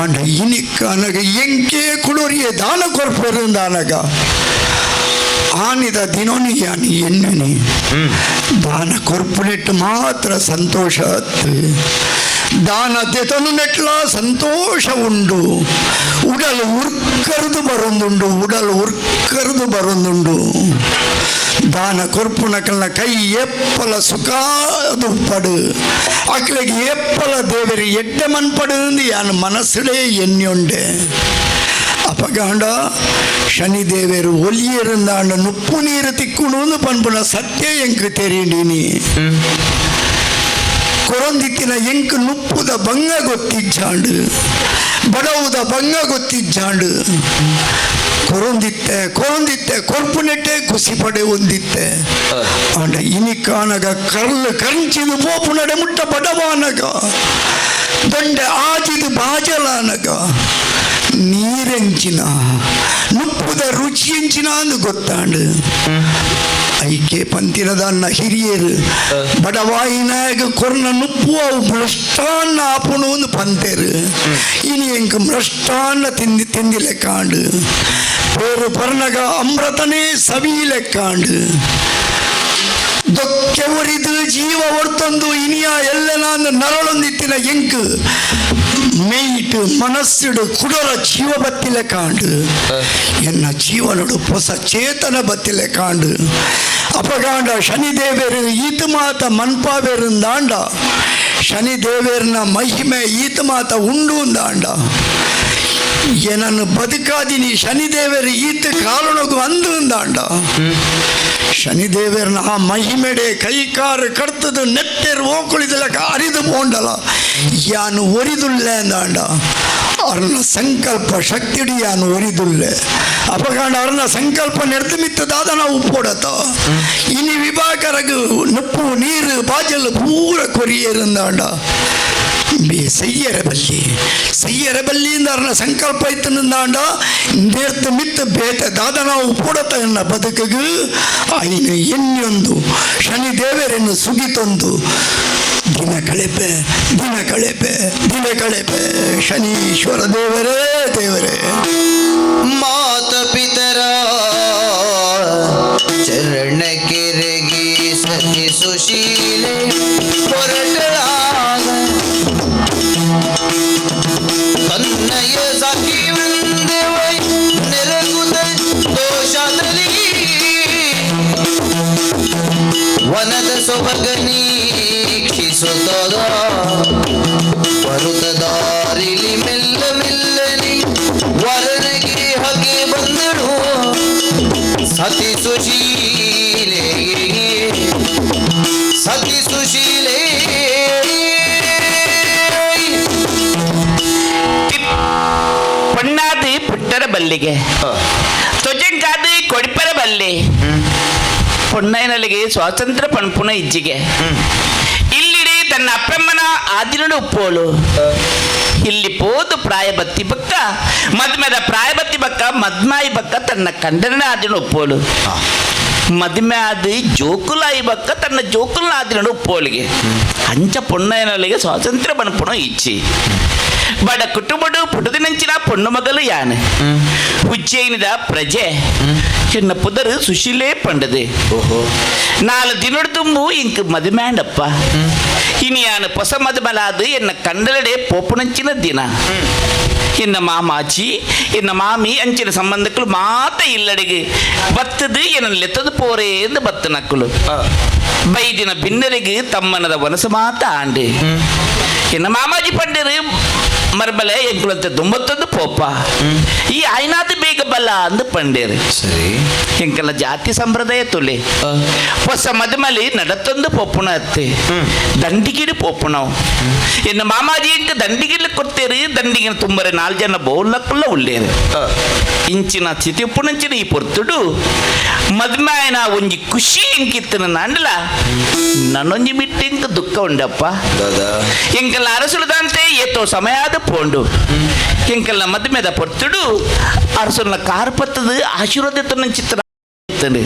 ಅಂಡ ಇನಿಕ್ಕ ಅನಗ ಎಂಕೆ ಕುಡೋರಿಯೇ ದಾನ ಕೊರ್ಪೆರುಂದಾನಗ ಆನಿದ ದಿನೋನಿ ಯಾನಿ ಎಣ್ಣನಿ ದಾನ ಕೊರ್ಪುನೆಟ್ಟು ಮಾತ್ರ ಸಂತೋಷ ಅತ್ತು ದಾನ ದೆತನು ನೆಟ್ಲ ಸಂತೋಷ ಉಂಡು ಉಡಲು ಉರ್ಕರ್ದು ಬರೊಂದುಂಡು ಉಡಲು ಉರ್ಕರ್ದು ಬರೊಂದುಂಡು ದಾನ ಕೊರ್ಪುನಕಲ್ನ ಕೈ ಎಪ್ಪಲ ಸುಖಾದು ಪಡು ಅಕ್ಲೆಗೆ ಎಪ್ಪಲ ದೇವರಿ ಎಡ್ಡೆ ಮನ್ಪಡು ಯಾನ್ ಮನಸ್ಸುಡೇ ಎನ್ಯೊಂಡೆ ಅಪಗಾಂಡ ಶನಿದೇವರು ಒಲಿಯರುಂದಾಂಡ ನುಪ್ಪು ನೀರು ತಿಕ್ಕುಣು ಪನ್ಪುನ ಸತ್ಯ ಎಂಕ್ ತೆರಿಂಡಿನಿ ಕೊರೊಂದಿತ್ತಿನ ಎಂಕ್ ನುಪ್ಪುದ ಬಂಗ ಗೊತ್ತಿಜ್ಜಾಂಡು ಬಡವುದ ಬಂಗ ಗೊತ್ತಿಜ್ಜಾಂಡು ಕೊರೊಂದಿತ್ತೆ ಕೊರೊಂದಿತ್ತೆ ಕೊರ್ಪು ನೆಟ್ಟೆ ಖುಷಿ ಪಡೆ ಹೊಂದಿತ್ತೆ ಆಂಡ ಇನಿಕಾನಗ ಕರ್ಲು ಕಂಚಿದು ಪೋಪು ನಡೆ ಮುಟ್ಟ ಬಡವಾನಗ ದೊಂಡೆ ಆಜಿದು ಬಾಜಲಾನಗ ನೀರೆಂಚಿನ ನುಪ್ಪುದ ರುಚಿ ಎಂಚಿನ ಅಂದು ಗೊತ್ತಾಂಡು ಐಕೆ ಪಂತಿನದನ್ನ ಹಿರಿಯರು ಬಡವಾಯಿನಾಗ ಕೊರ್ನ ನುಪ್ಪು ಅವು ಭ್ರಷ್ಟಾನ್ನ ಆಪುಣು ಒಂದು ಪಂತೇರು ಇನಿ ಎಂಕ್ ಭ್ರಷ್ಟಾನ್ನ ತಿಂದಿ ತಿಂದಿ ಲೆಕ್ಕಾಂಡು ಪೇರು ಪರ್ನಗ ಅಮೃತನೇ ಸವಿ ಲೆಕ್ಕಾಂಡು ದೊಕ್ಕೆ ಒರಿದು ಜೀವ ಒರ್ತೊಂದು ಇನಿಯ ಎಲ್ಲನಾಂದು ನರಳೊಂದಿತ್ತಿನ ಎಂಕ್ ಮೇಯ್ಟ್ ಮನಸ್ಸುಡು ಕುಡರ ಜೀವ ಬತ್ತಿಲೆ ಕಾಂಡು ಎನ್ನ ಜೀವನಡು ಹೊಸ ಚೇತನ ಬತ್ತಿಲೆ ಕಾಂಡು ಅಪಗಾಂಡ ಶನಿದೇವರು ಈತ ಮಾತ ಮನ್ಪಾವೇರುಂದಾಂಡ ಶನಿದೇವರನ ಮಹಿಮೆ ಈತ ಮಾತ ಉಂಡು ಅಂದಾಂಡ ಏನನ್ನು ಬದುಕಾದಿನಿ ಶನಿದೇವರು ಈತ ಕಾಲೊಣಗು ಅಂದು ಅಂದಾಂಡ ಶನಿದೇವರನ ಆ ಮಹಿಮೆಡೆ ಕೈಕಾರು ಕಡ್ತದು ನೆತ್ತೆರು ಓಕುಳಿದಲಕ ಅರಿದು ಪೋಂಡಲ ಯಾನು ಒರಿದುಲ್ಲೆ ಅಂದಾಂಡ ಅರ್ನ ಸಂಕಲ್ಪ ಶಕ್ತಿಡಿ ಯಾನು ಒರಿದುಲ್ಲೆ ಅಪಗಾಂಡ ಅರ್ನ ಸಂಕಲ್ಪ ನೆಡ್ದು ಮಿತ್ತದಾದ ನಾವು ಉಪ್ಪೊಡತ ಇನಿ ವಿಭಾಕರಗು ನುಪ್ಪು ನೀರು ಬಾಜಲು ಪೂರ ಕೊರಿಯೇರುಂದಾಂಡ ಸಯ್ಯರ ಬಲ್ಲಿ ಸಯ್ಯರ ಬಲ್ಲಿಯಿಂದ ಅರ್ನ ಸಂಕಲ್ಪ ಇತ್ತನಂದಾಂಡ ನೇರ್ತು ಮಿತ್ತು ಬೇತೆ ದಾದ ನಾವು ಉಪ್ಪೊಡತ ಎನ್ನ ಬದುಕಿಗೆ ಐನು ಎಣ್ಣೊಂದು ಶನಿ ದೇವರನ್ನು ಸುಗಿತೊಂದು ದಿನ ಕಳೆಪೆ ದಿನ ಕಳೆಪೆ ದಿನ ಕಳೆಪೆ ಶನೀಶ್ವರ ದೇವರೇ ದೇವರೇ. ಮಾತ ಪಿತರ ಚರಣ ಕೆರೆಗೆ ಸತಿ ಸುಶೀಲೆ ಹೊರಟಳಾಗ ತನ್ನಯ ಸಖಿ ವಂದೆವೈ ನೆರಗುದ ದೋಷದಲ್ಲಿ ವನದ ಸೊಬಗನೀಕ್ಷಿಸುತ್ತದ ಬರುತ್ತ ದಾರಿಲಿ ಮೆಲ್ಲ ಮೆಲ್ಲನೆ ವರನಿಗೆ ಹಗೆ ಬಂದಳು ಸತಿ ಸುಶೀಲೆ ಸತಿ ಸುಶೀಲೆ. ಪೊಣ್ಣಾದಿ ಪುಟ್ಟರ ಬಲ್ಲಿಗೆ ತೊಜಂಕಾದಿ ಕೊಡಿಪರ ಬಲ್ಲೆ ಪೊಣ್ಣೈನಲ್ಲಿಗೆ ಸ್ವಾತಂತ್ರ್ಯ ಪಣಪುನ ಇಜ್ಜಿಗೆ ಇಲ್ಲಿಡಿ ತನ್ನ ಅಪ್ಪಮ್ಮನ ಆದಿನಡು ಉಪ್ಪೋಳು ಇಲ್ಲಿ ಪೋದು ಪ್ರಾಯಬತ್ತಿ ಬಕ್ಕ ಮದ್ಮೆದ ಪ್ರಾಯಬತ್ತಿ ಬಕ್ಕ ಮದ್ಮಾಯಿ ಬಕ್ಕ ತನ್ನ ಕಂಡನ ಆದಿನ ಉಪ್ಪೋಳು ಮದ್ಮೆ ಆದಿ ಜೋಕುಲಾಯಿ ಬಕ್ಕ ತನ್ನ ಜೋಕುಲನ ಆದಿನಡು ಉಪ್ಪೋಳಿಗೆ ಅಂಚ ಪೊಣ್ಣೈನಲ್ಲಿಗೆ ಸ್ವಾತಂತ್ರ್ಯ ಪಣಪುಣ ಇಚ್ಚಿ ಬಡ ಕುಟುಂಬಡು ಪುಟದಿನಂಚಿನ ಪೊಣ್ಣು ಮಗಲು ಯಾನೆ ಉಜ್ಜಯಿನಿದ ಪ್ರಜೆ ಎನ್ನ ಪುದರು ಸುಶೀಲೇ ಪಂಡದೆ ನಾಲು ದಿನಡು ತುಂಬು ಇಂಕ್ ಮದುಮ್ಯಾಂಡಪ್ಪ ಇನಿ ಯಾನು ಹೊಸ ಮದುಮಲಾದು ಎನ್ನ ಕಂಡಲಡೆ ಪೋಪುನಂಚಿನ ದಿನ ಎನ್ನ ಮಾಮಾಚಿ ಎನ್ನ ಮಾಮಿ ಅಂಚಿನ ಸಂಬಂಧಕ್ಕಳು ಮಾತ ಇಲ್ಲಡೆಗೆ ಬತ್ತದು ಎನ್ನ ಲೆತ್ತದು ಪೋರೇ ಎಂದು ಬತ್ತ ನಕ್ಕಳು ಬೈದಿನ ಬಿನ್ನರಿಗೆ ತಮ್ಮನದ ವನಸು ಮಾತ ಆಂಡೆ ಎನ್ನ ಮಾಮಾಜಿ ಪಂಡರು. ಮರ್ಬಲೆ ಎಂಕುಲಂತೆ ದುಂಬತ್ತೊಂದು ಪೋಪ ಈ ಐನಾದ ಬೇಗ ಬಲ್ಲ ಅಂದು ಪಂಡೇರು. ಸರಿ. ಎಂಕಲ್ಲ ಜಾತಿ ಸಂಪ್ರದಾಯ ತುಲೆ ಹೊಸ ಮದುಮಲಿ ನಡತೊಂದು ಪೊಪ್ಪುಣ ಅತ್ತೆ ದಂಡಿಗಿಡು ಪೋಪುಣವು. ಎನ್ನ ಮಾಮಾಜಿ ಎಂಕ ದಂಡಿಗಿಡ್ಲು ಕೊಡ್ತೇರಿ. ದಂಡಿಗಿನ ತುಂಬರೆ ನಾಲ್ ಜನ ಬೋಲ್ಲಕ್ಕುಲ್ಲ ಉಳ್ಳೇರು. ಇಂಚಿನ ಸ್ಥಿತಿ ಉಪ್ಪುನಂಚಿನ ಈ ಪೊರ್ತುಡು ಮದ್ಮಾಯನ ಒಂಜಿ ಖುಷಿ ಎಂಕಿತ್ತನ ನಾಂಡಲ ನನ್ನೊಂಜಿ ಬಿಟ್ಟು ಎಂಕ ದುಃಖ ಉಂಡಪ್ಪ. ದಾದಾ? ಎಂಕಲ್ಲ ಅರಸುಲದಂತೆ ಏತೋ ಸಮಯ ಆದ ಪೋಂಡು. ಎಂಕಲ್ಲ ಮದ್ಮೆದ ಪೊರ್ತುಡು ಅರಸುನ ಕಾರ್ ಪತ್ತದು ಆಶೀರ್ವಾದ ಚಿತ್ರ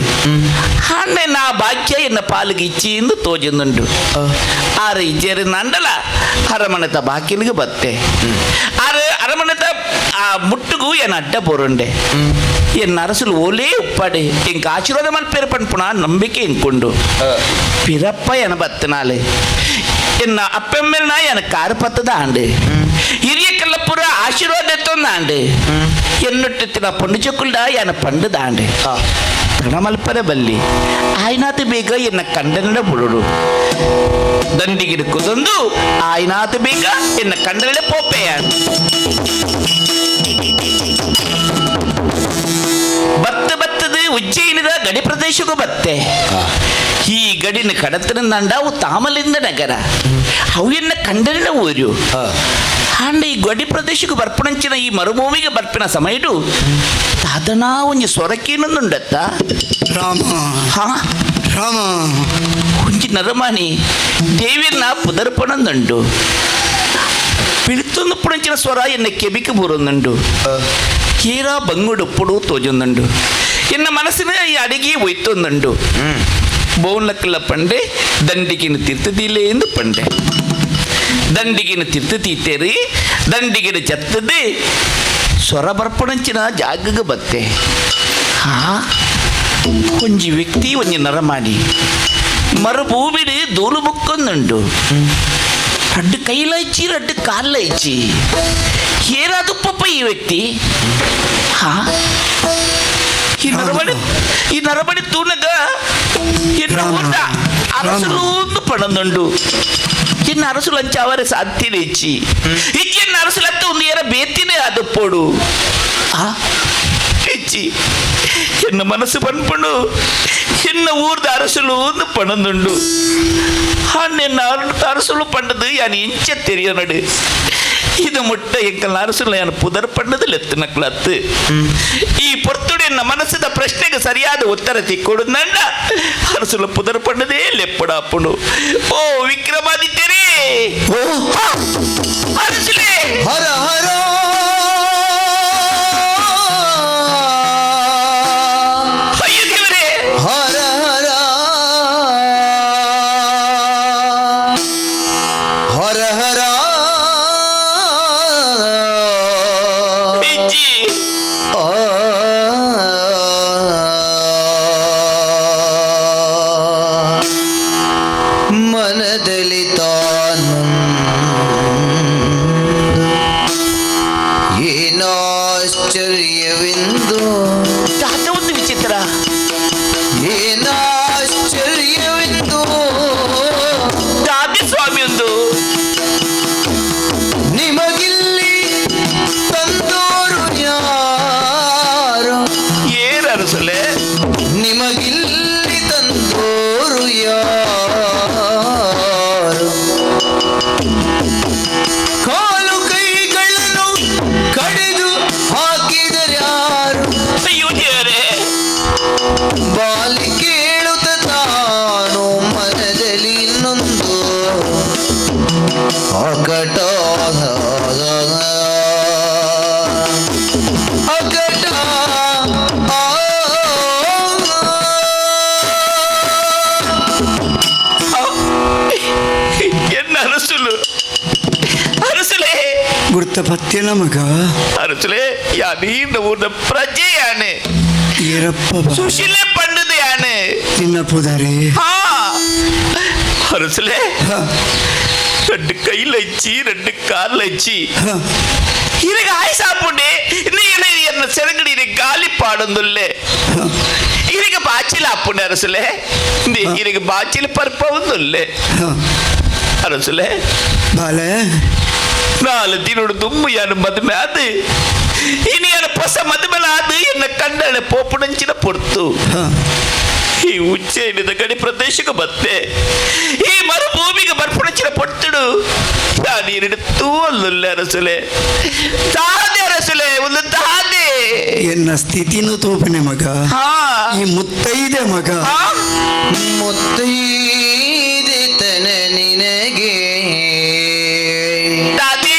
ಹಾಂಡೆ ನಾ ಭಾಗ್ಯ ಎನ್ನ ಪಾಲಿಗೆ ಇಚ್ಚಿಂದು ತೋಜೊಂದುಂಡು. ಆರು ಇಜ್ಜೇರಿ ನಂಡಲ ಅರಮನೆತ ಬಾಕಿಲಿಗೆ ಬತ್ತೆ. ಆರು ಅರಮನೆತ ಆ ಮುಟ್ಟುಗು ಎನ್ನ ಅಡ್ಡ ಪೋರುಂಡೆ. ಎನ್ನ ಅರಸುಲು ಓಲೇ ಉಪ್ಪಾಡೆ ಎಂಕ ಆಶೀರ್ವಾದ ಮಲ್ಪೇರು ಪನ್ಪುಣ ನಂಬಿಕೆ ಎಂಕೊಂಡು ಪಿರಪ್ಪ ಎನ ಬತ್ತನಾಲೆ. ಎನ್ನ ಅಪ್ಪೆಮ್ಮೆಲ್ನ ಎನ ಕಾರು ಪತ್ತದ ಆಂಡೆ. ಹಿರಿಯ ಕಲ್ಲಪುರ ಆಶೀರ್ವಾದ ಎತ್ತೊಂದ ಆಂಡೆ. ಎನ್ನುಟ್ಟಿತ್ತಿನ ಪಂಡು ಚೊಕ್ಕುಲ್ಡ ಎನ ಪಂಡದ ಆಂಡೆ. ತಣಮಲ್ಪರೆ ಬಲ್ಲಿ ಆಯ್ನಾತ ಬೇಗ ಎನ್ನ ಕಂಡನಡ ಬುಡುಡು. ದಂಡಿಗಿಡು ಕುದೊಂದು ಆಯ್ನಾತ ಬೇಗ ಎನ್ನ ಕಂಡನಡ ಪೋಪೆಯ. ಬತ್ತ ಬತ್ತದು ಉಜ್ಜಯಿನಿದ ಗಡಿ ಪ್ರದೇಶಕ್ಕೂ ಬತ್ತೆ. ಈ ಗಡಿನ ಕಡತನ ಅವು ತಾಮಲಿಂದ ನಗರ. ಅವು ಎನ್ನ ಕಂಡನಿನ ಊರು. ಆಂಡ ಈ ಗಡಿ ಪ್ರದೇಶಕ್ಕೆ ಬರ್ಪಣಂಚಿನ ಈ ಮರುಭೂಮಿಗೆ ಬರ್ಪಿನ ಸಮಯಡು ತಾದನಾ ಒಂಜಿ ಸೊರಕೇನೊಂದುಂಡತ್ತ. ರಾಮ! ಹಾ? ರಾಮ! ಒಂಜಿ ನರಮಾನಿ ದೇವಿಯನ್ನ ಪುದರ್ಪಣಂದುಂಡು. ಪಿಳಿತೊಂದು ಪುಣಂಚಿನ ಸ್ವರ ಎನ್ನ ಕೆಬಿക്ക് ಬೂರೊಂದುಂಡು. ಏರಾ ಬಂಗುಡು ತೋಜೊಂದುಂಡು. ಎನ್ನ ಮನಸ್ಸಿನ ಈ ಅಡಿಗೆ ಒಯ್ತೊಂದುಂಡು. ಬೋನ್ಲಕ್ಕಲ್ಲ ಪಂಡೆ ದಂಡಿಗಿನ ತಿರ್ತದಿಲ್ಲ ಎಂದು ಪಂಡೆ. ದಂಡಿಗಿನ ತಿರ್ತು ತೀತೇರಿ. ದಂಡಿಗಿನ ಜತ್ತದೆ ಸ್ವರ ಬರ್ಪಣಂಚಿನ ಜಾಗಗ ಬತ್ತೆ. ಹಾ, ಒಂಜಿ ವ್ಯಕ್ತಿ, ಒಂಜಿ ನರಮಾನಿ ಮರುಭೂಮಿಡು ದೂಲು ಬುಕ್ಕೊಂದುಂಡು. ರಡ್ಡು ಕೈಲ ಇಚ್ಚಿ, ರಡ್ಡು ಕಾಲ ಇಚ್ಚಿ. ಏನಾದುಪ್ಪಪ್ಪ ಈ ವ್ಯಕ್ತಿ? ಹಾ, ಈ ನರಮಣಿ, ಈ ನರಮಣಿ ತೂನಗ ಎನ್ನ ಊರ್ದ ಅರಸುಲು ಪಣಂದುಂಡು. ಎನ್ನ ಅರಸುಲು ಅಂಚ ಅವರ ಸಾಧ್ಯನೇ ಇಚ್ಚಿ ಇಚ್ಚಿ. ಎನ್ನ ಅರಸುಲತ್ತ ಒಂದು ಏರ ಬೇತಿನೇ ಅದು ಪೋಡು. ಆ ಇಚ್ಚಿ, ಎನ್ನ ಮನಸ್ಸು ಪನ್ಪುಂಡು ಎನ್ನ ಊರ್ದ ಅರಸುಲು ಒಂದು ಪಣಂದುಂಡು. ಎನ್ನ ಅರಸುಲು ಪಂಡದು ಯಾನ್ ಇಂಚ ತೆರಿಯನಡು. ಇದು ಮುಟ್ಟ ಎಂಕಲ್ ಅರಸುಲು ಯಾನ್ ಪುದರ್ ಪಂಡದು ಲೆತ್ತನಕ್ಲತ್ತು. ಈ ಪೊರ್ತುಡು ಎನ್ನ ಮನಸ್ಸಿದ ಪ್ರಶ್ನೆಗೆ ಸರಿಯಾದ ಉತ್ತರ ತಿಕ್ಕೊಡುಂದಂಡ ಅರಸುಲ ಪುದರ್ ಪಂಡದೇ ಲೆಪ್ಪಡಾಪುಂಡು. ಓ ವಿಕ್ರಮಾದಿತ್ಯರೇ! ಓ! ಅರಸುಲೇ! ಹರ ಹರ! ಅಯ್ಯೋ ದೇವರೇ! ಹರ ಹರ ಹರ ಹರ! ಇಜ್ಜಿ. ಆ. ಮನದಲ್ಲಿ ತಾನು ಏನಾಶ್ಚರ್ಯವೆಂದು. ತಾತ ಒಂದು ವಿಚಿತ್ರ. ಏನಾಶ್ಚರ್ಯವೆಂದು. ದಾದಿ ಸ್ವಾಮಿ ಒಂದು. ನಿಮಗಿಲ್ಲಿ ತಂದೋರು ಯಾರು? ಏನ್ ಅರಸುಲೆ? ನಿಮಗಿಲ್ಲಿ ತಂದೋರು ಯಾರು? ಕಾಲು ಕೈಗಳನ್ನು ಕಡಿದು ಹಾಕಿದರ್ಯಾರು? ಅಯ್ಯೋ ದೇವರೇ! ಬಾಲಿ ಕೇಳುತ್ತ ತಾನು ಮನದಲ್ಲಿ ನೊಂದು ಅಕಟ ಅಕಟ ಆ. ಎನ್ನ ಅರಸುಲು, ಅರಸುಲೇ! ಗುರ್ತ ಪತ್ಯನ ಮಗ? ಅರಸುಲೇ, ಯಾನೀಂದ ಊರ್ದ ಪ್ರಜೆ ಯಾನೆ. ಏರಪ್ಪ ಬಾ. ಸುಶೀಲೆ ಪಂಡದ ಯಾನೆ. ನಿನ್ನ ಪುದರೆ? ಹಾ ಅರಸುಲೇ, ரெண்டு கையில இச்சி, ரெண்டு கால்ல இச்சி. ಇರಗ ಆಯ್ ಸಾಪುಂಡೆ. ನೀನು ಎನ್ನ ಸೆರಗಡಿ ಗಾಲಿ ಪಾಡೊಂದುಲ್ಲೆ. ಇರಗ ಬಾಚಿಲ ಅಪ್ಪುಂಡೆ ಅರಸುಲೆ. ಇರಗ ಬಾಚಿಲ ಪರ್ಪವೊಂದುಲ್ಲೆ ಅರಸುಲೆ. ಬಾಲೆ, ನಾಲ್ ದಿನಡು ದುಮ್ಮು ಯಾನು ಮದುವೆ ಆದು ಇನಿ ಯಾನು ಹೊಸ ಮದುವೆಲ ಆದು ಎನ್ನ ಕಂಡಳೆ ಪೋಪುಣಂಚಿನ ಪೊರ್ತು ಈ ಉಜ್ಜಯಿನಿದ ಗಡಿ ಪ್ರದೇಶಕ್ಕೆ ಬತ್ತೆ ಈ ಮರುಭೂಮಿಗೆ ಬರ್ಪುಣಂಚಿನ ಪೊರ್ತುಡು ನಾನು ತೂವಲ್ಲುಲ್ಲ ಅರಸುಲೆ ದಾದೆ ಅರಸುಲೆ ಒಂದು ದಾದೆ ಎನ್ನ ಸ್ಥಿತಿನೂ ತೋಪನೆ ಮಗ ಈ ಮುತ್ತೈದೆ ಮಗ ಮುತ್ತೈದೆತನ ನಿನಗೆ ದಾದಿ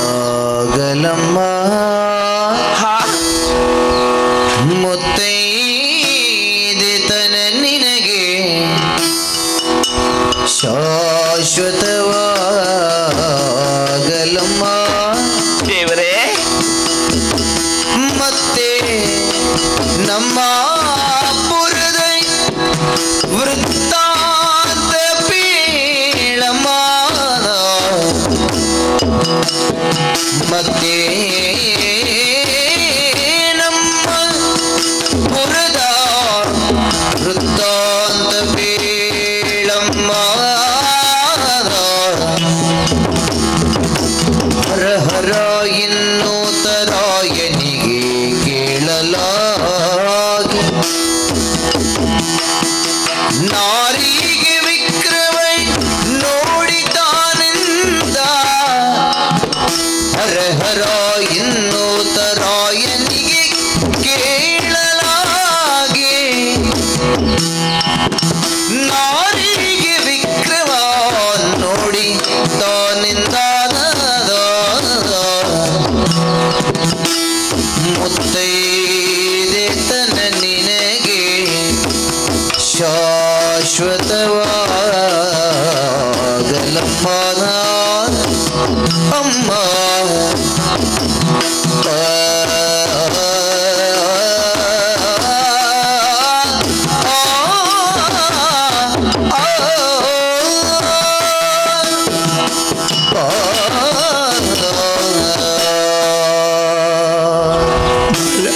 ಶಾಶ್ವತವಾಗಲಮ್ಮ ಮುತ್ತೈದೆತನ ನಿನಗೆ ಶಾಶ್ವತವಾಗಲಮ್ಮ ದೇವರೇ ಮತ್ತೆ ನಮ್ಮ ಪುರದ ವೃತ್ತಾಂತ ಪೀಳಮ್ಮ ಮತ್ತೆ ನಮ್ಮ ಪುರದ ವೃತ್ತಾಂತ ಪೀಳಮ್ಮ ಹರ ಹರ ಇನ್ನೂತರಾಯನಿಗೆ ಕೇಳಲಾಗಿ ನಾರಿಗೆ ವಿಕ್ರಮ ನೋಡಿತಾನಿಂದ ಹರ ಹರ ಇನ್ನೂತರಾಯನಿಗೆ ಕೇಳಲಾಗಿ ನಾರಿಗೆ ವಿಕ್ರಮ ನೋಡಿ ತಾನಿಂದ ಮುತ್ತೈದೆತನ ನಿನಗೆ ಶಾಶ್ವತವಾಗಲಮ್ಮ ಅಮ್ಮ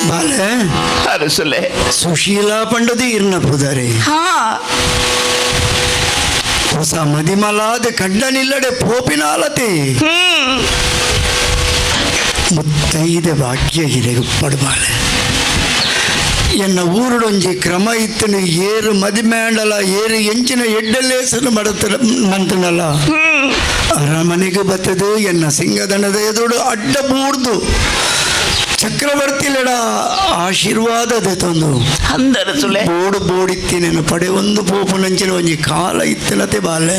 ಬಾಲೆ ಅರಸುಲೆ ಸುಶೀಲಾ ಪಂಡದಿ ಇರ್ನ ಪುದರೆ ಹೊಸ ಮದಿಮಲಾದ ಕಂಡನಿಲ್ಲಡೆ ಪೋಪಿನಾಲತೆ ಮುತ್ತೈದೆ ಭಾಗ್ಯ ಹಿರೆಗುಪ್ಪಡು ಬಾಲೆ ಎನ್ನ ಊರುಡೊಂಜಿ ಕ್ರಮ ಇತ್ತನು ಏರು ಮದಿಮೇಂಡಲ ಏರು ಎಂಚಿನ ಎಡ್ಡಲೇಸನು ಮಡತ ಮಂತನಲ್ಲ ಅರಮನೆಗೆ ಬತ್ತದು ಎನ್ನ ಸಿಂಗದಣದ ಎದುರು ಅಡ್ಡ ಬೂರ್ದು ಚಕ್ರವರ್ತಿಲೆಡ ಆಶೀರ್ವಾದದ ತಂದು ಅಂದರಸುಲೆ ಬೋಡು ಬೋಡಿತ್ತಿನೇನು ಪಡೆ ಒಂದು ಪೋಪುನಂಚಿನ ಒಂಜಿ ಕಾಲ ಇತ್ತಲತೆ ಬಾಲೆ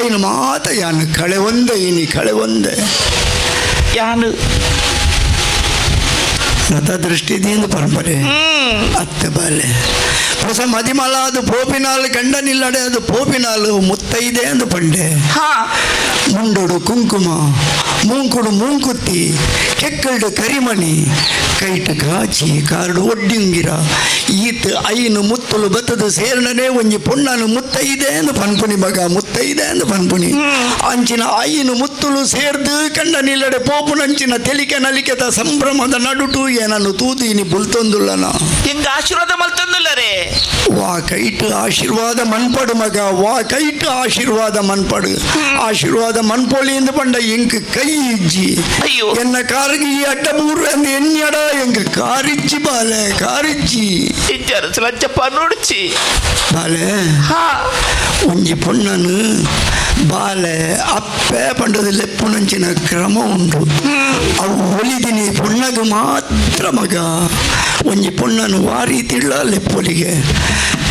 ಐನು ಮಾತ ಯಾನು ಕಳೆ ಒಂದೆ ಇನಿ ಕಳೆ ಒಂದೆ ಯಾನು ನತ ದೃಷ್ಟಿದಿಂದ ಪರಂಪರೆ ಅತ್ತೆ ಬಾಲೆ ಹೊಸ ಮದಿಮಲ ಅದು ಪೋಪಿನಾಲು ಗಂಡನಿಲ್ಲಡೆ ಅದು ಪೋಪಿನಾಲು ಮುತ್ತೈದೆ ಅಂದು ಪಂಡೆ ಮುಂಡೋಡು ಕುಂಕುಮ ಮೂಂಕುಡು ಮೂಂಕುತ್ತಿ ಕೆಕ್ಕಲ್ಡು ಕರಿಮಣಿ ಕೈಟ್ ಕಾಚಿ ಕಾರಡು ಒಡ್ಡಿಂಗಿರ ಈತ್ ಐನು ಮುತ್ತಲು ಬತ್ತದು ಸೇರ್ನನೇ ಒಂಜಿ ಪೊಣ್ಣನು ಮುತ್ತೈದೆ ಅಂದು ಪನ್ಪುನಿ ಮಗ ಮುತ್ತೈದೆ ಅಂದು ಪನ್ಪುನಿ ಅಂಚಿನ ಐನು ಮುತ್ತುಲು ಸೇರ್ದು ಕಂಡ ನಿಲ್ಲಡೆ ಪೋಪುನಂಚಿನ ತೆಲಿಕೆ ನಲಿಕೆದ ಸಂಭ್ರಮದ ನಡುಟು ಏನನ್ನು ತೂದೀನಿ ಬುಲ್ತೊಂದುಲ್ಲನ ಎಂಗ ಆಶೀರ್ವಾದ ಮಲ್ತೊಂದುಲ್ಲರೇ ವಾ ಕೈಟ್ ಆಶೀರ್ವಾದ ಮನ್ಪಡು ಮಗ ವಾ ಕೈಟ್ ಆಶೀರ್ವಾದ ಮನ್ಪಡು ಆಶೀರ್ವಾದ ಮನ್ಪೊಳಿ ಎಂದು ಪಂಡ ಎಂಕ್ ಕೈ ಇಜ್ಜಿ ಅಯ್ಯೋ. ಎನ್ನ ಕಾರಿಗೆ ಈ ಅಡ್ಡ ಬೂರು ಅಂದ್ ಎನ್ಯಡ ಎಂಕ್ ಕಾರಿಜ್ಜಿ ಬಾಲೆ ಕಾರಿಜ್ಜಿ ಇಂಚ ಅರಸುಲೆ ಅಂಚ ಪನ್ನೊಡ್ಚಿ ಬಾಲೆ ಒಂಜಿ ಪೊಣ್ಣನು ಬಾಲೆ ಅಪ್ಪೆ ಪಂಡದ ಲೆಪ್ಪುನಂಚಿನ ಕ್ರಮ ಉಂಟು ಅವು ಒಲಿದಿನಿ ಪೊಣ್ಣಗು ಮಾತ್ರ ಮಗ ಒಂಜಿ ಪೊಣ್ಣನು ವಾರಿ ತಿಳ್ಳ ಲೆಪ್ಪೊಲಿಗೆ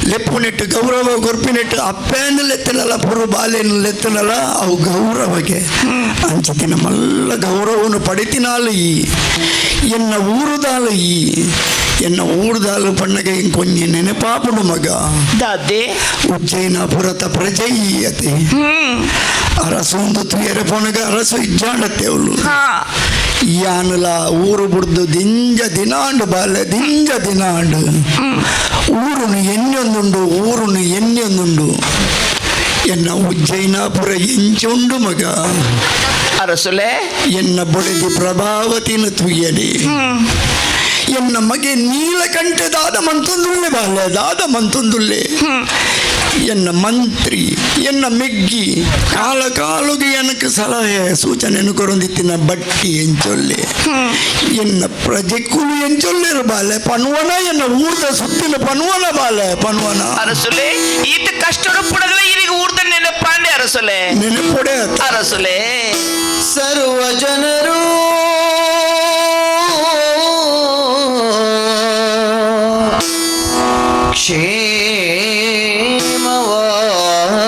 ಲೆಪ್ಪುನೆಟ್ಟು ಗೌರವ ಗೊರ್ಪಿನೆಟ್ಟು ಅಪ್ಪೇಂದು ಲೆತ್ತನಲ್ಲ ಪುರು ಬಾಲೆನು ಲೆತ್ತನಲ್ಲ ಅವು ಗೌರವಕ್ಕೆ ಅಂಚಿತಿನ ಮಲ್ಲ ಗೌರವನು ಪಡಿತಿನಾಲು ಈ ಎನ್ನ ಊರುದಾಲು ಈ ಎನ್ನ ಊರುದಾಲು ಪಣ್ಣಗೆ ಕೊಂಚ ನೆನಪಾಪುಡು ಮಗ ದಾದೆ ಉಜ್ಜಯಿನಪುರತ ಪ್ರಜೆಯೀಯತೆ ಅರಸೊಂದು ತುಯರೆ ಪೊನಗ ಅರಸು ಇಜ್ಜಾಂಡತ್ತೆವಳು ಯಾನುಲ ಊರು ಬುಡ್ದು ದಿಂಜ ದಿನಾಂಡು ಬಾಲೆ ದಿಂಜ ದಿನಾಂಡು ಊರುನು ಎಣ್ಣೊಂದುಂಡು ಊರುನು ಎಣ್ಣೊಂದುಂಡು ಎನ್ನ ಉಜ್ಜಯಿನಪುರ ಎಂಚುಂಡು ಮಗ ಅರಸುಲೆ ಎನ್ನ ಬೊಡೆದಿ ಪ್ರಭಾವತಿನ ತುಯ್ಯಲಿ. ಎನ್ನ ಮಗೆ ನೀಲಕಂಠೆ ದಾದ ಮಂತೊಂದುಳ್ಳೆ ಬಾಲೆ ದಾದ ಮಂತೊಂದುಳ್ಳೆ ಎನ್ನ ಮಂತ್ರಿ ಎನ್ನ ಮೆಗ್ಗಿ ಕಾಲ ಕಾಲುಗೆ ಎನಕ್ಕೆ ಸಲಹೆ ಸೂಚನೆಯನ್ನು ಕೊರೊಂದಿತ್ತಿನ ಬಟ್ಟಿ ಎಂಚೊಲ್ಲೆ ಎನ್ನ ಪ್ರಜೆಕುಲು ಎಂಚೊಲ್ಲೆರು ಬಾಲೆ ಪನುವನ ಎನ್ನ ಊರ್ದ ಸುತ್ತಿನ ಪನುವನ ಬಾಲೆ ಪನುವನ ಅರಸುಲೆ ಈತ ಕಷ್ಟಡು ಪುಡಗಲ ಈಗ ಊರ್ದ ನೆನಪಾಂಡೆ ಅರಸುಲೆ ನೆನಪೊಡೆ ಅರಸುಲೆ. ಸರ್ವ ಜನರು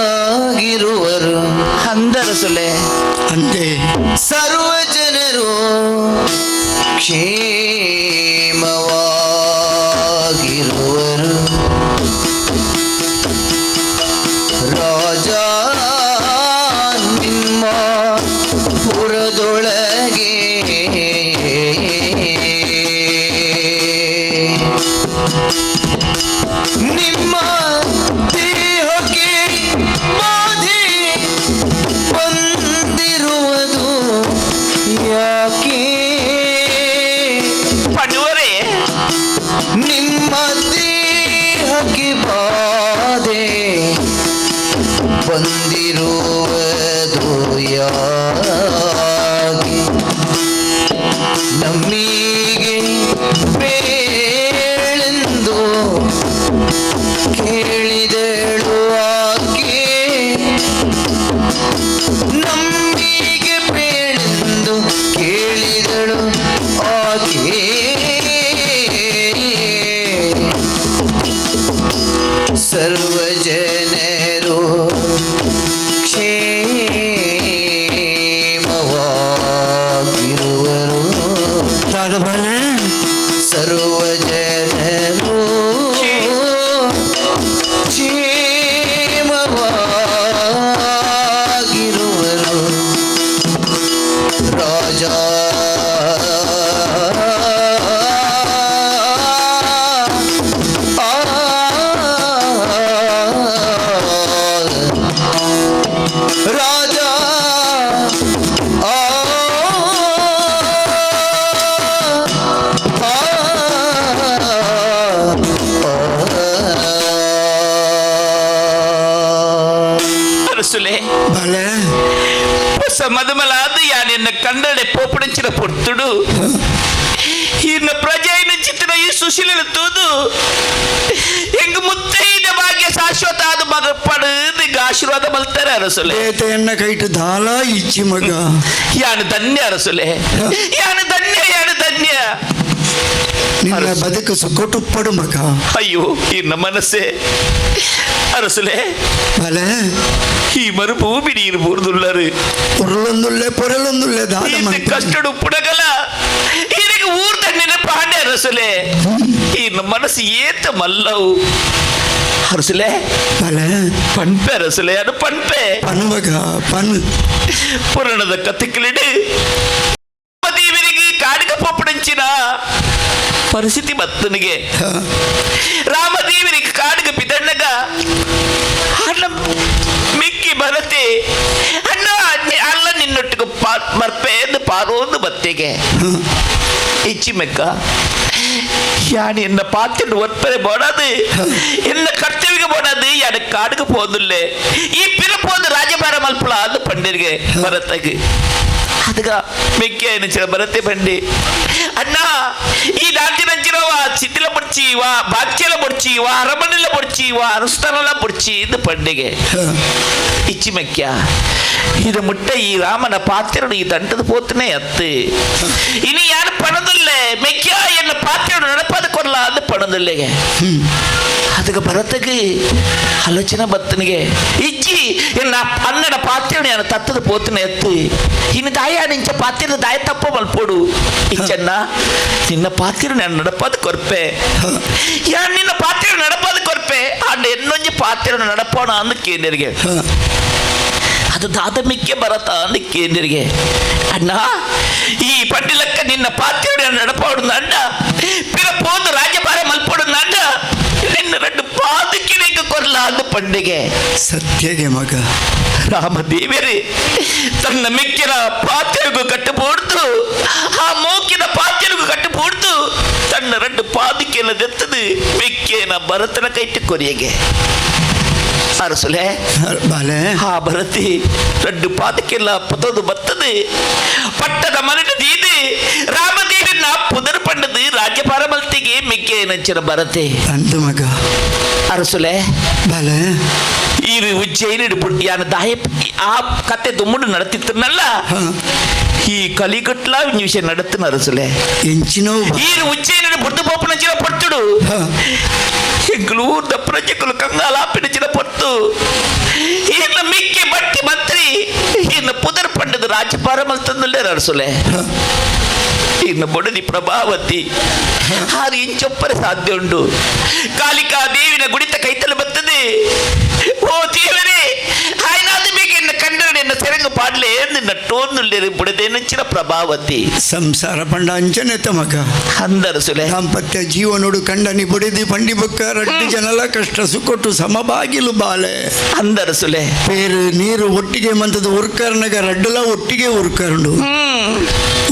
ಕ್ಷೇಮವಾಗಿರುವರು ಅಂದರಸುಲೆ. ಅಂತೆ. ಸರ್ವ ಜನರು ಕ್ಷೇಮವಾಗಿರುವರು. ರಾಜ ನಿಮ್ಮ ಪುರದೊಳಗೆ ನಿಮ್ಮ ದೇಹಕ್ಕೆ ಬಾಧೆ ಬಂದಿರುವುದು ಯಾಕೆ? ಪಡುವರೇ. ನಿಮ್ಮ ದೇಹಕ್ಕೆ ಬಾಧೆ ಬಂದಿರುವುದು ಯಾಕೆ? ನಮ್ಮಿಗೆ ಬೇಳೆಂದು ಕೇಳಿದಳು ಆಕೆ. ನಮ್ಮಿಗೆ ಬೇಳೆಂದು ಕೇಳಿದಳು ಆಕೆ. ಸರ್ವ ಜನರು ಕ್ಷೇಮವಾಗಿರುವರು. ದಾದ ಬಾಲೆ? ಸರ್ವ ಜನರು ಕ್ಷೇಮವಾಗಿರುವರು. ರಾಜ ಆ, ರಾಜ ಆ, ಆ, ಅರಸುಲೆ. ಬಾಲೆ. ಹೊಸ ಮದುಮಲಾದ ಯಾನೆನ್ನ ಕಂಡಡೆ ಪೋಪುಡಂಚಿನ ಪೊರ್ತುಡು ಇನ್ನ ಪ್ರಜೆಯನ್ನು ಚಿತ್ತಿನ ಈ ಸುಶೀಲನ ತೂದು ಎಂಗ್ ಮುತ್ತೈದ ಭಾಗ್ಯ ಶಾಶ್ವತ ಆದ ಮಗ ಪಡೆದು ಈಗ ಆಶೀರ್ವಾದ ಮಲ್ತಾರೆ ಅರಸುಲೆ. ಏತ ಎನ್ನ ಕೈಟು ದಾಲ ಇಚ್ಚಿ ಮಗ. ಯಾನು ಧನ್ಯ ಅರಸುಲೆ, ಯಾನು ಧನ್ಯ, ಯಾನು ಧನ್ಯ. ನಿನ್ನ ಬದುಕು ಸುಖಟುಪ್ಪಡು ಮಗ. ಅಯ್ಯೋ, ಇನ್ನ ಮನಸ್ಸೇ ಅರಸುಲೆ. ಬಾಲೆ. ಈ ಮರುಭೂಮಿ ನೀರು ಬೂರ್ದುಳ್ಳರು. ಪೊರಲೊಂದುಳ್ಳೆ ಪೊರಲೊಂದುಳ್ಳೆ ದಾದ ಈತ ಮಂತ ಕಷ್ಟಡು ಪುಡಗಲ ಈರಿಗೆ ಊರ್ದ ನೆನಪಾಂಡೆ ಅರಸುಲೆ. ಈ ನಮ್ಮ ಮನಸ್ಸು ಏತ ಮಲ್ಲವು ಅರಸುಲೆ. ಬಾಲೆ. ಪನ್ಪೆ ಅರಸುಲೆ, ಅದು ಪನ್ಪೆ. ಪನು ಮಗ ಪನು. ಪುರಾಣದ ಕಥೆಗಳಿಡು ದೇವರಿಗೆ ಕಾಡಿಗ ಪೊಪ್ಪಡಂಚಿನ ಪರಿಸ್ಥಿತಿ ಬತ್ತನಿಗೆ. ರಾಮದೇವರಿಗೆ ಕಾಡಿಗ ಬಿದಣ್ಣಗ ಅಣ್ಣ ಮಿಕ್ಕಿ ಬರತೆ ಅಣ್ಣ ಅಲ್ಲ ನಿನ್ನೊಟ್ಟಿಗೆ ಮರ್ಪೇಂದು ಪಾರೋಂದು ಬತ್ತೆಗೆ ಇಚ್ಚಿ ಮೆಕ್ಕ ಯಾನ್ ಎನ್ನ ಪಾತ್ರೆ ಒರ್ಪರೆ ಬೋಡಾದು ಎನ್ನ ಕರ್ತವ್ಯಗೆ ಬೋಡಾದು ಯಾನ ಕಾಡುಗೆ போதில்லை ಈ ಪಿರ போது ರಾಜಭಾರ ಮಲ್ಪುಳ ಅದು ಪಂಡಿರಿಗೆ ಭರತಗೆ. ಅದಗ ಮೆಕ್ಕೆ ಏನಂಚಿನ ಭರತೆ ಬಂಡಿ ಅಣ್ಣ ಈ ದಾಂತಿನಂಚಿನ ವಾ ಚಿತ್ತಿಲ ಪೊಡ್ಚಿ ವಾ ಬಾಕ್ಯಲ ಪೊಡ್ಚಿ ವಾ ಅರಮನೆಲ ಪೊಡ್ಚಿ ವಾ ಅರಸ್ತನಲ ಪೊಡ್ಚಿ ಇದು ಪಂಡಿಗೆ. ಇಚ್ಚಿ ಮೆಕ್ಯ ಇದು ಮುಟ್ಟ ಈ ರಾಮನ ಪಾತ್ರನು ಈ ದಂಟದ ಪೋತನೇ ಅತ್ತು ಇನಿ ಯಾರು ಪಣದಿಲ್ಲೆ ಮೆಕ್ಯ ಎನ್ನ ಪಾತ್ರನು ನಡಪದ ಕೊರ್ಲ ಅದು ಪಣದಿಲ್ಲೆಗೆ. ಅದಕ್ಕೆ ಭರತಗೆ ಆಲೋಚನೆ ಬತ್ತನಿಗೆ ಇಜ್ಜಿ ಎನ್ನ ಅಣ್ಣನ ಪಾತ್ರನು ಯಾರು ತತ್ತದ ಪೋತನೆ ಎತ್ತು ಇನ್ನು ದಾಯ ನಿಂಚ ಪಾತ್ರ ದಾಯ ತಪ್ಪ ಮಲ್ಪೋಡು ಇಚ್ಚನ್ನ ನಿನ್ನ ಪಾತ್ರ ನಾನು ನಡಪದ ಕೊರ್ಪೆ ಯಾರು ನಿನ್ನ ಪಾತ್ರ ನಡಪದ ಕೊರ್ಪೆ ಆಂಡ ಎನ್ನೊಂಜಿ ಪಾತ್ರ ನಡಪೋಣ ಅಂದ ಕೇಂದ್ರಿಗೆ. ಅದು ದಾದಮಿಕ್ಕೆ ಬರತ ಅಂದ ಕೇಂದ್ರಿಗೆ ಅಣ್ಣ ಈ ಪಂಡಿಲಕ್ಕ ನಿನ್ನ ಪಾತ್ರ ನಡಪೋಡು ಅಂಡ ಪಿರ ಪೋದು ರಾಜ್ಯಭಾರ ಮಲ್ಪೋಡು ಅಂಡ ನಿನ್ನ రెండు ಪಾದಕ್ಕೆ ಕೊರ್ಲ ಅಂದ ಪಂಡಿಗೆ. ಸತ್ಯಗೆ ಮಗ. ರಾಮದೇವರೇ ತನ್ನ ಮೆಕ್ಕಿನ ಪಾತ್ರೆಗೂ ಕಟ್ಟುಪೋಡ್ದು ಆ ಮೋಕಿನ ಪಾತ್ರೆಗೂ ಕಟ್ಟುಪೋಡ್ದು ತನ್ನ ರಡ್ಡು ಪಾದಿಕೆಲ್ಲ ದೆತ್ತದು ಮೆಕ್ಕೇನ ಭರತನ ಕೈಟ್ ಕೊರಿಯಗೆ ಅರಸುಲೆ ಬಾಲೆ ಆ ಭರತಿ ರಡ್ಡು ಪಾದಕ್ಕೆಲ್ಲ ಪತೋದು ಬತ್ತದು ಪಟ್ಟದ ಮನೆಟ ದೀದು ರಾಮದೇವನ ಪುದರ್ ಪಂಡದು ರಾಜ್ಯಪಾಲ ಮಲ್ತಿಗೆ ಮಿಕ್ಕೆ ನಂಚಿನ ಭರತಿ ಅಂದು ಮಗ ಅರಸುಲೆ ಬಾಲೆ ಈ ಉಜ್ಜಯಿನಿ ಯಾನ ದಾಯ ಆ ಕತೆ ದುಮ್ಮುಡು ನಡತಿತ್ತನಲ್ಲ ಈ ಕಲಿಗಟ್ಲ ವಿಷಯ ನಡತನ ಅರಸುಲೆ ಎಂಚಿನೋ ಈ ಉಜ್ಜಯಿನಿ ಬುಡ್ದು ಪೋಪನಂಚಿನ ಪೊರ್ತುಡು ಎಂಗ್ಳೂರ್ದ ಪ್ರಜೆಗಳು ಕಂಗಾಲಾಪಿನಂಚಿನ ಪೊರ್ತು ಈರ್ನ ಮಿಕ್ಕೆ ಬಟ್ಟಿ ಮಂತ್ರಿ ಈರ್ನ ಪುದರ್ ಪಂಡದ ರಾಜ್ಯಪಾಲ ಮಲ್ತಂದಲ್ಲೇ ಅರಸುಲೆ ಈರ್ನ ಬೊಡದಿ ಪ್ರಭಾವತಿ ಆರು ಇಂಚೊಪ್ಪರೆ ಸಾಧ್ಯ ಉಂಡು ಕಾಲಿಕಾ ದೇವಿನ ಗುಡಿತ ಕೈತಲು ಬರ್ತದೆ ಓ ದೇವರೇ ಆಯ್ನಾದ ಬೇಗ ಎನ್ನ ಕಂಡರೆ ಎನ್ನ ಸೆರಂಗು ಪಾಡ್ಲೆ ನಿನ್ನ ಟೋನ್ನುಲ್ಲೇರು ಬುಡದೇನಂಚಿನ ಪ್ರಭಾವತಿ ಸಂಸಾರ ಪಂಡ ಅಂಚನೆತ ಮಗ ಅಂದರಸುಲೆ ದಾಂಪತ್ಯ ಜೀವನೋಡು ಕಂಡನಿ ಬಡಿದಿ ಪಂಡಿ ಬೊಕ್ಕ ರಡ್ಡು ಜನಲ ಕಷ್ಟ ಸುಕೊಟ್ಟು ಸಮಬಾಗಿಲು ಬಾಲೆ ಅಂದರಸುಲೆ ಪೇರು ನೀರು ಒಟ್ಟಿಗೆ ಮಂತದ ಉರ್ಕರ್ನಗ ರಡ್ಡುಲ ಒಟ್ಟಿಗೆ ಉರ್ಕರ್ಂಡು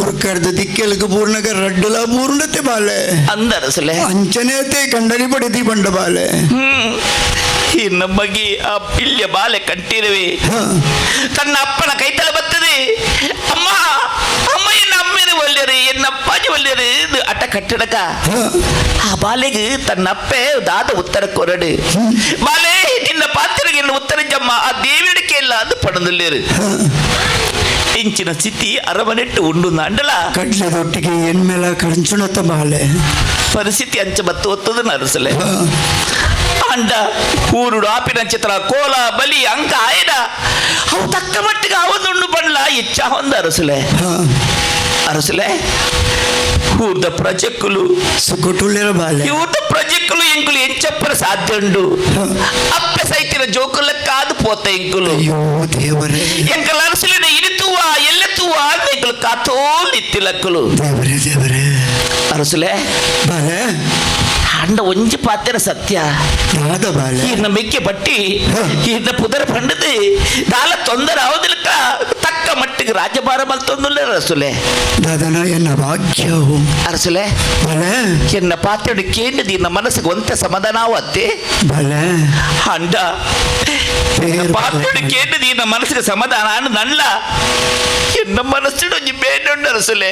ಉರ್ಕರ್ದ ದಿಕ್ಕೆಲಗ ಪೂರ್ಣಗ ರಡ್ಡುಲ ಪೂರ್ಣತೆ ಬಾಲೆ ಅಂದರಸುಲೆ ಅಂಚನೇತೆ ಕಂಡನಿ ಬಡಿದಿ ಬಂಡ ಬಾಲೆ ಈ ನಮ್ಮಗಿ ಆ ಪಿಲ್ಯ ಬಾಲೆ ಕಂಟಿರುವೆ ತನ್ನ ಅಪ್ಪನ ಕೈತಲ ಬರ್ತದೆ ಅಮ್ಮ ಅಮ್ಮ ಎನ್ನ ಅಮ್ಮೇರು ಒಲ್ಲೆರು ಎನ್ನ ಅಪ್ಪಾಜಿ ಒಲ್ಲೆರು ಇದು ಅಟ ಕಟ್ಟಡಕ ಆ ಬಾಲೆಗೆ ತನ್ನ ಅಪ್ಪೆ ದಾದ ಉತ್ತರ ಕೊರಡು ಬಾಲೆ ನಿನ್ನ ಪಾತ್ರೆಗೆ ಎನ್ನ ಉತ್ತರ ಜಮ್ಮ ಆ ದೇವಿಡಕ್ಕೆ ಇಲ್ಲ ಅದು ಪಡದಲ್ಲೇರು ಇಂಚಿನ ಸ್ಥಿತಿ ಅರಮನೆಟ್ಟು ಉಂಡು ಅಂಡಲ ಕಡ್ಲೆದೊಟ್ಟಿಗೆ ಎನ್ಮೆಲ ಕಂಚುಣತ ಬಾಲೆ ಪರಿಸ್ಥಿತಿ ಅಂಚ ಬತ್ತು ಒತ್ತದ ನರಸಲೆ ಅಂಡ ಊರುಡು ಆಪಿನ ಚಿತ್ರ ಕೋಲ ಬಲಿ ಅಂಕ ಆಯಡ ಅವು ತಕ್ಕ ಮಟ್ಟಿಗೆ ಅವನುಂಡು ಬಣ್ಣ ಇಚ್ಛ ಹೊಂದ ಅರಸುಲೆ ಅರಸುಲೆ ಊರ್ದ ಪ್ರಜೆಕ್ಕುಲು ಸುಕೊಟುಳ್ಳೆರ ಬಾಲೆ ಊರ್ದ ಪ್ರಜೆಕ್ಕುಲು ಎಂಕುಲು ಎಂಚಪ್ಪರ ಸಾಧ್ಯ ಉಂಡು ಅಪ್ಪೆ ಸೈತಿನ ಜೋಕುಲ ಕಾದು ಪೋತ ಎಂಕುಲು ಅಯ್ಯೋ ದೇವರೇ ಎಂಕಲ್ ಅರಸುಲಿನ ಇರಿತುವ ಎಲ್ಲೆತ್ತುವ ಅಂತ ಎಂಕುಲು ಕಾತೋಲ್ ಇತ್ತಿಲಕ್ಕುಲು ದೇವರೇ ದೇವರೇ ಅರಸುಲೆ ಬಾಲೆ ಅಂಡ ಒಂಜಿ ಪಾತ್ರ ಸತ್ಯ ದಾದ ಬಾಲೆ ಈರ್ನ ಮೆಕ್ಕೆ ಬಟ್ಟಿ ಈರ್ನ ಪುದರ ಪಂಡದು ದಾಲ ತೊಂದರೆ ಅವದಿಲ್ಕ ತಕ್ಕ ಮಟ್ಟಿಗೆ ರಾಜ್ಯಭಾರ ಮಲ್ತೊಂದುಲ್ಲೆ ಅರಸುಲೆ ದಾದನ ಎನ್ನ ಭಾಗ್ಯವು ಅರಸುಲೆ ಬಾಲೆ ಎನ್ನ ಪಾತ್ರೆಡು ಕೇಂದ್ರದ ಇನ್ನ ಮನಸ್ಸಿಗೆ ಒಂತ ಸಮಾಧಾನವತ್ತೆ ಬಾಲೆ ಅಂಡ ಪಾತ್ರೆಡು ಕೇಂದ್ರದ ಇನ್ನ ಮನಸ್ಸಿಗೆ ಸಮಾಧಾನ ನಲ್ಲ ಎನ್ನ ಮನಸ್ಸುಡು ಒಂಜಿ ಬೇಡುಂಡು ಅರಸುಲೆ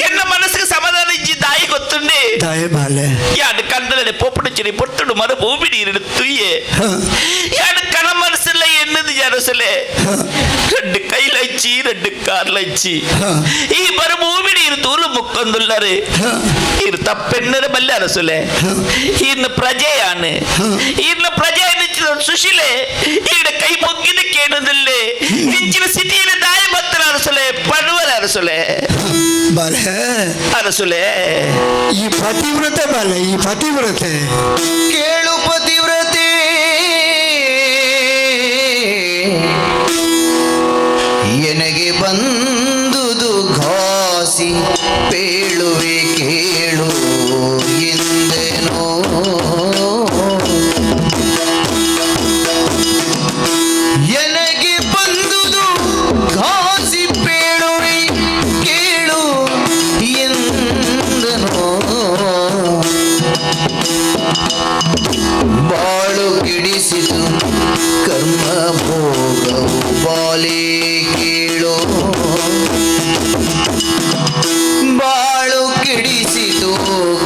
ಎನ್ನ ಮನಸ್ಸಿಗೆ ಸಮಾಧಾನ ಇಜ್ಜಿ ದಾಯಿ ಗೊತ್ತುಂಡೆ ದಾಯ ಬಾಲೆ ಯಾಡು ಕಂದಲನೆ ಪೊಪ್ಪುಡು ಪೊತ್ತುಡು ಮರ ಭೂಮಿ ನೀರು ತುಯ್ಯೆ ಯಾಡು ಕಣ ಮನಸ್ಸಲ್ಲ ಎನ್ನದು ಜನಸಲೆ ரெண்டு கையில அச்சு ரெண்டு கார்ல அச்சு ಈ ಮರುಭೂಮಿ ನೀರು ತೂಲು ಮುಕ್ಕೊಂದುಲ್ಲರೆ ಇರು ತಪ್ಪೆನ್ನರ ಬಲ್ಲೆ ಅರಸುಲೆ ಇನ್ನು ಪ್ರಜೆಯಾನು ಇನ್ನು ಪ್ರಜೆ ಸುಶೀಲೆ ಈಡ ಕೈ ಮೊಗ್ಗಿದ ಕೇಳುದಿಲ್ಲೆ ಇಂಚಿನ ಸಿಟಿಯಿನ ದಾಯ ಬತ್ತರ ಅರಸುಲೆ ಪಡುವರ ಅರಸುಲೆ ಬಾಲೆ ಅರಸುಲೆ ಈ ಪತಿವ್ರತೆ ಬಾಲೆ ಈ ಪತಿವ್ರತೆ ಕೇಳು ಪತಿವ್ರತೆ ಎನಗೆ ಬಂದುದು ಘಾಸಿ ಪೇಳುವೆ ಕೇಳು ಎಂದೆನೋ ಎನಗೆ ಬಂದುದು ಘಾಸಿ ಪೇಳುವೆ ಕೇಳು ಎಂದನೋ ಬಾಳು ಕಿಡಿಸಿತು ಕರ್ಮ ಭೋಗವು ಬಾಲೇ ಕೇಳೋ ಬಾಳು ಕಿಡಿಸಿತು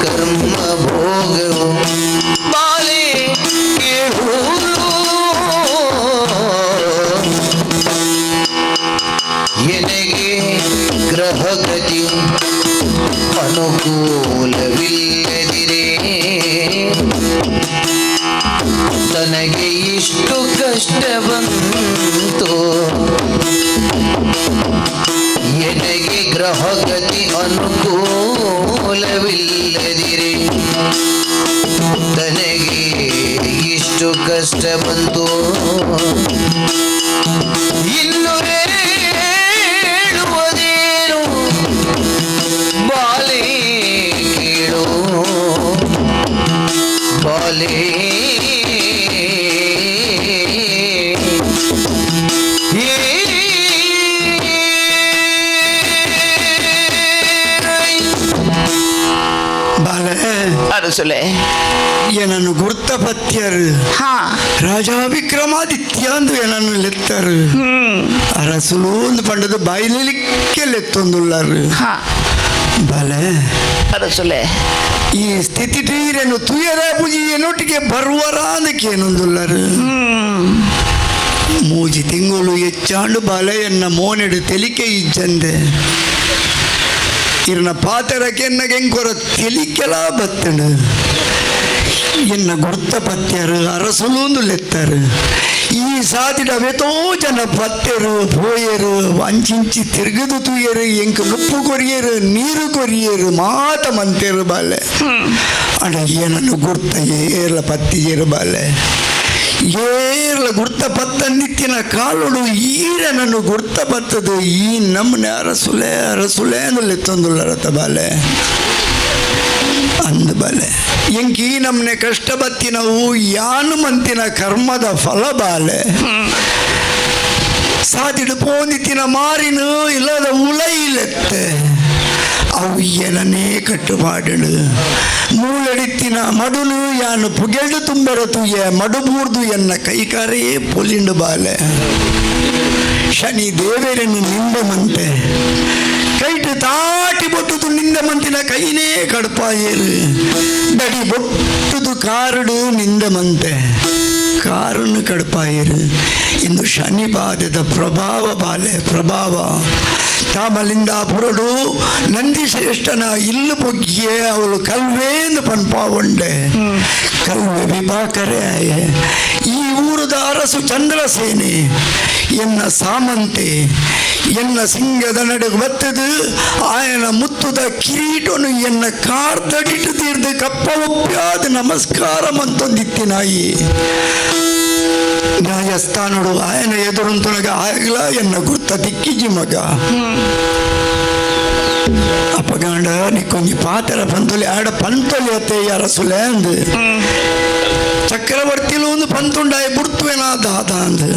ಕರ್ಮ ಭೋಗವು ಬಾಲೇ ಕೇಳು ಎನಗೆ ಗ್ರಹಗತಿ ಅನುಕೂಲವಿಲ್ಲದಿರೇ ತನಗೆ ಇಷ್ಟು ಕಷ್ಟ ಬಂತು ಎನಗೆ ಗ್ರಹಗತಿ ಅನುಕೂಲವಿಲ್ಲದಿರೆ ತನಗೆ ಇಷ್ಟು ಕಷ್ಟ ಬಂತು ಇನ್ನು ಹೇಳುವುದೇನು ಬಾಲೆ ಕೇಳು ಬಾಲೆ ಬಾಲೆ ಅರಸುಲೆ ಏನನ್ನು ಗುರ್ತ ಪತ್ಯರು ರಾಜ ವಿಕ್ರಮಾದಿತ್ಯ ಅಂದು ಏನನ್ನು ಲೆತ್ತರು ಅರಸುಲು ಒಂದು ಪಂಡದ ಬಾಯಿಲಿಕ್ಕೆ ಲೆತ್ತೊಂದುಳ್ಳರು ಬಲೆ ಅರಸುಲೆ ಈ ಸ್ಥಿತಿ ಟೀರೇನು ತುಯರ ಪೂಜಿ ಏನೊಟ್ಟಿಗೆ ಬರುವರ ಅಂದಕ್ಕೇನೊಂದುಳ್ಳರು ಮೂಜಿ ತಿಂಗಳು ಹೆಚ್ಚಾಂಡು ಬಲೆಯನ್ನ ಮೋನೆಡು ತೆಲಿಕೆ ಇಜ್ಜಂದೆ ಇರ್ನ ಪಾತರಕ್ಕೆ ಎನ್ನಗೆಂಕೊರ ತೆಲಿಕೆಲ ಬತ್ತಂಡು ಎನ್ನ ಗುರ್ತ ಪತ್ಯರು ಅರಸುಲೂಂದು ಲೆತ್ತರು ಈ ಸಾದಿಡ ವೆತೋ ಜನ ಪತ್ತೆರು ಪೋಯರು ಅಂಚಿಂಚಿ ತಿರುಗದು ತೂಯರು ಎಂಕ್ ಮುಪ್ಪು ಕೊರಿಯರು ನೀರು ಕೊರಿಯರು ಮಾತ ಮಂತೆರು ಬಾಲೆ ಅಡ ಏನನ್ನು ಗುರ್ತ ಏರ್ಲ ಪತ್ತಿಯರು ಬಾಲೆ ಏರ್ಲ ಗುರ್ತ ಪತ್ತ ನಿತ್ತಿನ ಕಾಲುಡು ಈರನನ್ನು ಗುರ್ತ ಪತ್ತದು ಈ ನಮ್ಮನೆ ಅರಸುಲೆ ಅರಸುಲೆ ಅಂದು ಲೆತ್ತೊಂದುಳ್ಳರತ ಬಾಲೆ ಅಂದ ಬಾಲೆ ಎಂಕಿ ನಮ್ಮನೆ ಕಷ್ಟ ಬತ್ತಿನವು ಯಾನು ಮಂತಿನ ಕರ್ಮದ ಫಲ ಬಾಲೆ ಸಾದಿಡು ಪೋಂದಿತ್ತಿನ ಮಾರಿನು ಇಲ್ಲದ ಉಲೈಲೆತ್ತೆ ಅವು ಏನನೇ ಕಟ್ಟುಪಾಡಳು ಮೂಳಡಿತ್ತಿನ ಮಡುನು ಯಾನು ಪುಗೆಳು ತುಂಬೆರ ತುಯ್ಯ ಮಡುಬೂರ್ದು ಎನ್ನ ಕೈಕಾರೆಯೇ ಪೊಲಿಂಡು ಬಾಲೆ ಶನಿ ದೇವರನ್ನು ನಿಂದ ಮಂತೆ ಕೈಟು ತಾಟಿ ಬೊಟ್ಟುದು ನಿಂದ ಮಂತಿನ ಕೈನೇ ಕಡ್ಪಾಯೇರು ದಡಿ ಬೊಟ್ಟುದು ಕಾರುಡು ನಿಂದ ಮಂತೆ ಕಾರನ್ನು ಕಡ್ಪಾಯರು ಇಂದು ಶನಿ ಬಾಧದ ಪ್ರಭಾವ ಬಾಲೆ ಪ್ರಭಾವ ತಾಮಲಿಂದ ಪುರಡು ನಂದಿಶ್ರೇಷ್ಠನ ಇಲ್ಲು ಬೊಗ್ಗಿಯೇ ಅವಳು ಕಲ್ವೇಂದು ಪನ್ಪಾವುಂಡೆ ಕಲ್ವೆ ವಿಭಾಕರೇ ಆಯೆ ಈ ಊರದ ಅರಸು ಚಂದ್ರಸೇನೆ ಎನ್ನ ಸಾಮಂತೆ ಎನ್ನ ಸಿಂಗದ ನಡುಗೆ ಬತ್ತದು ಆಯನ ಮುತ್ತುದ ಕಿರೀಟನು ಎನ್ನ ಕಾರ್ದಡಿಟ್ಟು ತೀರ್ದು ಕಪ್ಪ ಒಪ್ಪ್ಯಾದ ನಮಸ್ಕಾರ ಮಂತೊಂದಿತ್ತಿನಾಯಿ ನ್ಯಾಯಸ್ಥಾನಡು ಆಯನ ಎದುರುಂತೊಳಗ ಆಗಲ ಎನ್ನ ಗುರ್ತ ದಿಕ್ಕಿಜಿ ಮಗ ಅಪ್ಪಗಾಂಡ ನೀ ಪಾತರ ಪಂತೊಲಿ ಆಡ ಪಂತೊಲಿ ಅತ್ತೆ ಅರಸುಲೆ ಅಂದು ಚಕ್ರವರ್ತಿಲು ಒಂದು ಪಂತುಂಡಾಯ ಬುಡ್ತುವೆನಾ ದಾದ ಅಂದು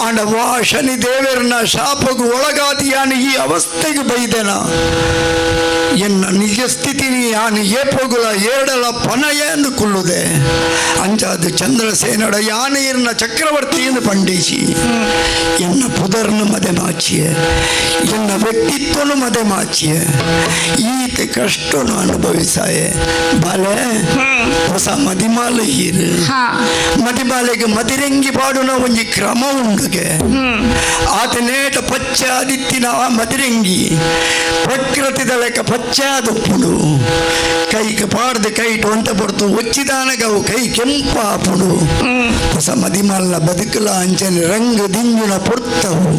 ಆಂಡ ವಾ ಶನಿ ದೇವರನ್ನ ಶಾಪಗು ಒಳಗಾದಿಯಾನು ಈ ಅವಸ್ಥೆಗೆ ಬೈದೆನ ಎನ್ನ ನಿಜ ಸ್ಥಿತಿ ಯಾನು ಏಪೋಗುಲ ಏಡಲ ಪನಯ ಎಂದು ಕುಳ್ಳುದೆ ಅಂಚಾದ ಚಂದ್ರಸೇನಡ ಯಾನೆ ಇರ್ನ ಚಕ್ರವರ್ತಿ ಎಂದು ಪಂಡಿಸಿ ಎನ್ನ ಪುದರ್ನು ಮದೆ ಮಾಚಿಯ ಎನ್ನ ವ್ಯಕ್ತಿತ್ವನು ಮದೆ ಮಾಚಿಯ ಈತ ಕಷ್ಟನು ಅನುಭವಿಸಾಯೆ ಬಾಲೆ ಹೊಸ ಮದಿಮಾಲ ಹೀರು ಮದಿಮಾಲೆಗೆ ಮದಿರಂಗಿ ಪಾಡುನ ಒಂಜಿ ಕ್ರಮ ಉಂಡುಗೆ ಆತ ನೇಟ ಪಚ್ಚೆ ಆದಿತ್ತಿನ ಆ ಮದಿರಂಗಿ ಪ್ರಕೃತಿದ ಲೆಕ್ಕ ಪಚ್ಚೆ ಆದಪ್ಪುಡು ಕೈಗೆ ಪಾಡ್ದು ಕೈಟ್ ಒಂತ ಪಡ್ತು ಒಚ್ಚಿದಾನಗವು ಕೈ ಕೆಂಪಾಪುಡು ಹೊಸ ಮದಿಮಲ್ಲ ಬದುಕಲ ಅಂಚನೆ ರಂಗು ದಿಂಜುನ ಪೊರ್ತವು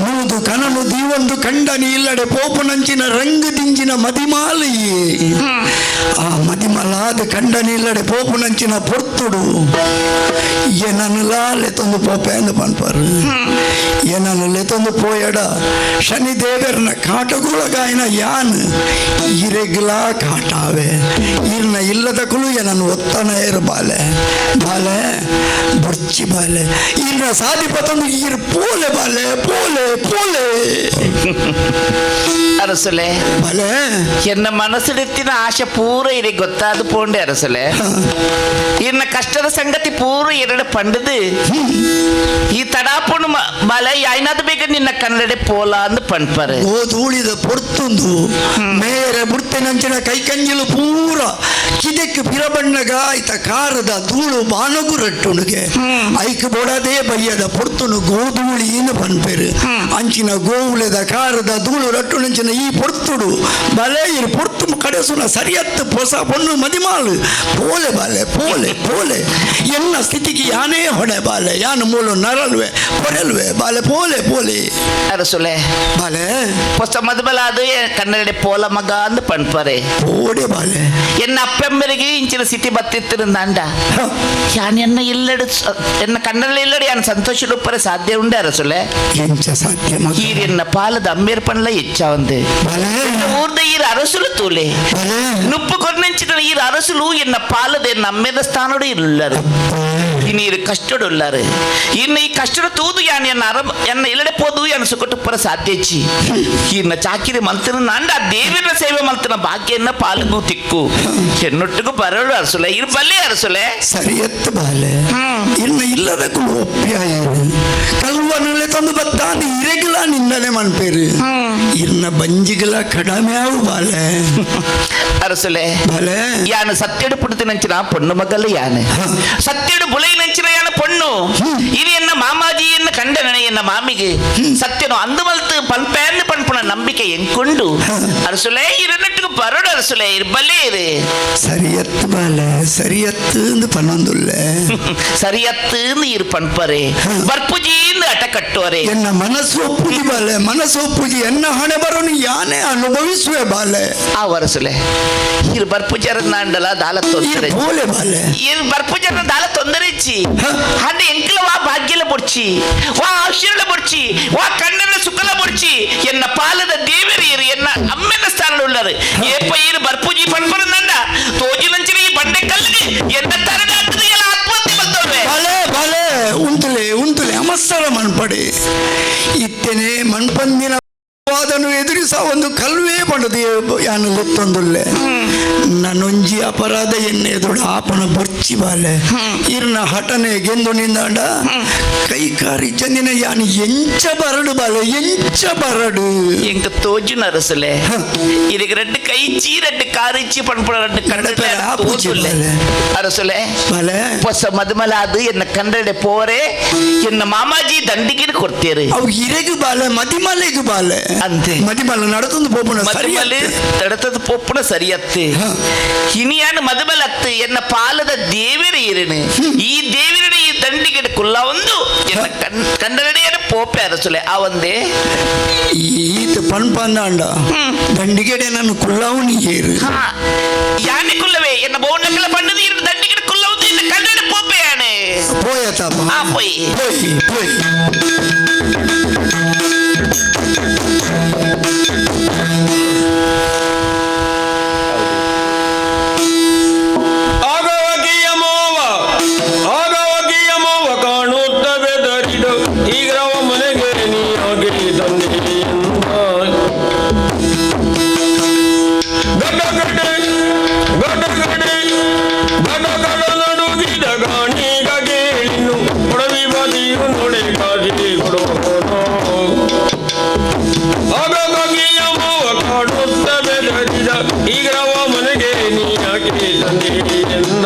ನೂದು ಕನನು ದೀವೊಂದು ಕಂಡನಿ ಇಲ್ಲಡೆ ಪೋಪುನಂಚಿನ ರಂಗು ದಿಂಜಿನ ಮದಿಮಾಲಯೇ ಆ ಮದಿಮಲಾದ ಕಂಡನಿ ಇಲ್ಲಡೆ ಪೋಪುನಂಚಿನ ಪೊರ್ತುಡು ಏನನ್ನುಲಾ ಲೆತ್ತೊಂದು ಪೋಪೆ ಅಂದು ಪನ್ಪರು ಏನನ್ನು ಲೆತ್ತೊಂದು ಪೋಯಡ ಶನಿ ದೇವರನ ಕಾಟಗುಳಗಾಯನ ಯಾನ್ ಇರೆಗ್ಲಾ ಕಾಟಾವೆ ಇರ್ನ ಇಲ್ಲದ ಕುಲು ಏನನ್ನು ಒತ್ತನ ಇರು ಬಾಲೆ ಬಾಲೆ ಬುರ್ಚಿ ಬಾಲೆ ಇರ್ನ ಸಾದಿ ಪತ್ತೊಂದು ಇರ್ ಪೋಲೆ ಬಾಲೆ ಪೋಲೆ ಪೋಲೆ ಅರಸುಲೆ ಬಾಲೆ ಎನ್ನ ಮನಸ್ಸಿಡಿತ್ತಿನ ಆಶೆ ಪೂರ ಇರಿ ಗೊತ್ತಾದ ಪೋಂಡೆ ಅರಸುಲೆ ಇನ್ನ ಕಷ್ಟದ ಸಂಗತಿ ಪೂರ ಎರಡು ಪಂಡದು ಈ ತಡಾಪುಣು ಬಲ ಯಾಯ್ನಾದ ಬೇಗ ನಿನ್ನ ಕನ್ನಡ ಪೋಲ ಅಂದ್ ಪಂಡ್ಪರೆ ಓ ಧೂಳಿದ ಪೊರ್ತುಂದು ಮೇರೆ ಬುಡ್ತೆನಂಚಿನ ಕೈ ಕಂಜಿಲು ಪೂರ ಕಿದೆಕ್ ಪಿರಬಣ್ಣಗ ಆಯ್ತ ಕಾರದ ಧೂಳು ಬಾನಗು ರಟ್ಟುನುಗೆ ಐಕ್ ಬೋಡದೆ ಬಯ್ಯದ ಪೊರ್ತುನು ಗೋಧೂಳಿನ ಪನ್ಪೆರು ಅಂಚಿನ ಗೋವುಲೆದ ಕಾರದ ಧೂಳು ರಟ್ಟುನಂಚಿನ ಈ ಪೊರ್ತುಡು ಬಲೆ ಇರು ಪೊರ್ತು ಕಡೆಸುನ ಸರಿಯತ್ತು ಪೊಸ ಪೊಣ್ಣು ಮದಿಮಾಳು ಪೋಲೆ ಬಾಲೆ ಪೋಲೆ ಪೋಲೆ ಎನ್ನ ಸ್ಥಿತಿಗೆ ಯಾನೇ ಹೊಡೆ ಬಾಲೆ ಯಾನು ಮೂಲು ನರಲ್ವೆ ಪೊರೆಲ್ವೆ ಬಾಲೆ ಪೋಲೆ ಪೋಲೆ ಅರಸುಲೆ ಬಾಲೆ ಹೊಸ ಮದುಮಲ ಅದು ಕನ್ನಡ ಪೋಲ ಮಗ ಅಂದ್ ಪಂಡ್ಪರೆ ಪೋಡೆ ಬಾಲೆ ಎನ್ನ ಅಪ್ಪೆಂಬರಿಗೆ ಇಂಚಿನ ಸ್ಥಿತಿ ಬತ್ತಿತ್ತಿರಂದಾಂಡ ಯಾನ್ ಎನ್ನ ಇಲ್ಲಡು ಎನ್ನ ಕಣ್ಣಲ್ಲಿ ಇಲ್ಲಡು ಯಾನ್ ಸಂತೋಷ ಉಪ್ಪರೆ ಸಾಧ್ಯ ಉಂಡೆ ಅರಸುಲೆ ಎಂಚ ಸಾಧ್ಯ ಮಗ ಈರೆನ್ನ ಪಾಲದ ಅಮ್ಮೇರ್ ಪಂಡ್ಲ ಹೆಚ್ಚ ಒಂದು ಬಾಲೆ ಊರ್ದ ಈರ ಅರಸುಲು ತೂಲೆ ಬಾಲೆ నుప్పు కొన్నించిన ఈ అరసులు ఎన్న పాలదే నమ్మేద స్థానుడు ఇల్లరు ಇನಿ ಇರು ಕಷ್ಟಡುಲ್ಲಾರು. ಇನ್ನು ಈ ಕಷ್ಟದ ತೂದು ಯಾನ್ ಎನ್ನ ಅರ ಎನ್ನ ಇಲ್ಲಡೆ ಪೋದು ಎನ್ನ ಸುಖಟುಪ್ಪರ ಸಾಧ್ಯಚ್ಚಿ. ಇನ್ನ ಚಾಕಿರಿ ಮಲ್ತನ ನಾಂಡ ದೇವಿನ ಸೇವೆ ಮಲ್ತನ ಭಾಗ್ಯನ್ನ ಪಾಲುಗು ತಿಕ್ಕು. ಎನ್ನೊಟ್ಟಿಗೂ ಬರಳು ಅರಸುಲೆ, ಇರು ಬಲ್ಲೆ ಅರಸುಲೆ. ಸರಿಯತ್ತು ಬಾಲೆ, ಇನ್ನು ಇಲ್ಲದ ಕುಲು ಒಪ್ಪ್ಯಾಯರು ಕಲ್ವನಲೆ ತಂದು ಬತ್ತಾಂದು ಇರೆಗಿಲ್ಲ ನಿನ್ನನೆ ಮನ್ಪೇರು. ಇನ್ನ ಬಂಜಿಗಳ ಕಡಮೆ ಆವು ಬಾಲೆ. ಅರಸುಲೆ, ಬಾಲೆ, ಯಾನು ಸತ್ಯಡು ಪುಡ್ತಿನಂಚಿನ ಪೊಣ್ಣು ಮಗಲು, ಯಾನೆ ಸತ್ಯಡು ಬುಲೈನಂಚಿನ ಯಾನ ಪೊಣ್ಣು. ಇನಿ ಎನ್ನ ಮಾಮಾಜಿಯನ್ನ ಕಂಡನೆ ಎನ್ನ ಮಾಮಿಗೆ ಸತ್ಯನು ಅಂದು ಮಲ್ತು ಪನ್ಪೇಂದು ಪನ್ಪುಣ ನಂಬಿಕೆ ಎಂಕೊಂಡು ಅರಸುಲೆ. ಇರನಟ್ಟಿಗೆ ಬರಡು ಅರಸುಲೆ, ಇರು ಬಲ್ಲೆ ಇರು. ಸರಿಯತ್ತು ಬಾಲೆ, ಸರಿಯತ್ತು ಅಂದು ಪನ್ನೊಂದುಲ್ಲೆ. ಸರಿಯತ್ತುಂದು ಇರು ಪನ್ಪರೆ, ಬರ್ಪುಜೀಂದು ಅಟ ಕಟ್ಟುವರೆ. ಎನ್ನ ಮನಸ್ಸು ಒಪ್ಪುಜಿ ಬಾಲೆ, ಮನಸ್ಸು ಒಪ್ಪುಜಿ. ಎನ್ನ ಹಣೆ ಬರೋನು ಯಾನೇ ಅನುಭವಿಸುವೆ ಬಾಲೆ. ಆ ವರಸುಲೆ, ಇರು ಬರ್ಪುಜರ ನಾಂಡಲ ದಾಲ ತೊಂದರೆ. ಬೋಲೆ ಬಾಲೆ. ಇರು ಬರ್ಪುಜರ ದಾಲ ತೊಂದರೆ ಇಚ್ಚಿ ಹಂಡೆ ಎಂಕಲ ವಾ ಭಾಗ್ಯಲ ಬೊಡ್ಚಿ, ವಾ ಔಷಧ ಬೊಡ್ಚಿ, ವಾ ಕಣ್ಣನ ಸುಖಲ ಬೊಡ್ಚಿ. ಎನ್ನ ಪಾಲದ ದೇವರಿಯರು ಎನ್ನ ಅಮ್ಮೆನ ಸ್ಥಾನ ಉಳ್ಳರು. ಏಪ ಇರು ಬರ್ಪುಜಿ ಪನ್ಪರ ನಂಡ ತೋಜಿನಂಚಿನ ಈ ಬಂಡೆ ಕಲ್ಲಿಗೆ ಎನ್ನ ತರಡ ಎಲ್ಲ ಆತ್ಮಹತ್ಯೆ ಬಂದವ್ರೆ. ಬಾಲೆ ಬಾಲೆ, ಉಂತುಲೆ ಉಂತುಲೆ, ಅಮಸ್ತರ ಮನ್ಪಡೆ. ಇತ್ತನೆ ಮಣ್ಪಂದಿನ ವಾದನು ಎದುರಿಸ ಒಂದು ಕಲ್ವೇ ಪಂಡದು ಯಾನು ಗೊತ್ತೊಂದುಲ್ಲೆ. ನನ್ನೊಂಜಿ ಅಪರಾಧ ಎನ್ನೆ ಎದುರು ಆಪನ ಬೊರ್ಚಿ ಬಾಲೆ. ಇರ್ನ ಹಟನೆ ಗೆಂದು ನಿಂದಾಂಡ ಕೈ ಕಾರಿ ಚಂದಿನ ಯಾನು ಎಂಚ ಬರಡು ಬಾಲೆ, ಎಂಚ ಬರಡು. ಎಂಕ ತೋಜುನ ಅರಸುಲೆ, ಇದಕ್ಕೆ ரெண்டு கைச்சி ரெண்டு காரிச்சி பண்புற ரெண்டு நடப்பேர ஆப்பூச்சி கண்டு பாலே. அரசுலே, ಬಾಲೆ, ಹೊಸ ಮದುಮಲ ಅದು ಎನ್ನ ಕಂಡಡೆ ಪೋರೆ ಎನ್ನ ಮಾಮಾಜಿ ದಂಡಿಗೆ ಕೊಡ್ತೇರು. ಅವು ಇರೆಗು ಬಾಲೆ, ಮದಿಮಲೆಗು ಬಾಲೆ. ಅಂತೆ. ಮದಿಮಲ ನಡತೊಂದು ಪೋಪುನ ಸರಿ. ಮದುಮಲು ತಡತದ ಪೊಪ್ಪುನ ಸರಿಯತ್ತು. ಇನಿಯಾನ ಮದುಮಲತ್ತು ಎನ್ನ ಪಾಲದ ದೇವಿರ ಇರನು. ಈ ದೇವಿರಡೆ ಈ ದಂಡಿಗೆ ಕುಲ್ಲ ಒಂದು ಎನ್ನ ಕಂಡನಡೆಯನ್ನು ಪೋಪೆ ಅರಸುಲೆ, ಆ ಒಂದೇ. ಈತ ಪನ್ಪಂದಾಂಡ ದಂಡಿಗೆಡೆ ನಾನು ಕುಳ್ಳವನಿ ಏರು. ಯಾನೆ ಕುಲ್ಲವೇ ಎನ್ನ ಬೋನಕಲ ಪಂಡದ ಇರು ದಂಡಿಗೆ ಕುಲ್ಲ ಒಂದು ಎನ್ನ ಕಂಡನೆ ಪೋಪೆ ಯಾನೆ. ಪೋಯತಪ್ಪ. ಆ ಪೋಯ್. ಪೋಯ್ ಪೋಯ್. ಆಗವಗಿಯ ಮೋವ, ಆಗವಗಿಯ ಮೋವ ಕಾಣುತ್ತ ಬೆದರಿದ ಈಗ್ರವ ಮನೆಗೆ ನೀಯಾಗಿ ತಂದೆಯನ್ನ. ಗಡಗಡೆ ಗಡಗಡೆ ಗಡಗಡ ನಡುಗಿದ ಗಾಣಿಗ ಗೇಳಿನು ಕೊಡವಿ ಬದಿಯು ನೊಡೆ ಕಾಜಿ ಕೊಡುವನು. ಆಗವಗಿಯ ಮೋವ ಕಾಣುತ್ತ ಬೆದರಿದ ಈಗ್ರವ ಮನೆಗೆ ನೀ ಯಾಕೆ ತಂದೆಯನ್ನ,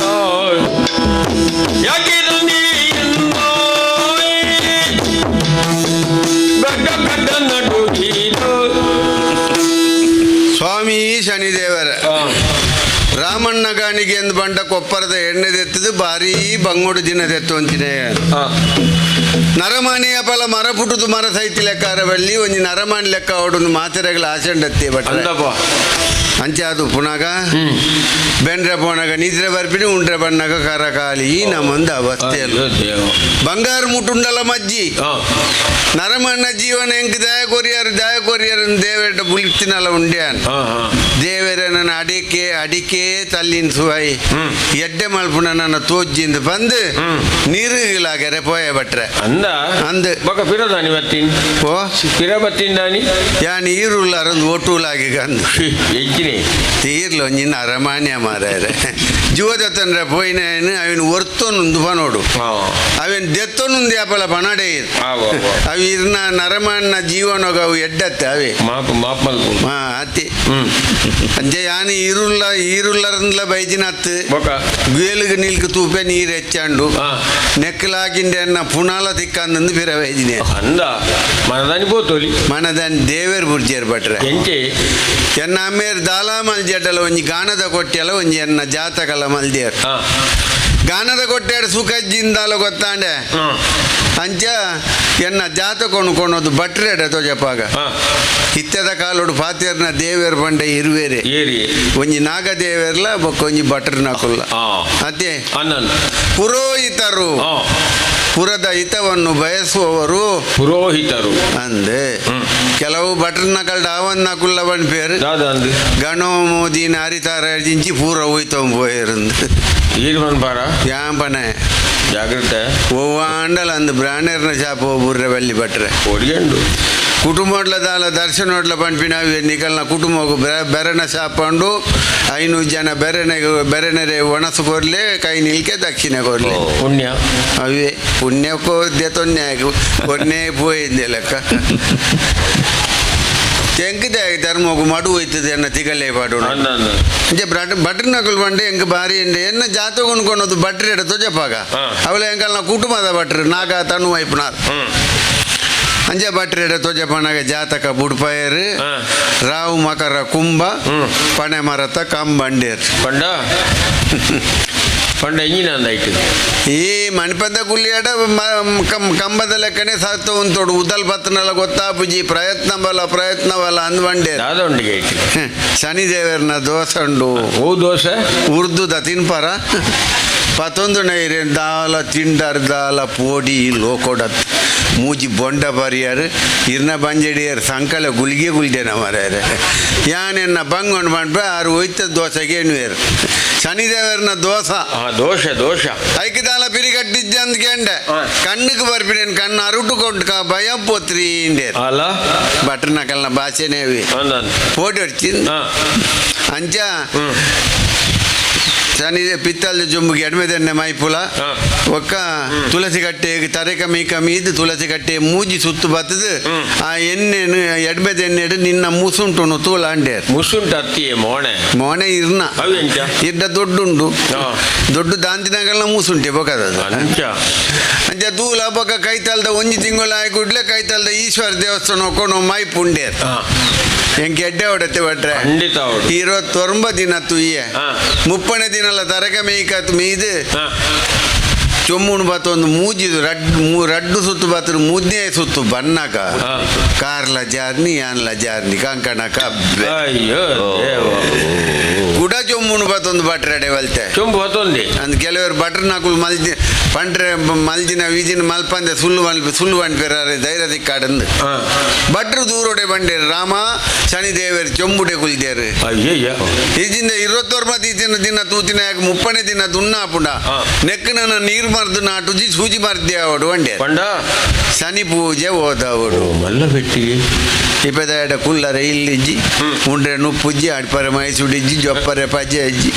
ಯಾಕೆ ತಂದೆಯನ್ನ? ಗಡ್ಡ ಗಡ್ಡ ನಡುಗಿದ. ಸ್ವಾಮಿ ಶನಿದೇವರ, ರಾಮಣ್ಣ ಗಾಣಿಗೆ ಎಂದು ಬಂಡ ಕೊಪ್ಪರದ ಎಣ್ಣೆದೆತ್ತದು ಭಾರೀ ಬಂಗೋಡು ದಿನದೆತ್ತು ಅಂಚಿನ. ನರಮಾನಿಯ ಫಲ ಮರ ಪುಟ್ಟುದು ಮರ ಸೈತಿ ಲೆಕ್ಕಾರ ಬಲ್ಲಿ ಒಂಜಿ ನರಮಾನಿ ಲೆಕ್ಕ ಅವಡೊಂದು ಮಾತೆರೆಗಳ ಆಸೆಂಡತ್ತೆ ಬಟ್ ಅಂದಪ್ಪ. ಅಂಚೆ ಅದು ಪುನಗ ಬೆಂಡ್ರೆ ಪೋನಾಗ ನಿದ್ರೆ ಬರ್ಪಿನಿ, ಉಂಡ್ರೆ ಬಣ್ಣಗ ಕರಕಾಲಿ. ಈ ನಮ್ಮೊಂದು ಅವಸ್ಥೆಯಲ್ಲಿ ಬಂಗಾರ ಮುಟ್ಟುಂಡಲ ಮಜ್ಜಿ. ನರಮಣ್ಣ ಜೀವನ ಎಂಕ್ ದಯ ಕೊರಿಯರು, ದಯ ಕೊರಿಯರು ದೇವೇಟ ಬುಲಿತ್ತಿನಲ್ಲ ಉಂಡ್ಯಾನ್. ದೇವರ ನನ್ನ ಅಡಿಕೆ ಅಡಿಕೆ ತಲ್ಲಿನ ಸುವೈ ಎಡ್ಡೆ ಮಲ್ಪುಣ ನನ್ನ ತೋಜ್ಜಿಂದ ಬಂದು ನೀರುಗಳಾಗರೆ ಪೋಯ ಬಟ್ರೆ. ಅಂದ. ಅಂದ್. ಬೊಕ ಪಿರದಾನಿ ಬತ್ತೀನಿ. ಓ. ಪಿರ ಬತ್ತೀನಿ. ಯಾನ್ ಈರುಳ್ಳಾರಂದು ಒಟ್ಟುಲಾಗಿ ಗಂದು. ಎಂಚಿನಿ? ತೀರ್ಲು ಒಂಜಿನ ಅರಮಾನ್ಯ ಮಾರಾರೆ. ಜೀವದತ್ತಂದ್ರೆ ಪೋಯಿನ ಅವಿನ ಒರ್ತೊನುಂದು ಪನೋಡು, ಅವಿನ ದೆತ್ತೊನುಂದು ಯಾಪಲ ಪನಡೆ. ಆವು, ಆವು. ಅವು ಇರ್ನ ನರಮಾನ್ನ ಜೀವನಗ ಅವು ಎಡ್ಡತ್ತೆ ಅವೆ. Mop mop ಮಲ್ಪು. ಹಾ ಅತ್ತಿ ಅಂಚೆ ಯಾನ್ ಈರುಳ್ಳ ಈರುಳ್ಳರಂದ್ಲ ಬೈದಿನತ್ತು. ಬೊಕ ಗುಯಲ್ಗ್ ನಿಲ್ಕ್ ತೂಪೆ ನೀರು ಹೆಚ್ಚಾಂಡು. ನೆಕ್ಕಲಾಗಿಂಡೆ ಅನ್ನ ಪುಣಾಲ ತಿಕ್ಕಂದು ಪಿರ ಬೈದಿನಿ. ಅಂದ, ಮನದಾನಿ ಪೋತೋಲಿ. ಮನದಾನಿ ದೇವೇರ್ ಬುರ್ಜೇರ್ ಭಟ್ರೆ. ಎಂಚೆ? ಎನ್ನ ಅಮ್ಮೇರ್ ದಾಲಾ ಮಲ್ಜಡ್ಡಲ ಒಂಜಿ ಗಾನದ ಕೊಟ್ಟಿಯಲ ಒಂಜಿ ಎನ್ನ ಜಾತಕಲ ಮಲ್ದೇರ್. ಗಾನದ ಕೊಟ್ಟಾಡು ಸುಖಜ್ಜಿಂದಾಲ ಗೊತ್ತಾಂಡೆ. ಅಂಚ ಎನ್ನ ಜಾತಕ ಕೊನೋದು ಬಟ್ರೆಡ ತೋಜಪ್ಪಾಗ. ಇತ್ತೆದ ಕಾಲೋಡು ಫಾತಿಯರ್ನ ದೇವೇರ್ ಬಂಡೆ ಇರುವೇರೆ. ಏರಿ. ಒಂಜಿ ನಾಗ ದೇವೇರ್ಲ ಬೊಕ್ಕ ಒಂಜಿ ಭಟ್ರ ನಕುಲ್ಲ. ಅದೇ. ಅನ್ನನ್. ಪುರೋಹಿತರು ಪುರದ ಹಿತವನ್ನು ಬಯಸುವವರು. ಪುರೋಹಿತರು. ಅಂದೆ ಕೆಲವು ಭಟ್ರನ ಕಲ್ಡ ಅವನ್ನ ಕುಲ್ಲ ಪೇರು. ದಾದ ಅಂದು? ಗಣೋ ಮೋದಿನ ಹರಿತಾರ ಜಿಂಚಿ ಪೂರ ಹೋಯ್ತವ್ ಪೋಯರಂದು. ಈರ್ ಮನ್ಪಾರ. ಯಾಂಪನೆ. ಜಾಗ್ರತೆ. ಓ ಆಂಡಲ ಅಂದ್ ಬ್ರಾಣೆರ್ನ ಶಾಪ ಬುರ್ರೆ ಬಲ್ಲಿ ಬಟ್ರೆ. ಒಡಿಯಂಡು. ಕುಟುಂಬಡ್ಲ ದಾಲ ದರ್ಶನೋಡ್ಲ ಪಂಪಿನ ನಿಕಲ್ನ ಕುಟುಂಬకు ಬೆರನ ಶಾಪಂಡು 500 ಜನ ಬೆರನೆಗೆ ಬೆರನೆರೆ ಒಣಸು ಕೊರ್ಲೆ ಕೈ ನಿಲ್ಕೆ ದಕ್ಷಿಣ ಕೊರ್ಲೆ. ಪುಣ್ಯ. ಅವೇ ಪುಣ್ಯಕ್ಕೋ ದೆತೊನ್ನೆ ಕೊನ್ನೆ ಪೋಯಿಂದೆ ಲೆಕ್ಕ. ಎಂಕದ ಧರ್ಮಗು ಮಡು ಹೋಯ್ತದೆ ಎನ್ನ ತಿಗಲೇ ಪಾಡು. ಅಂದ ಅಂದ. ಇಂಚೆ ಬ್ರಟ್ ಬಟ್ರ್ ನಕಲ್ ಬಂಡೆ ಎಂಕ್ ಬಾರಿ ಎಂಡೆ ಎನ್ನ ಜಾತಕ ಕೊನೊಂದು ಬಟ್ರಿ ಎಡ ತೊಜಪಾಗ. ಅವಳ ಎಂಕಲ್ನ ಕುಟುಂಬದ ಬಟ್ರು ನಾಗ ತನು ವೈಪುನಾರ್. ಅಂಚೆ ಬಟ್ರಿ ಎಡ ತೊಜಪನಾಗ ಜಾತಕ ಬುಡ್ಪಾಯರು. ರಾವು ಮಕರ ಕುಂಭ ಪಣೆ ಮರತ ಕಂಬಂಡೇರ್. ಪಂಡ ಪಂಡ ಎಂಜಿನ ಅಂದಾಯ್ತು. ಈ ಮಣಿಪದ ಗುಳ್ಳಿಯಾಡ ಕಂಬದ ಲೆಕ್ಕನೆ ಸತ್ತು ಉಂತೋಡು ಉದಲ್ ಬತ್ತನಲ್ಲ ಗೊತ್ತಾಪುಜಿ ಪ್ರಯತ್ನ ಬಲ ಪ್ರಯತ್ನ ಬಲ ಅಂದ್ ಬಂಡೇರ್. ದಾದ ಉಂಡಿಗೆ ಐತಿ. ಶನಿದೇವರ್ನ ದೋಸೆ ಉಂಡು. ಓ ದೋಸೆ. ಉರ್ದುದ ತಿನ್ಪರ ಪತ್ತೊಂದು ನೈರೆ ದಾಲ ತಿಂಡರ್ ದಾಲ ಪೋಡಿ ಲೋಕೊಡತ್ ಮೂಜಿ ಬೊಂಡ ಬರಿಯಾರು ಇರ್ನ ಬಂಜಡಿಯರ್ ಸಂಕಲ ಗುಳಿಗೆ ಗುಲ್ದೇನ ಮರ್ಯಾರೆ ಯಾನೆನ್ನ ಬಂಗೊಂಡು ಬಂಡ್ಬ ಆರು ಒಯ್ತ ದೋಸೆಗೆ ಎಣ್ಣುವೇರು ಶನಿದೇವರ್ನ ದೋಸ. ದೋಷ ದೋಷ. ಐக்கு ದಾಲ ಪಿರಿಕಟ್ಟಿದ್ದೆ ಅಂದ್ ಕೇಂಡೆ ಕಣ್ಣುக்கு ಬರ್ಪಿನೇನು ಕಣ್ಣು ಅರುಟು ಕೊಂಡು ಭಯ ಪೋತ್ರಿ ಇಂಡೇರ್. ಅಲ್ಲ. ಬಟ್ರನ ಕಲ್ನ ಭಾಷೆನೇವಿ. ಅಂದ ಅಂದ. ಪೋಟಿ ಹೊಡ್ಚಿನ್ ಅಂಚ ಶನಿ ಪಿತ್ತಲ್ ಜುಂಬುಗೆ ಎಡ್ಮೆದೆನ್ನೆ ಮೈಪುಲ ಒಕ್ಕ ತುಳಸಿ ಕಟ್ಟೆ ತರೆ ಕಮ್ಮಿ ಕಮ್ಮಿ ಇದು ತುಳಸಿ ಕಟ್ಟೆ ಮೂಜಿ ಸುತ್ತು ಬತ್ತದು ಆ ಎಣ್ಣೆನು ಎಡ್ಮೆದೆಣ್ಣೆಡು ನಿನ್ನ ಮುಸುಂಟುನು ತೂಲ ಅಂಡೇರ್. ಮುಸುಂಟು ಅತ್ತಿಯೇ ಮೋಣೆ. ಮೋಣೆ ಇರ್ನ. ಅವು ಎಂಚ? ಇರ್ನ ದೊಡ್ಡುಂಡು ದೊಡ್ಡ ದಾಂತಿನಗಲ್ನ ಮೂಸುಂಟೆ ಬೊಕದ. ಅಂಚ. ಅಂಚ ತೂಲ ಬೊಕ ಕೈತಲ್ದ ಒಂಜಿ ತಿಂಗಳ ಆಯ್ಕುಡ್ಲೆ ಕೈತಲ್ದ ಈಶ್ವರ ದೇವಸ್ಥಾನ ಕೊನು ಮೈಪುಂಡೇರ್. ಎಂಕ್ ಎಡ್ಡೆ ಹೊಡತೆ ಭಟ್ರೆ. ಖಂಡಿತ ಹೊಡು. 29 ದಿನ ತುಯ್ಯೆ 30ನೇ ದಿನಲ ತರಕ ಮೇಯ್ಕತ್ ಮೀದು ಚೊಮ್ಮುಣು ಬಾತ ಒಂದು ಮೂಜಿದು ರಡ್ಡು ಸುತ್ತು ಬಾತ್ರ ಮೂಜನೇ ಸುತ್ತು ಬನ್ನಕ ಕಾರ್ಲ ಜಾರ್ನಿ ಯಾನ್ಲ ಜಾರ್ನಿ ಕಂಕಣ ಕಬ್ಬೆ. ಅಯ್ಯೋ ದೇವ. ಕುಡ ಚೊಮ್ಮುಣು ಬಾತ ಒಂದು ಬಟ್ರೆ ಬಲ್ತೆ. ಚೊಂಬು ಹೊತ್ತೊಂದಿ. ಅಂದ್ ಕೆಲವರು ಬಟ್ರ್ ನಾಕುಲು ಮಲ್ಜಿ ಪಂಡ್ರೆ ಮಲ್ಜಿನ ವೀಜಿನ ಮಲ್ಪಂದೆ ಸುಳ್ಳು ಮಲ್ಪ ಸುಳ್ಳು ಪನ್ಪೆರಾರೆ ಧೈರ್ಯ ದಿಕ್ಕಾಡಂದು ಭಟ್ರು ದೂರೋಡೆ ಬಂಡೇರು ರಾಮ ಶನಿದೇವರು ಚೊಂಬುಡೆ ಕುಲ್ದೇರು. ಅಯ್ಯಯ್ಯ. ಈಜಿಂದ 29 ದಿನ ದಿನ ತೂತಿನ ಯಾಕೆ 30ನೇ ದಿನ ದುನ್ನಾಪುಂಡ ನೆಕ್ ನನ್ನ ನೀರು ಮರ್ದು ನಾಟುಜಿ ಸೂಜಿ ಮರ್ದೆ ಅವಡು వండే. ಪಂಡ ಶನಿ ಪೂಜೆ ಓದವಡು. ಮಲ್ಲ ಬೆಟ್ಟಿಗೆ. ಇಪ್ಪತ್ತೆರಡ ಕುಲ್ಲರೆ ಇಲ್ಲಿಜ್ಜಿ ಉಂಡ್ರೆ ನುಪ್ಪುಜ್ಜಿ ಅಡ್ಪರೆ ಮೈಸೂಡಿಜ್ಜಿ ಜೊಪ್ಪರೆ ಪಜ್ಜೆ ಅಜ್ಜಿ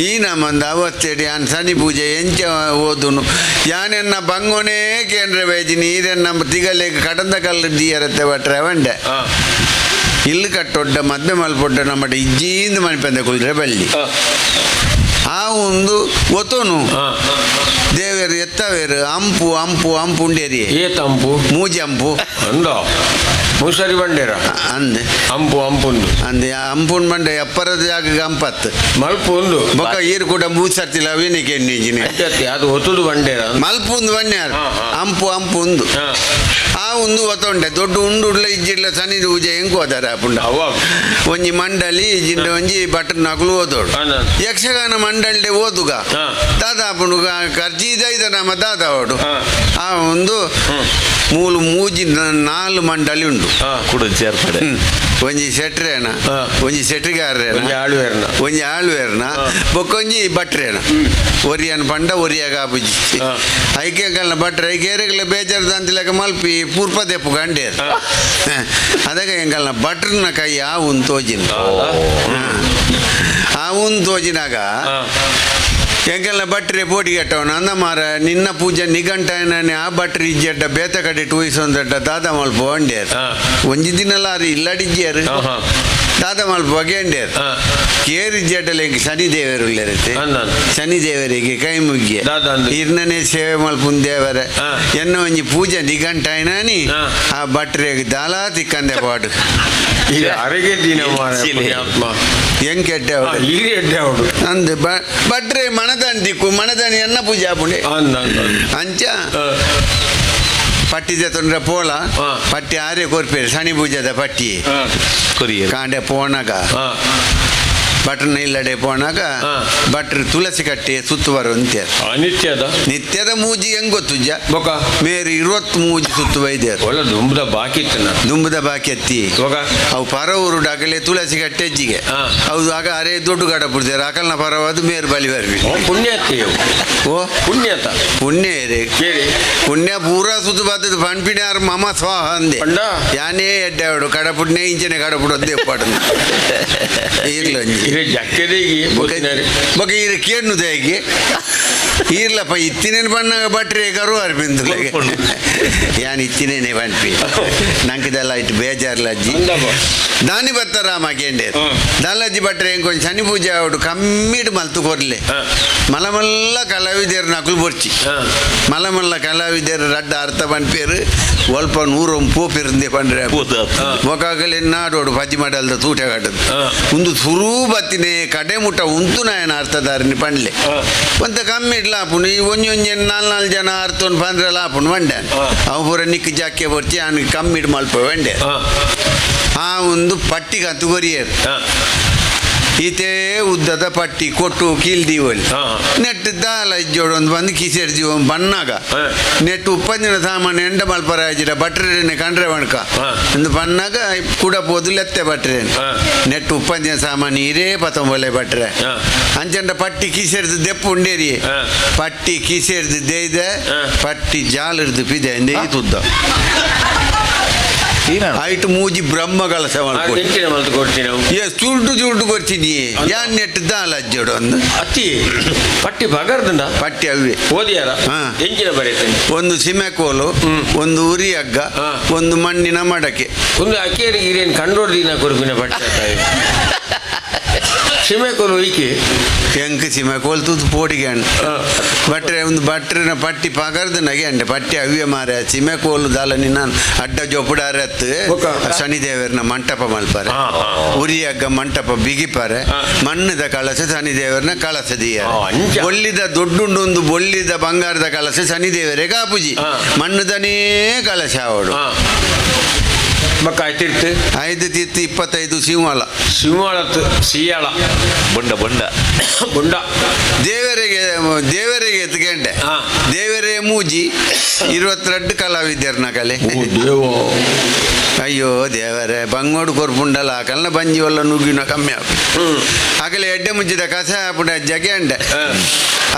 ಈ ನಮ್ಮಂದ ಅವಸ್ಥೆಡಿ ಯಾನ್ ಶನಿ ಪೂಜೆ ಎಂಚ ಓದುನು ಯಾನೆನ್ನ ಬಂಗೋನೇ ಕೇಂದ್ರ ಬೇಜಿ ನೀರೆನ್ನ ತಿಗಲೆಗ್ ಕಡಂದ ಕಲ್ಲು ದೀಯರತ್ತೆ ಬಟ್ರೆ ವಂಡೆ. ಇಲ್ಲು ಕಟ್ಟೊಡ್ಡ ಮದ್ವೆ ಮಲ್ಪೊಡ್ಡ ನಮ್ಮಟ ಇಜ್ಜೀಂದು ಮಣಿಪಂದೆ ಕುಲ್ರೆ ಬಲ್ಲಿ ಆ ಒಂದು ಒತ್ತೋನು ದೇವೇರು ಎತ್ತವೇರು ಅಂಪು ಅಂಪು ಅಂಪು ಉಂಡೇರಿ. ಏತ್ ಅಂಪು? ಮೂಜಿ ಅಂಪು. ಅಂದ ಮುಸರಿ ಬಂಡೇರ. ಅಂದೆ. ಅಂಪು ಅಂಪುಂದು. ಅಂದೆ ಅಂಪುನ್ ಬಂಡೆ ಎಪ್ಪರದ ಜಾಗ ಅಂಪತ್ತು. ಮಲ್ಪು ಒಂದು. ಬೊಕ್ಕ ಈರು ಕೂಡ ಮೂಸರ್ತಿಲ್ಲ ಅವೇನಿಕೆ ಎಣ್ಣೆಜಿನಿ. ಅದು ಒತ್ತುದು ಬಂಡೇರ. ಮಲ್ಪುಂದು ಬಣ್ಯಾರ ಅಂಪು ಅಂಪು ಉಂದು ಆ ಒಂದು ಒತ್ತೊಂಡೆ ದೊಡ್ಡ ಉಂಡು ಉಡ್ಲ ಇಜ್ಜಿಡ್ಲ ಶನಿ ಪೂಜೆ ಹೆಂಗ್ ಹೋದಾರ ಪುಂಡ. ಒಂಜಿ ಮಂಡಳಿ ಇಜ್ಜಿಂಡ ಒಂಜಿ ಬಟನ್ ನಕಲು ಓದೋಡು ಯಕ್ಷಗಾನ ಮಂಡಳಿ ಓದುಗ ದಾದಾ ಪುಂಡು ಖರ್ಚಿ ಇದ ನಮ್ಮ ದಾದಾ ಅವಡು ಆ ಒಂದು ಮೂಲು ಮೂಜಿ 4 ಮಂಡಳಿ ಉಂಡು. ಕುಡು ಸೇರ್ಪಡೆ. ಒಂಜಿ ಶೆಟ್ರೇನ ಒಂಜಿ ಶೆಟ್ರಿಗಾರರೇನ ಒಂಜಿ ಆಳ್ವೇರ್ನ ಒಂಜಿ ಆಳ್ವೇರ್ನ ಬೊಕ್ಕೊಂಜಿ ಭಟ್ರೇನ ಒರಿಯನ್ ಪಂಡ ಒರಿಯಾಗ ಆಪುಜಿ ಐಕೆ ಕಲ್ನ ಭಟ್ರೆ ಐಕೇರೆಗ್ಲ ಬೇಜಾರು ದಾಂತಿಲಕ ಮಲ್ಪಿ ಪೂರ್ಪ ದೆಪ್ಪು ಗಂಡೇರ್ ಅದಕ್ಕೆ ಎಂಕಲ್ನ ಭಟ್ರನ ಕೈ ಆ ಉನ್ ತೋಜಿನ ಆ ಉನ್ ತೋಜಿನಾಗ ಎಂಕೆಲ್ಲ ಭಟ್ರೆ ಪೋಟಿ ಕೆಟ್ಟವನು ಅಂದ ಮಾರ ನಿನ್ನ ಪೂಜೆ ನಿಘಂಟಾಯನೇ ಆ ಭಟ್ರಿ ಇಜ್ಜೆಡ್ಡ ಬೇತ ಕಡೆ ಟೂಯಿಸೊಂದಡ್ಡ ದಾದ ಮಲ್ಪ వండేరు ಒಂಜಿ ದಿನಲ ಆರು ಇಲ್ಲಡಿಜ್ಜಾರು ದಾದ ಮಲ್ಪ ಬಗೆಂಡೇರು ಕೇರಿ ಇಜ್ಜೆಡ್ಡಲೆ ಶನಿದೇವರು ಉಳ್ಳರತೆ ಶನಿದೇವರಿಗೆ ಕೈ ಮುಗ್ಗಿ ಇರ್ನನೇ ಸೇವೆ ಮಲ್ಪುನ್ ದೇವರ ಎನ್ನ ಒಂಜಿ ಪೂಜೆ ನಿಘಂಟಾಯನಾನಿ ಆ ಭಟ್ರಿಗೆ ದಾಲ ತಿಕ್ಕಂದೆ ಪಾಡು. ಅರೆಗೆ ದಿನ ಪುಣ್ಯಾತ್ಮ. ಹೆಂಗ್ ಕೆಟ್ಟ ಎಡ್ಡೆ ಅವಡು. ಅಂದ್ ಭಟ್ರೆ ಮಣದಾಣಿ ದಿಕ್ಕು ಮಣದಾಣಿ ಎನ್ನ ಪೂಜೆ ಆಪುಂಡೆ ಅಂಚ ಪಟ್ಟಿ ತೊಂದ್ರೆ ಪೋಲ ಪಟ್ಟಿ ಆರೆ ಕೊರ್ಪೇರು ಶನಿ ಪೂಜೆದ ಪಟ್ಟಿ ಕಾಂಡೆ ಪೋನಗ ಭಟ್ರನ ಇಲ್ಲಡೆ ಪೋನಾಗ ಭಟ್ರು ತುಳಸಿ ಕಟ್ಟೆ ಸುತ್ತು ಬರುವಂತೆ. ನಿತ್ಯದ ನಿತ್ಯದ ಮೂಜಿ ಹೆಂಗ್ ಗೊತ್ತುಜ್ಜ? ಬೊಕ ಮೇರು 20 ಮೂಜಿ ಸುತ್ತು ಬೈದೇರು. ಒಳ್ಳೆ ದುಂಬುದ ಬಾಕಿ ಇತ್ತನ. ದುಂಬುದ ಬಾಕಿ ಎತ್ತಿ. ಬೊಕ ಅವು ಪರ ಊರು ಡಾಕಲೆ ತುಳಸಿ ಕಟ್ಟೆ ಅಜ್ಜಿಗೆ. ಹೌದು, ಆಗ ಅರೆ ದೊಡ್ಡ ಗಡ ಪುಡ್ದೇರು ಅಕಲ್ನ ಪರವಾದ ಮೇರು ಬಲಿ ಬರ್ಬಿ. ಪುಣ್ಯ ಅತ್ತಿ. ಓ ಪುಣ್ಯತ ಪುಣ್ಯ ರೇ. ಕೇಳಿ ಪುಣ್ಯ ಪೂರ ಸುತ್ತು ಬತ್ತದ ಪನ್ಪಿನಾರು ಮಮ ಸ್ವಾಹ ಅಂದೆ. ಪಂಡ? ಯಾನೇ ಎಡ್ಡೆ ಕಡಪುಡ್ನೆ ಇಂಚನೆ ಕಡಪುಡೊಂದೇ ಪಾಡು ಇರ್ಲ ಒಂಜಿ. ಇರೆ ಜಕ್ಕೆದೇಗಿ ಬೋತಿನಾರಿ. ಬೊಕ ಈರು ಕೇಣ್ಣು ದೇಗಿ ಈರ್ಲಪ್ಪ ಇತ್ತಿನೇನು ಬಣ್ಣಾಗ ಬಟ್ರೆ ಕರು ಅರ್ಪಿಂದು ಯಾನ್ ಇತ್ತಿನೇನೆ ಪನ್ಪಿ ನಂಕಿದೆಲ್ಲ ಇಟ್ಟು ಬೇಜಾರ್ಲ ಅಜ್ಜಿ. ಅಂದಪ್ಪ. ದಾನಿ ಬತ್ತ ರಾಮ ಕೇಂಡೆ ದಾಲಜ್ಜಿ ಭಟ್ರೆ ಎಂಕೊಂಚ ಶನಿ ಪೂಜೆ ಆವಡು ಕಮ್ಮಿಡ್ ಮಲ್ತು ಕೊರ್ಲೆ. ಮಲ್ಲ ಮಲ್ಲ ಕಲಾವಿದೆರ್ ನಕುಲು ಬೊರ್ಚಿ. ಮಲ್ಲ ಮಲ್ಲ ಕಲಾವಿದೆರ್ ರಡ್ಡ ಅರ್ಥ ಪನ್ಪೇರು ಒಲ್ಪ ನೂರೊಂ ಪೋಪಿರಂದೆ ಪಂಡ್ರೆ ಮೊಕಾಗಲಿ ನಾಡೋಡು ಪಜ್ಜಿ ಮಾಡಲ್ದ ತೂಟೆ ಕಟ್ಟದು. ಒಂದು ಸುರೂ ಬತ್ತಿನೇ ಕಡೆ ಮುಟ್ಟ ಉಂತು ನಾಯನ ಅರ್ಥದಾರಿನಿ ಪಂಡ್ಲೆ. ಒಂತ ಕಮ್ಮಿ ಇಡ್ಲ ಆಪುಂಡು ಈ ಒಂಜಿ ಒಂಜಿ ನಾಲ್ ನಾಲ್ ಜನ ಅರ್ಥೊಂದು ಪಂಡ್ರೆಲ ಆಪುಂಡು ಮಂಡೆ. ಅವು ಪೂರ ನಿಕ್ಕು ಜಾಕೆ ಬರ್ಚಿ ಆನ್ ಕಮ್ಮಿಡ್ ಮಲ್ಪ ವಂಡೆ. ಆ ಒಂದು ಪಟ್ಟಿ ಕಂತು ಕೊರಿಯರ್. ಈತೇ ಉದ್ದದ ಪಟ್ಟಿ ಕೊಟ್ಟು ಕೀಲ್ ದೀವಲ್ಲಿ. ನೆಟ್ ದಾಲ ಇಜ್ಜೋಡು ಒಂದು ಬಂದು ಕಿಸೆಡ್ ಜೀವ ಬಣ್ಣಾಗ. ನೆಟ್ ಉಪ್ಪಂದಿನ ಸಾಮಾನು ಎಂಡ ಮಲ್ಪರ ಆಜಿಡ ಬಟ್ರೆನೆ ಕಂಡ್ರೆ ವಣಕ. ಒಂದು ಬಣ್ಣಾಗ ಕೂಡ ಪೋದು ಲೆತ್ತೆ ಬಟ್ರೆ. ನೆಟ್ ಉಪ್ಪಂದಿನ ಸಾಮಾನು ಇರೇ ಪತೊಂಬಲೆ ಬಟ್ರೆ. ಅಂಚಂಡ ಪಟ್ಟಿ ಕಿಸೆಡ್ದು ದೆಪ್ಪು ಉಂಡೇರಿ. ಪಟ್ಟಿ ಕಿಸೆಡ್ದು ದೇಯ್ದ ಪಟ್ಟಿ ಜಾಲಿರ್ದು ಪಿದೆ ಅಂದೆ ತುದ್ದ. ಐಟ್ ಮೂಜಿ ಬ್ರಹ್ಮ ಕಲಸ ಮಲ್ಪೊಡು. ಎಂಚಿನ ಮಲ್ತು ಕೊಡ್ತೀನಿ ಅವು? ಏ ಚುರುಟು ಚುರುಟು ಕೊರ್ಚಿನಿ ಯಾನ್ ನೆಟ್ ದಾಲ ಅಜ್ಜೋಡು ಒಂದು. ಅತ್ತಿ ಪಟ್ಟಿ ಬಗರ್ದುಂಡ? ಪಟ್ಟಿ ಅವೇ. ಓದಿಯಾರ? ಎಂಚಿನ ಬರೀತೇನೆ? ಒಂದು ಸಿಮೆಕೋಲು, ಒಂದು ಉರಿ ಹಗ್ಗ, ಒಂದು ಮಣ್ಣಿನ ಮಡಕೆ. ಒಂದು ಅಕ್ಕೇರಿ ಹಿರಿಯನ್ ಕಂಡೋಡ್ ದಿನ ಕೊರ್ಪಿನ ಪಟ್ಟಿ ಆತಾಯಿ. ಸಿಮೆಕೋಲು ಈಕೆ ಎಂಕ್ ಸಿಮೆಕೋಲು ತೂತು ಪೋಡಿಗೆ ಅಣ್ಣ. ಬಟ್ರೆ ಒಂದು ಬಟ್ರಿನ ಪಟ್ಟಿ ಪಗರ್ದು ನಗೆ ಅಂಡೆ ಪಟ್ಟಿ ಅವ್ಯ ಮಾರೆ ಸಿಮೆಕೋಲು ದಾಲ ನಿನ್ನ ಅಡ್ಡ ಜೋಪುಡಾರತ್. ಶನಿದೇವರನ ಮಂಟಪ ಮಲ್ಪಾರೆ, ಉರಿ ಹಗ್ಗ ಮಂಟಪ ಬಿಗಿಪಾರೆ, ಮಣ್ಣದ ಕಳಸ ಶನಿದೇವರನ ಕಳಸ ದೀಯ. ಬೊಳ್ಳಿದ ದೊಡ್ಡುಂಡು ಒಂದು ಬೊಳ್ಳಿದ ಬಂಗಾರದ ಕಳಸ ಶನಿದೇವರೇ ಕಾಪುಜಿ, ಮಣ್ಣುದನೇ ಕಳಶ ಅವಡು. ಬೊಕ್ಕ ಆಯ್ತಿರ್ತು ಐದು ತಿತ್ತು 25 ಸಿಂಹಳ. ಸಿಂಹಳತ್ತು ಸಿಯಾಳ ಬೊಂಡ ಬೊಂಡ ಬೊಂಡ. ದೇವರಿಗೆ ದೇವರಿಗೆ ಎತ್ಕಂಡೆ ದೇವರೇ ಮೂಜಿ 22 ಕಲಾವಿದರ್ನ ಕಲೆ. ಅಯ್ಯೋ ದೇವರೇ ಬಂಗೋಡು ಕೊರ್ಪುಂಡಲ ಕಲ್ನ ಬಂಜಿ ಒಲ್ಲ ನುಗ್ಗಿನ ಕಮ್ಮಿ ಆಪು. ಆಗಲೇ ಎಡ್ಡೆ ಮುಂಚಿದ ಕಸ ಆಪುಂಡ ಜಗೆ ಅಂಡೆ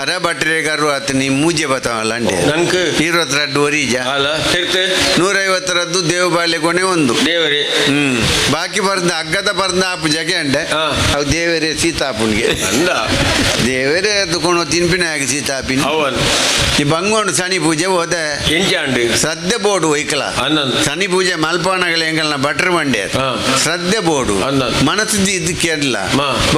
ಅರ ಬಟ್ರೆ ಕರು ಆತ ನೀ ಮೂಜೆ ಬತ್ತಾವಲ್ಲ ಅಂಡೆ. ನಂಕ್ 22 ಒರೀಜ 150ರದ್ದು ದೇವಬಾಲೆ ಕೊನೆ ಒಂದು ದೇವರೇ. ಬಾಕಿ ಬರ್ದ ಹಗ್ಗದ ಬರ್ದ ಆಪು ಜಗೆ ಅಂಡೆ ಅವು ದೇವರೇ ಸೀತಾಪುನ್ಗೆ ಅಂದ ದೇವರೇ ತಕೊಂಡು ತಿನ್ಪಿನ ಆಗಿ ಸೀತಾಪಿನ. ಈ ಬಂಗೋಡು ಶನಿ ಪೂಜೆ ಹೋದೆ ಎಂಚಾಂಡು ಶ್ರದ್ಧೆ ಬೋರ್ಡು ಒಯ್ಕಲ ಶನಿ ಪೂಜೆ ಮಲ್ಪಾನಗಲ ಎಂಗಲ್ನ ಬಟ್ರ್ ಮಂಡೆ ಶ್ರದ್ಧೆ ಬೋರ್ಡು ಮನಸ್ಸು ಇದು ಕೇರಳ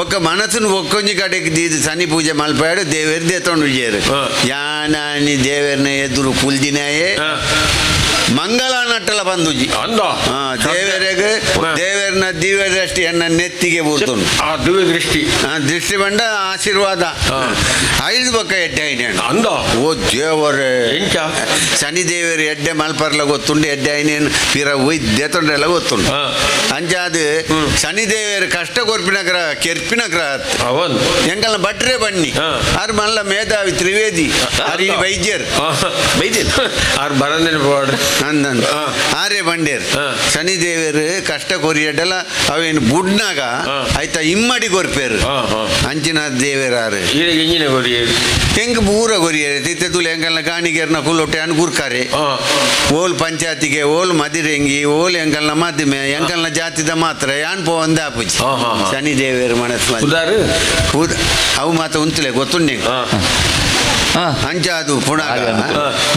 ಒಕ್ಕ ಮನಸ್ಸನ್ನು ಒಕ್ಕೊಂಜಿ ಕಡೆಗೆ ಇದು ಶನಿ ಪೂಜೆ ಮಲ್ಪಾಡು ದೇವೇರ್ ದೇತೊಂಡು ವಿಜಯರು ಯಾನಿ ದೇವೇರ್ನ ಎದುರು ಕುಲ್ದಿನಾಯೇ ಮಂಗಳ ನಟ್ಟಲ ಬಂದುಜಿ. ದೇವರಿಗೆ ದೇವರನ ದಿವ್ಯ ದೃಷ್ಟಿ ಎನ್ನ ನೆತ್ತಿಗೆ ಬೂರ್ತುಂಡು. ಆ ದಿವ್ಯ ದೃಷ್ಟಿ ದೃಷ್ಟಿ ಬಂಡ ಆಶೀರ್ವಾದ ಐದು ಬಕ್ಕ ಎಡ್ಡೆ ಐನೇನು ಅಂದ ಓ ದೇವರೇ ಶನಿ ದೇವರು ಎಡ್ಡೆ ಮಲ್ಪರ್ಲ ಗೊತ್ತುಂಡು ಎಡ್ಡೆ ಐನೇನು ಪಿರ ಒಯ್ ದೇತೊಂಡ್ರೆಲ್ಲ ಗೊತ್ತುಂಡು. ಅಂಚಾದ ಶನಿ ದೇವರು ಕಷ್ಟ ಕೊರ್ಪಿನ ಗ್ರಹ ಕೆರ್ಪಿನ ಗ್ರಹ ಎಂಕಲ್ನ ಬಟ್ರೆ ಬನ್ನಿ ಆರ್ ಮಲ್ಲ ಮೇಧಾವಿ ತ್ರಿವೇದಿ ಆರ್ ಈ ವೈದ್ಯರು ವೈದ್ಯರು ಆರ್ ಬರಂದಿನ ಪೋಡ್ ಅಂದಂದು ಆರೇ ಬಂಡೇರ್ ಶನಿದೇವರು ಕಷ್ಟ ಕೊರಿಯಡ್ಡಲ್ಲ ಅವೇನು ಬುಡ್ನಾಗ ಆಯ್ತಾ ಇಮ್ಮಡಿ ಕೊರ್ಪೇರು ಅಂಚಿನ ದೇವರಾರು. ಇಂಜಿನ ಕೊರಿಯರು ಹೆಂಗ್ ಪೂರ ಕೊರಿಯರು ತಿತ್ತೆ ತುಲೆ ಎಂಕಲ್ನ ಗಾಣಿಗೆರ್ನ ಕುಲ್ಲೊಟ್ಟೆ ಅನ್ ಗುರ್ಕಾರೆ ಓಲ್ ಪಂಚಾಯತಿಗೆ ಓಲ್ ಮದಿರೆಂಗಿ ಓಲ್ ಎಂಕಲ್ನ ಮದಿಮೆ ಎಂಕಲ್ನ ಜಾತಿದ ಮಾತ್ರ ಯಾನ್ ಪೋವಂದ ಆಪುಜಿ ಶನಿದೇವರು ಮನಸ್ಸು ಅವು ಮಾತ್ರ ಉಂತಲೆ ಗೊತ್ತುಂಡೆ ಅಂಚಾದು ಪುಣಾಗ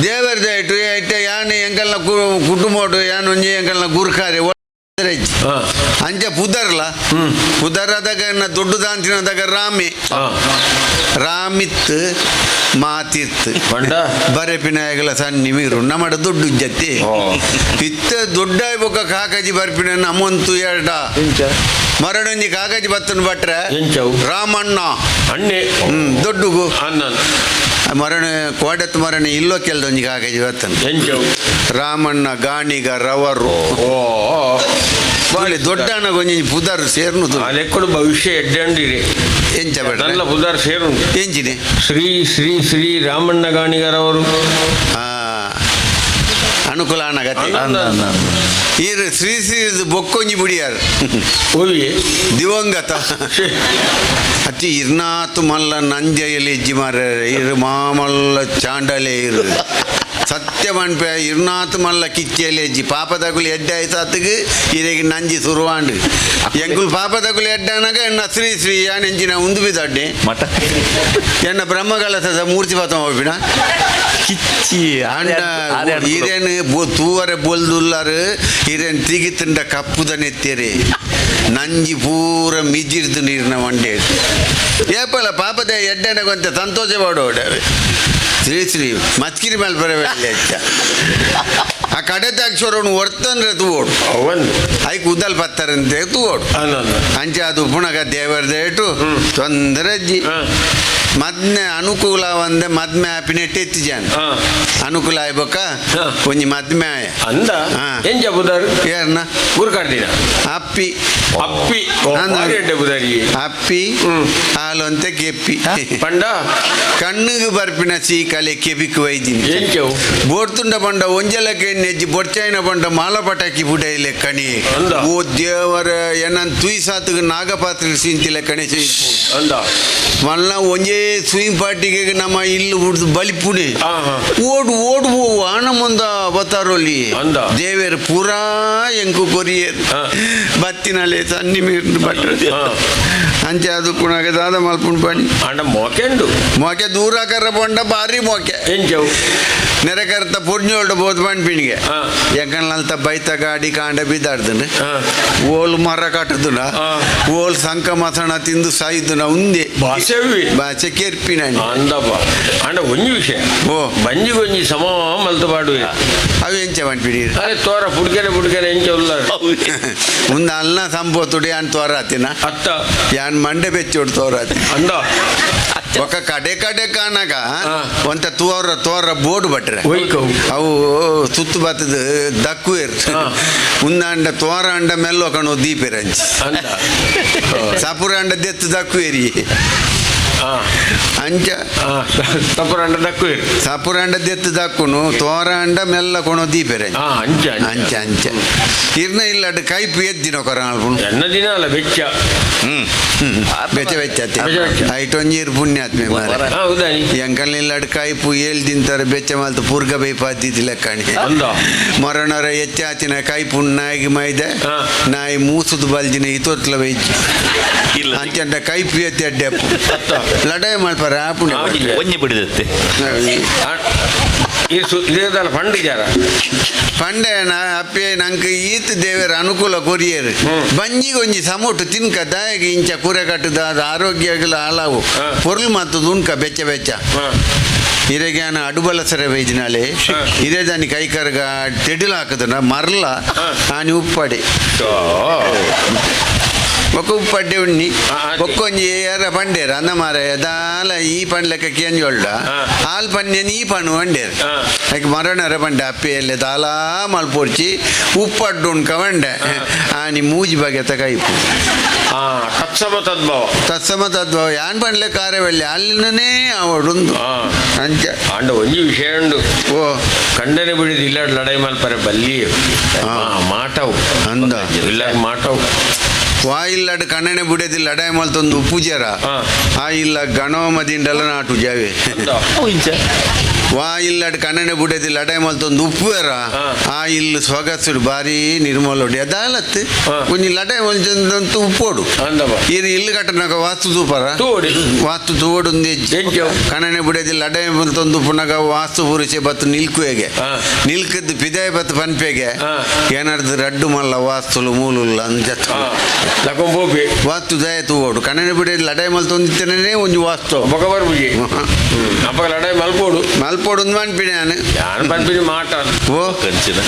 ದೇವರದ ಇಟ್ಟು ಇಟ್ಟೆ ಯಾನ್ ಎಂಕಲ್ನ ಕುಟುಂಬೋಡು ಯಾನ್ ಒಂಜಿ ಎಂಕಲ್ನ ಗುರ್ಕಾರೆ ಅಂಚ ಪುದರ್ಲ ಪುದರದಾಗ ದೊಡ್ಡ ದಾಂತಿನದಾಗ ರಾಮೆ ರಾಮಿತ್ ಮಾತಿತ್ತು ಬರೆಪಿನಾಯಗಲ ಸಣ್ಣ ಮೀರು ನಮ್ಮಡ ದುಡ್ಡು ಜತ್ತಿ ಇತ್ತ ದೊಡ್ಡ ಬೊಕ್ಕ ಕಾಕಜಿ ಬರ್ಪಿನ ನಮ್ಮಂತು ಎರಡ ಮರಡೊಂಜಿ ಕಾಗಜಿ ಬತ್ತನ ಬಟ್ರೆ ರಾಮಣ್ಣ ಅಣ್ಣೆ ದೊಡ್ಡುಗು ಮರಣ ಕೋಡತ್ ಮರಣ ಇಲ್ಲೋ ಕೆಲದೊಂಜಿ ಕಾಗಜಿ ಬತ್ತನ ರಾಮಣ್ಣ ಗಾಣಿಗ ರವರು. ತುಳಿ ದೊಡ್ಡಣ್ಣ ಗೊಂಜಿ ಪುದರ್ ಸೇರ್ನುದು. ಆ ಲೆಕ್ಕಡು ಭವಿಷ್ಯ ಎಡ್ಡಂಡಿರಿ. ಎಂಚ ಬೇಡ? ನನ್ನ ಪುದರ್ ಸೇರುಂಟು. ಎಂಚಿನೆ? ಶ್ರೀ ಶ್ರೀ ಶ್ರೀ ರಾಮಣ್ಣ ಗಾಣಿಗರವರು. ಆ, ಅನುಕೂಲ ಅನಗತಿ. ಈರು ಶ್ರೀ ಶ್ರೀ ಬೊಕ್ಕೊಂಜಿ ಬುಡಿಯಾರು. ಹೋಗಿ. ದಿವಂಗತ ಅತಿ ಇರ್ನಾತು ಮಲ್ಲ ನಂಜೆಯಲ್ಲಿ ಇಜ್ಜಿ ಮಾರ ಇರು ಮಾಮಲ್ಲ ಚಾಂಡಲೆ ಇರು ಸತ್ಯ ಮನ್ಪೆ ಇರ್ನಾತು ಮಲ್ಲ ಕಿಚ್ಚೆಯಲ್ಲಿ ಎಜ್ಜಿ ಪಾಪದಗುಲು ಎಡ್ಡೆ ಆಯ್ತಾತಗೆ ಇರೆಗೆ ನಂಜಿ ಸುರುವಾಂಡು ಎಂಕುಲು ಪಾಪದಗುಲು ಎಡ್ಡಾನಾಗ ಎನ್ನ ಶ್ರೀ ಶ್ರೀ ಯಾನ್ ಎಂಚಿನ ಉಂದು ಬಿದ್ದಾಡ್ಡೆ. ಮಠ. ಎನ್ನ ಬ್ರಹ್ಮಕಲಸದ ಮೂರ್ತಿ ಪಾತ ಹೋಗ್ಬಿಡ. ಕಿಚ್ಚಿ. ಅಂಡ ಹಿರೇನು ತೂವರೆ ಬೊಲ್ದುಲ್ಲಾರು ಹಿರೇನ್ ತಿಗಿತುಂಡ ಕಪ್ಪುದ ನೆತ್ತೇರಿ ನಂಜಿ ಪೂರ ಮಿಜಿರ್ದು ನೀರಿನ ಮಂಡೆ ಏಪಲ ಪಾಪದ ಎಡ್ಡೆನಗೊಂತೆ ಸಂತೋಷ ಪಾಡೋಡ ಶ್ರೀ ಶ್ರೀ ಮಚ್ಕಿರಿ ಮೇಲೆ ಬರಬೇಡ ಹೆಚ್ಚ ಆ ಕಡೆತ ಅಕ್ಷರವನ್ನು ಒರ್ತಂದ್ರೆ ತೂವೋಡು. ಒಂದು ಐಕ್ ಉದಲ್ ಪತ್ತರಂತೆ ತೂವೋಡು. ಅಲ್ಲ. ಅಂಚೆ ಅದು ಪುಣಗ ದೇವರ ದೇಟು ತೊಂದರೆ ಅಜ್ಜಿ. ಮದ್ಮೆ ಅನುಕೂಲ ಒಂದೆ ಮದ್ಮೆ ಆಪಿನೆಟ್ ಎತ್ತಿ ಜನ ಅನುಕೂಲ ಆಯ್ಬಕ್ಕ. ಒಂಜಿ ಮದ್ಮೆ ಆಯ. ಅಂದ. ಎಂಜ ಬುದಾರ್? ಏರ್ನ? ಗುರುಕಾರ್ದಿನ. ಅಪ್ಪಿ. ಅಪ್ಪಿ. ಅಂದ. ಭಾರಿ ಎಡ್ಡೆ ಬುದಾರಿ. ಅಪ್ಪಿ ಹಾಲೊಂತೆ ಕೆಪ್ಪಿ. ಪಂಡ? ಕಣ್ಣಿಗೆ ಬರ್ಪಿನ ಸೀಕಲೆ ಕೆಬಿಕ್ ವೈದಿನಿ. ಎಂಚವು? ಬೋಡ್ತುಂಡ ಪಂಡ ಒಂಜಲಕ್ಕೆ ನೆಜ್ಜಿ ಬೊಡ್ಚಾಯಿನ ಪಂಡ ಮಾಲ ಪಟಾಕಿ ಪುಡ ಲೆಕ್ಕಣಿ. ಅಂದ. ಓ ದೇವರ ಎನ್ನನ್ ತುಯ್ಸಾತುಗೆ ನಾಗಪಾತ್ರೆ ಸಿಂತಿ ಲೆಕ್ಕಣಿ. ಅಂದ. ಮಲ್ಲ ಒಂಜೇ ಸ್ವಿಮ್ ಪಾರ್ಟಿಗೆ ನಮ್ಮ ಇಲ್ಲು ಬಿಡ್ದು ಬಲಿಪುಣೆ. ಹಾ, ಹಾ. ಓಡು ಓಡು ಹೋವು ಆನ ಮುಂದ ಬತ್ತಾರೊಲಿ. ಅಂದ. ದೇವೇರು ಪೂರಾ ಎಂಕು ಕೊರಿಯರ್. ಬತ್ತಿನಲೆ ಸನ್ನಿ ಮೀರ್ದು ಬಟ್ರು. ಅಂಚೆ ಅದು ಪುಣಗೆ ದಾದ ಮಲ್ಪುಣ್ ಪಣಿ. ಅಂಡ ಮೋಕೆಂಡು. ಮೋಕೆ ದೂರ ಕರ್ರ ಪೊಂಡ ಬಾರಿ ಮೋಕೆ. ಎಂಚವು? ನೆರೆ ಕರ್ತ ಪುರ್ಜೋಲ್ಡು ಬೋದು ಪಣ್ಪಿಣಿಗೆ. ಎಂಕಲ್ನಲ್ತ ಬೈತ ಗಾಡಿ ಕಾಂಡ ಬಿದ್ದಾಡ್ದನು. ಓಲ್ ಮರ ಕಟ್ಟುದುನ. ಓಲ್ ಸಂಕ ಮಸಣ ತಿಂದು ಸಾಯ್ದುನ ಉಂದೆ. ಭಾಷೆವಿ. ಬಾಚೆ ಕೆರ್ಪಿನ. ಅಂದಪ್ಪ ಅಂಡ ಒಂಜಿ ವಿಷಯ. ಓ. ಬಂಜಿಗೊಂಜಿ ಸಮ ಮಲ್ತು ಪಾಡುವೆ. ಅವು ಎಂಚ ಪಣ್ಪಿಣಿ? ಅರೆ ತೋರ ಪುಡ್ಕೆರೆ ಪುಡ್ಕೆರೆ ಎಂಚ ಉಲ್ಲಾರ? ಉಂದ ಅಲ್ನ ಸಂಪೋತುಡಿ ಯಾನ್ ತೋರಾತಿನ. ಅತ್ತ. ಯಾನ್ ಮಂಡೆ ಬೆಚ್ಚೋಡು ತೋರಾತಿ. ಅಂದ. ಒಕ್ಕ ಕಡೆ ಕಡೆ ಕಾಣಗ ಒಂತ ತೋರ ತೋರ ಬೋರ್ಡ್ ಬಟ್ರೆ. ಒಯ್ಕವು. ಅವು ಸುತ್ತು ಬತ್ತದ ದಕ್ಕುವೇರ್. ಉಂದಾಂಡ ತೋರ ಅಂಡ ಮೆಲ್ಲೋ ಕಣೋ ದೀಪೆರಂಚಿ. ಅಂದ. ಸಪುರ ಅಂಡ ದೆತ್ತು ದಕ್ಕುವೇರಿ. ಅಂಚ. ತಪ್ಪುರಂಡ ದಕ್ಕುವೇರ್. ಸಪುರ ಅಂಡ ದೆತ್ತು ದಕ್ಕುನು ತೋರ ಅಂಡ ಮೆಲ್ಲ ಕೊಣೋ ದೀಪೆರಂಚಿ. ಅಂಚ. ಅಂಚ ಅಂಚ ಇರ್ನ ಇಲ್ಲಡ್ ಕೈಪು ಎದ್ದಿನ ಕೊರ ಎನ್ನ ದಿನ ಅಲ್ಲ ಬೆಚ್ಚ. ಬೆಚ್ಚ ಬೆಚ್ಚ. ಬೆಚ್ಚ ಬೆಚ್ಚ. ಐಟೊಂಜೀರ್ ಪುಣ್ಯಾತ್ಮೆ ಮಾರೆ. ಹೌದಾನಿ. ಎಂಕಲ್ನಿಲ್ಲಡ್ ಕೈಪು ಏಳ್ ತಿಂತಾರೆ ಬೆಚ್ಚ ಮಲ್ತು ಪುರ್ಗ ಬೈಪಾದಿದ್ದಿಲ್ಲ ಕಣಿ. ಅಂದ. ಮರಣರ ಹೆಚ್ಚಾತಿನ ಕೈಪು ನಾಯಿಗೆ ಮೈದೆ. ನಾಯಿ ಮೂಸುದು ಬಲ್ದಿನ ಇತೊತ್ಲ ಬೈಜಿ. ಇಲ್ಲ. ಅಂಚಂಡ ಕೈಪು ಎತ್ತಿ ಅಡ್ಡೆಪ್ಪು ಲಡಾಯಿ ಮಲ್ಪರ ಆಪುಂಡು. ಒಂಜಿ ಬಿಡಿದತ್ತೆ. ಇದೇದಲ್ಲ ಫಂಡ್ ಜಾರ. ಪಂಡೆ ಅಪ್ಪೆ ನಂಗೆ ಈತ್ ದೇವರ ಅನುಕೂಲ ಕೊರಿಯರು ಬಂಜಿಗೊಂಜಿ ಸಮೋಟು ತಿನ್ಕ ದಾಯಗ ಇಂಚ ಕೂರೆ ಕಟ್ಟದ ಆರೋಗ್ಯಗಳ ಹಾಳಾವು. ಪೊರ್ಲು ಮತ್ತು ದುಣ್ಕ ಬೆಚ್ಚ ಬೆಚ್ಚ. ಇರೆಗ್ಯಾನ ಅಡುಬಲಸರೆ ಬೈದಿನಾಲೆ ಇದೇ ದಾನಿ ಕೈಕರ್ಗ ತೆಡಿಲ ಹಾಕುದನ ಮರ್ಲ ಆನಿ ಉಪ್ಪಾಡಿ ಬೊಕ್ಕ ಉಪ್ಪಡ್ಡೆ ಉಣ್ಣಿ. ಬೊಕ್ಕೊಂಜಿ ಏರ ಪಂಡೇರ ಅಂದ ಮಾರ ದಾಲ ಈ ಪಂಡ್ಲೆಕ್ಕ ಕೇಂಜೊಳ್ಳ. ಹಾಲ್ ಪನ್ಯನ್ ಈ ಪಣ್ಣು వండేరు. ಅದಕ್ಕೆ ಮರಣರ ಪಂಡೆ ಅಪ್ಪೆಯಲ್ಲೇ ದಾಲಾ ಮಲ್ಪೊರ್ಚಿ ಉಪ್ಪಡ್ಡು ಉಣ್ಕ వంಡೆ ಆನಿ ಮೂಜಿ ಬಗೆತ ಕೈಪು. ತತ್ಸಮ ತದ್ಭವ. ತತ್ಸಮ ತದ್ಭವ ಯಾನ್ ಪಂಡ್ಲೆ ಕಾರ್ಯವಲ್ಲಿ ಅಲ್ಲಿನೇ ಅವಡುಂದು. ಅಂಚ. ಆಂಡ ಒಂಜಿ ವಿಷಯ ಉಂಡು. ಓ. ಕಂಡನೆ ಬಿಡಿದು ಇಲ್ಲ ಲಡಾಯಿ ಮಲ್ಪರೆ ಬಲ್ಲಿ ಮಾಟವು. ಅಂದ. ಇಲ್ಲ ಮಾಟವು. ವಾ ಇಲ್ಲಡ್ ಕಣ್ಣನೆ ಬುಡದಿ ಲಡಾಯಿ ಮಲ್ತೊಂದು ಉಪ್ಪುಜರ. ಆ ಇಲ್ಲ ಗಣೋಮದಿಂಡಲ ನಾಟು ಜಾವೆ. ವಾ ಇಲ್ಲಡ್ ಕಣ್ಣನೆ ಬುಡದಿ ಲಡಾಯಿ ಮಲ್ತೊಂದು ಉಪ್ಪುವೆರ. ಆ ಇಲ್ಲು ಸೊಗಸುಡು ಬಾರಿ ನಿರ್ಮಲೋಡು ಅದಾಲತ್. ಒಂಜಿ ಲಡಾಯಿ ಮಲ್ತೊಂದು ಉಪ್ಪೋಡು. ಅಂದಪ್ಪ. ಇರು ಇಲ್ಲು ಕಟ್ಟನಾಗ ವಾಸ್ತು ತೂಪರ. ತೂವೊಡು. ವಾಸ್ತು ತೂವೊಡು ಎಂಚ? ಕಣ್ಣನೆ ಬುಡದಿ ಲಡಾಯಿ ಮಲ್ತೊಂದು ಉಪ್ಪುನಾಗ ವಾಸ್ತು ಪುರುಷೆ ಬತ್ತು ನಿಲ್ಕುವೆಗೆ. ನಿಲ್ಕದ್ದು ಪಿದಾಯ ಬತ್ತು ಪನ್ಪೆಗೆ. ಏನಾರ್ದು ರಡ್ಡು ಮಲ್ಲ ವಾಸ್ತುಲು ಮೂಲುಲ್ಲ ಅಂಜ. ಲಕೊಂಬೋಪಿ. ವಾಸ್ತು ದಯ ತೂವೋಡು ಕಣ್ಣನೆ ಬಿಡಿ ಲಡಾಯಿ ಮಲ್ತೊಂದಿತ್ತೇನೆ ಒಂಜಿ ವಾಸ್ತು. ಬೊಕ ಬರ್ಬುಜಿ ಅಪ್ಪಗ ಲಡಾಯಿ ಮಲ್ಪೋಡು. ಮಲ್ಪೋಡು ಒಂದು ಪನ್ಪಿನಿ ನಾನು. ಯಾನ್ ಪನ್ಪಿನಿ ಮಾಟ. ಓ.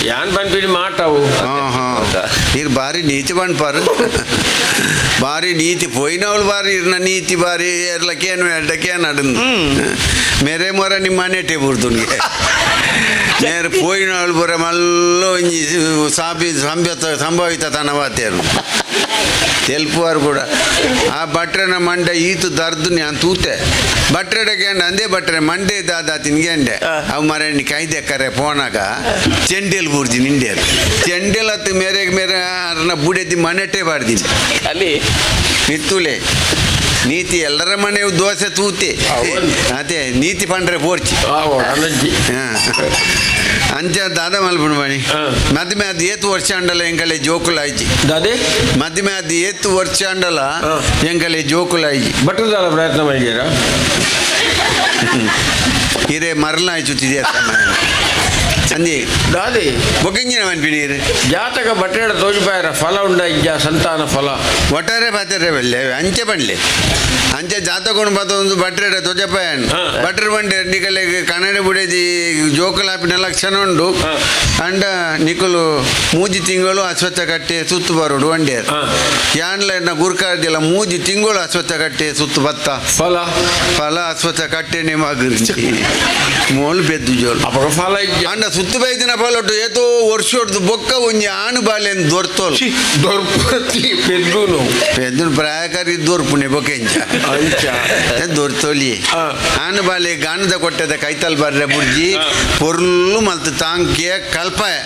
ಯಾನ್ ಪನ್ಪಿನಿ ಮಾಟವು. ಹಾ ಹಾ. ಇರ್ ಬಾರಿ ನೀತಿ ಪನ್ಪಾರು ಬಾರಿ ನೀತಿ ಪೋಯಿನವಳು ಬಾರಿ ಇರ್ನ ನೀತಿ ಬಾರಿ ಎರ್ಲಕ್ಕೇನು ಎಡ್ಡಕ್ಕೇನು ಅಡಂದು ಮೇರೆ ಮೊರ ನಿಮ್ಮ ಮನೆಟೆ ಬುರ್ದುನ್ಗೆ ಮೇರೆ ಪೋಯಿನವಳು ಬರ ಮಲ್ಲ ಒಂಜಿ ಸಾಬಿ ಸಂಭ್ಯತ ಸಂಭಾವಿತ ತನವಾತೇರು ತೆಲ್ಪುವಾರು ಕೂಡ ಆ ಬಟ್ರೆನ ಮಂಡೆ ಈತು ದರ್ದು ನಾನು ತೂತೆ ಬಟ್ರೆಡ ಗೇಂಡ ಅಂದೇ ಬಟ್ರೆ ಮಂಡೆ ದಾದ ತಿನ್ಗೆಂಡೆ ಅವು ಮರೆ ಕೈದೆ ಕರೆ ಪೋನಾಗ ಚೆಂಡೆಲ್ ಬೂರ್ಜಿ ನಿಂಡೇರು ಚೆಂಡೆಲ್ ಹತ್ತು ಮೇರೆ ಮೇರೆ ಅರ್ನ ಬುಡೆದಿ ಮನೆಟೆ ಬಾರ್ದಿನಿ ಅಲ್ಲಿ ನಿತ್ತುಲೆ ನೀತಿ ಎಲ್ಲರ ಮನೆ ದೋಸೆ ತೂತೆ ಅದೇ ನೀತಿ ಪಂಡ್ರೆ ಪೋರ್ಚಿ ಅಂಚ ದಾದ ಮಲ್ಪುಂಡು ಮಣಿ ಮದ್ಮೆ ಅದು ಏತು ವರ್ಷ ಅಂಡಲ ಎಂಕಲೆ ಜೋಕುಲ ಆಯ್ಜಿ ದಾದೆ ಮದ್ಮೆ ಅದು ಏತು ವರ್ಷ ಅಂಡಲ ಎಂಕಲೆ ಜೋಕುಲ ಆಯ್ಜಿ ಭಟ್ರದಾಲ ಪ್ರಯತ್ನ ಮಾಡಿದ್ದೀರಾ ಹಿರೇ ಮರಣ ಆಯ್ಚುತ್ತಿದೆ ಅಂದಿ ದಾದೆ ಬೊಕ್ಕಿಂಜಿನ ಮನ್ಪಿನಿ ಜಾತಕ ಬಟ್ಟೆಡ ತೋಜಿಪಾಯರ ಫಲ ಉಂಡ ಇಜ್ಜ ಸಂತಾನ ಫಲ ಒಟ್ಟಾರೆ ಪಾತ್ರೆ ಬಲ್ಲೆ ಅಂಚೆ ಪಂಡ್ಲೆ ಅಂಚೆ ಜಾತಕೊಂಡು ಬತ್ತೊಂದು ಬಟ್ರೆಡ ಧ್ವಜಪಾಯನ್ ಬಟ್ರೆ ಬಂಡೆ ನಿಕಲೆ ಕನ್ನಡ ಬುಡೇದಿ ಜೋಕುಲಾಪಿನ ಲಕ್ಷಣ ಉಂಡು ಅಂಡ ನಿಕುಲು ಮೂಜಿ ತಿಂಗಳು ಅಶ್ವತ್ಥ ಕಟ್ಟೆ ಸುತ್ತು ಬರೋಡು వండేరు ಯಾನ್ಲ ಗುರ್ಕಾರ್ದಿಲ್ಲ ಮೂಜಿ ತಿಂಗಳು ಅಶ್ವತ್ಥ ಕಟ್ಟೆ ಸುತ್ತು ಬತ್ತ ಫಲ ಫಲ ಅಶ್ವತ್ಥ ಕಟ್ಟೆನೆ ಮಗು ಮೋಲು ಬೆದ್ದು ಜೋಲು ಅಪಗ ಫಲ ಇಜ್ಜ ಅಂಡ ಸುತ್ತು ಬೈದಿನ ಫಲೊಟ್ಟು ಏತೋ ವರ್ಷೊಡ್ದು ಬೊಕ್ಕ ಒಂಜಿ ಆನು ಬಾಲೆನ್ ದೊರ್ತೋಲು ದೊರ್ಪತಿ ಪೆದ್ದುನು ಪೆದ್ದುನು ಪ್ರಾಯಕಾರಿ ದೊರ್ಪುಣೆ ಬೊಕೆಂಚ ಅಂಚ ದೊರ್ತೋಲಿ ಆನು ಬಾಲೆ ಗಾನದ ಕೊಟ್ಟದ ಕೈತಲ್ ಬರ್ರೆ ಬುರ್ಜಿ ಪೊರ್ಲು ಮಲ್ತು ತಾಂಕಿಯ ಕಲ್ಪಾಯ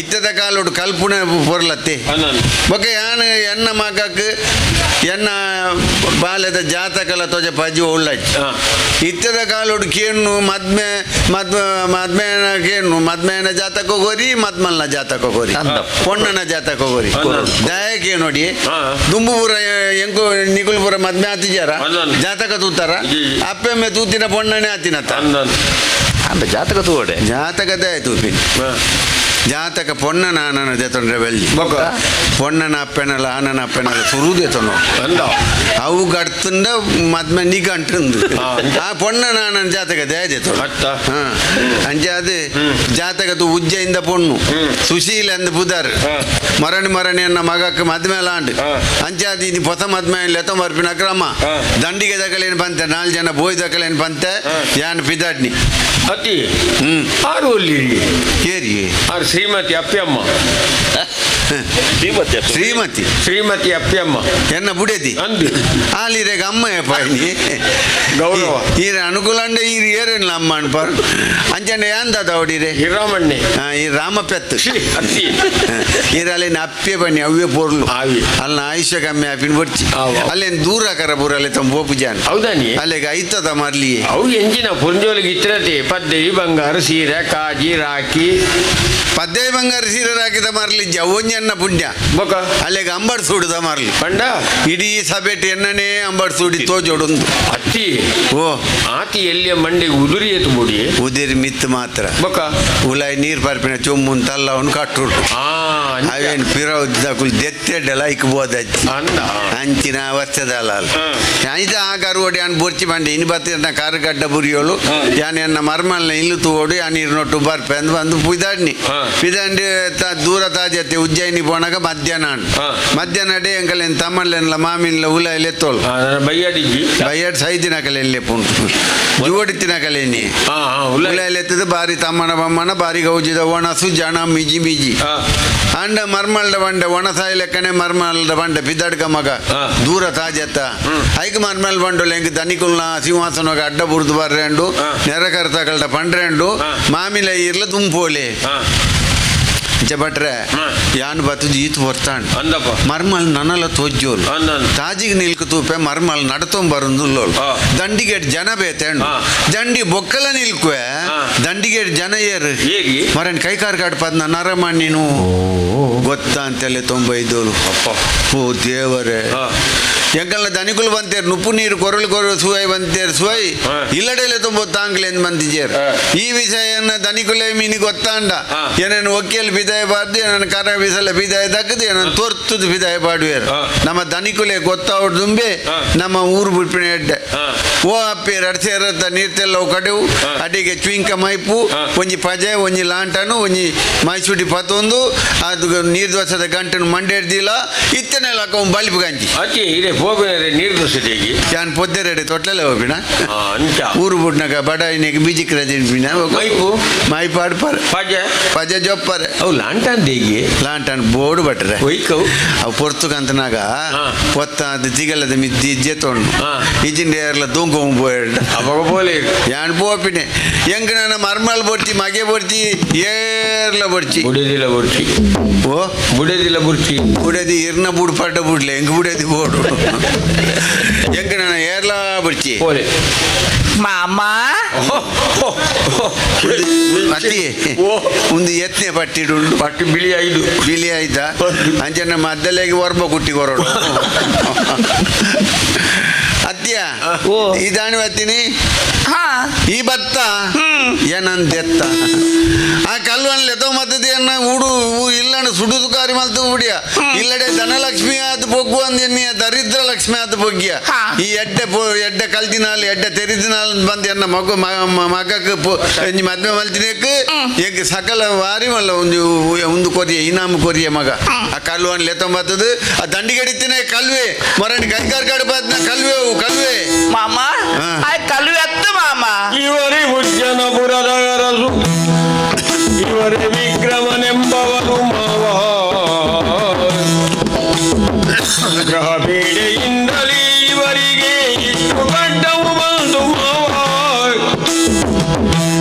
ಇತ್ತದ ಕಾಲೋಡು ಕಲ್ಪುಣ ಪೊರ್ಲತ್ತೆ ಬೊಕ್ಕ ಯಾನ್ ಎನ್ನ ಮಗಕ್ ಎನ್ನ ಬಾಲೆದ ಜಾತಕಲ ತೊಜ ಪಜ್ಜಿ ಉಳ್ಳಚ್ಚಿ ಇತ್ತದ ಕಾಲೋಡು ಕೇಣ್ಣು ಮದ್ಮೆ ಮದ್ಮ ಮದ್ಮೇನ ಕೇಣ್ಣು ಮದ್ಮೇನ ಜಾತಕ ಗೋರಿ ಮದ್ಮಲ್ನ ಜಾತಕ ಗೋರಿ ಪೊಣ್ಣನ ಜಾತಕ ಗೋರಿ ದಯಕ್ಕೆ ನೋಡಿ ದುಂಬುಪುರ ಎಂಕು ನಿಕುಲ್ಪುರ ಮದ್ಮೆ ಆತಿಜಾರ ಜಾತಕ ತೂತಾರ ಅಪ್ಪೆಮ್ಮೆ ತೂತಿನ ಪೊಣ್ಣನೆ ಆತಿನತ್ತ ಅಂದ ಜಾತಕ ತೂವಡೆ ಜಾತಕ ದಯ ತೂಪಿನ ಜಾತಕ ಪೊಣ್ಣನ ಆನನ ದೆತೊಂಡ್ರೆ ಬೆಳ್ಳಿ ಪೊಣ್ಣನ ಅಪ್ಪೆನಲ್ಲ ಆನನ ಅಪ್ಪೆನಲ್ಲ ಸುರು ದೆತೊಂಡು ಅವು ಗಡ್ತುಂಡ ಮದ್ಮೆ ನಿಗಂಟುಂದು ಆ ಪೊಣ್ಣನ ಆನನ ಜಾತಕ ದಯ ದೆತೊಂಡು ಅಂಚೆ ಅದು ಜಾತಕದ ಉಜ್ಜಯಿಂದ ಪೊಣ್ಣು ಸುಶೀಲ ಅಂದ್ ಪುದರ್ ಮರಣಿ ಮರಣಿ ಅನ್ನ ಮಗಕ್ಕೆ ಮದ್ಮೆ ಲಾಂಡ್ ಅಂಚೆ ಅದು ಇದು ಹೊಸ ಮದ್ಮೆ ಲೆತ ಮರ್ಪಿನ ಕ್ರಮ ದಂಡಿಗೆ ದಕಲೇನು ಬಂತೆ ನಾಲ್ ಜನ ಬೋಯ್ ದಕಲೇನು ಬಂತೆ ಯಾನ್ ಪಿದಾಡ್ನಿ ಅತಿ ಆರು ಒಲ್ಲಿ ಏರಿ ಆರು ಶ್ರೀಮತಿ ಅಪ್ಪಿಯಮ್ಮ ಶ್ರೀಮತಿ ಶ್ರೀಮತಿ ಶ್ರೀಮತಿ ಅಪ್ಪಿಯಮ್ಮ ಎನ್ನ ಬುಡೇದಿ ಅಂದು ಆಲಿರೇಗ ಅಮ್ಮ ಪಾಯಿನಿ ಗೌರವ. ಈರ ಅನುಕೂಲ ಅಂಡ ಈರ್ ಏರೇನ್ಲ ಅಮ್ಮ ಅನ್ಪಾರ್ ಅಂಚಂಡ ಯಾನ್ ದಾದ ಹೊಡಿರೆ ಹಿರಾಮಣ್ಣೆ ಈ ರಾಮ ಪೆತ್ತು ಅತ್ತಿ ಈರ ಅಲ್ಲಿನ ಅಪ್ಪೆ ಬನ್ನಿ ಅವ್ವೇ ಪೊರ್ಲು ಆವಿ. ಅಲ್ಲಿನ ಆಯುಷ್ಯ ಕಮ್ಮಿ ಆಪಿನ ಬಡ್ಚಿ ಅಲ್ಲೇನು ದೂರ ಕರ ಪೂರ ಅಲ್ಲಿ ತಮ್ಮ ಪೋಪು ಜಾನ್ ಹೌದಾನಿ ಅಲ್ಲಿಗೆ ಐತದ ಮರ್ಲಿ ಅವು ಎಂಜಿನ ಪುಂಜೋಲಿಗೆ ಇತ್ತಿರತಿ ಪದ್ದೆ ಬಂಗಾರ ಸೀರೆ ಕಾಜಿ ರಾಕಿ ಪದ್ದೆ ಬಂಗಾರ ಸೀರೆ ರಾಕಿದ ಮರ್ಲಿ ಜವೊಂಜನ್ನ ಪುಣ್ಯ ಬೊಕ ಅಲ್ಲಿಗೆ ಅಂಬಡ್ ಸೂಡುದ ಮರ್ಲಿ ಪಂಡ ಇಡೀ ಸಭೆಟ್ ಎನ್ನನೇ ಅಂಬಡ್ ಸೂಡಿ ತೋಜೋಡುಂದು ಅತ್ತಿ ಓ ಆತಿ ಎಲ್ಲಿಯ ಮಂಡಿಗೆ ಉದುರಿ ಎತ್ತು ಬುಡಿ ಉದಿರಿ ಮಿತ್ತು ಮಾತ್ರ ಬೊಕ ಉಲಾಯ್ ನೀರು ಪರ್ಪಿನ ಚೊಮ್ಮುನ್ ತಲ್ಲವನ್ ಕಟ್ಟುಡು ಆ ಅವೇನು ಪಿರವು ದೆತ್ತೆಡ್ಡ ಲೈಕ್ ಬೋದಜ್ಜಿ ಅಂದ ಅಂಚಿನ ಅವಸ್ಥೆದಲ್ಲ ಐತ ಆ ಕರುವಡಿ ಯಾನ್ ಬೊರ್ಚಿ ಬಂಡೆ ಇನ್ನು ಬತ್ತಿನ ಕಾರು ಗಡ್ಡ ಬುರಿಯೋಳು ಯಾನ್ ಎನ್ನ ಮರ್ಮಲ್ನ ಇಲ್ಲು ತೂವೋಡು ಯಾನ್ ನೀರು ಬರ್ಪೆ ಅಂದ್ ಬಂದು ಪಿದಾಡ್ನಿ ಪಿದಾಂಡಿ ದೂರ ತಾಜತ್ತೆ ಉಜ್ಜಯಿನಿ ಪೋನಾಗ ಮಧ್ಯಾಹ್ನ ಮಧ್ಯಾಹ್ನ ಡೇ ಎಂಕಲೇನು ತಮ್ಮಲ್ಲೇನ್ಲ ಮಾಮಿನ್ಲ ಉಲ ಎತ್ತೋಳು ಬೈಯಾಡಿಜ್ಜಿ ಬೈಯಾಡ್ ಸೈದಿನ ಕಲೆ ಪುಂಟು ಜುವಡಿತ್ತಿನ ಕಲೆನಿ ಉಲ ಎತ್ತದ ಬಾರಿ ತಮ್ಮನ ಬಮ್ಮನ ಬಾರಿ ಗೌಜಿದ ಒಣಸು ಜನ ಮಿಜಿ ಮಿಜಿ ಅಂಡ ಮರ್ಮಲ್ದ ಬಂಡೆ ಒಣಸಾಯಿ ಲೆಕ್ಕನೆ ಮರ್ಮಲ್ದ ಬಂಡೆ ಪಿದಾಡ್ಕ ಮಗ ದೂರ ತಾಜತ್ತ ಐಕ್ ಮರ್ಮಲ್ ಬಂಡೋಲು ಎಂಕ್ ದನಿಕುಲ್ನ ಸಿಂಹಾಸನಗ ಅಡ್ಡ ಬುರ್ದು ಬರ್ರೆಂಡು ನೆರಕರ್ತಕಲ್ಡ ಪಂಡ್ರೆಂಡು ಮಾಮಿಲ ಇರ್ಲ ತುಂಬೋಲೆ ಭಟ್ರೆ ಯಾನ್ ಬತ್ತು ಈತ್ ಬರ್ತಾಂಡ್ ಅಂದಪ್ಪ ಮರ್ಮಲ್ ನನಲ ತೋಜ್ಜೋಲು ತಾಜಿಗೆ ನಿಲ್ಕು ತೂಪೆ ಮರ್ಮಲ್ ನಡತೊಂಬರುಂದುಲ್ಲೋಲು ದಂಡಿಗೇಟ್ ಜನ ಬೇತೇಂಡು ದಂಡಿ ಬೊಕ್ಕಲ ನಿಲ್ಕುವೆ ದಂಡಿಗೇಟ್ ಜನ ಏರು ಮರನ್ ಕೈಕಾರ್ ಕಾಡ್ ಪದ್ನ ನರಮಣ್ಣಿನು ಗೊತ್ತಾ ಅಂತೆಲ್ಲ ತೊಂಬೈದೋಲು ಓ ದೇವರೇ ಎಂಕಲ್ನ ದನಿಕುಲು ಬಂತೇರು ನುಪ್ಪು ನೀರು ಕೊರಳು ಕೊರಳು ಸುವೈ ಬಂತೇರು ಸುವೈ ಇಲ್ಲಡೆಲೆ ತುಂಬ ತಾಂಗ್ಲೇನ್ ಬಂದಿಜೇರು ಈ ವಿಷಯನ ದನಿಕುಲೆ ಮೀನಿ ಗೊತ್ತಾಂಡ ಏನೇನು ಒಕ್ಕಿಯಲ್ಲಿ ಬಿದಾಯ ಬಾರ್ದು ಏನೇನು ಕರ ಬಿಸಲ ಬಿದಾಯ ದಕ್ಕದು ಏನೇನು ತೊರ್ತದು ಬಿದಾಯ ಪಾಡುವೇರು ನಮ್ಮ ದನಿಕುಲೆ ಗೊತ್ತಾವಡ್ದುಂಬೆ ನಮ್ಮ ಊರು ಬಿಟ್ಪಿನ ಎಡ್ಡೆ. ಓ ಅಪ್ಪಿ ರಡ್ಸೇರತ್ತ ನೀರ್ತೆಲ್ಲ ಕಡೆವು ಅಡಿಗೆ ಚುಯಿಂಕ ಮೈಪು ಒಂಜಿ ಪಜೆ ಒಂಜಿ ಲಾಂಟನು ಒಂಜಿ ಮೈಸೂಟಿ ಪತ್ತೊಂದು ಅದು ನೀರು ದೋಸದ ಗಂಟನು ಮಂಡೇಡ್ದಿಲ್ಲ ಇತ್ತನೆಲ್ಲ ಹಾಕೊಂಡು ಬಲಿಪು ಗಂಜಿ ಅತಿ ಇದೇ ಹೋಗಿನ ನೀರು ದೋಸೆ ದೇಗಿ ಯಾನ್ ಪೊದ್ದೆರಡೆ ತೊಟ್ಲಲೆ ಹೋಗಿನ ಅಂಚ ಊರು ಬುಡ್ನಗ ಬಡ ಇನ್ನೆಗೆ ಬೀಜಿಕ್ ರಜೆ ಮೈಪು ಮೈಪು ಆಡ್ಪಾರೆ ಪಜೆ ಪಜೆ ಜೊಪ್ಪರೆ ಅವು ಲಾಂಟನ್ ದೇಗಿ ಲಾಂಟನ್ ಬೋರ್ಡ್ ಬಟ್ರೆ ಒಯ್ಕವು ಅವು ಪೊರ್ತುಕಂತನಾಗ ಪೊತ್ತ ಅದು ತಿಗಲದ ಮಿದ್ದಿ ಇಜ್ಜೆ ತೊಂಡು ಇಜ್ಜಿಂಡ ಏರ್ಲ ದೂಂಕು ಪೋಯ್ ಅವಾಗ ಬೋಲೆ ಯಾನ್ ಪೋಪಿನೆ ಎಂಕ್ ನನ್ನ ಮರ್ಮಲ್ ಬೊರ್ಚಿ ಮಗೆ ಬೊರ್ಚಿ ಏರ್ಲ ಬೊರ್ಚಿ ಬುಡದಿಲ್ಲ ಬುರ್ಚಿ ಓ ಬುಡದಿಲ್ಲ ಬುರ್ಚಿ ಬುಡದಿ ಇರ್ನ ಬುಡ್ ಪಡ್ಡ ಬುಡ್ಲೆ ಎಂಕ್ ಬುಡದಿ ಬೋಡು ಎಂಕ್ ನನ್ನ ಏರ್ಲ ಬೊರ್ಚಿ ಪೋಲೆ ಮಾಮ ಅತ್ತಿ ಒಂದು ಎತ್ತನೆ ಪಟ್ಟಿಡು ಪಟ್ಟಿ ಬಿಳಿ ಐದು ಬಿಳಿ ಆಯ್ತಾ ಅಂಚೆ ನಮ್ಮ ಅದ್ದಲೆಗೆ ಒರ್ಬ ಕುಟ್ಟಿ ಕೊರಡು ಅತ್ತಿಯ ಈ ದಾಣಿ ಬತ್ತೀನಿ ಈ ಭತ್ತ ಏನಂದೆತ್ತ ಆ ಕಲ್ವನ್ ಲೆತೋ ಮತ್ತದ ಎನ್ನ ಉಡು ಇಲ್ಲಣ್ಣ ಸುಡುದು ಕಾರಿ ಮಲ್ತು ಉಡಿಯ ಇಲ್ಲಡೆ ಧನಲಕ್ಷ್ಮಿ ಆದ ಬೊಗ್ಗು ಅಂದೆನ್ನಿಯ ದರಿದ್ರ ಲಕ್ಷ್ಮಿ ಆದ ಬೊಗ್ಗಿಯ ಈ ಎಡ್ಡೆ ಎಡ್ಡೆ ಕಲ್ದಿನಾಲ್ ಎಡ್ಡೆ ತೆರಿದಿನಾಲ್ ಬಂದು ಎನ್ನ ಮಗು ಮಗಕ್ಕೆ ಮದ್ವೆ ಮಲ್ತಿನೇಕ್ ಎಂಕ್ ಸಕಲ ವಾರಿ ಮಲ್ಲ ಒಂದು ಒಂದು ಕೊರಿಯ ಇನಾಮ ಕೊರಿಯ ಮಗ ಆ ಕಲ್ವನ್ ಲೆತೋ ಮತ್ತದು ಆ ದಂಡಿಗಡಿತಿನ ಕಲ್ವೆ ಮೊರನ್ ಕೈಕಾರ್ ಕಾಡು ಬಾತ್ನ ಕಲ್ವೆ ಅವು ಕಲ್ವೆ ಮಾಮ ಆ ಕಲ್ವೆ ಅತ್ತು ಮಾಮ ಇವರೇ ಉಜ್ಜನಪುರದ ಅರಸು ಇವರೇ ವಿಕ್ರಮನೆಂಬವರು ಮಾವ ಗ್ರಹ ಪೀಡೆಯಿಂದಲೇ ಇವರಿಗೆ ಇಷ್ಟು ಗಡ್ಡವು ಬಂದು ಮಾವ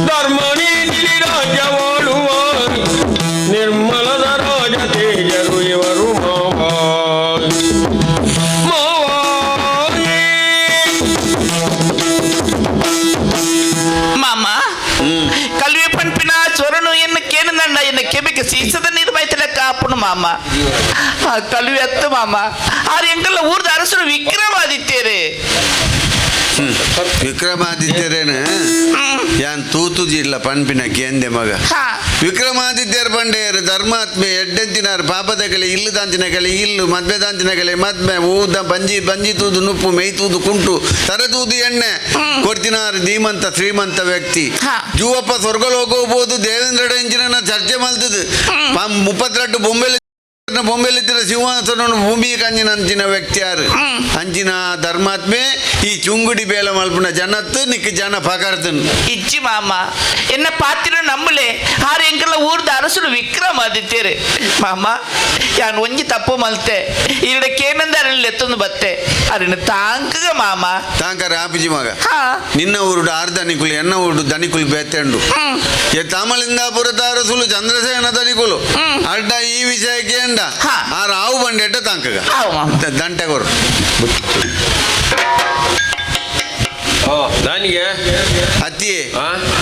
ಧರ್ಮ ನೀತಿ ರಾಜ್ಯವಾಳುವ ನಿರ್ಮಲದ ರಾಜ ತೇಜರು ಇವರು ಮಾವ ಮಾವ ಮಾಮ ಕಲ್ವೆ ಪನ್ಪಿನ ಚೊರನು ಎನ್ನ ಕೇನಂಡ ಎನ್ನ ಕೆಬಿಗೆ ಸೀಸದ ನೀರು ಬೈತಲೆ ಕಾಪುನು ಮಾಮ ಆ ಕಲ್ವೆ ಅತ್ತು ಮಾಮ ಆರು ಎಂಕಲ್ಲ ಊರ್ದ ಅರಸರು ವಿಕ್ರಮಾದಿತ್ಯರೇ ವಿಕ್ರಮಾದಿತ್ಯರೇನು ಯಾನ್ ತೂತುಜಿಲ್ಲ ಪನ್ಪಿನ ಕೇಂದೆ ಮಗ ವಿಕ್ರಮಾದಿತ್ಯರ ಪಂಡೇರು ಧರ್ಮಾತ್ಮೆ ಎಡ್ಡೆಂತಿನಾರು ಪಾಪದ ಕಲೆ ಇಲ್ಲು ದಾಂತಿನ ಕಲೆ ಇಲ್ಲು ಮದ್ವೆ ದಾಂತಿನ ಕಲೆ ಮದ್ವೆ ಊದ ಬಂಜಿ ಬಂಜಿ ತೂದು ನುಪ್ಪು ಮೇಯ್ ತೂದು ಕುಂಟು ತರತೂದು ಎಣ್ಣೆ ಕೊಡ್ತಿನಾರು ಧೀಮಂತ ಶ್ರೀಮಂತ ವ್ಯಕ್ತಿ ಜೂವಪ್ಪ ಸ್ವರ್ಗಲೋಕ ಹೋಗ್ಬೋದು ದೇವೇಂದ್ರ ಎಂಜಿನ ಚರ್ಚೆ ಮಲ್ತದು 32 ಬೊಂಬೆಲೆ ಬೊಂಬೆಲಿತ್ತಿನ ಸಿಂಹಾಸನ ಭೂಮಿ ಕಂಜಿನ ಅಂಚಿನ ವ್ಯಕ್ತಿ ಯಾರು ಅಂಚಿನ ಧರ್ಮಾತ್ಮೆ ಈ ಚುಂಗುಡಿ ಬೇಲ ಮಲ್ಪುನ ಜನತ್ತು ನಿಕ್ ಜನ ಪಕರ್ತನು ಇಚ್ಚಿ ಮಾಮ ಎನ್ನ ಪಾತಿರ ನಂಬಲೆ ಆರು ಎಂಕಲ್ಲ ಊರ್ದ ಅರಸರು ವಿಕ್ರಮಾದಿತ್ಯರು ಮಾಮ ಯಾನ್ ಒಂಜಿ ತಪ್ಪು ಮಲ್ತೆ ಈಡ ಕೇನಂದ ಅರಣ್ಯ ಎತ್ತೊಂದು ಬತ್ತೆ ಅರಣ್ಯ ತಾಂಕಗ ಮಾಮ ತಾಂಕರ ಆಪಿಜಿ ಮಗ ನಿನ್ನ ಊರುಡು ಆರು ದನಿಕುಲು ಎನ್ನ ಊರುಡು ದನಿಕುಲು ಬೇತೆಂಡು ಎ ತಾಮಲಿಂದಾಪುರದ ಅರಸುಲು ಚಂದ್ರಸೇನ ದನಿಕುಲು ಅಡ್ಡ ಈ ವಿಷಯಕ್ಕೆ ಎಂಡ ಆ ರಾವು ಬಂಡೆಟ್ಟ ತಾಂಕಗ ದಂಟೆಗೋರು ದಾನಿಗೆ ಅತ್ತಿ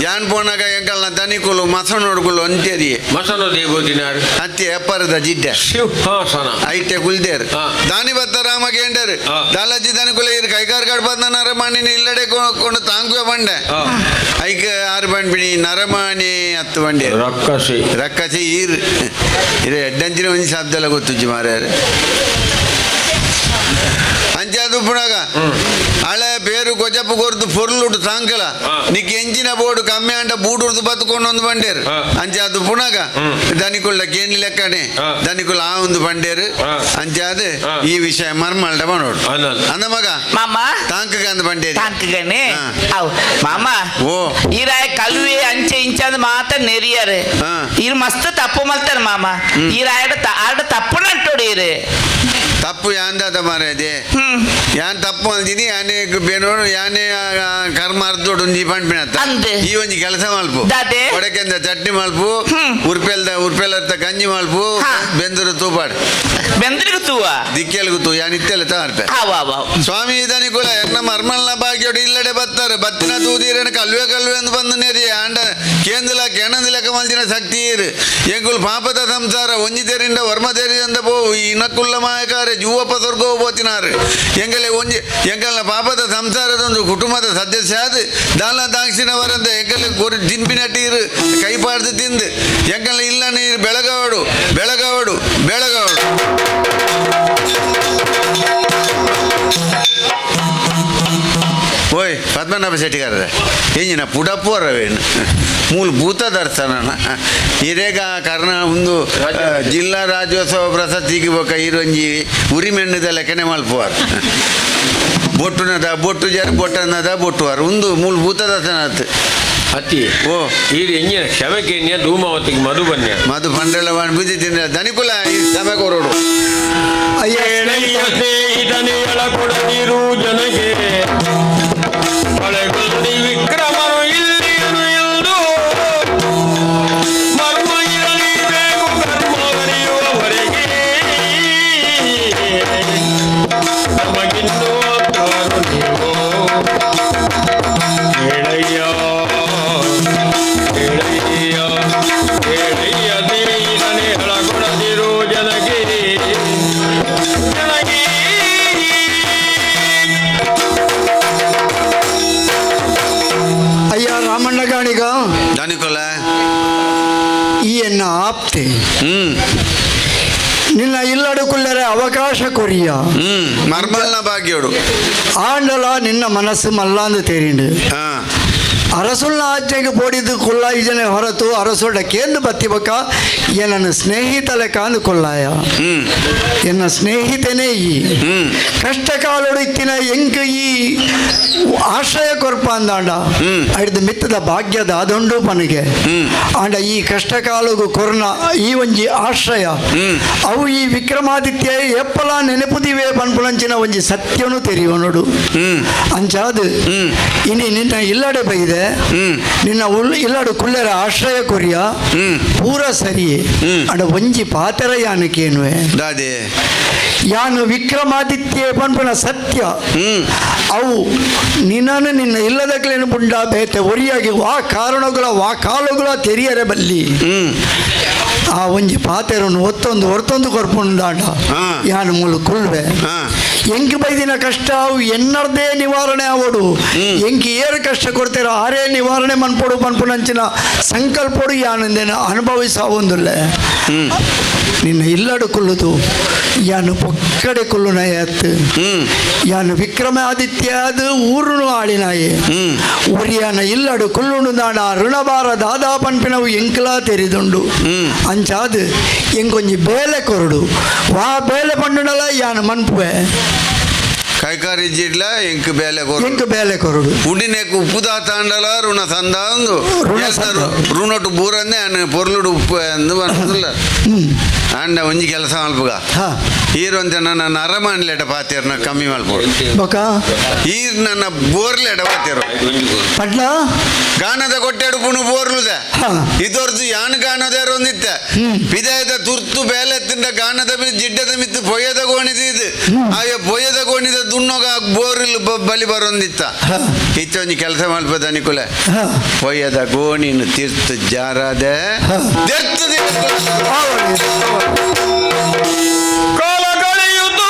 ಯಾನ್ ಪೋನಾಗ ಎಂಕಲ್ನ ದನಿಕುಲು ಮಸನೋಡ್ಕುಲು ಅಂತ್ಯದಿ ಮಸನೋ ದೇಬೋದಿನಾರು ಅತ್ತಿ ಎಪ್ಪರದ ಜಿಡ್ಡೆ ಸಿಂಹಾಸನ ಐಟೆ ಕುಲ್ದೇರ್ ದಾನಿ ಬತ್ತ ರಾಮ ಕೇಂಡರ್ ದಾಲಜಿ ದನಿಕುಲ ಇರು ಕೈಕಾರ್ ಕಾಡ್ ಬಂದ ನರಮಾಣಿ ಇಲ್ಲಡೆ ಕೊಂಡು ತಾಂಗುವೆ ಬಂಡೆ ಐಕ್ ಆರು ಬಂಡ್ಬಿಣಿ ನರಮಾಣಿ ಹತ್ತು ಬಂಡೆ ರಕ್ಕಸಿ ರಕ್ಕಸಿ ಈರ್ ಇದು ಎಡ್ಡಂಚಿನ ಒಂಜಿ ಶಬ್ದಲ ಗೊತ್ತುಜ್ಜಿ ಮಾರ್ಯಾರೆ ಅಂಚಾದು ಪುಣಗ ಹಳೆ ಬೇರು ಕೊಜಪು ಕೊರ್ದು ಪೊರ್ಲುಡು ಸಾಂಕಲ ನಿಕ್ ಎಂಜಿನ ಬೋರ್ಡು ಕಮ್ಮಿ ಅಂಡ ಬೂಡುರ್ದು ಬತ್ಕೊಂಡು ಒಂದು ಬಂಡೇರು ಅಂಚಾದು ಪುಣಗ ದನಿಕುಳ್ಳ ಕೇಣಿ ಲೆಕ್ಕನೆ ದನಿಕುಳ ಆ ಒಂದು ಬಂಡೇರು ಅಂಚಾದು ಈ ವಿಷಯ ಮರ್ಮಲ್ಡ ಮಾಡೋಡು ಅಂದ ಮಗ ಮಾಮ ತಾಂಕಗ ಅಂದ ಬಂಡೇರಿ ತಾಂಕಗನೆ ಅವು ಮಾಮ ಓ ಈರಾಯ ಕಲ್ವೆ ಅಂಚೆ ಇಂಚೆ ಅಂದ್ ಮಾತ ನೆರಿಯಾರು ಈರ್ ಮಸ್ತ್ ತಪ್ಪು ಮಲ್ತಾರ ಮಾಮ ಈರಾಯಡ ಆಡ ತಪ್ಪುನ ಅಂಟೋಡು ಈರು ತಪ್ಪು ಯಾಂದಾದ ಮಾರಾದೆ ಯಾನ್ ತಪ್ಪು ಅಂದಿನಿ ಯಾನೇ ಬೇನೋಡು ಯಾನೇ ಕರ್ಮ ಅರ್ಧೋಡು ಒಂಜಿ ಪಂಪಿನತ್ತ ಈ ಒಂಜಿ ಕೆಲಸ ಮಲ್ಪು ಕೊಡಕೆಂದ ಚಟ್ನಿ ಮಲ್ಪು ಉರ್ಪೆಲ್ದ ಉರ್ಪೆಲತ್ತ ಗಂಜಿ ಮಲ್ಪು ಬೆಂದರು ತೂಪಾಡು ಬೆಂದ್ರಿಗೂ ತೂವ ದಿಕ್ಕೆಲ್ಗು ತೂ ಯಾನ್ ಇತ್ತೆಲ್ಲ ತಾರ್ಪೆ ಸ್ವಾಮಿ ಇದನಿ ಕುಲ ಎನ್ನ ಮರ್ಮಲ್ನ ಭಾಗ್ಯೋಡು ಇಲ್ಲಡೆ ಬತ್ತಾರೆ ಬತ್ತಿನ ತೂದೀರನ ಕಲ್ವೆ ಕಲ್ವೆ ಎಂದು ಬಂದು ನೇರಿ ಆಂಡ ಕೇಂದ್ಲ ಕೆಣಂದಿಲಕ ಮಲ್ದಿನ ಶಕ್ತಿ ಇರು ಎಂಕುಲ್ ಪಾಪದ ಸಂಸಾರ ಒಂಜಿ ತೆರಿಂದ ವರ್ಮ ತೆರಿಂದ ಪೋ ಇನಕುಲ್ಲ ಮಾಯಕಾರೆ ಜೂವಪ್ಪ ಸ್ವರ್ಗೋ ಪೋತಿನಾರು ಎಂಗಲೆ ಒಂಜಿ ಎಂಕಲ್ನ ಪಾಪದ ಸಂಸಾರದೊಂದು ಕುಟುಂಬದ ಸದಸ್ಯ ಅದು ದಾಲ ದಾಕ್ಷಿನವರಂತ ಎಂಕಲೆ ಕೊರಿ ತಿನ್ಪಿನಟ್ಟಿ ಇರು ಕೈಪಾಡ್ದು ತಿಂದು ಎಂಕಲ್ನ ಇಲ್ಲ ನೀರು ಬೆಳಗಾವಡು ಬೆಳಗಾವಡು ಬೆಳಗಾವಡು. ಓಯ್. ಪದ್ಮನಾಭ ಶೆಟ್ಟಿಗಾರ ಎಂಜಿನ ಪುಡಪ್ಪುವರವೇನು ಮೂಲ ಭೂತ ದರ್ಶನ ಇರೇಗ ಕರ್ನಾ ಒಂದು ಜಿಲ್ಲಾ ರಾಜ್ಯೋತ್ಸವ ಪ್ರಶಸ್ತಿಗೆ ಬೊಕ್ಕ ಈರೊಂಜಿ ಉರಿಮೆಣ್ಣದ ಲೆಕ್ಕನೆ ಮಲ್ಪುವಾರ್ ಬೊಟ್ಟುನದ ಬೊಟ್ಟು ಜರ್ ಬೊಟ್ಟನದ ಬೊಟ್ಟುವಾರ್ ಒಂದು ಮೂಲ ಭೂತ ದರ್ಶನ ಆತು. ಅತಿ ಓ ಈ ಎಂಜಿನ ಕ್ಷಮೆ ಕೇನ್ಯ ಧೂಮಾವತಿಗೆ ಮಧು ಬನ್ಯ ಮಧು ಪಂಡಲವಾನ್ ಬುದ್ಧಿ ತಿಂದ ದನಿಕುಲ ಈ ಕ್ಷಮೆ ಕೊರೋಡು. ಅಯ್ಯ ಏಳಯ್ಯ ಸ್ನೇಹಿತನೆಯಳ ಕೊಡದಿರು ಜನಗೆ ಕಳೆಗುಂದಿ ವಿಕ್ರಮನು ಇಲ್ಲಿಯನು ಎಂದು ಮರ್ಮ ಇರಲಿಬೇಕು ಕರ್ಮವರಿಯುವವರೆಗೆ ನಮಗಿನ್ನೂ ಆಪ್ತರು ನೀವು. ಏಳಯ್ಯ ಏಳಯ್ಯ ಏಳಯ್ಯ ಸ್ನೇಹಿತನೆಯಳ ಕೊಡದಿರು ಜನಗೆ ಜನಗೆ. ಅಯ್ಯ ರಾಮಣ್ಣ ಗಾಣಿಗ ದನಿಕುಲ ಈ ಎನ್ನ ಆಪ್ತೆ ಹ್ಮ್ ನಿನ್ನ ಇಲ್ಲಡುಕುಲ್ಲರೆ ಅವಕಾಶ ಕೊರಿಯ ಹ್ಮ್ ಮರ್ಮಲ್ನ ಭಾಗ್ಯೋಡು ಆಂಡಲ ನಿನ್ನ ಮನಸ್ಸು ಮಲ್ಲಾಂದು ತೇರಿಂಡು ಹಾ ಅರಸುಳ್ನ ಆಜ್ಞೆಗೆ ಬೋಡಿದ್ದು ಕೊಲ್ಲಾಯಿಜನೆ ಹೊರತು ಅರಸುಳ್ಳ ಕೇಂದು ಬತ್ತಿಬಕ ಏನನ್ನು ಸ್ನೇಹಿತಲೆ ಕಾಂದು ಕೊಲ್ಲಾಯ ಹ್ಮ್ ಎನ್ನ ಸ್ನೇಹಿತನೇ ಈ ಹ್ಮ್ ಕಷ್ಟ ಕಾಲೋಡು ಇತ್ತಿನ ಎಂಕ್ ಈ ಆಶ್ರಯ ಕೊರ್ಪ ಅಂದಾಂಡ ಹ್ಮ್. ಅಡಿದ ಮಿತ್ತದ ಭಾಗ್ಯದ ಅದೊಂಡು ಪನಿಗೆ ಹ್ಮ್. ಆಂಡ ಈ ಕಷ್ಟ ಕಾಲಗು ಕೊರ್ನ ಈ ಒಂಜಿ ಆಶ್ರಯ ಹ್ಮ್. ಅವು ಈ ವಿಕ್ರಮಾದಿತ್ಯ ಎಪ್ಪಲ ನೆನಪುದಿವೆ ಪನ್ಪುಣಂಚಿನ ಒಂಜಿ ಸತ್ಯನು ತೆರಿಯುವ ನೋಡು ಹ್ಮ್ ಅಂಚಾದು ಹ್ಮ್. ಇನಿ ನಿನ್ನ ಇಲ್ಲಡೆ ಬೈದೆ ಹ್ಮ್. ನಿನ್ನ ಉಳ್ ಇಲ್ಲಡು ಕುಲ್ಲೆರ ಆಶ್ರಯ ಕೊರಿಯ ಹ್ಮ್. ಪೂರ ಸರಿಯೇ ಹ್ಮ್. ಅಂಡ ಒಂಜಿ ಪಾತೆರ ಯಾನಕೇನುವೆ ದಾದೆ ಯಾನು ವಿಕ್ರಮಾದಿತ್ಯ ಪನ್ಪುನ ಸತ್ಯ ಹ್ಮ್ ಅವು ನಿನ್ನನ್ನು ನಿನ್ನ ಇಲ್ಲದಕ್ಲೇನು ಬುಂಡ ಬೇತೆ ಒರಿಯಾಗಿ ವಾ ಕಾರಣಗಳ ವಾ ಕಾಲುಗಳ ತೆರಿಯರೆ ಬಲ್ಲಿ ಹ್ಮ್ ಆ ಒಂಜಿ ಪಾತೆರನ್ನು ಒತ್ತೊಂದು ಹೊರತೊಂದು ಕೊರ್ಪುಂಡಾಂಡ ಹಾ. ಯಾನು ಮೂಲು ಕುಲ್ವೆ ಹಾ. ಎಂಕ್ ಬೈದಿನ ಕಷ್ಟ ಅವು ಎನ್ನರ್ದೇ ನಿವಾರಣೆ ಆವಡು ಎಂಕ್ ಏರು ಕಷ್ಟ ಕೊಡ್ತೀರ ಆರೇ ನಿವಾರಣೆ ಮನ್ಪೊಡು ಪನ್ಪುನಂಚಿನ ಸಂಕಲ್ಪೊಡು ಯಾನಿಂದೇನು ಅನುಭವಿಸಾವೊಂದುಲ್ಲೆ ನಿನ್ನ ಇಲ್ಲಡು ಕುಲ್ಲುದು ಯಾನು ಪೊಕ್ಕಡೆ ಕುಲ್ಲುನ ಎತ್ತು ಹ್ಮ್ ಯಾನು ವಿಕ್ರಮಾದಿತ್ಯ ಅದು ಊರುನು ಆಳಿನಾಯೆ ಹ್ಮ್. ಒರಿಯಾನ ಇಲ್ಲಡು ಕುಲ್ಲುಂಡು ದಾಣ ಋಣಭಾರ ದಾದಾ ಪನ್ಪಿನವು ಎಂಕ್ಲಾ ತೆರಿದುಂಡು ಹ್ಮ್. ಅಂಚಾದು ಎಂಕೊಂಜಿ ಬೇಲೆ ಕೊರಡು ವಾ ಬೇಲೆ ಪಂಡುನಲ ಯಾನು ಮನ್ಪುವೆ ಕೈಕಾರಿ ಜಿಡ್ಲ ಎಂಕ್ ಬೇಲೆ ಕೊರು ಎಂಕ್ ಬೇಲೆ ಕೊರಡು ಉಡಿನೆಕ್ ಉಪ್ಪುದಾ ತಾಂಡಲ ಋಣ ಸಂದ ಒಂದು ಋಣ ಸಂದ. ಋಣೊಟ್ಟು ಬೂರಂದೆ ಆನ್ ಪೊರ್ಲುಡು ಉಪ್ಪು ಅಂದು ಪನ್ಪುಲ್ಲ ಆಂಡ ಒಂಜಿ ಕೆಲಸ ಮಲ್ಪುಗ ಹಾ ಈರೊಂತೆ ನನ್ನ ಅರಮಾನ್ಲೇಟ ಪಾತೇರ್ನ ಕಮ್ಮಿ ಮಲ್ಪೋಡು ಬೊಕ ಈರ್ ನನ್ನ ಬೋರ್ಲೇಟ ಪಾತೇರು ಪಡ್ಲ ಗಾನದ ಕೊಟ್ಟೆಡು ಪುಣು ಬೋರ್ಲುದ ಹಾ. ಇದೊರ್ದು ಯಾನ್ ಗಾನದ ಒಂದಿತ್ತ ಪಿದಾಯದ ತುರ್ತು ಬೇಲೆ ತಿಂಡ ಗಾನದ ಜಿಡ್ಡದ ಮಿತ್ತು ಪೊಯ್ಯದ ಗೋಣಿದ ಇದು ಆಯ ಪೊಯ್ಯದ ಗೋಣಿದ ದುಣ್ಣೋಗ ಬೋರಿಲ್ ಬಲಿ ಬರೊಂದಿತ್ತ ಹಾ. ಇತ್ತೊಂಜಿ ಕೆಲಸ ಮಲ್ಪದ ಅನಿಕುಲ ಹಾ. ಪೊಯ್ಯದ ಗೋಣಿನ ತೀರ್ಥ ಜಾರದೆ ಹಾ. ದೆರ್ತದೆ. ಕಾಲ ಕಳೆಯುತ್ತ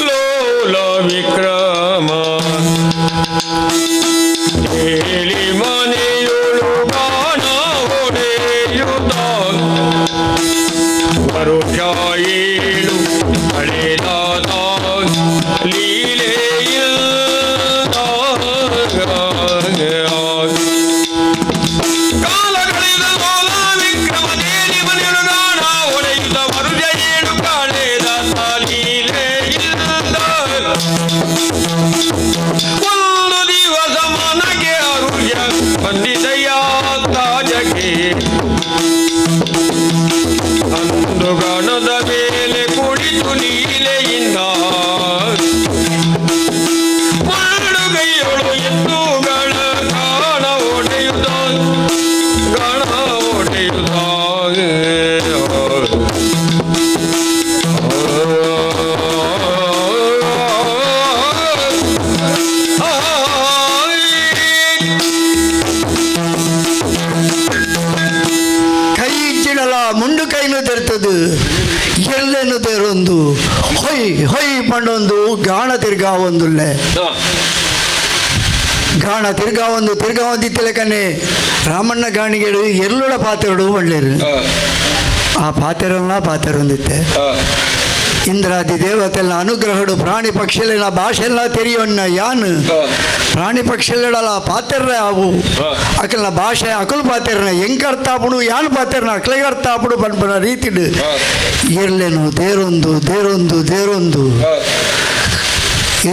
ಲೋಲ ವಿಕ್ರಮ ಹೇಳಿ ಮನೆಯೊಳು ಬಾಣ ಹೊಡೆಯುತ್ತ ವರುಷ ಏಳು ಕಳೆದಾದ ಲೀಲೆಯ ಕಾಲ ಕಳೆದ ಲೋಲ ವಿಕ್ರಮ ದೇಲಿ ಮನೆಯೊಳು ಗಾಣ ಹೊಡೆಯುತ್ತ ವರುಷ ಏಳು ಕಳೆದ ಲೀಲೆಯಿಂದ ಒಂದು ದಿವಸ ಮನಗೆ ಅರುಜ ಬಂದಿದೆಯ ತಾಜಗೆ ಅಂದು ಗಣದ ಮೇಲೆ ಕುಳಿತು ಲೀಲೆಯಿಂದ ಮಾಡುಗೈಯೊಳು ಎತ್ತುಗಳ ಕಾಣ ಒಡೆಯುತ್ತ ಗಣ ಒಡೆಯುತ್ತ ಕೈ ಇಚ್ಚಿಡಲ ಮುಂಡು ಕೈನು ತೆರ್ತದು ಎಲ್ಲೇನು ತೇರೊಂದು ಹೊಯ್ ಹೊಯ್ ಪಂಡೊಂದು ಗಾಣ ತಿರ್ಗಾ ಒಂದುಲ್ಲೆ ಗಾಣ ತಿರ್ಗಾ ಒಂದು ತಿರ್ಗಾ ಒಂದಿತ್ತಲೆ ರಾಮಣ್ಣ ಗಾಣಿಗೆಡು ಎಲ್ಲುಳ ಪಾತೆರಡು ಒಳ್ಳೇರು ಆ ಪಾತೆರಲ್ಲ ಪಾತೆರೊಂದಿತ್ತೆ ಇಂದ್ರಾದಿ ದೇವತೆಲ್ಲ ಅನುಗ್ರಹಡು ಪ್ರಾಣಿ ಪಕ್ಷಿಲೆನ ಭಾಷೆಲ್ಲ ತೆರಿಯೊನ್ನ ಯಾನ್ ಪ್ರಾಣಿ ಪಕ್ಷಿಲೆಡಲ ಪಾತೆರ್ರೆ ಅವು ಅಕಲ್ನ ಭಾಷೆ ಅಕಲ್ ಪಾತೆರ್ನ ಎಂಕ್ ಅರ್ಥ ಆಪುಡು ಯಾನ್ ಪಾತೆರ್ನ ಅಕ್ಲೆಗ್ ಅರ್ಥ ಆಪುಡು ಪನ್ಪುನ ರೀತಿಡ್ ಇರ್ಲೆನು ದೇರೊಂದು ದೇರೊಂದು ದೇರೊಂದು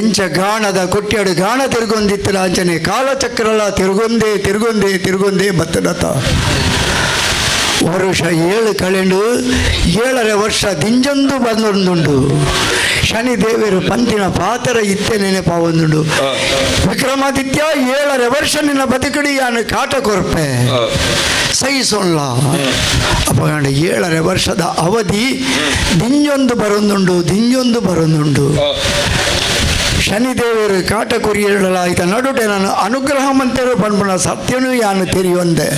ಎಂಚ ಗಾಣದ ಕೊಟ್ಯಾಡು ಗಾಣ ತಿರುಗೊಂದಿತ್ತು ಅಂಚನೆ ಕಾಲಚಕ್ರಲ ತಿರುಗೊಂದೇ ತಿರುಗೊಂದೇ ತಿರುಗೊಂದೇ ಬತ್ತದತ. ವರುಷ 7 ಕಳೆಂಡು 7.5 ವರ್ಷ ದಿಂಜೊಂದು ಬಂದೊಂದುಂಡು. ಶನಿದೇವರು ಪಂತಿನ ಪಾತರ ಇತ್ತೆ ನೆನಪಾವೊಂದುಂಡು. ವಿಕ್ರಮಾದಿತ್ಯ 7.5 ವರ್ಷ ನಿನ್ನ ಬದುಕಡಿ ಯಾನು ಕಾಟ ಕೊರ್ಪೆ ಸಹಿಸೋಲ್ಲ. ಅಪ್ಪಗಂಡ 7.5 ವರ್ಷದ ಅವಧಿ ದಿಂಜೊಂದು ಬರೊಂದುಂಡು ದಿಂಜೊಂದು ಬರೊಂದುಂಡು. ಶನಿದೇವರು ಕಾಟ ಕೊರಿಯಡಲ ಆಯ್ತ ನಡುಟೆ ನಾನು ಅನುಗ್ರಹ ಮಂತೆರು ಪನ್ಪುನ ಸತ್ಯನೂ ಯಾನು ತೆರಿಯೊಂದೆ.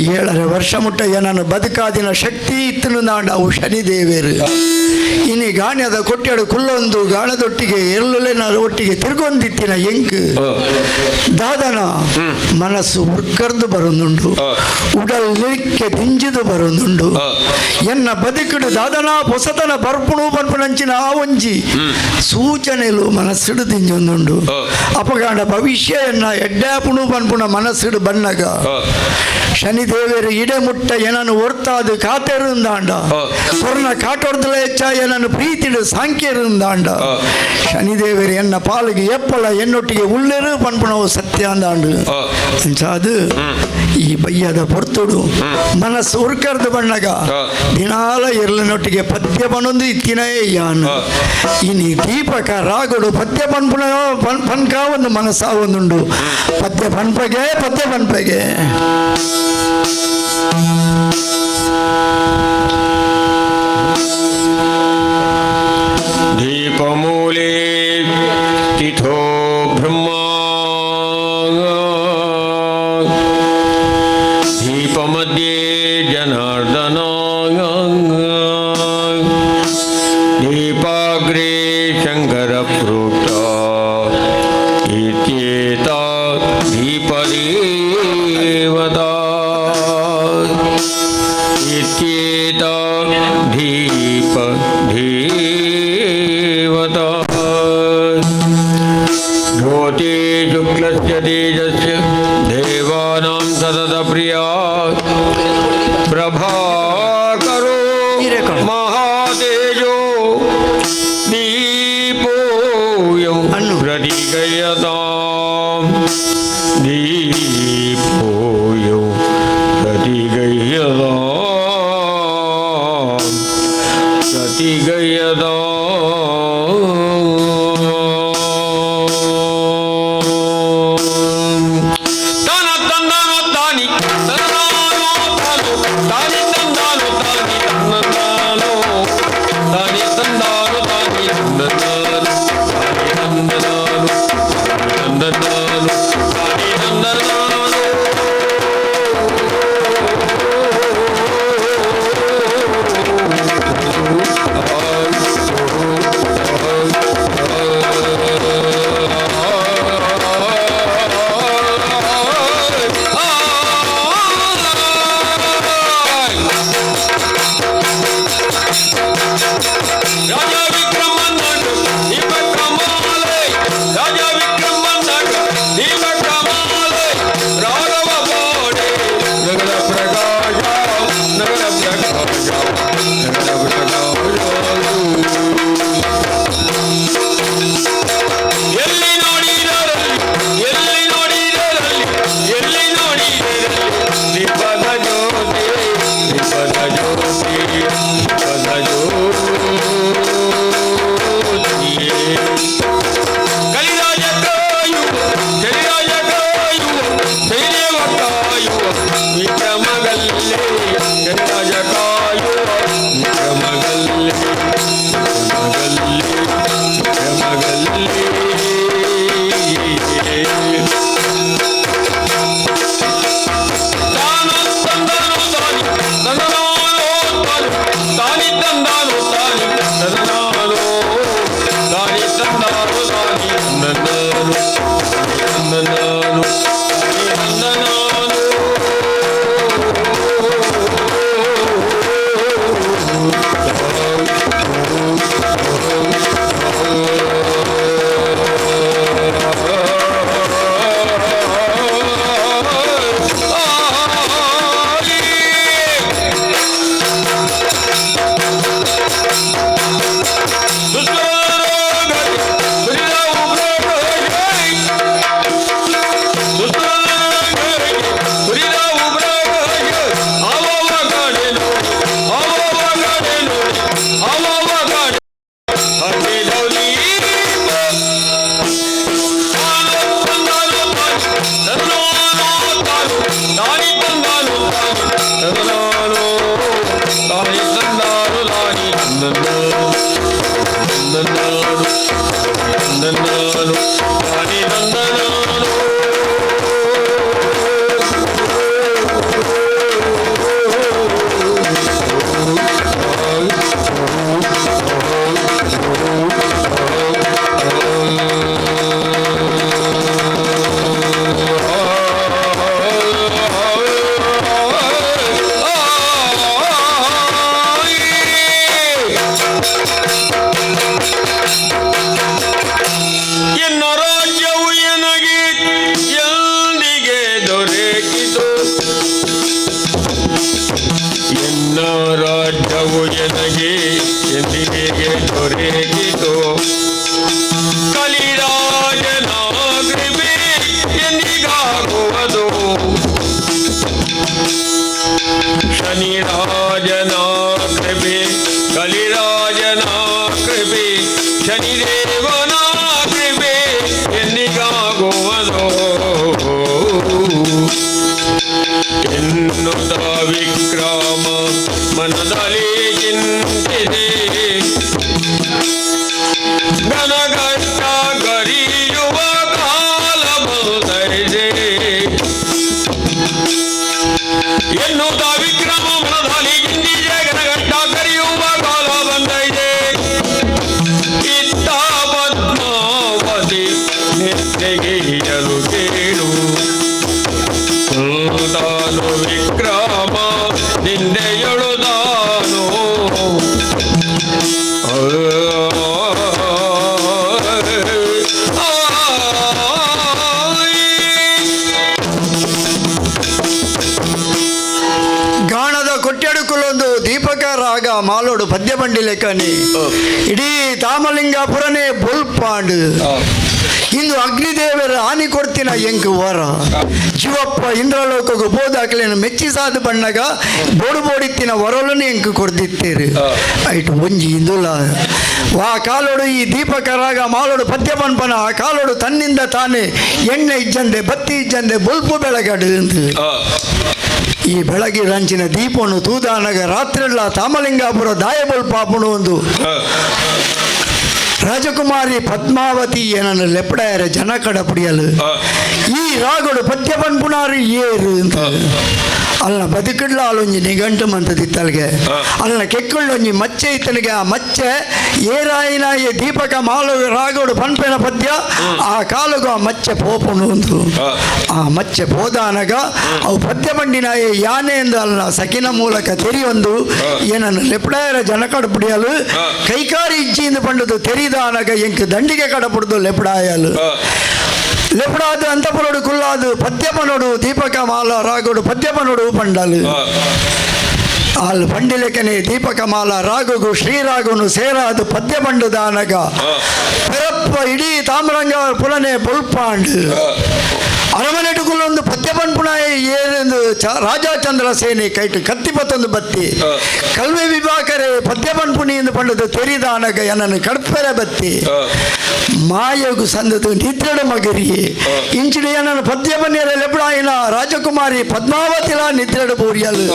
7.5 ವರ್ಷ ಮುಟ್ಟ ಏನನ್ನು ಬದುಕಾದಿನ ಶಕ್ತಿ ಇತ್ತನು ನಾಡ ಅವು ಶನಿದೇವರು. ಇನಿ ಗಾಣ್ಯದ ಕೊಟ್ಯಾಡು ಕುಲ್ಲೊಂದು ಗಾಣದೊಟ್ಟಿಗೆ ಎಲ್ಲುಲೆ ಒಟ್ಟಿಗೆ ತಿರ್ಗೊಂದಿತ್ತಿನ ಎಂಕ್ ದಾದನ ಮನಸ್ಸು ಉರ್ಕರ್ದು ಬರೊಂದುಂಡು, ಉಡಲ್ ನಿಕ್ಕೆ ದಿಂಜಿದು ಬರೊಂದುಂಡು. ಎನ್ನ ಬದುಕುಡು ದಾದನ ಹೊಸತನ ಬರ್ಪುಣು ಪನ್ಪುನಂಚಿನ ಆ ಒಂಜಿ ಸೂಚನೆಲು ಮನಸ್ಸುಡು ದಿಂಜೊಂದುಂಡು. ಅಪಗಾಂಡ ಭವಿಷ್ಯ ಎನ್ನ ಎಡ್ಡಾಪುಣು ಪನ್ಪುಣ ಮನಸ್ಸುಡು ಬನ್ನಗ ಶನಿದೇವರು ಇಡೆ ಮುಟ್ಟ ಏನನ್ನು ಒರ್ತಾದು ಕಾತೆರುಂದಾಂಡ ಕೊರ್ನ ಕಾಟೊರ್ದಲ ಹೆಚ್ಚ ಏನನ್ನು ಪ್ರೀತಿಡು ಸಾಂಖ್ಯರುಂದಾಂಡ ಶನಿದೇವರು ಎನ್ನ ಪಾಲಿಗೆ ಎಪ್ಪಲ ಎನ್ನೊಟ್ಟಿಗೆ ಉಳ್ಳೆರು ಪನ್ಪುಣವು ಸತ್ಯ ಅಂದಾಂಡು. ಅದು ಈ ಬಯ್ಯದ ಪೊರ್ತುಡು ಮನಸ್ಸು ಉರ್ಕರ್ದು ಬಣ್ಣಗ ದಿನಾಲ ಇರ್ಲನೊಟ್ಟಿಗೆ ಪದ್ಯ ಪನೊಂದು ಇತ್ತಿನೇ ಯಾನು ಇನಿ ದೀಪಕ ರಾಗುಡು ಪದ್ಯ ಪನ್ಪುಣ ಪನ್ಕ ಒಂದು ಮನಸ್ಸ ಒಂದುಂಡು. ಪದ್ಯ ಪನ್ಪಗೆ ಪದ್ಯ ಪನ್ಪಗೆ ದೀಪಮೂಲೆ ತಿಥೋ ಬ್ರಹ್ಮ ದೀಪಮಧ್ಯೆ ಜನಾರ್ದನ ದೀಪಾಗ್ರೇ ಶಂಕರ ಪ್ರೋಕ್ತ ಇತ್ಯೇತ ದೀಪದೇವತಾ ಇತ್ಯೇತ ದೀಪ ದೇವತಾ ಜ್ಯೋತಿ ಶುಕ್ಲಸ್ಯ ತೇಜಸ್ಯ ದೇವಾನಾಂ ಸತತ ಪ್ರಿಯಾ ಪ್ರಭಾಕರೋ ಮಹಾತೇಜೋ ದೀಪೋಯಂ ಪ್ರತಿಗಯತಾಂ ದೀಪೋಯಂ ಪ್ರತಿಗಯತಾಂ ಪ್ರತಿಗಯತಾಂ. ತನ ತಂದನೋ ತಾನಿ ತನ್ನಾನೋ ತಾನು ತಾನಿ ತಂದಾನೋ ತಾನಿ ತನ್ನನಾನೋ ತಾನಿ ತಂದಾನೋ ತಾನಿ ತನ್ನನಾನೋ ತಾನಿ ತಂದನಾನೋ ತಂದನಾನೋ ತಾನಿ ತಂದನಾನೋ. ಎನ್ನ ರಾಜ್ಯವು ಎನಗೆ ಎಂದಿಗೆ ದೊರಕಿತು, ಎನ್ನ ರಾಜ್ಯವು ಎನಗೆ ಎಂದಿಗೆ ದೊರಕಿತು, ಕಲಿರಾಜನ ಕೃಪೆ ಎಂದಿಗಾಗುವುದು, ಶನಿರಾಜನ ಕೃಪೆ ಕಲಿರಾಜನ ಕೃಪೆ ಶನಿದೇವನ ಕೃಪೆ ಎಂದಿಗಾಗುವುದು ಎನ್ನುತ್ತ ವಿಕ್ರಮ ಮನದಲ್ಲಿ ಚಿಂತಿದೆ, ಗಣಗಟ್ಟ ಗರಿಯುವ ಕಾಲ ಬಂದಿದೆ ಎನ್ನುತ್ತ ವಿಕ್ರಮ ಮನದಲ್ಲಿ ಚಿಂತಿದೆ, ಗಣಗಟ್ಟ ಕರೆಯುವ ಕಾಲ ಬಂದಿದೆ. ಇತ್ತ ಪದ್ಮಾವತಿ ನಿದ್ರೆಗೆ ಕೇಳು, ತಾನು ವಿಕ್ರಮ ನಿಂದೆಯೊಳುದಾನು. ಗಾಣದ ಕೊಟ್ಟೆಡುಕುಲೊಂದು ದೀಪಕ ರಾಗ ಮಾಲೋಡು ಪದ್ಯ ಬಂಡಿ ಲೆಕ್ಕನಿ ಇಡೀ ತಾಮಲಿಂಗಾಪುರನೇ ಬೊಲ್ಪಾಂಡು. ಇಂದು ಅಗ್ನಿದೇವರ ಹಾನಿ ಕೊಡ್ತಿನ ಎಂಕು ವರ ಶಿವಪ್ಪ ಇಂದ್ರಲೋಕకు ಬೋದಾಕ್ಲೇನು ಮೆಚ್ಚಿಸಾದ ಬಣ್ಣಗ ಬೋಡು ಬೋಡಿತ್ತಿನ ವರಲನ್ನು ಎಂಕು ಕೊಡ್ದಿತ್ತೀರು. ಐಟು ಒಂಜಿ ಇಂದುಲ ವಾ ಕಾಲೋಡು ಈ ದೀಪಕ ರಾಗ ಮಾಲೋಡು ಪದ್ಯ ಪನ್ಪನ ಆ ಕಾಲೋಡು ತನ್ನಿಂದ ತಾನೇ ಎಣ್ಣೆ ಇಜ್ಜಂದೆ ಬತ್ತಿ ಇಜ್ಜಂದೆ ಬೊಲ್ಪು ಬೆಳಗಡು ಎಂದು. ಈ ಬೆಳಗಿ ರಂಚಿನ ದೀಪನು ತೂದಾನಗ ರಾತ್ರಿಲ್ಲ ತಾಮಲಿಂಗಾಪುರ ದಾಯಬೊಲ್ ಪಾಪುನು ಒಂದು ರಾಜಕುಮಾರಿ ಪದ್ಮಾವತಿ ಏನನ್ನು ಲೆಪ್ಪಡಾಯರ ಜನ ಕಡಪುಡಿಯಲು ಈ ರಾಗೋಡು ಪದ್ಯ ಪನ್ಪುನಾರು ಏರು ಅಂತ. ಅಲ್ಲ ಬದುಕಿಡ್ಲ ಆಲೊಂಜಿ ನಿಘಂಟು ಮಂತದಿತ್ತಲ್ಗೆ ಅಲ್ಲ ಕೆಕ್ಕುಳ್ಳೊಂಜಿ ಮಚ್ಚೆ ಇತ್ತನಿಗೆ ಆ ಮಚ್ಚೆ ಏರಾಯಿನ ಈ ದೀಪಕ ಮಾಲು ರಾಗೋಡು ಪನ್ಪೆನ ಪದ್ಯ ಆ ಕಾಲುಗು ಆ ಮಚ್ಚೆ ಪೋಪುನು ಒಂದು. ಆ ಮಚ್ಚೆ ಪೋದಾನಗ ಅವು ಪದ್ಯ ಬಂಡಿನ ಯಾನೆ ಎಂದು ಅಲ್ಲ ಸಕಿನ ಮೂಲಕ ತೆರಿಯೊಂದು ಏನನ್ನು ಲೆಪ್ಪಡಾಯರ ಜನ ಕಡಪುಡಿಯಲು ಕೈಕಾರಿ ಇಜ್ಜಿಯಿಂದ ಪಂಡದು ತೆರಿದಾನಗ ಎಂಕ್ ದಂಡಿಗೆ ಕಡಪುಡ್ದು ಲೆಪ್ಪಡಾಯಲು ಲೆಪ್ಪಡಾದು ಅಂತಪುರೋಡು ಕುಲ್ಲಾದು ಪದ್ಯಪನೋಡು ದೀಪಕ ಮಾಲ ರಾಗೋಡು ಪದ್ಯಪನೋಡು ಪಂಡಲು ಆಲ್ ಪಂಡಿಲೆಕನೆ ದೀಪಕ ಮಾಲ ರಾಗುಗು ಶ್ರೀರಾಗುನು ಸೇರಾದು ಪದ್ಯ ಪಂಡುದಾನಗ ಪೆರಪ್ಪ ಇಡೀ ತಾಮ್ರಂಗ ಪುಲನೆ ಬೊಲ್ಪಾಂಡು ಅರಮನೆಟುಕುಲೊಂದು ಪದ್ಯ ಪನ್ಪುಣಾಯ ಏರೆಂದು ರಾಜಾಚಂದ್ರ ಸೇನೆ ಕೈಟು ಕತ್ತಿ ಪತ್ತೊಂದು ಬತ್ತಿ ಕಲ್ವೆ ವಿಭಾಕರೆ ಪದ್ಯ ಪನ್ಪುಣಿ ಎಂದು ಪಂಡದು ತೆರಿದಾನಗ ಎನ್ನನ್ನು ಕಡ್ಪೆರೆ ಬತ್ತಿ ಮಾಯಗು ಸಂದದು ನಿದ್ರಡ ಮಗರಿ ಇಂಚಿಡಿ ಎನ್ನನ್ನು ಪದ್ಯ ಪನ್ಯರ ಲೆಬ್ಡಾಯಿನ ರಾಜಕುಮಾರಿ ಪದ್ಮಾವತಿಲ ನಿದ್ರಡ ಬೋರಿಯಲು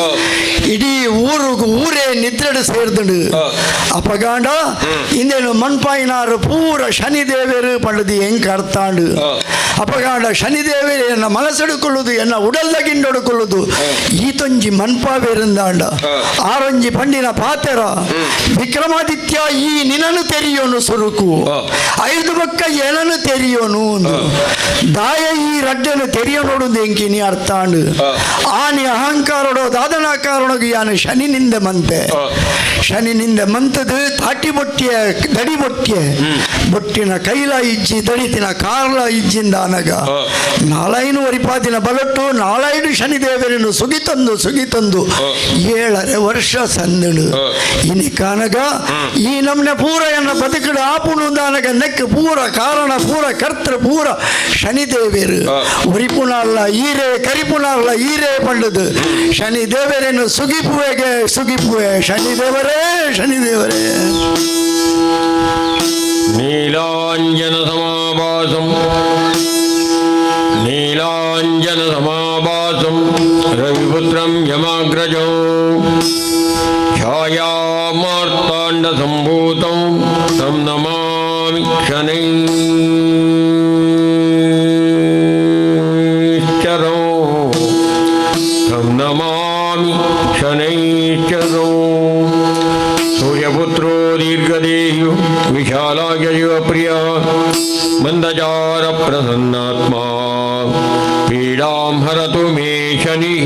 ಇಡೀ ಊರುಗು ಊರೇ ನಿದ್ರಡು ಸೇರ್ದುಂಡು. ಅಪಗಾಂಡ ಇಂದೇನು ಮಣ್ಪಾಯಿನಾರು ಪೂರ ಶನಿದೇವರು ಪಂಡದು ಹೆಂಗ್ ಅರ್ತಾಂಡು. ಅಪಗಾಂಡ ಶನಿದೇವರು ಎನ್ನ ಮನಸ್ಸೆಡುಕೊಳ್ಳುವುದು ಎನ್ನ ಉಡಲ್ದ ಗಿಂಡೊಡುಕೊಳ್ಳುವುದು ಈತೊಂಜಿ ಮನ್ಪಾವೇರಿಂದಾಂಡ ಆರೊಂಜಿ ಪಂಡಿನ ಪಾತೆರ ವಿಕ್ರಮಾದಿತ್ಯ ಈ ನಿನನು ತೆರಿಯೋನು ಸುರುಕು ಐದು ಬಕ್ಕ ಏನನು ತೆರಿಯೋನು ದಾಯ ಈ ರಡ್ಡನು ತೆರಿಯೋನೋಡು ಎಂಕಿನಿ ಅರ್ಥಾಂಡು. ಆನಿ ಅಹಂಕಾರಡೋ ದಾದನಾಕಾರಡೋ ಯಾನು ಶನಿ ನಿಂದೆ ಮಂತೆ ಶನಿ ನಿಂದೆ ಮಂತದು ತಾಟಿ ಬೊಟ್ಟಿಯ ದಡಿ ಬೊಟ್ಟಿಯ ಬೊಟ್ಟಿನ ಕೈಲ ಇಜ್ಜಿ ದಡಿತಿನ ಕಾರ್ಲ ಇಜ್ಜಿಂದ ಅನಗ ನಾಲೈನು ವರಿಪಾದಿನ ಬಲಟ್ಟು ನಾಲೈನು ಶನಿದೇವರನ್ನು ಸುಗಿತಂದು ಸುಗಿತಂದು 7.5 ವರ್ಷ ಸಂದಳು ಇನಿ ಕಾನಗ ಈ ನಮ್ನ ಪೂರ ಎನ್ನ ಬದುಕಡು ಆಪುಣು ದಾನಗ ನೆಕ್ ಪೂರ ಕಾರಣ ಪೂರ ಕರ್ತೃ ಪೂರ ಶನಿದೇವರು ಉರಿಪುನಲ್ಲ ಈರೆ ಕರಿಪುನಲ್ಲ ಈರೆ ಪಂಡದು ಶನಿದೇವರನ್ನು ಸುಗಿಪುವೆಗೆ ಸುಗಿಪುವೆ ಶನಿದೇವರೇ ಶನಿದೇವರೇ. ನೀಲಾಂಜನ ಸಮಾಭಾಸಂ ನೀಲಾಂಜನ ಸಮಾಭಾಸಂ ರವಿಪುತ್ರಂ ಯಮಾಗ್ರಜೋ ಛಾಯಾಮಾರ್ತಾಂಡ ಮಾರ್ತಾಂಡ ಸಂಭೂತಂ ತಂ ನಮಾಮಿ ಶನೈಶ್ಚರಂ ತಂ ನಮಾಮಿ ಶನೈಶ್ಚರಂ. ಸೂರ್ಯಪುತ್ರೋ ದೀರ್ಘದೇಹಿ ವಿಶಾಲಾಗ್ಯ ಪ್ರಿಯ ಮಂದಚಾರ ಪ್ರಸನ್ನಾತ್ಮ ಪೀಡಾಂ ಹರತು ಮೇ ಶನಿಃ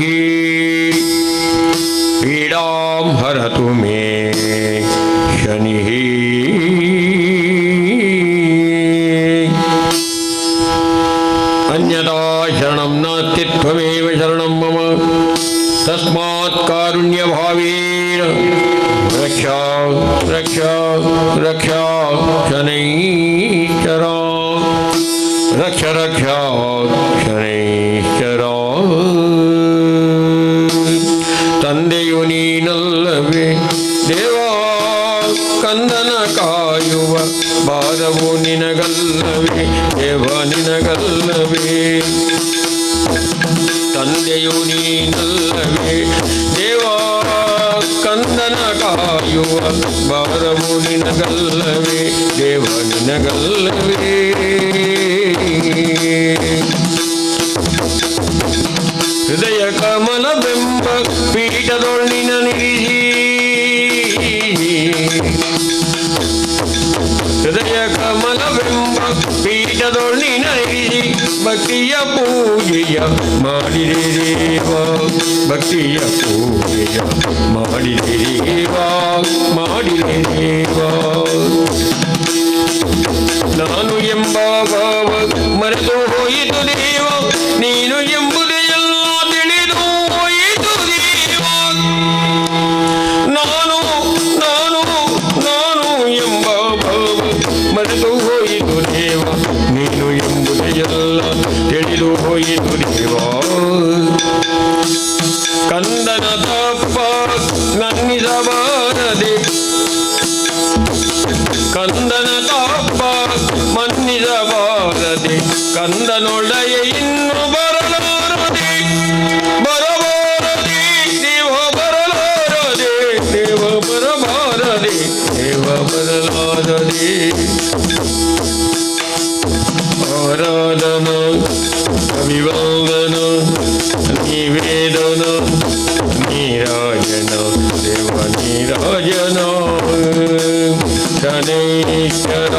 ಪೀಡಾಂ ಹರತು ಮೇ ಶನಿಃ. ಅನ್ಯಥಾ ಶರಣಂ ನಾಸ್ತಿ ತ್ವಮೇವ ಶರಣಂ ಮಮ ತಸ್ಮಾತ್ ಕಾರುಣ್ಯಭಾವೇನ ರಕ್ಷಾ ರಕ್ಷಾ ರಕ್ಷಾ ಶನೈಶ್ಚರ ರಕ್ಷ ರಕ್ಷಾ ಶನೈಶ್ಚರ. ತಂದೆಯು ನೀನಲ್ಲವೇ ದೇವಾ, ಕಂದನ ಕಾಯುವ ಭಾರವು ನಿನಗಲ್ಲವೇ ದೇವ ನಿನಗಲ್ಲವೇ. ತಂದೆಯು ನೀನಲ್ಲವೇ ದೇವಾ, ಕಂದನ ಕಾಯುವ ಭಾರವು ನಿನಗಲ್ಲವೇ ದೇವ ನಿನಗಲ್ಲವೇ. ಹೃದಯ ಕಮಲವೆಂಬ ಪೀಠದೊಳ್ಳಿನ ನಿರಿಸಿ, ಹೃದಯ ಕಮಲವೆಂಬ ಪೀಠದೊಳ್ಳಿನ ನಿರಿಸಿ ಭಕ್ತಿಯ ಪೂಜೆಯ ಮಾಡಿದೆ ದೇವ, ಭಕ್ತಿಯ ಪೂಜೆಯ ಮಾಡಿದೆ ದೇವ, ಮಾಡಿದೆ ದೇವ. ನಾನು ಎಂಬ ಭಾವ ಮರೆತು ಹೋಯಿತು ದೇವ, ನೀನು ಎಂಬುದೇ ಎಲ್ಲ ತಿಳಿದು ಹೋಯಿತು ದೇವ. ನಾನು ನಾನು ನಾನು ಎಂಬ ಭಾವ ಮರೆತು ಹೋಯಿತು ದೇವ, ನೀನು ಎಂಬುದೇ ಎಲ್ಲ ತಿಳಿದು ಹೋಯಿತು ದೇವ. ಕಂದನ ತಪ್ಪ ನನ್ನಿಸಬಾರದೆ, ಕಂದನ ತಪ್ಪ ಮನ್ನಿಸಬಾರದೆ, ಕಂದನೊಡೆಯ ಇನ್ನು ಬರಲಾರದೆ, ಬರಬಾರದೆ ದೇವ ಬರಲಾರದೆ, ದೇವ ಬರಬಾರದೆ, ದೇವ ಬರಲಾರದೆ. ಆರಾಧನ ಅಭಿವಂದನ ನಿವೇದನ ನೀರಾಜನ ದೇವ ನೀರಾಜನ ಶನೈಶ್ಚರ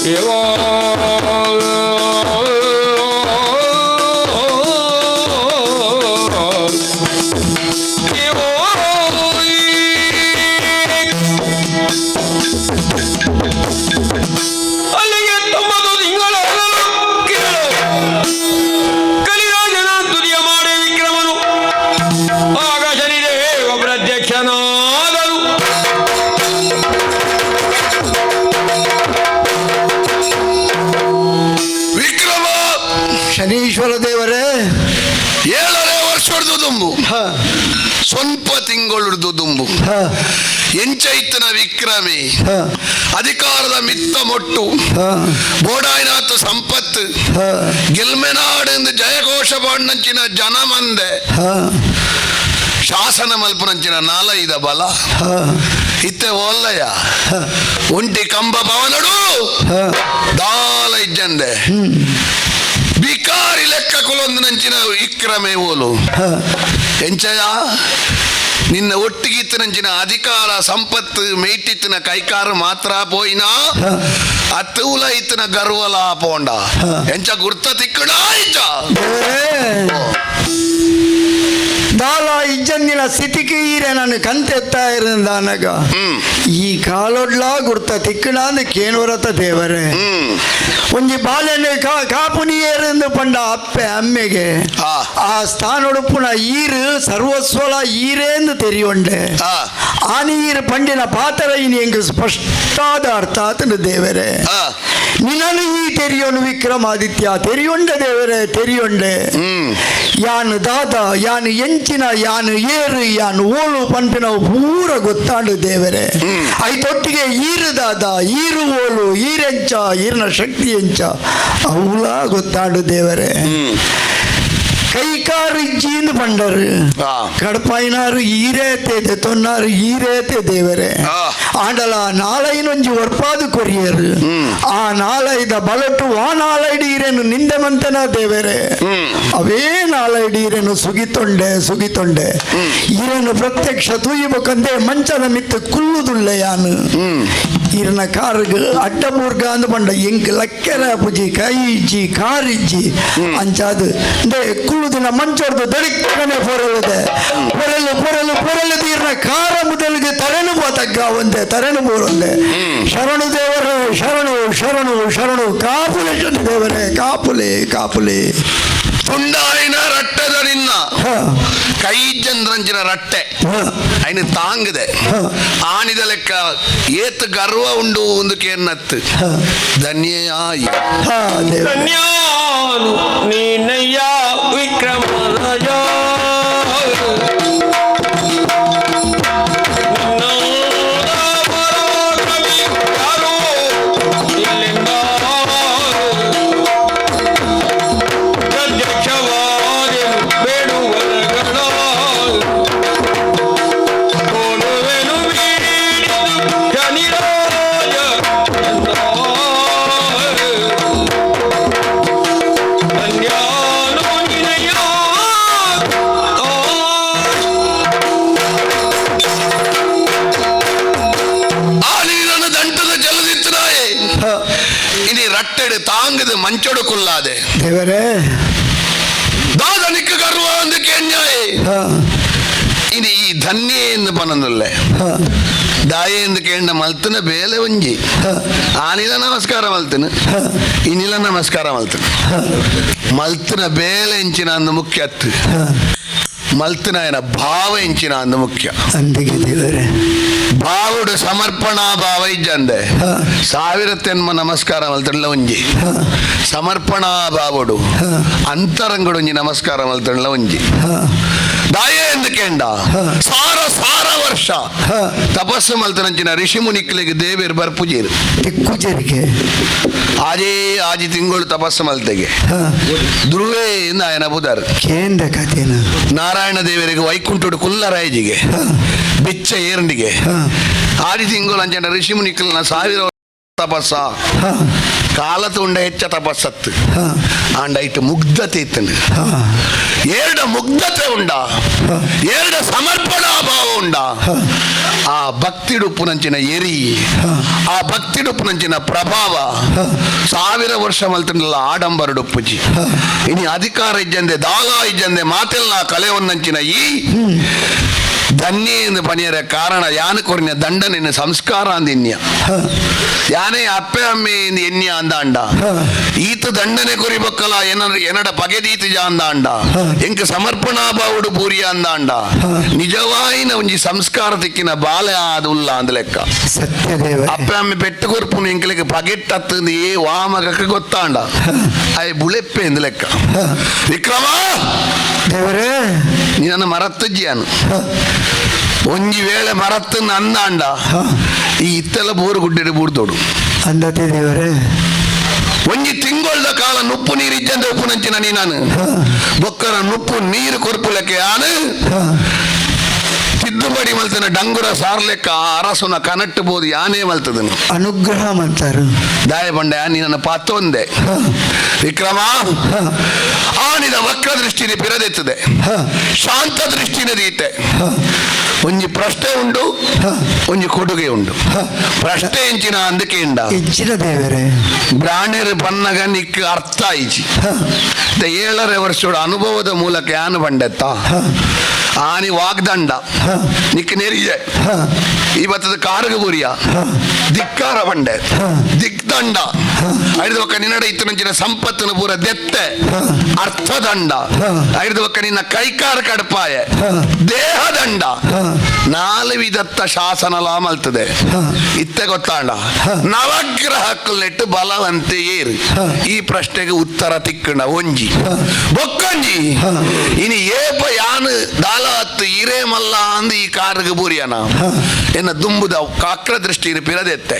ದೇವಾ. ಅಲ್ಲಿಗೆ 9 ತಿಂಗಳ ಕೇಳು ಕಲಿರಾಜನ ತುದಿಯ ಮಾಡಿ ವಿಕ್ರಮನು ಆಗ ಶನಿದೇವ ಪ್ರತ್ಯಕ್ಷನಾದನು. ವಿಕ್ರಮ ಶನೀಶ್ವರ ದೇವರೇ, 7.5 ವರ್ಷ ದುಂಬು, ಸ್ವಲ್ಪ ತಿಂಗಳು ದುಂಬು ಎಂಚೈತನ ವಿಕ್ರಮಿ ಅಧಿಕಾರದ ಮಿತ್ತ ಮೊಟ್ಟು ಬೋಡಾಯಿನಾಥ ಸಂಪತ್ತು ಗೆಲ್ಮೆನಾಡು ಎಂದು ಜಯಘೋಷ ಪಾಂಡಂಚಿನ ಜನಮಂದೆ ಶಾಸನ ಮಲ್ಪನಂಚಿನ ನಾಲೈದ ಬಲ ಇತ್ತೆ ಓಲ್ಲಯ್ಯ ಒಂಟಿ ಕಂಬ ಪವನಡು ದಾಲ ಇಜ್ಜಂದೆ ಬಿಕಾರಿ ಲೆಕ್ಕ ಕುಲೊಂದು ನಂಚಿನ ವಿಕ್ರಮೆ ಓಲು ಎಂಚಯ ನಿನ್ನ ಒಟ್ಟಿಗಿತ್ತನಂಚಿನ ಅಧಿಕಾರ ಸಂಪತ್ತು ಮೇಟಿತ್ತಿನ ಕೈಕಾರ ಮಾತ್ರ ಪೋಯಿನ ಅತ್ತೂಲ ಇತ್ತಿನ ಗರ್ವಲ ಪೋಂಡ ಎಂಚ ಗುರ್ತ ತಿಕ್ಕಡ ಇಂಚ ದಾಲ ಇಜ್ಜಂದಿನ ಸ್ಥಿತಿಗೆ ಈರೆ ನಾನು ಕಂತೆತ್ತ ಇರಂದಾನಗ ಈ ಕಾಲೊಡ್ಲಾ ಗುರ್ತ ತಿಕ್ಕಣ ಅಂದ್ ಕೇಣುವರತ ದೇವರೇ. ಒಂಜಿ ಬಾಲೆನೆ ಕಾಪುನಿಯೇರೆಂದು ಪಂಡ ಅಪ್ಪೆ ಅಮ್ಮೆಗೆ ಆ ಸ್ಥಾನೊಡುಪುನ ಈರು ಸರ್ವಸ್ವಲ ಈರೇಂದು ತೆರಿಯೊಂಡೆ ಆ ನೀರು ಪಂಡಿನ ಪಾತ್ರ ಇನಿ ಎಂಗ್ ಸ್ಪಷ್ಟಾದ ಅರ್ಥ ಆತನು ದೇವರೇ. ನಿನ್ನನು ಈ ತೆರಿಯೋನು ವಿಕ್ರಮಾದಿತ್ಯ ತೆರಿಯೊಂಡ ದೇವರೇ ತೆರಿಯೊಂಡೆ. ಯಾನು ದಾದ ಯಾನು ಎಂಚಿನ ಯಾನು ಏರು ಯಾನು ಓಳು ಪನ್ಪಿನವು ಪೂರ ಗೊತ್ತಾಂಡು ದೇವರೇ. ಐತೊಟ್ಟಿಗೆ ಈರು ದಾದ ಈರು ಓಲು ಈರೆಂಚ ಈರಿನ ಶಕ್ತಿ ಎಂಚ ಅವುಲ ಗೊತ್ತಾಂಡು ದೇವರೇ. ಕೈಕಾರು ಇಜ್ಜಿಂದು ಪಂಡರು ಕಡಪಾಯಿನಾರು ಈರೇತೆ ದೆತೊನ್ನಾರು ಈರೇತೆ ದೇವರೇ ಆಂಡಲ ನಾಳೈನೊಂಜಿ ಒರ್ಪಾದು ಕೊರಿಯರು ಆ ನಾಳೈದ ಬಲಟು ಆ ನಾಳೈಡು ಈರೇನು ನಿಂದೆ ಮಂತನ ದೇವರೇ ಅವೇ ನಾಳೈಡು ಈರೇನು ಸುಗಿತೊಂಡೆ ಸುಗಿತೊಂಡೆ ಈರೇನು ಪ್ರತ್ಯಕ್ಷ ತೂಯಿಬಕಂದೆ ಮಂಚದ ಮಿತ್ತು ಕುಲ್ಲುದುಳ್ಳೆ ಯಾನು ಈರನ ಕಾರುಗು ಅಡ್ಡಬೂರ್ಗ ಅಂದು ಪಂಡ ಎಂಕ್ ಲಕ್ಕೆರ ಪುಜಿ ಕೈ ಇಜ್ಜಿ ಕಾರ್ ಇಜ್ಜಿ ಅಂಚಾದು ಇಂದೆ ಕುಳ್ಳುದಿನ ಮಂಚೊಡ್ದು ದಡಿಕ್ಕನೆ ಪೊರಲುದೆ ಪೊರಲು ಪೊರಲು ಪೊರಲು ತೀರ್ನ ಕಾರ ಮುದಲಿಗೆ ತರಣು ತಗ್ಗ ಒಂದೆ ತರಣು ಬೋರೊಂದೆ ಶರಣು ದೇವರೇ ಶರಣು ಶರಣು ಶರಣು ಕಾಪುಲೆ ಶರಣು ದೇವರೇ ಕಾಪುಲೆ ಕಾಪುಲೆ ತುಂಡಾಯಿನ ರಟ್ಟದ ನಿನ್ನ ಕೈ ಚಂದ್ರಂಚಿನ ರಟ್ಟೆ ಅಯ್ನ ತಾಂಗದೆ ಆನಿದ ಲೆಕ್ಕ ಏತ್ ಗರ್ವ ಉಂಡು ಒಂದು ಕೇರ್ನತ್ತು ಧನ್ಯಯಾಯಿ ಧನ್ಯಾನು ನೀನಯ್ಯ ವಿಕ್ರಮರಾಜ ಆ ನೀರನ್ನು ದಂಟದ ಜಲದಿತ್ತನಾಯೇ ಇನಿ ರಟ್ಟೆಡು ತಾಂಗದು ಮಂಚೊಡು ಕುಲ್ಲಾದೆ ದೇವರೇ ದಾದನಿಕ್ಕ ಗರ್ವ ಒಂದು ಕೇನ್ಯಾಯೇ ಇನಿ ಈ ಧನ್ಯೆ ಎಂದು ಪನಂದುಲ್ಲೆ ದಾಯೆ ಎಂದು ಕೇಂಡ ಮಲ್ತನ ಬೇಲೆ ಒಂಜಿ ಆನಿಲ ನಮಸ್ಕಾರ ಮಲ್ತನ ಇನಿಲ ನಮಸ್ಕಾರ ಮಲ್ತನ ಮಲ್ತನ ಬೇಲೆ ಎಂಚಿನ ಅಂದು ಮುಖ್ಯ ಅತ್ತು ಮಲ್ತನ ಏನ ಭಾವ ಎಂಚಿನ ಅಂದು ಮುಖ್ಯ ಅಂದಿಗೆ ದೇವರೇ ಭಾವುಡು ಸಮರ್ಪಣಾ ಭಾವ ಇಜ್ಜಂದೆ ಸಾವಿರ ತೆನ್ಮ ನಮಸ್ಕಾರ ಮಲ್ತಂಡ್ಲ ಒಂಜಿ ಸಮರ್ಪಣಾ ಭಾವುಡು ಅಂತರಂಗಡು ಒಂಜಿ ನಮಸ್ಕಾರ ಮಲ್ತಂಡ್ಲ ಒಂಜಿ ದಾಯೆ ಎಂದು ಕೇಂಡ ಸಾರ ಸಾರ ವರ್ಷ ತಪಸ್ಸು ಮಲ್ತನಂಚಿನ ಋಷಿ ಮುನಿಕ್ಲಿಗೆ ದೇವೇರು ಬರ್ಪುಜೀರು ತಿಕ್ಕುಜರಿಗೆ ಆಜೇ ಆಜಿ ತಿಂಗಳು ತಪಸ್ಸು ಮಲ್ತೆಗೆ ಧ್ರುವೇ ಎಂದು ಆಯನ ಬುಧರ್ ಕೇಂದ್ರ ಕಥೆನ ನಾರಾಯಣ ದೇವರಿಗೆ ವೈಕುಂಠುಡು ಕುಲ್ಲರಾಯಜಿಗೆ ಬಿಚ್ಚ ಏರಂಡಿಗೆ ಆದಿ ತಿಂಗಳು ಅಂಚನ ಋಷಿ ಮುನಿಕ್ಲಿನ ಸಾವಿರ ತಪಸ್ಸ ಕಾಲ ತುಂಡ ಹೆಚ್ಚ ತಪಸ್ಸತ್ತು ಆಂಡ ಇಟ್ಟು ಮುಗ್ಧತೆ ಇತ್ತನು ಏರಡ ಮುಗ್ಧತೆ ಉಂಡ ಏರಡ ಸಮರ್ಪಣಾ ಭಾವ ಉಂಡ ಆ ಭಕ್ತಿಡುಪ್ಪುನಂಚಿನ ಎರಿ ಆ ಭಕ್ತಿಡುಪ್ಪುನಂಚಿನ ಪ್ರಭಾವ ಸಾವಿರ ವರ್ಷ ಮಲ್ತಂಡಲ್ಲ ಆಡಂಬರಡುಪ್ಪುಜಿ ಇನಿ ಅಧಿಕಾರ ಇಜ್ಜಂದೆ ದಾಲ ಇಜ್ಜಂದೆ ಮಾತೆಲ್ಲ ಕಲೆ ಒಂದಂಚಿನ ಈ ಧನ್ಯೆ ಎಂದು ಪನಿಯರ ಕಾರಣ ಯಾನು ಕೊರಿನ ದಂಡನೆನ್ನ ಸಂಸ್ಕಾರ ಅಂದಿನ್ಯ ಯಾನೇ ಅಪ್ಪೆ ಅಮ್ಮೆ ಎಂದು ಎನ್ಯ ಅಂದಾಂಡ ಈತ ದಂಡನೆ ಕೊರಿ ಬೊಕ್ಕಲ ಎನಡ ಪಗೆದೀತ ಜ ಅಂದಾಂಡ ಎಂಕ ಸಮರ್ಪಣಾ ಬಾವುಡು ಪೂರಿಯ ಅಂದಾಂಡ ನಿಜವಾಯಿನ ಒಂಜಿ ಸಂಸ್ಕಾರ ತಿಕ್ಕಿನ ಬಾಲೆ ಆದ ಉಲ್ಲ ಅಂದ ಲೆಕ್ಕ ಸತ್ಯ ದೇವರೇ ಅಪ್ಪೆ ಅಮ್ಮೆ ಪೆಟ್ಟು ಕೊರ್ಪುನು ಎಂಕಲಿಗೆ ಪಗೆಟ್ಟತ್ತು ಏ ವಾಮಗಕ್ಕೆ ಗೊತ್ತಾಂಡ ಅಯ್ ಬುಳೆಪ್ಪೆ ಎಂದ ಲೆಕ್ಕ ವಿಕ್ರಮ ದೇವರೇ ನೀನನ್ನು ಮರತ್ತಜ್ಜಿಯಾನು ಒಂಜಿ ವೇಳೆ ಮರತ್ತು ನಂದಾಂಡ ಈ ಇತ್ತೆಲ್ಲ ಬೋರು ಗುಡ್ಡೆಡು ಬೂರ್ದೋಡು ಅಂದತೆ ದೇವರೇ ಒಂಜಿ ತಿಂಗೊಳ್ದ ಕಾಲ ನುಪ್ಪು ನೀರು ಇಜ್ಜಂದೆ ಉಪ್ಪು ನಂಚಿನ ನೀನಾನು ಬೊಕ್ಕರ ನುಪ್ಪು ನೀರು ಕೊರ್ಪುಲೆಕ್ಕೆ ಆನು ತಿದ್ದುಪಡಿ ಮಲ್ತನ ಡಂಗುರ ಸಾರ್ಲೆಕ್ಕ ಆ ಅರಸುನ ಕನಟ್ಟು ಬೋದು ಯಾನೇ ಮಲ್ತದನು ಅನುಗ್ರಹ ಮಂತಾರು ದಾಯ ಬಂಡೆ ನೀನನ್ನು ಪಾತೊಂದೆ ವಿಕ್ರಮ ಆನಿದ ವಕ್ರ ದೃಷ್ಟಿని ಪಿರದೆತ್ತದೆ ಶಾಂತ ದೃಷ್ಟಿನ ರೀತೆ ಒಂಜಿ ಪ್ರಶ್ನೆ ಉಂಡು ಒಂಜಿ ಕೊಡುಗೆ ಉಂಡು ಪ್ರಶ್ನೆ ಎಂಚಿನ ಅಂದಕ್ಕೆ ಇಂಡ ಹೆಚ್ಚಿನ ದೇವರೇ ಬ್ರಾಣೆರ್ ಪನ್ನಗ ನಿಕ್ ಅರ್ಥ ಆಯಿಜಿ ಏಳರೆ ವರ್ಷದ ಅನುಭವದ ಮೂಲಕ ಯಾನು ಬಂಡೆತ್ತ ಆನಿ ವಾಗ್ದಂಡ ನಿಕ್ ನೆರಿಯೆ ಇವತ್ತದ ಕಾರುಗ ಬುರಿಯ ದಿಕ್ಕಾರ ಬಂಡೆ ದಿಗ್ದಂಡ ಐದು ಒಕ್ಕ ನಿನ್ನಡ ಇತ್ತು ಸಂಪತ್ತನ್ನು ಪೂರ ದೆತ್ತೆ ಅರ್ಥದಂಡ ಐದು ಒಕ್ಕ ನಿನ್ನ ಕೈಕಾರ ಕಡಪಾಯ ದೇಹದಂಡ ನಾಲು ವಿಧತ್ತ ಶಾಸನ ಲಾ ಮಲ್ತದೆ ಇತ್ತೆ ಗೊತ್ತಾಂಡ ನವಗ್ರಹಕ್ಕಲ್ನೆಟ್ಟು ಬಲವಂತೆ ಏರು ಈ ಪ್ರಶ್ನೆಗೆ ಉತ್ತರ ತಿಕ್ಕಣ ಒಂಜಿ ಬೊಕ್ಕಂಜಿ ಇನಿ ಏಪ ಯಾನು ದಾಲ ದಾಲ ಇರೇ ಮಲ್ಲ ಅಂದು ಈ ಕಾರ್ಗೆ ಬೂರಿಯನ ಎನ್ನ ದುಂಬುದ ಕಾಕ್ರ ದೃಷ್ಟಿನ ಪಿರದೆತ್ತೆ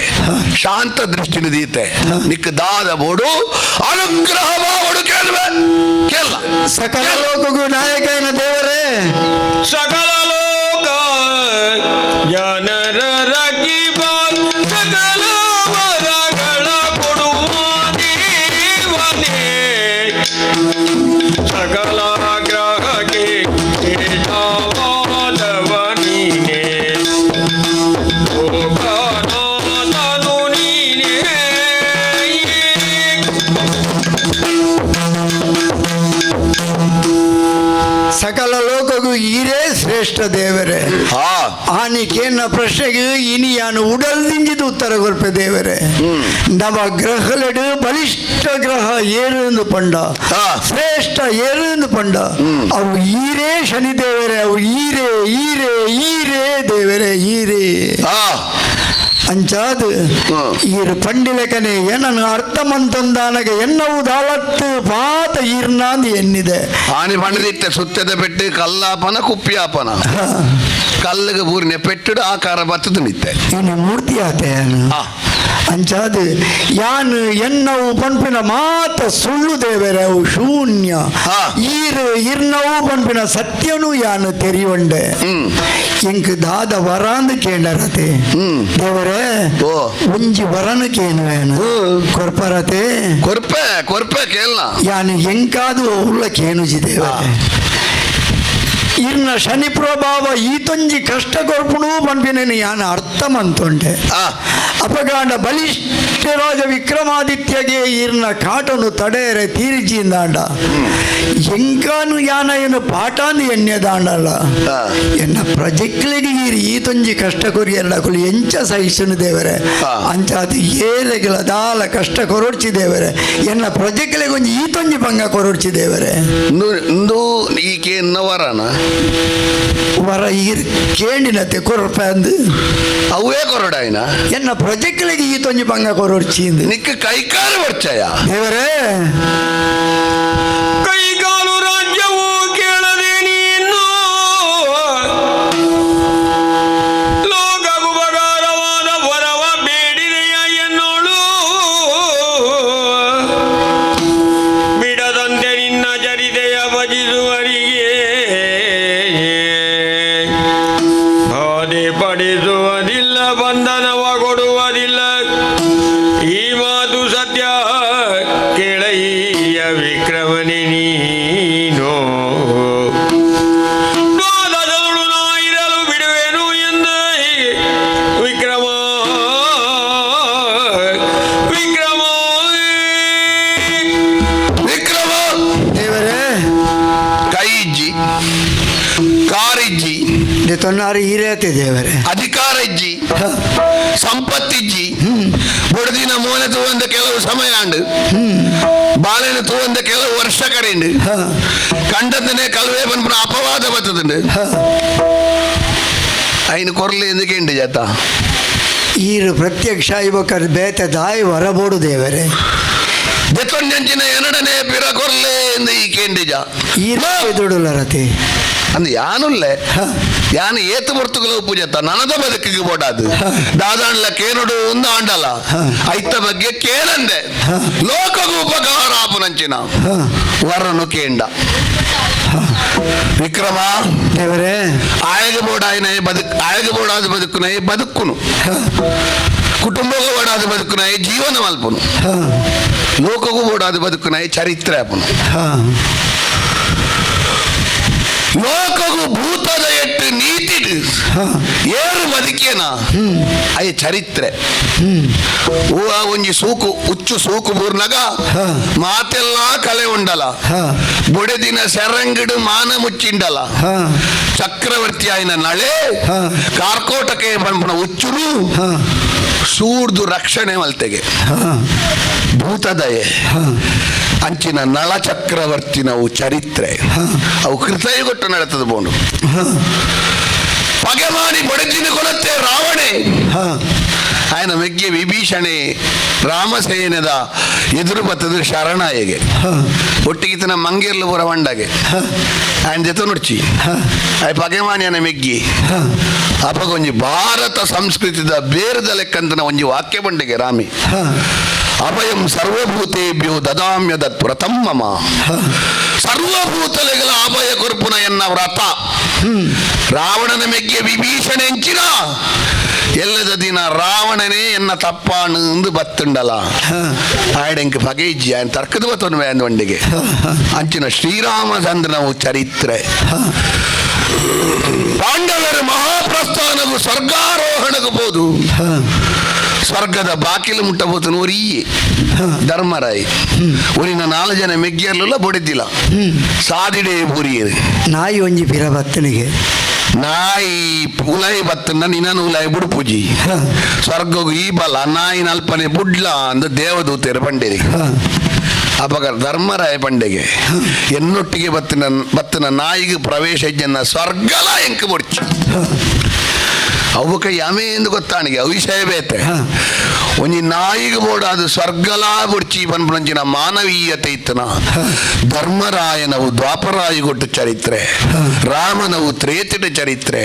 ಶಾಂತ ದೃಷ್ಟಿನ ದೀತೆ ನಿಕ್ಕ ದಾದ ಬೋಡು ಅನುಗ್ರಹ ಬೋಡು ಕೇಳುವೆ ಕೇಳ ಸಕಲ ಲೋಕಗೂ ನಾಯಕನ ದೇವರೇ ಸಕಲ ಲೋಕ ಜನರ ರಗಿಬ ಸಕಲ ವರಗಳ ಕೊಡುವ ದೇವನೇ ಸಕಲ ಗ್ರಹಕ್ಕೆ ನೀನೆ ಲೋಕನಾಥನು ನೀನೇ. ಸಕಲ ಲೋಕಗೂ ಈರೇ ಶ್ರೇಷ್ಠ ದೇವರೇ. ಆನಿಕೇನ ಪ್ರಶ್ನೆಗೆ ಇನಿಯಾನು ಉಡಲ್ದಿಂಜಿದ ಉತ್ತರ ಕೊರ್ಪೆ ದೇವರೇ. ನವ ಗ್ರಹಲೆಡು ಬಲಿಷ್ಠ ಗ್ರಹ ಏರು ಪಂಡ, ಶ್ರೇಷ್ಠ ಏರು ಪಂಡ, ಅವು ಈರೇ ಶನಿ ದೇವರೇ, ಅವು ಈರೇ ಈರೇ ಈರೇ ದೇವರೇ ಈರೇ. ಅಂಚಾದ ಈರು ಪಂಡಿಲಕನೆ ಏನನ್ನು ಅರ್ಥ ಮಂತಂದಾನಗ ಎನ್ನವು ದಾಲತ್ತು ಪಾತ ಈರ್ನಾಂದು ಎನ್ನಿದೆ. ಆನಿ ಪಂಡದಿತ್ತೆ ಸುತ್ತದ ಪೆಟ್ಟು ಕಲ್ಲಾಪನ ಕುಪ್ಪಿಯಾಪನ ಕಲ್ಲಿಗೆ ಬೂರಿನ ಪೆಟ್ಟುಡು ಆಕಾರ ಬತ್ತದ ನಿತ್ತೆ ಇನ್ನು ಮೂರ್ತಿ ಆತೆ ಅಂಚಾದ ಯಾನು ಎನ್ನವು ಪನ್ಪಿನ ಮಾತ ಸುಳ್ಳು ದೇವರೇ, ಅವು ಶೂನ್ಯ. ಈರು ಇರ್ನವು ಪನ್ಪಿನ ಸತ್ಯನು ಯಾನು ತೆರಿವಂಡೆ. ಎಂಕ್ ದಾದ ವರಾಂದು ಕೇಂಡರತೆ ದೇವರೇ, ಒಂಜಿ ವರನು ಕೇನುವೇನು ಕೊರ್ಪರತೆ ಕೊರ್ಪೆ ಕೊರ್ಪೆ ಕೇಳನ ಯಾನು ಎಂಕಾದು ಉಳ್ಳ ಕೇನುಜಿ ದೇವರೇ. ಇರ್ನ ಶನಿ ಪ್ರಭಾವ ಈತೊಂಜಿ ಕಷ್ಟ ಕೊರ್ಪುಣು ಪನ್ಪಿನೇನು ಯಾನು ಅರ್ಥ ಮಂತೊಂಡೆ. ಅಪಗಾಂಡ ಬಲಿಷ್ಠ ರಾಜ ವಿಕ್ರಮಾದಿತ್ಯಗೆ ಇರ್ನ ಕಾಟನು ತಡೆಯರೆ ತೀರಿಜಿಂದಾಂಡ ಎಂಕಾನು ಯಾನ ಏನು ಪಾಠಾಂದು ಎಣ್ಣೆದಾಂಡಲ್ಲ. ಎನ್ನ ಪ್ರಜೆಕ್ಲಿಗೆ ಈರು ಈತೊಂಜಿ ಕಷ್ಟ ಕೊರಿಯಲ್ಲ ಕುಲಿ ಎಂಚ ಸಹಿಸನು ದೇವರೇ. ಅಂಚಾತಿ ಏರೆಗಳ ದಾಲ ಕಷ್ಟ ಕೊರೊಡ್ಚಿ ದೇವರೇ, ಎನ್ನ ಪ್ರಜೆಕ್ಲಿಗೆ ಒಂಜಿ ಈತೊಂಜಿ ಭಂಗ ಕೊರೊಡ್ಚಿ ದೇವರೇ. ಇಂದು ಈಕೆ ವರನ ವರ ಈರ್ ಕೇಂಡಿನತೆ ಕೊರಪ ಅಂದು ಅವೇ ಕೊರಡಾಯ್ನ ಎನ್ನ ಪ್ರಜೆಕ್ಲಿಗೆ ಈತೊಂಜಿ ಭಂಗ ಕೊರೊಡ್ಚಿ ನಿಕ್ಕ ಕೈಕಾಲು ಬರ್ಚಯ ದೇವರೇ. ಕೈಕಾಲು ರಾಜ್ಯವು ಕೇಳದೆ ನೀನು ಲೋಕ ಉಪಕಾರವಾದ ವರವ ಬೇಡಿದೆಯ ಎನ್ನೋಳು ಬಿಡದಂತೆ ನಿನ್ನ ಚರಿತೆಯ ಭಜಿಸುವರಿಗೆ ಬಾಧೆ ಪಡಿಸುವುದಿಲ್ಲ, ಬಂಧನವ ಕೊಡುವುದಿಲ್ಲ. ಈ ಮಾತು ಸತ್ಯ ಕೇಳಯ್ಯ ವಿಕ್ರಮನೆ ನೀನು. ದ್ವಾದಶದೊಳು ನಾ ಇರಲು ಬಿಡುವೆನು ಎಂದ ವಿಕ್ರಮ ವಿಕ್ರಮ ವಿಕ್ರಮ ದೇವರೇ. ಕೈ ಇಜ್ಜಿ ಕಾರಿಜ್ಜಿ ತೊನ್ನಾರು ಈರೇತೆ ದೇವರೇ, ಅಧಿಕಾರ ಇಜ್ಜಿ ಸಂಪತ್ತಿಜ್ಜಿ ಬುಡದಿನ ಮೋನೆ ತೂವಂದ ಕೆಲವು ಸಮಯ ಅಂಡು ಬಾಳೆನ ತೂವಂದ ಕೆಲವು ವರ್ಷ ಕಡೆಂಡು ಕಂಡದನೆ ಕಲ್ವೇ ಬಂದ್ಬಿಡ ಅಪವಾದ ಬರ್ತದಂಡು ಐನು ಕೊರ್ಲಿ ఎందుకండి ಜಾತ ಈರು ಪ್ರತ್ಯಕ್ಷ ಇವ ಬೇತೆ ದಾಯಿ ಹೊರಬೋಡು ದೇವರೇ. ದೆತ್ತೊಂಜಂಚಿನ ಎರಡನೇ ಪಿರ ಕೊರ್ಲೆ ಎಂದು ಈ ಕೇಂಡಿಜ ಈರು ದುಡುಲರತೆ ಅಂದ್ ಯಾನುಲ್ಲೆ ಯಾನು ಏತು ಬರ್ತುಗಳ ಪೂಜೆತ್ತ ನನದ ಬದುಕಿಗೆ ಬೋಡಾದು ದಾದಾಂಡ್ಲ ಕೇನುಡು ಒಂದು ಆಂಡಲ ಐತ ಬಗ್ಗೆ ಕೇಳಂದೆ ಲೋಕಗೂ ಉಪಕಾರ ಆಪುನಂಚಿನ ವರನು ಕೇಂಡ ವಿಕ್ರಮ ದೇವರೇ. ಆಯಗ ಬೋಡಾಯನ ಬದುಕು ಆಯಗ ಬೋಡಾದ ಬದುಕುನೈ ಬದುಕುನು, ಕುಟುಂಬಗೂ ಬೋಡಾದ ಬದುಕುನೈ ಜೀವನ ಮಲ್ಪುನು, ಲೋಕಗೂ ಬೋಡಾದ ಬದುಕುನೈ ಚರಿತ್ರೆ ಆಪುನು. ಲೋಕಗೂ ಭೂತದ ಎಟ್ಟು ನೀತಿ ಏರು ಬದುಕೇನ ಅಯ್ಯ ಚರಿತ್ರೆ. ಹೂವ ಒಂಜಿ ಸೂಕು ಉಚ್ಚು ಸೂಕು ಬೂರ್ನಗ ಮಾತೆಲ್ಲ ಕಲೆ ಉಂಡಲ ಬೊಡೆದಿನ ಸೆರಂಗಿಡು ಮಾನ ಮುಚ್ಚಿಂಡಲ ಚಕ್ರವರ್ತಿ ಆಯ್ನ ನಳೆ ಕಾರ್ಕೋಟಕ್ಕೆ ಪಂಪನ ಉಚ್ಚುನು ಸೂರ್ದು ರಕ್ಷಣೆ ಮಲ್ತೆಗೆ ಭೂತದಯೆ ಅಂಚಿನ ನಳ ಚಕ್ರವರ್ತಿನವು ಚರಿತ್ರೆ ಅವು ಕೃತಯಗೊಟ್ಟು ನಡತದ ಬೋನು ಪಗೆ ಮಾಡಿ ಬಡಜಿನ ಕೊಡತ್ತೆ ರಾವಣೆ. ఆయన ಮೆಗ್ಗೆ ವಿಭೀಷಣೆ ರಾಮಸೇನದ ಎದುರು ಬತ್ತದ ಶರಣಾಯಗೆ ಒಟ್ಟಿಗಿತನ ಮಂಗೇರ್ಲು ಪುರ ವಂಡಗೆ ఆయన ಜೊತೆ ನುಡ್ಚಿ ಆಯ್ ಪಗೆಮಾನ್ಯನ ಮೆಗ್ಗಿ ಅಪಗೊಂಜಿ ಭಾರತ ಸಂಸ್ಕೃತಿದ ಬೇರದ ಲೆಕ್ಕಂತನ ಒಂಜಿ ವಾಕ್ಯ ಬಂಡಿಗೆ ರಾಮಿ ಅಭಯಂ ಸರ್ವಭೂತೇಭ್ಯೋ ದದಾಮ್ಯ ದತ್ ವ್ರತಂ ಮಮ ಸರ್ವಭೂತಲೆಗಳ ಅಭಯ ಕೊರ್ಪುನ ಎನ್ನ ವ್ರತ. ರಾವಣನ ಮೆಗ್ಗೆ ವಿಭೀಷಣೆಂಚಿನ ಎಲ್ಲದ ದಿನ ರಾವಣನೇ ಎನ್ನ ತಪ್ಪಾನು ಎಂದು ಬತ್ತುಂಡಲ ಆಯಡೆಂಕ್ ಪಗೆ ಇಜ್ಜಿ ఆయన ತರ್ಕದ ಬತ್ತನು ವಂಡಿಗೆ ಅಂಚಿನ ಶ್ರೀರಾಮಚಂದ್ರನವು ಚರಿತ್ರೆ. ಪಾಂಡವರು ಮಹಾಪ್ರಸ್ಥಾನವು ಸ್ವರ್ಗಾರೋಹಣకు పోదు ಸ್ವರ್ಗದ ಬಾಕಿಲು ಮುಟ್ಟಬೋದು ನೂರಿ ಧರ್ಮರಾಯ್ ಊರಿನ ನಾಲ್ಕು ಜನ ಮೆಗ್ಗಿಯರ್ಲೆಲ್ಲ ಬೊಡಿದ್ದಿಲ್ಲ ಸಾದಿಡೆ ಬುರಿಯರು. ನಾಯಿ ಒಂಜಿ ಪಿರ ಬತ್ತನಿಗೆ ನಾಯಿ ಉಲಾಯಿ ಬತ್ತನ್ನ ನಿನ್ನನ್ನು ಉಲಾಯಿ ಬುಡ್ಪುಜಿ ಸ್ವರ್ಗಗು ಈ ಬಲ ನಾಯಿ ನಲ್ಪನೆ ಬುಡ್ಲ ಅಂದ ದೇವದೂತೆಯರು ಪಂಡೇರಿ. ಅಪಗ ಧರ್ಮರಾಯ ಪಂಡೆಗೆ ಎನ್ನೊಟ್ಟಿಗೆ ಬತ್ತಿನ ಬತ್ತಿನ ನಾಯಿಗೆ ಪ್ರವೇಶ ಇಜ್ಜನ್ನ ಸ್ವರ್ಗಲ ಎಂಕ್ ಬೊಡ್ಚಿ ಅವಕ್ಕೆ ಯಮೆ ಎಂದು ಗೊತ್ತಾಣಿಗೆ ಅವಿಷಯ ಬೇತೆ ಒಂಜಿ ನಾಯಿಗೆ ಬೋಡ ಅದು ಸ್ವರ್ಗಲಾ ಬೊಡ್ಚಿ ಪನ್ಪುನಂಚಿನ ಮಾನವೀಯತೆ ಇತ್ತನ. ಧರ್ಮರಾಯನವು ದ್ವಾಪರಾಯಿಗೊಟ್ಟು ಚರಿತ್ರೆ, ರಾಮನವು ತ್ರೇತಿಟ ಚರಿತ್ರೆ,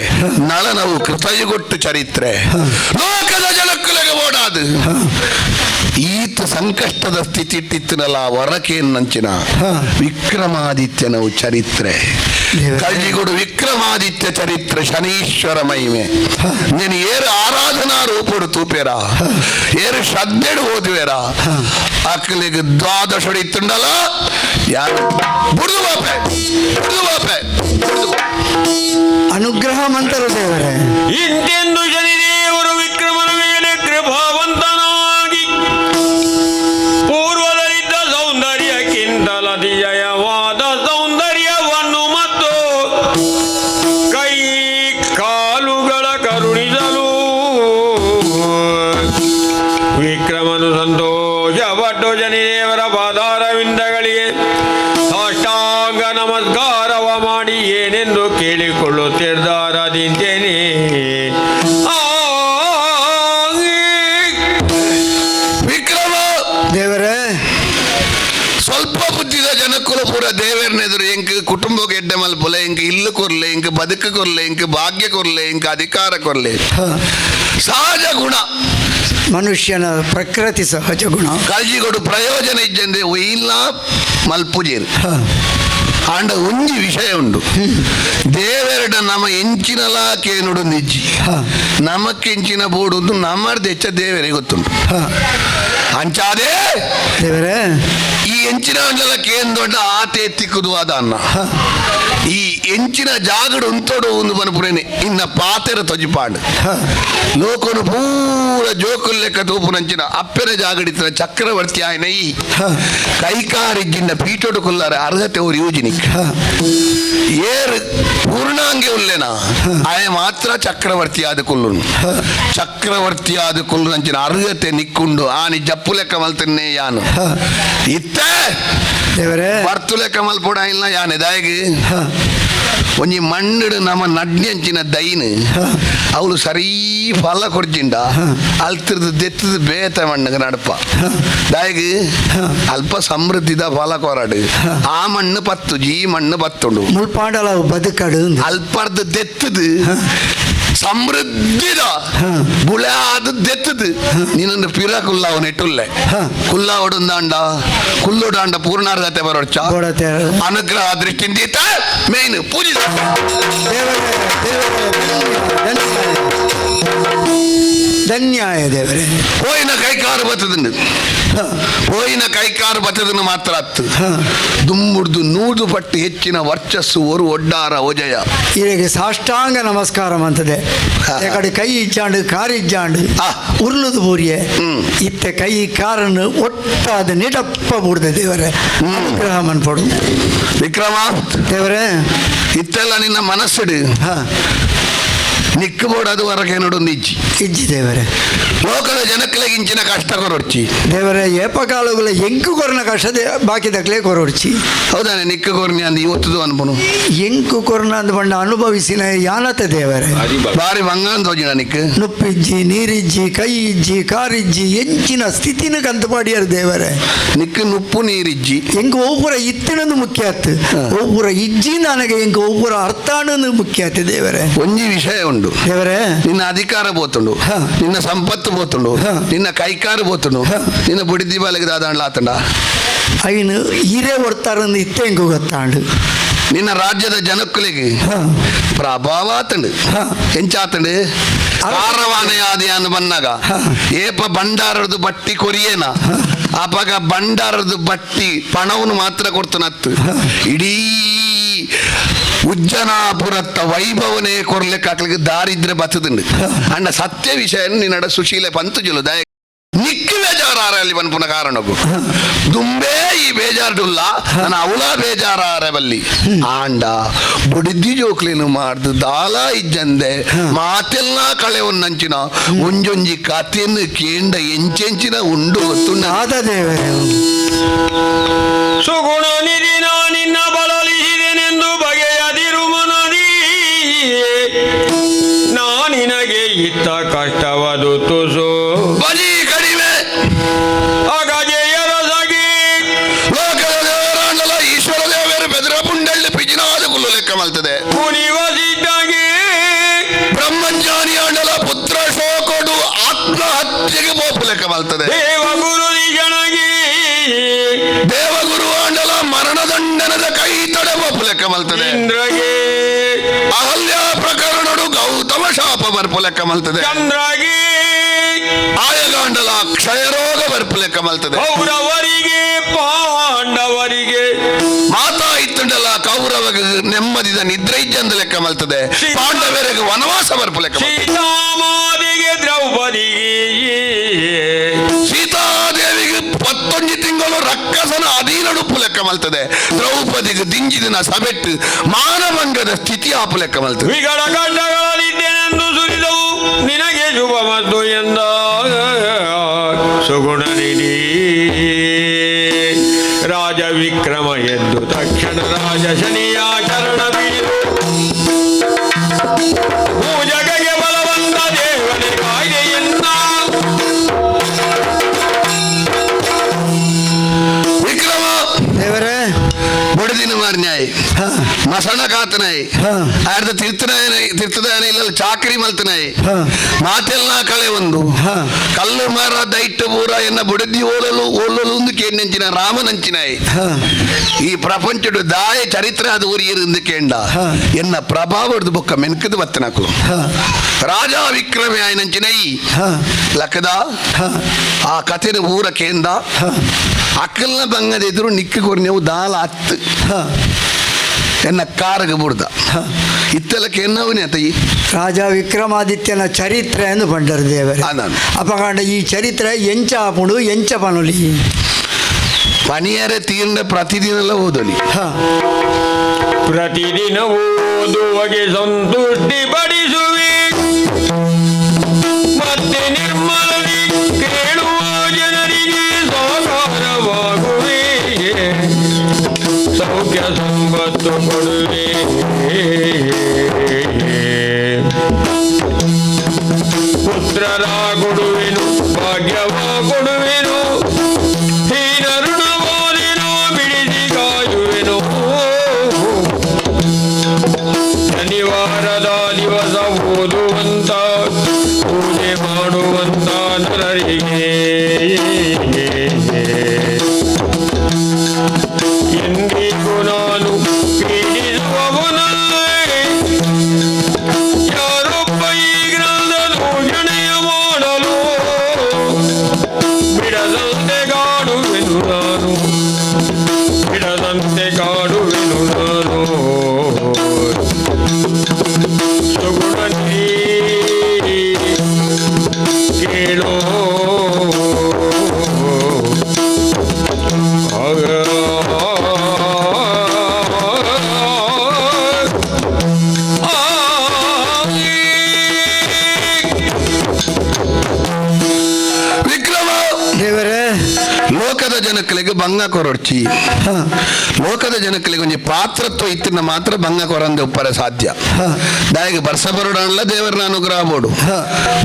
ನಳನವು ಕೃತಯುಗೊಟ್ಟು ಚರಿತ್ರೆ. ಲೋಕದ ಜನಕ್ಕುಲಗೆ ಬೋಡಾದು ಈತ ಸಂಕಷ್ಟದ ಸ್ಥಿತಿ ಇಟ್ಟಿತ್ತನಲ್ಲ ವರಕೇನ್ನಂಚಿನ ವಿಕ್ರಮಾದಿತ್ಯನವು ಚರಿತ್ರೆ. ಕಲ್ಜಿಗುಡು ವಿಕ್ರಮಾದಿತ್ಯ ಚರಿತ್ರೆ ಶನೀಶ್ವರ ಮಹಿಮೆ. ನೀನು ಏರು ಆರಾಧನಾ ರೂಪುಡು ತೂಪೇರ ಏರು ಶ್ರದ್ಧೆಡು ಓದುವೇರ ಅಕ್ಕಲಿಗೆ ದ್ವಾದಶಡು ಇತ್ತುಂಡಲ್ಲ ಯಾರು ಬುಡ್ದು ಬಾಪೆ ಬುಡ್ದು ಬಾಪೆ ಬುಡ್ದು. ಅನುಗ್ರಹ ಮಂತರು ದೇವರೇ. ಇಂತೆಂದು ಶನಿದೇವರು ವಿಕ್ರಮನ ಮೇಲೆ ಕೃಪಾವಂತನಾಗಿ ಪೂರ್ವದಲ್ಲಿದ್ದ ಸೌಂದರ್ಯಕ್ಕಿಂತಲತಿಜಯವಾದ ಸೌಂದರ್ಯವನ್ನು ಮತ್ತು ಕೈ ಕಾಲುಗಳ ಕರುಣಿಸಲು ವಿಕ್ರಮನು ಸಂತೋಷಪಟ್ಟು ಶನಿದೇವರ ಪಾದಾರವಿಂದಗಳಿಗೆ ಸಾಷ್ಟಾಂಗ ನಮಸ್ಕಾರವ ಮಾಡಿ ಏನೆಂದು ಕೇಳಿಕೊಳ್ಳುತ್ತಿದ್ದಾರದಿಂತೇನೆ. ವಿಕ್ರಮ ದೇವರೇ. ಸ್ವಲ್ಪ ಬುದ್ಧಿದ ಜನಕ್ಕುಲ ಪೂರ ದೇವೇರ್ನೆದುರು ಎಂಕ್ ಕುಟುಂಬಕ್ಕೆ ಎಡ್ಡೆ ಮಲ್ಪುಲೆ, ಎಂಕ್ ಇಲ್ಲು ಕೊರ್ಲೆ, ಎಂಕ್ ಬದುಕು ಕೊರ್ಲೆ, ಎಂಕ್ ಭಾಗ್ಯ ಕೊರ್ಲೆ, ಎಂಕ್ ಅಧಿಕಾರ ಕೊರ್ಲೆ. ಸಹಜ ಗುಣ ಮನುಷ್ಯನ ಪ್ರಕೃತಿ ಸಹಜ ಗುಣ. ಕಲ್ಜಿಗೊಡು ಪ್ರಯೋಜನ ಇಜ್ಜಂದೆ ಒಯ್ಯಿಲ್ಲ ಮಲ್ಪುಜೇರು. ಆಂಡ ಒಂಜಿ ವಿಷಯ ಉಂಡು, ದೇವೆರಡ ನಮ ಎಂಚಿನಲ ಕೇನುಡು ನಿಜ್ಜಿ ನಮಕ್ಕೆಂಚಿನ ಬೋಡು ನಮ್ಮರ್ದ ಹೆಚ್ಚ ದೇವರೇ ಗೊತ್ತುಂಟು. ಅಂಚಾದೇ ದೇವರೇ ಈ ಎಂಚಿನ ಅಂಜಲ ಕೇನ್ ದೊಡ್ಡ ಆತೆ ತಿಕ್ಕುದು ಆದ ಅನ್ನ ಈ ಎಂಚಿನ ಜಾಗಡು ಉಂತೋಡು ಒಂದು ಬನಪುರೇನೆ ಇನ್ನ ಪಾತೆರ ತೊಜಿಪಾಂಡು ಲೋಕನು ಪೂರ ಜೋಕುಲ್ ಲೆಕ್ಕ ತೂಪುನಂಚಿನ ಅಪ್ಪೆನ ಜಾಗಡಿತನ ಚಕ್ರವರ್ತಿ ಆಯ್ನ ಈ ಕೈಕಾರಿಜ್ಜಿನ ಪೀಠೋಡು ಕುಲ್ಲಾರ ಅರ್ಹತೆ ಅವರು ಯೋಜನಿಕ್ ಏರು ಪೂರ್ಣಾಂಗೆ ಉಲ್ಲೇನ ಆಯ ಮಾತ್ರ ಚಕ್ರವರ್ತಿ ಆದ ಕುಲ್ಲುನು ಚಕ್ರವರ್ತಿ ಆದ ಕುಲ್ಲುನಂಚಿನ ಅರ್ಹತೆ ನಿಕ್ಕುಂಡು ಆನಿ ಜಪ್ಪು ಲೆಕ್ಕ ಮಲ್ತನ್ನೇ ಯಾನು ಇತ್ತೆ ದೇವರೇ ಬರ್ತು ಲೆಕ್ಕ ಮಲ್ಪೋಡ ಇಲ್ಲ ಯಾನೆ ದಾಯಗ್ ಒಂಜಿ ಮಣ್ಣುಡು ನಮ್ಮ ನಡ್ನಂಚಿನ ದೈನ್ ಅವಳು ಸರಿ ಫಲ ಕೊಡ್ಜಿಂಡ ಅಲ್ತಿರ್ದು ದೆತ್ತದ ಬೇತ ಮಣ್ಣಗೆ ನಡಪ ದಾಯಗ್ ಅಲ್ಪ ಸಮೃದ್ಧಿದ ಫಲ ಕೊರಡು ಆ ಮಣ್ಣು ಪತ್ತು ಜೀ ಮಣ್ಣು ಪತ್ತುಂಡು ಮುಲ್ಪಾಂಡಲ ಬದುಕಡು ಅಲ್ಪರ್ದು ದೆತ್ತದು ಸಮೃದ್ಧಿದ ಬುಳಾದ ದೆತ್ತದು ನೀನನ್ನು ಪಿರ ಕುಲ್ಲಾವ ನೆಟ್ಟುಲ್ಲೆ ಕುಲ್ಲಾವಡುಂದಾಂಡ ಕುಲ್ಲುಡಾಂಡ ಪೂರ್ಣಾರ್ಧತೆ ಬರೋಡ್ಚ ಅನುಗ್ರಹ ದೃಷ್ಟಿಯಿಂದ ಮೇನ್ ಪೂಜಿತ ದೇವರೇ ದೇವರೇ ಧನ್ಯಾಯ ದೇವರೇ. ಹೋಯಿನ ಕೈಕಾರು ಬತ್ತದನ್ನು ಹೋಯಿನ ಕೈಕಾರು ಬತ್ತದನ್ನು ಮಾತ್ರ ಅತ್ತು ದುಮ್ಮುಡ್ದು 100 ಪಟ್ಟು ಹೆಚ್ಚಿನ ವರ್ಚಸ್ಸು ಒರು ಒಡ್ಡಾರ ಒಜಯ ಈಗ ಸಾಷ್ಟಾಂಗ ನಮಸ್ಕಾರ ಅಂತದೆ ಕಡೆ ಕೈ ಇಜ್ಜಾಂಡು ಕಾರ್ ಇಜ್ಜಾಂಡು ಉರ್ಲುದು ಬೂರಿಯೆ ಇತ್ತೆ ಕೈ ಕಾರನ್ನು ಒಟ್ಟಾದ ನಿಡಪ್ಪ ಬೂಡ್ದೆ ದೇವರೇ ಅನುಗ್ರಹ ಮನ್ಪೊಡು. ವಿಕ್ರಮ ದೇವರೇ ಇತ್ತೆಲ್ಲ ನಿನ್ನ ಮನಸ್ಸಿಡು. ನಿಕ್ಕು ಬೋಡು ಅದು ಹೊರಗೆ ನೋಡೊಂದು ಇಜ್ಜಿ ಇಜ್ಜಿ ದೇವರೇ. ಲೋಕದ ಜನಕ್ಲೆಗ್ ಇಂಚಿನ ಕಷ್ಟ ಕೊರೊಡ್ಚಿ. ದೇವರೇ, ಏಪಕಾಲುಗಳ ಎಂಕು ಕೊರನ ಕಷ್ಟ ಬಾಕಿ ದಕ್ಲೆ ಕೊರೊಡ್ಚಿ. ಹೌದಾನೆ, ನಿಕ್ಕು ಕೊರ್ನಿ ಅಂದ್ ಇವತ್ತದು ಅನ್ಪನು. ಎಂಕು ಕೊರನ ಅಂದ್ ಪಂಡ ಅನುಭವಿಸಿನ ಯಾನತೆ ದೇವರೇ. ಬಾರಿ ಬಂಗಾನ್ ತೋಜಿನ ನಿಕ್ಕು. ನುಪ್ಪಿಜ್ಜಿ, ನೀರಿಜ್ಜಿ, ಕೈ ಇಜ್ಜಿ, ಕಾರಿಜ್ಜಿ, ಎಂಚಿನ ಸ್ಥಿತಿನ ಕಂತು ಪಾಡಿಯಾರ ದೇವರೇ. ನಿಕ್ಕು ನುಪ್ಪು ನೀರಿಜ್ಜಿ. ಎಂಕ್ ಒವ್ವರ ಇತ್ತಿನದು ಮುಖ್ಯ ಆತು, ಒವ್ವರ ಇಜ್ಜಿ ನನಗೆ ಎಂಕ್ ಒವ್ವರ ಅರ್ಥಾನದು ಮುಖ್ಯ ಆತು ದೇವರೇ. ಒಂಜಿ ವಿಷಯ ಉಂಡು ದೇವರೇ. ನಿನ್ನ ಅಧಿಕಾರ ಪೋತುಂಡು, ನಿನ್ನ ಸಂಪತ್ತು ಪೋತುಂಡು, ನಿನ್ನ ಕೈಕಾರು ಪೋತುಂಡು, ನಿನ್ನ ಬುಡಿದಿ ಬಾಲಿಗೆ ದಾದಾಂಡ್ಲ ಆತಂಡ. ಐನು ಹಿರೇ ಕೊಡ್ತಾರಂದು ಇತ್ತೆ ಎಂಕು ಗೊತ್ತಾಂಡು. ನಿನ್ನ ರಾಜ್ಯದ ಜನಕ್ಕುಲಿಗೆ ಪ್ರಭಾವ ಆತಂಡು. ಎಂಚಾತಂಡು ಕಾರವಾನೆಯಾದಿಯಾನು ಬನ್ನಾಗ ಏಪ ಭಂಡಾರದು ಬಟ್ಟಿ ಕೊರಿಯೇನ ಆಪಗ ಭಂಡಾರದು ಬಟ್ಟಿ ಪಣವನ್ನು ಮಾತ್ರ ಕೊಡ್ತಾನತ್ತು. ಇಡೀ ಉಜ್ಜನಾಪುರತ್ತ ವೈಭವನೇ ಕೊರ್ಲಿಕ್ಕೆ ಹಾಕ್ಲಿಕ್ಕೆ ದಾರಿದ್ರೆ ಬತ್ತದುಂಡು. ಅಣ್ಣ ಸತ್ಯ ವಿಷಯ ನಿನ್ನಡ ಸುಶೀಲೆ ಪಂತುಜುಲು ದಯ ನಿಕ್ಕು ಬೇಜಾರಾರ ಅಲ್ಲಿ ಪನ್ಪುನ ಕಾರಣಕ್ಕೂ ದುಂಬೇ ಈ ಬೇಜಾರ್ಡುಲ್ಲ ನನ್ನ ಅವಳ ಬೇಜಾರಾರ ಬಲ್ಲಿ ಆಂಡ ಬುಡಿದ್ದಿ ಜೋಕ್ಲಿನು ಮಾಡ್ದು ದಾಲ ಇಜ್ಜಂದೆ ಮಾತೆಲ್ಲ ಕಳೆ ಒಂದಂಚಿನ ಒಂಜೊಂಜಿ ಕತೆನು ಕೇಂಡ ಎಂಚೆಂಚಿನ ಉಂಡು ಗೊತ್ತುಂಡ. ಆದ ದೇವರೇ. ಸುಗುಣ ನಿಧಿ ನಿನ್ನ ಬಳಲಿಸಿದೆನೆಂದು ಬಗೆಯದಿರು ಮನದಿ, ನಾ ನಿನಗೆ ಇತ್ತ ಕಷ್ಟವದು ತುಸು ಬಲಿ ಕಡಿಮೆ ಅಗಜೆಯರಸಗಿ ಲೋಕದ ದೇವರಾಂಡಲ ಈಶ್ವರ ದೇವರು ಬೆದರ ಪುಂಡಳ್ಳಿ ಪಿಜಿನಾದ ಕುಲ್ಲು ಲೆಕ್ಕ ಮಲ್ತದೆ. ಕುಣಿವ ಸಿದ್ಧಗೆ ಬ್ರಹ್ಮಜ್ಞಾನಿ ಆಂಡಲ ಪುತ್ರ ಶೋಕೊಡು ಆತ್ಮಹತ್ಯೆಗೆ ಪೋಪು ಲೆಕ್ಕ ಮಲ್ತದೆ. ದೇವಗುರು ಜನಗಿ ದೇವಗುರು ಆಂಡಲ ಮರಣದಂಡನದ ಕೈ ತಡೆ ಪೋಪು ಲೆಕ್ಕ ಮಲ್ತದೆ. ಇಂದ್ರಗೆ ಅಹಲ್ಯ ಪ್ರಕರಣಡು ಗೌತಮ ಶಾಪ ಬರ್ಪು ಲೆಕ್ಕ ಮಲ್ತದೆ. ಚಂದ್ರಗೆ ಆಯಗಾಂಡಲ ಕ್ಷಯರೋಗ ಬರ್ಪು ಲೆಕ್ಕ ಮಲ್ತದೆ. ಕೌರವರಿಗೆ ಪಾಂಡವರಿಗೆ ಮಾತಾ ಇತ್ತುಂಡಲ ಕೌರವಗ ನೆಮ್ಮದಿದ ನಿದ್ರೆ ಇಜ್ಜಂದ ಲೆಕ್ಕ ಮಲ್ತದೆ. ಪಾಂಡವರಿಗೆ ವನವಾಸ ಬರ್ಪು ಲೆಕ್ಕ ಮಲ್ತದೆ. ಸೀತಾಮಾದಿಗೆ ದ್ರೌಪದಿಗೆ ಸೀತಾದೇವಿಗೆ ಪತ್ತೊಂಜಿ ತಿಂಗಳು ರಕ್ಕಸನ ಅಧೀನಡುಪ್ಪು ಲೆಕ್ಕ ಮಲ್ತದೆ. ದ್ರೌಪದಿಗೆ ದಿಂಜಿದಿನ ಸಬೆಟ್ಟು ಮಾನಭಂಗದ ಸ್ಥಿತಿ ಆಪು ಲೆಕ್ಕ ಮಲ್ತದೆ. ವಿಗಡ ಕಂಡಗಳಲ್ಲಿದ್ದೇನೆಂದು ಸುರಿದವು ನಿನಗೆ ಶುಭ ಮತ್ತು ಎಂದ ಸುಗುಣ ನಿಧಿ ರಾಜ ವಿಕ್ರಮ ಎದ್ದು ತಕ್ಷಣ ರಾಜ ಶನಿಯ ಚರಣ ಬೀರು ಪೂಜಕಗೆ ಬಲವಂತ ದೇವನೇ ಕಾಯ್ದೆಯನ್ನ. ವಿಕ್ರಮ ದೇವರೇ. ಬುಡದಿನ ಮಾರ್ನ್ಯಾಯ್ ಮಸಣ ಕಾತನಾಯ್ ಆರ್ದ ತೀರ್ಥನಾಯನ ತೀರ್ಥದಾನ ಇಲ್ಲ ಚಾಕರಿ ಮಲ್ತನಾಯ್ ಮಾತೆಲ್ಲ ಕಳೆ ಒಂದು ಕಲ್ಲು ಮರ ದೈಟ್ಟು ಪೂರ ಎನ್ನ ಬುಡದಿ ಓಲಲು ಓಲಲು ಒಂದು ಕೇಂದಂಚಿನ ರಾಮನಂಚಿನಾಯ್ ಈ ಪ್ರಪಂಚಡು ದಾಯ ಚರಿತ್ರೆ ಅದು ಊರಿಯರು ಕೇಂಡ ಎನ್ನ ಪ್ರಭಾವದ ಬೊಕ್ಕ ಮೆನ್ಕದ ಬತ್ತನಕುಲು ರಾಜ ವಿಕ್ರಮೆ ಆಯನಂಚಿನೈ ಲಕ್ಕದ ಆ ಕಥೆನ ಊರ ಕೇಂದ ಅಕ್ಕಲ್ನ ಬಂಗದ ಎದುರು ನಿಕ್ಕು ಕೊರ್ನೆವು ದಾಲ ಅತ್ತು ಎನ್ನ ಕಾರಗ ಬುಡ್ದ ಇತ್ತಲಕ್ಕೆ ಎನ್ನವನೇ ಅತಯಿ. ರಾಜ ವಿಕ್ರಮಾದಿತ್ಯನ ಚರಿತ್ರೆ ಎಂದು ಪಂಡರು ದೇವರೇ. ಅಪಕಾಂಡ ಈ ಚರಿತ್ರೆ ಎಂಚ ಆಪುಂಡು ಎಂಚ ಪನುಲಿ ಪನಿಯರೆ ತೀರ್ನ ಪ್ರತಿದಿನ ಓದಲಿ. ಪ್ರತಿದಿನ ಓದುವಗೆ ಸಂತುಷ್ಟಿ ಪಡಿಸುವೆ ಮತ್ತೆ ನಿರ್ಮಲದಿ ಕೇಳುವ ಜನರಿಗೆ ಸಾಕಾರವಾಗುವೆ ಸೌಖ್ಯ ಸಂಪತ್ತು ಕೊಡುವೆ. ಪುತ್ರರ ಕೊಡುವೆನು ಭಾಗ್ಯವ ಕೊಡುವೆನು ಹೀನರುಣವಾದಿನೋ ಬಿಡಿಸಿ ಕಾಯುವೆನು. ಶನಿವಾರದ ದಿವಸ ಓದುವಂತ ಪೂಜೆ ಮಾಡುವಂತ ನರರಿಗೆ ಎಂದಿಗೂ ನಾನು ಪೀಡಿಸುವವನಲ್ಲೇ. ಯಾರೊಬ್ಬ ಈ ಗ್ರಂಥ ದೂಷಣೆಯ ಮಾಡಲು ಬಿಡದಂತೆ ಕಾಡುವೆನು ನಾನು, ಬಿಡದಂತೆ ಕಾಡುವೆನು ನಾನು. ಸುಗುಣಿ ಕೇಳೋ. ವಿಕ್ರಮ ದೇವರೇ ಲೋಕದ ಜನಕ್ಕಲಿಗೆ ಭಂಗ ಕೊರೊಡ್ಚಿ. ಲೋಕದ ಜನಕ್ಕಲಿಗೆ ಒಂಜಿ ಪಾತ್ರತ್ವ ಇತ್ತಿನ ಮಾತ್ರ ಭಂಗ ಕೊರಂದೆ ಉಪ್ಪರೆ ಸಾಧ್ಯ. ದಾಯಿಗೆ ಬರ್ಸ ಬರೋಡಾಣ್ಲ ದೇವರನ ಅನುಗ್ರಹ ಬೋಡು,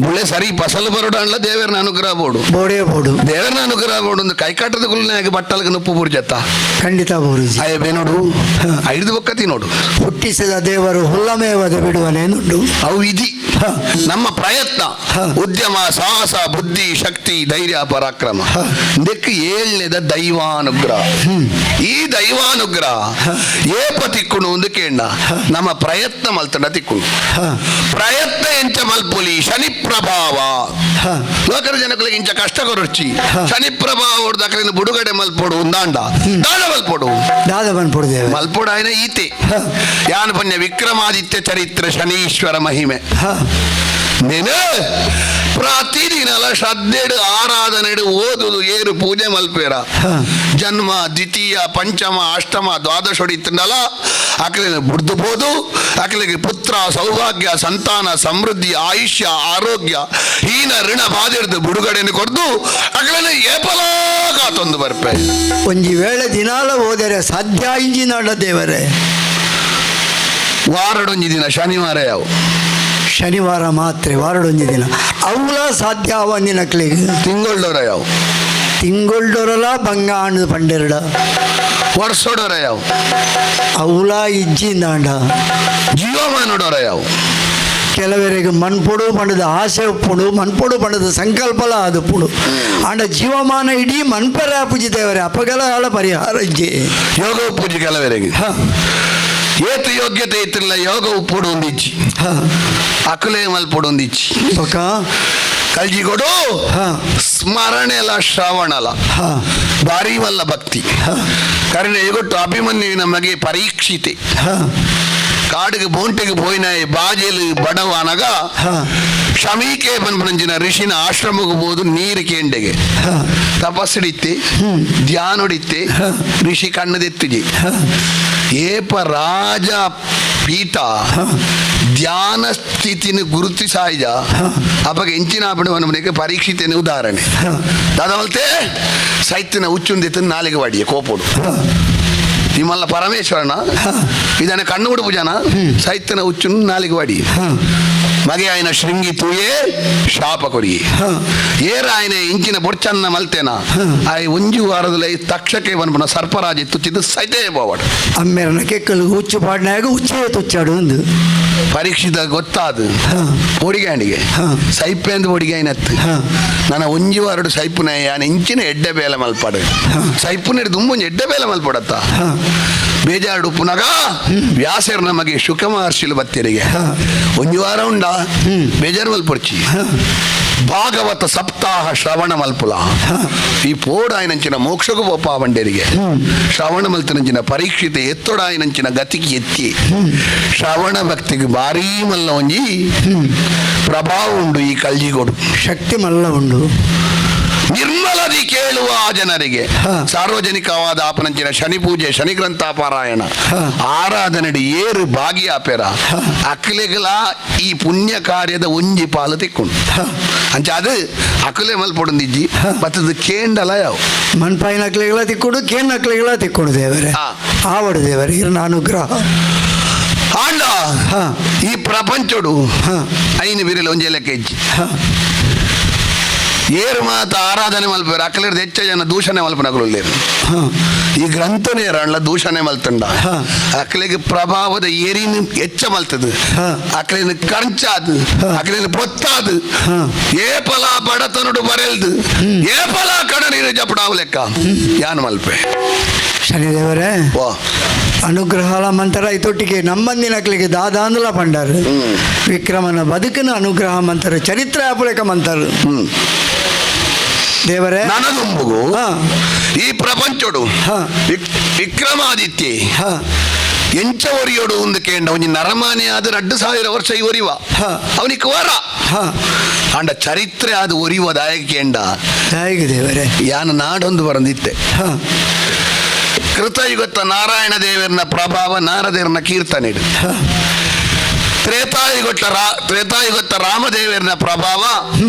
ಬುಳೆ ಸರಿ ಫಸಲು ಬರೋಡಾಣ್ಲ ದೇವರನ ಅನುಗ್ರಹ ಬೋಡು, ಬೋಡೇ ಬೋಡು ದೇವರನ ಅನುಗ್ರಹ ಬೋಡು. ಒಂದು ಕೈಕಾಟದ ಗುಲ್ನಾಗ ಬಟ್ಟಲ್ಗೆ ನುಪ್ಪು ಬುರ್ಜತ್ತ ಖಂಡಿತ ಬೋರುಜಿ. ಅಯ್ಯ ಬೇನೋಡು ಐದು ಬೊಕ್ಕತಿ ನೋಡು. ಹುಟ್ಟಿಸಿದ ದೇವರು ಹುಲ್ಲಮೇವದ ಬಿಡುವನೇನುಂಡು. ಅವು ವಿಧಿ, ನಮ್ಮ ಪ್ರಯತ್ನ, ಉದ್ಯಮ, ಸಾಹಸ, ಬುದ್ಧಿ, ಶಕ್ತಿ, ಧೈರ್ಯ, ಪರಾಕ್ರಮ. ಇದಕ್ಕೆ ಏಳನೇದ ದೈವಾನುಗ್ರಹ. ಈ ದೈವಾನುಗ್ರಹ ಏಪ ತಿಕ್ಕುಣು ಒಂದು ಕೇಂಡ ನಮ್ಮ ಪ್ರಯತ್ನ ಮಲ್ತಂಡ ತಿಕ್ಕುಣು. ಪ್ರಯತ್ನ ಎಂಚ ಮಲ್ಪುಲಿ ಶನಿ ಪ್ರಭಾವ. ಲೋಕರ ಜನಗಳಿಗೆ ಇಂಚ ಕಷ್ಟ ಕೊರೊರ್ಚಿ ಶನಿ ಪ್ರಭಾವ ಹೊಡ್ದು ಬುಡುಗಡೆ ಮಲ್ಪೊಡು ಉಂದಾಂಡ ದಾದ ಮಲ್ಪೊಡು ದಾದ ಮನ್ಪೊಡು ದೇವ ಮಲ್ಪೊಡು ಆಯ್ನ ಈತೆ ಯಾನ್ ಪನ್ಯ ವಿಕ್ರಮಾದಿತ್ಯ ಚರಿತ್ರೆ ಶನೀಶ್ವರ ಮಹಿಮೆ. ನೀನು ಪ್ರತಿದಿನಲ ಶ್ರದ್ಧೆಡು ಆರಾಧನೆಡು ಓದುದು ಏರು ಪೂಜೆ ಮಲ್ಪೇರ. ಜನ್ಮ ದ್ವಿತೀಯ ಪಂಚಮ ಅಷ್ಟಮ ದ್ವಾದಶೊಡಿ ಇತ್ತಂಡಲ ಅಕಲಿಗೆ ಬುಡ್ದು ಬೋದು. ಅಕಲಿಗೆ ಪುತ್ರ ಸೌಭಾಗ್ಯ ಸಂತಾನ ಸಮೃದ್ಧಿ ಆಯುಷ್ಯ ಆರೋಗ್ಯ ಹೀನ ಋಣ ಬಾಧಿರ್ದು ಬಿಡುಗಡೆಯನ್ನು ಕೊಡ್ದು ಅಕಲಿನ ಏಪಲಾಗಾತೊಂದು ಬರ್ಪೆ. ಒಂಜಿ ವೇಳೆ ದಿನಾಲ ಹೋದರೆ ಸಾಧ್ಯ ಇಂಜಿನಾಡ ದೇವರೇ. ವಾರಡೊಂಜಿ ದಿನ ಶನಿವಾರ ಯಾವ ಶನಿವಾರ ಮಾತ್ರ ವಾರಡೊಂಜಿ ದಿನ ಅವುಲ ಸಾಧ್ಯ ಅವಂದಿನಕ್ಲಿಗೆ. ತಿಂಗೊಳ್ಳೋರ ಯಾವ ತಿಂಗೊಳ್ಳೋರಲ ಬಂಗ ಆಂಡು ಪಂಡೆರಡ ವರ್ಷೋಡೋರ ಯಾವ ಅವುಲ ಇಜ್ಜಿಂದಾಂಡ ಜೀವಮಾನೋಡೋರ ಯಾವ. ಕೆಲವರಿಗೆ ಮನ್ಪೊಡು ಪಂಡದ ಆಸೆ ಉಪ್ಪುಡು ಮನ್ಪೊಡು ಪಂಡದ ಸಂಕಲ್ಪಲ ಅದು ಪುಡು ಆಂಡ ಜೀವಮಾನ ಇಡೀ ಮನ್ಪರ ಪೂಜೆ ದೇವರೇ ಅಪಗಲ ಪರಿಹಾರ ಇಜ್ಜಿ. ಯೋಗ ಪೂಜೆ ಕೆಲವರಿಗೆ ಏತು ಯೋಗ್ಯತೆ ಇತ್ತಿಲ್ಲ ಯೋಗ ಉಪ್ಪುಡು ಒಂದಿಚ್ಚಿ ಅಕುಲೆ ಮಲ್ಪೊಡು ಒಂದಿಚ್ಚಿ ಕಲ್ಜಿಗೊಡು ಸ್ಮರಣೆಲ ಶ್ರವಣಲ ಭಾರಿ ವಲ್ಲ ಭಕ್ತಿ ಕರುಣೆ ಎಗೊಟ್ಟು ಅಭಿಮನ್ಯುವಿನ ಮಗೆ ಪರೀಕ್ಷಿತೆ ಕಾಡಿಗೆ ಬೋಂಟೆಗೆ ಪೋಯಿನ ಬಾಜೆಲು ಬಡವನಗ ಶಮೀಕೆ ಬನ್ಪನಂಚಿನ ಋಷಿನ ಆಶ್ರಮಕ್ಕೆ ಹೋದು ನೀರು ಕೇಂಡೆಗೆ ತಪಸ್ಸಿಡಿತ್ತೆ ಧ್ಯಾನೊಡಿತ್ತೆ ಋಷಿ ಕಣ್ಣದೆತ್ತುಜಿ ಏಪ ರಾಜ ಪೀಠ ಧ್ಯಾನ ಸ್ಥಿತಿನ ಗುರುತಿಸಾಯ್ದ ಅಪಗ ಎಂಚಿನ ಬಿಡುವನ ಪರೀಕ್ಷಿತೇನೆ ಉದಾಹರಣೆ ದಾದವಲ್ತೆ ಸೈತಿನ ಹುಚ್ಚುಂದಿತ್ತು ನಾಲಿಗೆ ವಾಡಿಯ ಕೋಪೋಡು ನಿಮ್ಮಲ್ಲ ಪರಮೇಶ್ವರನ ಇದನ್ನ ಕಣ್ಣು ಉಡುಪು ಜನ ಸೈತನ ಹುಚ್ಚುನ್ ನಾಲಿಗೆ ವಾಡಿ ಮಗೆ ಆಯ್ನ ಶೃಂಗಿ ತೂಯೇ ಶಾಪ ಕೊರಿಯೆ ಏರ ಆಯ್ನ ಇಂಚಿನ ಬೊಡ್ಚನ್ನ ಮಲ್ತೇನ ಆಯ್ ಒಂಜಿ ವಾರದಲ್ಲಿ ತಕ್ಷಕ್ಕೆ ಬನ್ಪುನ ಸರ್ಪರಾಜ ತುಚ್ಚಿದ್ದು ಸೈತೇ ಬೋವಾಡು. ಅಮ್ಮೇರನ ಕೆಕ್ಕಲು ಹುಚ್ಚು ಪಾಡ್ನಾಗ ಹುಚ್ಚೇ ತುಚ್ಚಾಡು ಒಂದು ಪರೀಕ್ಷಿತ ಗೊತ್ತಾದು ಪೊಡಿಗಾಂಡಿಗೆ ಸೈಪೆ ಅಂದ್ ಪೊಡಿಗಾಯಿನತ್ತು ನನ್ನ ಒಂಜಿ ವಾರಡು ಸೈಪುನ ಯಾನ್ ಇಂಚಿನ ಎಡ್ಡೆ ಬೇಲೆ ಮಲ್ಪಾಡು ಸೈಪುನ ದುಂಬೊಂಜಿ ಎಡ್ಡೆ ಬೇಲೆ ಮಲ್ಪಡತ್ತ ಬೇಜಾರು ಉಪ್ಪುನಗ ವ್ಯಾಸರ್ ನಮಗೆ ಶುಕ ಮಹರ್ಷಿಲು ಬತ್ತಿರಿಗೆ ಒಂಜಿ ವಾರ ಉಂಡ ಬೇಜಾರು ಮಲ್ಪೊಡ್ಚಿ ಭಾಗವತ ಸಪ್ತಾಹ ಶ್ರವಣ ಮಲ್ಪುಲ ಈ ಪೋಡಾಯನಂಚಿನ ಮೋಕ್ಷಗೂ ಪೋಪ ಬಂಡೇರಿಗೆ ಶ್ರವಣ ಮಲ್ತನಂಚಿನ ಪರೀಕ್ಷಿತ ಎತ್ತೊಡಾಯನಂಚಿನ ಗತಿಗೆ ಎತ್ತಿ ಶ್ರವಣ ಭಕ್ತಿಗೆ ಭಾರೀ ಮಲ್ಲ ಒಂಜಿ ಪ್ರಭಾವ ಉಂಡು ಈ ಕಲ್ಜಿಗೋಡು ಶಕ್ತಿ ಮಲ್ಲ ಉಂಡು ನಿರ್ಮಲದಿ ಕೇಳುವ ಆ ಜನರಿಗೆ ಸಾರ್ವಜನಿಕವಾದ ಆಪನಂಚಿನ ಶನಿ ಪೂಜೆ ಶನಿ ಗ್ರಂಥ ಪಾರಾಯಣ ಆರಾಧನೆ ಏರು ಭಾಗಿಯಾಪೆರ ಅಕ್ಲೆಗಲ ಈ ಪುಣ್ಯ ಕಾರ್ಯದ ಒಂಜಿ ಪಾಲು ತಿಕ್ಕೊಂಡು ಅಂಚ ಅದು ಅಕಲೆ ಮಲ್ಪೊಡೊಂದಿಜ್ಜಿ ಮತ್ತದು ಕೇಂಡಲ ಯಾವ ಮನ್ಪಾಯಿನ ಅಕ್ಲೆಗಳ ತಿಕ್ಕೊಡು ಕೇನ್ ಅಕ್ಲೆಗಳ ತಿಕ್ಕೊಡು ದೇವರೇ ಆವಡು ದೇವರೇ ಇರನ ಅನುಗ್ರಹ ಆಂಡ ಈ ಪ್ರಪಂಚಡು ಐನು ಬಿರಿಲ ಒಂಜಿ ಲೆಕ್ಕ ಇಜ್ಜಿ ಏರು ಮಾತ ಆರಾಧನೆ ಮಲ್ಪೇರು ಅಕಲೇರ್ದು ಹೆಚ್ಚ ಜನ ದೂಷಣೆ ಮಲ್ಪನಕುಲು ಈ ಗ್ರಂಥನೇ ರಂಡ್ಲ ದೂಷಣೆ ಮಲ್ತಂಡ ಅಕ್ಲೆಗೆ ಪ್ರಭಾವದ ಏರಿನ ಹೆಚ್ಚ ಮಲ್ತದ ಅಕ್ಲೇನ ಕಂಚಾದು ಅಕ್ಲೇನ ಪೊತ್ತಾದು ಏಪಲ ಬಡತನಡು ಬರೆಲ್ದು ಏಪಲ ಕಡ ನೀರು ಜಪಡಾವು ಲೆಕ್ಕ ಯಾನ್ ಮಲ್ಪೆ ಶನಿದೇವರೇ ಅನುಗ್ರಹ ಮಂತರ ಇತೊಟ್ಟಿಗೆ ನಮ್ಮಂದಿನ ಅಕ್ಲಿಗೆ ದಾದಾಂದಲ ಪಂಡಾರು ವಿಕ್ರಮನ ಬದುಕಿನ ಅನುಗ್ರಹ ಮಂತರ ಚರಿತ್ರೆ ಆಪುಲೇಕ ಮಂತರು ದೇವರೇ ನನದುಂಬುಗು ಈ ಪ್ರಪಂಚಡು ವಿಕ್ರಮಾದಿತ್ಯ ಎಂಚ ಒರಿಯೋಡು ಒಂದು ಕೇಂಡ ಒಂಜಿ ನರಮಾನೆ ಆದ 2000 ವರ್ಷ ಈ ಒರಿವ ಅವನಿಗೆ ವರ ಅಂಡ ಚರಿತ್ರೆ ಆದ ಒರಿವ ದಾಯಕ ಕೇಂಡ ದೇವರೇ ಯಾನ ನಾಡೊಂದು ಬರಂದಿತ್ತೆ ಕೃತಯುಗತ್ತ ನಾರಾಯಣ ದೇವರನ ಪ್ರಭಾವ ನಾರದೇವರನ ಕೀರ್ತನೆ. ತ್ರೇತಾಯುಗತ್ತ ರಾಮದೇವರನ ಪ್ರಭಾವ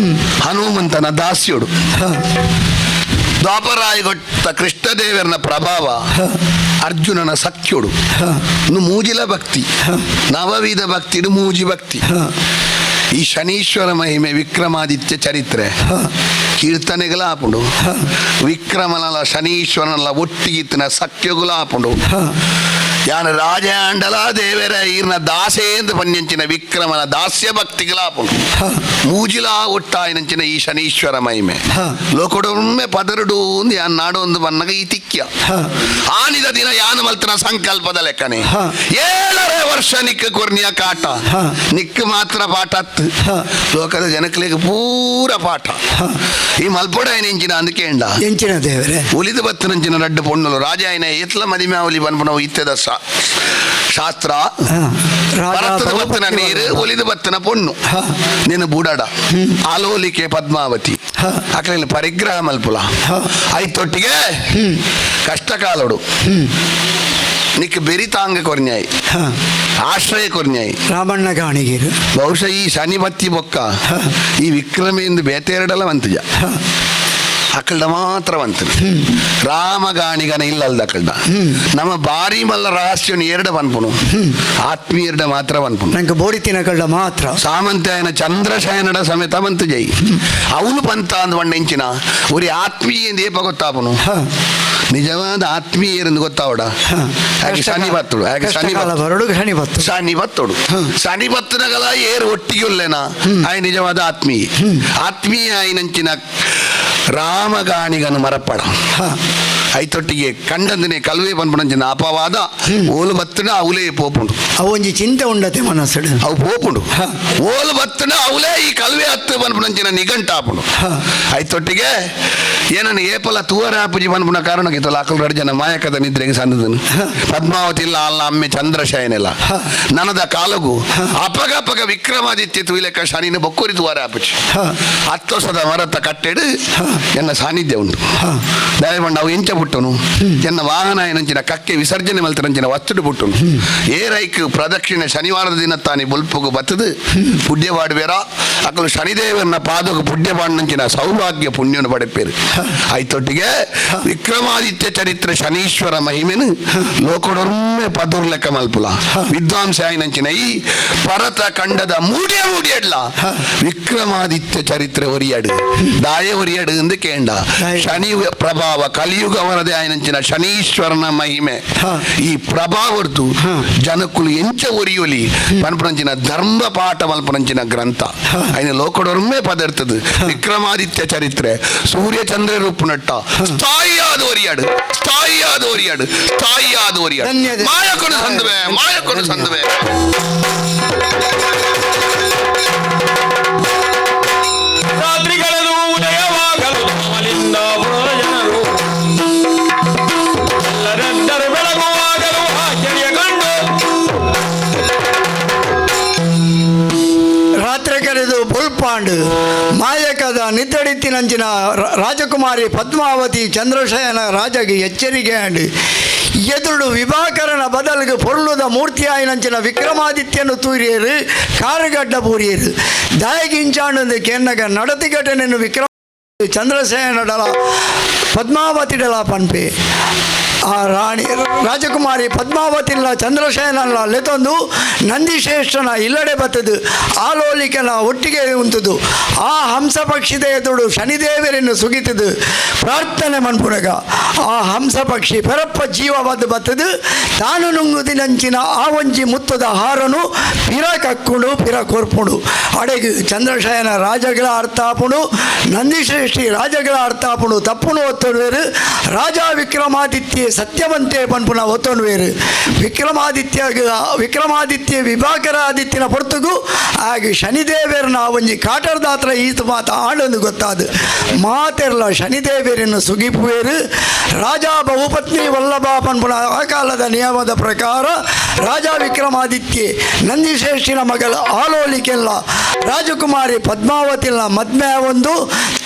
ಹನುಮಂತನ ದಾಸ್ಯುಡು. ದ್ವಾಪರಾಯುಗೊಟ್ಟ ಕೃಷ್ಣದೇವರನ ಪ್ರಭಾವ ಅರ್ಜುನನ ಸಖ್ಯುಡು. ಇನ್ನು ಮೂಜಿಲ ಭಕ್ತಿ, ನವವಿಧ ಭಕ್ತಿ, ಮೂಜಿ ಭಕ್ತಿ. ಈ ಶನೀಶ್ವರ ಮಹಿಮೆ ವಿಕ್ರಮಾದಿತ್ಯ ಚರಿತ್ರೆ ಕೀರ್ತನೆಗಳ ಆಪುಂಡು. ವಿಕ್ರಮನಲ ಶನೀಶ್ವರನಲ್ಲ ಒಟ್ಟಿಗಿತ್ತಿನ ಸಖ್ಯಗುಲ ಆಪುಂಡು. ಯಾನ ರಾಜಾಂಡಲ ದೇವರ ಈರ್ನ ದಾಸೇಂದ್ರ ಪನ್ಯಂಚಿನ ವಿಕ್ರಮನ ದಾಸ್ಯ ಭಕ್ತಿಗಳ ಆಪುಂಡು. ಮೂಜಿಲ ಒಟ್ಟಾಯಿನಂಚಿನ ಈ ಶನೀಶ್ವರ ಮಹಿಮೆ ಲೋಕಡೊಮ್ಮೆ ಪದರಡು ಯಾನ್ ನಾಡೊಂದು ಬನ್ನಗ ಈ ತಿಕ್ಯ ಆನಿದ ದಿನ ಯಾನು ಮಲ್ತನ ಸಂಕಲ್ಪದ ಲೆಕ್ಕನೆ 7.5 ವರ್ಷ ನಿಕ್ಕ ಕೊರ್ನಿಯ ಕಾಟ ನಿಕ್ಕ ಮಾತ್ರ ಪಾಠ ಲೋಕದ ಜನಕಲಿಗೆ ಪೂರ ಪಾಠ. ಈ ಮಲ್ಪೊಡ ಎಂಚಿನ ಅಂದಕೇಂಡ ಎಂಚಿನ ದೇವರೇ ಉಲಿದು ಬತ್ತನಂಚಿನ ರಡ್ಡು ಪೊಣ್ಣುಲು ರಾಜ ಆಯನ ಎತ್ಲ ಮದಿಮೆ ಅವಲಿ ಬನ್ಪುನವು ಇತ್ತೆದ ಶಾಸ್ತ್ರ. ಭರತದ ಬತ್ತನ ನೀರು ಒಲಿದು ಬತ್ತನ ಪೊಣ್ಣು ನಿನ್ನ ಬುಡಡ ಆಲೋಲಿಕೆ ಪದ್ಮಾವತಿ ಅಕಲಿನ ಪರಿಗ್ರಹ ಮಲ್ಪುಲ ಐತೊಟ್ಟಿಗೆ ಕಷ್ಟ ಕಾಲೋಡು ನಿಕ್ ಬೆರಿತಾಂಗ ಕೊರ್ನ್ಯಾಯಿ ಆಶ್ರಯ ಕೊರ್ನ್ಯಾಯಿ ರಾಮಣ್ಣ ಗಾಣಿಗೀರು. ಬಹುಶಃ ಈ ಶನಿಬತ್ತಿ ಬೊಕ್ಕ ಈ ವಿಕ್ರಮೆಯಿಂದ ಬೇತೆರಡಲ ವಂತಜ ಅಕಲ್ಡ ಮಾತ್ರ ವಂತ ರಾಮಗಾಣಿಗನ ಇಲ್ಲಲ್ದ ಅಕಲ್ಡ ನಮ್ಮ ಬಾರಿ ಮಲ್ಲ ರಹಸ್ಯನು ಎರಡ ಪನ್ಪುನು ಆತ್ಮೀಯರಡ ಮಾತ್ರ ಪನ್ಪುನು ನಂಗೆ ಬೋಡಿತಿನ ಕಳ್ಳ ಮಾತ್ರ ಸಾಮಂತಾಯನ ಚಂದ್ರಶಯನಡ ಸಮೇತ ಬಂತು ಜೈ ಅವನು ಪಂತ ಅಂದ್ ವಣ್ಣ ಉರಿ ಆತ್ಮೀಯ ಏಪ ಗೊತ್ತಾಪನು ನಿಜವಾದ ಆತ್ಮೀಯರೆಂದು ಗೊತ್ತಾವಡ ಹಾಗೆ ಶನಿ ಬತ್ತುಡು ಹಾಗೆ ಶನಿ ಬರಡು ಶನಿ ಬತ್ತು ಶನಿ ಬತ್ತುಡು ಶನಿ ಬತ್ತನಗಲ ಏರು ಒಟ್ಟಿಗೆ ಉಲ್ಲೇನಾ ಆಯ್ ನಿಜವಾದ ಆತ್ಮೀಯ ಆತ್ಮೀಯ ಆಯ್ನಂಚಿನ ರಾಮಗಾಣಿಗನು ಮರಪಡ ಐತೊಟ್ಟಿಗೆ ಕಂಡಂದನೆ ಕಲ್ವೆ ಪನ್ಪುಣಂಚಿನ ಅಪವಾದ ಓಲು ಬತ್ತುನ ಅವಲೇ ಪೋಪುಂಡು. ಅವೊಂಜಿ ಚಿಂತೆ ಉಂಡತೆ ಮನಸ್ಸುಡು ಅವು ಪೋಪುಂಡು ಓಲು ಬತ್ತುನ ಅವಲೇ ಈ ಕಲ್ವೆ ಹತ್ತು ಪನ್ಪುಣಂಚಿನ ನಿಘಂಟಾಪುಂಡು. ಐತೊಟ್ಟಿಗೆ ಏನನ್ನು ಏಪಲ ತೂವರ ಆಪುಜಿ ಪನ್ಪುಣ ಕಾರಣಕ್ಕಿತ್ತಲ್ಲ ಅಕಲ್ ರಡ್ ಜನ ಮಾಯಕದ ನಿದ್ರೆಗೆ ಸಂದದನು ಪದ್ಮಾವತಿ ಇಲ್ಲ ಅಲ್ಲ ಅಮ್ಮೆ ಚಂದ್ರಶಯನೆಲ್ಲ ನನದ ಕಾಲಗು ಅಪಗ ಅಪಗ ವಿಕ್ರಮಾದಿತ್ಯ ತುಯಿಲೆಕ್ಕ ಶನಿನ ಬೊಕ್ಕೋರಿ ತೂವರ ಆಪುಜಿ ಹತ್ತೊಸದ ಮರತ ಕಟ್ಟೆಡು ಎನ್ನ ಸಾನ್ನಿಧ್ಯ ಉಂಟು. ದಯಮಂಡ ಅವು ಎಂಚ ಪುಟ್ಟನು ಎನ್ನ ವಾಹನ ಏನಂಚಿನ ಕಕ್ಕೆ ವಿಸರ್ಜನೆ ಮಲ್ತರಂಚಿನ ವಸ್ತುಡು ಪುಟ್ಟನು ಏರೈಕ್ ಪ್ರದಕ್ಷಿಣೆ ಶನಿವಾರದ ದಿನ ತಾನೆ ಬೊಲ್ಪುಗು ಬತ್ತದು ಪುಣ್ಯವಾಡುವೇರ ಅಕಲು ಶನಿದೇವನ ಪಾದకు ಪುಣ್ಯವಾಡಿನಂಚಿನ ಸೌಭಾಗ್ಯ ಪುಣ್ಯನು ಪಡೆಪೇರು. ಐತೊಟ್ಟಿಗೆ ವಿಕ್ರಮಾದಿತ್ಯ ಚರಿತ್ರೆ ಶನೀಶ್ವರ ಮಹಿಮೆನು ಲೋಕಡೊಮ್ಮೆ ಪದುರ್ ಲೆಕ್ಕ ಮಲ್ಪುಲ ವಿದ್ವಾಂಸ ಆಯ್ನಂಚಿನ ಈ ಪರತ ಕಂಡದ ಮೂಡಿಯ ಮೂಡಿಯಡ್ಲ ವಿಕ್ರಮಾದಿತ್ಯ ಚರಿತ್ರೆ ಒರಿಯಾಡು ದಾಯ ಒರಿಯಾಡು ಎಂದು ಕೇಂಡ ಶನಿ ಪ್ರಭಾವ ಕಲಿಯುಗ ವರದೆ ಆಯ್ನಂಚಿನ ಶನೀಶ್ವರನ ಮಹಿಮೆ ಈ ಪ್ರಭಾವರ್ತು ಜನಕ್ಕುಲು ಎಂಚ ಒರಿಯೊಲಿ ಪನ್ಪುನಂಚಿನ ಧರ್ಮ ಪಾಠ ಮಲ್ಪುನಂಚಿನ ಗ್ರಂಥ ಆಯ್ನ ಲೋಕಡೊಮ್ಮೆ ಪದರ್ತದು ವಿಕ್ರಮಾದಿತ್ಯ ಚರಿತ್ರೆ ಸೂರ್ಯ ಚಂದ್ರ ರೂಪುನಟ್ಟ ಸ್ಥಾಯಿಯಾದ ಒರಿಯಾಡು ಸ್ಥಾಯಿಯಾದ ಒರಿಯಾಡು ಸ್ಥಾಯಿಯಾದ ಒರಿಯಾಡು ಮಾಯಕೊಡು ಸಂದುವೆ ಮಾಯಕೊಡು ಸಂದುವೆ. ರಾತ್ರಿ ಕಳೆದು ಉದಯವಾಗಲು ಅಲ್ಲಿಂದ ಜನರು ಎಲ್ಲರೆದ್ದರು ಬೆಳಗುವಾಗಲು ಆಶ್ಚರ್ಯ ಕಂಡು. ರಾತ್ರಿ ಕರೆದು ಬೊಲ್ಪಾಂಡು ಮಾಯಕದ ನಿದ್ದಡಿತ್ತಿನಂಚಿನ ರಾಜಕುಮಾರಿ ಪದ್ಮಾವತಿ ಚಂದ್ರಶಯನ ರಾಜಗೆ ಎಚ್ಚರಿಕೆ ಅಂಡು ಎದುರು ವಿಭಾಕರನ ಬದಲಿಗೆ ಪೊರ್ಲುದ ಮೂರ್ತಿಯಾಯಿನಂಚಿನ ವಿಕ್ರಮಾದಿತ್ಯನು ತೂರಿಯರು ಕಾರುಗಡ್ಡ ಪೂರಿಯರು ದಾಯಗಿಂಚಾಂಡು ಕೆನ್ನಗ ನಡತಿಘಟನೆಯನ್ನು ವಿಕ್ರಮ ಚಂದ್ರಸೇನಡಲ ಪದ್ಮಾವತಿಡಲ ಪನ್ಪೆ ಆ ರಾಣಿ ರಾಜಕುಮಾರಿ ಪದ್ಮಾವತಿಲ್ಲ ಚಂದ್ರಶಯನಲ್ಲ ಲೆತೊಂದು ನಂದಿಶ್ರೇಷ್ಠನ ಇಲ್ಲಡೆ ಬತ್ತದು ಆಲೋಲಿಕನ ಒಟ್ಟಿಗೆ ಉಂಟುದು ಆ ಹಂಸ ಪಕ್ಷಿದ ಎದುರು ಶನಿದೇವರನ್ನು ಸುಗಿತದು ಪ್ರಾರ್ಥನೆ ಮನ್ಪುನಗ ಆ ಹಂಸ ಪಕ್ಷಿ ಪರಪ್ಪ ಜೀವವಾದ ಬತ್ತದು ತಾನು ನುಂಗುದಿನಂಚಿನ ಆ ಒಂಜಿ ಮುತ್ತದ ಹಾರನು ಪಿರ ಕಕ್ಕುಂಡು ಪಿರ ಕೊರ್ಪುಂಡು ಅಡೆಗು ಚಂದ್ರಶಯನ ರಾಜಗಳ ಅರ್ಥಾಪುಣು ನಂದಿಶ್ರೇಷ್ಠಿ ರಾಜಗಳ ಅರ್ಥಾಪುಣು ತಪ್ಪುನು ಒತ್ತೊಡುವೇರು ರಾಜ ವಿಕ್ರಮಾದಿತ್ಯ ಸತ್ಯವಂತೆ ಪನ್ಪುನ ಒತ್ತೊಡುವೇರು ವಿಕ್ರಮಾದಿತ್ಯ ವಿಕ್ರಮಾದಿತ್ಯ ವಿಭಾಕರಾದಿತ್ಯನ ಪೊರ್ತುಗು ಆಗ ಶನಿದೇವರನ ಒಂಜಿ ಕಾಟರ್ದಾತ್ರ ಈತ ಮಾತ ಆಳೊಂದು ಗೊತ್ತಾದು ಮಾತೆರ್ಲ ಶನಿದೇವರನ್ನು ಸುಗಿಪುವೇರು ರಾಜ ಬಹುಪತ್ನಿ ವಲ್ಲಭ ಪನ್ಪುನ ಆ ಕಾಲದ ನಿಯಮದ ಪ್ರಕಾರ ರಾಜ ವಿಕ್ರಮಾದಿತ್ಯ ನಂದಿಶ್ರೇಷ್ಠಿನ ಮಗಳ ಆಲೋಲಿಕೆಲ್ಲ ರಾಜಕುಮಾರಿ ಪದ್ಮಾವತಿನ ಮದ್ಮೆ ಒಂದು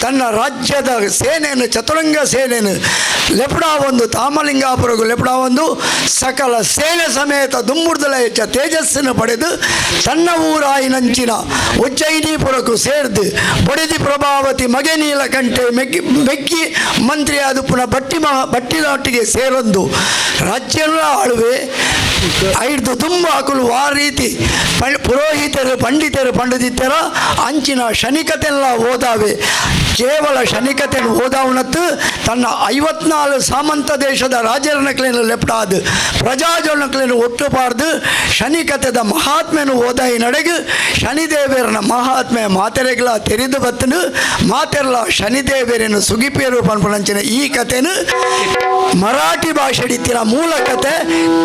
ತನ್ನ ರಾಜ್ಯದ ಸೇನೆಯನ್ನು ಚತುರಂಗ ಸೇನೆಯನ್ನು ಲೆಪಡ ಒಂದು ತಾಮಲಿಂಗ ಮಹಾಲಿಂಗಾಪುರಗು ಲೆಪಡಾವೊಂದು ಸಕಲ ಸೇನೆ ಸಮೇತ ದುಂಬುರ್ದಲ ಹೆಚ್ಚ ತೇಜಸ್ಸನ್ನು ಪಡೆದು ತನ್ನ ಊರಾಯಿನಂಚಿನ ಉಜ್ಜಯಿನಿಪುರಕ್ಕೂ ಸೇರ್ದು ಬೊಡೆದಿ ಪ್ರಭಾವತಿ ಮಗೆ ನೀಲಕಂಠೆ ಮೆಕ್ಕಿ ಮೆಕ್ಕಿ ಮಂತ್ರಿಯಾದ ಪುನಃ ಬಟ್ಟಿ ಬಟ್ಟಿನೊಟ್ಟಿಗೆ ಸೇರೊಂದು ರಾಜ್ಯನ ಆಳುವೆ ಐದು ತುಂಬ ಹಾಕಲು ಆ ರೀತಿ ಪುರೋಹಿತರು ಪಂಡಿತರು ಪಂಡಿತರ ಅಂಚಿನ ಶನಿಕತೆಲ್ಲ ಓದಾವೆ. ಕೇವಲ ಶನಿಕತೆಯನ್ನು ಓದಾವನತ್ತು ತನ್ನ 54 ಸಾಮಂತ ದೇಶದ ರಾಜರನಕ್ಲೇನು ಲೆಪ್ಟಾದು ಪ್ರಜಾಜನಕ್ಲೇನು ಒಟ್ಟುಪಾರ್ದು ಶನಿಕತೆದ ಮಹಾತ್ಮೆನು ಓದಾಯಿ ನಡೆಗು ಶನಿದೇವರನ ಮಹಾತ್ಮೆ ಮಾತೆರೆಗಳ ತೆರೆದು ಬತ್ತನು ಮಾತೆರಲ ಶನಿದೇವರನ್ನು ಸುಗಿಪೇರು ಪನ್ಪನಂಚಿನ ಈ ಕಥೆನು ಮರಾಠಿ ಭಾಷೆ ಇತ್ತಿನ ಮೂಲ ಕತೆ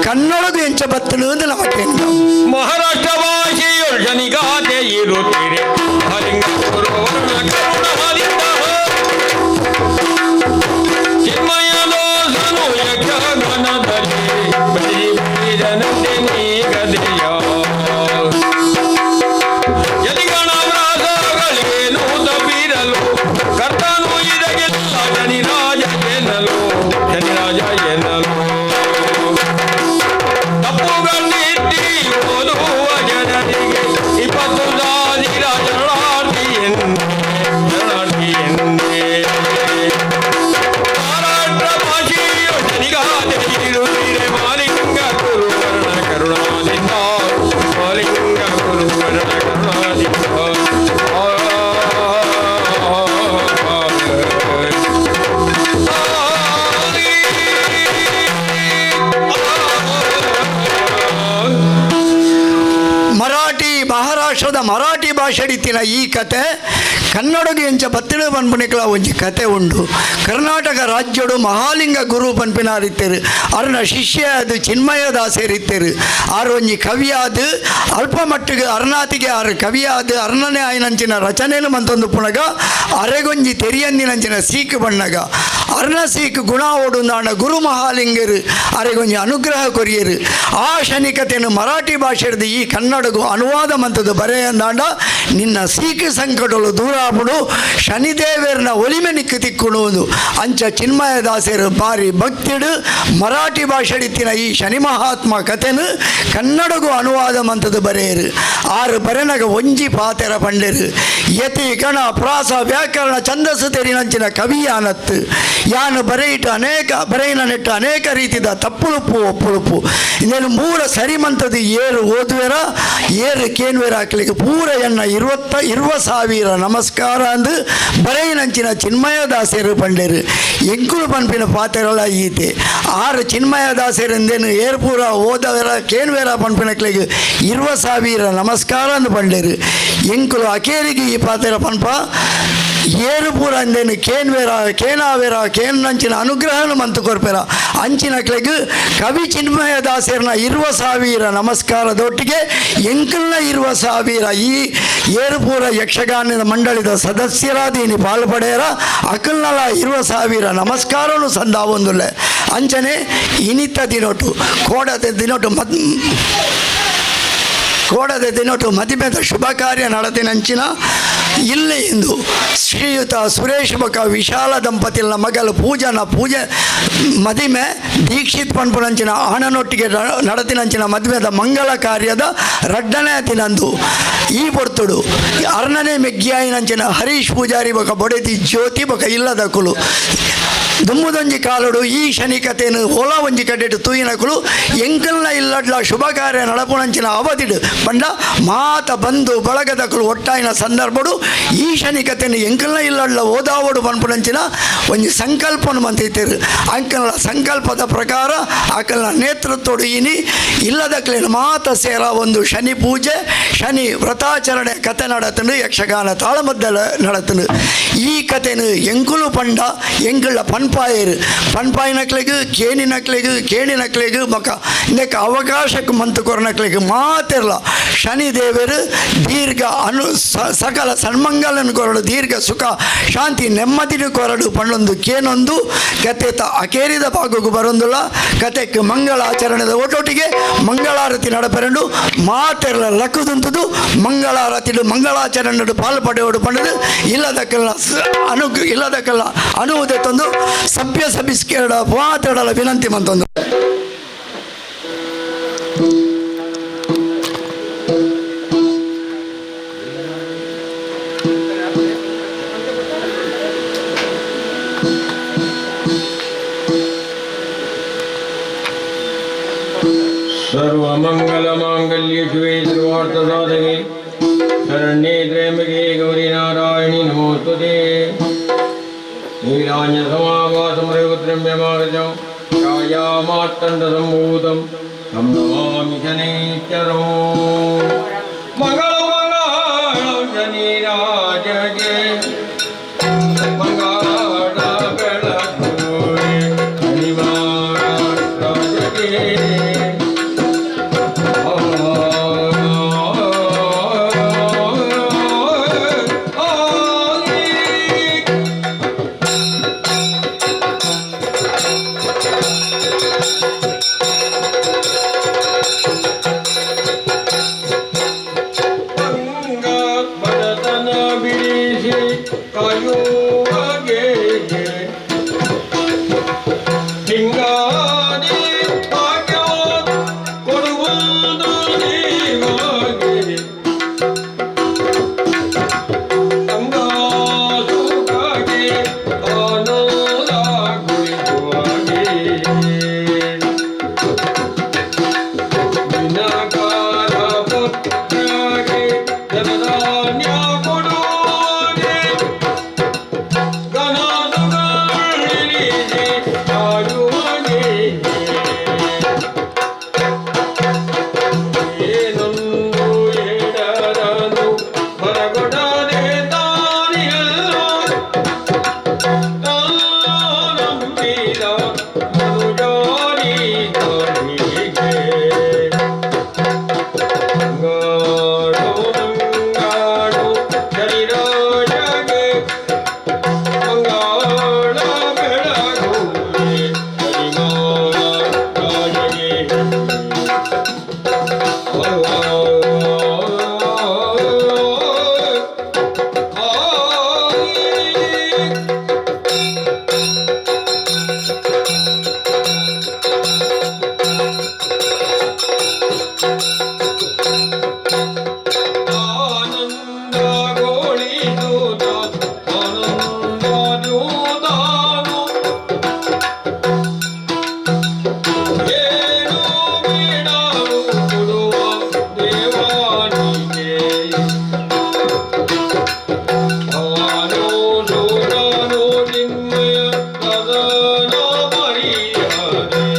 ಕನ್ನಡಗು ಎಂಚ ಬತ್ತನು ಅಂತ ನಮಗೇನು. ಮಹಾರಾಷ್ಟ್ರ ಭಾಷೆಯೊಳ್ ಶನಿಗಾಥೆ ಇರುತ್ತೀರಿ ಹಲಿಂಗ ಗುರುವರ್ಣ ಕರುಣಾದಿಂದ ಚಿನ್ಮಯ ದೋಷನು ಯಕ್ಷಗಾನದಲ್ಲಿ ಬಲಿ ಜನತೆ ನೀಗದೆಯ ಯತಿಗಣ ವ್ರಾಸಗಳೇನು ತಪ್ಪಿರಲು ಕರ್ತನು ಇದಕ್ಕೆಲ್ಲ ಶನಿರಾಜ ಎನ್ನಲು ಶನಿರಾಜ ಎನ್ನಲು ತಪ್ಪುಗಳನ್ನಿಟ್ಟಿ ಓದುವ ಜನರಿಗೆ 20 ಸಾವಿರ ಶರಣಾರ್ಥಿ ಎಂದೇ ಶರಣಾರ್ಥಿ ಎಂದೇ ಮಹಾರಾಷ್ಟ್ರ ಭಾಷೆಯು ಶನಿಗಾಥೆ ಇರುತ್ತೀರೆ ಮಾಲಿಂಗ ಗುರುವರ್ಣ ಕರುಣಾದಿಂದ ಮಾಲಿಂಗ ಗುರುವರ್ಣ ಕರುಣಾದಿಂದ. ಮರಾಠಿ ಮಹಾರಾಷ್ಟ್ರದ ಮರಾಠಿ ಭಾಷೆ ಇತ್ತಿನ ಈ ಕತೆ ಕನ್ನಡಗು ಎಂಚ ಬತ್ತಿನ ಪನ್ಪುನಿಕಲ ಒಂಜಿ ಕತೆ ಉಂಡು. ಕರ್ನಾಟಕ ರಾಜ್ಯಡು ಮಹಾಲಿಂಗ ಗುರು ಪನ್ಪಿನಾರಿತ್ತೇರು ಅರ್ನ ಶಿಷ್ಯ ಅದು ಚಿನ್ಮಯ ದಾಸರಿತ್ತೇರು ಆರು ಒಂಜಿ ಕವಿಯಾದ ಅಲ್ಪ ಮಟ್ಟಿಗೆ ಅರ್ನಾತಿಗೆ ಆರು ಕವಿಯಾದ ಅರ್ಣನೆ ಆಯ್ನಂಚಿನ ರಚನೆನು ಮಂತೊಂದು ಪುನಗ ಅರೆಗೊಂಜಿ ತೆರಿಯಂದಿನಂಚಿನ ಸೀಕು ಬಣ್ಣಗ ಅರ್ಣ ಸೀಕು ಗುಣ ಓಡುಂದಾಣ ಗುರು ಮಹಾಲಿಂಗರು ಅರೆಗೊಂಜಿ ಅನುಗ್ರಹ ಕೊರಿಯರು. ಆ ಶನಿಕತೆಯನ್ನು ಮರಾಠಿ ಭಾಷೆಡ್ದು ಈ ಕನ್ನಡಗು ಅನುವಾದ ಮಂತದ್ದು ಬರೆಯಂದಾಂಡ ನಿನ್ನ ಸೀಕು ಸಂಕಟಲು ದೂರಾಪುಡು ಶನಿದೇವರನ ಒಲಿಮೆ ನಿಕ್ಕು ತಿಕ್ಕುಣುವುದು ಅಂಚ ಚಿನ್ಮಯ ದಾಸರು ಬಾರಿ ಭಕ್ತಿಡು ಮರಾಠಿ ಭಾಷೆಡಿತ್ತಿನ ಈ ಶನಿ ಮಹಾತ್ಮ ಕಥೆನು ಕನ್ನಡಗು ಅನುವಾದ ಮಂತದ್ದು ಬರೆಯರು. ಆರು ಬರೆನಗ ಒಂಜಿ ಪಾತೆರ ಪಂಡೆರು ಯತಿ ಗಣ ಪ್ರಾಸ ವ್ಯಾಕರಣ ಛಂದಸ್ಸು ತೆರಿನಂಚಿನ ಕವಿಯಾನತ್ತು ಯಾನು ಬರೆಯಿಟ್ಟು ಅನೇಕ ಬರೆಯಿನ ನೆಟ್ಟು ಅನೇಕ ರೀತಿದ ತಪ್ಪುಳುಪ್ಪು ಒಪ್ಪುಳುಪ್ಪು ಇನ್ನೇನು ಮೂರ ಸರಿಮಂತದ್ದು ಏರು ಓದುವೆರ ಏರು ಕೇನ್ವೆರ ಹಾಕ್ಲಿಕ್ಕೆ ಪೂರ ಎನ್ನ 20,000 ನಮಸ್ಕಾರ ಅಂದು ಬರೆಯಿನಂಚಿನ ಚಿನ್ಮಯ ದಾಸರು ಪಂಡೇರು ಎಂಕುಲು ಪನ್ಪಿನ ಪಾತೆರಲ ಈತೆ ಆರು ಚಿನ್ಮಯ ದಾಸರೆಂದೇನು ಏರ್ ಪೂರ ಓದವೆರ ಕೇನ್ವೆರ ಪನ್ಪಿನಕ್ಲಿಗೆ 20,000 ನಮಸ್ಕಾರ ಅಂದು ಪಂಡೇರು ಎಂಕುಲು ಅಕೇರಿಗೆ ಈ ಪಾತೆರ ಪನ್ಪ ಏರು ಪೂರ ಅಂದೇನು ಕೇನ್ವೇರ ಕೇನಾವೇರ ಕೇನ್ನಂಚಿನ ಅನುಗ್ರಹನ ಮಂತು ಕೊರ್ಪೇರ ಅಂಚಿನ ಕವಿ ಚಿನ್ಮಯ ದಾಸರನ 20,000 ನಮಸ್ಕಾರದೊಟ್ಟಿಗೆ ಎಂಕಲ್ನ 20,000 ಈ ಏರುಪೂರ ಯಕ್ಷಗಾನದ ಮಂಡಳಿದ ಸದಸ್ಯರಾದೀನಿ ಪಾಲ್ಪಡೆಯರ ಅಕಲ್ನಲ 20,000 ನಮಸ್ಕಾರನು ಸಂದಾವೊಂದುಲ್ಲೆ ಅಂಚನೆ ಇನಿತ ದಿನೊಟು ಕೋಡದ ದಿನೊಟು ಮತ್ ಕೋಡದ ದಿನೊಟು ಮದಿಮೆದ ಶುಭ ಕಾರ್ಯ ನಡತಿನಂಚಿನ ಇಲ್ಲಿ ಇಂದು ಶ್ರೀಯುತ ಸುರೇಶ್ ಬಕ ವಿಶಾಲ ದಂಪತಿನ ಮಗಲು ಪೂಜನ ಪೂಜೆ ಮದಿಮೆ ದೀಕ್ಷಿತ್ ಪನ್ಪುನಂಚಿನ ಆಣನೊಟ್ಟಿಗೆ ನಡತಿನಂಚಿನ ಮದುವೆದ ಮಂಗಳ ಕಾರ್ಯದ ರಡ್ಡನೇ ದಿನಂದು ಈ ಪೊರ್ತುಡು ಅರ್ಣನೆ ಮೆಗ್ಗಿಯಾಯಿನಂಚಿನ ಹರೀಶ್ ಪೂಜಾರಿ ಬಕ ಬೊಡೆದಿ ಜ್ಯೋತಿ ಬಕ ಇಲ್ಲದ ಕುಲು ದುಮ್ಮುದೊಂಜಿ ಕಾಲುಡು ಈ ಶನಿ ಕಥೆನು ಓಲ ಒಂಜಿ ಕಡೆಟು ತೂಯಿನಕುಲು ಎಂಕಲ್ನ ಇಲ್ಲಡ್ಲ ಶುಭ ಕಾರ್ಯ ನಡಪುನಂಚಿನ ಅವಧಿಡು ಪಂಡ ಮಾತ ಬಂಧು ಬಳಗದಕುಲು ಒಟ್ಟಾಯಿನ ಸಂದರ್ಭಡು ಈ ಶನಿ ಕಥೆನು ಎಂಕಲ್ನ ಇಲ್ಲಡ್ಲ ಓದಾವಡು ಪನ್ಪುನಂಚಿನ ಒಂಜಿ ಸಂಕಲ್ಪನು ಮಂತಿತ್ತೇರು ಅಂಕಲ್ನ ಸಂಕಲ್ಪದ ಪ್ರಕಾರ ಅಕಲ್ನ ನೇತೃತ್ವಡು ಇನಿ ಇಲ್ಲದಕ್ಲೇನು ಮಾತ ಸೇರ ಒಂದು ಶನಿ ಪೂಜೆ ಶನಿ ವ್ರತಾಚರಣೆ ಕತೆ ನಡತನು ಯಕ್ಷಗಾನ ತಾಳಮದ್ದಲ ನಡತನು ಈ ಕಥೆನು ಎಂಕುಲು ಪಂಡ ಎಂಕುಳ ಪನ್ಪಾಯರು ಪನ್ಪಾಯಿನಕ್ಲೆಗ್ ಕೇಣಿನಕ್ಲೆಗ್ ಕೇಣಿನಕ್ಲೆಗ್ ಬೊಕ ಇಂದಕ್ಕೆ ಅವಕಾಶಕ್ಕೆ ಮಂತು ಕೊರನಕ್ಲೆಗ್ ಮಾತೆರ್ಲ ಶನಿದೇವರು ದೀರ್ಘ ಅನು ಸಕಲ ಸನ್ಮಂಗಲನ ಕೊರಡು ದೀರ್ಘ ಸುಖ ಶಾಂತಿ ನೆಮ್ಮದಿನ ಕೊರಡು ಪಣ್ಣೊಂದು ಕೇನೊಂದು ಕತೆ ಅಕೇರಿದ ಭಾಗಕ್ಕೂ ಬರೊಂದುಲ್ಲ ಕತೆಕ್ ಮಂಗಳಾಚರಣೆದ ಒಟ್ಟೊಟ್ಟಿಗೆ ಮಂಗಳಾರತಿ ನಡಪೆರಂಡು ಮಾತೆರ್ಲ ಲಕ್ಕುದುಂತುದು ಮಂಗಳಾರತಿಡು ಮಂಗಳಾಚರಣೆ ಪಾಲು ಪಡೆಯೋಡು ಪಂಡದು ಇಲ್ಲದಕ್ಕೆಲ್ಲ ಅನು ಇಲ್ಲದಕ್ಕೆಲ್ಲ ಅನುವುದೆ ತಂದು ಸಭ್ಯ ಸಭಿಸ್ಕೇಡ ಮಾತಾಡಲ ವಿನಂತಿ ಮಂತೊಂದು. सर्वमङ्गलमाङ्गल्ये शिवे सर्वार्थसाधके शरण्ये त्र्यम्बके गौरी नारायणि नमोऽस्तुते। नीलाञ्जसमाभासं रघुत्रम्यमागतं छायामार्तण्डसम्भूतं तं नमामि शनैश्चरं। मङ्गलं मङ्गलं शनिराजगे मङ्गलबेळगुवे शनिवाराजगे। ಬಡತನ ಬಿಡಿಸಿ ಕಾಯುವಗೆ ಹಿಂಗಾದಿ ಭಾಗ್ಯ ಕೊಡುವುದು ನೀವಾಗಿ ಗಂಗಾಸುಖಗೆ ಆನಂದ ಕುಳಿತುವಾಗೆ ವಿನಕಾರ ಪುತ್ರಗೆ ಧನಧಾನ್ಯ ಕೊಡುವಾಗೆ ಘನಸುಗಳಿಸಿ ಕಾಯುವಾಗೆ. ಏನೊಂದು ಎಡರನು ಬರಗೊಡದೆ ತಾನಿಯಲ್ಲ ತಾನಂಬಿದ ಮನುಜಾನಿಗೆ. ಮಂಗಾಡು ಮಂಗಾಡು ಶರೀರಾಜಗೆ ಮಂಗಾಳ ಬೆಳಗುವೆ ಶನಿವಾರ ರಾಜಗೆ. ಆನಂದಗೊಳಿಸುತ್ತ ಆನಂದದ್ಯೂತಾನು ಏನು ಬೇಡವು ಕೊಡುವ ದೇವಾನಿಗೆ. ಅವನು ಸೂರನು ಚಿನ್ಮಯ ಸದನ ಪರಿಹರೆ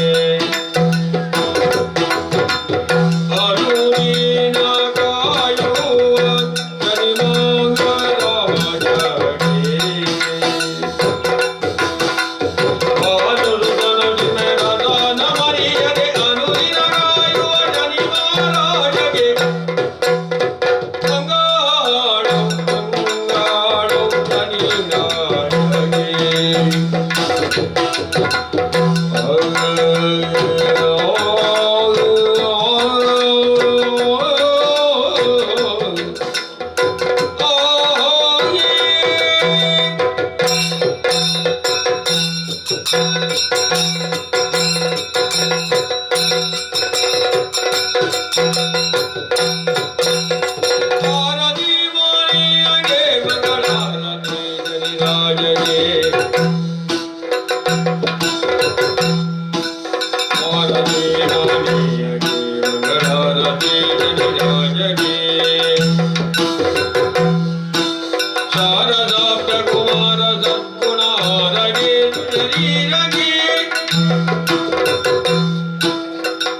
ಅರುಣಿನ ಕಾಯುವ ಶನಿಮಂಗರಾಜಗೆ. ಮರಿಯದೆ ಅನುದಿನ ಕಾಯುವ ಶನಿಮಹಾರಾಜಗೆ. ಮಂಗಾಳು ಮಂಗಾಳು ಶನಿರಾಜಗೆ. ಆರತಿ ಮಾಣಿಯಗೆ ಮಂಗಳಾರತಿ ಶನಿರಾಜಗೆ. ಆರತಿ ಮಾಣಿಯಗೆ ಮಂಗಳಾರತಿ ಶನಿರಾಜಗೆ. ಶಾರದಾಬ್ಧ ಕುಮಾರ ಸದ್ಗುಣಾರಗೆ ಶರೀರಗೆ.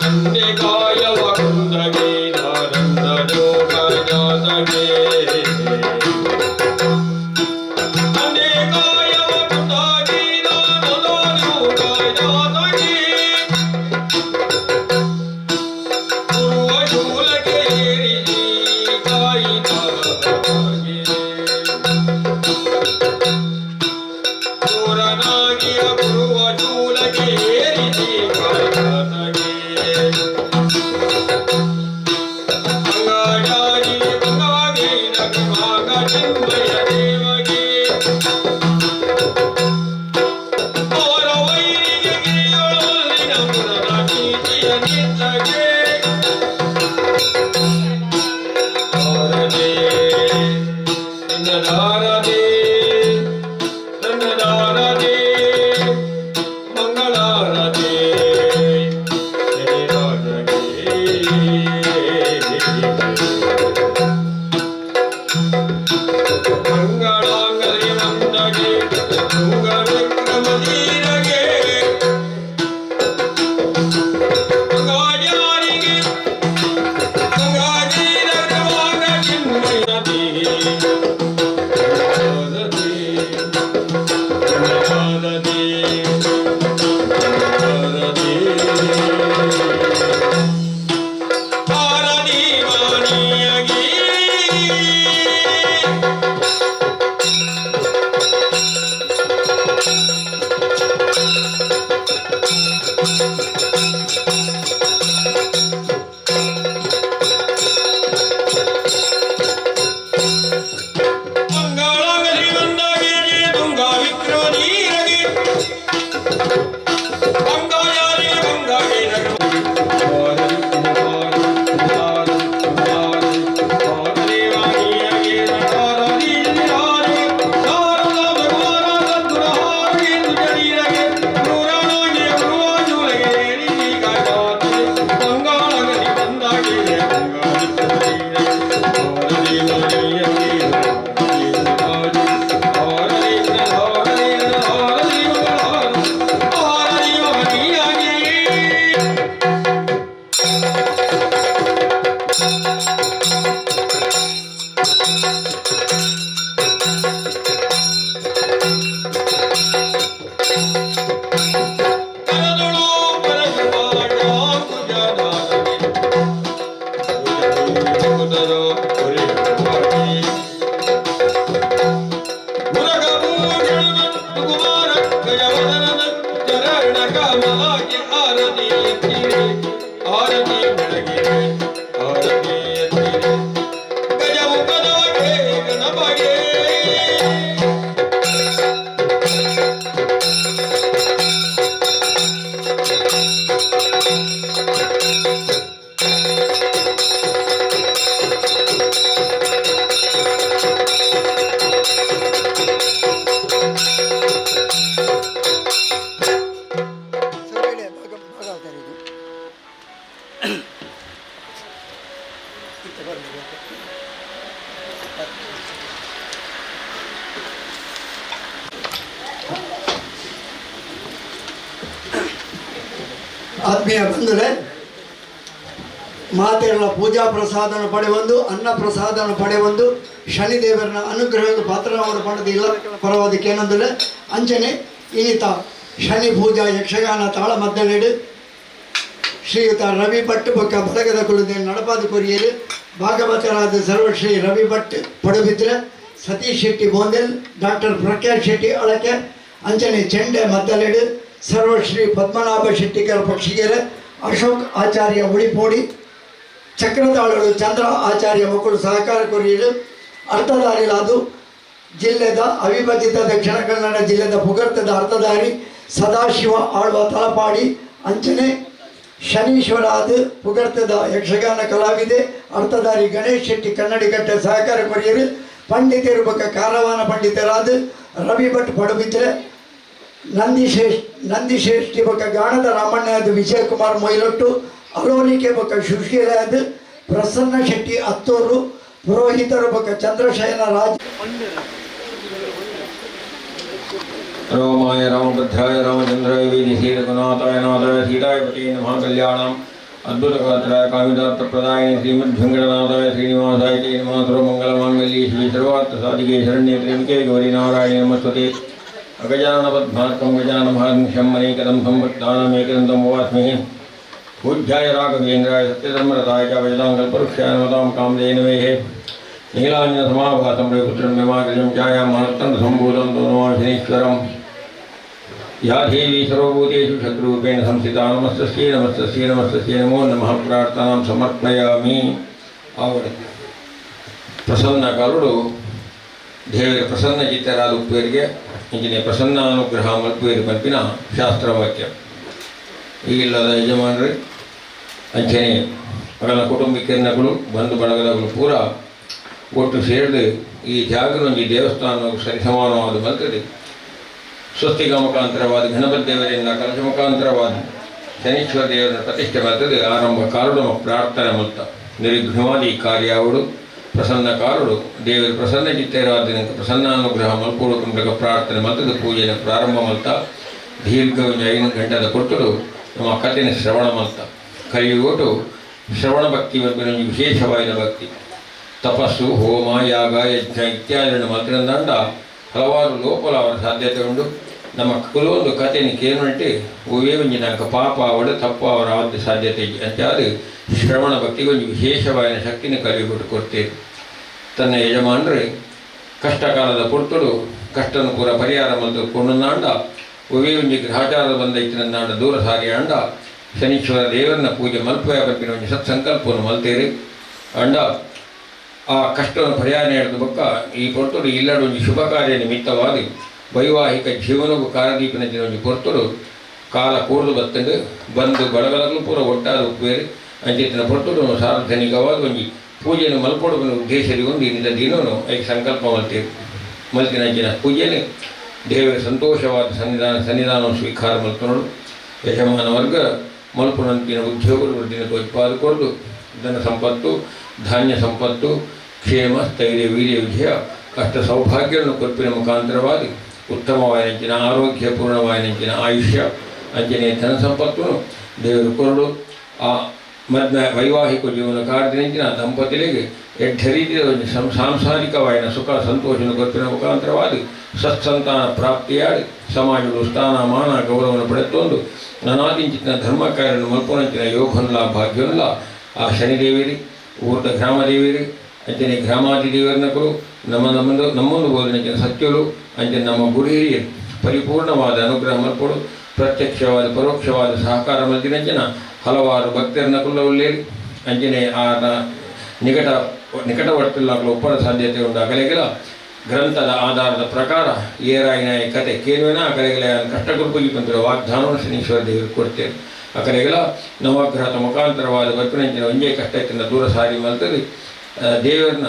ಅಂಬಿಕಾಯ ವಕುಂದಗೆ ಆನಂದ ಜೋಗ ಜಾತಗೆ. ಅಂಬಿಕಾಯ ವಕುಂದಗೆ ಆನಂದ ಜೋಗ ಜಾತಗೆ. ಗುರುವ ಶೂಲಕ್ಕೆ ಏರಿಸಿ ಕಾಯಿದಾಗೆ. ಚೋರನಾಗಿಯ ಗುರುವ ಶೂಲಕ್ಕೆ ಏರಿಸಿ ಕಾಯಿದಾಗೆ. ಮಂಗಾಚಾರಿ ಮಂಗಾಗೆ ರಘುಮಾಗ ಚಿನ್ಮಯ ದೇವಗೆ. ಜಗಮಲಾಗೆ ಆರತಿ ಎತ್ತಿರೆ, ಆರತಿ ಬೆಳಗಿರೆ, ಆರತಿ ಎತ್ತಿರೆ. ಗಜಮುಖನವಗೆ ಗಣಪಗೆ. ಆತ್ಮೀಯ ಬಂಧುಗಳೇ, ಮಾತೆಯರ ಪೂಜಾ ಪ್ರಸಾದನ ಪಡೆಯೊಂದು, ಅನ್ನ ಪ್ರಸಾದನ ಪಡೆಯೊಂದು, ಶನಿದೇವರನ ಅನುಗ್ರಹದ ಪಾತ್ರವನ್ನು ಪಡೆದು ಇಲ್ಲ ಪರವಾದಕ್ಕೆ ಏನಂದರೆ ಅಂಚನೆ ಇನ್ನಿತ ಶನಿ ಪೂಜಾ ಯಕ್ಷಗಾನ ತಾಳಮದ್ದಲೆಡು ಶ್ರೀಯುತ ರವಿ ಭಟ್ ಬೊಕ್ಕ ಬಲಗದ ಕುಲದ ನಡಪಾದ ಕೊರಿಯರು ಭಾಗವತರಾದ ಸರ್ವಶ್ರೀ ರವಿ ಭಟ್ ಪಡುಬಿದ್ರೆ, ಸತೀಶ್ ಶೆಟ್ಟಿ ಬೋಂದೆಲ್, ಡಾಕ್ಟರ್ ಪ್ರಖ್ಯಾತ್ ಶೆಟ್ಟಿ ಅಳಕೆ, ಅಂಚನೆ ಚೆಂಡೆ ಮದ್ದಲೆಡು ಸರ್ವಶ್ರೀ ಪದ್ಮನಾಭ ಶೆಟ್ಟಿಗರ ಪಕ್ಷಿಗೆರೆ, ಅಶೋಕ್ ಆಚಾರ್ಯ ಉಳಿಪೋಡಿ, ಚಕ್ರತಾಳರು ಚಂದ್ರ ಆಚಾರ್ಯ ಮಕ್ಕಳು ಸಹಕಾರ ಕೊರಿಯರು. ಅರ್ಥಧಾರಿಲಾದು ಜಿಲ್ಲೆದ ಅವಿಭಜಿತ ದಕ್ಷಿಣ ಕನ್ನಡ ಜಿಲ್ಲೆದ ಪುಗರ್ತದ ಅರ್ಥಧಾರಿ ಸದಾಶಿವ ಆಳ್ವ ತಲಪಾಡಿ, ಅಂಚನೆ ಶನೀಶ್ವರಾದ ಪುಗರ್ತದ ಯಕ್ಷಗಾನ ಕಲಾವಿದೆ ಅರ್ಥಧಾರಿ ಗಣೇಶ್ ಶೆಟ್ಟಿ ಕನ್ನಡಿಕಟ್ಟೆ ಸಹಕಾರ ಕೊರಿಯರು. ಪಂಡಿತರು ಬೊಕ್ಕ ಕಾರವಾನ ಪಂಡಿತರಾದ ರವಿ ಭಟ್ ಪಡುಬಿದ್ರೆ, ನಂದಿಶೇಷ್ಟಿ ಬೊಕ್ಕ ಗಾಣದ ರಾಮಣ್ಯದ ವಿಜಯಕುಮಾರ್ ಮೊಯ್ಲೊಟ್ಟು, ಅಲೋಲಿಕೆ ಬೊಕ್ಕ ಸುಶೀಲಾದ ಪ್ರಸನ್ನ ಶೆಟ್ಟಿ ಅತ್ತೂರು, ಪುರೋಹಿತರು ಬೊಕ್ಕ ಚಂದ್ರಶಯನ ರಾಜ್. ರಾಮಾಯ ರಾಮಭದ್ರಾಯ ರಾಮಚಂದ್ರಾಯ ವೇದಿಸೇ ರಘುನಾಥಾಯ ನಾಥಾಯ ಸೀತಾಯ ಪತೇ ನಮಃ. ಕಲ್ಯಾಣಂ ಅದ್ಭುತಗಾತ್ರಾಯ ಕಾಮಿತಾರ್ಥಪ್ರದಾಯಿನಿ ಶ್ರೀಮದ್ವೆಂಕಟನಾಥಾಯ ಶ್ರೀನಿವಾಸಾಯ ತೇ ನಮಃ. ಸರ್ವಮಂಗಲಮಾಂಗಲ್ಯೇ ಶಿವೆ ಸರ್ವಾರ್ಥ ಸಾಧಿಕೆ ಶರಣ್ಯೇ ತ್ರ್ಯಂಬಕೆ ಗೌರಿ ನಾರಾಯಣಿ ನಮಸ್ತುತೆ. ಅಗಜಾನನ ಪದ್ಮಾರ್ಕಂ ಗಜಾನಮಹರ್ನಿಶಂ ಅನೇಕದಂ ಸಂಭಕ್ತಾನಾಮೇಕದಂತಂ ಉಪಾಸ್ಮಹೆ. ಪೂಜ್ಯಾಯ ರಾಘವೇಂದ್ರಾಯ ಸತ್ಯಧರ್ಮರತಾಯ ಚ ಭಜತಾಂ ಕಲ್ಪವೃಕ್ಷಾಯ ನಮತಾಂ ಕಾಮಧೇನವೇಹೇ. ನೀಲಾಂಜನ ಸಮಾಭಾಸಂ ರವಿಪುತ್ರಂ ವಿಮಾಗ್ರಜಂ ಛಾಯಾಂ ಮಾರ್ತಂಡ ಸಂಭೂತಂ ತೋ ಶನೀಶ್ವರಂ. ಯಾ ದೇವಿ ಸರ್ವಭೂತೇಷು ಷಡ್ರೂಪೇಣ ಸಂಸ್ಥಿತಾ ನಮಸ್ತಸ್ಯೈ ನಮಸ್ತಸ್ಯೈ ನಮಸ್ತಸ್ಯೈ ನಮೋ ನಮಃ. ಪ್ರಾರ್ಥನಾಂ ಸಮರ್ಪಯಾಮಿ. ಆವಡ ಪ್ರಸನ್ನ ಕರುಡು ದೇವರ ಪ್ರಸನ್ನ ಚಿತ್ತರಾದ ಉಪ್ಪೇರಿಗೆ ಇಂಚಿನ ಪ್ರಸನ್ನ ಅನುಗ್ರಹ ಮಲ್ಪೇರು ಪಂಪಿನ ಶಾಸ್ತ್ರವಾಕ್ಯ. ಈಗಿಲ್ಲದ ಯಜಮಾನರು ಅಂಚನೆ ಅವರ ಕುಟುಂಬಿಕರಿನಗಳು ಬಂಧು ಬಳಗದಗಳು ಪೂರ ಒಟ್ಟು ಸೇರಿದು ಈ ಜಾಗರೊಂದು ದೇವಸ್ಥಾನ ಸರಿಸಮಾನವಾದ ಮಲ್ತದೆ. ಸ್ವಸ್ತಿಕ ಮುಖಾಂತರವಾದ ಗಣಪತಿ ದೇವರಿಂದ ಕಲಶ ಮುಖಾಂತರವಾದ ಶನೀಶ್ವರ ದೇವರನ್ನ ಪ್ರತಿಷ್ಠೆ ಮಾಡ್ತದೆ. ಆರಂಭ ಕಾರುಡು ಪ್ರಾರ್ಥನೆ ಮಲ್ತ ನಿರ್ವಿಘ್ನವಾದಿ ಕಾರ್ಯಾವಡು ಪ್ರಸನ್ನ ಕಾರುಡು ದೇವರ ಪ್ರಸನ್ನ ಚಿತ್ತರಾದ ಪ್ರಸನ್ನ ಅನುಗ್ರಹ ಮಲ್ಪೋಡು ಕುಂಡಕ ಪ್ರಾರ್ಥನೆ ಮಲ್ತದೆ. ಪೂಜೆಯನ್ನು ಪ್ರಾರಂಭ ಮಲ್ತ ದೀರ್ಘ 5 ಗಂಟೆದ ಕೊಟ್ಟರು ನಮ್ಮ ಕಥೆನ ಶ್ರವಣ ಮಲ್ತ ಕಲಿಯುಗೊಟ್ಟು ಶ್ರವಣ ಭಕ್ತಿ ವಿಶೇಷವಾದ ಭಕ್ತಿ. ತಪಸ್ಸು ಹೋಮ ಯಾಗ ಯಜ್ಞ ಇತ್ಯಾದಿಗಳನ್ನು ಮಲ್ತಿರಂದಾಂಡ ಹಲವಾರು ಲೋಪಲ ಅವರ ಸಾಧ್ಯತೆ ಉಂಟು. ನಮ್ಮ ಕೆಲವೊಂದು ಕಥೆಯನ್ನು ಕೇಳುವಂತೆ ಒವೇ ಒಂಜಿ ನಂಕ ಪಾಪ ಅವಳು ತಪ್ಪು ಅವರ ಆದ ಸಾಧ್ಯತೆ ಅಂತ ಅದು ಶ್ರವಣ ಭಕ್ತಿಗೆ ಒಂದು ವಿಶೇಷವಾದ ಶಕ್ತಿನ ಕಲಿಬಿಟ್ಟು ಕೊಡ್ತೇವೆ. ತನ್ನ ಯಜಮಾನರು ಕಷ್ಟಕಾಲದ ಪುರ್ತುಡು ಕಷ್ಟನು ಪೂರ ಪರಿಹಾರ ಮತ್ತು ಕೊಂಡಂದಾಂಡ ಒವೇ ಒಂಜಿ ಗ್ರಹಚಾರದ ಬಂದ ಇತ್ತಿನಂದಾಂಡ ದೂರ ಸಾರಿ ಅಂಡ ಶನೀಶ್ವರ ದೇವರನ್ನ ಪೂಜೆ ಮಲ್ಪುವ ಪಂಪಿನ ಒಂಜಿ ಸತ್ಸಂಕಲ್ಪವನ್ನು ಮಲ್ತೇರಿ ಅಂಡ ಆ ಕಷ್ಟವನ್ನು ಪರಿಹಾರ ನೀಡಿದ ಬೊಕ್ಕ ಈ ಪೊರ್ತುಡು ಇಲ್ಲಡು ಒಂಜಿ ಶುಭ ಕಾರ್ಯ ನಿಮಿತ್ತವಾದ ವೈವಾಹಿಕ ಜೀವನಕ್ಕೂ ಕಾರದೀಪಿನ ಒಂಜಿ ಪೊರ್ತುಡು ಕಾಲ ಕೂರ್ದು ಬತ್ತಂಡು ಬಂದು ಬಳಗಲೂ ಪೂರ ಒಟ್ಟಾದ ಉಪ್ಪೇರಿ ಅಂಚಿತ್ತಿನ ಪೊರ್ತುಡು ಸಾರ್ವಜನಿಕವಾದ ಒಂಜಿ ಪೂಜೆಯನ್ನು ಮಲ್ಪೊಡುವ ಉದ್ದೇಶದಲ್ಲಿ ಒಂದು ಇನ್ನಿತ ದಿನವೂ ಐಕೆ ಸಂಕಲ್ಪ ಮಲ್ತೇರಿ ಮಲ್ತಿನ ಅಂಚಿನ ಪೂಜೆಯನ್ನು ದೇವರ ಸಂತೋಷವಾದ ಸನ್ನಿಧಾನವನ್ನು ಸ್ವೀಕಾರ ಮಲ್ತನೋಡು. ಯಜಮಾನ ವರ್ಗ ಮಲ್ಪುನಂತಿನ ಉದ್ಯೋಗರು ದಿನ ತೋಜ್ಪಾದ ಕೊಡದು ಧನ ಸಂಪತ್ತು ಧಾನ್ಯ ಸಂಪತ್ತು ಕ್ಷೇಮ ಸ್ಥೈರ್ಯ ವೀರ್ಯ ವಿಜಯ ಅಷ್ಟ ಸೌಭಾಗ್ಯವನ್ನು ಕೊಲ್ಪಿನ ಮುಖಾಂತರವಾಗಿ ಉತ್ತಮವಾದ ಆರೋಗ್ಯಪೂರ್ಣವಾದ ಆಯುಷ್ಯ ಅಂಚನೆ ಧನ ಸಂಪತ್ತನ್ನು ದೇವರು ಕೊರಡು. ಆ ಮದ್ಮ ವೈವಾಹಿಕ ಜೀವನ ಕಾರ್ಯದಿಂಚಿನ ದಂಪತಿಗಳಿಗೆ ಎಡ್ಡ ರೀತಿಯ ಸಾಂಸಾರಿಕವಾದ ಸುಖ ಸಂತೋಷನ ಕೊಲ್ಪಿನ ಮುಖಾಂತರವಾಗಿ ಸತ್ಸಂತಾನ ಪ್ರಾಪ್ತಿಯಾಗಿ ಸಮಾಜದ ಸ್ಥಾನ ಮಾನ ಗೌರವವನ್ನು ಪಡೆದುಕೊಂಡು ನಾನಾದಿಂಚಿನ ಧರ್ಮ ಕಾರ್ಯವನ್ನು ಮಲ್ಪೊನಂಚಿನ ಯೋಗನ್ಲ ಭಾಗ್ಯವನ್ಲ ಆ ಶನಿದೇವಿರಿ ಊರ್ದ ಗ್ರಾಮದೇವಿರಿ ಅಂಚನೆ ಗ್ರಾಮಾಧಿದೇವರನಕರು ನಮ್ಮ ನಮ್ಮೊಂದು ಬೋಧನೆಂಚಿನ ಸತ್ಯರು ಅಂಚನೆ ನಮ್ಮ ಗುರು ಹಿರಿಯರು ಪರಿಪೂರ್ಣವಾದ ಅನುಗ್ರಹ ಮಲ್ಪೊಡು. ಪ್ರತ್ಯಕ್ಷವಾದ ಪರೋಕ್ಷವಾದ ಸಹಕಾರ ಮಲ್ತಿನಂಚಿನ ಹಲವಾರು ಭಕ್ತರನ್ನ ಕುಲ್ಲವುಳ್ಳೇರಿ ಅಂಚನೆ ಆನ ನಿಕಟ ನಿಕಟವರ್ತಿಲ್ಲಾಗಲು ಒಪ್ಪರ ಸಾಧ್ಯತೆ ಉಂಡು. ಅಕಲೆಗೆಲ ಗ್ರಂಥದ ಆಧಾರದ ಪ್ರಕಾರ ಏರಾಯಿನ ಕತೆ ಕೇನುವೆನ ಅಕಲೆಗೆಲ ಕಷ್ಟ ಕುರ್ಪುಜಿ ಪಂತರ ವಾಗ್ದಾನವನ್ನು ಶನೀಶ್ವರ ದೇವರು ಕೊಡ್ತೇವೆ. ಅಕಲೆಗೆಲ ನವಗ್ರಹದ ಮುಖಾಂತರವಾದ ಬರ್ಪಿನಂಚಿನ ಒಂಜೇ ಕಷ್ಟ ಇತ್ತಿನ ದೂರ ಸಾರಿ ಮಲ್ತದೆ. ದೇವರನ್ನ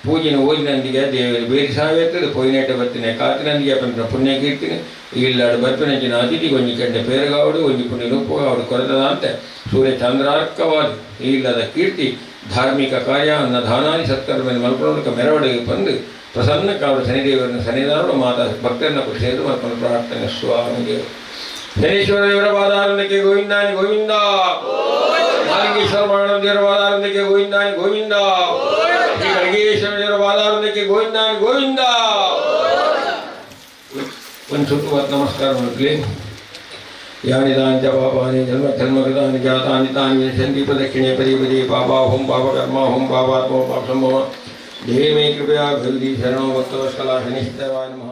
ಪೂಜಿನ ಓದಿನಂದಿಗೆ ದೇವರು ಬೇರೆ ಸಾವಿರ್ತದೆ ಪೊಯ್ನೇಟ ಬರ್ತಿನ ಕಾತಿನಂದಿಗೆ ಪಂಪಿನ ಪುಣ್ಯ ಕೀರ್ತಿನಿ ಇಲ್ಲಾಡು ಬರ್ಪಿನಂಚಿನ ಅತಿಥಿ ಒಂಜಿ ಕೆಂಡೆ ಪೇರುಗಾವಡು ಒಂಜಿ ಪುಣ್ಯ ನುಪ್ಪುಗಾವಡು ಕೊರತದಂತೆ ಸೂರ್ಯ ಚಂದ್ರಾರ್ಕವಾದ ಇಲ್ಲದ ಕೀರ್ತಿ ಧಾರ್ಮಿಕ ಕಾರ್ಯ ಅನ್ನದಾನಾದಿ ಸತ್ಕರ್ಮ ಮಲ್ಪನಕ ಮೆರವಣಿಗೆ ಬಂದು ಪ್ರಸನ್ನ ಕಾವಡು ಶನಿದೇವರನ್ನ ಸನ್ನಿಧಾನಗಳು ಮಾತಾ ಭಕ್ತರನ್ನ ಸೇರು ಮಲ್ಪನ ಪ್ರಾರ್ಥನೆ ಸ್ವಾಮಿ ದೇವರು. ಶನೀಶ್ವರ ದೇವರ ಪಾದಾರಂದಕ್ಕೆ ಗೋವಿಂದಾನಿ ಗೋವಿಂದ, ಮಾಲಿಂಗೇಶ್ವರ ಮಾನವ ದೇವರ ಪಾದಾರಂದಕ್ಕೆ ಗೋವಿಂದಾನಿ ಗೋವಿಂದ, ಶ್ರೀ ಖಡ್ಗೇಶ್ವರ ದೇವರ ಪಾದಾರಂದಕ್ಕೆ ಗೋವಿಂದಾನಿ ಗೋವಿಂದ. ಒಂದು ಸುತ್ತು ನಮಸ್ಕಾರ ಮಾಡಲಿ. ಯಾನಿ ತಾನಿ ಚ ಪಾಪಾನಿ ಜನ್ಮ ಜನ್ಮಕೃತಾನಿ ಜಾತಾನಿ ತಾನಿ ವಿನಶ್ಯಂತಿ ಪ್ರದಕ್ಷಿಣೆ ಪದೇ ಪದೇ ಪಾಪಾಹುಂ ಪಾಪಕರ್ಮಾಹುಂ ಪಾಪಾತ್ಮ ಪಾಪ ಸಂಭವ. ದೇವೇ ಕೃಪಯಾ ಭಗವತಿ ಶರಣೋ ಭಕ್ತವತ್ಸಲ ಶನಿಶ್ಚರವಾಯ ನಮಃ.